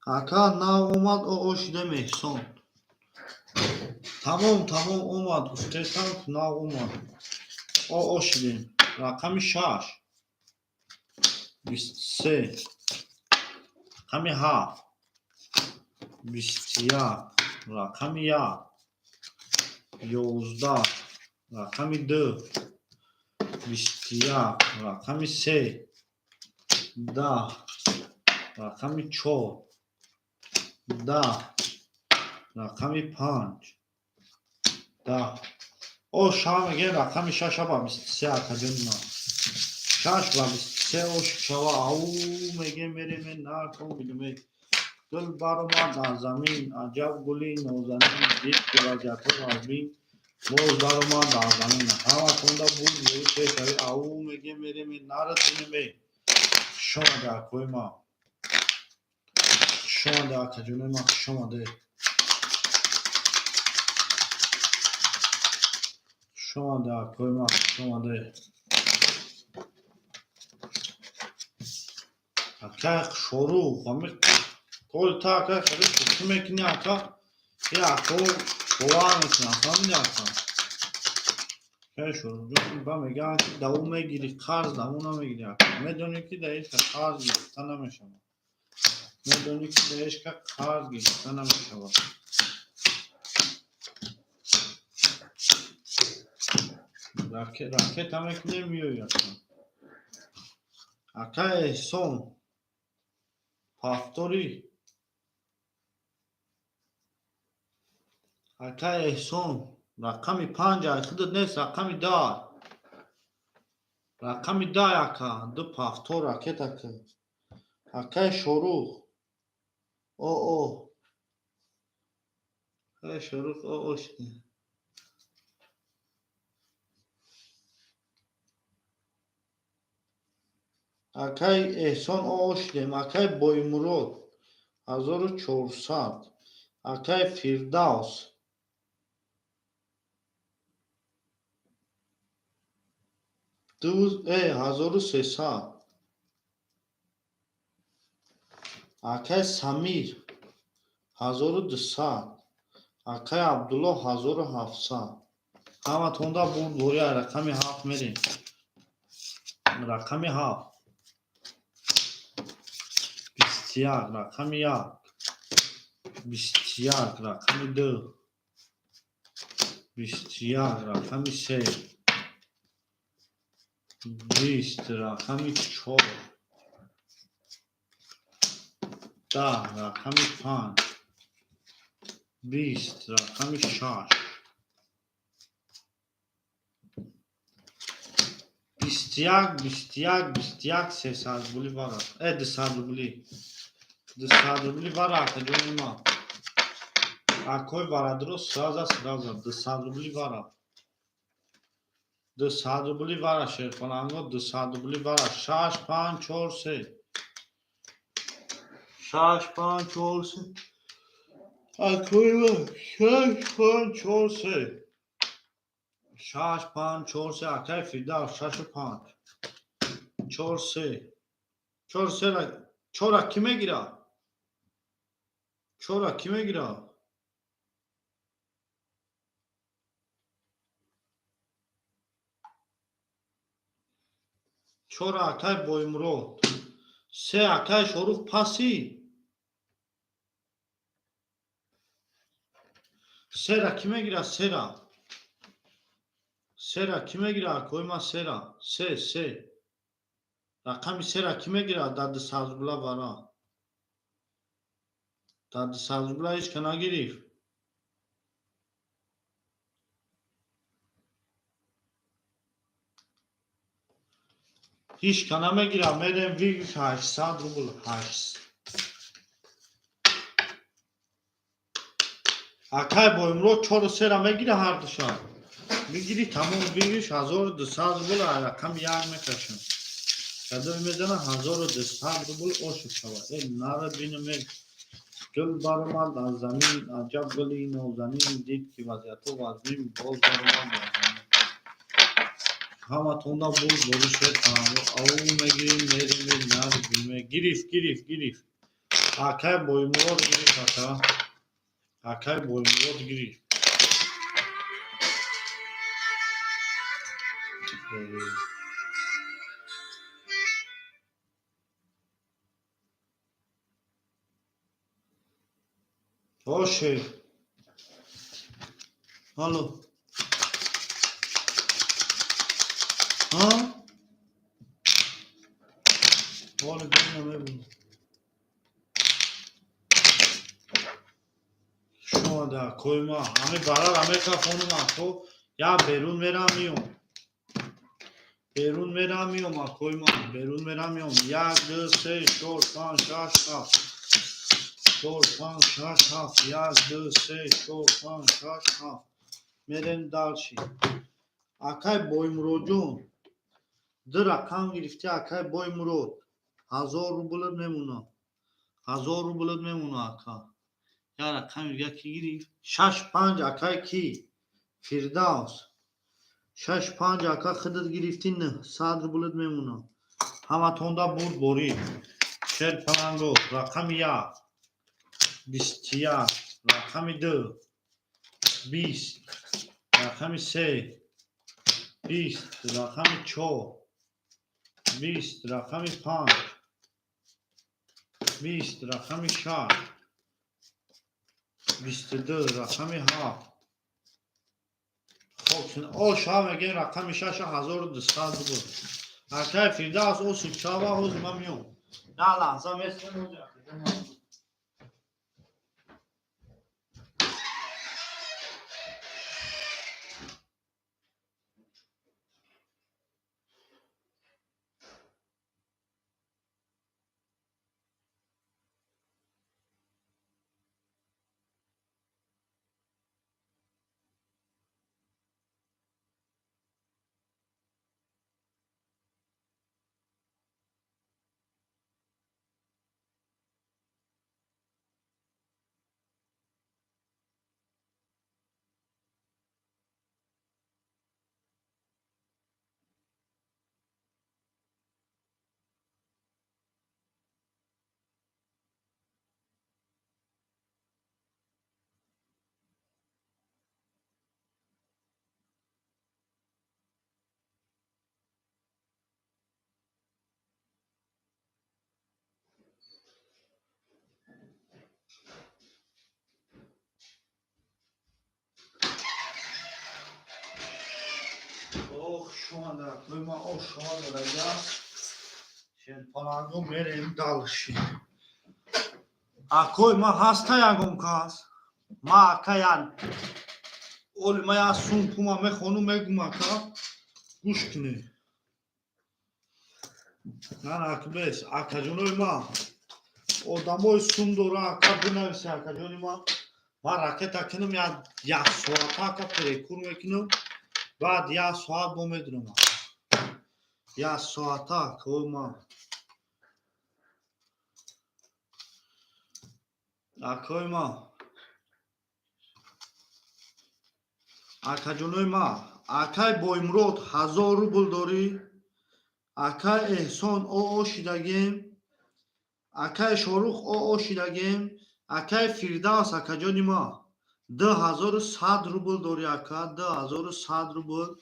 Ака, наомад, о шидем, Эҳсон. Тамом, тамом, омад, гуфтесам, наомад. О шидем. Рақами шаш. 23. Рақами ҳафт. 21. Рақами як. 11. Рақами ду, 21. Рақами се, 10. Рақами чор, 10. Рақами панҷ, 10. О, шава мегӯем, рақами шаша ба 23, акаҷони ман. Шаш ба 23 ош шава. Ау мегӯем, мерем, накун бидуме. Гул баромад аз замин, аҷаб гули нозанин, дид ки вазъиятҳо вазмин, боз баромад аз замин. Ҳаматонда буд шави. Ау мегӯем, мерем, нара динеме. Хуш омаде, акои ман. Хуш омаде, акаҷонои ман, хуш омаде. Хуш омаде, акои ман, хуш омаде. Акай Шорух, ами коли та акай хеле шӯхӣ мекунӣ, ака, е ако бовар мекунам, фаҳмидӣ, ака? Акай Шорухҷон, ба мегӯянд, ки даво мегирӣ, қарз даво намегирӣ, ака. Медонӣ, ки дар ҳеҷ қарз гирифта намешавад. Медонӣ, ки дар ҳеҷ қарз гирифта намешавад. Ракета мекунем, меоӣ, ака. Акай Эҳсон, повтори. Акай Эҳсон, рақами панҷ ай худат нест, рақами 10. Рақами 10, ака, ду повтор ракета кун. Акай Шорух, о о. Акай Шорух, о о шуд. Акай Эҳсон, о о шудем. Акай Боймурод, 1400. Акай Фирдавс, 1300. Акай Самир, 1200. Акай Абдулло, 1700. Ҳаматонда бурд бория. Рақами ҳафт мерем. Рақами ҳафт. 21. Рақами як. 21. Рақами ду. 21. Рақами се. 20. Рақами чор. 10. Рақами панҷ. 20. Рақами шаш. 21, 21, 21, 300 рубли вара. 200 рубли. 200 рубли вара, акаҷони ман. Акои барадро сразу сразу 200 рубли вара. 200 рубли вара, шерпаланго, 200 рубли вара. Шаш, панҷ, чор, се. Шаш, панҷ, чор, се. Акои ман, шаш, панҷ, чор, се. Шаш, панҷ, чор, се. Акай Фирдавс, шашу панҷ. Чор, се. Чор, се, чора кӣ мегирад? Чора кӣ мегирад? Чора акай Боймурод. Се, акай Шорух, паси. Сера кӣ мегирад? Сера. Сера кӣ мегирад? Акои ман, сера. Се, се. Рақами сера кӣ мегирад? Дар 200 рубла вара. Дар 200 рубла ҳеҷ ка нагирифт. Ҳеҷ ка намегирад. Мерем выигрыш 800 рубл. Ҳашт. Акай Боймурод, чору сера мегира ҳардуша. Мегири, тамом, выигрыш 1200 рубл. Рақами як мекашам. Кадом мезана, 1200 рубл ошиб шавад. Э, нара бинаме. Гул баромад аз замин, аҷаб гули нозанин, дид ки вазъиятҳо вазмин, боз баромад аз замин. Ҳаматонда бурд бори шер. Ау мегирим, мерем, нар бинаме. Гирифт, гирифт, гирифт. Акай Боймурод гирифт, ака. Акай Боймурод гирифт. О, шер. Алло. Ҳа, ҳоли бина мебинам. Шумо дар кои ма ҳами барара мекафонам, ако, я берун мерам миём, берун мерам миём, акои ман, берун мерам миём. Як, ду, се, чор, панҷ, шаш, ҳафт, чор, панҷ, шаш, ҳафт, як, ду, се, чор, панҷ, шаш, ҳафт. Мерем дальше. Акай Боймуродҷон, ду рақам гирифтӣ. Акай Боймурод, 1000 рублат мемона, 1000 рублат мемона, ака. Як рақами дига ки гирифт? Шаш, панҷ, акай ки? Фирдавс, шаш, панҷ, ака, худат гирифтӣ, 900 рублат мемона. Ҳаматонда бурд борӣ. Шерпаланго, рақами як 21, рақами ду 20, рақами се 20, рақами чор 20, рақами панҷ 20, рақами шаш 22, рақами ҳафт. Хоб, оша мегем, рақами шаша 1200 рубл. Акай Фирдавс, осиб шава, ҳозир ман миём, як лаҳза месем. Ҳозир. Ох, шума дар ма, ош шума дорага. Шерпаланго, мерем дальше. Акой ма, ҳаста ягон кас? Ма, ака, ян оли ма я сум пума мехонум, мегум, ака, гӯш кунед. Нана, акбес, акаҷонои ма, одамои сум дора, ака, бинависе, акаҷони ма. Ма ракета кунам, як соата, ака, перекур мекунам, баъд як соат бо медурам, як соата, акои ма. Акои ма, акаҷонои ма, акай Боймурод, 1000 рубл дорӣ. Акай Эҳсон, оо шидагем. Акай Шорух, оо шидагем. Акай Фирдавс, акаҷони ма, 2100 рубл дорӣ, ака, 2100 рубл.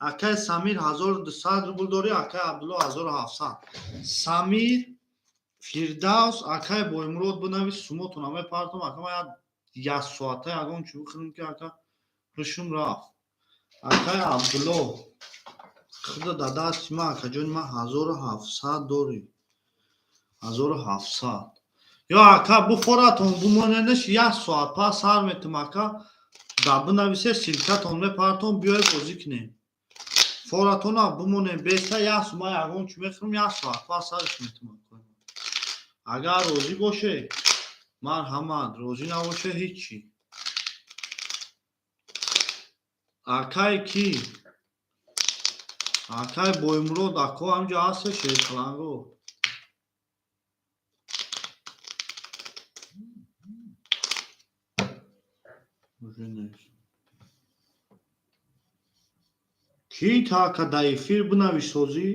Акай Самир, 1200 рубл дорӣ. Акай Абдулло, 1700. Самир, Фирдавс, акай Боймурод, бинавис, сумотона мепартом, ака. Ма як соата ягон чӣ бихӯрем, ки, ака, ҳушум рафт. Акай Абдулло, худо да дасти ма, акаҷони ма, 1700 дорӣ, 1700. Ё, ака, буфоратон бумоненаш, як соат пас сар метум, ака. Да бинависе, ссылка тон мепартом, биёй бозӣ кунем. Форатона бимонем беста, як ма ягон чӣ мехӯрам, як соат пас сарш метум. Агар розӣ боше, марҳамат, розӣ набоше, ҳиччи. Акай ки? Акай Боймурод, ако, ҳамҷо ҳасте, шерпаланго? Уже нест. Ки та, ака, дар эфир бинависозӣ?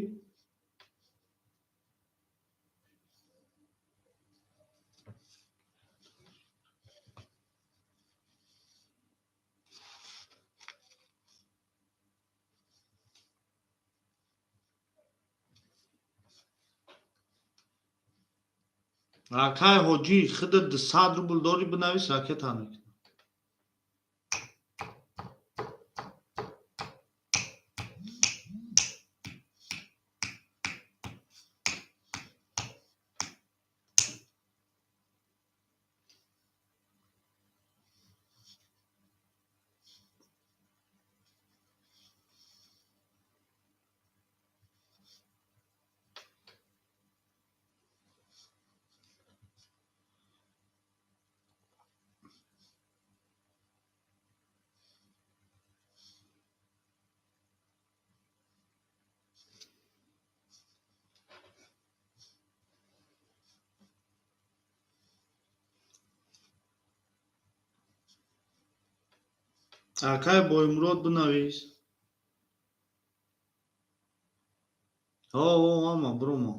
Акай Ҳоҷӣ, худат 200 рубл дорӣ, бинавис, ракета мекунам. Акай Боймурод, бинавис. О, ама брома.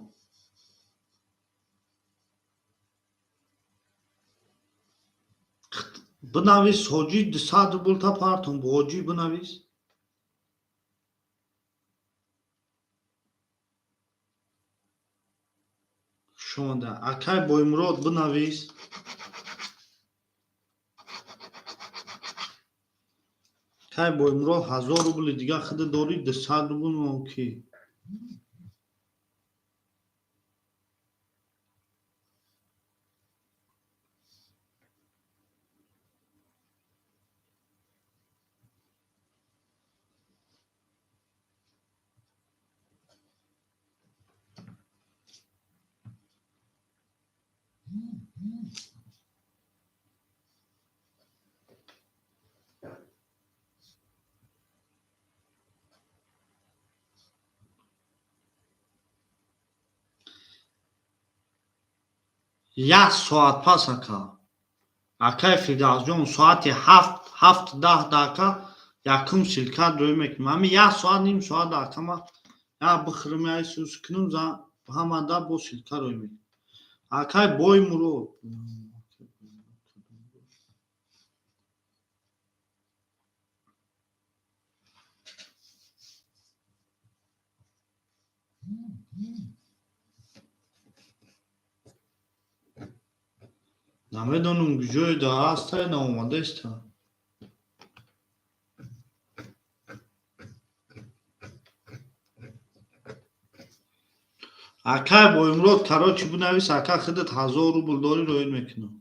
Бинавис, ҳоҷӣ, 200 рубл та партон, ҳоҷӣ, бинавис. Шумода. Акай Боймурод, бинавис. Акай Боймурод, 1000 рубли дига худа дорӣ, 200 рубл ки? Як соат пас, ака. Акай Фирдавсҷон, соати 7, 7:10 да, ака, якум ссылка рӯй мекунем. Ҳами як соат, ним соат, ака, ма як бихӯрам, як сус кунам, ҳамада бо ссылка рӯй мекунем. Акай Боймурод. Намедонам куҷое да ҳастай, наомадаеста. Акай Боймурод, короче, бинавис, ака, худат 1000 рубл дорӣ, роид мекунам.